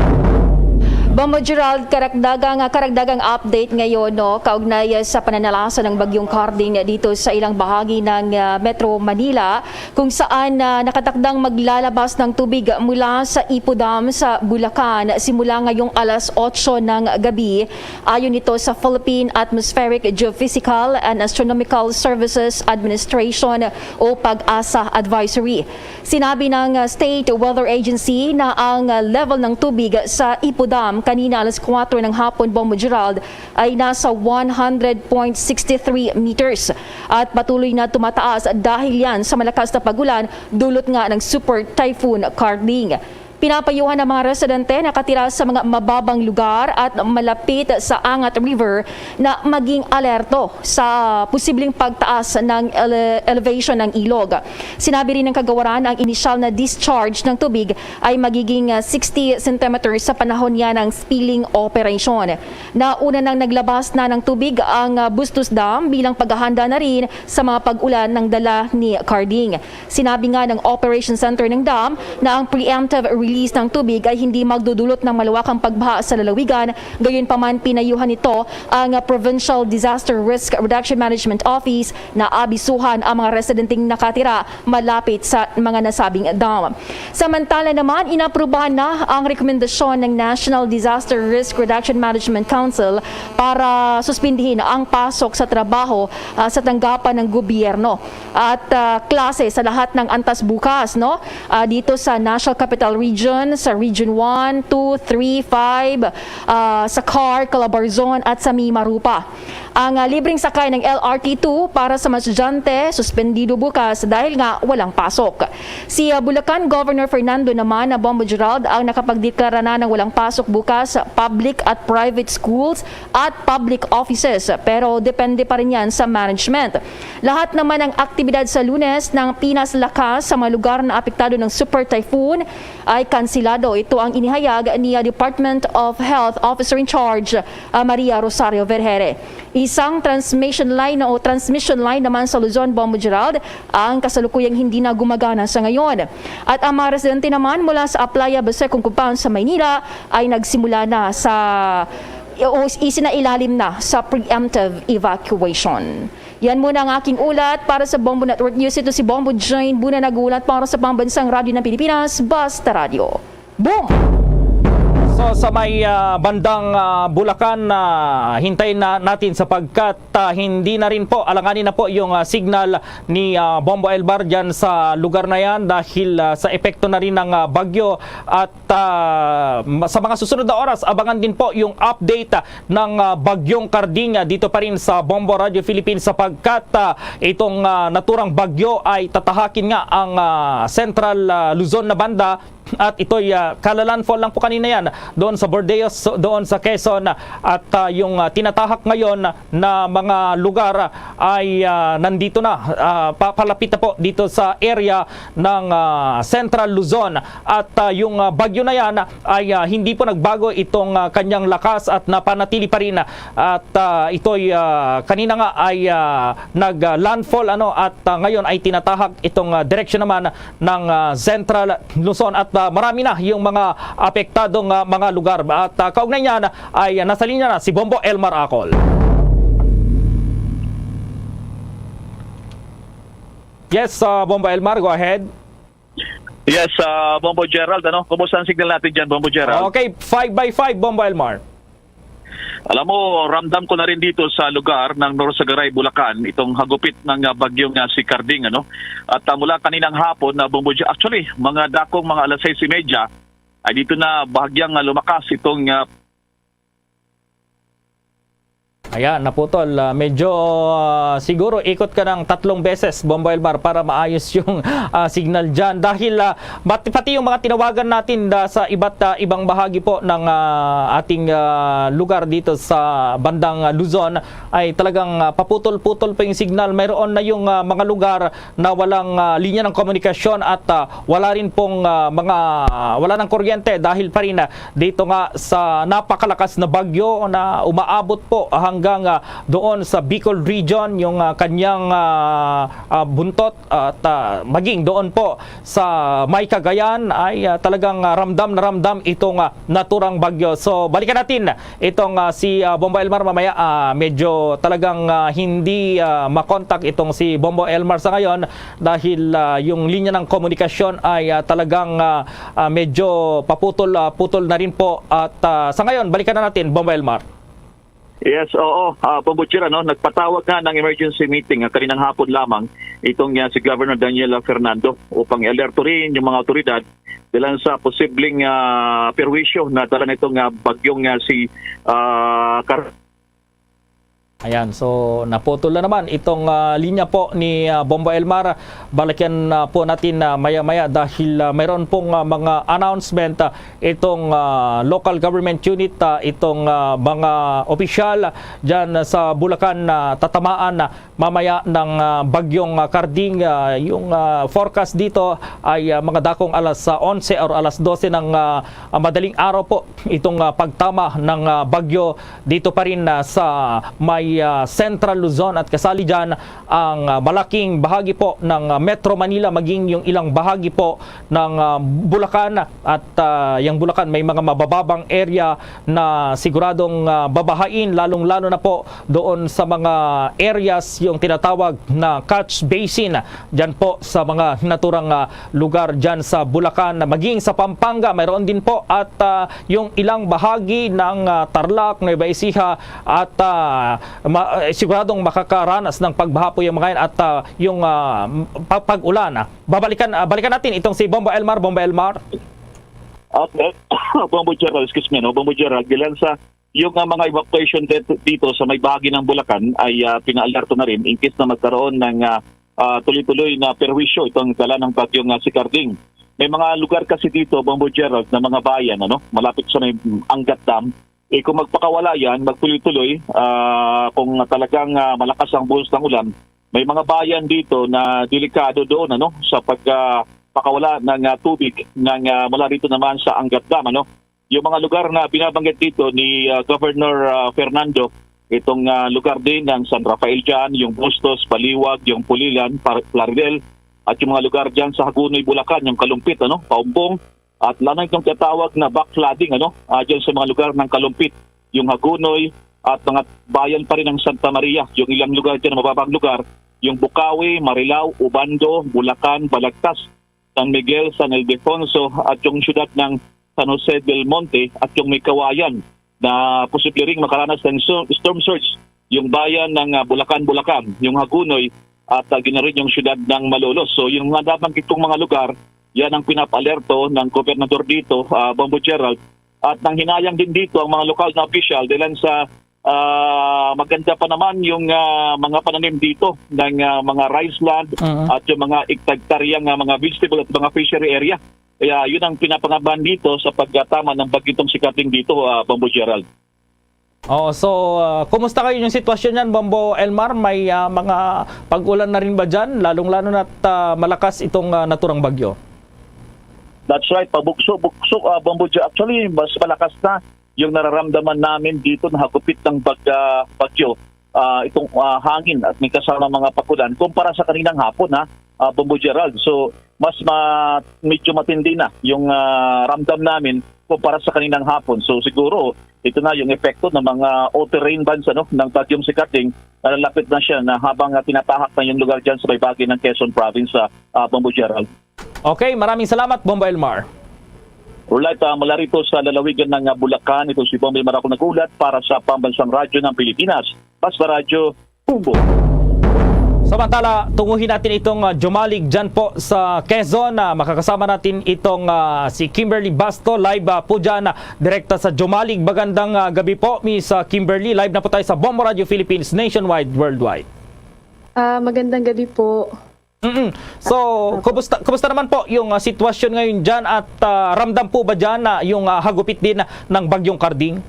Bombo Gerald, karagdagang, ah, karagdagang update ngayon, no, kaugnay sa pananalasa ng Bagyong Karding dito sa ilang bahagi ng, ah, Metro Manila, kung saan, ah, nakatakdang maglalabas ng tubig mula sa Ipo Dam sa Bulacan simula ngayong alas otso ng gabi, ayon nito sa Philippine Atmospheric Geophysical and Astronomical Services Administration o PAGASA Advisory. Sinabi ng, uh, State Weather Agency na ang, uh, level ng tubig sa Ipo Dam kanina alas kuwatro ng hapon, Bombo Gerald, ay nasa one hundred point six three meters at patuloy na tumataas dahil yan sa malakas na pag-ulan dulot nga ng Super Typhoon Karding. Pinapayuhan ang mga residente nakatira sa mga mababang lugar at malapit sa Angat River na maging alerto sa posibleng pagtaas ng ele-, elevation ng ilog. Sinabi rin ng kagawaran, ang inisyal na discharge ng tubig ay magiging, ah, sixty centimeters sa panahon niya ng spilling operation. Nauna nang naglabas na ng tubig ang, ah, Bustos Dam bilang paghahanda na rin sa mga pag-ulan ng dala ni Karding. Sinabi nga ng Operation Center ng dam na ang preemptive release ng tubig ay hindi magdudulot ng malawakang pagbaha sa lalawigan, gayunpaman pinayuhan nito ang Provincial Disaster Risk Reduction Management Office na abisuhan ang mga residenteng nakatira malapit sa mga nasabing dam. Samantala naman, inaprubahan na ang rekomendasyon ng National Disaster Risk Reduction Management Council para suspindihin ang pasok sa trabaho, ah, sa tanggapan ng gobyerno at, ah, klase sa lahat ng antas bukas, no? Ah, dito sa National Capital Region, sa Region one, two, three, five, ah, sa CAR, Calabarzon at sa Mimaropa. Ang, ah, libreng sakay ng L R T two para sa mga estudyante suspendido bukas dahil nga walang pasok. Si, ah, Bulacan Governor Fernando naman na Bombo Gerald ang nakapagdeklara na ng walang pasok bukas sa public at private schools at public offices, pero depende pa rin yan sa management. Lahat naman ng aktibidad sa Lunes ng Pinas Lakas sa mga lugar na apektado ng Super Typhoon ay kansilado. Ito ang inihayag ni, ah, Department of Health Officer in Charge, ah, Maria Rosario Vergere. Isang transmission line o transmission line naman sa Luzon, Bombo Gerald, ang kasalukuyang hindi na gumagana sa ngayon. At ang mga residente naman mula sa Aplaya Baseco compound sa Maynila ay nagsimula na sa o isinailalim na sa preemptive evacuation. Yan muna ang aking ulat para sa Bombo Network News. Ito si Bombo Jane Buna nag-uulat para sa Pambansang Radyo ng Pilipinas, Basta Radyo. Boom! So sa may ah, bandang ah, Bulacan, ah, hintayin na natin sapagkat ah, hindi na rin po, alanganin na po yung ah, signal ni ah, Bombo Elmar dyan sa lugar na yan dahil ah, sa epekto na rin ng ah, bagyo. At ah, ma- sa mga susunod na oras, abangan din po yung update ah, ng ah, Bagyong Carding ah, dito pa rin sa Bombo Radio Philippines sapagkat ah, itong ah, naturang bagyo ay tatahakin nga ang ah, Central ah, Luzon na banda. At ito'y ah, kalalandfall lang po kanina yan doon sa Bordeos, so, doon sa Quezon. At ah, yung ah, tinatahak ngayon na mga lugar ay ah, nandito na, ah, pa- palapit na po dito sa area ng ah, Central Luzon. At ah, yung ah, bagyo na yan ay ah, hindi po nagbago itong ah, kanyang lakas at napanatili pa rin. At ah, ito'y ah, kanina nga ay ah, nag-landfall, ano, at ah, ngayon ay tinatahak itong ah, direksyon naman ng ah, Central Luzon. At ah, marami na yung mga apektadong ah, mga lugar. At ah, kaugnay niyan ay ah, nasa linya na si Bombo Elmar Acol. Yes, ah, Bombo Elmar, go ahead. Yes, ah, Bombo Gerald, ano? Kumusta ang signal natin dyan, Bombo Gerald? Okay, five by five, Bombo Elmar. Alam mo, ramdam ko na rin dito sa lugar ng Norsagaray, Bulacan, itong hagupit ng ah, bagyong ah, si Carding, ano? At ah, mula kaninang hapon na Bombo Gerald, actually, mga dakong mga alas sais y media, ay dito na bahagyang ah, lumakas itong ah, Ayan, naputol. Ah, medyo ah, siguro ikot ka ng tatlong beses, Bombo Elmar, para maayos yung ah, signal dyan. Dahil ah, mat- pati yung mga tinawagan natin ah, sa iba't ah, ibang bahagi po ng ah, ating ah, lugar dito sa bandang ah, Luzon ay talagang ah, paputol-putol pa yung signal. Mayroon na yung ah, mga lugar na walang ah, linya ng komunikasyon at ah, wala rin pong ah, mga wala ng kuryente dahil pa rin ah, dito nga sa napakalakas na bagyo na umaabot po hanggang ah, doon sa Bicol region, yung ah, kanyang ah, ah, buntot at ah, maging doon po sa may Cagayan ay ah, talagang ah, ramdam na ramdam itong ah, naturang bagyo. So balikan natin itong ah, si ah, Bombo Elmar mamaya. Ah, medyo talagang ah, hindi ah, makontak itong si Bombo Elmar sa ngayon dahil ah, yung linya ng komunikasyon ay ah, talagang ah, ah, medyo paputol-putol na rin po. At ah, sa ngayon, balikan na natin, Bombo Elmar. Yes, oo. Ah, Bombo Gerald, no? Nagpatawag nga ng emergency meeting ah, kaninang hapon lamang itong ah, si Governor Daniel ah, Fernando upang i-alerto rin yung mga otoridad dahil sa posibleng ah, perwisyo na dala nitong ah, bagyong ah, si ah, Car- Ayan, so naputol na naman itong ah, linya po ni ah, Bombo Elmar. Balikan ah, po natin na maya-maya dahil ah, mayroon pong ah, mga announcement ah, itong ah, local government unit, ah, itong ah, mga opisyal dyan sa Bulacan na tatamaan na mamaya ng ah, bagyong ah, Carding. Ah, yung ah, forecast dito ay ah, mga dakong alas ah, onse or alas dose ng ah, ah, madaling araw po itong ah, pagtama ng ah, bagyo dito pa rin ah, sa may ah, Central Luzon at kasali dyan ang ah, malaking bahagi po ng ah, Metro Manila, maging yung ilang bahagi po ng ah, Bulacan. At ah, yung Bulacan may mga mabababang area na siguradong ah, babahain, lalong-lalo na po doon sa mga areas yung tinatawag na catch basin dyan po sa mga naturang ah, lugar dyan sa Bulacan, maging sa Pampanga mayroon din po. At ah, yung ilang bahagi ng ah, Tarlac, Nueva Ecija at ah, ma- eh, siguradong makakaranas ng pagbaha po yung mga yan at ah, yung ah, pa- pag-ulan. Ah. Babalikan, ah, balikan natin itong si Bombo Elmar. Bombo Elmar. Okay. Bombo Gerald, excuse me, no? Bombo Gerald, bilang sa yung ah, mga evacuation dito, dito sa may bahagi ng Bulacan ay ah, pinaalerto na rin in case na magkaroon ng ah, ah, tuloy-tuloy na perwisyo itong dala ng bagyong ah, si Carding. May mga lugar kasi dito, Bombo Gerald, na mga bayan, ano, malapit sa may Angat Dam. Eh, kung magpakawala yan, magtuloy-tuloy, ah, kung talagang ah, malakas ang buhos ng ulan, may mga bayan dito na delikado doon, ano, sa pagpakawala ng ah, tubig ng ah, mula rito naman sa Angat Dam, ano. Yung mga lugar na binabanggit dito ni ah, Governor ah, Fernando, itong ah, lugar din ng San Rafael dyan, yung Bustos, Baliwag, yung Pulilan, Par- Plaridel, at yung mga lugar dyan sa Hagonoy, Bulacan, yung Kalumpit, ano, Paumbong, at lalo itong tinatawag na backflooding, ano, ah, dyan sa mga lugar ng Kalumpit, yung Hagonoy, at mga bayan pa rin ng Santa Maria, yung ilang lugar dyan, mababang lugar, yung Bukawi, Marilao, Ubando, Bulacan, Balagtas, San Miguel, San Ildefonso, at yung siyudad ng San Jose del Monte at yung may Kawayan na posible ring makaranas ng so-, storm surge, yung bayan ng, ah, Bulacan, Bulacan, yung Hagonoy at, ah, gina rin yung siyudad ng Malolos. So yung mga nabanggit kong mga lugar, yan ang pinapaalerto ng gobernador dito, ah, Bombo Gerald. At nanghinayang din dito ang mga lokal na opisyal dahil sa, ah, maganda pa naman yung, ah, mga pananim dito ng, ah, mga rice land Mhm. at yung mga ektaryang, ah, mga vegetable at mga fishery area. Kaya yun ang pinapangabahan dito sa pagkatama ng bagyong si Karding dito, ah, Bombo Gerald. Oo, so ah, kumusta kayo yung sitwasyon niyan, Bombo Elmar? May ah, mga pag-ulan na rin ba dyan? Lalong-lalo na't ah, malakas itong ah, naturang bagyo. That's right, pabugso-bugso, ah, Bombo Gerald. Actually, mas malakas na yung nararamdaman namin dito na hagupit ng bag-, ah, bagyo, ah, itong ah, hangin at may kasama mga pakulan kumpara sa kaninang hapon, ha, ah, Bombo Gerald. So, mas ma-, medyo matindi na yung ah, ramdam namin kumpara sa kaninang hapon. So, siguro, ito na yung epekto ng mga outer rain bands, ano, ng bagyong si Karding. Nalalapit na siya na habang ah, tinatahak na yung lugar dyan sa may bahagi ng Quezon Province, ah, ah, Bombo Gerald. Okay, maraming salamat, Bombo Elmar. Alright, ah, mula rito sa lalawigan ng ah, Bulacan, ito si Bombo Elmar ako nag-ulat para sa Pambansang Radyo ng Pilipinas, Basta Radyo, Bombo. Samantala, tunguhin natin itong ah, Jomalig dyan po sa Quezon. Ah, makakasama natin itong ah, si Kimberly Basto. Live ah, po dyan, ah, direkta sa Jomalig. Magandang ah, gabi po, Miss ah, Kimberly. Live na po tayo sa Bombo Radio Philippines, nationwide, worldwide. Ah, magandang gabi po. Mm-mm. So, kumusta, kumusta naman po yung ah, sitwasyon ngayon dyan at ah, ramdam po ba dyan na yung ah, hagupit din ng Bagyong Karding?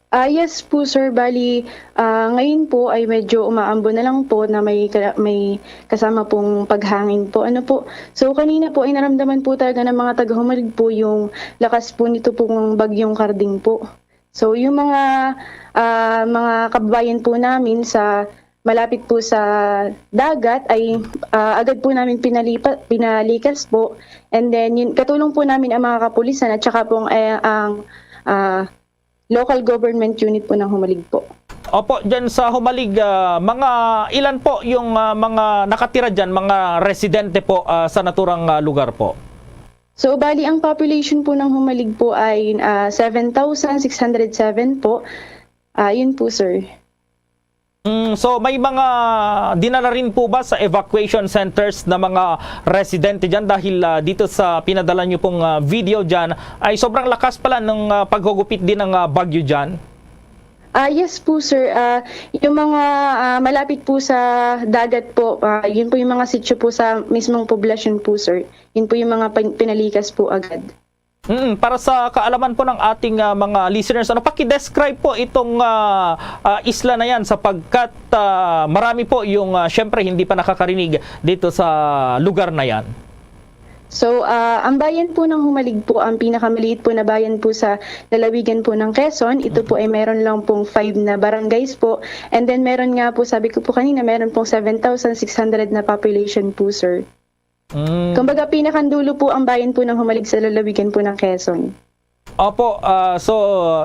Ah, yes po, sir. Bali, ah, ngayon po ay medyo umaambon na lang po na may ka-, may kasama pong paghangin po. Ano po? So, kanina po ay naramdaman po talaga ng mga taga-Humalig po yung lakas po nito pong Bagyong Karding po. So, yung mga ah, mga kababayan po namin sa malapit po sa dagat ay ah, agad po namin pinalipa, pinalikas po. And then, yun, katulong po namin ang mga kapulisan at saka po ang, eh, ang ah, local government unit po ng Humalig po. Opo, dyan sa Humalig, ah, mga ilan po yung ah, mga nakatira dyan, mga residente po ah, sa naturang ah, lugar po? So, bali, ang population po ng Humalig po ay ah, seven thousand six hundred seven po. Ah, yun po, sir. Mm, so may mga dinala rin po ba sa evacuation centers na mga residente dyan? Dahil ah, dito sa pinadala nyo pong ah, video dyan ay sobrang lakas pala ng ah, paghugupit din ng ah, bagyo dyan. Ah, yes po, sir. Ah, yung mga ah, malapit po sa dagat po, ah, yun po yung mga sitio po sa mismong poblasyon po, sir. Yun po yung mga pin- pinalikas po agad. Mm, para sa kaalaman po ng ating ah, mga listeners, ano, paki-describe po itong ah, ah, isla na yan sapagkat ah, marami po yung ah, syempre hindi pa nakakarinig dito sa lugar na yan. So, ah, ang bayan po ng Humalig po, ang pinakamaliit po na bayan po sa lalawigan po ng Quezon, ito po ay meron lang pong five na barangays po. And then meron nga po, sabi ko po kanina, meron pong seven thousand six hundred na population po, sir. Mm. Kumbaga, pinakandulo po ang bayan po ng Humalig sa lalawigan po ng Quezon. Opo, ah, so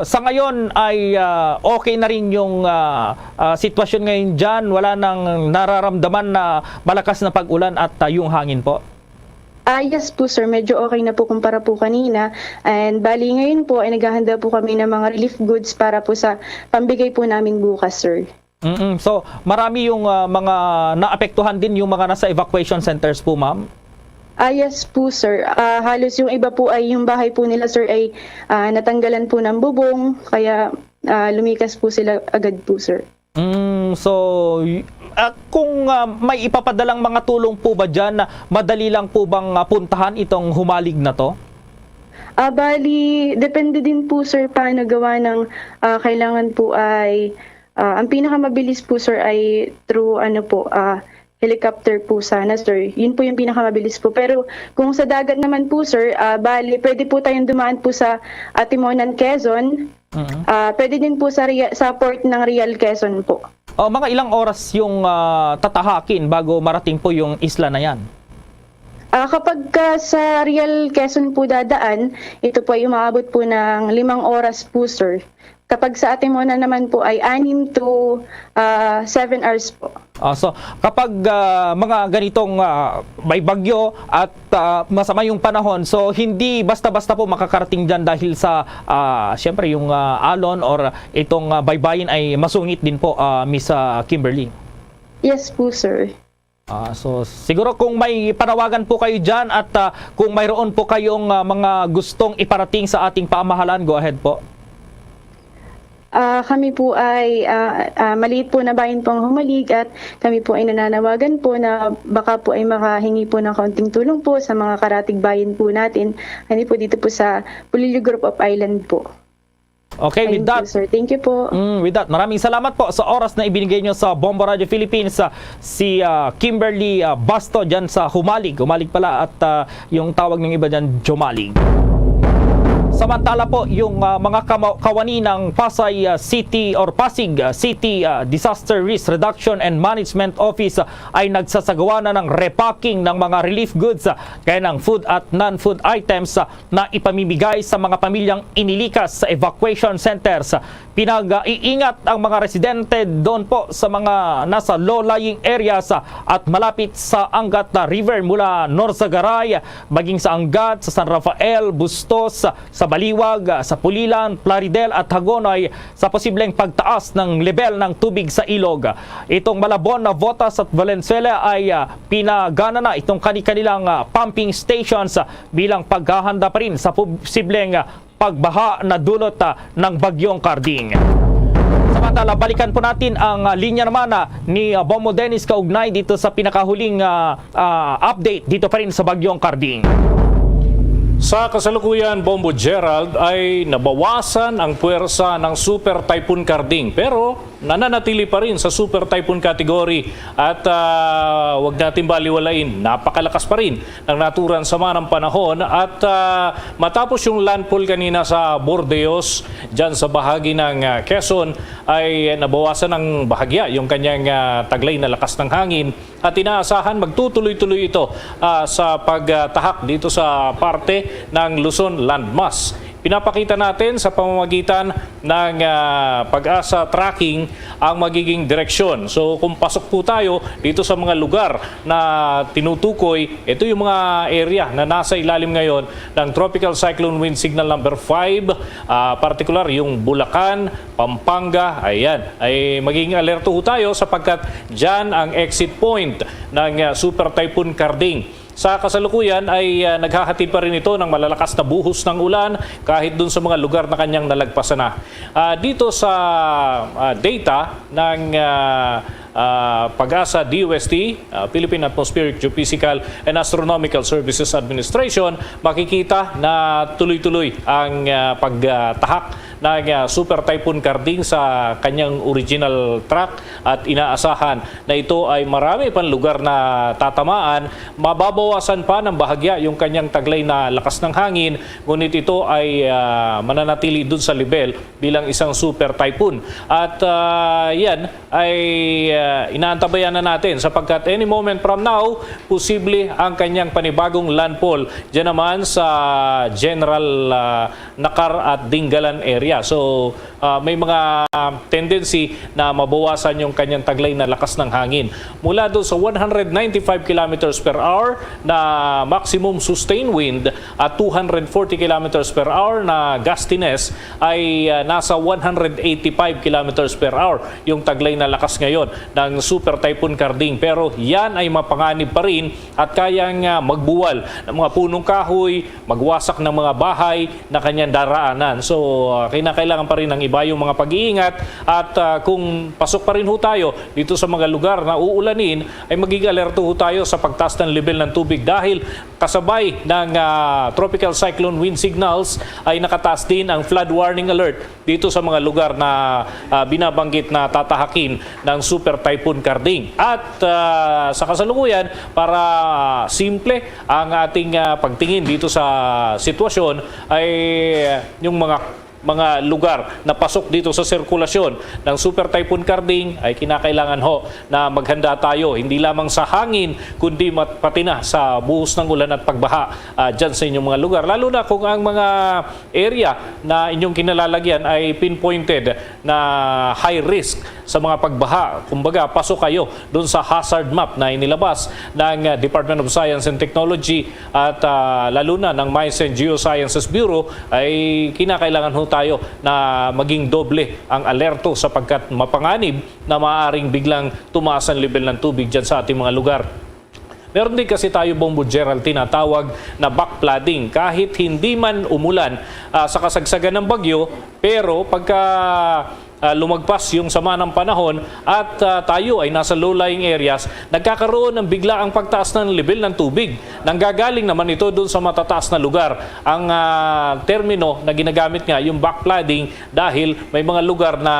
sa ngayon ay ah, okay na rin yung ah, ah, sitwasyon ngayon dyan. Wala nang nararamdaman na malakas na pag-ulan at ah, yung hangin po. Ah, yes po, sir. Medyo okay na po kumpara po kanina. And bali, ngayon po ay naghahanda po kami ng mga relief goods para po sa pambigay po namin bukas, sir. Mm-mm. So, marami yung ah, mga naapektuhan din yung mga nasa evacuation centers po, ma'am. Ah, yes po, sir. Ah, halos yung iba po ay yung bahay po nila, sir, ay ah, natanggalan po ng bubong. Kaya ah, lumikas po sila agad po, sir. Mm, so, y- ah, kung ah, may ipapadalang mga tulong po ba dyan, madali lang po bang ah, puntahan itong Humalig na to? Ah, bali, depende din po, sir, paano gawa ng ah, kailangan po ay ah, ang pinakamabilis po, sir, ay through ano po, ah, helicopter po sana, sir. Yun po yung pinakamabilis po. Pero kung sa dagat naman po, sir, ah, bali, pwede po tayong dumaan po sa Atimonan, Quezon. Mhm. Ah, pwede din po sa Ria- sa port ng Real Quezon po. O, mga ilang oras yung ah, tatahakin bago marating po yung isla na yan? Ah, kapag ka sa Real Quezon po dadaan, ito po ay umaabot po ng limang oras po, sir. Kapag sa Atimona naman po ay anim to, ah, seven hours po. Ah, so, kapag, ah, mga ganitong, ah, may bagyo at, ah, masama yung panahon, so hindi basta-basta po makakarating diyan dahil sa, ah, siyempre yung, ah, alon or itong, ah, baybayin ay masungit din po, ah, Miss, ah, Kimberly. Yes po, sir. Ah, so siguro kung may panawagan po kayo diyan at, ah, kung mayroon po kayong, ah, mga gustong iparating sa ating pamahalaan, go ahead po. Ah, kami po ay, ah, ah, maliit po na bayan po ang Humalig at kami po ay nananawagan po na baka po ay makahingi po ng kaunting tulong po sa mga karatig bayan po natin. Ano po dito po sa Polillo Group of Island po. Okay, with Ayun po, that, sir. Thank you po. Mm, with that, maraming salamat po sa oras na ibinigay nyo sa Bombo Radio Philippines, ah, si, ah, Kimberly, ah, Basto dyan sa Humalig. Humalig pala at, ah, yung tawag ng iba dyan, Jomalig. Samantala po, yung, ah, mga kama-, kawani ng Pasay, ah, City or Pasig, ah, City, ah, Disaster Risk Reduction and Management Office, ah, ay nagsasagawa na ng repacking ng mga relief goods, ah, kaya ng food at non-food items, ah, na ipamimigay sa mga pamilyang inilikas sa evacuation centers. Pinag-iingat ang mga residente doon po sa mga nasa low-lying areas at malapit sa Angat na River mula Norzagaray, maging sa Angat, sa San Rafael, Bustos, sa Baliwag, sa Pulilan, Plaridel at Hagonoy sa posibleng pagtaas ng lebel ng tubig sa ilog. Itong Malabon, Navotas at Valenzuela ay, ah, pinagana na itong kani-kanilang, ah, pumping stations, ah, bilang paghahanda pa rin sa posibleng, ah, pagbaha na dulot, ah, ng Bagyong Carding. Samantala, balikan po natin ang, ah, linya naman, ah, ni, ah, Bombo Dennis kaugnay dito sa pinakahuling, ah, ah, update dito pa rin sa Bagyong Carding. Sa kasalukuyan, Bombo Gerald, ay nabawasan ang puwersa ng Super Typhoon Carding, pero nananatili pa rin sa Super Typhoon category at, ah, wag natin baliwalain, napakalakas pa rin ng naturang sama ng panahon at, ah, matapos yung landfall kanina sa Bordeos, dyan sa bahagi ng, ah, Quezon, ay nabawasan ng bahagya yung kanyang, ah, taglay na lakas ng hangin at inaasahan magtutuloy-tuloy ito, ah, sa pagtahak dito sa parte ng Luzon landmass. Pinapakita natin sa pamamagitan ng, ah, PAGASA tracking ang magiging direksyon. So, kung pasok po tayo dito sa mga lugar na tinutukoy, ito yung mga area na nasa ilalim ngayon ng Tropical Cyclone Wind Signal number five, ah, partikular yung Bulacan, Pampanga, ayan, ay magiging alerto ho tayo sapagkat dyan ang exit point ng, ah, Super Typhoon Carding. Sa kasalukuyan ay, ah, naghahatid pa rin ito ng malalakas na buhos ng ulan kahit dun sa mga lugar na kanyang nalagpasan na. Ah, dito sa, ah, data ng, ah, ah, PAGASA, D O S T, ah, Philippine Atmospheric Geophysical and Astronomical Services Administration, makikita na tuloy-tuloy ang, ah, pagtahak ng, ah, Super Typhoon Carding sa kanyang original track at inaasahan na ito ay marami pang lugar na tatamaan. Mababawasan pa ng bahagya yung kanyang taglay na lakas ng hangin, ngunit ito ay, ah, mananatili dun sa level bilang isang super typhoon. At, ah, yan ay, ah, inaantabayan na natin sapagkat any moment from now, posible ang kanyang panibagong landfall dyan naman sa General, ah, Nakar at Dingalan area. So, ah, may mga tendency na mabawasan yung kanyang taglay na lakas ng hangin. Mula doon sa one hundred ninety-five kilometers per hour na maximum sustained wind at two hundred forty kilometers per hour na gustiness ay, ah, nasa one hundred eighty-five kilometers per hour yung taglay na lakas ngayon ng Super Typhoon Carding. Pero yan ay mapanganib pa rin at kayang, ah, magbuwal ng mga punong kahoy, magwasak ng mga bahay na kanyang daraanan. So, ah, kinakailangan pa rin ng iba yung mga pag-iingat at, ah, kung pasok pa rin ho tayo dito sa mga lugar na uulanin, ay maging alerto ho tayo sa pagtaas ng level ng tubig dahil kasabay ng, ah, Tropical Cyclone Wind Signals ay nakataas din ang flood warning alert dito sa mga lugar na, ah, binabanggit na tatahakin ng Super Typhoon Carding. At, ah, sa kasalukuyan, para simple ang ating, ah, pagtingin dito sa sitwasyon, ay yung mga mga lugar na pasok dito sa sirkulasyon ng Super Typhoon Karding, ay kinakailangan ho na maghanda tayo, hindi lamang sa hangin, kundi mat-, pati na sa buhos ng ulan at pagbaha, ah, dyan sa inyong mga lugar. Lalo na kung ang mga area na inyong kinalalagyan ay pinpointed na high risk sa mga pagbaha. Kumbaga, pasok kayo doon sa hazard map na inilabas ng, ah, Department of Science and Technology at, ah, lalo na ng Mines and Geosciences Bureau, ay kinakailangan ho tayo na maging doble ang alerto sapagkat mapanganib na maaaring biglang tumaas ang level ng tubig dyan sa ating mga lugar. Meron din kasi tayo, Bombo Gerald, tinatawag na backflooding. Kahit hindi man umulan, ah, sa kasagsagan ng bagyo, pero pagka, ah, lumagpas yung sama ng panahon at, ah, tayo ay nasa low-lying areas, nagkakaroon ng biglaang pagtaas ng level ng tubig. Nanggagaling naman ito doon sa matataas na lugar. Ang, ah, termino na ginagamit nga, yung backflooding, dahil may mga lugar na,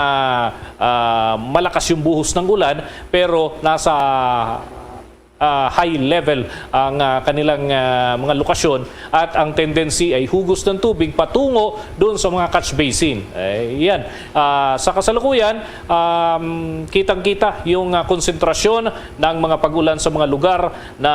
ah, malakas yung buhos ng ulan, pero nasa ah, high level ang, ah, kanilang, ah, mga lokasyon at ang tendency ay hugos ng tubig patungo doon sa mga catch basin. Eh, yan. Ah, sa kasalukuyan, um, kitang-kita yung, ah, konsentrasyon ng mga pag-ulan sa mga lugar na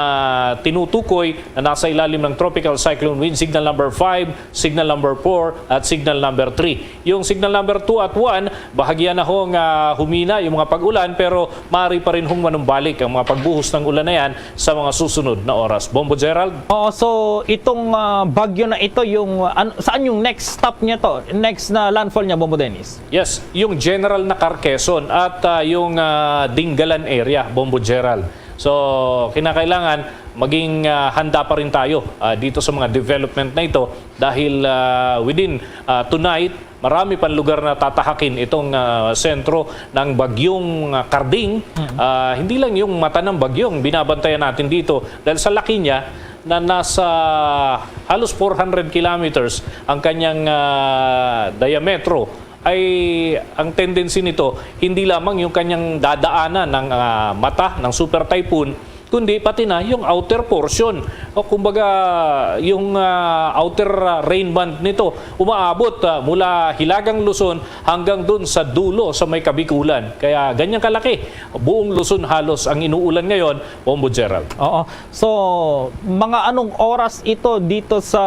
tinutukoy na nasa ilalim ng Tropical Cyclone Wind Signal number five, Signal number four, at Signal number three. Yung Signal number two at one, bahagya na ho nga humina yung mga pag-ulan, pero maaari pa rin hong manumbalik ang mga pagbuhos ng ulan na yan sa mga susunod na oras. Bombo Gerald? Oo, so itong, ah, bagyo na ito, yung, ah, an-, saan yung next stop niya to? Next na landfall niya, Bombo Dennis? Yes, yung general na Carquezon at, ah, yung, ah, Dingalan area, Bombo Gerald. So, kinakailangan maging, ah, handa pa rin tayo, ah, dito sa mga development na ito dahil, ah, within, ah, tonight, marami pang lugar na tatahakin itong, ah, sentro ng bagyong, ah, Karding. Mm. Ah, hindi lang yung mata ng bagyong binabantayan natin dito dahil sa laki niya na nasa halos four hundred kilometers ang kanyang, ah, diametro, ay ang tendency nito hindi lamang yung kanyang dadaanan ng, ah, mata ng super typhoon, kundi pati na yung outer portion. O kumbaga, yung, ah, outer, ah, rain band nito, umaabot, ah, mula Hilagang Luzon hanggang dun sa dulo sa may Kabikulan. Kaya ganyan kalaki, buong Luzon halos ang inuulan ngayon, Bombo Gerald. Oo. So, mga anong oras ito dito sa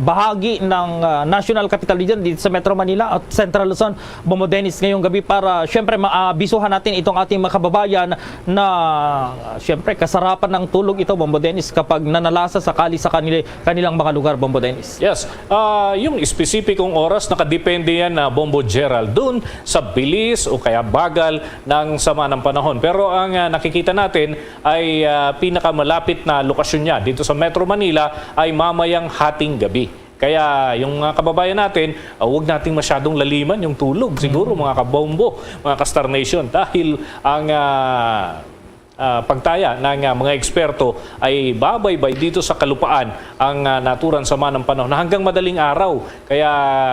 bahagi ng, ah, National Capital Region, dito sa Metro Manila at Central Luzon, Bombo Dennis, ngayong gabi para, syempre, maabisuhan natin itong ating mga kababayan na, ah, syempre, kasarapan ng tulog ito, Bombo Dennis, kapag nanalasa sakali sa kanila, kanilang mga lugar, Bombo Dennis? Yes. Ah, yung espesipikong oras, nakadepende yan na, Bombo Gerald, dun sa bilis o kaya bagal ng sama ng panahon. Pero ang, ah, nakikita natin ay, ah, pinakamalapit na lokasyon niya dito sa Metro Manila ay mamayang hating gabi. Kaya yung mga kababayan natin, ah, huwag nating masyadong laliman yung tulog, siguro, Mm. mga kabombo, mga ka-Star Nation, dahil ang, ah, ah, pagtaya ng, ah, mga eksperto ay babaybay dito sa kalupaan ang, ah, naturan sama ng panahon na hanggang madaling araw. Kaya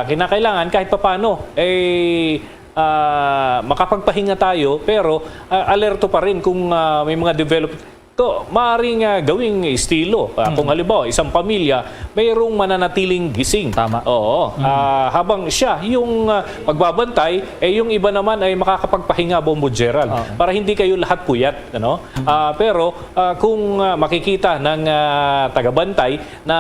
kinakailangan kahit papano, eh, ah, makapagpahinga tayo, pero, ah, alerto pa rin kung, ah, may mga develop-, to, maaaring, ah, gawing estilo. Ah, kung Mm. halimbawa, isang pamilya, mayroong mananatiling gising. Tama. Oo. Mm. Ah, habang siya, yung, ah, magbabantay, eh, yung iba naman ay makakapagpahinga, Bombo Gerald, Oo. para hindi kayo lahat puyat, ano? Mm. Ah, pero, ah, kung, ah, makikita ng, ah, tagabantay na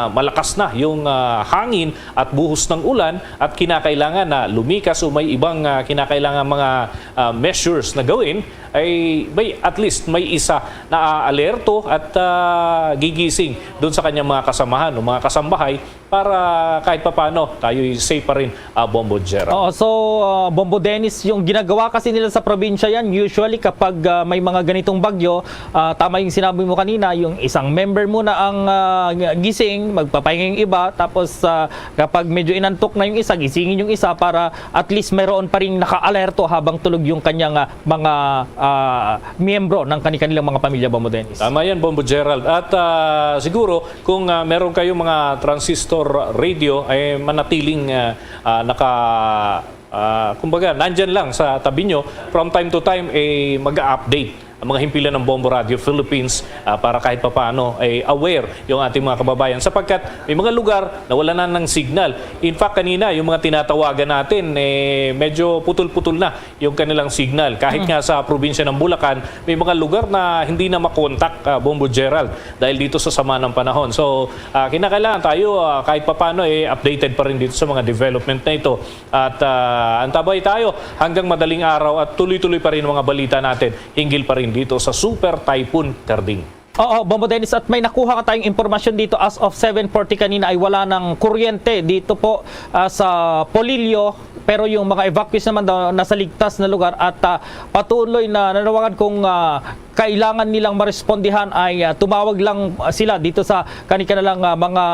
malakas na yung, ah, hangin at buhos ng ulan at kinakailangan na lumikas o may ibang, ah, kinakailangan mga, ah, measures na gawin, ay may, at least may isa na aalerto at, ah, gigising doon sa kanyang mga kasamahan o mga kasambahay para kahit papano tayo'y safe pa rin, ah, Bombo Gerald. Oo, so, ah, Bombo Dennis, yung ginagawa kasi nila sa probinsya yan, usually kapag, ah, may mga ganitong bagyo, ah, tama yung sinabi mo kanina, yung isang member muna ang, ah, gising, magpapahinga yung iba, tapos, ah, kapag medyo inantok na yung isa, gisingin yung isa para at least mayroon pa rin naka-alerto habang tulog yung kanyang, ah, mga, ah, miyembro ng kani-kanilang mga pamilya, Bombo Dennis. Tama yan, Bombo Gerald. At, ah, siguro, kung, ah, meron kayong mga transistor radio, ay manatiling, ah, ah, naka-, ah, kumbaga, nandyan lang sa tabi nyo. From time to time, eh, mag-update ang mga himpilan ng Bombo Radio Philippines, ah, para kahit papaano ay aware yung ating mga kababayan, sapagkat may mga lugar na wala na ng signal. In fact, kanina, yung mga tinatawagan natin, eh, medyo putol-putol na yung kanilang signal. Kahit nga sa probinsya ng Bulacan, may mga lugar na hindi na makontak, ah, Bombo Gerald, dahil dito sa sama ng panahon. So, ah, kinakailangan tayo, ah, kahit papaano, eh, updated pa rin dito sa mga development na ito. At, ah, antabay tayo hanggang madaling araw at tuloy-tuloy pa rin ang mga balita natin hinggil pa rin dito sa Super Typhoon Karding. Oo, Bombo Dennis, at may nakuha nga tayong impormasyon dito, as of seven forty kanina ay wala ng kuryente dito po, ah, sa Polillo, pero yung mga evacuees naman daw nasa ligtas na lugar at, ah, patuloy na nanawagan kung, ah, kailangan nilang marespondihan ay, ah, tumawag lang, ah, sila dito sa kani-kanilang, ah, mga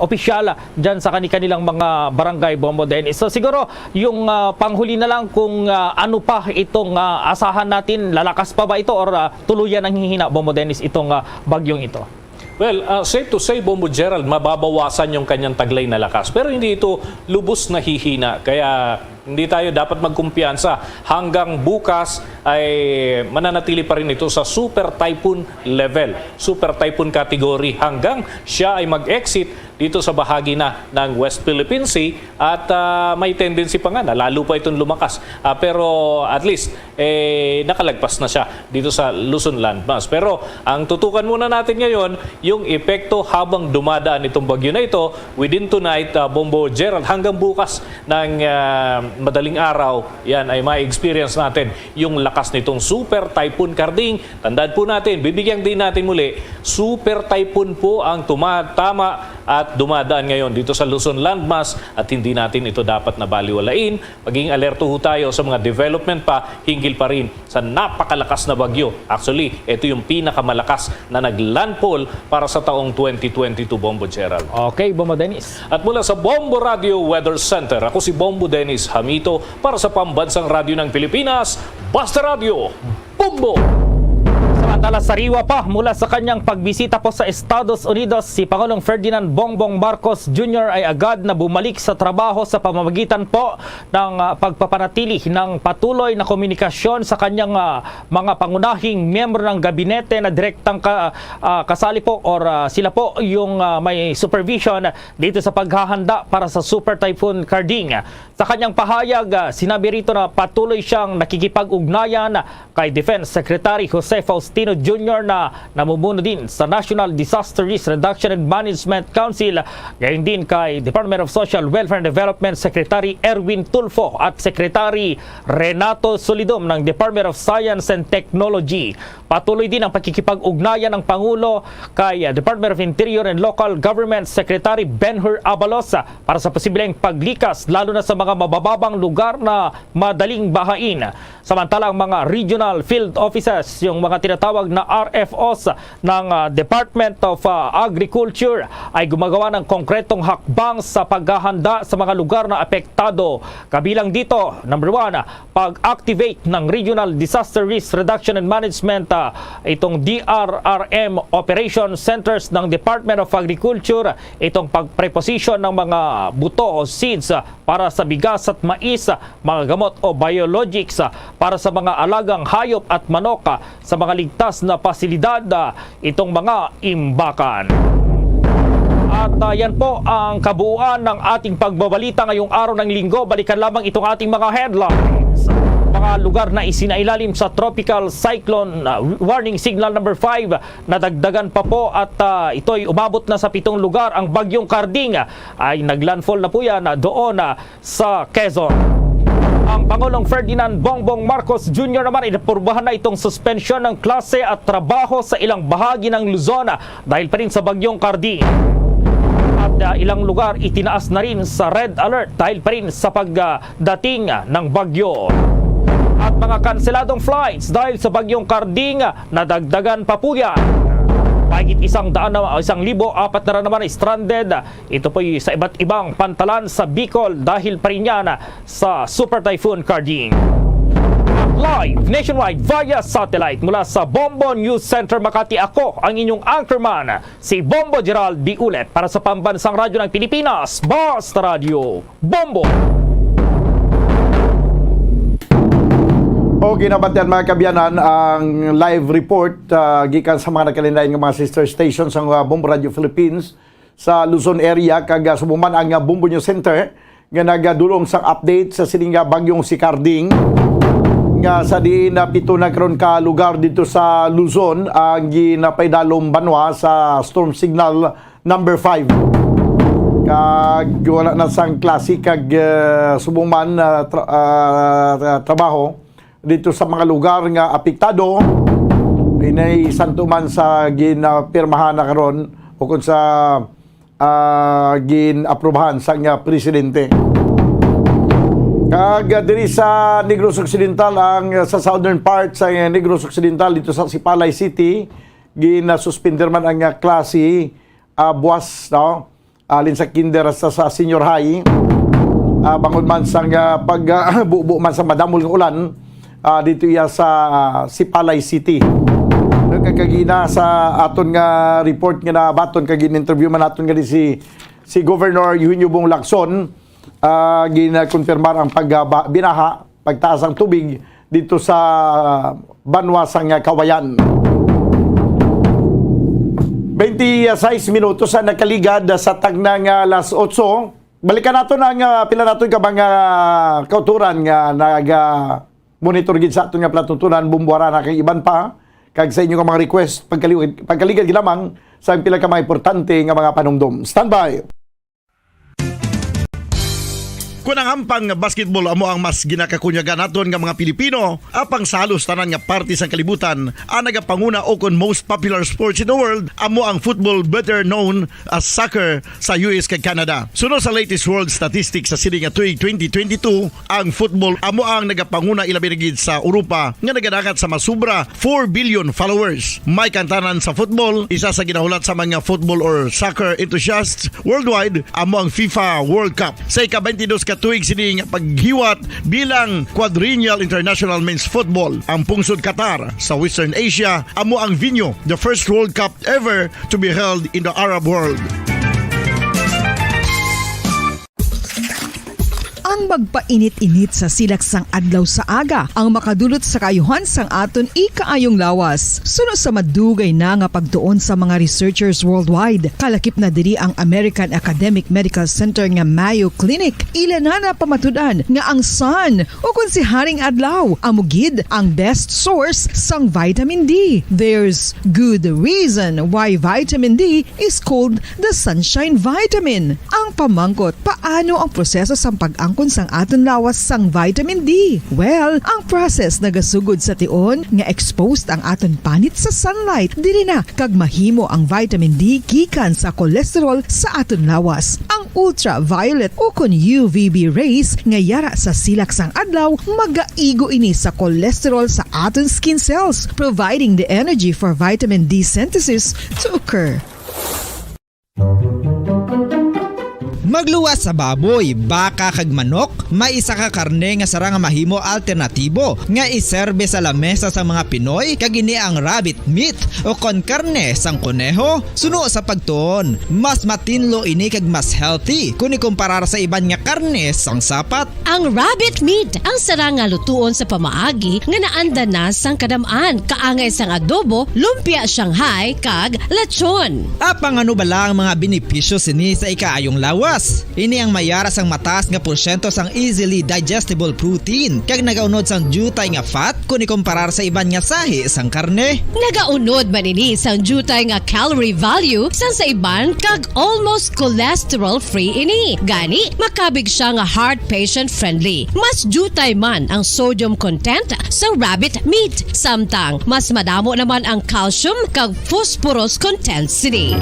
opisyal dyan sa kani-kanilang mga barangay, Bombo Dennis. So siguro yung, ah, panghuli na lang kung, ah, ano pa itong, ah, asahan natin, lalakas pa ba ito or, ah, tuluyan ang hihina, Bombo Dennis, itong, ah, bagyong ito? Well, ah, safe to say, Bombo Gerald, mababawasan yung kanyang taglay na lakas. Pero hindi ito lubos na hihina. Kaya hindi tayo dapat magkumpiyansa. Hanggang bukas ay mananatili pa rin ito sa super typhoon level, super typhoon category, hanggang siya ay mag-exit dito sa bahagi na ng West Philippine Sea at, ah, may tendency pa nga na lalo pa itong lumakas. Ah, pero at least, eh, nakalagpas na siya dito sa Luzon landmass. Pero ang tutukan muna natin ngayon, yung epekto habang dumadaan itong bagyo na ito within tonight, ah, Bombo Gerald, hanggang bukas ng, ah, madaling araw, yan ay ma-experience natin yung lakas nitong Super Typhoon Karding. Tandaan po natin, bibigyan din natin muli, Super Typhoon po ang tumatama at dumadaan ngayon dito sa Luzon landmass at hindi natin ito dapat na baliwalain. Maging alerto ho tayo sa mga development pa hinggil pa rin sa napakalakas na bagyo. Actually, ito yung pinakamalakas na naglandfall para sa taong twenty twenty-two, Bombo Gerald. Okay, Bombo Dennis. At mula sa Bombo Radio Weather Center, ako si Bombo Dennis Hamito para sa Pambansang Radyo ng Pilipinas, Basta Radyo, Bombo! Samantala, sariwa pa mula sa kanyang pagbisita po sa Estados Unidos, si Pangulong Ferdinand Bongbong Marcos Junior ay agad na bumalik sa trabaho sa pamamagitan po ng, ah, pagpapanatili ng patuloy na komunikasyon sa kanyang, ah, mga pangunahing miyembro ng gabinete na direktang ka-, ah, kasali po or, ah, sila po yung, ah, may supervision dito sa paghahanda para sa Super Typhoon Karding. Sa kanyang pahayag, ah, sinabi rito na patuloy siyang nakikipag-ugnayan kay Defense Secretary Jose Faustino Junior na namumuno din sa National Disaster Risk Reduction and Management Council, gayon din kay Department of Social Welfare and Development Secretary Erwin Tulfo at Secretary Renato Solidum ng Department of Science and Technology. Patuloy din ang pakikipag-ugnayan ng Pangulo kay, ah, Department of Interior and Local Government Secretary Benhur Abalos, ah, para sa posibleng paglikas, lalo na sa mga mabababang lugar na madaling bahain. Samantala, ang mga regional field offices, yung mga tinatawag na R F Os ng, ah, Department of, ah, Agriculture, ay gumagawa ng konkretong hakbang sa paghahanda sa mga lugar na apektado. Kabilang dito, number one, pag-activate ng Regional Disaster Risk Reduction and Management, ah, itong D R R M Operation Centers ng Department of Agriculture, itong pag-preposition ng mga buto o seeds, ah, para sa bigas at mais, ah, mga gamot o biologics, ah, para sa mga alagang hayop at manok, ah, sa mga ligtas na pasilidad, ah, itong mga imbakan. At, ah, yan po ang kabuuan ng ating pagbabalita ngayong araw ng Linggo. Balikan lamang itong ating mga headlines. Mga lugar na isinailalim sa Tropical Cyclone, ah, Warning Signal number five, nadagdagan pa po at, ah, ito'y umabot na sa pitong lugar. Ang Bagyong Karding, ah, ay naglandfall na po yan, ah, doon, ah, sa Quezon. Ang Pangulong Ferdinand Bongbong Marcos Junior naman, inaprubahan na itong suspensyon ng klase at trabaho sa ilang bahagi ng Luzon dahil pa rin sa Bagyong Karding. At, ah, ilang lugar itinaas na rin sa red alert dahil pa rin sa pagdating ng bagyo. At mga kanseladong flights dahil sa Bagyong Karding, nadagdagan pa po yan. Mahigit isang daan na, isang libo apat na naman stranded ito po'y sa iba't ibang pantalan sa Bicol dahil pa rin yan sa Super Typhoon Karding. Live nationwide via satellite mula sa Bombo News Center Makati, ako ang inyong anchorman, si Bombo Gerald Biulet para sa Pambansang Radyo ng Pilipinas, Basta Radyo Bombo! O, ginabatian, mga kaabyanan, ang live report, ah, gikan sa mga nagkalain-lain nga mga sister stations sang, ah, Bombo Radio Philippines sa Luzon area, kag, ah, subong man ang, ah, Bombo News Center nga nagadulong sang update sa sining nga bagyong si Carding, nga sa diin na pito na karon ka lugar dito sa Luzon ang ginapaidalom banwa sa storm signal number five. Kag wala na sang klase kag, ah, subong man, ah, tra-, ah, trabaho dito sa mga lugar nga apektado, inay santo man sa ginapirmahan na karon o kung sa, ah, gin-aprobahan sang, ah, presidente. Kag, ah, diri sa Negros Occidental, ang, ah, sa southern part sa Negros Occidental, dito sa Sipalay City, ginasuspender man ang, ah, klase, ah, buwas, no? Alin sa kinder hasta sa senior high, ah, bangod man sang, ah, pag, ah, bubo man sa madamol nga ulan, ah, dito iya sa, ah, Sipalay City. Nagkakagina sa aton nga report nga nabaton kag in-interview man naton nga di si, si Governor Eugenio Bong Lacson, ah, ginakonfirmar ang pag, ah, ba-, binaha, pagtaas ang tubig dito sa banwa sang Cauayan. Twenty-six minutos ang nakaligad sa tagna nga alas otso. Balikan naton ang, ah, pila naton ka mga kauturan nga naga-monitor gid sa aton nga palatuntunan, Bumbuarana kag iban pa. Kag sa inyo nga mga request, pagkaliwag-, pagkaligad gid lamang sa pila ka mga importante nga mga panumdom. Standby! Kon ang hampang nga basketball amo ang mas ginakakunyagan naton nga mga Pilipino, apang sa halos tanan nga parte sang kalibutan, ang nagapanguna ukon most popular sports in the world amo ang football, better known as soccer, sa U S kag Canada. Suno sa latest world statistics sa sini nga tuig twenty twenty-two, ang football amo ang nagapanguna, ilabi na gid sa Europa, nga nagadangat sa masubra four billion followers. May kantanan sa football, isa sa ginahulat sa mga football or soccer enthusiasts worldwide amo ang FIFA World Cup. Sa ika-twenty-dos ka tuig sini nga paghiwat bilang Quadrennial International Men's Football, ang pungsod Qatar sa Western Asia amo ang venue, the first World Cup ever to be held in the Arab world. Ang magpainit-init sa silak sang adlaw sa aga ang makadulot sa kaayuhan sang aton ikaayong lawas. Suno sa madugay na nga pagtuon sa mga researchers worldwide, kalakip na diri ang American Academic Medical Center nga Mayo Clinic. Ila na napamatud-an nga ang sun, o kon si Haring Adlaw, amo gid ang best source sang vitamin D. There's good reason why vitamin D is called the sunshine vitamin. Ang pamangkot, paano ang proseso sang pag-angkon sang aton lawas sang vitamin D? Well, ang process nagasugod sa tion nga exposed ang aton panit sa sunlight. Diri na kag mahimo ang vitamin D gikan sa cholesterol sa aton lawas. Ang ultraviolet o kon U V B rays nga yara sa silak sang adlaw magaigo ini sa cholesterol sa aton skin cells, providing the energy for vitamin D synthesis to occur. Magluwas sa baboy, baka kag manok, may isa ka karne nga sarang nga mahimo alternatibo nga iserbe sa lamesa sang mga Pinoy, kag ini ang rabbit meat o kon karne sang koneho. Suno sa pagtuon, mas matinlo ini kag mas healthy kon ikumparar sa iban nga karne sang sapat. Ang rabbit meat ang sarang nga lutuon sa pamaagi nga naanda na sang kadam-an, kaangay sang adobo, lumpia Shanghai, kag lechon. Apang ano bala ang mga benepisyo sini sa ikaayong lawas? Ini ang mayara sang mataas nga porsyento sang easily digestible protein, kag nagaunod sang diutay nga fat kon ikumparar sa iban nga sahi sang karne. Nagaunod man ini sang diutay nga calorie value sang sa iban, kag almost cholesterol-free ini. Gani, makabig sia nga heart patient-friendly. Mas diutay man ang sodium content sa rabbit meat, samtang mas madamo naman ang calcium kag phosphorus content sini.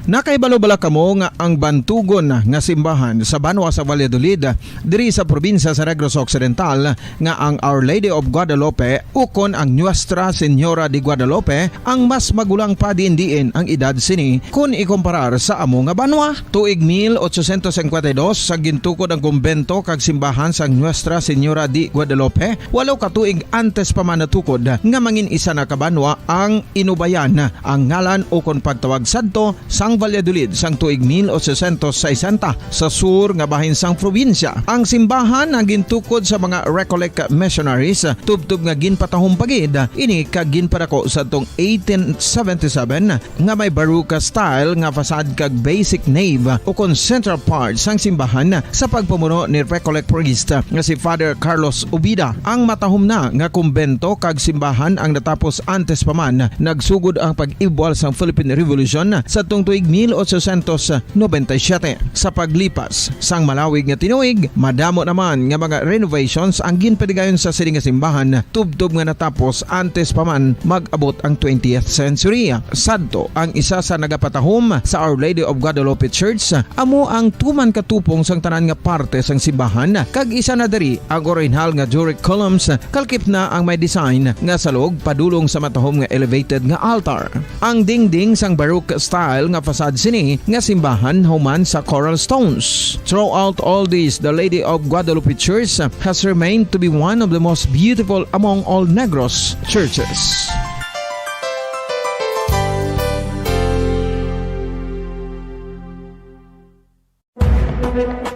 Nakahibalo bala kamo nga ang bantugon nga simbahan sa banwa sa Valladolid, diri sa probinsya sa Negros Occidental, nga ang Our Lady of Guadalupe ukon ang Nuestra Señora de Guadalupe ang mas magulang pa diin-diin ang edad sini kon ikumparar sa amo nga banwa? Tuig mil ochocientos cincuenta y dos, sa gintukod ang kumbento kag simbahan sang Nuestra Señora de Guadalupe, walo ka tuig antes pa man natukod nga mangin isa na ka banwa ang Inubayan, ang ngalan ukon pagtawag sadto sang Valladolid sang tuig mil ochocientos sesenta sa sur nga bahin sang probinsya. Ang simbahan ang gintukod sa mga Recollect missionaries, tubtob nga ginpatahom pa gid ini kag ginpadako sa tong eighteen seventy-seven nga may Baroque style nga facade kag basic nave ukon central part sang simbahan sa pagpamuno ni Recollect priest nga si Father Carlos Ubida. Ang matahom na nga kumbento kag simbahan ang natapos antes pa man nagsugod ang pag-ibwal sang Philippine Revolution sa tuig mil ochocientos noventa y siete. Sa paglipas sang malawig nga tinuig, madamo naman nga mga renovations ang ginpadigayon sa sini nga simbahan, tubtob nga natapos antes pa man mag-abot ang twentieth century. Sadto ang isa sa nagapatahom sa Our Lady of Guadalupe Church, amo ang tuman katupong sang tanan nga parte sang simbahan, kag isa na diri ang orihinal nga Doric columns, kalkip na ang may design nga salog padulong sa matahom nga elevated nga altar. Ang dingding sang Baroque style nga facade sini nga simbahan human sa coral stones. Throughout all this, the Lady of Guadalupe Church has remained to be one of the most beautiful among all Negros churches.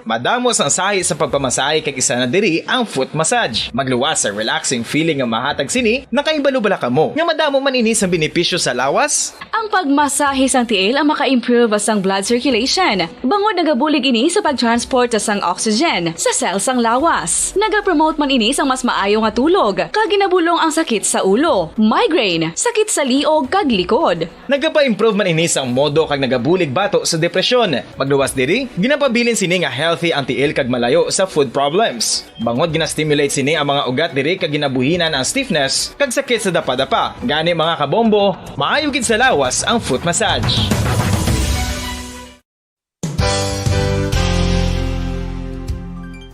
Madamo sang sahi sa pagpamasahe kag isa na diri ang foot massage. Magluwas sa relaxing feeling nga mahatag sini, nakahibalo bala kamo nga madamo man ini sang benepisyo sa lawas? Ang pagmasahe sang tiil ang maka-improve sang blood circulation, bangod nagabulig ini sa pag-transport sang oxygen sa cell sang lawas. Nagapromote man ini sang mas maayo nga tulog, kag ginabulong ang sakit sa ulo, migraine, sakit sa liog, kag likod. Nagapa-improve man ini sang modo kag nagabulig bato sa depresyon. Magluwas diri, ginapabilin sini nga healthy ang tiil kag malayo sa foot problems. Bangod gina-stimulate sini ang mga ugat diri kag ginabuhinan ang stiffness kag sakit sa dapadapa. Gani, mga kabombo, maayo gid sa lawas ang foot massage.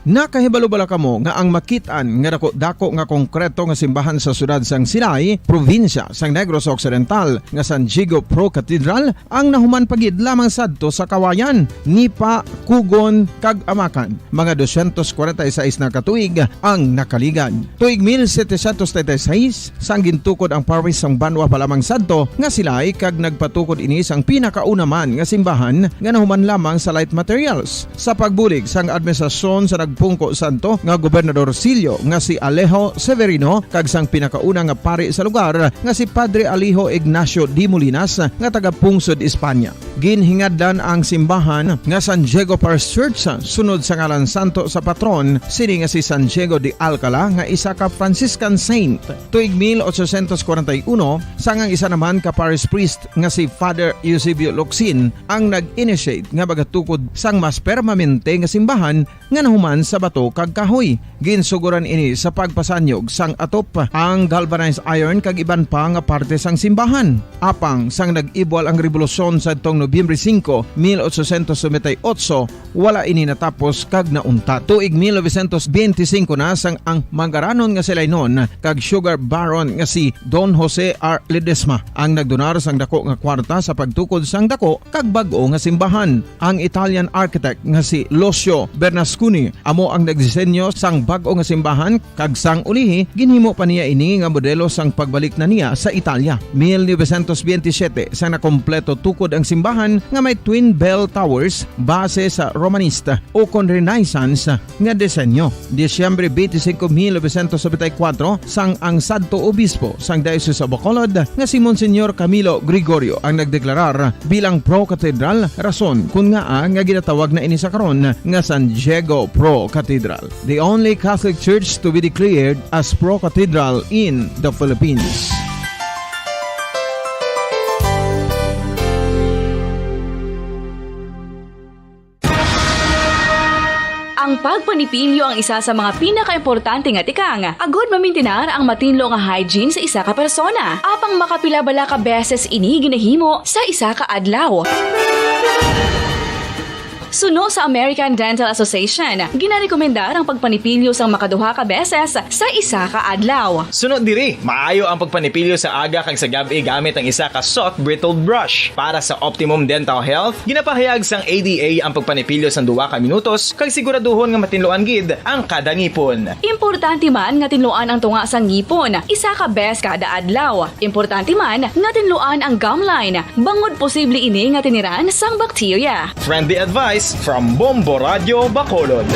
Nakahibalo bala kamo nga ang makit-an nga dako-dako nga konkreto nga simbahan sa siyudad sang Silay, probinsya sang Negros Occidental, nga San Diego Pro Cathedral, ang nahuman pa gid lamang sadto sa Kawayan, Nipa, Cugon, kag Amacan, mga dosyentos kwarenta y seis na ka tuig ang nakaligad. Tuig mil setecientos treinta y seis, sang gintukod ang parish sang banwa pa lamang sadto nga Silay, kag nagpatukod ini sang pinakauna man nga simbahan nga nahuman lamang sa light materials. Sa pagbulig sang administrasyon sa nagpungko sadto nga Gobernador Silio nga si Alejo Severino kag sang pinakauna nga pari sa lugar nga si Padre Alejo Ignacio de Molinas nga taga-pungsod Espanya. Ginhingadlan ang simbahan nga San Diego Parish Church sunod sa ngalan santo sa patron sini nga si San Diego de Alcala nga isa ka Franciscan saint. Tuig mil ochocientos kwarenta y uno, sang ang isa naman ka parish priest nga si Father Eusebio Locsin ang nag-initiate nga magatukod sang mas permanente nga simbahan nga nahuman sa bato kag kahoy. Ginsugoran ini sa pagpasanyog sang atop, ang galvanized iron kag iban pa nga parte sang simbahan. Apang sang nag-ibwal ang rebolusyon sadtong Nobyembre singko, mil ochocientos noventa y ocho, wala ini natapos kag nauntat. Tuig mil novecientos benti singko na sang ang mangaranon nga Silaynon kag sugar baron nga si Don Jose R. Ledesma ang nagdonar sang dako nga kwarta sa pagtukod sang dako kag bag-o nga simbahan. Ang Italian architect nga si Lucio Bernasconi amo ang nagdisenyo sang bag-o nga simbahan, kag sang ulihi ginhimo pa niya ini nga modelo sang pagbalik na niya sa Italia. Mil novecientos benti siyete sang nakompleto tukod ang simbahan nga may twin bell towers base sa Romanista ukon Renaissance nga disenyo. Disyembre benti singko, mil novecientos nobenta y kuwatro, sang ang sadto obispo sang Diocese of Bacolod nga si Monsignor Camilo Gregorio ang nagdeklarar bilang pro-cathedral, rason kon ngaa nga ginatawag na ini sa karon nga San Diego Pro Cathedral, the only Catholic church to be declared as pro-cathedral in the Philippines. Ang pagpanipilyo ang isa sa mga pinakaimportante nga tikang agod mamintinar ang matinlo nga hygiene sa isa ka persona. Apang makapila bala ka beses ini ginahimo sa isa ka adlaw? Suno sa American Dental Association, ginarekomendar ang pagpanipilyo sang makaduha ka beses sa isa ka adlaw. Suno diri, maayo ang pagpanipilyo sa aga kag sa gab-i gamit ang isa ka soft bristled brush. Para sa optimum dental health, ginapahayag sang A D A ang pagpanipilyo sang duha ka minutos kag siguraduhon nga matinluan gid ang kada ngipon. Importante man nga tinluan ang tunga sang ngipon isa ka bes kada adlaw. Importante man nga tinluan ang gum line, bangod posible ini nga tiniran sang bakterya. Friendly advice from Bombo Radio Bacolod.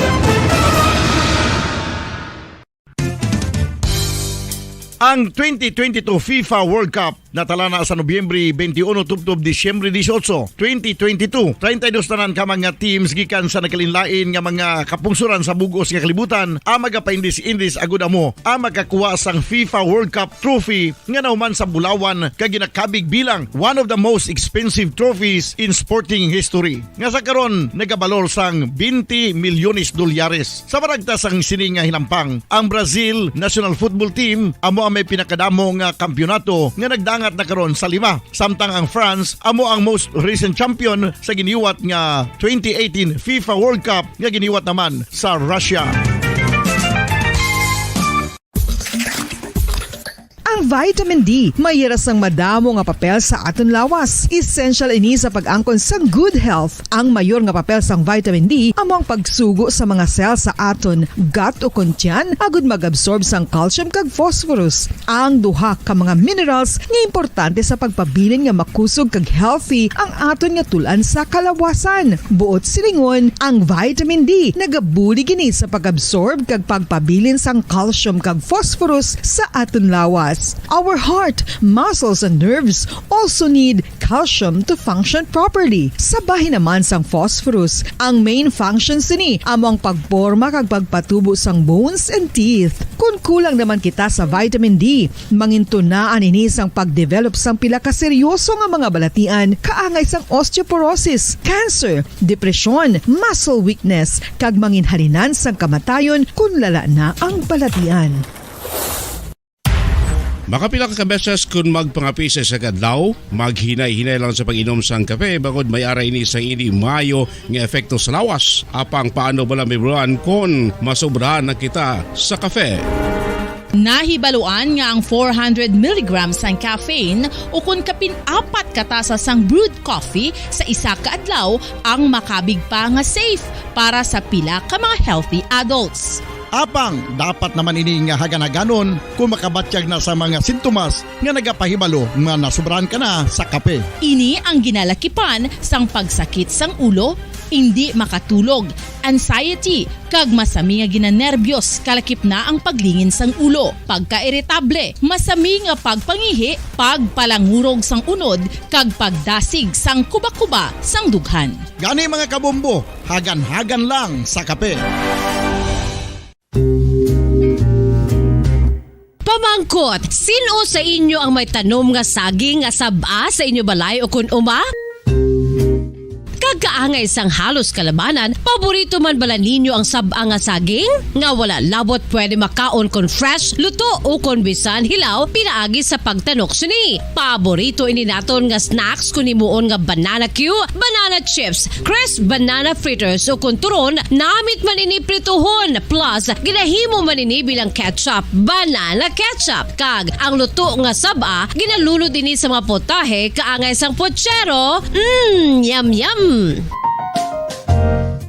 Ang twenty twenty-two FIFA World Cup natala na sa Nobyembre twenty-one tubtob Disyembre dieciocho, twenty twenty-two. Treinta y dos tanan ka mga teams gikan sa nagkalainlain nga mga kapungsoran sa bug-os nga kalibutan ang magapaindis-indis agud amo ang makakuha sang FIFA World Cup trophy nga nahuman sa bulawan kag ginakabig bilang one of the most expensive trophies in sporting history, nga sa karon nagabalor sang twenty milyones dolyares. Sa maragta sang sini nga hinampang, ang Brazil national football team amo ang may pinakadamo nga kampiyonato nga nagdangat na karon sa lima, samtang ang France amo ang most recent champion sa giniwat nga twenty eighteen FIFA World Cup nga giniwat naman sa Russia. Ang vitamin D may hira sang madamo nga papel sa aton lawas. Essential ini sa pag-angkon sang good health. Ang mayor nga papel sang vitamin D amo ang pagsugo sa mga cell sa aton gut ukon tiyan agud mag-absorb sang calcium kag phosphorus, ang duha ka mga minerals nga importante sa pagpabilin nga makusog kag healthy ang aton nga tul-an sa kalawasan. Buot silingon, ang vitamin D nagabulig ini sa pag-absorb kag pagpabilin sang calcium kag phosphorus sa aton lawas. Our heart, muscles, and nerves also need calcium to function properly. Sa bahin naman sang phosphorus, ang main function sini amo ang pagporma kag pagpatubo sang bones and teeth. Kon kulang naman kita sa vitamin D, mangintunaan ini sang pagdevelop sang pila ka seryoso nga mga balatian, kaangay sang osteoporosis, cancer, depresyon, muscle weakness, kag manginhalinan sang kamatayon kon lala na ang balatian. Makapila ka beses kon magpangape sa isa ka adlaw, maghinay-hinay lang sa pag-inom sang kape, bangod may ara ini sang indi maayo nga epekto sa lawas. Apang paano bala mahibaluan kon masobrahan na kita sa kape? Nahibaluan nga ang four hundred milligrams sang caffeine ukon kapin apat ka tasa sang brewed coffee sa isa ka adlaw ang makabig pa nga safe para sa pila ka mga healthy adults. Apang dapat naman ini nga hagan-haganon kon makabatyag na sa mga sintomas nga nagapahibalo nga nasobrahan ka na sa kape. Ini ang ginalakipan sang pagsakit sang ulo, indi makatulog, anxiety, kag masami nga ginanerbyos, kalakip na ang paglingin sang ulo, pagkairitable, masami nga pagpangihi, pagpalangurog sang unod, kag pagdasig sang kubakuba sang dughan. Gani, mga kabombo, hagan-hagan lang sa kape. Pamangkot, sin-o sa inyo ang may tanom nga saging nga sab-a sa inyo balay ukon uma? Kag kaangay sang halos kalabanan, paborito man bala ninyo ang sab-a nga saging? Nga wala labot pwede makaon kon fresh, luto, ukon bisan hilaw pinaagi sa pagtanok sini. Paborito ini naton nga snacks kon himuon nga banana cue, banana chips, crisp banana fritters, ukon turon namit man ini prituhon, plus ginahimo man ini bilang ketchup, banana ketchup. Kag ang luto nga sab-a ginalunod ini sa mga putahe kaangay sang puchero. Mm, yum, yum.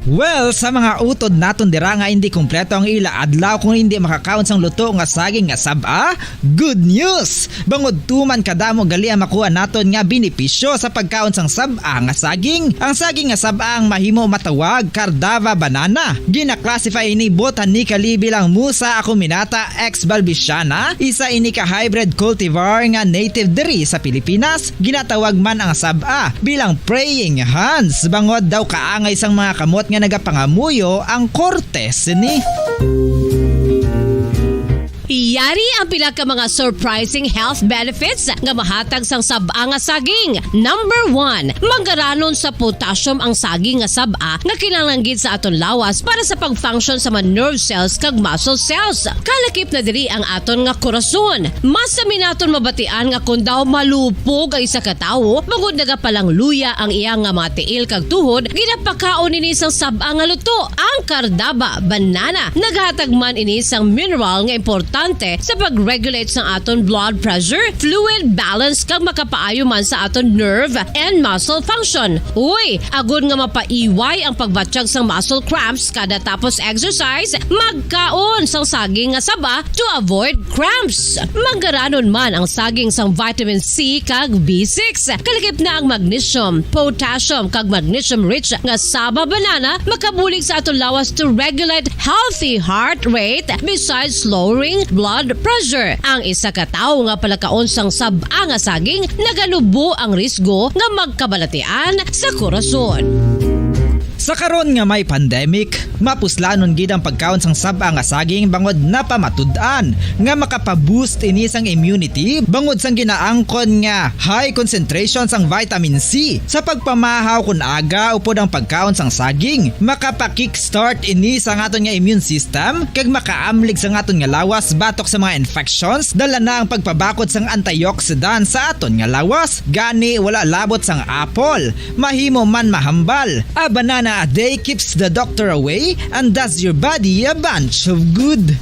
Well, sa mga utod naton dira nga indi kompleto ang ila adlaw kung indi makakaon sang luto nga saging nga sab-a, good news! Bangod tuman kadamo gali ang makuha naton nga benepisyo sa pagkaon sang sab-a nga saging. Ang saging nga sab-a ang mahimo matawag Cardava banana. Gina-classify ini botanically bilang Musa acuminata ex balbisiana, isa ini ka hybrid cultivar nga native diri sa Pilipinas. Ginatawag man ang sab-a bilang praying hands, bangod daw kaangay sang mga kamot nga nagapangamuyo ang korte sini. Yari ang pila ka mga surprising health benefits nga mahatag sang sab-a nga saging. Number one, manggaranon sa potassium ang saging nga sab-a nga kinahanglan gid sa aton lawas para sa pag-function sa mga nerve cells kag muscle cells. Kalakip na diri ang aton nga korason. Mas sami naton mabatian nga kon daw malupog ang isa ka tawo, bangod nagapalangluya ang iya nga mga tiil kag tuhod, ginapakaon ini sang sab-a nga luto. Ang kardaba, banana, naghatag man ini sang mineral nga importante sa pag-regulate sang aton blood pressure, fluid balance, kag makapaayo man sa aton nerve and muscle function. Uy, agod nga mapaiway ang pagbatyag sang muscle cramps kada tapos exercise, magkaon sang saging nga saba to avoid cramps. Manggaranon man ang saging sang vitamin C kag B six. Kalakip na ang magnesium, potassium, kag magnesium-rich nga saba banana makabulig sa aton lawas to regulate healthy heart rate, besides lowering blood pressure. Ang isa ka tawo nga palakaon sang sab-a nga saging naganubo ang risgo nga magkabalatian sa korason. Sa karon nga may pandemic, mapuslanon gid ang pagkaon sang sab-a nga saging bangod napamatud-an nga makapa-boost ini sang immunity bangod sang ginaangkon nga high concentration sang vitamin C. Sa pagpamahaw kon aga upod ang pagkaon sang saging, makapa-kickstart ini sa aton nga immune system kag makaamlig sa aton nga lawas batok sa mga infections. Dala na ang pagpabakod sang antioxidant sa aton nga lawas, gani wala labot sang apple. Mahimo man mahambal. A banana a day keeps the doctor away and does your body a bunch of good.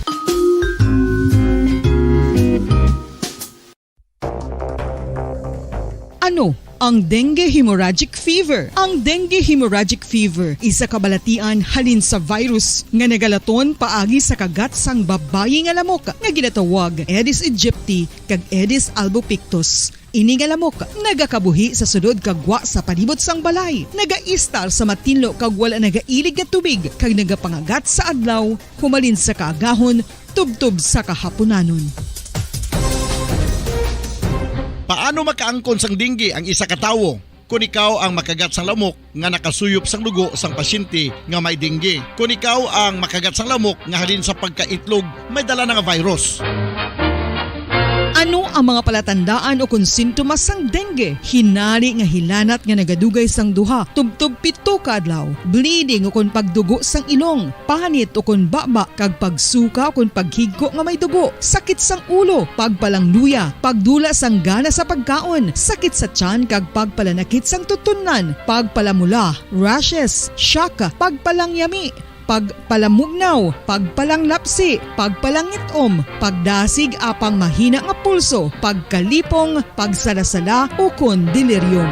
Ano ang dengue hemorrhagic fever? Ang dengue hemorrhagic fever isa ka balatian halin sa virus nga nagalaton paagi sa kagat sang babayi nga lamok nga ginatawag Aedes aegypti kag Aedes albopictus. Ini nga lamok nagakabuhi sa sulod kag gwa sa palibot sang balay, nagaistar sa matinlo kag wala nagailig nga tubig, kag nagapangagat sa adlaw humalin sa kaagahon tubtob sa kahapunanon. Paano makaangkon sang dengue ang isa ka tawo? Kon ikaw ang makagat sang lamok nga nakasuyop sang dugo sang pasyente nga may dengue, kon ikaw ang makagat sang lamok nga halin sa pagkaitlog may dala na nga virus. Ano ang mga palatandaan ukon sintomas sang dengue? Hinari nga hilanat nga nagadugay sang duha tubtob pito ka adlaw, bleeding ukon pagdugo sang ilong, panit ukon baba, kag pagsuka ukon paghigko nga may dugo, sakit sang ulo, pagpalangluya, pagdula sang gana sa pagkaon, sakit sa tiyan kag pagpalanakit sang tutunlan, pagpalamula, rashes, shock, pagpalangyami, pagpalamugnaw, pagpalanglapsi, pagpalangit-om, pagdasig apang mahina nga pulso, pagkalipong, pagsala-sala, ukon delirium.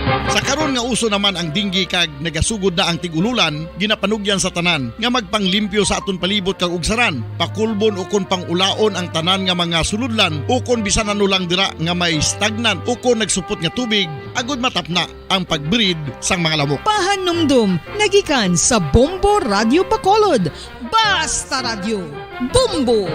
Sa karon nga uso naman ang dengue kag nagasugod na ang tig-ululan, ginapanugyan sa tanan nga magpanglimpyo sa aton palibot kag ugsaran, pakulbon ukon pang-ulaon ang tanan nga mga sulodlan, ukon bisan ano lang dira nga may stagnant ukon nagsupot nga tubig, agud matapna ang pag-breed sang mga lamok. Pahanumdom nga gikan sa Bombo Radyo Bacolod. Basta Radyo, Bombo!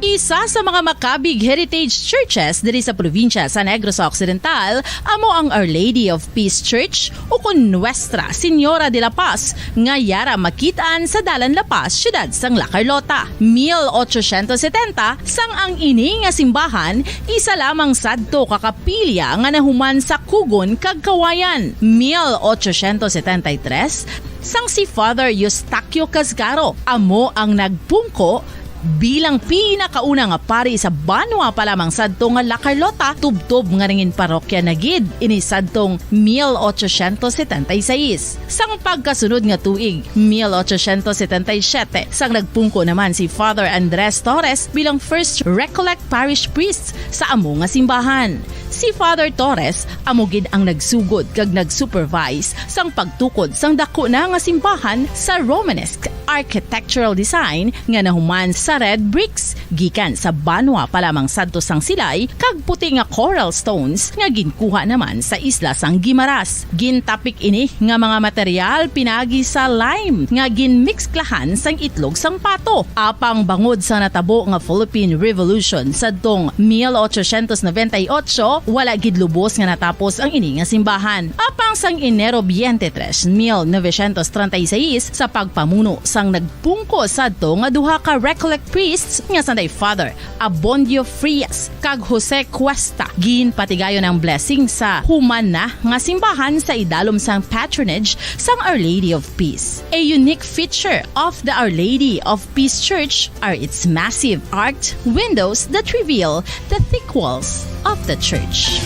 Isa sa mga makabig heritage churches diri sa probinsya sa Negros Occidental amo ang Our Lady of Peace Church, ukon Nuestra Señora de la Paz, nga yara makit-an sa Dalan La Paz, siyudad sang La Carlota. Mil ochocientos setenta, sang ang ini nga simbahan isa lamang sadto ka kapilya nga nahuman sa kugon kag kawayan. Mil ochocientos setenta y tres, sang si Father Eustaquio Casgaro amo ang nagpungko bilang pinakauna nga pari sa banwa pa lamang sadto nga La Carlota, tubtob nga nangin parokya na gid ini sadtong mil ochocientos setenta y seis. Sang pagkasunod nga tuig, mil ochocientos setenta y siete, sang nagpungko naman si Father Andres Torres bilang First Recollect Parish Priest sa amo nga simbahan. Si Father Torres amo gid ang nagsugod kag nag-supervise sang pagtukod sang dako na nga simbahan sa Romanesque architectural design nga nahuman sa red bricks gikan sa banwa pa lamang sadto sang silay kag puti nga coral stones nga ginkuha naman sa isla sang Guimaras. Gintapik ini nga mga material pinagi sa lime nga ginmikslahan sang itlog sang pato. Apang bangod sa natabo nga Philippine Revolution sadtong mil ochocientos noventa y ocho, wala gid lubos nga natapos ang ini nga simbahan. Apang sang Enero twenty-three, mil novecientos treinta y seis, sa pagpamuno sang nagpungko sadto nga duha ka Recollect priests nga sanday Father Abondio Frias kag Jose Cuesta, ginpatigayon ang blessing sa human na nga simbahan sa idalom sang patronage sang Our Lady of Peace. A unique feature of the Our Lady of Peace Church are its massive arched windows that reveal the thick walls of the church.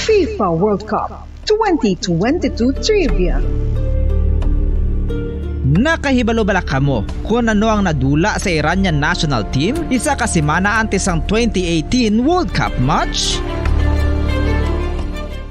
FIFA World Cup twenty twenty-two Trivia. Nakahibalo bala kamo kon ano ang nadula sa Iranian national team isa ka semana antes sang twenty eighteen World Cup match?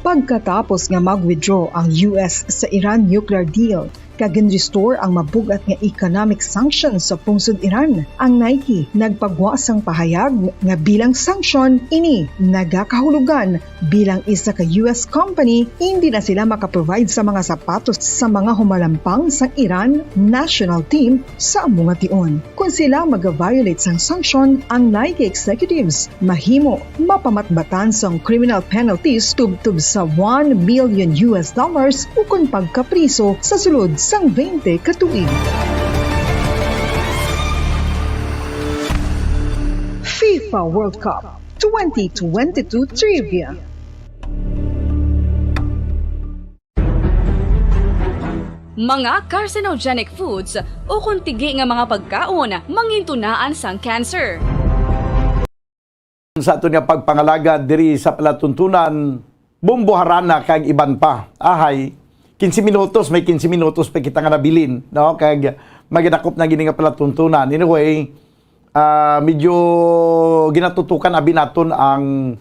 Pagkatapos nga mag-withdraw ang U S sa Iran nuclear deal, kag gin-restore ang mabug-at nga economic sanctions sa pungsod Iran. Ang Nike nagpagwa sang pahayag nga bilang sanction ini nagakahulugan bilang isa ka U S company, hindi na sila makaprovide sa mga sapatos sa mga humalampang sang Iran national team sa amo nga tion. Kon sila mag-violate sang sanction, ang Nike executives mahimo mapamatbatan sang criminal penalties tubtob sa one million U S dollars ukon pagkapriso sa sulod sang twenty ka tuig. FIFA World Cup twenty twenty-two Trivia. Mga carcinogenic foods ukon tigi nga mga pagkaon mangintunaan sang cancer. Sa aton nga pagpangalagad diri sa palatuntunan, bumbuharana kag iban pa. Ahay, quince minutos, may quince minutos pa kita nga nabilin, no? Kag magadakop na gini nga palatuntunan. Anyway, ah, medyo ginatutukan abi naton ang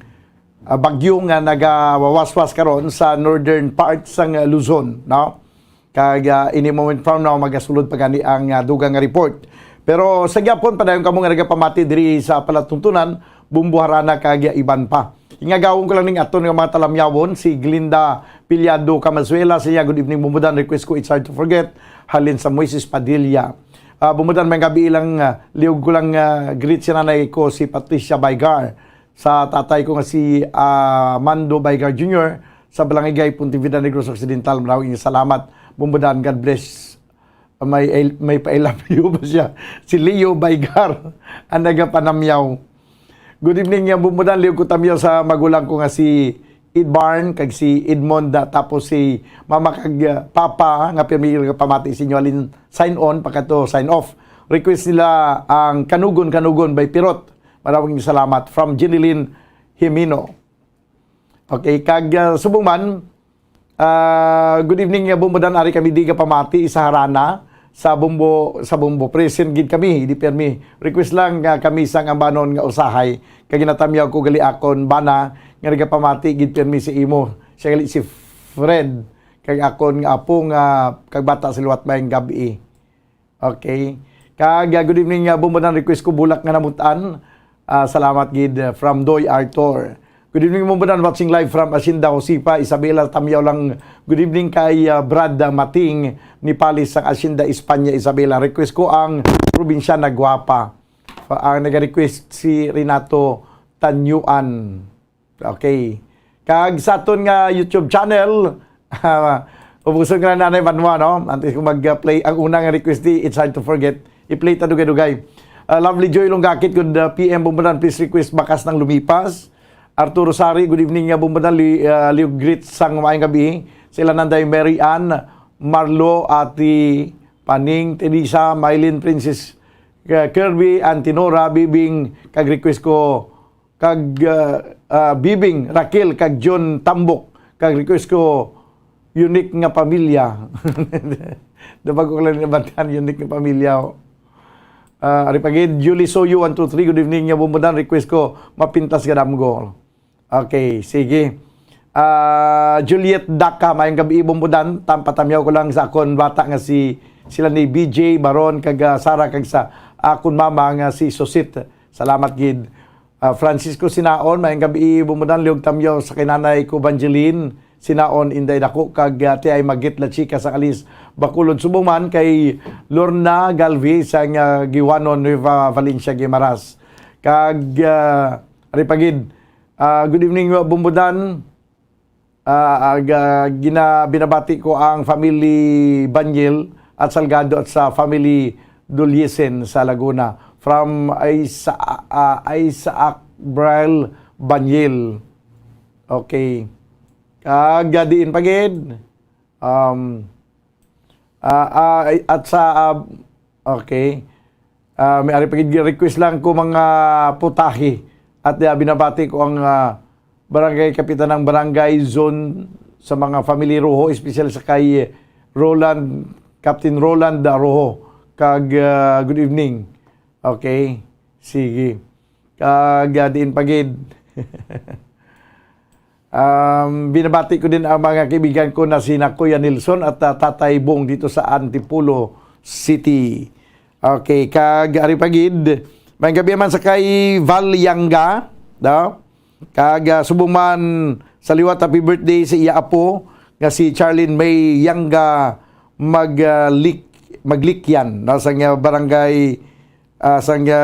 ah, bagyo nga nagawawaswas karon sa northern part sang Luzon, no? Kag ah, any moment from now, magasulod pa gani ang ah, dugang nga report. Pero sa gyapon, padayon kamo nga nagapamati diri sa palatuntunan, bumbuharana kag iban pa. Ingagawon ko lang ning aton nga mga talamyawon, si Glinda Piliado Camazuela, siya, "Good evening, Bumbudan. Request ko, It's Hard to Forget," halin sa Moises Padilla. Ah, Bumbudan, may gabi lang, ah, liog ko lang ah, greet si nanay ko, si Patricia Baigar, sa tatay ko nga si ah, Mando Baigar Junior sa Balangigay, Pontevedra, Negros Occidental. Maraming salamat, Bumbudan. God bless. May, may pa-I love you ba siya? Si Leo Baigar ang nagapanamyaw. Good evening, ah, Bumbudan. Liog ko tamyaw sa magulang ko nga si Edbarn kag si Edmond, ah, tapos si mama kag ah, papa nga pirmi nagapamati sa inyo, halin sign on pagkadto sign off. Request nila ang Kanugon Kanugon by Pirot. Maraming salamat. From Jeneline Jimeno. Okay, kag ah, subong man, ah, good evening, ah, Bumbudan. Ari kami di gapamati sa harana sa Bumbo, sa Bumbo. Present gid kami, di pirmi. Request lang nga kami sang ambanon nga usahay. Kag ginatamyaw ko gali akon bana nga nagapamati gid pirmi sa imo. Siya gali si Fred, kag akon nga apo nga kag bata sa liwat, maayong gab-i. Okay. Kag ah, good evening, ah, Bumbudan. Request ko, Bulak nga Namutan. Ah, salamat gid, ah, from Doy Arthur. Good evening, Bumbudan. Watching live from Hacienda Josipa, Isabela. Tamyaw lang. Good evening kay ah, Brad ah, Mating ni Palis sang Hacienda España, Isabela. Request ko ang Probinsyana Guapa. Ah, ang nag-request si Renato Tanyuan. Okay. Kag sa aton nga YouTube channel, ah, ubuson nga na, Nanay Banwa, no? Antes ko mag-play ang unang request di, It's Hard to Forget. I-play ta dugay-dugay. Ah, Lovely Joy Longakit, good ah, P M, Bumbudan, please request Bakas ng Lumipas. Arturo Sari, good evening, ah, Bumbudan, li, ah, liog greet sang maayong gabi. Sila Nanday Mary Ann, Marlo, Ate Paning, Teresa, Mylene, Princess, ah, Kirby, Auntie Nora, Bibing, kag request ko kag ah, ah, Bibing, Raquel, kag John Tambok, kag request ko, Unique nga Pamilya. Dapat ko lang nabantahan, Unique nga Pamilya, oh. Ah, ari pa gid, Julie Soyo, one two three, good evening, nga Bumbudan, request ko, Mapintas Nga Damgo. Okay, sige. Ah, Juliet Daca, mayong gabi, Bumbudan. Tam-, patamyaw ko lang sa akon bata nga si, sila ni B J Baron, kag, ah, Sara, kag sa akon mama nga si Susit. Salamat gid. Ah, Francisco Sinaon, mayong gabi, Bumbudan, liwag tamyaw sa kay nanay ko, Vangeline Sinaon, Inday Dako, kag, ah, Tiay Magit, La Chica, sang Alis, Bacolod, subong man kay Lorna Galvez, sang, ah, Guiuanon, Nueva Valencia, Guimaras. Kag, ah, ari pa gid, ah, good evening, uh, Bumbudan. Ah, ag-, ah, gina-, binabati ko ang family Banyil at Salgado at sa family Duliesen sa Laguna. From Isa-, ah, Isaac Braille Banyil. Okay. Kag, ah, diin pa gid? Um, Ah, ah, ay, at sa, ah, okay. Ah, may ari pa gid request lang ko, mga putahe. At, ah, binabati ko ang, ah, barangay kapitan ng barangay zone sa mga family Rojo, especially sa kay Roland, Captain Roland, ah, Rojo. Kag, ah, good evening. Okay. Sige. Kag, ah, diin pa gid. Um, binabati ko din ang mga kaibigan ko na sina Kuya Nelson at, ah, Tatay Bong dito sa Antipolo City. Okay, kag ari pa gid, may gabi man sa kay Val Yangga, no? Kag, ah, subong man sa liwat, happy birthday sa iya apo nga si Charlene May Yangga mag, ah, Lik-, Maglikyan, no? Sa nga barangay, ah, sa nga,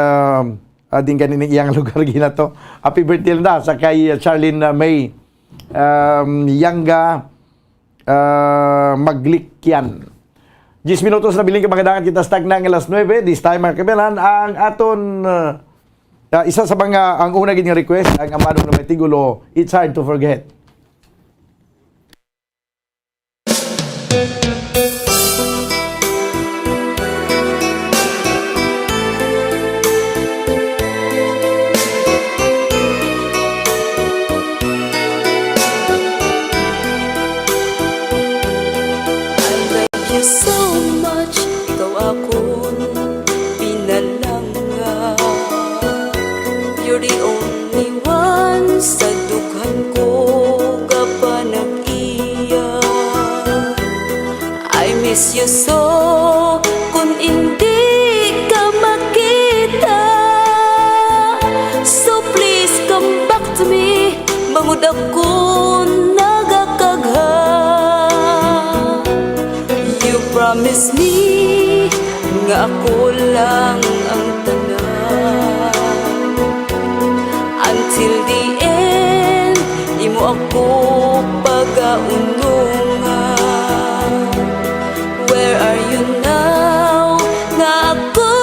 ah, din gani ning iyang lugar gina to. Happy birthday na sa kay, ah, Charlene, ah, May, um, Yangga, ah, Maglikyan. Diyes minutos na biling ka, mga dangat, kita stag na nga alas nuebe. This time, mga kabilan, ang aton, ah, ah, isa sa mga, ang una gid nga request, ang amado na may tigulo, It's Hard to Forget. I love you so much, ikaw akon pinalangga. You're the only one sa dughan ko nga panag-iya. I miss you so, kun indi ka makita. So please come back to me, bangod ako nagakagha. You promise me nga ako lang ang tanan. Until the end, imo ako pagaunungan. Where are you now? Nga ako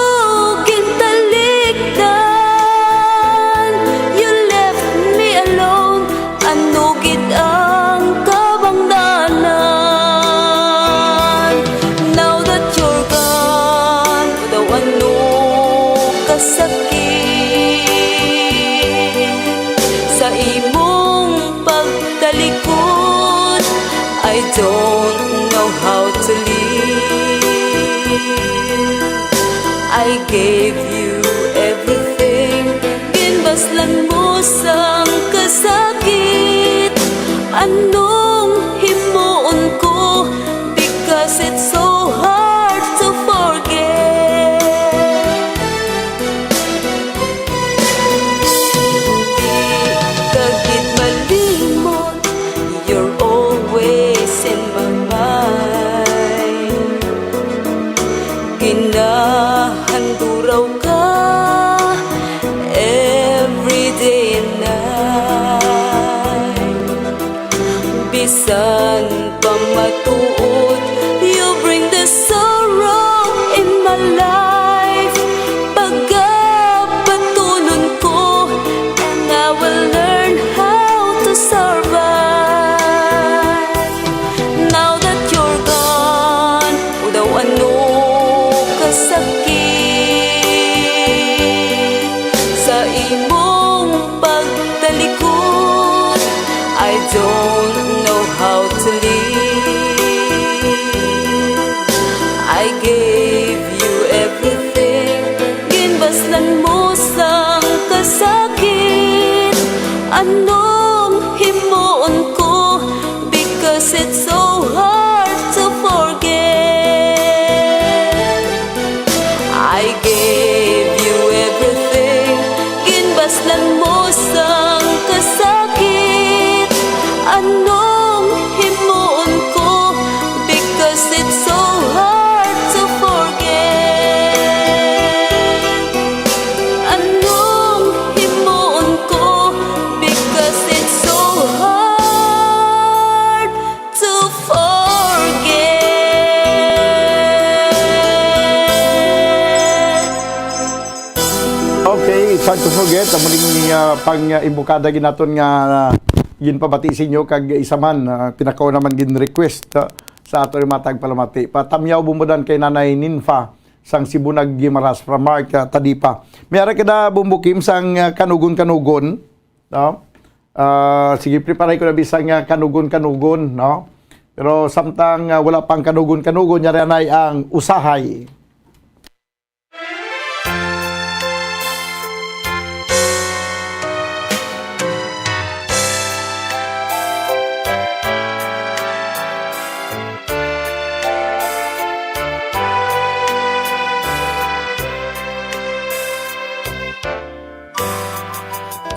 gintalikdan. You left me alone. Ano gid ang kabangdanan? Now that you're gone, daw ano kasakit sa imong pagtalikod. I don't know how to live. I gave you everything. Ginbaslan mo sang kasakit. Anong himuon ko? Because it's so hard to forget. Di ka gid malimot, you're always in my mind. Ginahanduraw ka every day and night. Bis It's so hard to forget. I gave you everything. Ginbaslan mo sang kasakit. Anong himuon ko? Because it's so hard to forget. Anong himuon ko? Because it's so hard to forget. Okay, it's hard to forget. Amo ning, ah, pang, ah, imbokada gid naton nga, ah, ginpabati sa inyo, kag isa man, ah, pinakauna man gin-request, ah, sa aton nga mga tagpalamati. Patamyaw bumbudan kay Nanay Ninfa sang Sibunag, Guimaras, from Mark, ah, Tadipa. May ara ka na, Bumbo Kim, sang, ah, kanugon-kanugon, no? Ah, sige, prepare ko na bisang, ah, kanugon-kanugon, no? Pero samtang, ah, wala pang kanugon-kanugon, yari anay ang usahay.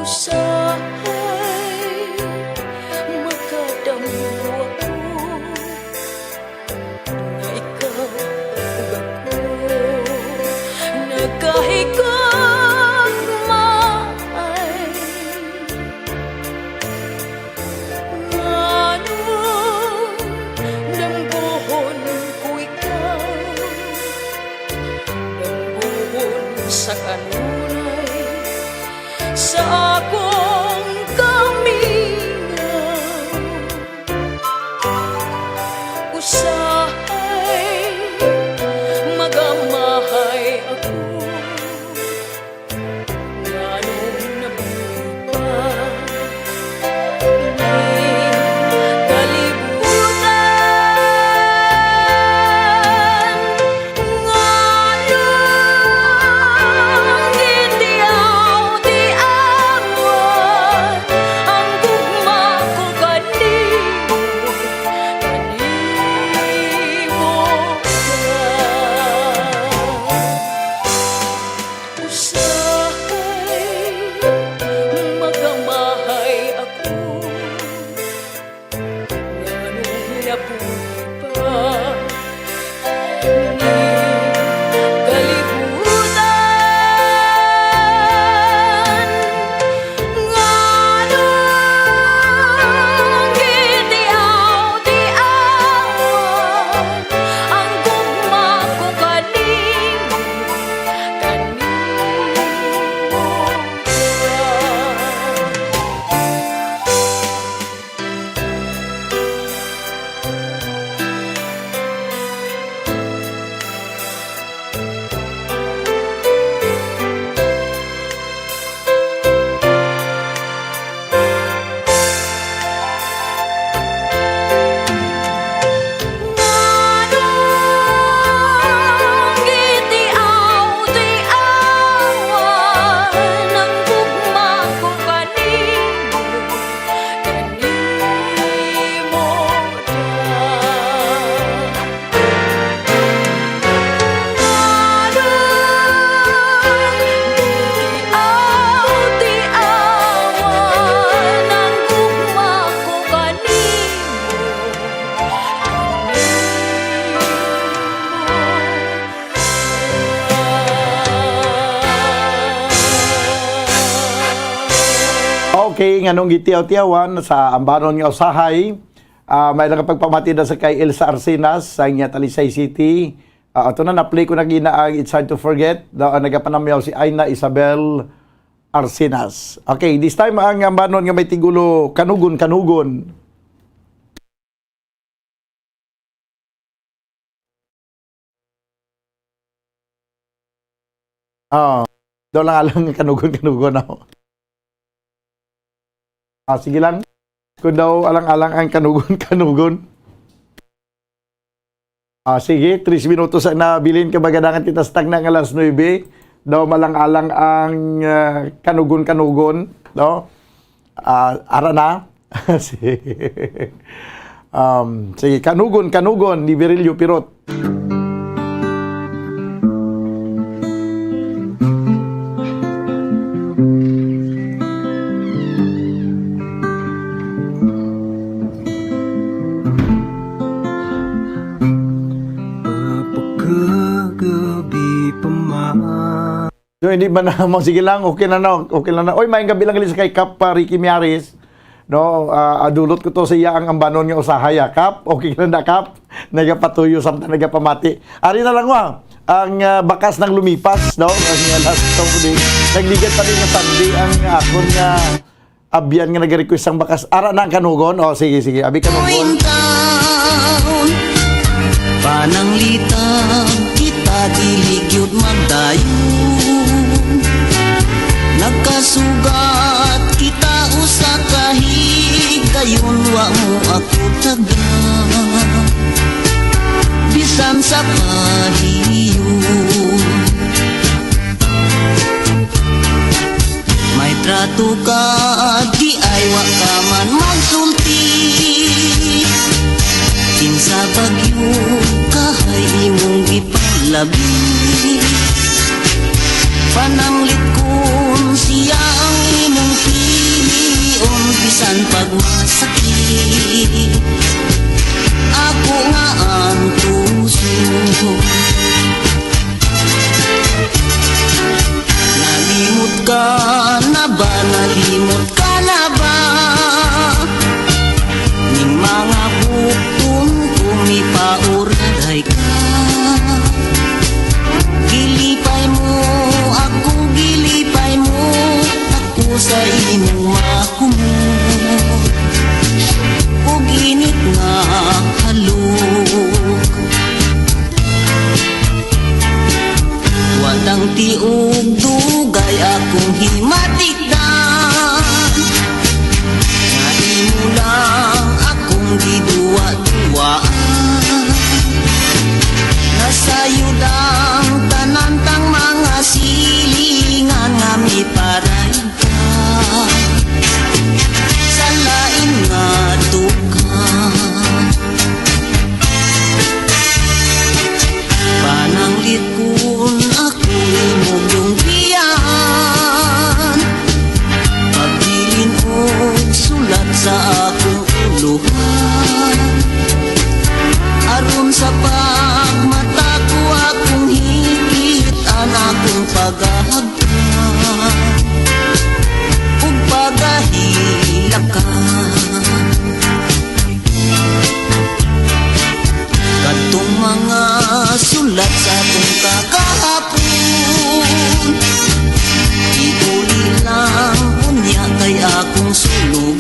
Usahay makadamgo ako nga ikaw ug ako nagkahigugmaay. Nganong damgohon ko ikaw? Damgohon sa kanunay sa akong kamingaw. Usahay magamahay ako. Nganong nabuhi pa ning kalibutan? Nganong gitiaw-tiawan ang gugma ko kanimo, kanimo ka? Usahay magamahay ako, nganong nabuhi pa ning kalibutan? Nganong gitiaw-tiawan ang gugma ko kanimo, kanimo ka? Nganong gitiaw-tiawan ang gugma ko kanimo, kanimo ka? Okay, nganong gitiyaw-tiyawan sa ambanon nga usahay? Ah, may lang pagpamati na sa kay Elsa Arcenas sa Talisay City. Ah, ato na, na-play ko na gina ang It's Hard to Forget. Daw ang nagapanamyaw si Aina Isabel Arcenas. Okay, this time ang ambanon nga may tigulo, Kanugon, Kanugon. Ah, daw lang alang kanugon-kanugon ako. Ah, sige lang. Kung daw alang-alang ang kanugon-kanugon. Ah, sige, tres minutos ang nabilin, kay magadangan kita sa tagna nga alas nuebe. Daw malang-alang ang, ah, kanugon-kanugon, no? Ah, ara na. Sige. Um, sige, Kanugon, Kanugon ni Virilio Pirot. Papakagabi pa man. So, hindi ba na mo? Sige lang, okay na na, okay na na. Oy, maayong gabi lang gali sa kay Kap, ah, Ricky Miaris. No, ah, adulot ko to sa iya ang ambanon nga usahay, ah. Kap, okay na na, Kap. Nagapatuyo, samtang nagapamati. Ari na lang, wa. Ang, ah, bakas nang lumipas, no? Ang, ah, last song ko din. Nagligad pa rin nga Sunday ang akon nga abyan nga nag-request sang bakas. Ara na ang Kanugon. O, sige, sige. Abi Kanugon. Pananglitan kita, dili gyud magdayon. Nagkasugat kita usa ka higayon, wa mo ako taga. Bisan sa pahiyon. May trato ka, di ay wa ka man magsulti. Kinsa bagyo kahay imong gipalabi? Pananglit kun sia ang imong pilion, bisan pag masakit, ako nga ang tuso. Nalimot ka na ba? Nalimot ka na ba? Ning mga bukton ko, mipauraday ka. Gilipay mo ako, gilipay mo ako sa imong mahumot ug init nga halok. Wa tang tiog dugay akong himatikdan, nga imo lang akong giduwa-duwaan. Nasayod ang tanan tang mga silingan nga miparay sa lain nga dugang. Pananglit kun ako imo dunggian, pagbilin og sulat sa akong ulohan. Aron sa pagmata ko akong hikit-an, akong pagahag ug pagahilakan. Kadtong mga sulat sa akong kagahapon, ibuli lang unya kay akong sulogon.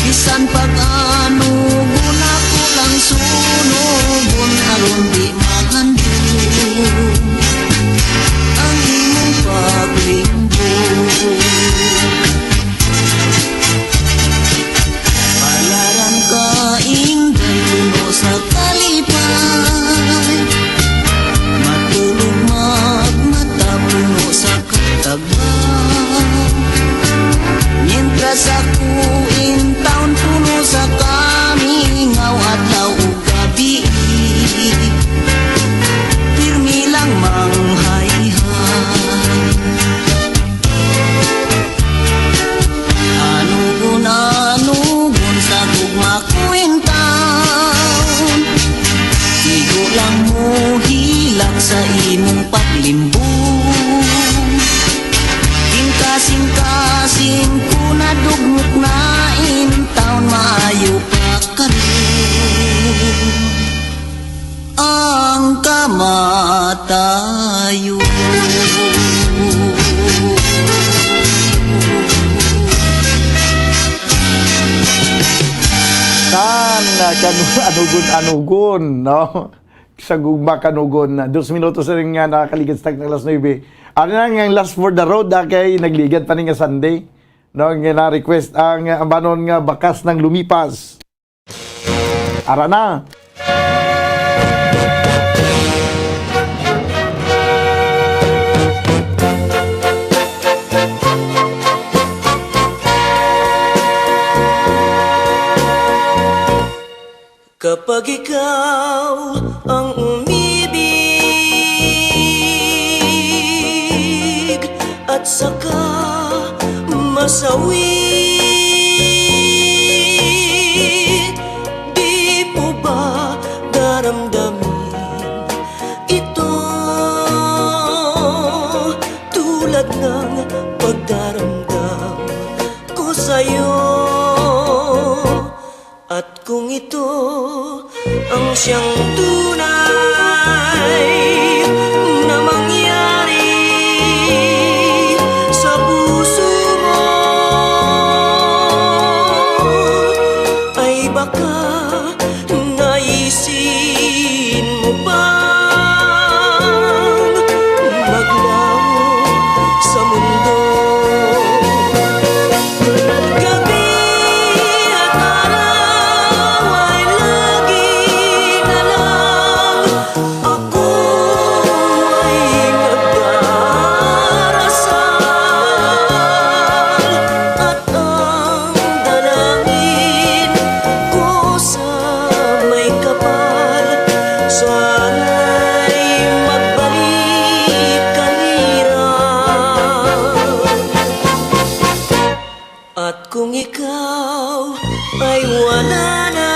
Bisan pag-anugon, ako lang sulogon aron di mahandom ang imong paglimbong. Palaran ka, Inday, puno sa kalipay. Matulog magmata, puno sa katagbaw. Mientras ako intawon, puno sa kamingaw, adlaw ug gabi, pirmi lang manghayhay. Anugon, anugon sa gugma ko intawon, igo lang mo hilak sa imong paglimbong. Singkasing-kasing ko nadugmok na intawon, maayo pa karon ang kamatayon. Kan, ah, kan-, anugon-anugon, no? Sa gugma, Kanugon. Dos minutos na rin nga nakakaligid sa tag alas nuebe. Ano na nga last for the road, ah, kay nagligad pa ni nga Sunday. No, nga na-request ang, ah, ambanon nga bakas nang lumipas. Ara na. Kapag ikaw ang umibig at saka masawi, di mo ba daramdamin ito tulad ng pagdaramdam ko sa'yo? At kung ito ang siyang tunay na mangyari sa puso mo, ay baka naisin mo pang maglaho sa mundo. Gabi at araw ay lagi na lang ako ay nagdarasal, at ang dalangin ko sa may kapal, sana'y magbalik ka nira. At kung ikaw ay wala na,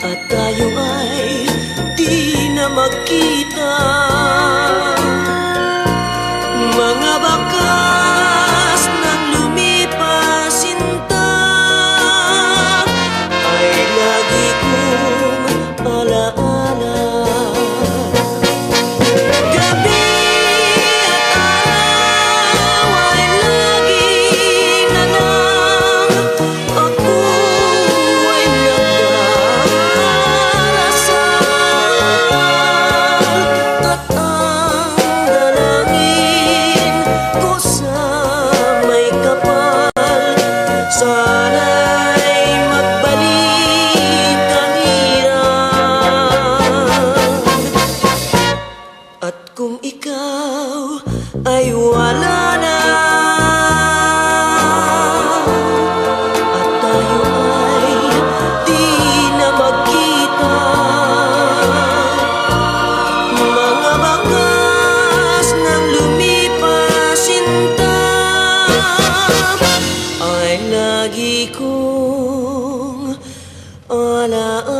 at tayo ay di na magkita, mga bakas ng lumipas sinta ay lagi kong alaala. Gabi at araw ay lagi na lang ako ay nagdarasal, at ang dalangin ko sa may kapal, sana'y magbalik ka nira. At kung ikaw ay wala na, at tayo ay di na magkita, mga bakas ng lumipas sinta ay lagi kong alaala.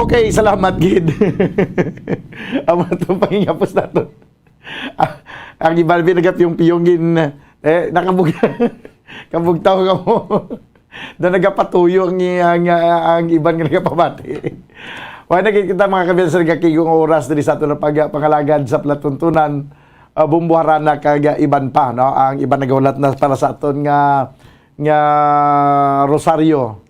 Okay, salamat gid. Amo to ang panghihapos naton. Ah, ang iban, binagap yung piyongin, eh, nakabug-, kabugtaw ka mo. Na nagapatuyo ang, ang, ang iban nga nagapamati. Wala na kita, mga kabiyan, sa nagakigong oras diri sa aton na pag-, pangalagad sa palatuntunan, ah, Bumbuharana kag, ah, iban pa, no? Ang iban nagahulat na para sa aton nga, nga rosaryo.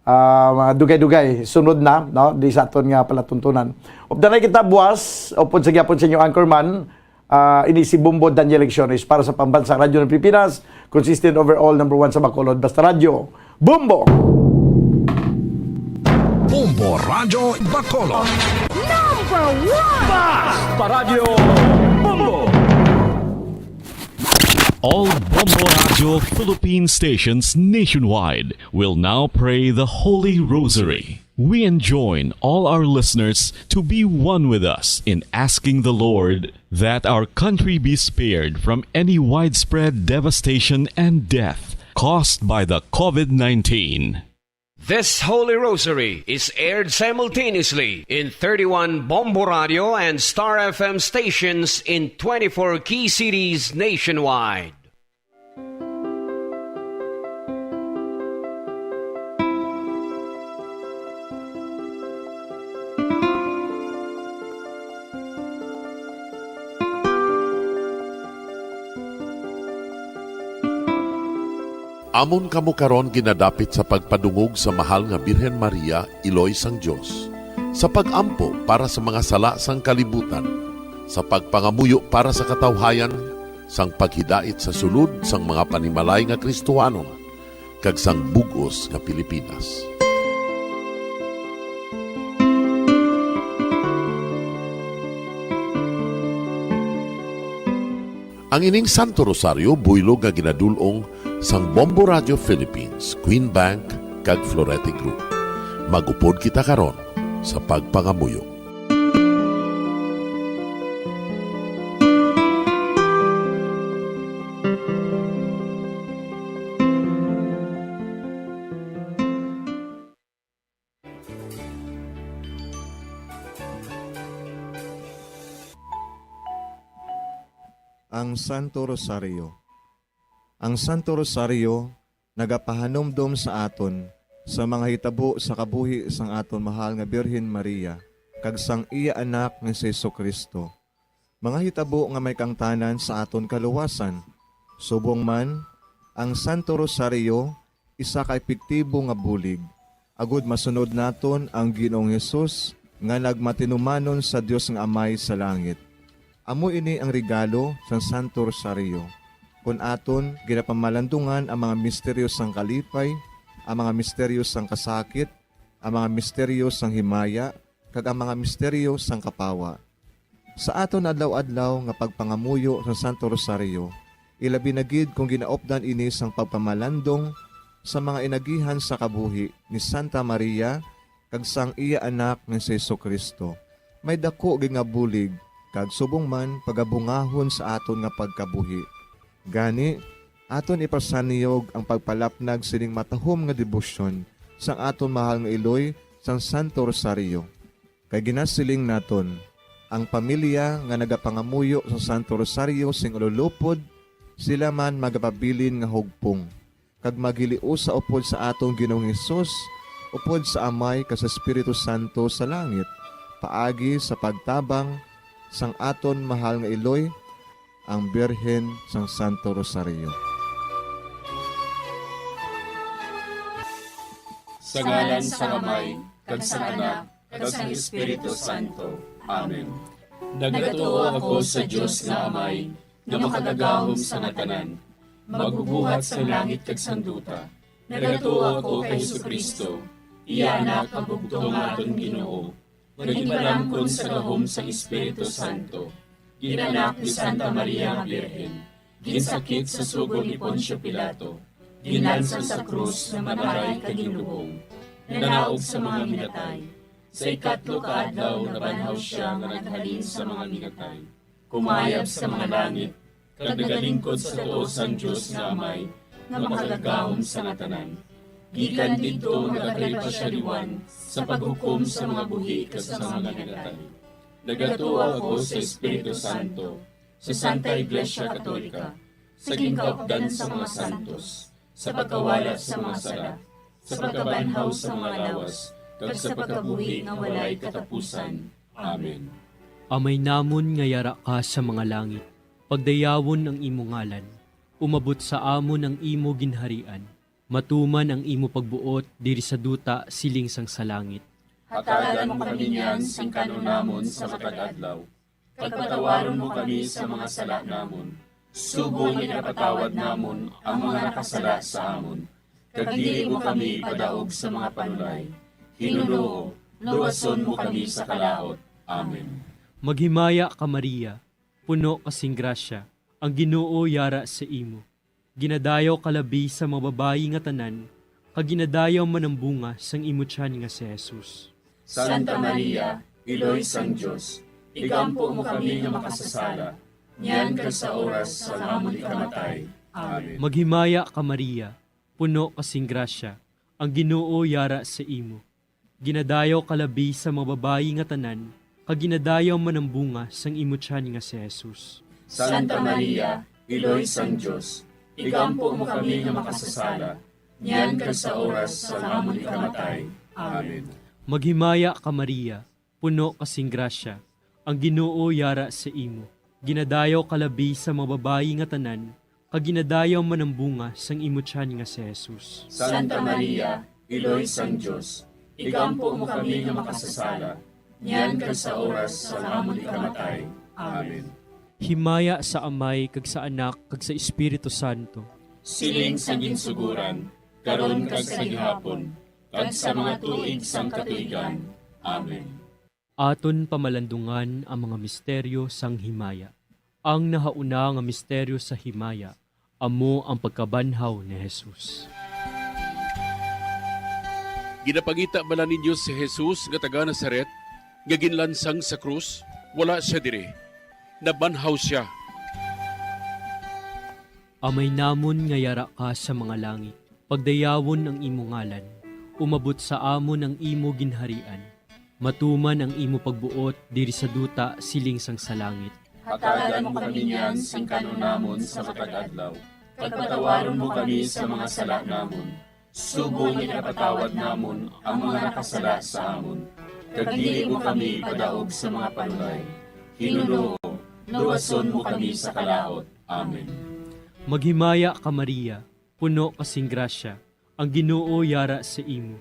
Ah, mga dugay-dugay, sunod na, no, di sa aton nga palatuntunan. Updanay kita buwas, upod sa gyapon sa inyo anchorman, ah, ini si Bombo Daniel Lecciones para sa Pambansang Radyo ng Pilipinas, consistent overall, number one sa Bacolod, Basta Radyo, Bombo! Bombo Radyo Bacolod. Number one! Basta Radyo Bombo! All Bombo Radio Philippine stations nationwide will now pray the Holy Rosary. We enjoin all our listeners to be one with us in asking the Lord that our country be spared from any widespread devastation and death caused by the COVID nineteen. This Holy Rosary is aired simultaneously in thirty-one Bombo Radio and Star F M stations in twenty-four key cities nationwide. Amon kamo karon ginadapit sa pagpadungog sa Mahal nga Birhen Maria, Iloy sang Dios, sa pag-ampo para sa mga sala sang kalibutan, sa pagpangamuyo para sa katawhayan, sang paghidait sa sulod sang mga panimalay nga Kristohanon, kag sang bug-os nga Pilipinas. Ang ining Santo Rosario buylog nga ginadul-ong sang Bombo Radio Philippines, Queen Bank, kag Florete Group. Mag-upod kita karon sa pagpangamuyo. Ang Santo Rosario. Ang Santo Rosario nagapahanumdom sa aton sa mga hitabo sa kabuhi sang aton mahal nga Birhen Maria kag sang iya Anak nga si Jesu-Cristo, mga hitabo nga may kaangtanan sa aton kaluwasan. Subong man, ang Santo Rosario isa ka epektibo nga bulig, agod masunod naton ang Ginoong Hesus nga nagmatinumanon sa Dios nga Amay sa langit. Amo ini ang regalo sang Santo Rosario, kon aton ginapamalandungan ang mga misteryo sang kalipay, ang mga misteryo sang kasakit, ang mga misteryo sang himaya, kag ang mga misteryo sang kapawa. Sa aton adlaw-adlaw nga pagpangamuyo sa Santo Rosario, ilabi na gid kon ginaupdan ini sang pagpamalandong sa mga inagihan sa kabuhi ni Santa Maria kag sang iya Anak nga si Jesu-Cristo, may daku gid nga bulig kag subong man pagabungahon sa aton nga pagkabuhi. Gani, aton ipasanyog ang pagpalapnag sining matahom nga debosyon sang aton mahal nga iloy sang Santo Rosario. Kay ginasiling naton, ang pamilya nga nagapangamuyo sa Santo Rosario sing ululupod, sila man magapabilin nga hugpong, kag maghiliusa upod sa aton Ginoong Hesus, upod sa Amay kag sa Espiritu Santo sa langit, paagi sa pagtabang sang aton mahal nga iloy, ang Birhen sang Santo Rosario. Sa ngalan sang Amay, kag sang Anak, kag sang Espiritu Santo. Amen. Nagatuo ako sa Dios nga Amay, nga makagagahom sa nga tanan, magbubuhat sang langit kag sang duta. Nagatuo ako kay Jesu-Cristo, iya Anak, ang bugtong nga aton Ginoo, nga ginpalangkon sa gahom sang Espiritu Santo, gin-anak ni Santa Maria nga Birhen, ginsakit sa sugo ni Poncio Pilato, ginlansang sa krus, namatay kag ginlubong, nanaog sa mga minatay. Sa ikatlo ka adlaw nabanhaw sia nga naghalin sa mga minatay, kumayab sa mga langit, kag nagalingkod sa tuo sang Dios nga Amay, nga makagagahom sa nga tanan. Gikan didto magakalipa sia liwan sa paghukom sa mga buhi kag sa mga minatay. Nagatuo ako sa Espiritu Santo, sa Santa Iglesia Katolika, sa ginkaupdan sa mga santos, sa pagkawala sa mga sala, sa pagkabanhaw sa mga lawas, kag sa pagkabuhi nga walay katapusan. Amen. Amay namon nga yara ka sa mga langit, pagdayawon ang imo ngalan. Umabot sa amon ang imo ginharian. Matuman ang imo pagbuot diri sa duta siling sang sa langit. Hatagan mo kami niyan sing kan-on namon sa matag adlaw, kag patawaron mo kami sa mga sala namon, subong nga ginapatawad namon ang mga nakasala sa amon, kag dili mo kami ipadaog sa mga panulay. Ginoo, luwason mo kami sa kalaut. Amen. Maghimaya ka, Maria, puno ka sing grasya, ang Ginoo yara sa imo. Ginadayaw ka labi sa mga babayi nga tanan, kag ginadayaw man ang bunga sang imo tiyan nga si Jesus. Santa Maria, Iloy sang Dios, igampo mo kami nga makasasala, niyan kag sa oras sang amon ikamatay. Amen. Maghimaya ka, Maria, puno ka sing grasya, ang Ginoo yara sa imo. Ginadayaw ka labi sa mga babayi nga tanan, kag ginadayaw man ang bunga sang imo tiyan nga si Jesus. Santa Maria, Iloy sang Dios, igampo mo kami nga makasasala, niyan kag sa oras sang amon ikamatay. Amen. Maghimaya ka, Maria, puno ka sing grasya, ang Ginoo yara sa imo. Ginadayaw ka labi sa mga babayi nga tanan, kag ginadayaw man ang bunga sang imo tiyan nga si Jesus. Santa Maria, Iloy sang Dios, igampo mo kami nga makasasala, niyan kag sa oras sang amon ikamatay. Amen. Himaya sa Amay, kag sa Anak, kag sa Espiritu Santo. Siling sa ginsuguran, karon kag sa gihapon, kag sa mga tuig sang katuigan. Amen. Aton pamalandungan ang mga misteryo sang himaya. Ang nahauna nga misteryo sa himaya amo ang pagkabanhaw ni Jesus. Ginapangita bala ninyo si Jesus nga taga Nazaret nga ginlansang sa krus? Wala sia diri. Nabanhaw sia. Amay namon nga yara ka sa mga langit, pagdayawon ang imo ngalan. Umabot sa amon ang imo ginharian. Matuman ang imo pagbuot diri sa duta siling sang sa langit. Hatagan mo kami niyan sing kan-on namon sa matag adlaw, kag patawaron mo kami sa mga sala namon, subong nga ginapatawad namon ang mga nakasala sa amon. Kag dili mo kami ipadaog sa mga panulay. Ginoo, luwason mo kami sa kalaut. Amen. Maghimaya ka, Maria, puno ka sing grasya, ang Ginoo yara sa imo.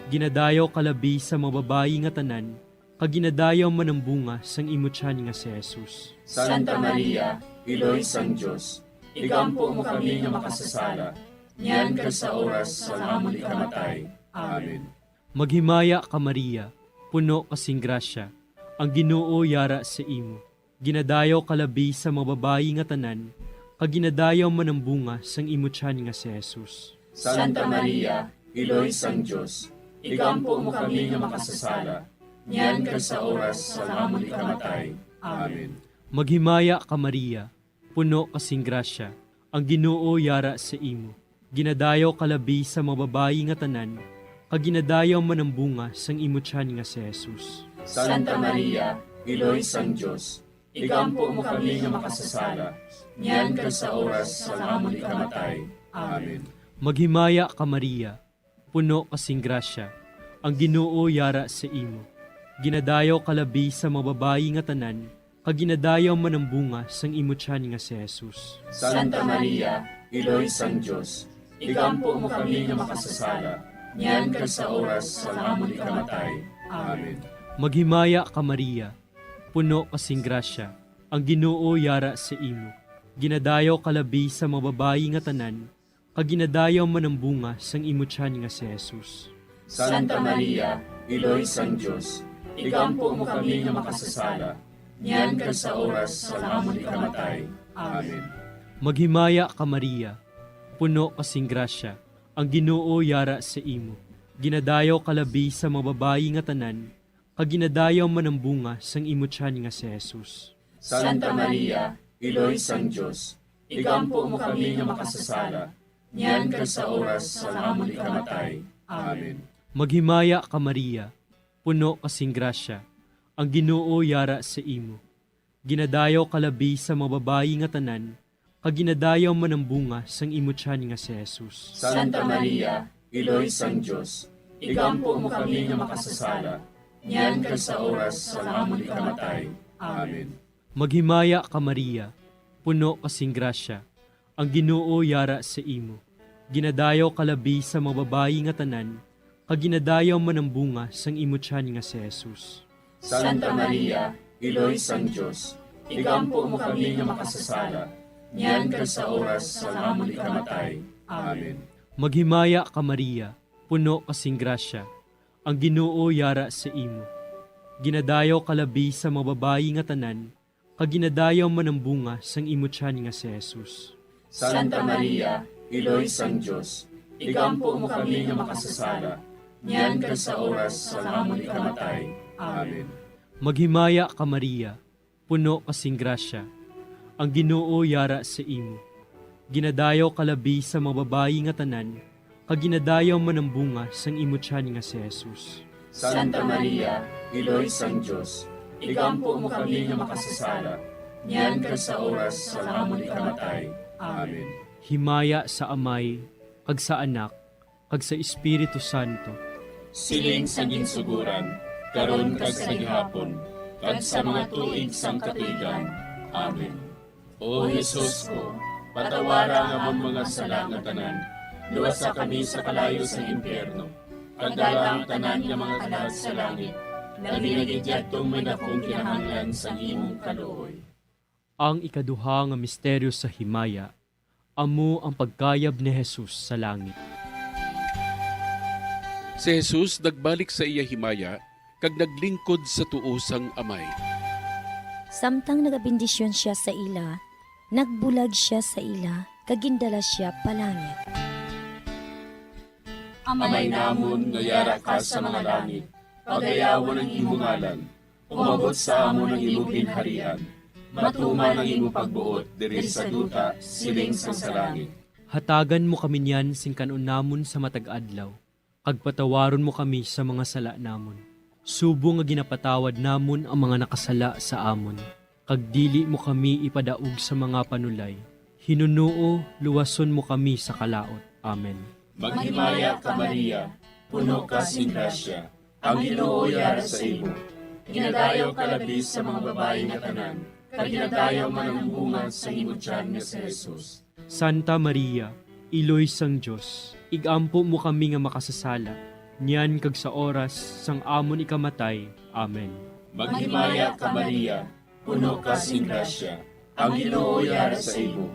Ginadayaw ka labi sa mga babayi nga tanan, kag ginadayaw man ang bunga sang imo tiyan nga si Jesus. Santa Maria, Iloy sang Dios, igampo mo kami nga makasasala, niyan kag sa oras sang amon ikamatay. Amen. Maghimaya ka, Maria, puno ka sing grasya, ang Ginoo yara sa imo. Ginadayaw ka labi sa mga babayi nga tanan, kag ginadayaw man ang bunga sang imo tiyan nga si Jesus. Santa Maria, Iloy sang Dios, igampo mo kami nga makasasala, niyan kag sa oras sang amon ikamatay. Amen. Maghimaya ka, Maria, puno ka sing grasya, ang Ginoo yara sa imo. Ginadayaw ka labi sa mga babayi nga tanan, kag ginadayaw man ang bunga sang imo tiyan nga si Jesus. Santa Maria, Iloy sang Dios, igampo mo kami nga makasasala, niyan kag sa oras sang amon ikamatay. Amen. Maghimaya ka, Maria, puno ka sing grasya, ang Ginoo yara sa imo. Ginadayaw ka labi sa mga babayi nga tanan, kag ginadayaw man ang bunga sang imo tiyan nga si Jesus. Santa Maria, Iloy sang Dios, igampo mo kami nga makasasala, niyan kag sa oras sang amon ikamatay. Amen. Maghimaya ka, Maria, puno ka sing grasya, ang Ginoo yara sa imo. Ginadayaw ka labi sa mga babayi nga tanan, kag ginadayaw man ang bunga sang imo tiyan nga si Jesus. Santa Maria, Iloy sang Dios, igampo mo kami nga makasasala, niyan kag sa oras sang amon ikamatay. Amen. Maghimaya ka, Maria, puno ka sing grasya, ang Ginoo yara sa imo. Ginadayaw ka labi sa mga babayi nga tanan, kag ginadayaw man ang bunga sang imo tiyan nga si Jesus. Santa Maria, Iloy sang Dios, igampo mo kami nga makasasala, niyan kag sa oras sang amon ikamatay. Amen. Maghimaya ka, Maria, puno ka sing grasya, ang Ginoo yara sa imo. Ginadayaw ka labi sa mga babayi nga tanan, kag ginadayaw man ang bunga sang imo tiyan nga si Jesus. Santa Maria, Iloy sang Dios, igampo mo kami nga makasasala, niyan kag sa oras sang amon ikamatay. Amen. Maghimaya ka, Maria, puno ka sing grasya, ang Ginoo yara sa imo. Ginadayaw ka labi sa mga babayi nga tanan, kag ginadayaw man ang bunga sang imo tiyan nga si Jesus. Santa Maria, Iloy sang Dios, igampo mo kami nga makasasala, niyan kag sa oras sang amon ikamatay. Amen. Maghimaya ka, Maria, puno ka sing grasya, ang Ginoo yara sa imo. Ginadayaw ka labi sa mga babayi nga tanan, kag ginadayaw man ang bunga sang imo tiyan nga si Jesus. Santa Maria, Iloy sang Dios, igampo mo kami nga makasasala, niyan kag sa oras sang amon ikamatay. Amen. Maghimaya ka, Maria, puno ka sing grasya, ang Ginoo yara sa imo. Ginadayaw ka labi sa mga babayi nga tanan, kag ginadayaw man ang bunga sang imo tiyan nga si Jesus. Santa Maria, Iloy sang Dios, igampo mo kami nga makasasala, niyan kag sa oras sang amon ikamatay. Amen. Himaya sa Amay, kag sa Anak, kag sa Espiritu Santo. Siling sa ginsuguran, karon kag sa gihapon, kag sa mga tuig sang katuigan. Amen. O Jesus ko, patawara ang amon mga sala nga tanan, luwasa kami sa kalayo sang impyerno, kag dala ang tanan nga mga kalag sa langit, labi na gid yadtong may dakong kinahanglan sang imong kaluoy. Ang ikaduha nga misteryo sa himaya, amo ang pagkayab ni Jesus sa langit. Si Jesus nagbalik sa iya himaya kag naglingkod sa tuo sang Amay. Samtang nagabendisyon sia sa ila, nagbulag sia sa ila, kag gindala sia palangit. Amay namon nga yara ka sa mga langit, pagayawon ang imo ngalan. Umabot sa amon ang imo ginharian. Matuman ang imo pagbuot diri sa duta, siling sang sa langit. Hatagan mo kami niyan sing kan-on namon sa matag adlaw, kag patawaron mo kami sa mga sala namon, subong nga ginapatawad namon ang mga nakasala sa amon. Kag dili mo kami ipadaog sa mga panulay. Hinunoo, luwason mo kami sa kalaut. Amen. Maghimaya ka, Maria, puno ka sing grasya, ang Ginoo yara sa imo. Ginadayaw ka labi sa mga babayi nga tanan, kag ginadayaw man ang bunga sang imo tiyan nga si Jesus. Santa Maria, Iloy sang Dios, ig-ampo mo kami nga makasasala, niyan kag sa oras sang amon ikamatay. Amen. Maghimaya ka, Maria, puno ka sing grasya, ang Ginoo yara sa imo.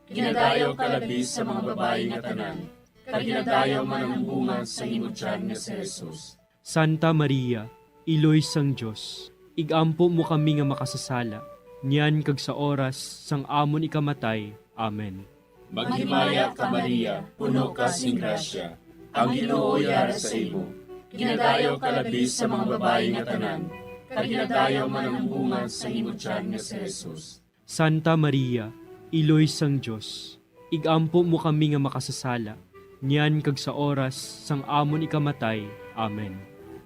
Ginadayaw ka labi sa mga babayi nga tanan, kag ginadayaw man ang bunga sang imo tiyan nga si Jesus. Santa Maria, Iloy sang Dios, ig-ampo mo kami nga makasasala, niyan kag sa oras sang amon ikamatay. Amen. Maghimaya ka, Maria, puno ka sing grasya, ang Ginoo yara sa imo. Ginadayaw ka labi sa mga babayi nga tanan, kag ginadayaw man ang bunga sang imo tiyan nga si Jesus. Santa Maria, Iloy sang Dios, ig-ampo mo kami nga makasasala, niyan kag sa oras sang amon ikamatay. Amen.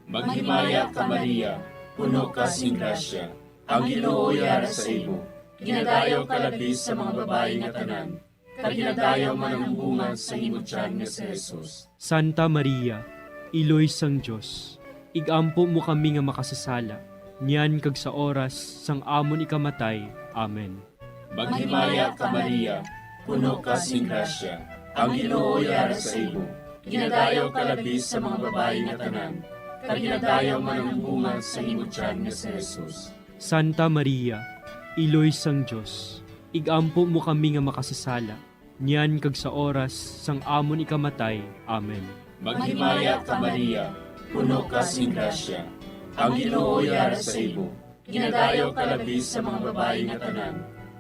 Maghimaya ka, Maria, puno ka sing grasya, ang Ginoo yara sa imo. Ginadayaw ka labi sa mga babayi nga tanan, kag ginadayaw man ang bunga sang imo tiyan nga si Jesus. Santa Maria, Iloy sang Dios, ig-ampo mo kami nga makasasala, niyan kag sa oras sang amon ikamatay. Amen. Maghimaya ka, Maria, puno ka sing grasya, ang Ginoo yara sa imo. Ginadayaw ka labi sa mga babayi nga tanan, kag ginadayaw man ang bunga sang imo tiyan nga si Jesus. Santa Maria, Iloy sang Dios, ig-ampo mo kami nga makasasala, niyan kag sa oras sang amon ikamatay. Amen. Maghimaya ka, Maria, puno ka sing grasya, ang Ginoo yara sa imo. Ginadayaw ka labi sa mga babayi nga tanan,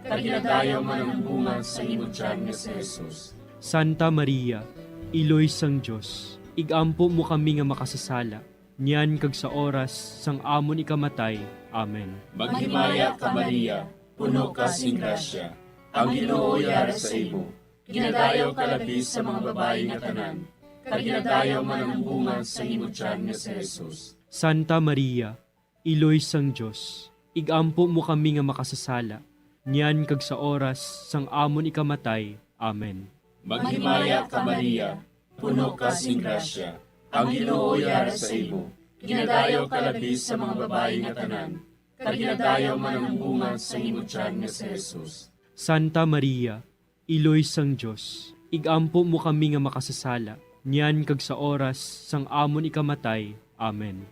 kag ginadayaw man ang bunga sang imo tiyan nga si Jesus. Santa Maria, Iloy sang Dios, ig-ampo mo kami nga makasasala, niyan kag sa oras sang amon ikamatay. Amen. Maghimaya ka, Maria, puno ka sing grasya, ang Ginoo yara sa imo. Ginadayaw ka labi sa mga babayi nga tanan, kag ginadayaw man ang bunga sang imo tiyan nga si Jesus. Santa Maria, Iloy sang Dios, ig-ampo mo kami nga makasasala, niyan kag sa oras sang amon ikamatay. Amen. Maghimaya ka, Maria, puno ka sing grasya, ang Ginoo yara sa imo. Ginadayaw ka labi sa mga babayi nga tanan, kag ginadayaw man ang bunga sang imo tiyan nga si Jesus. Santa Maria, Iloy sang Dios, ig-ampo mo kami nga makasasala, niyan kag sa oras sang amon ikamatay. Amen.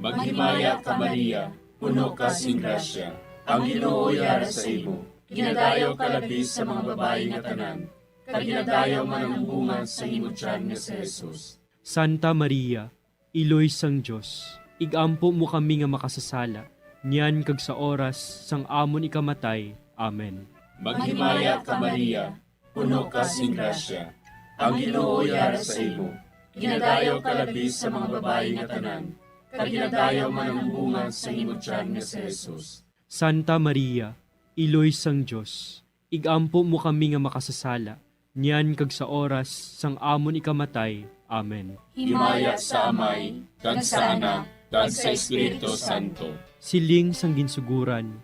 Maghimaya ka, Maria, puno ka sing grasya, ang Ginoo yara sa imo. Ginadayaw ka labi sa mga babayi nga tanan, kag ginadayaw man ang bunga sang imo tiyan nga si Jesus. Santa Maria, Iloy sang Dios, ig-ampo mo kami nga makasasala, niyan kag sa oras sang amon ikamatay. Amen. Maghimaya ka, Maria, puno ka sing grasya, ang Ginoo yara sa imo. Ginadayaw ka labi sa mga babayi nga tanan, kag ginadayaw man ang bunga sang imo tiyan nga si Jesus. Santa Maria, Iloy sang Dios, ig-ampo mo kami nga makasasala, niyan kag sa oras sang amon ikamatay. Amen. Himaya sa Amay, kag sa Anak, kag sa Espiritu Santo. Siling sang ginsugoran,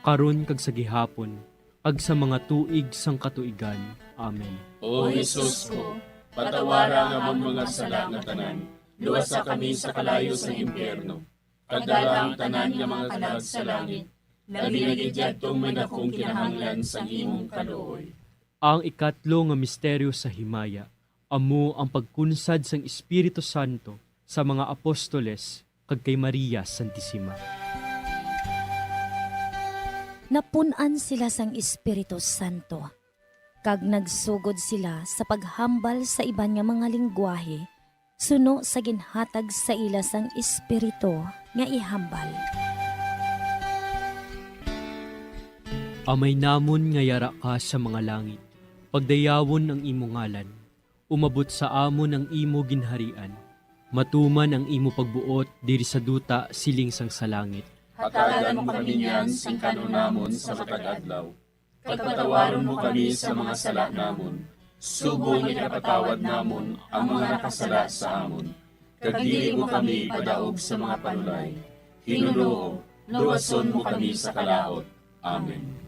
karon kag sa gihapon, kag sa mga tuig sang katuigan. Amen. O Jesus ko, patawara ang amon mga sala nga tanan, luwasa kami sa kalayo sang impyerno, kag dala ang tanan nga mga kalag sa langit, labi na gid yadtong may dakong kinahanglan sang imong kaluoy. Ang ikatlo nga misteryo sa himaya amo ang pagkunsad sang Espiritu Santo sa mga apostoles kag kay Maria Santisima. Napun-an sila sang Espiritu Santo, kag nagsugod sila sa paghambal sa iban nga mga linggwahe, suno sa ginhatag sa ila sang Espiritu nga ihambal. Amay namon nga yara ka sa mga langit, pagdayawon ang imo ngalan. Umabot sa amon ang imo ginharian. Matuman ang imo pagbuot diri sa duta siling sang sa langit. Hatagan mo kami niyan sing kan-on namon sa matag adlaw. Kag patawaron mo kami sa mga sala namon, subong nga ginapatawad namon ang mga nakasala sa amon. Kag dili mo kami ipadaog sa mga panulay. Ginoo, luwason mo kami sa kalaut. Amen.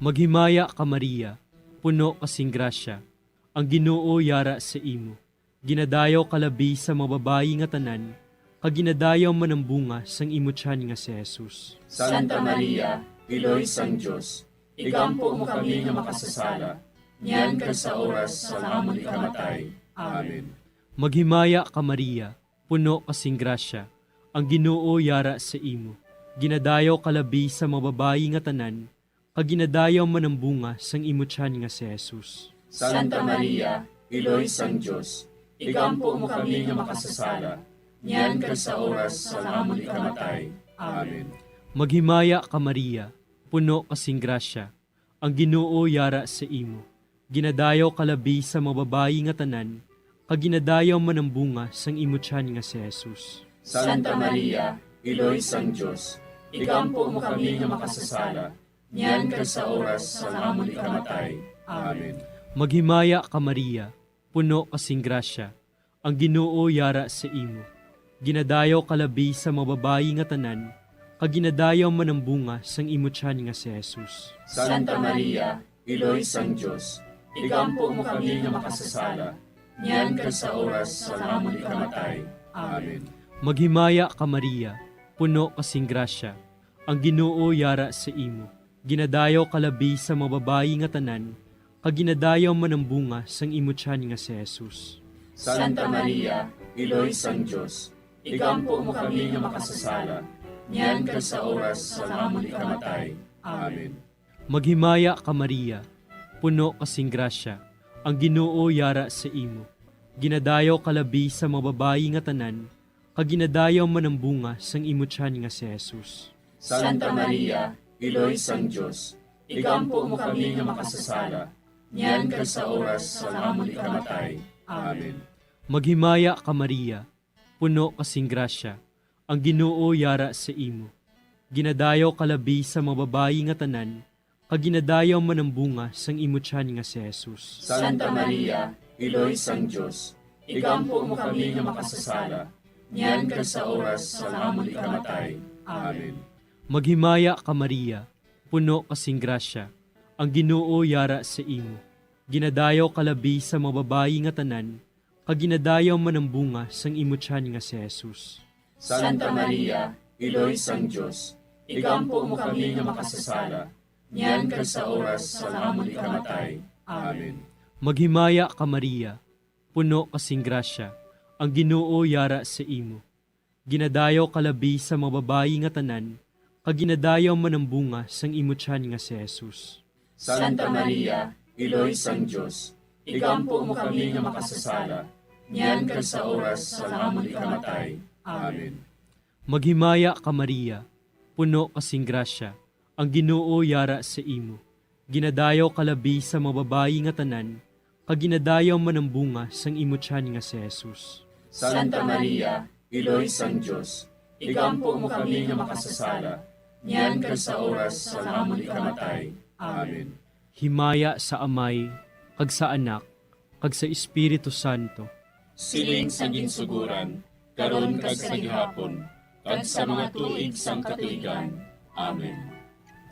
Maghimaya ka, Maria, puno ka sing grasya, ang Ginoo yara sa imo. Ginadayaw ka labi sa mga babayi nga tanan, kag ginadayaw man ang bunga sang imo tiyan nga si Jesus. Santa Maria, Iloy sang Dios, igampo mo kami nga makasasala, niyan kag sa oras sang amon ikamatay. Amen. Maghimaya ka, Maria, puno ka sing grasya, ang Ginoo yara sa imo. Ginadayaw ka labi sa mga babayi nga tanan, kag ginadayaw man ang bunga sang imo tiyan nga si Jesus. Santa Maria, Iloy sang Dios, igampo mo kami nga makasasala, niyan kag sa oras sang amon ikamatay. Amen. Maghimaya ka, Maria, puno ka sing grasya, ang Ginoo yara sa imo. Ginadayaw ka labi sa mga babayi nga tanan, kag ginadayaw man ang bunga sang imo tiyan nga si Jesus. Santa Maria, Iloy sang Dios, igampo mo kami nga makasasala, niyan kag sa oras sang amon ikamatay. Amen. Maghimaya ka, Maria, puno ka sing grasya, ang Ginoo yara sa imo. Ginadayaw ka labi sa mga babayi nga tanan, kag ginadayaw man ang bunga sang imo tiyan nga si Jesus. Santa Maria, Iloy sang Dios, igampo mo kami nga makasasala, niyan kag sa oras sang amon ikamatay. Amen. Maghimaya ka, Maria, puno ka sing grasya, ang Ginoo yara sa imo. Ginadayaw ka labi sa mga babayi nga tanan, kag ginadayaw man ang bunga sang imo tiyan nga si Jesus. Santa Maria, Iloy sang Dios, igampo mo kami nga makasasala, niyan kag sa oras sang amon ikamatay. Amen. Maghimaya ka, Maria, puno ka sing grasya, ang Ginoo yara sa imo. Ginadayaw ka labi sa mga babayi nga tanan, kag ginadayaw man ang bunga sang imo tiyan nga si Jesus. Santa Maria, Iloy sang Dios, igampo mo kami nga makasasala, niyan kag sa oras sang amon ikamatay. Amen. Maghimaya ka, Maria, puno ka sing grasya, ang Ginoo yara sa imo. Ginadayaw ka labi sa mga babayi nga tanan, kag ginadayaw man ang bunga sang imo tiyan nga si Jesus. Santa Maria, Iloy sang Dios, igampo mo kami nga makasasala, niyan kag sa oras sang amon ikamatay. Amen. Maghimaya ka, Maria, puno ka sing grasya, ang Ginoo yara sa imo. Ginadayaw ka labi sa mga babayi nga tanan, kag ginadayaw man ang bunga sang imo tiyan nga si Jesus. Santa Maria, Iloy sang Dios, igampo mo kami nga makasasala, niyan kag sa oras sang amon ikamatay. Amen. Maghimaya ka, Maria, puno ka sing grasya, ang Ginoo yara sa imo. Ginadayaw ka labi sa mga babayi nga tanan, kag ginadayaw man ang bunga sang imo tiyan nga si Jesus. Santa Maria, Iloy sang Dios, igampo mo kami nga makasasala, niyan kag sa oras sang amon ikamatay. Amen. Maghimaya ka, Maria, puno ka sing grasya, ang Ginoo yara sa imo. Ginadayaw ka labi sa mga babayi nga tanan, kag ginadayaw man ang bunga sang imo tiyan nga si Jesus. Santa Maria, Iloy sang Dios, igampo mo kami nga makasasala, niyan kag sa oras sang amon ikamatay. Amen. Himaya sa Amay, kag sa Anak, kag sa Espiritu Santo. Siling sa ginsugoran, karon kag sa gihapon, kag sa mga tuig sang katuigan. Amen.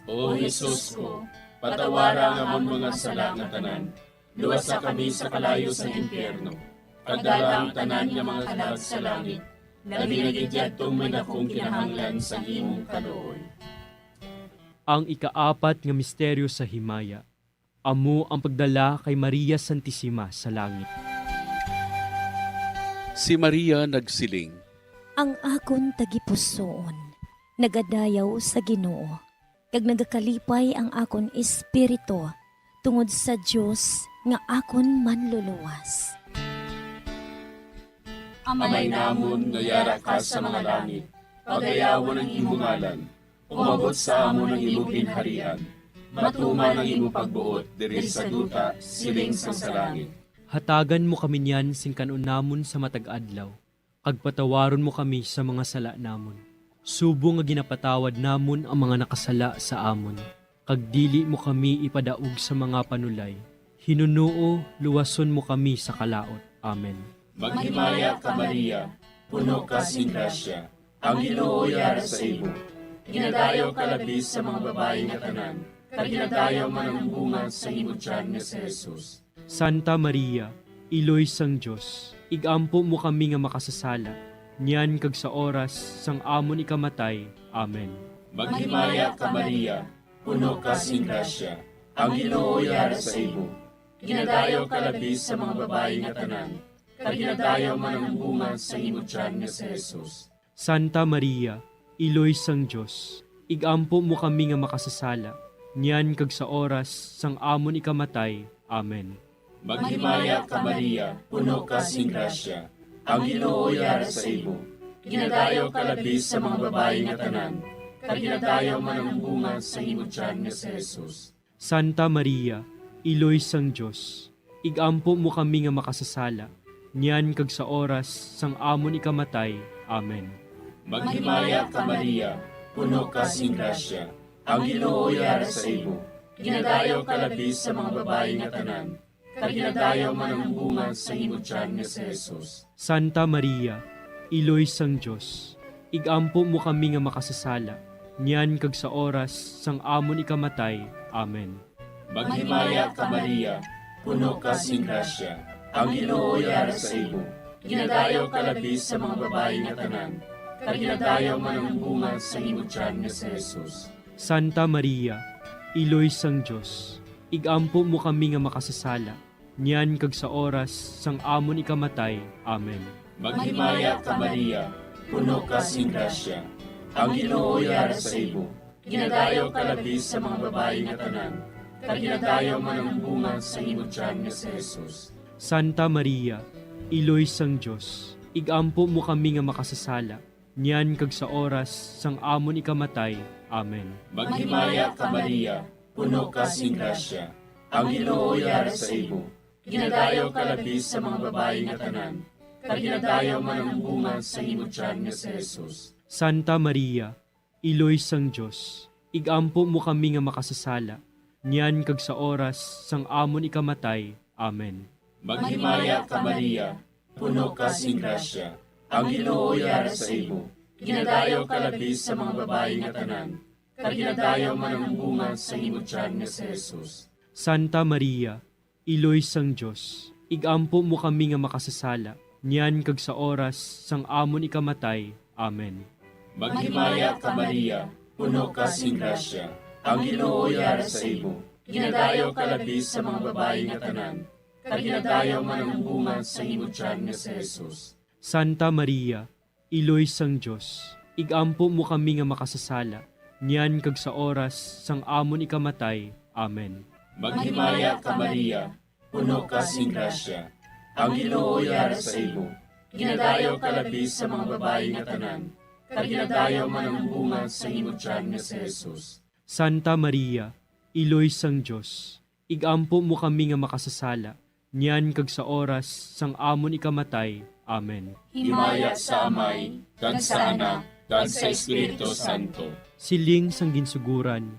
O Jesus ko, patawara ang amon mga sala nga tanan, luwasa kami sa kalayo sang impyerno, kag dala ang tanan nga mga kalag sa langit, labi na gid yadtong may dakong kinahanglan sang imong kaluoy. Ang ikaapat nga misteryo sa himaya, amo ang pagdala kay Maria Santisima sa langit. Si Maria nagsiling, Ang akon tagipusoon nagadayaw sa Ginoo, kag nagakalipay ang akon espiritu tungod sa Dios nga akon Manluluwas. Amay namon nga yara ka sa mga langit, pagayawon ang imo ngalan. Umabot sa amon ang imo ginharian. Matuman ang imo pagbuot diri sa duta, siling sang sa langit. Hatagan mo kami niyan sing kan-on namon sa matag adlaw, kag patawaron mo kami sa mga sala namon, subong nga ginapatawad namon ang mga nakasala sa amon, kag dili mo kami ipadaog sa mga panulay. Hinunoo, luwason mo kami sa kalaut. Amen. Maghimaya ka, Maria, puno ka sing grasya, ang Ginoo yara sa imo. Ginadayaw ka labi sa mga babayi nga tanan, kag ginadayaw man ang bunga sa imo tiyan nga si Jesus. Santa Maria, Iloy sang Dios, ig-ampo mo kami nga makasasala, niyan kag sa oras sang amon ikamatay. Amen. Maghimaya ka, Maria, puno ka sing grasya, ang Ginoo yara sa imo. Ginadayaw ka labi sa mga babayi nga tanan, kag ginadayaw man ang bunga sa imo tiyan nga si Jesus. Santa Maria, Iloy sang Dios, ig-ampo mo kami nga makasasala, niyan kag sa oras sang amon ikamatay. Amen. Maghimaya ka, Maria, puno ka sing grasya, ang Ginoo yara sa imo. Ginadayaw ka labi sa mga babayi nga tanan, kag ginadayaw man ang bunga sa imo tiyan nga si Jesus. Santa Maria, Iloy sang Dios, ig-ampo mo kami nga makasasala, niyan kag sa oras sang amon ikamatay. Amen. Maghimaya ka, Maria, puno ka sing grasya, ang Ginoo yara sa imo. Ginadayaw ka labi sa mga babayi nga tanan, kag ginadayaw man ang bunga sa imo tiyan nga si Jesus. Santa Maria, Iloy sang Dios, ig-ampo mo kami nga makasasala, niyan kag sa oras sang amon ikamatay. Amen. Maghimaya ka, Maria, puno ka sing grasya, ang Ginoo yara sa imo. Ginadayaw ka labi sa mga babayi nga tanan, kag ginadayaw man ang bunga sa imo tiyan nga si Jesus. Santa Maria, Iloy sang Dios, ig-ampo mo kami nga makasasala, niyan kag sa oras sang amon ikamatay. Amen. Maghimaya ka, Maria, puno ka sing grasya, ang Ginoo yara sa imo. Ginadayaw ka labi sa mga babayi nga tanan, kag ginadayaw man ang bunga sa imo tiyan nga si Jesus. Santa Maria, Iloy sang Dios, ig-ampo mo kami nga makasasala, niyan kag sa oras sang amon ikamatay. Amen. Maghimaya ka, Maria, puno ka sing grasya, ang Ginoo yara sa imo. Ginadayaw ka labi sa mga babayi nga tanan, kag ginadayaw man ang bunga sa imo tiyan nga si Jesus. Santa Maria, Iloy sang Dios, ig-ampo mo kami nga makasasala, niyan kag sa oras sang amon ikamatay. Amen. Maghimaya ka, Maria, puno ka sing grasya, ang Ginoo yara sa imo. Ginadayaw ka labi sa mga babayi nga tanan, kag ginadayaw man ang bunga sa imo tiyan nga si Jesus. Santa Maria, Iloy sang Dios, ig-ampo mo kami nga makasasala, niyan kag sa oras sang amon ikamatay. Amen. Maghimaya ka, Maria, puno ka sing grasya, ang Ginoo yara sa imo. Ginadayaw ka labi sa mga babayi nga tanan, kag ginadayaw man ang bunga sa imo tiyan nga si Jesus. Santa Maria, Iloy sang Dios, ig-ampo mo kami nga makasasala, niyan kag sa oras sang amon ikamatay. Amen. Maghimaya ka, Maria, puno ka sing grasya, ang Ginoo yara sa imo. Ginadayaw ka labi sa mga babayi nga tanan, kag ginadayaw man ang bunga sa imo tiyan nga si Jesus. Santa Maria, Iloy sang Dios, ig-ampo mo kami nga makasasala, niyan kag sa oras sang amon ikamatay. Amen. Himaya sa Amay, kag sa Anak, kag sa Espiritu Santo. Siling sang ginsuguran,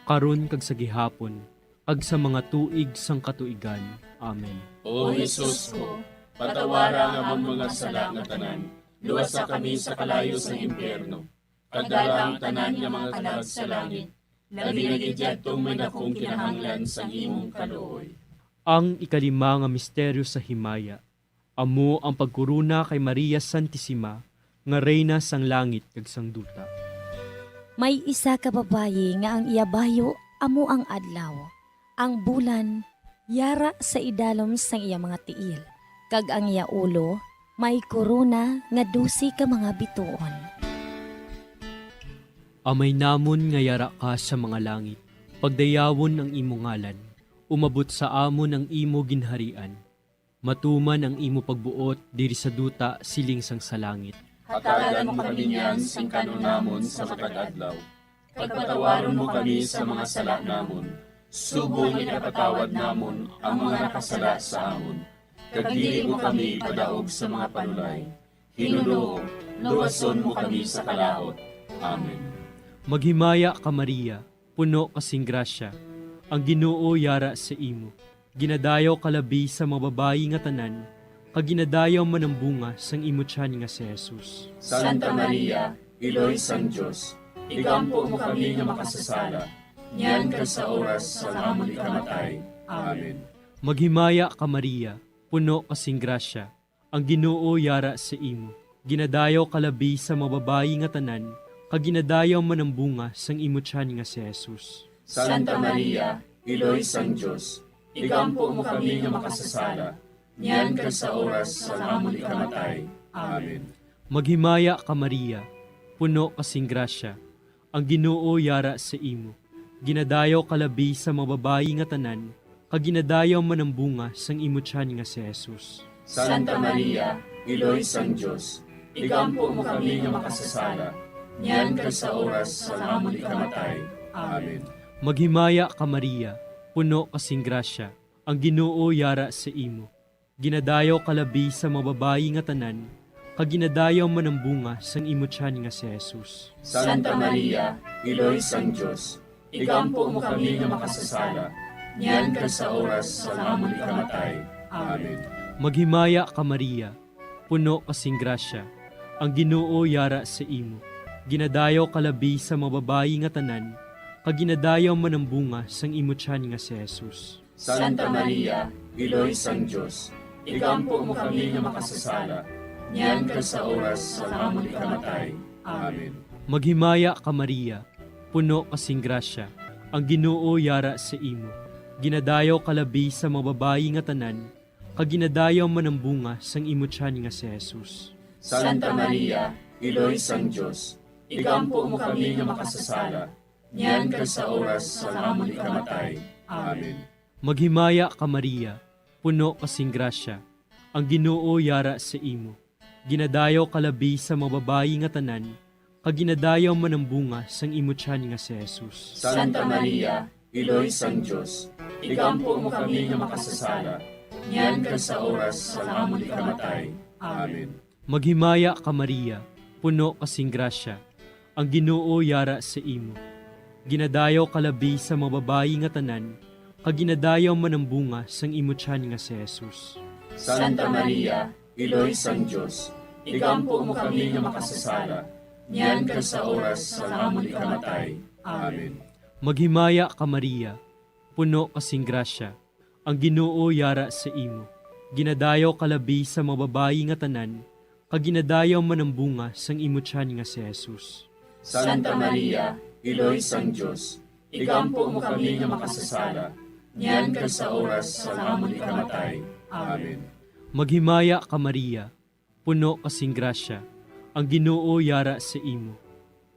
karon kag sa gihapon, kag sa mga tuig sang katuigan. Amen. O Jesus ko, patawara ang amon mga sala nga tanan, luwasa kami sa kalayo sang impyerno, kag dala ang tanan nga mga kalag sa langit, labi na gid yadtong may dakong kinahanglan sang imong kaluoy. Ang ikalima nga misteryo sa himaya, amo ang pagkorona kay Maria Santisima nga Reyna sang langit kag sang duta. May isa ka babayi nga ang iya bayo amo ang adlaw, ang bulan yara sa idalom sang iya mga tiil, kag ang iya ulo may korona nga dose ka mga bituon. Amay namon nga yara ka sa mga langit, pagdayawon ang imo ngalan, umabot sa amon ang imo ginharian, matuman ang imo pagbuot diri sa duta siling sang sa langit. Hatagan mo kami niyan sing kan-on namon sa matag adlaw, Pagpatawaron mo kami sa mga sala namon, subong nga ginapatawad namon ang mga nakasala sa amon. Kag dili mo kami ipadaog sa mga panulay. Ginoo, luwason mo kami sa kalaut. Amen. Maghimaya ka, Maria, puno ka sing grasya. Ang Ginoo yara sa imo. Ginadayaw ka labi sa mga babayi nga tanan, kag ginadayaw man ang bunga sang imo tiyan nga si Jesus. Santa Maria, Iloy sang Dios, igampo mo kami nga makasasala, niyan kag sa oras sang amon ikamatay. Amen. Maghimaya ka, Maria, puno ka sing grasya. Ang Ginoo yara sa imo. Ginadayaw ka labi sa mga babayi nga tanan, kag ginadayaw man ang bunga sang imo tiyan nga si Jesus. Santa Maria, Iloy sang Dios, igampo mo kami nga makasasala, niyan kag sa oras sang amon ikamatay. Amen. Maghimaya ka, Maria, puno ka sing grasya. Ang Ginoo yara sa imo. Ginadayaw ka labi sa mga babayi nga tanan, kag ginadayaw man ang bunga sang imo tiyan nga si Jesus. Santa Maria, Iloy sang Dios, igampo mo kami nga makasasala, niyan kag sa oras sang amon ikamatay. Amen. Maghimaya ka, Maria, puno ka sing grasya, ang Ginoo yara sa imo. Ginadayaw ka labi sa mga babayi nga tanan, kag ginadayaw man ang bunga sang imo tiyan nga si Jesus. Santa Maria, Iloy sang Dios, igampo mo kami nga makasasala, niyan kag sa oras sang amon ikamatay. Amen. Maghimaya ka, Maria, puno ka sing grasya, ang Ginoo yara sa imo. Ginadayaw ka labi sa mga babayi nga tanan, kag ginadayaw man ang bunga sang imo tiyan nga si Jesus. Santa Maria, Iloy sang Dios, igampo mo kami nga makasasala, niyan kag sa oras sang amon ikamatay. Amen. Maghimaya ka, Maria, puno ka sing grasya, ang Ginoo yara sa imo. Ginadayaw ka labi sa mga babayi nga tanan, kag ginadayaw man ang bunga sang imo tiyan nga si Jesus. Santa Maria, Iloy sang Dios, igampo mo kami nga makasasala, niyan kag sa oras sang amon ikamatay. Amen. Maghimaya ka, Maria, puno ka sing grasya, ang Ginoo yara sa imo. Ginadayaw ka labi sa mga babayi nga tanan, kag ginadayaw man ang bunga sang imo tiyan nga si Jesus. Santa Maria, Iloy sang Dios, igampo mo kami nga makasasala, niyan kag sa oras sang amon ikamatay. Amen. Maghimaya ka, Maria, puno ka sing grasya, ang Ginoo yara sa imo. Ginadayaw ka labi sa mga babayi nga tanan, kag ginadayaw man ang bunga sang imo tiyan nga si Jesus. Santa Maria, Iloy sang Dios, igampo mo kami nga makasasala, niyan kag sa oras sang amon ikamatay. Amen. Maghimaya ka, Maria, puno ka sing grasya, ang Ginoo yara sa imo. Ginadayaw ka labi sa mga babayi nga tanan, kag ginadayaw man ang bunga sang imo tiyan nga si Jesus. Santa Maria, Iloy sang Dios, igampo mo kami nga makasasala, niyan kag sa oras sang amon ikamatay. Amen. Maghimaya ka, Maria, puno ka sing grasya, ang Ginoo yara sa imo.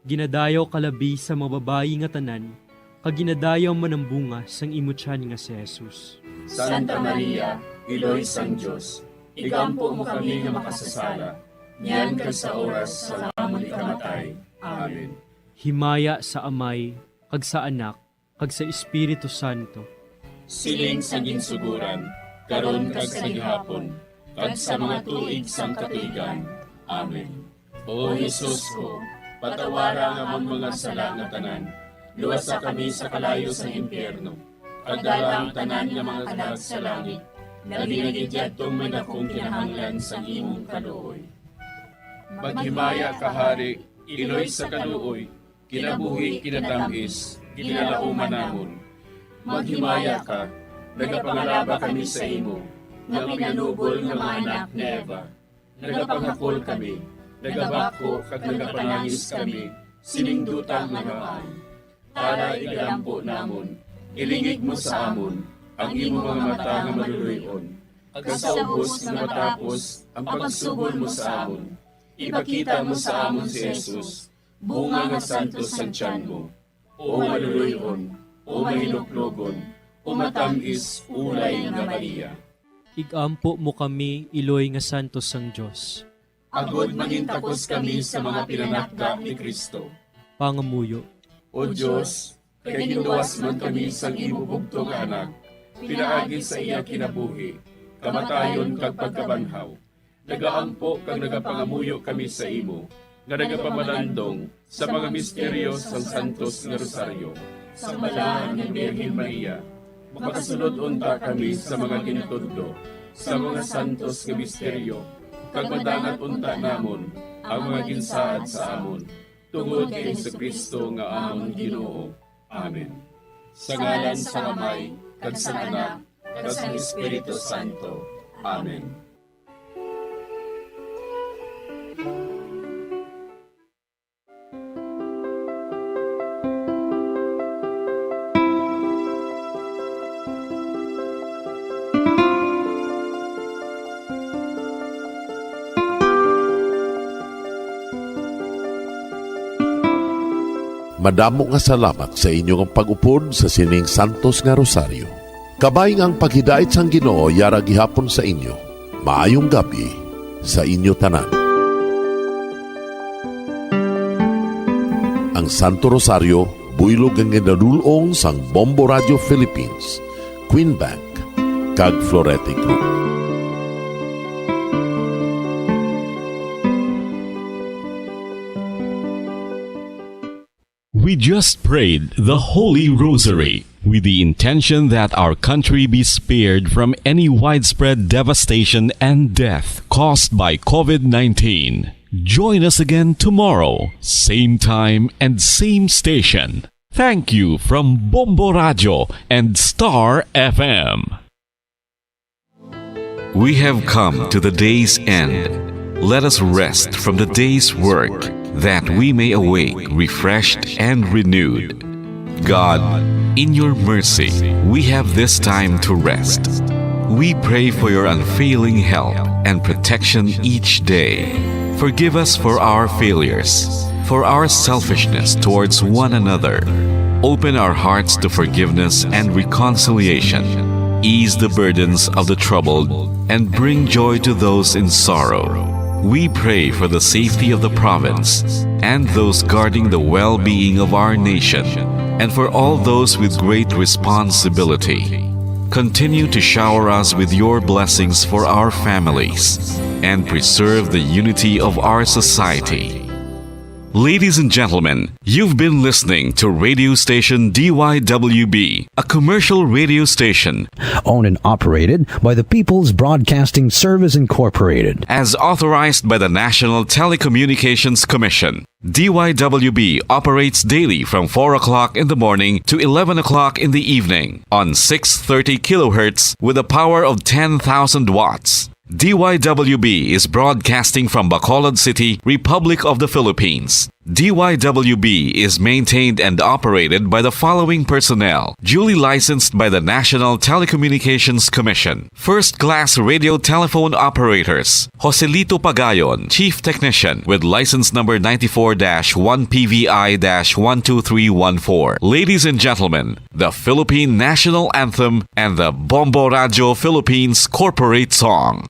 Ginadayaw ka labi sa mga babayi nga tanan, kag ginadayaw man ang bunga sang imo tiyan nga si Jesus. Santa Maria, Iloy sang Dios, igampo mo kami nga makasasala, niyan kag sa oras sang amon ikamatay. Amen. Himaya sa Amay, kag sa Anak, kag sa Espiritu Santo. Siling sa ginsugoran, karon kag sa gihapon, kag sa mga tuig sang katuigan. Amen. O Jesus ko, patawara ang amon mga sala nga tanan, luwasa kami sa kalayo sang impyerno, kag dala ang tanan nga mga kalag sa langit, labi na gid yadtong may dakong kinahanglan sang imong kaluoy. Maghimaya ka, Hari, Iloy sa kaluoy, kinabuhi, kinatam-is, ginalauman namon. Maghimaya ka, nagapangalaba kami sa imo, nga pinanubol nga mga anak ni Eva. Nagapangakol kami, nagabako kag nagapanangis kami sining duta nga luhaan. Tara, igalampo namon, ilingig mo sa amon ang imo mga mata nga maluloy-on, kag sa ubos nga matapos ang pagsugol mo sa amon, ipakita mo sa amon si Jesus, bunga nga santos sang tiyan mo. O maluloy-on, o mahinuklogon, o matam-is ulay nga Maria. Igampo mo kami, iloy nga santos sang Dios. Agod mangintakos kami sa mga pinanakda ni Cristo. Pangamuyo. O Dios, kay ginluwas man kami sang imo bugtong nga Anak, pinaagi sa iya kinabuhi, kamatayon, kag pagkabanhaw, nagaampo kag nagapangamuyo kami sa imo, nga nagapamalandong sa mga misteryo sang Santos nga Rosaryo, sang Balahan nga Birhen Maria. Makasulod unta kami sa mga ginatudlo sa mga santos nga misteryo, kag madangat unta namon ang mga ginsaad sa amon, tungod kay Jesu-Cristo nga amon Ginoo. Amen. Sa ngalan sang Amay, kag sang Anak, kag sang Espiritu Santo. Amen. Madamo nga salamat sa inyo nga pag-upod sa sining santos nga rosaryo. Kabay nga ang paghidait sang Ginoo yara gihapon sa inyo. Maayong gab-i sa inyo tanan. Ang Santo Rosario, buylog nga ginadul-ong sang Bombo Radio Philippines, Queen Bank, kag Florete Group. We just prayed the Holy Rosary with the intention that our country be spared from any widespread devastation and death caused by covid nineteen. Join us again tomorrow, same time and same station. Thank you from Bombo Radio and Star F M. We have come to the day's end. Let us rest from the day's work, that we may awake refreshed and renewed. God, in your mercy, we have this time to rest. We pray for your unfailing help and protection each day. Forgive us for our failures, for our selfishness towards one another. Open our hearts to forgiveness and reconciliation. Ease the burdens of the troubled and bring joy to those in sorrow. We pray for the safety of the province and those guarding the well-being of our nation, and for all those with great responsibility. Continue to shower us with your blessings for our families and preserve the unity of our society. Ladies and gentlemen, you've been listening to radio station D Y W B, a commercial radio station owned and operated by the People's Broadcasting Service Incorporated, as authorized by the National Telecommunications Commission. D Y W B operates daily from four o'clock in the morning to eleven o'clock in the evening on six thirty kilohertz with a power of ten thousand watts. D Y W B is broadcasting from Bacolod City, Republic of the Philippines. D Y W B is maintained and operated by the following personnel, duly licensed by the National Telecommunications Commission. First class radio telephone operators, Joselito Pagayon, Chief Technician, with license number ninety-four dash one P V I dash one two three one four. Ladies and gentlemen, the Philippine National Anthem and the Bombo Radio Philippines Corporate Song.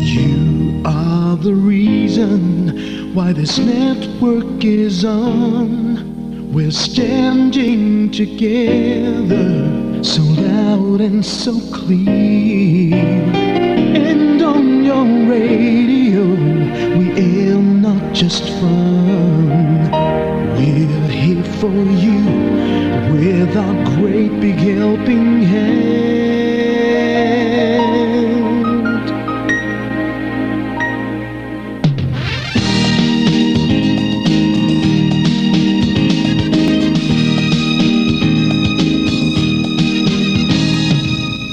You are the reason why this network is on. We're standing together, so loud and so clear. And on your radio, we aim not just fun. We're here for you with our great big helping hand.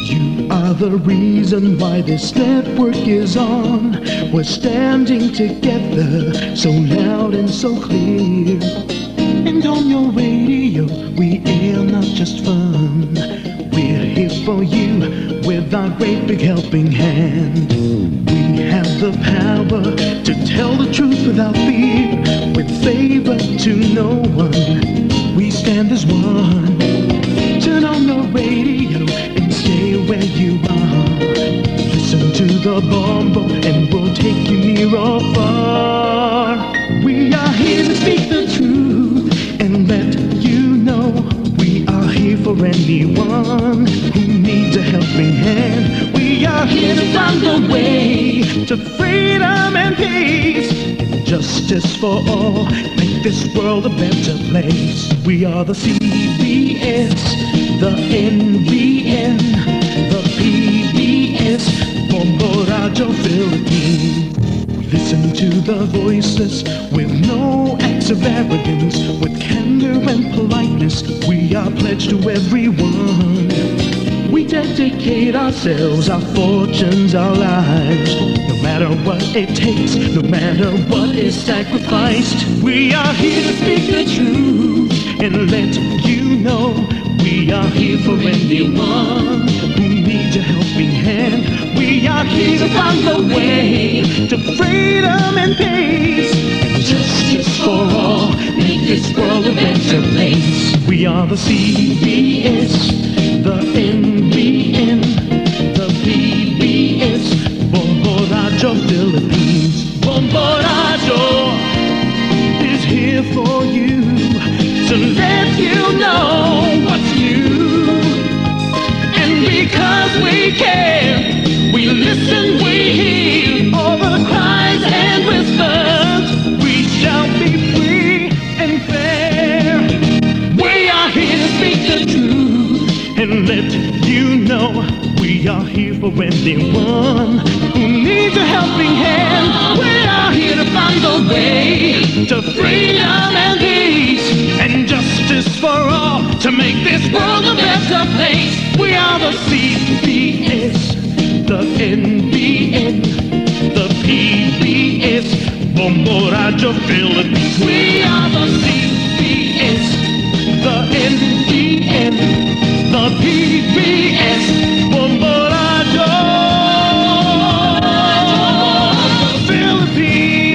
You are the reason why this network is on. We're standing together, so loud and so clear. And on your radio, we air not just fun. We're here for you with our great big helping hand. We have the power to tell the truth without fear, with favor to no one. We stand as one. where you are. Listen to the bombo and we'll take you near or far. We are here to speak the truth and let you know we are here for anyone who needs a helping hand. We are here to find a way to freedom and peace, justice for all, make this world a better place. We are the C B S, the N B N, the P B S, Bombo Radyo Philippines. Listen to the voiceless with no acts of arrogance, with candor and politeness. We are pledged to everyone. We dedicate ourselves, our fortunes, our lives. No matter what it takes, no matter what is sacrificed, we are here to speak the truth and let you know we are here for anyone who needs a helping hand. We are here to find the way to freedom and peace and justice for all. Make this world a better place. We are the C B S, the N B N, the P B S, Bombo Radyo Philippines. Bombo Radyo is here for you to let you know what's new. And because we care, we listen, we hear all the cries and whispers. We shall be free and fair. We are here to speak the truth and let you know we are here for anyone who needs a helping hand. We are here to find the way to freedom and peace and justice for all, to make this world a better place. We are the C B S, the N B N, the P B S, Bombo Radyo Philippines. We are the C B S, the N B N, the P B S, Bombo Radyo Philippines.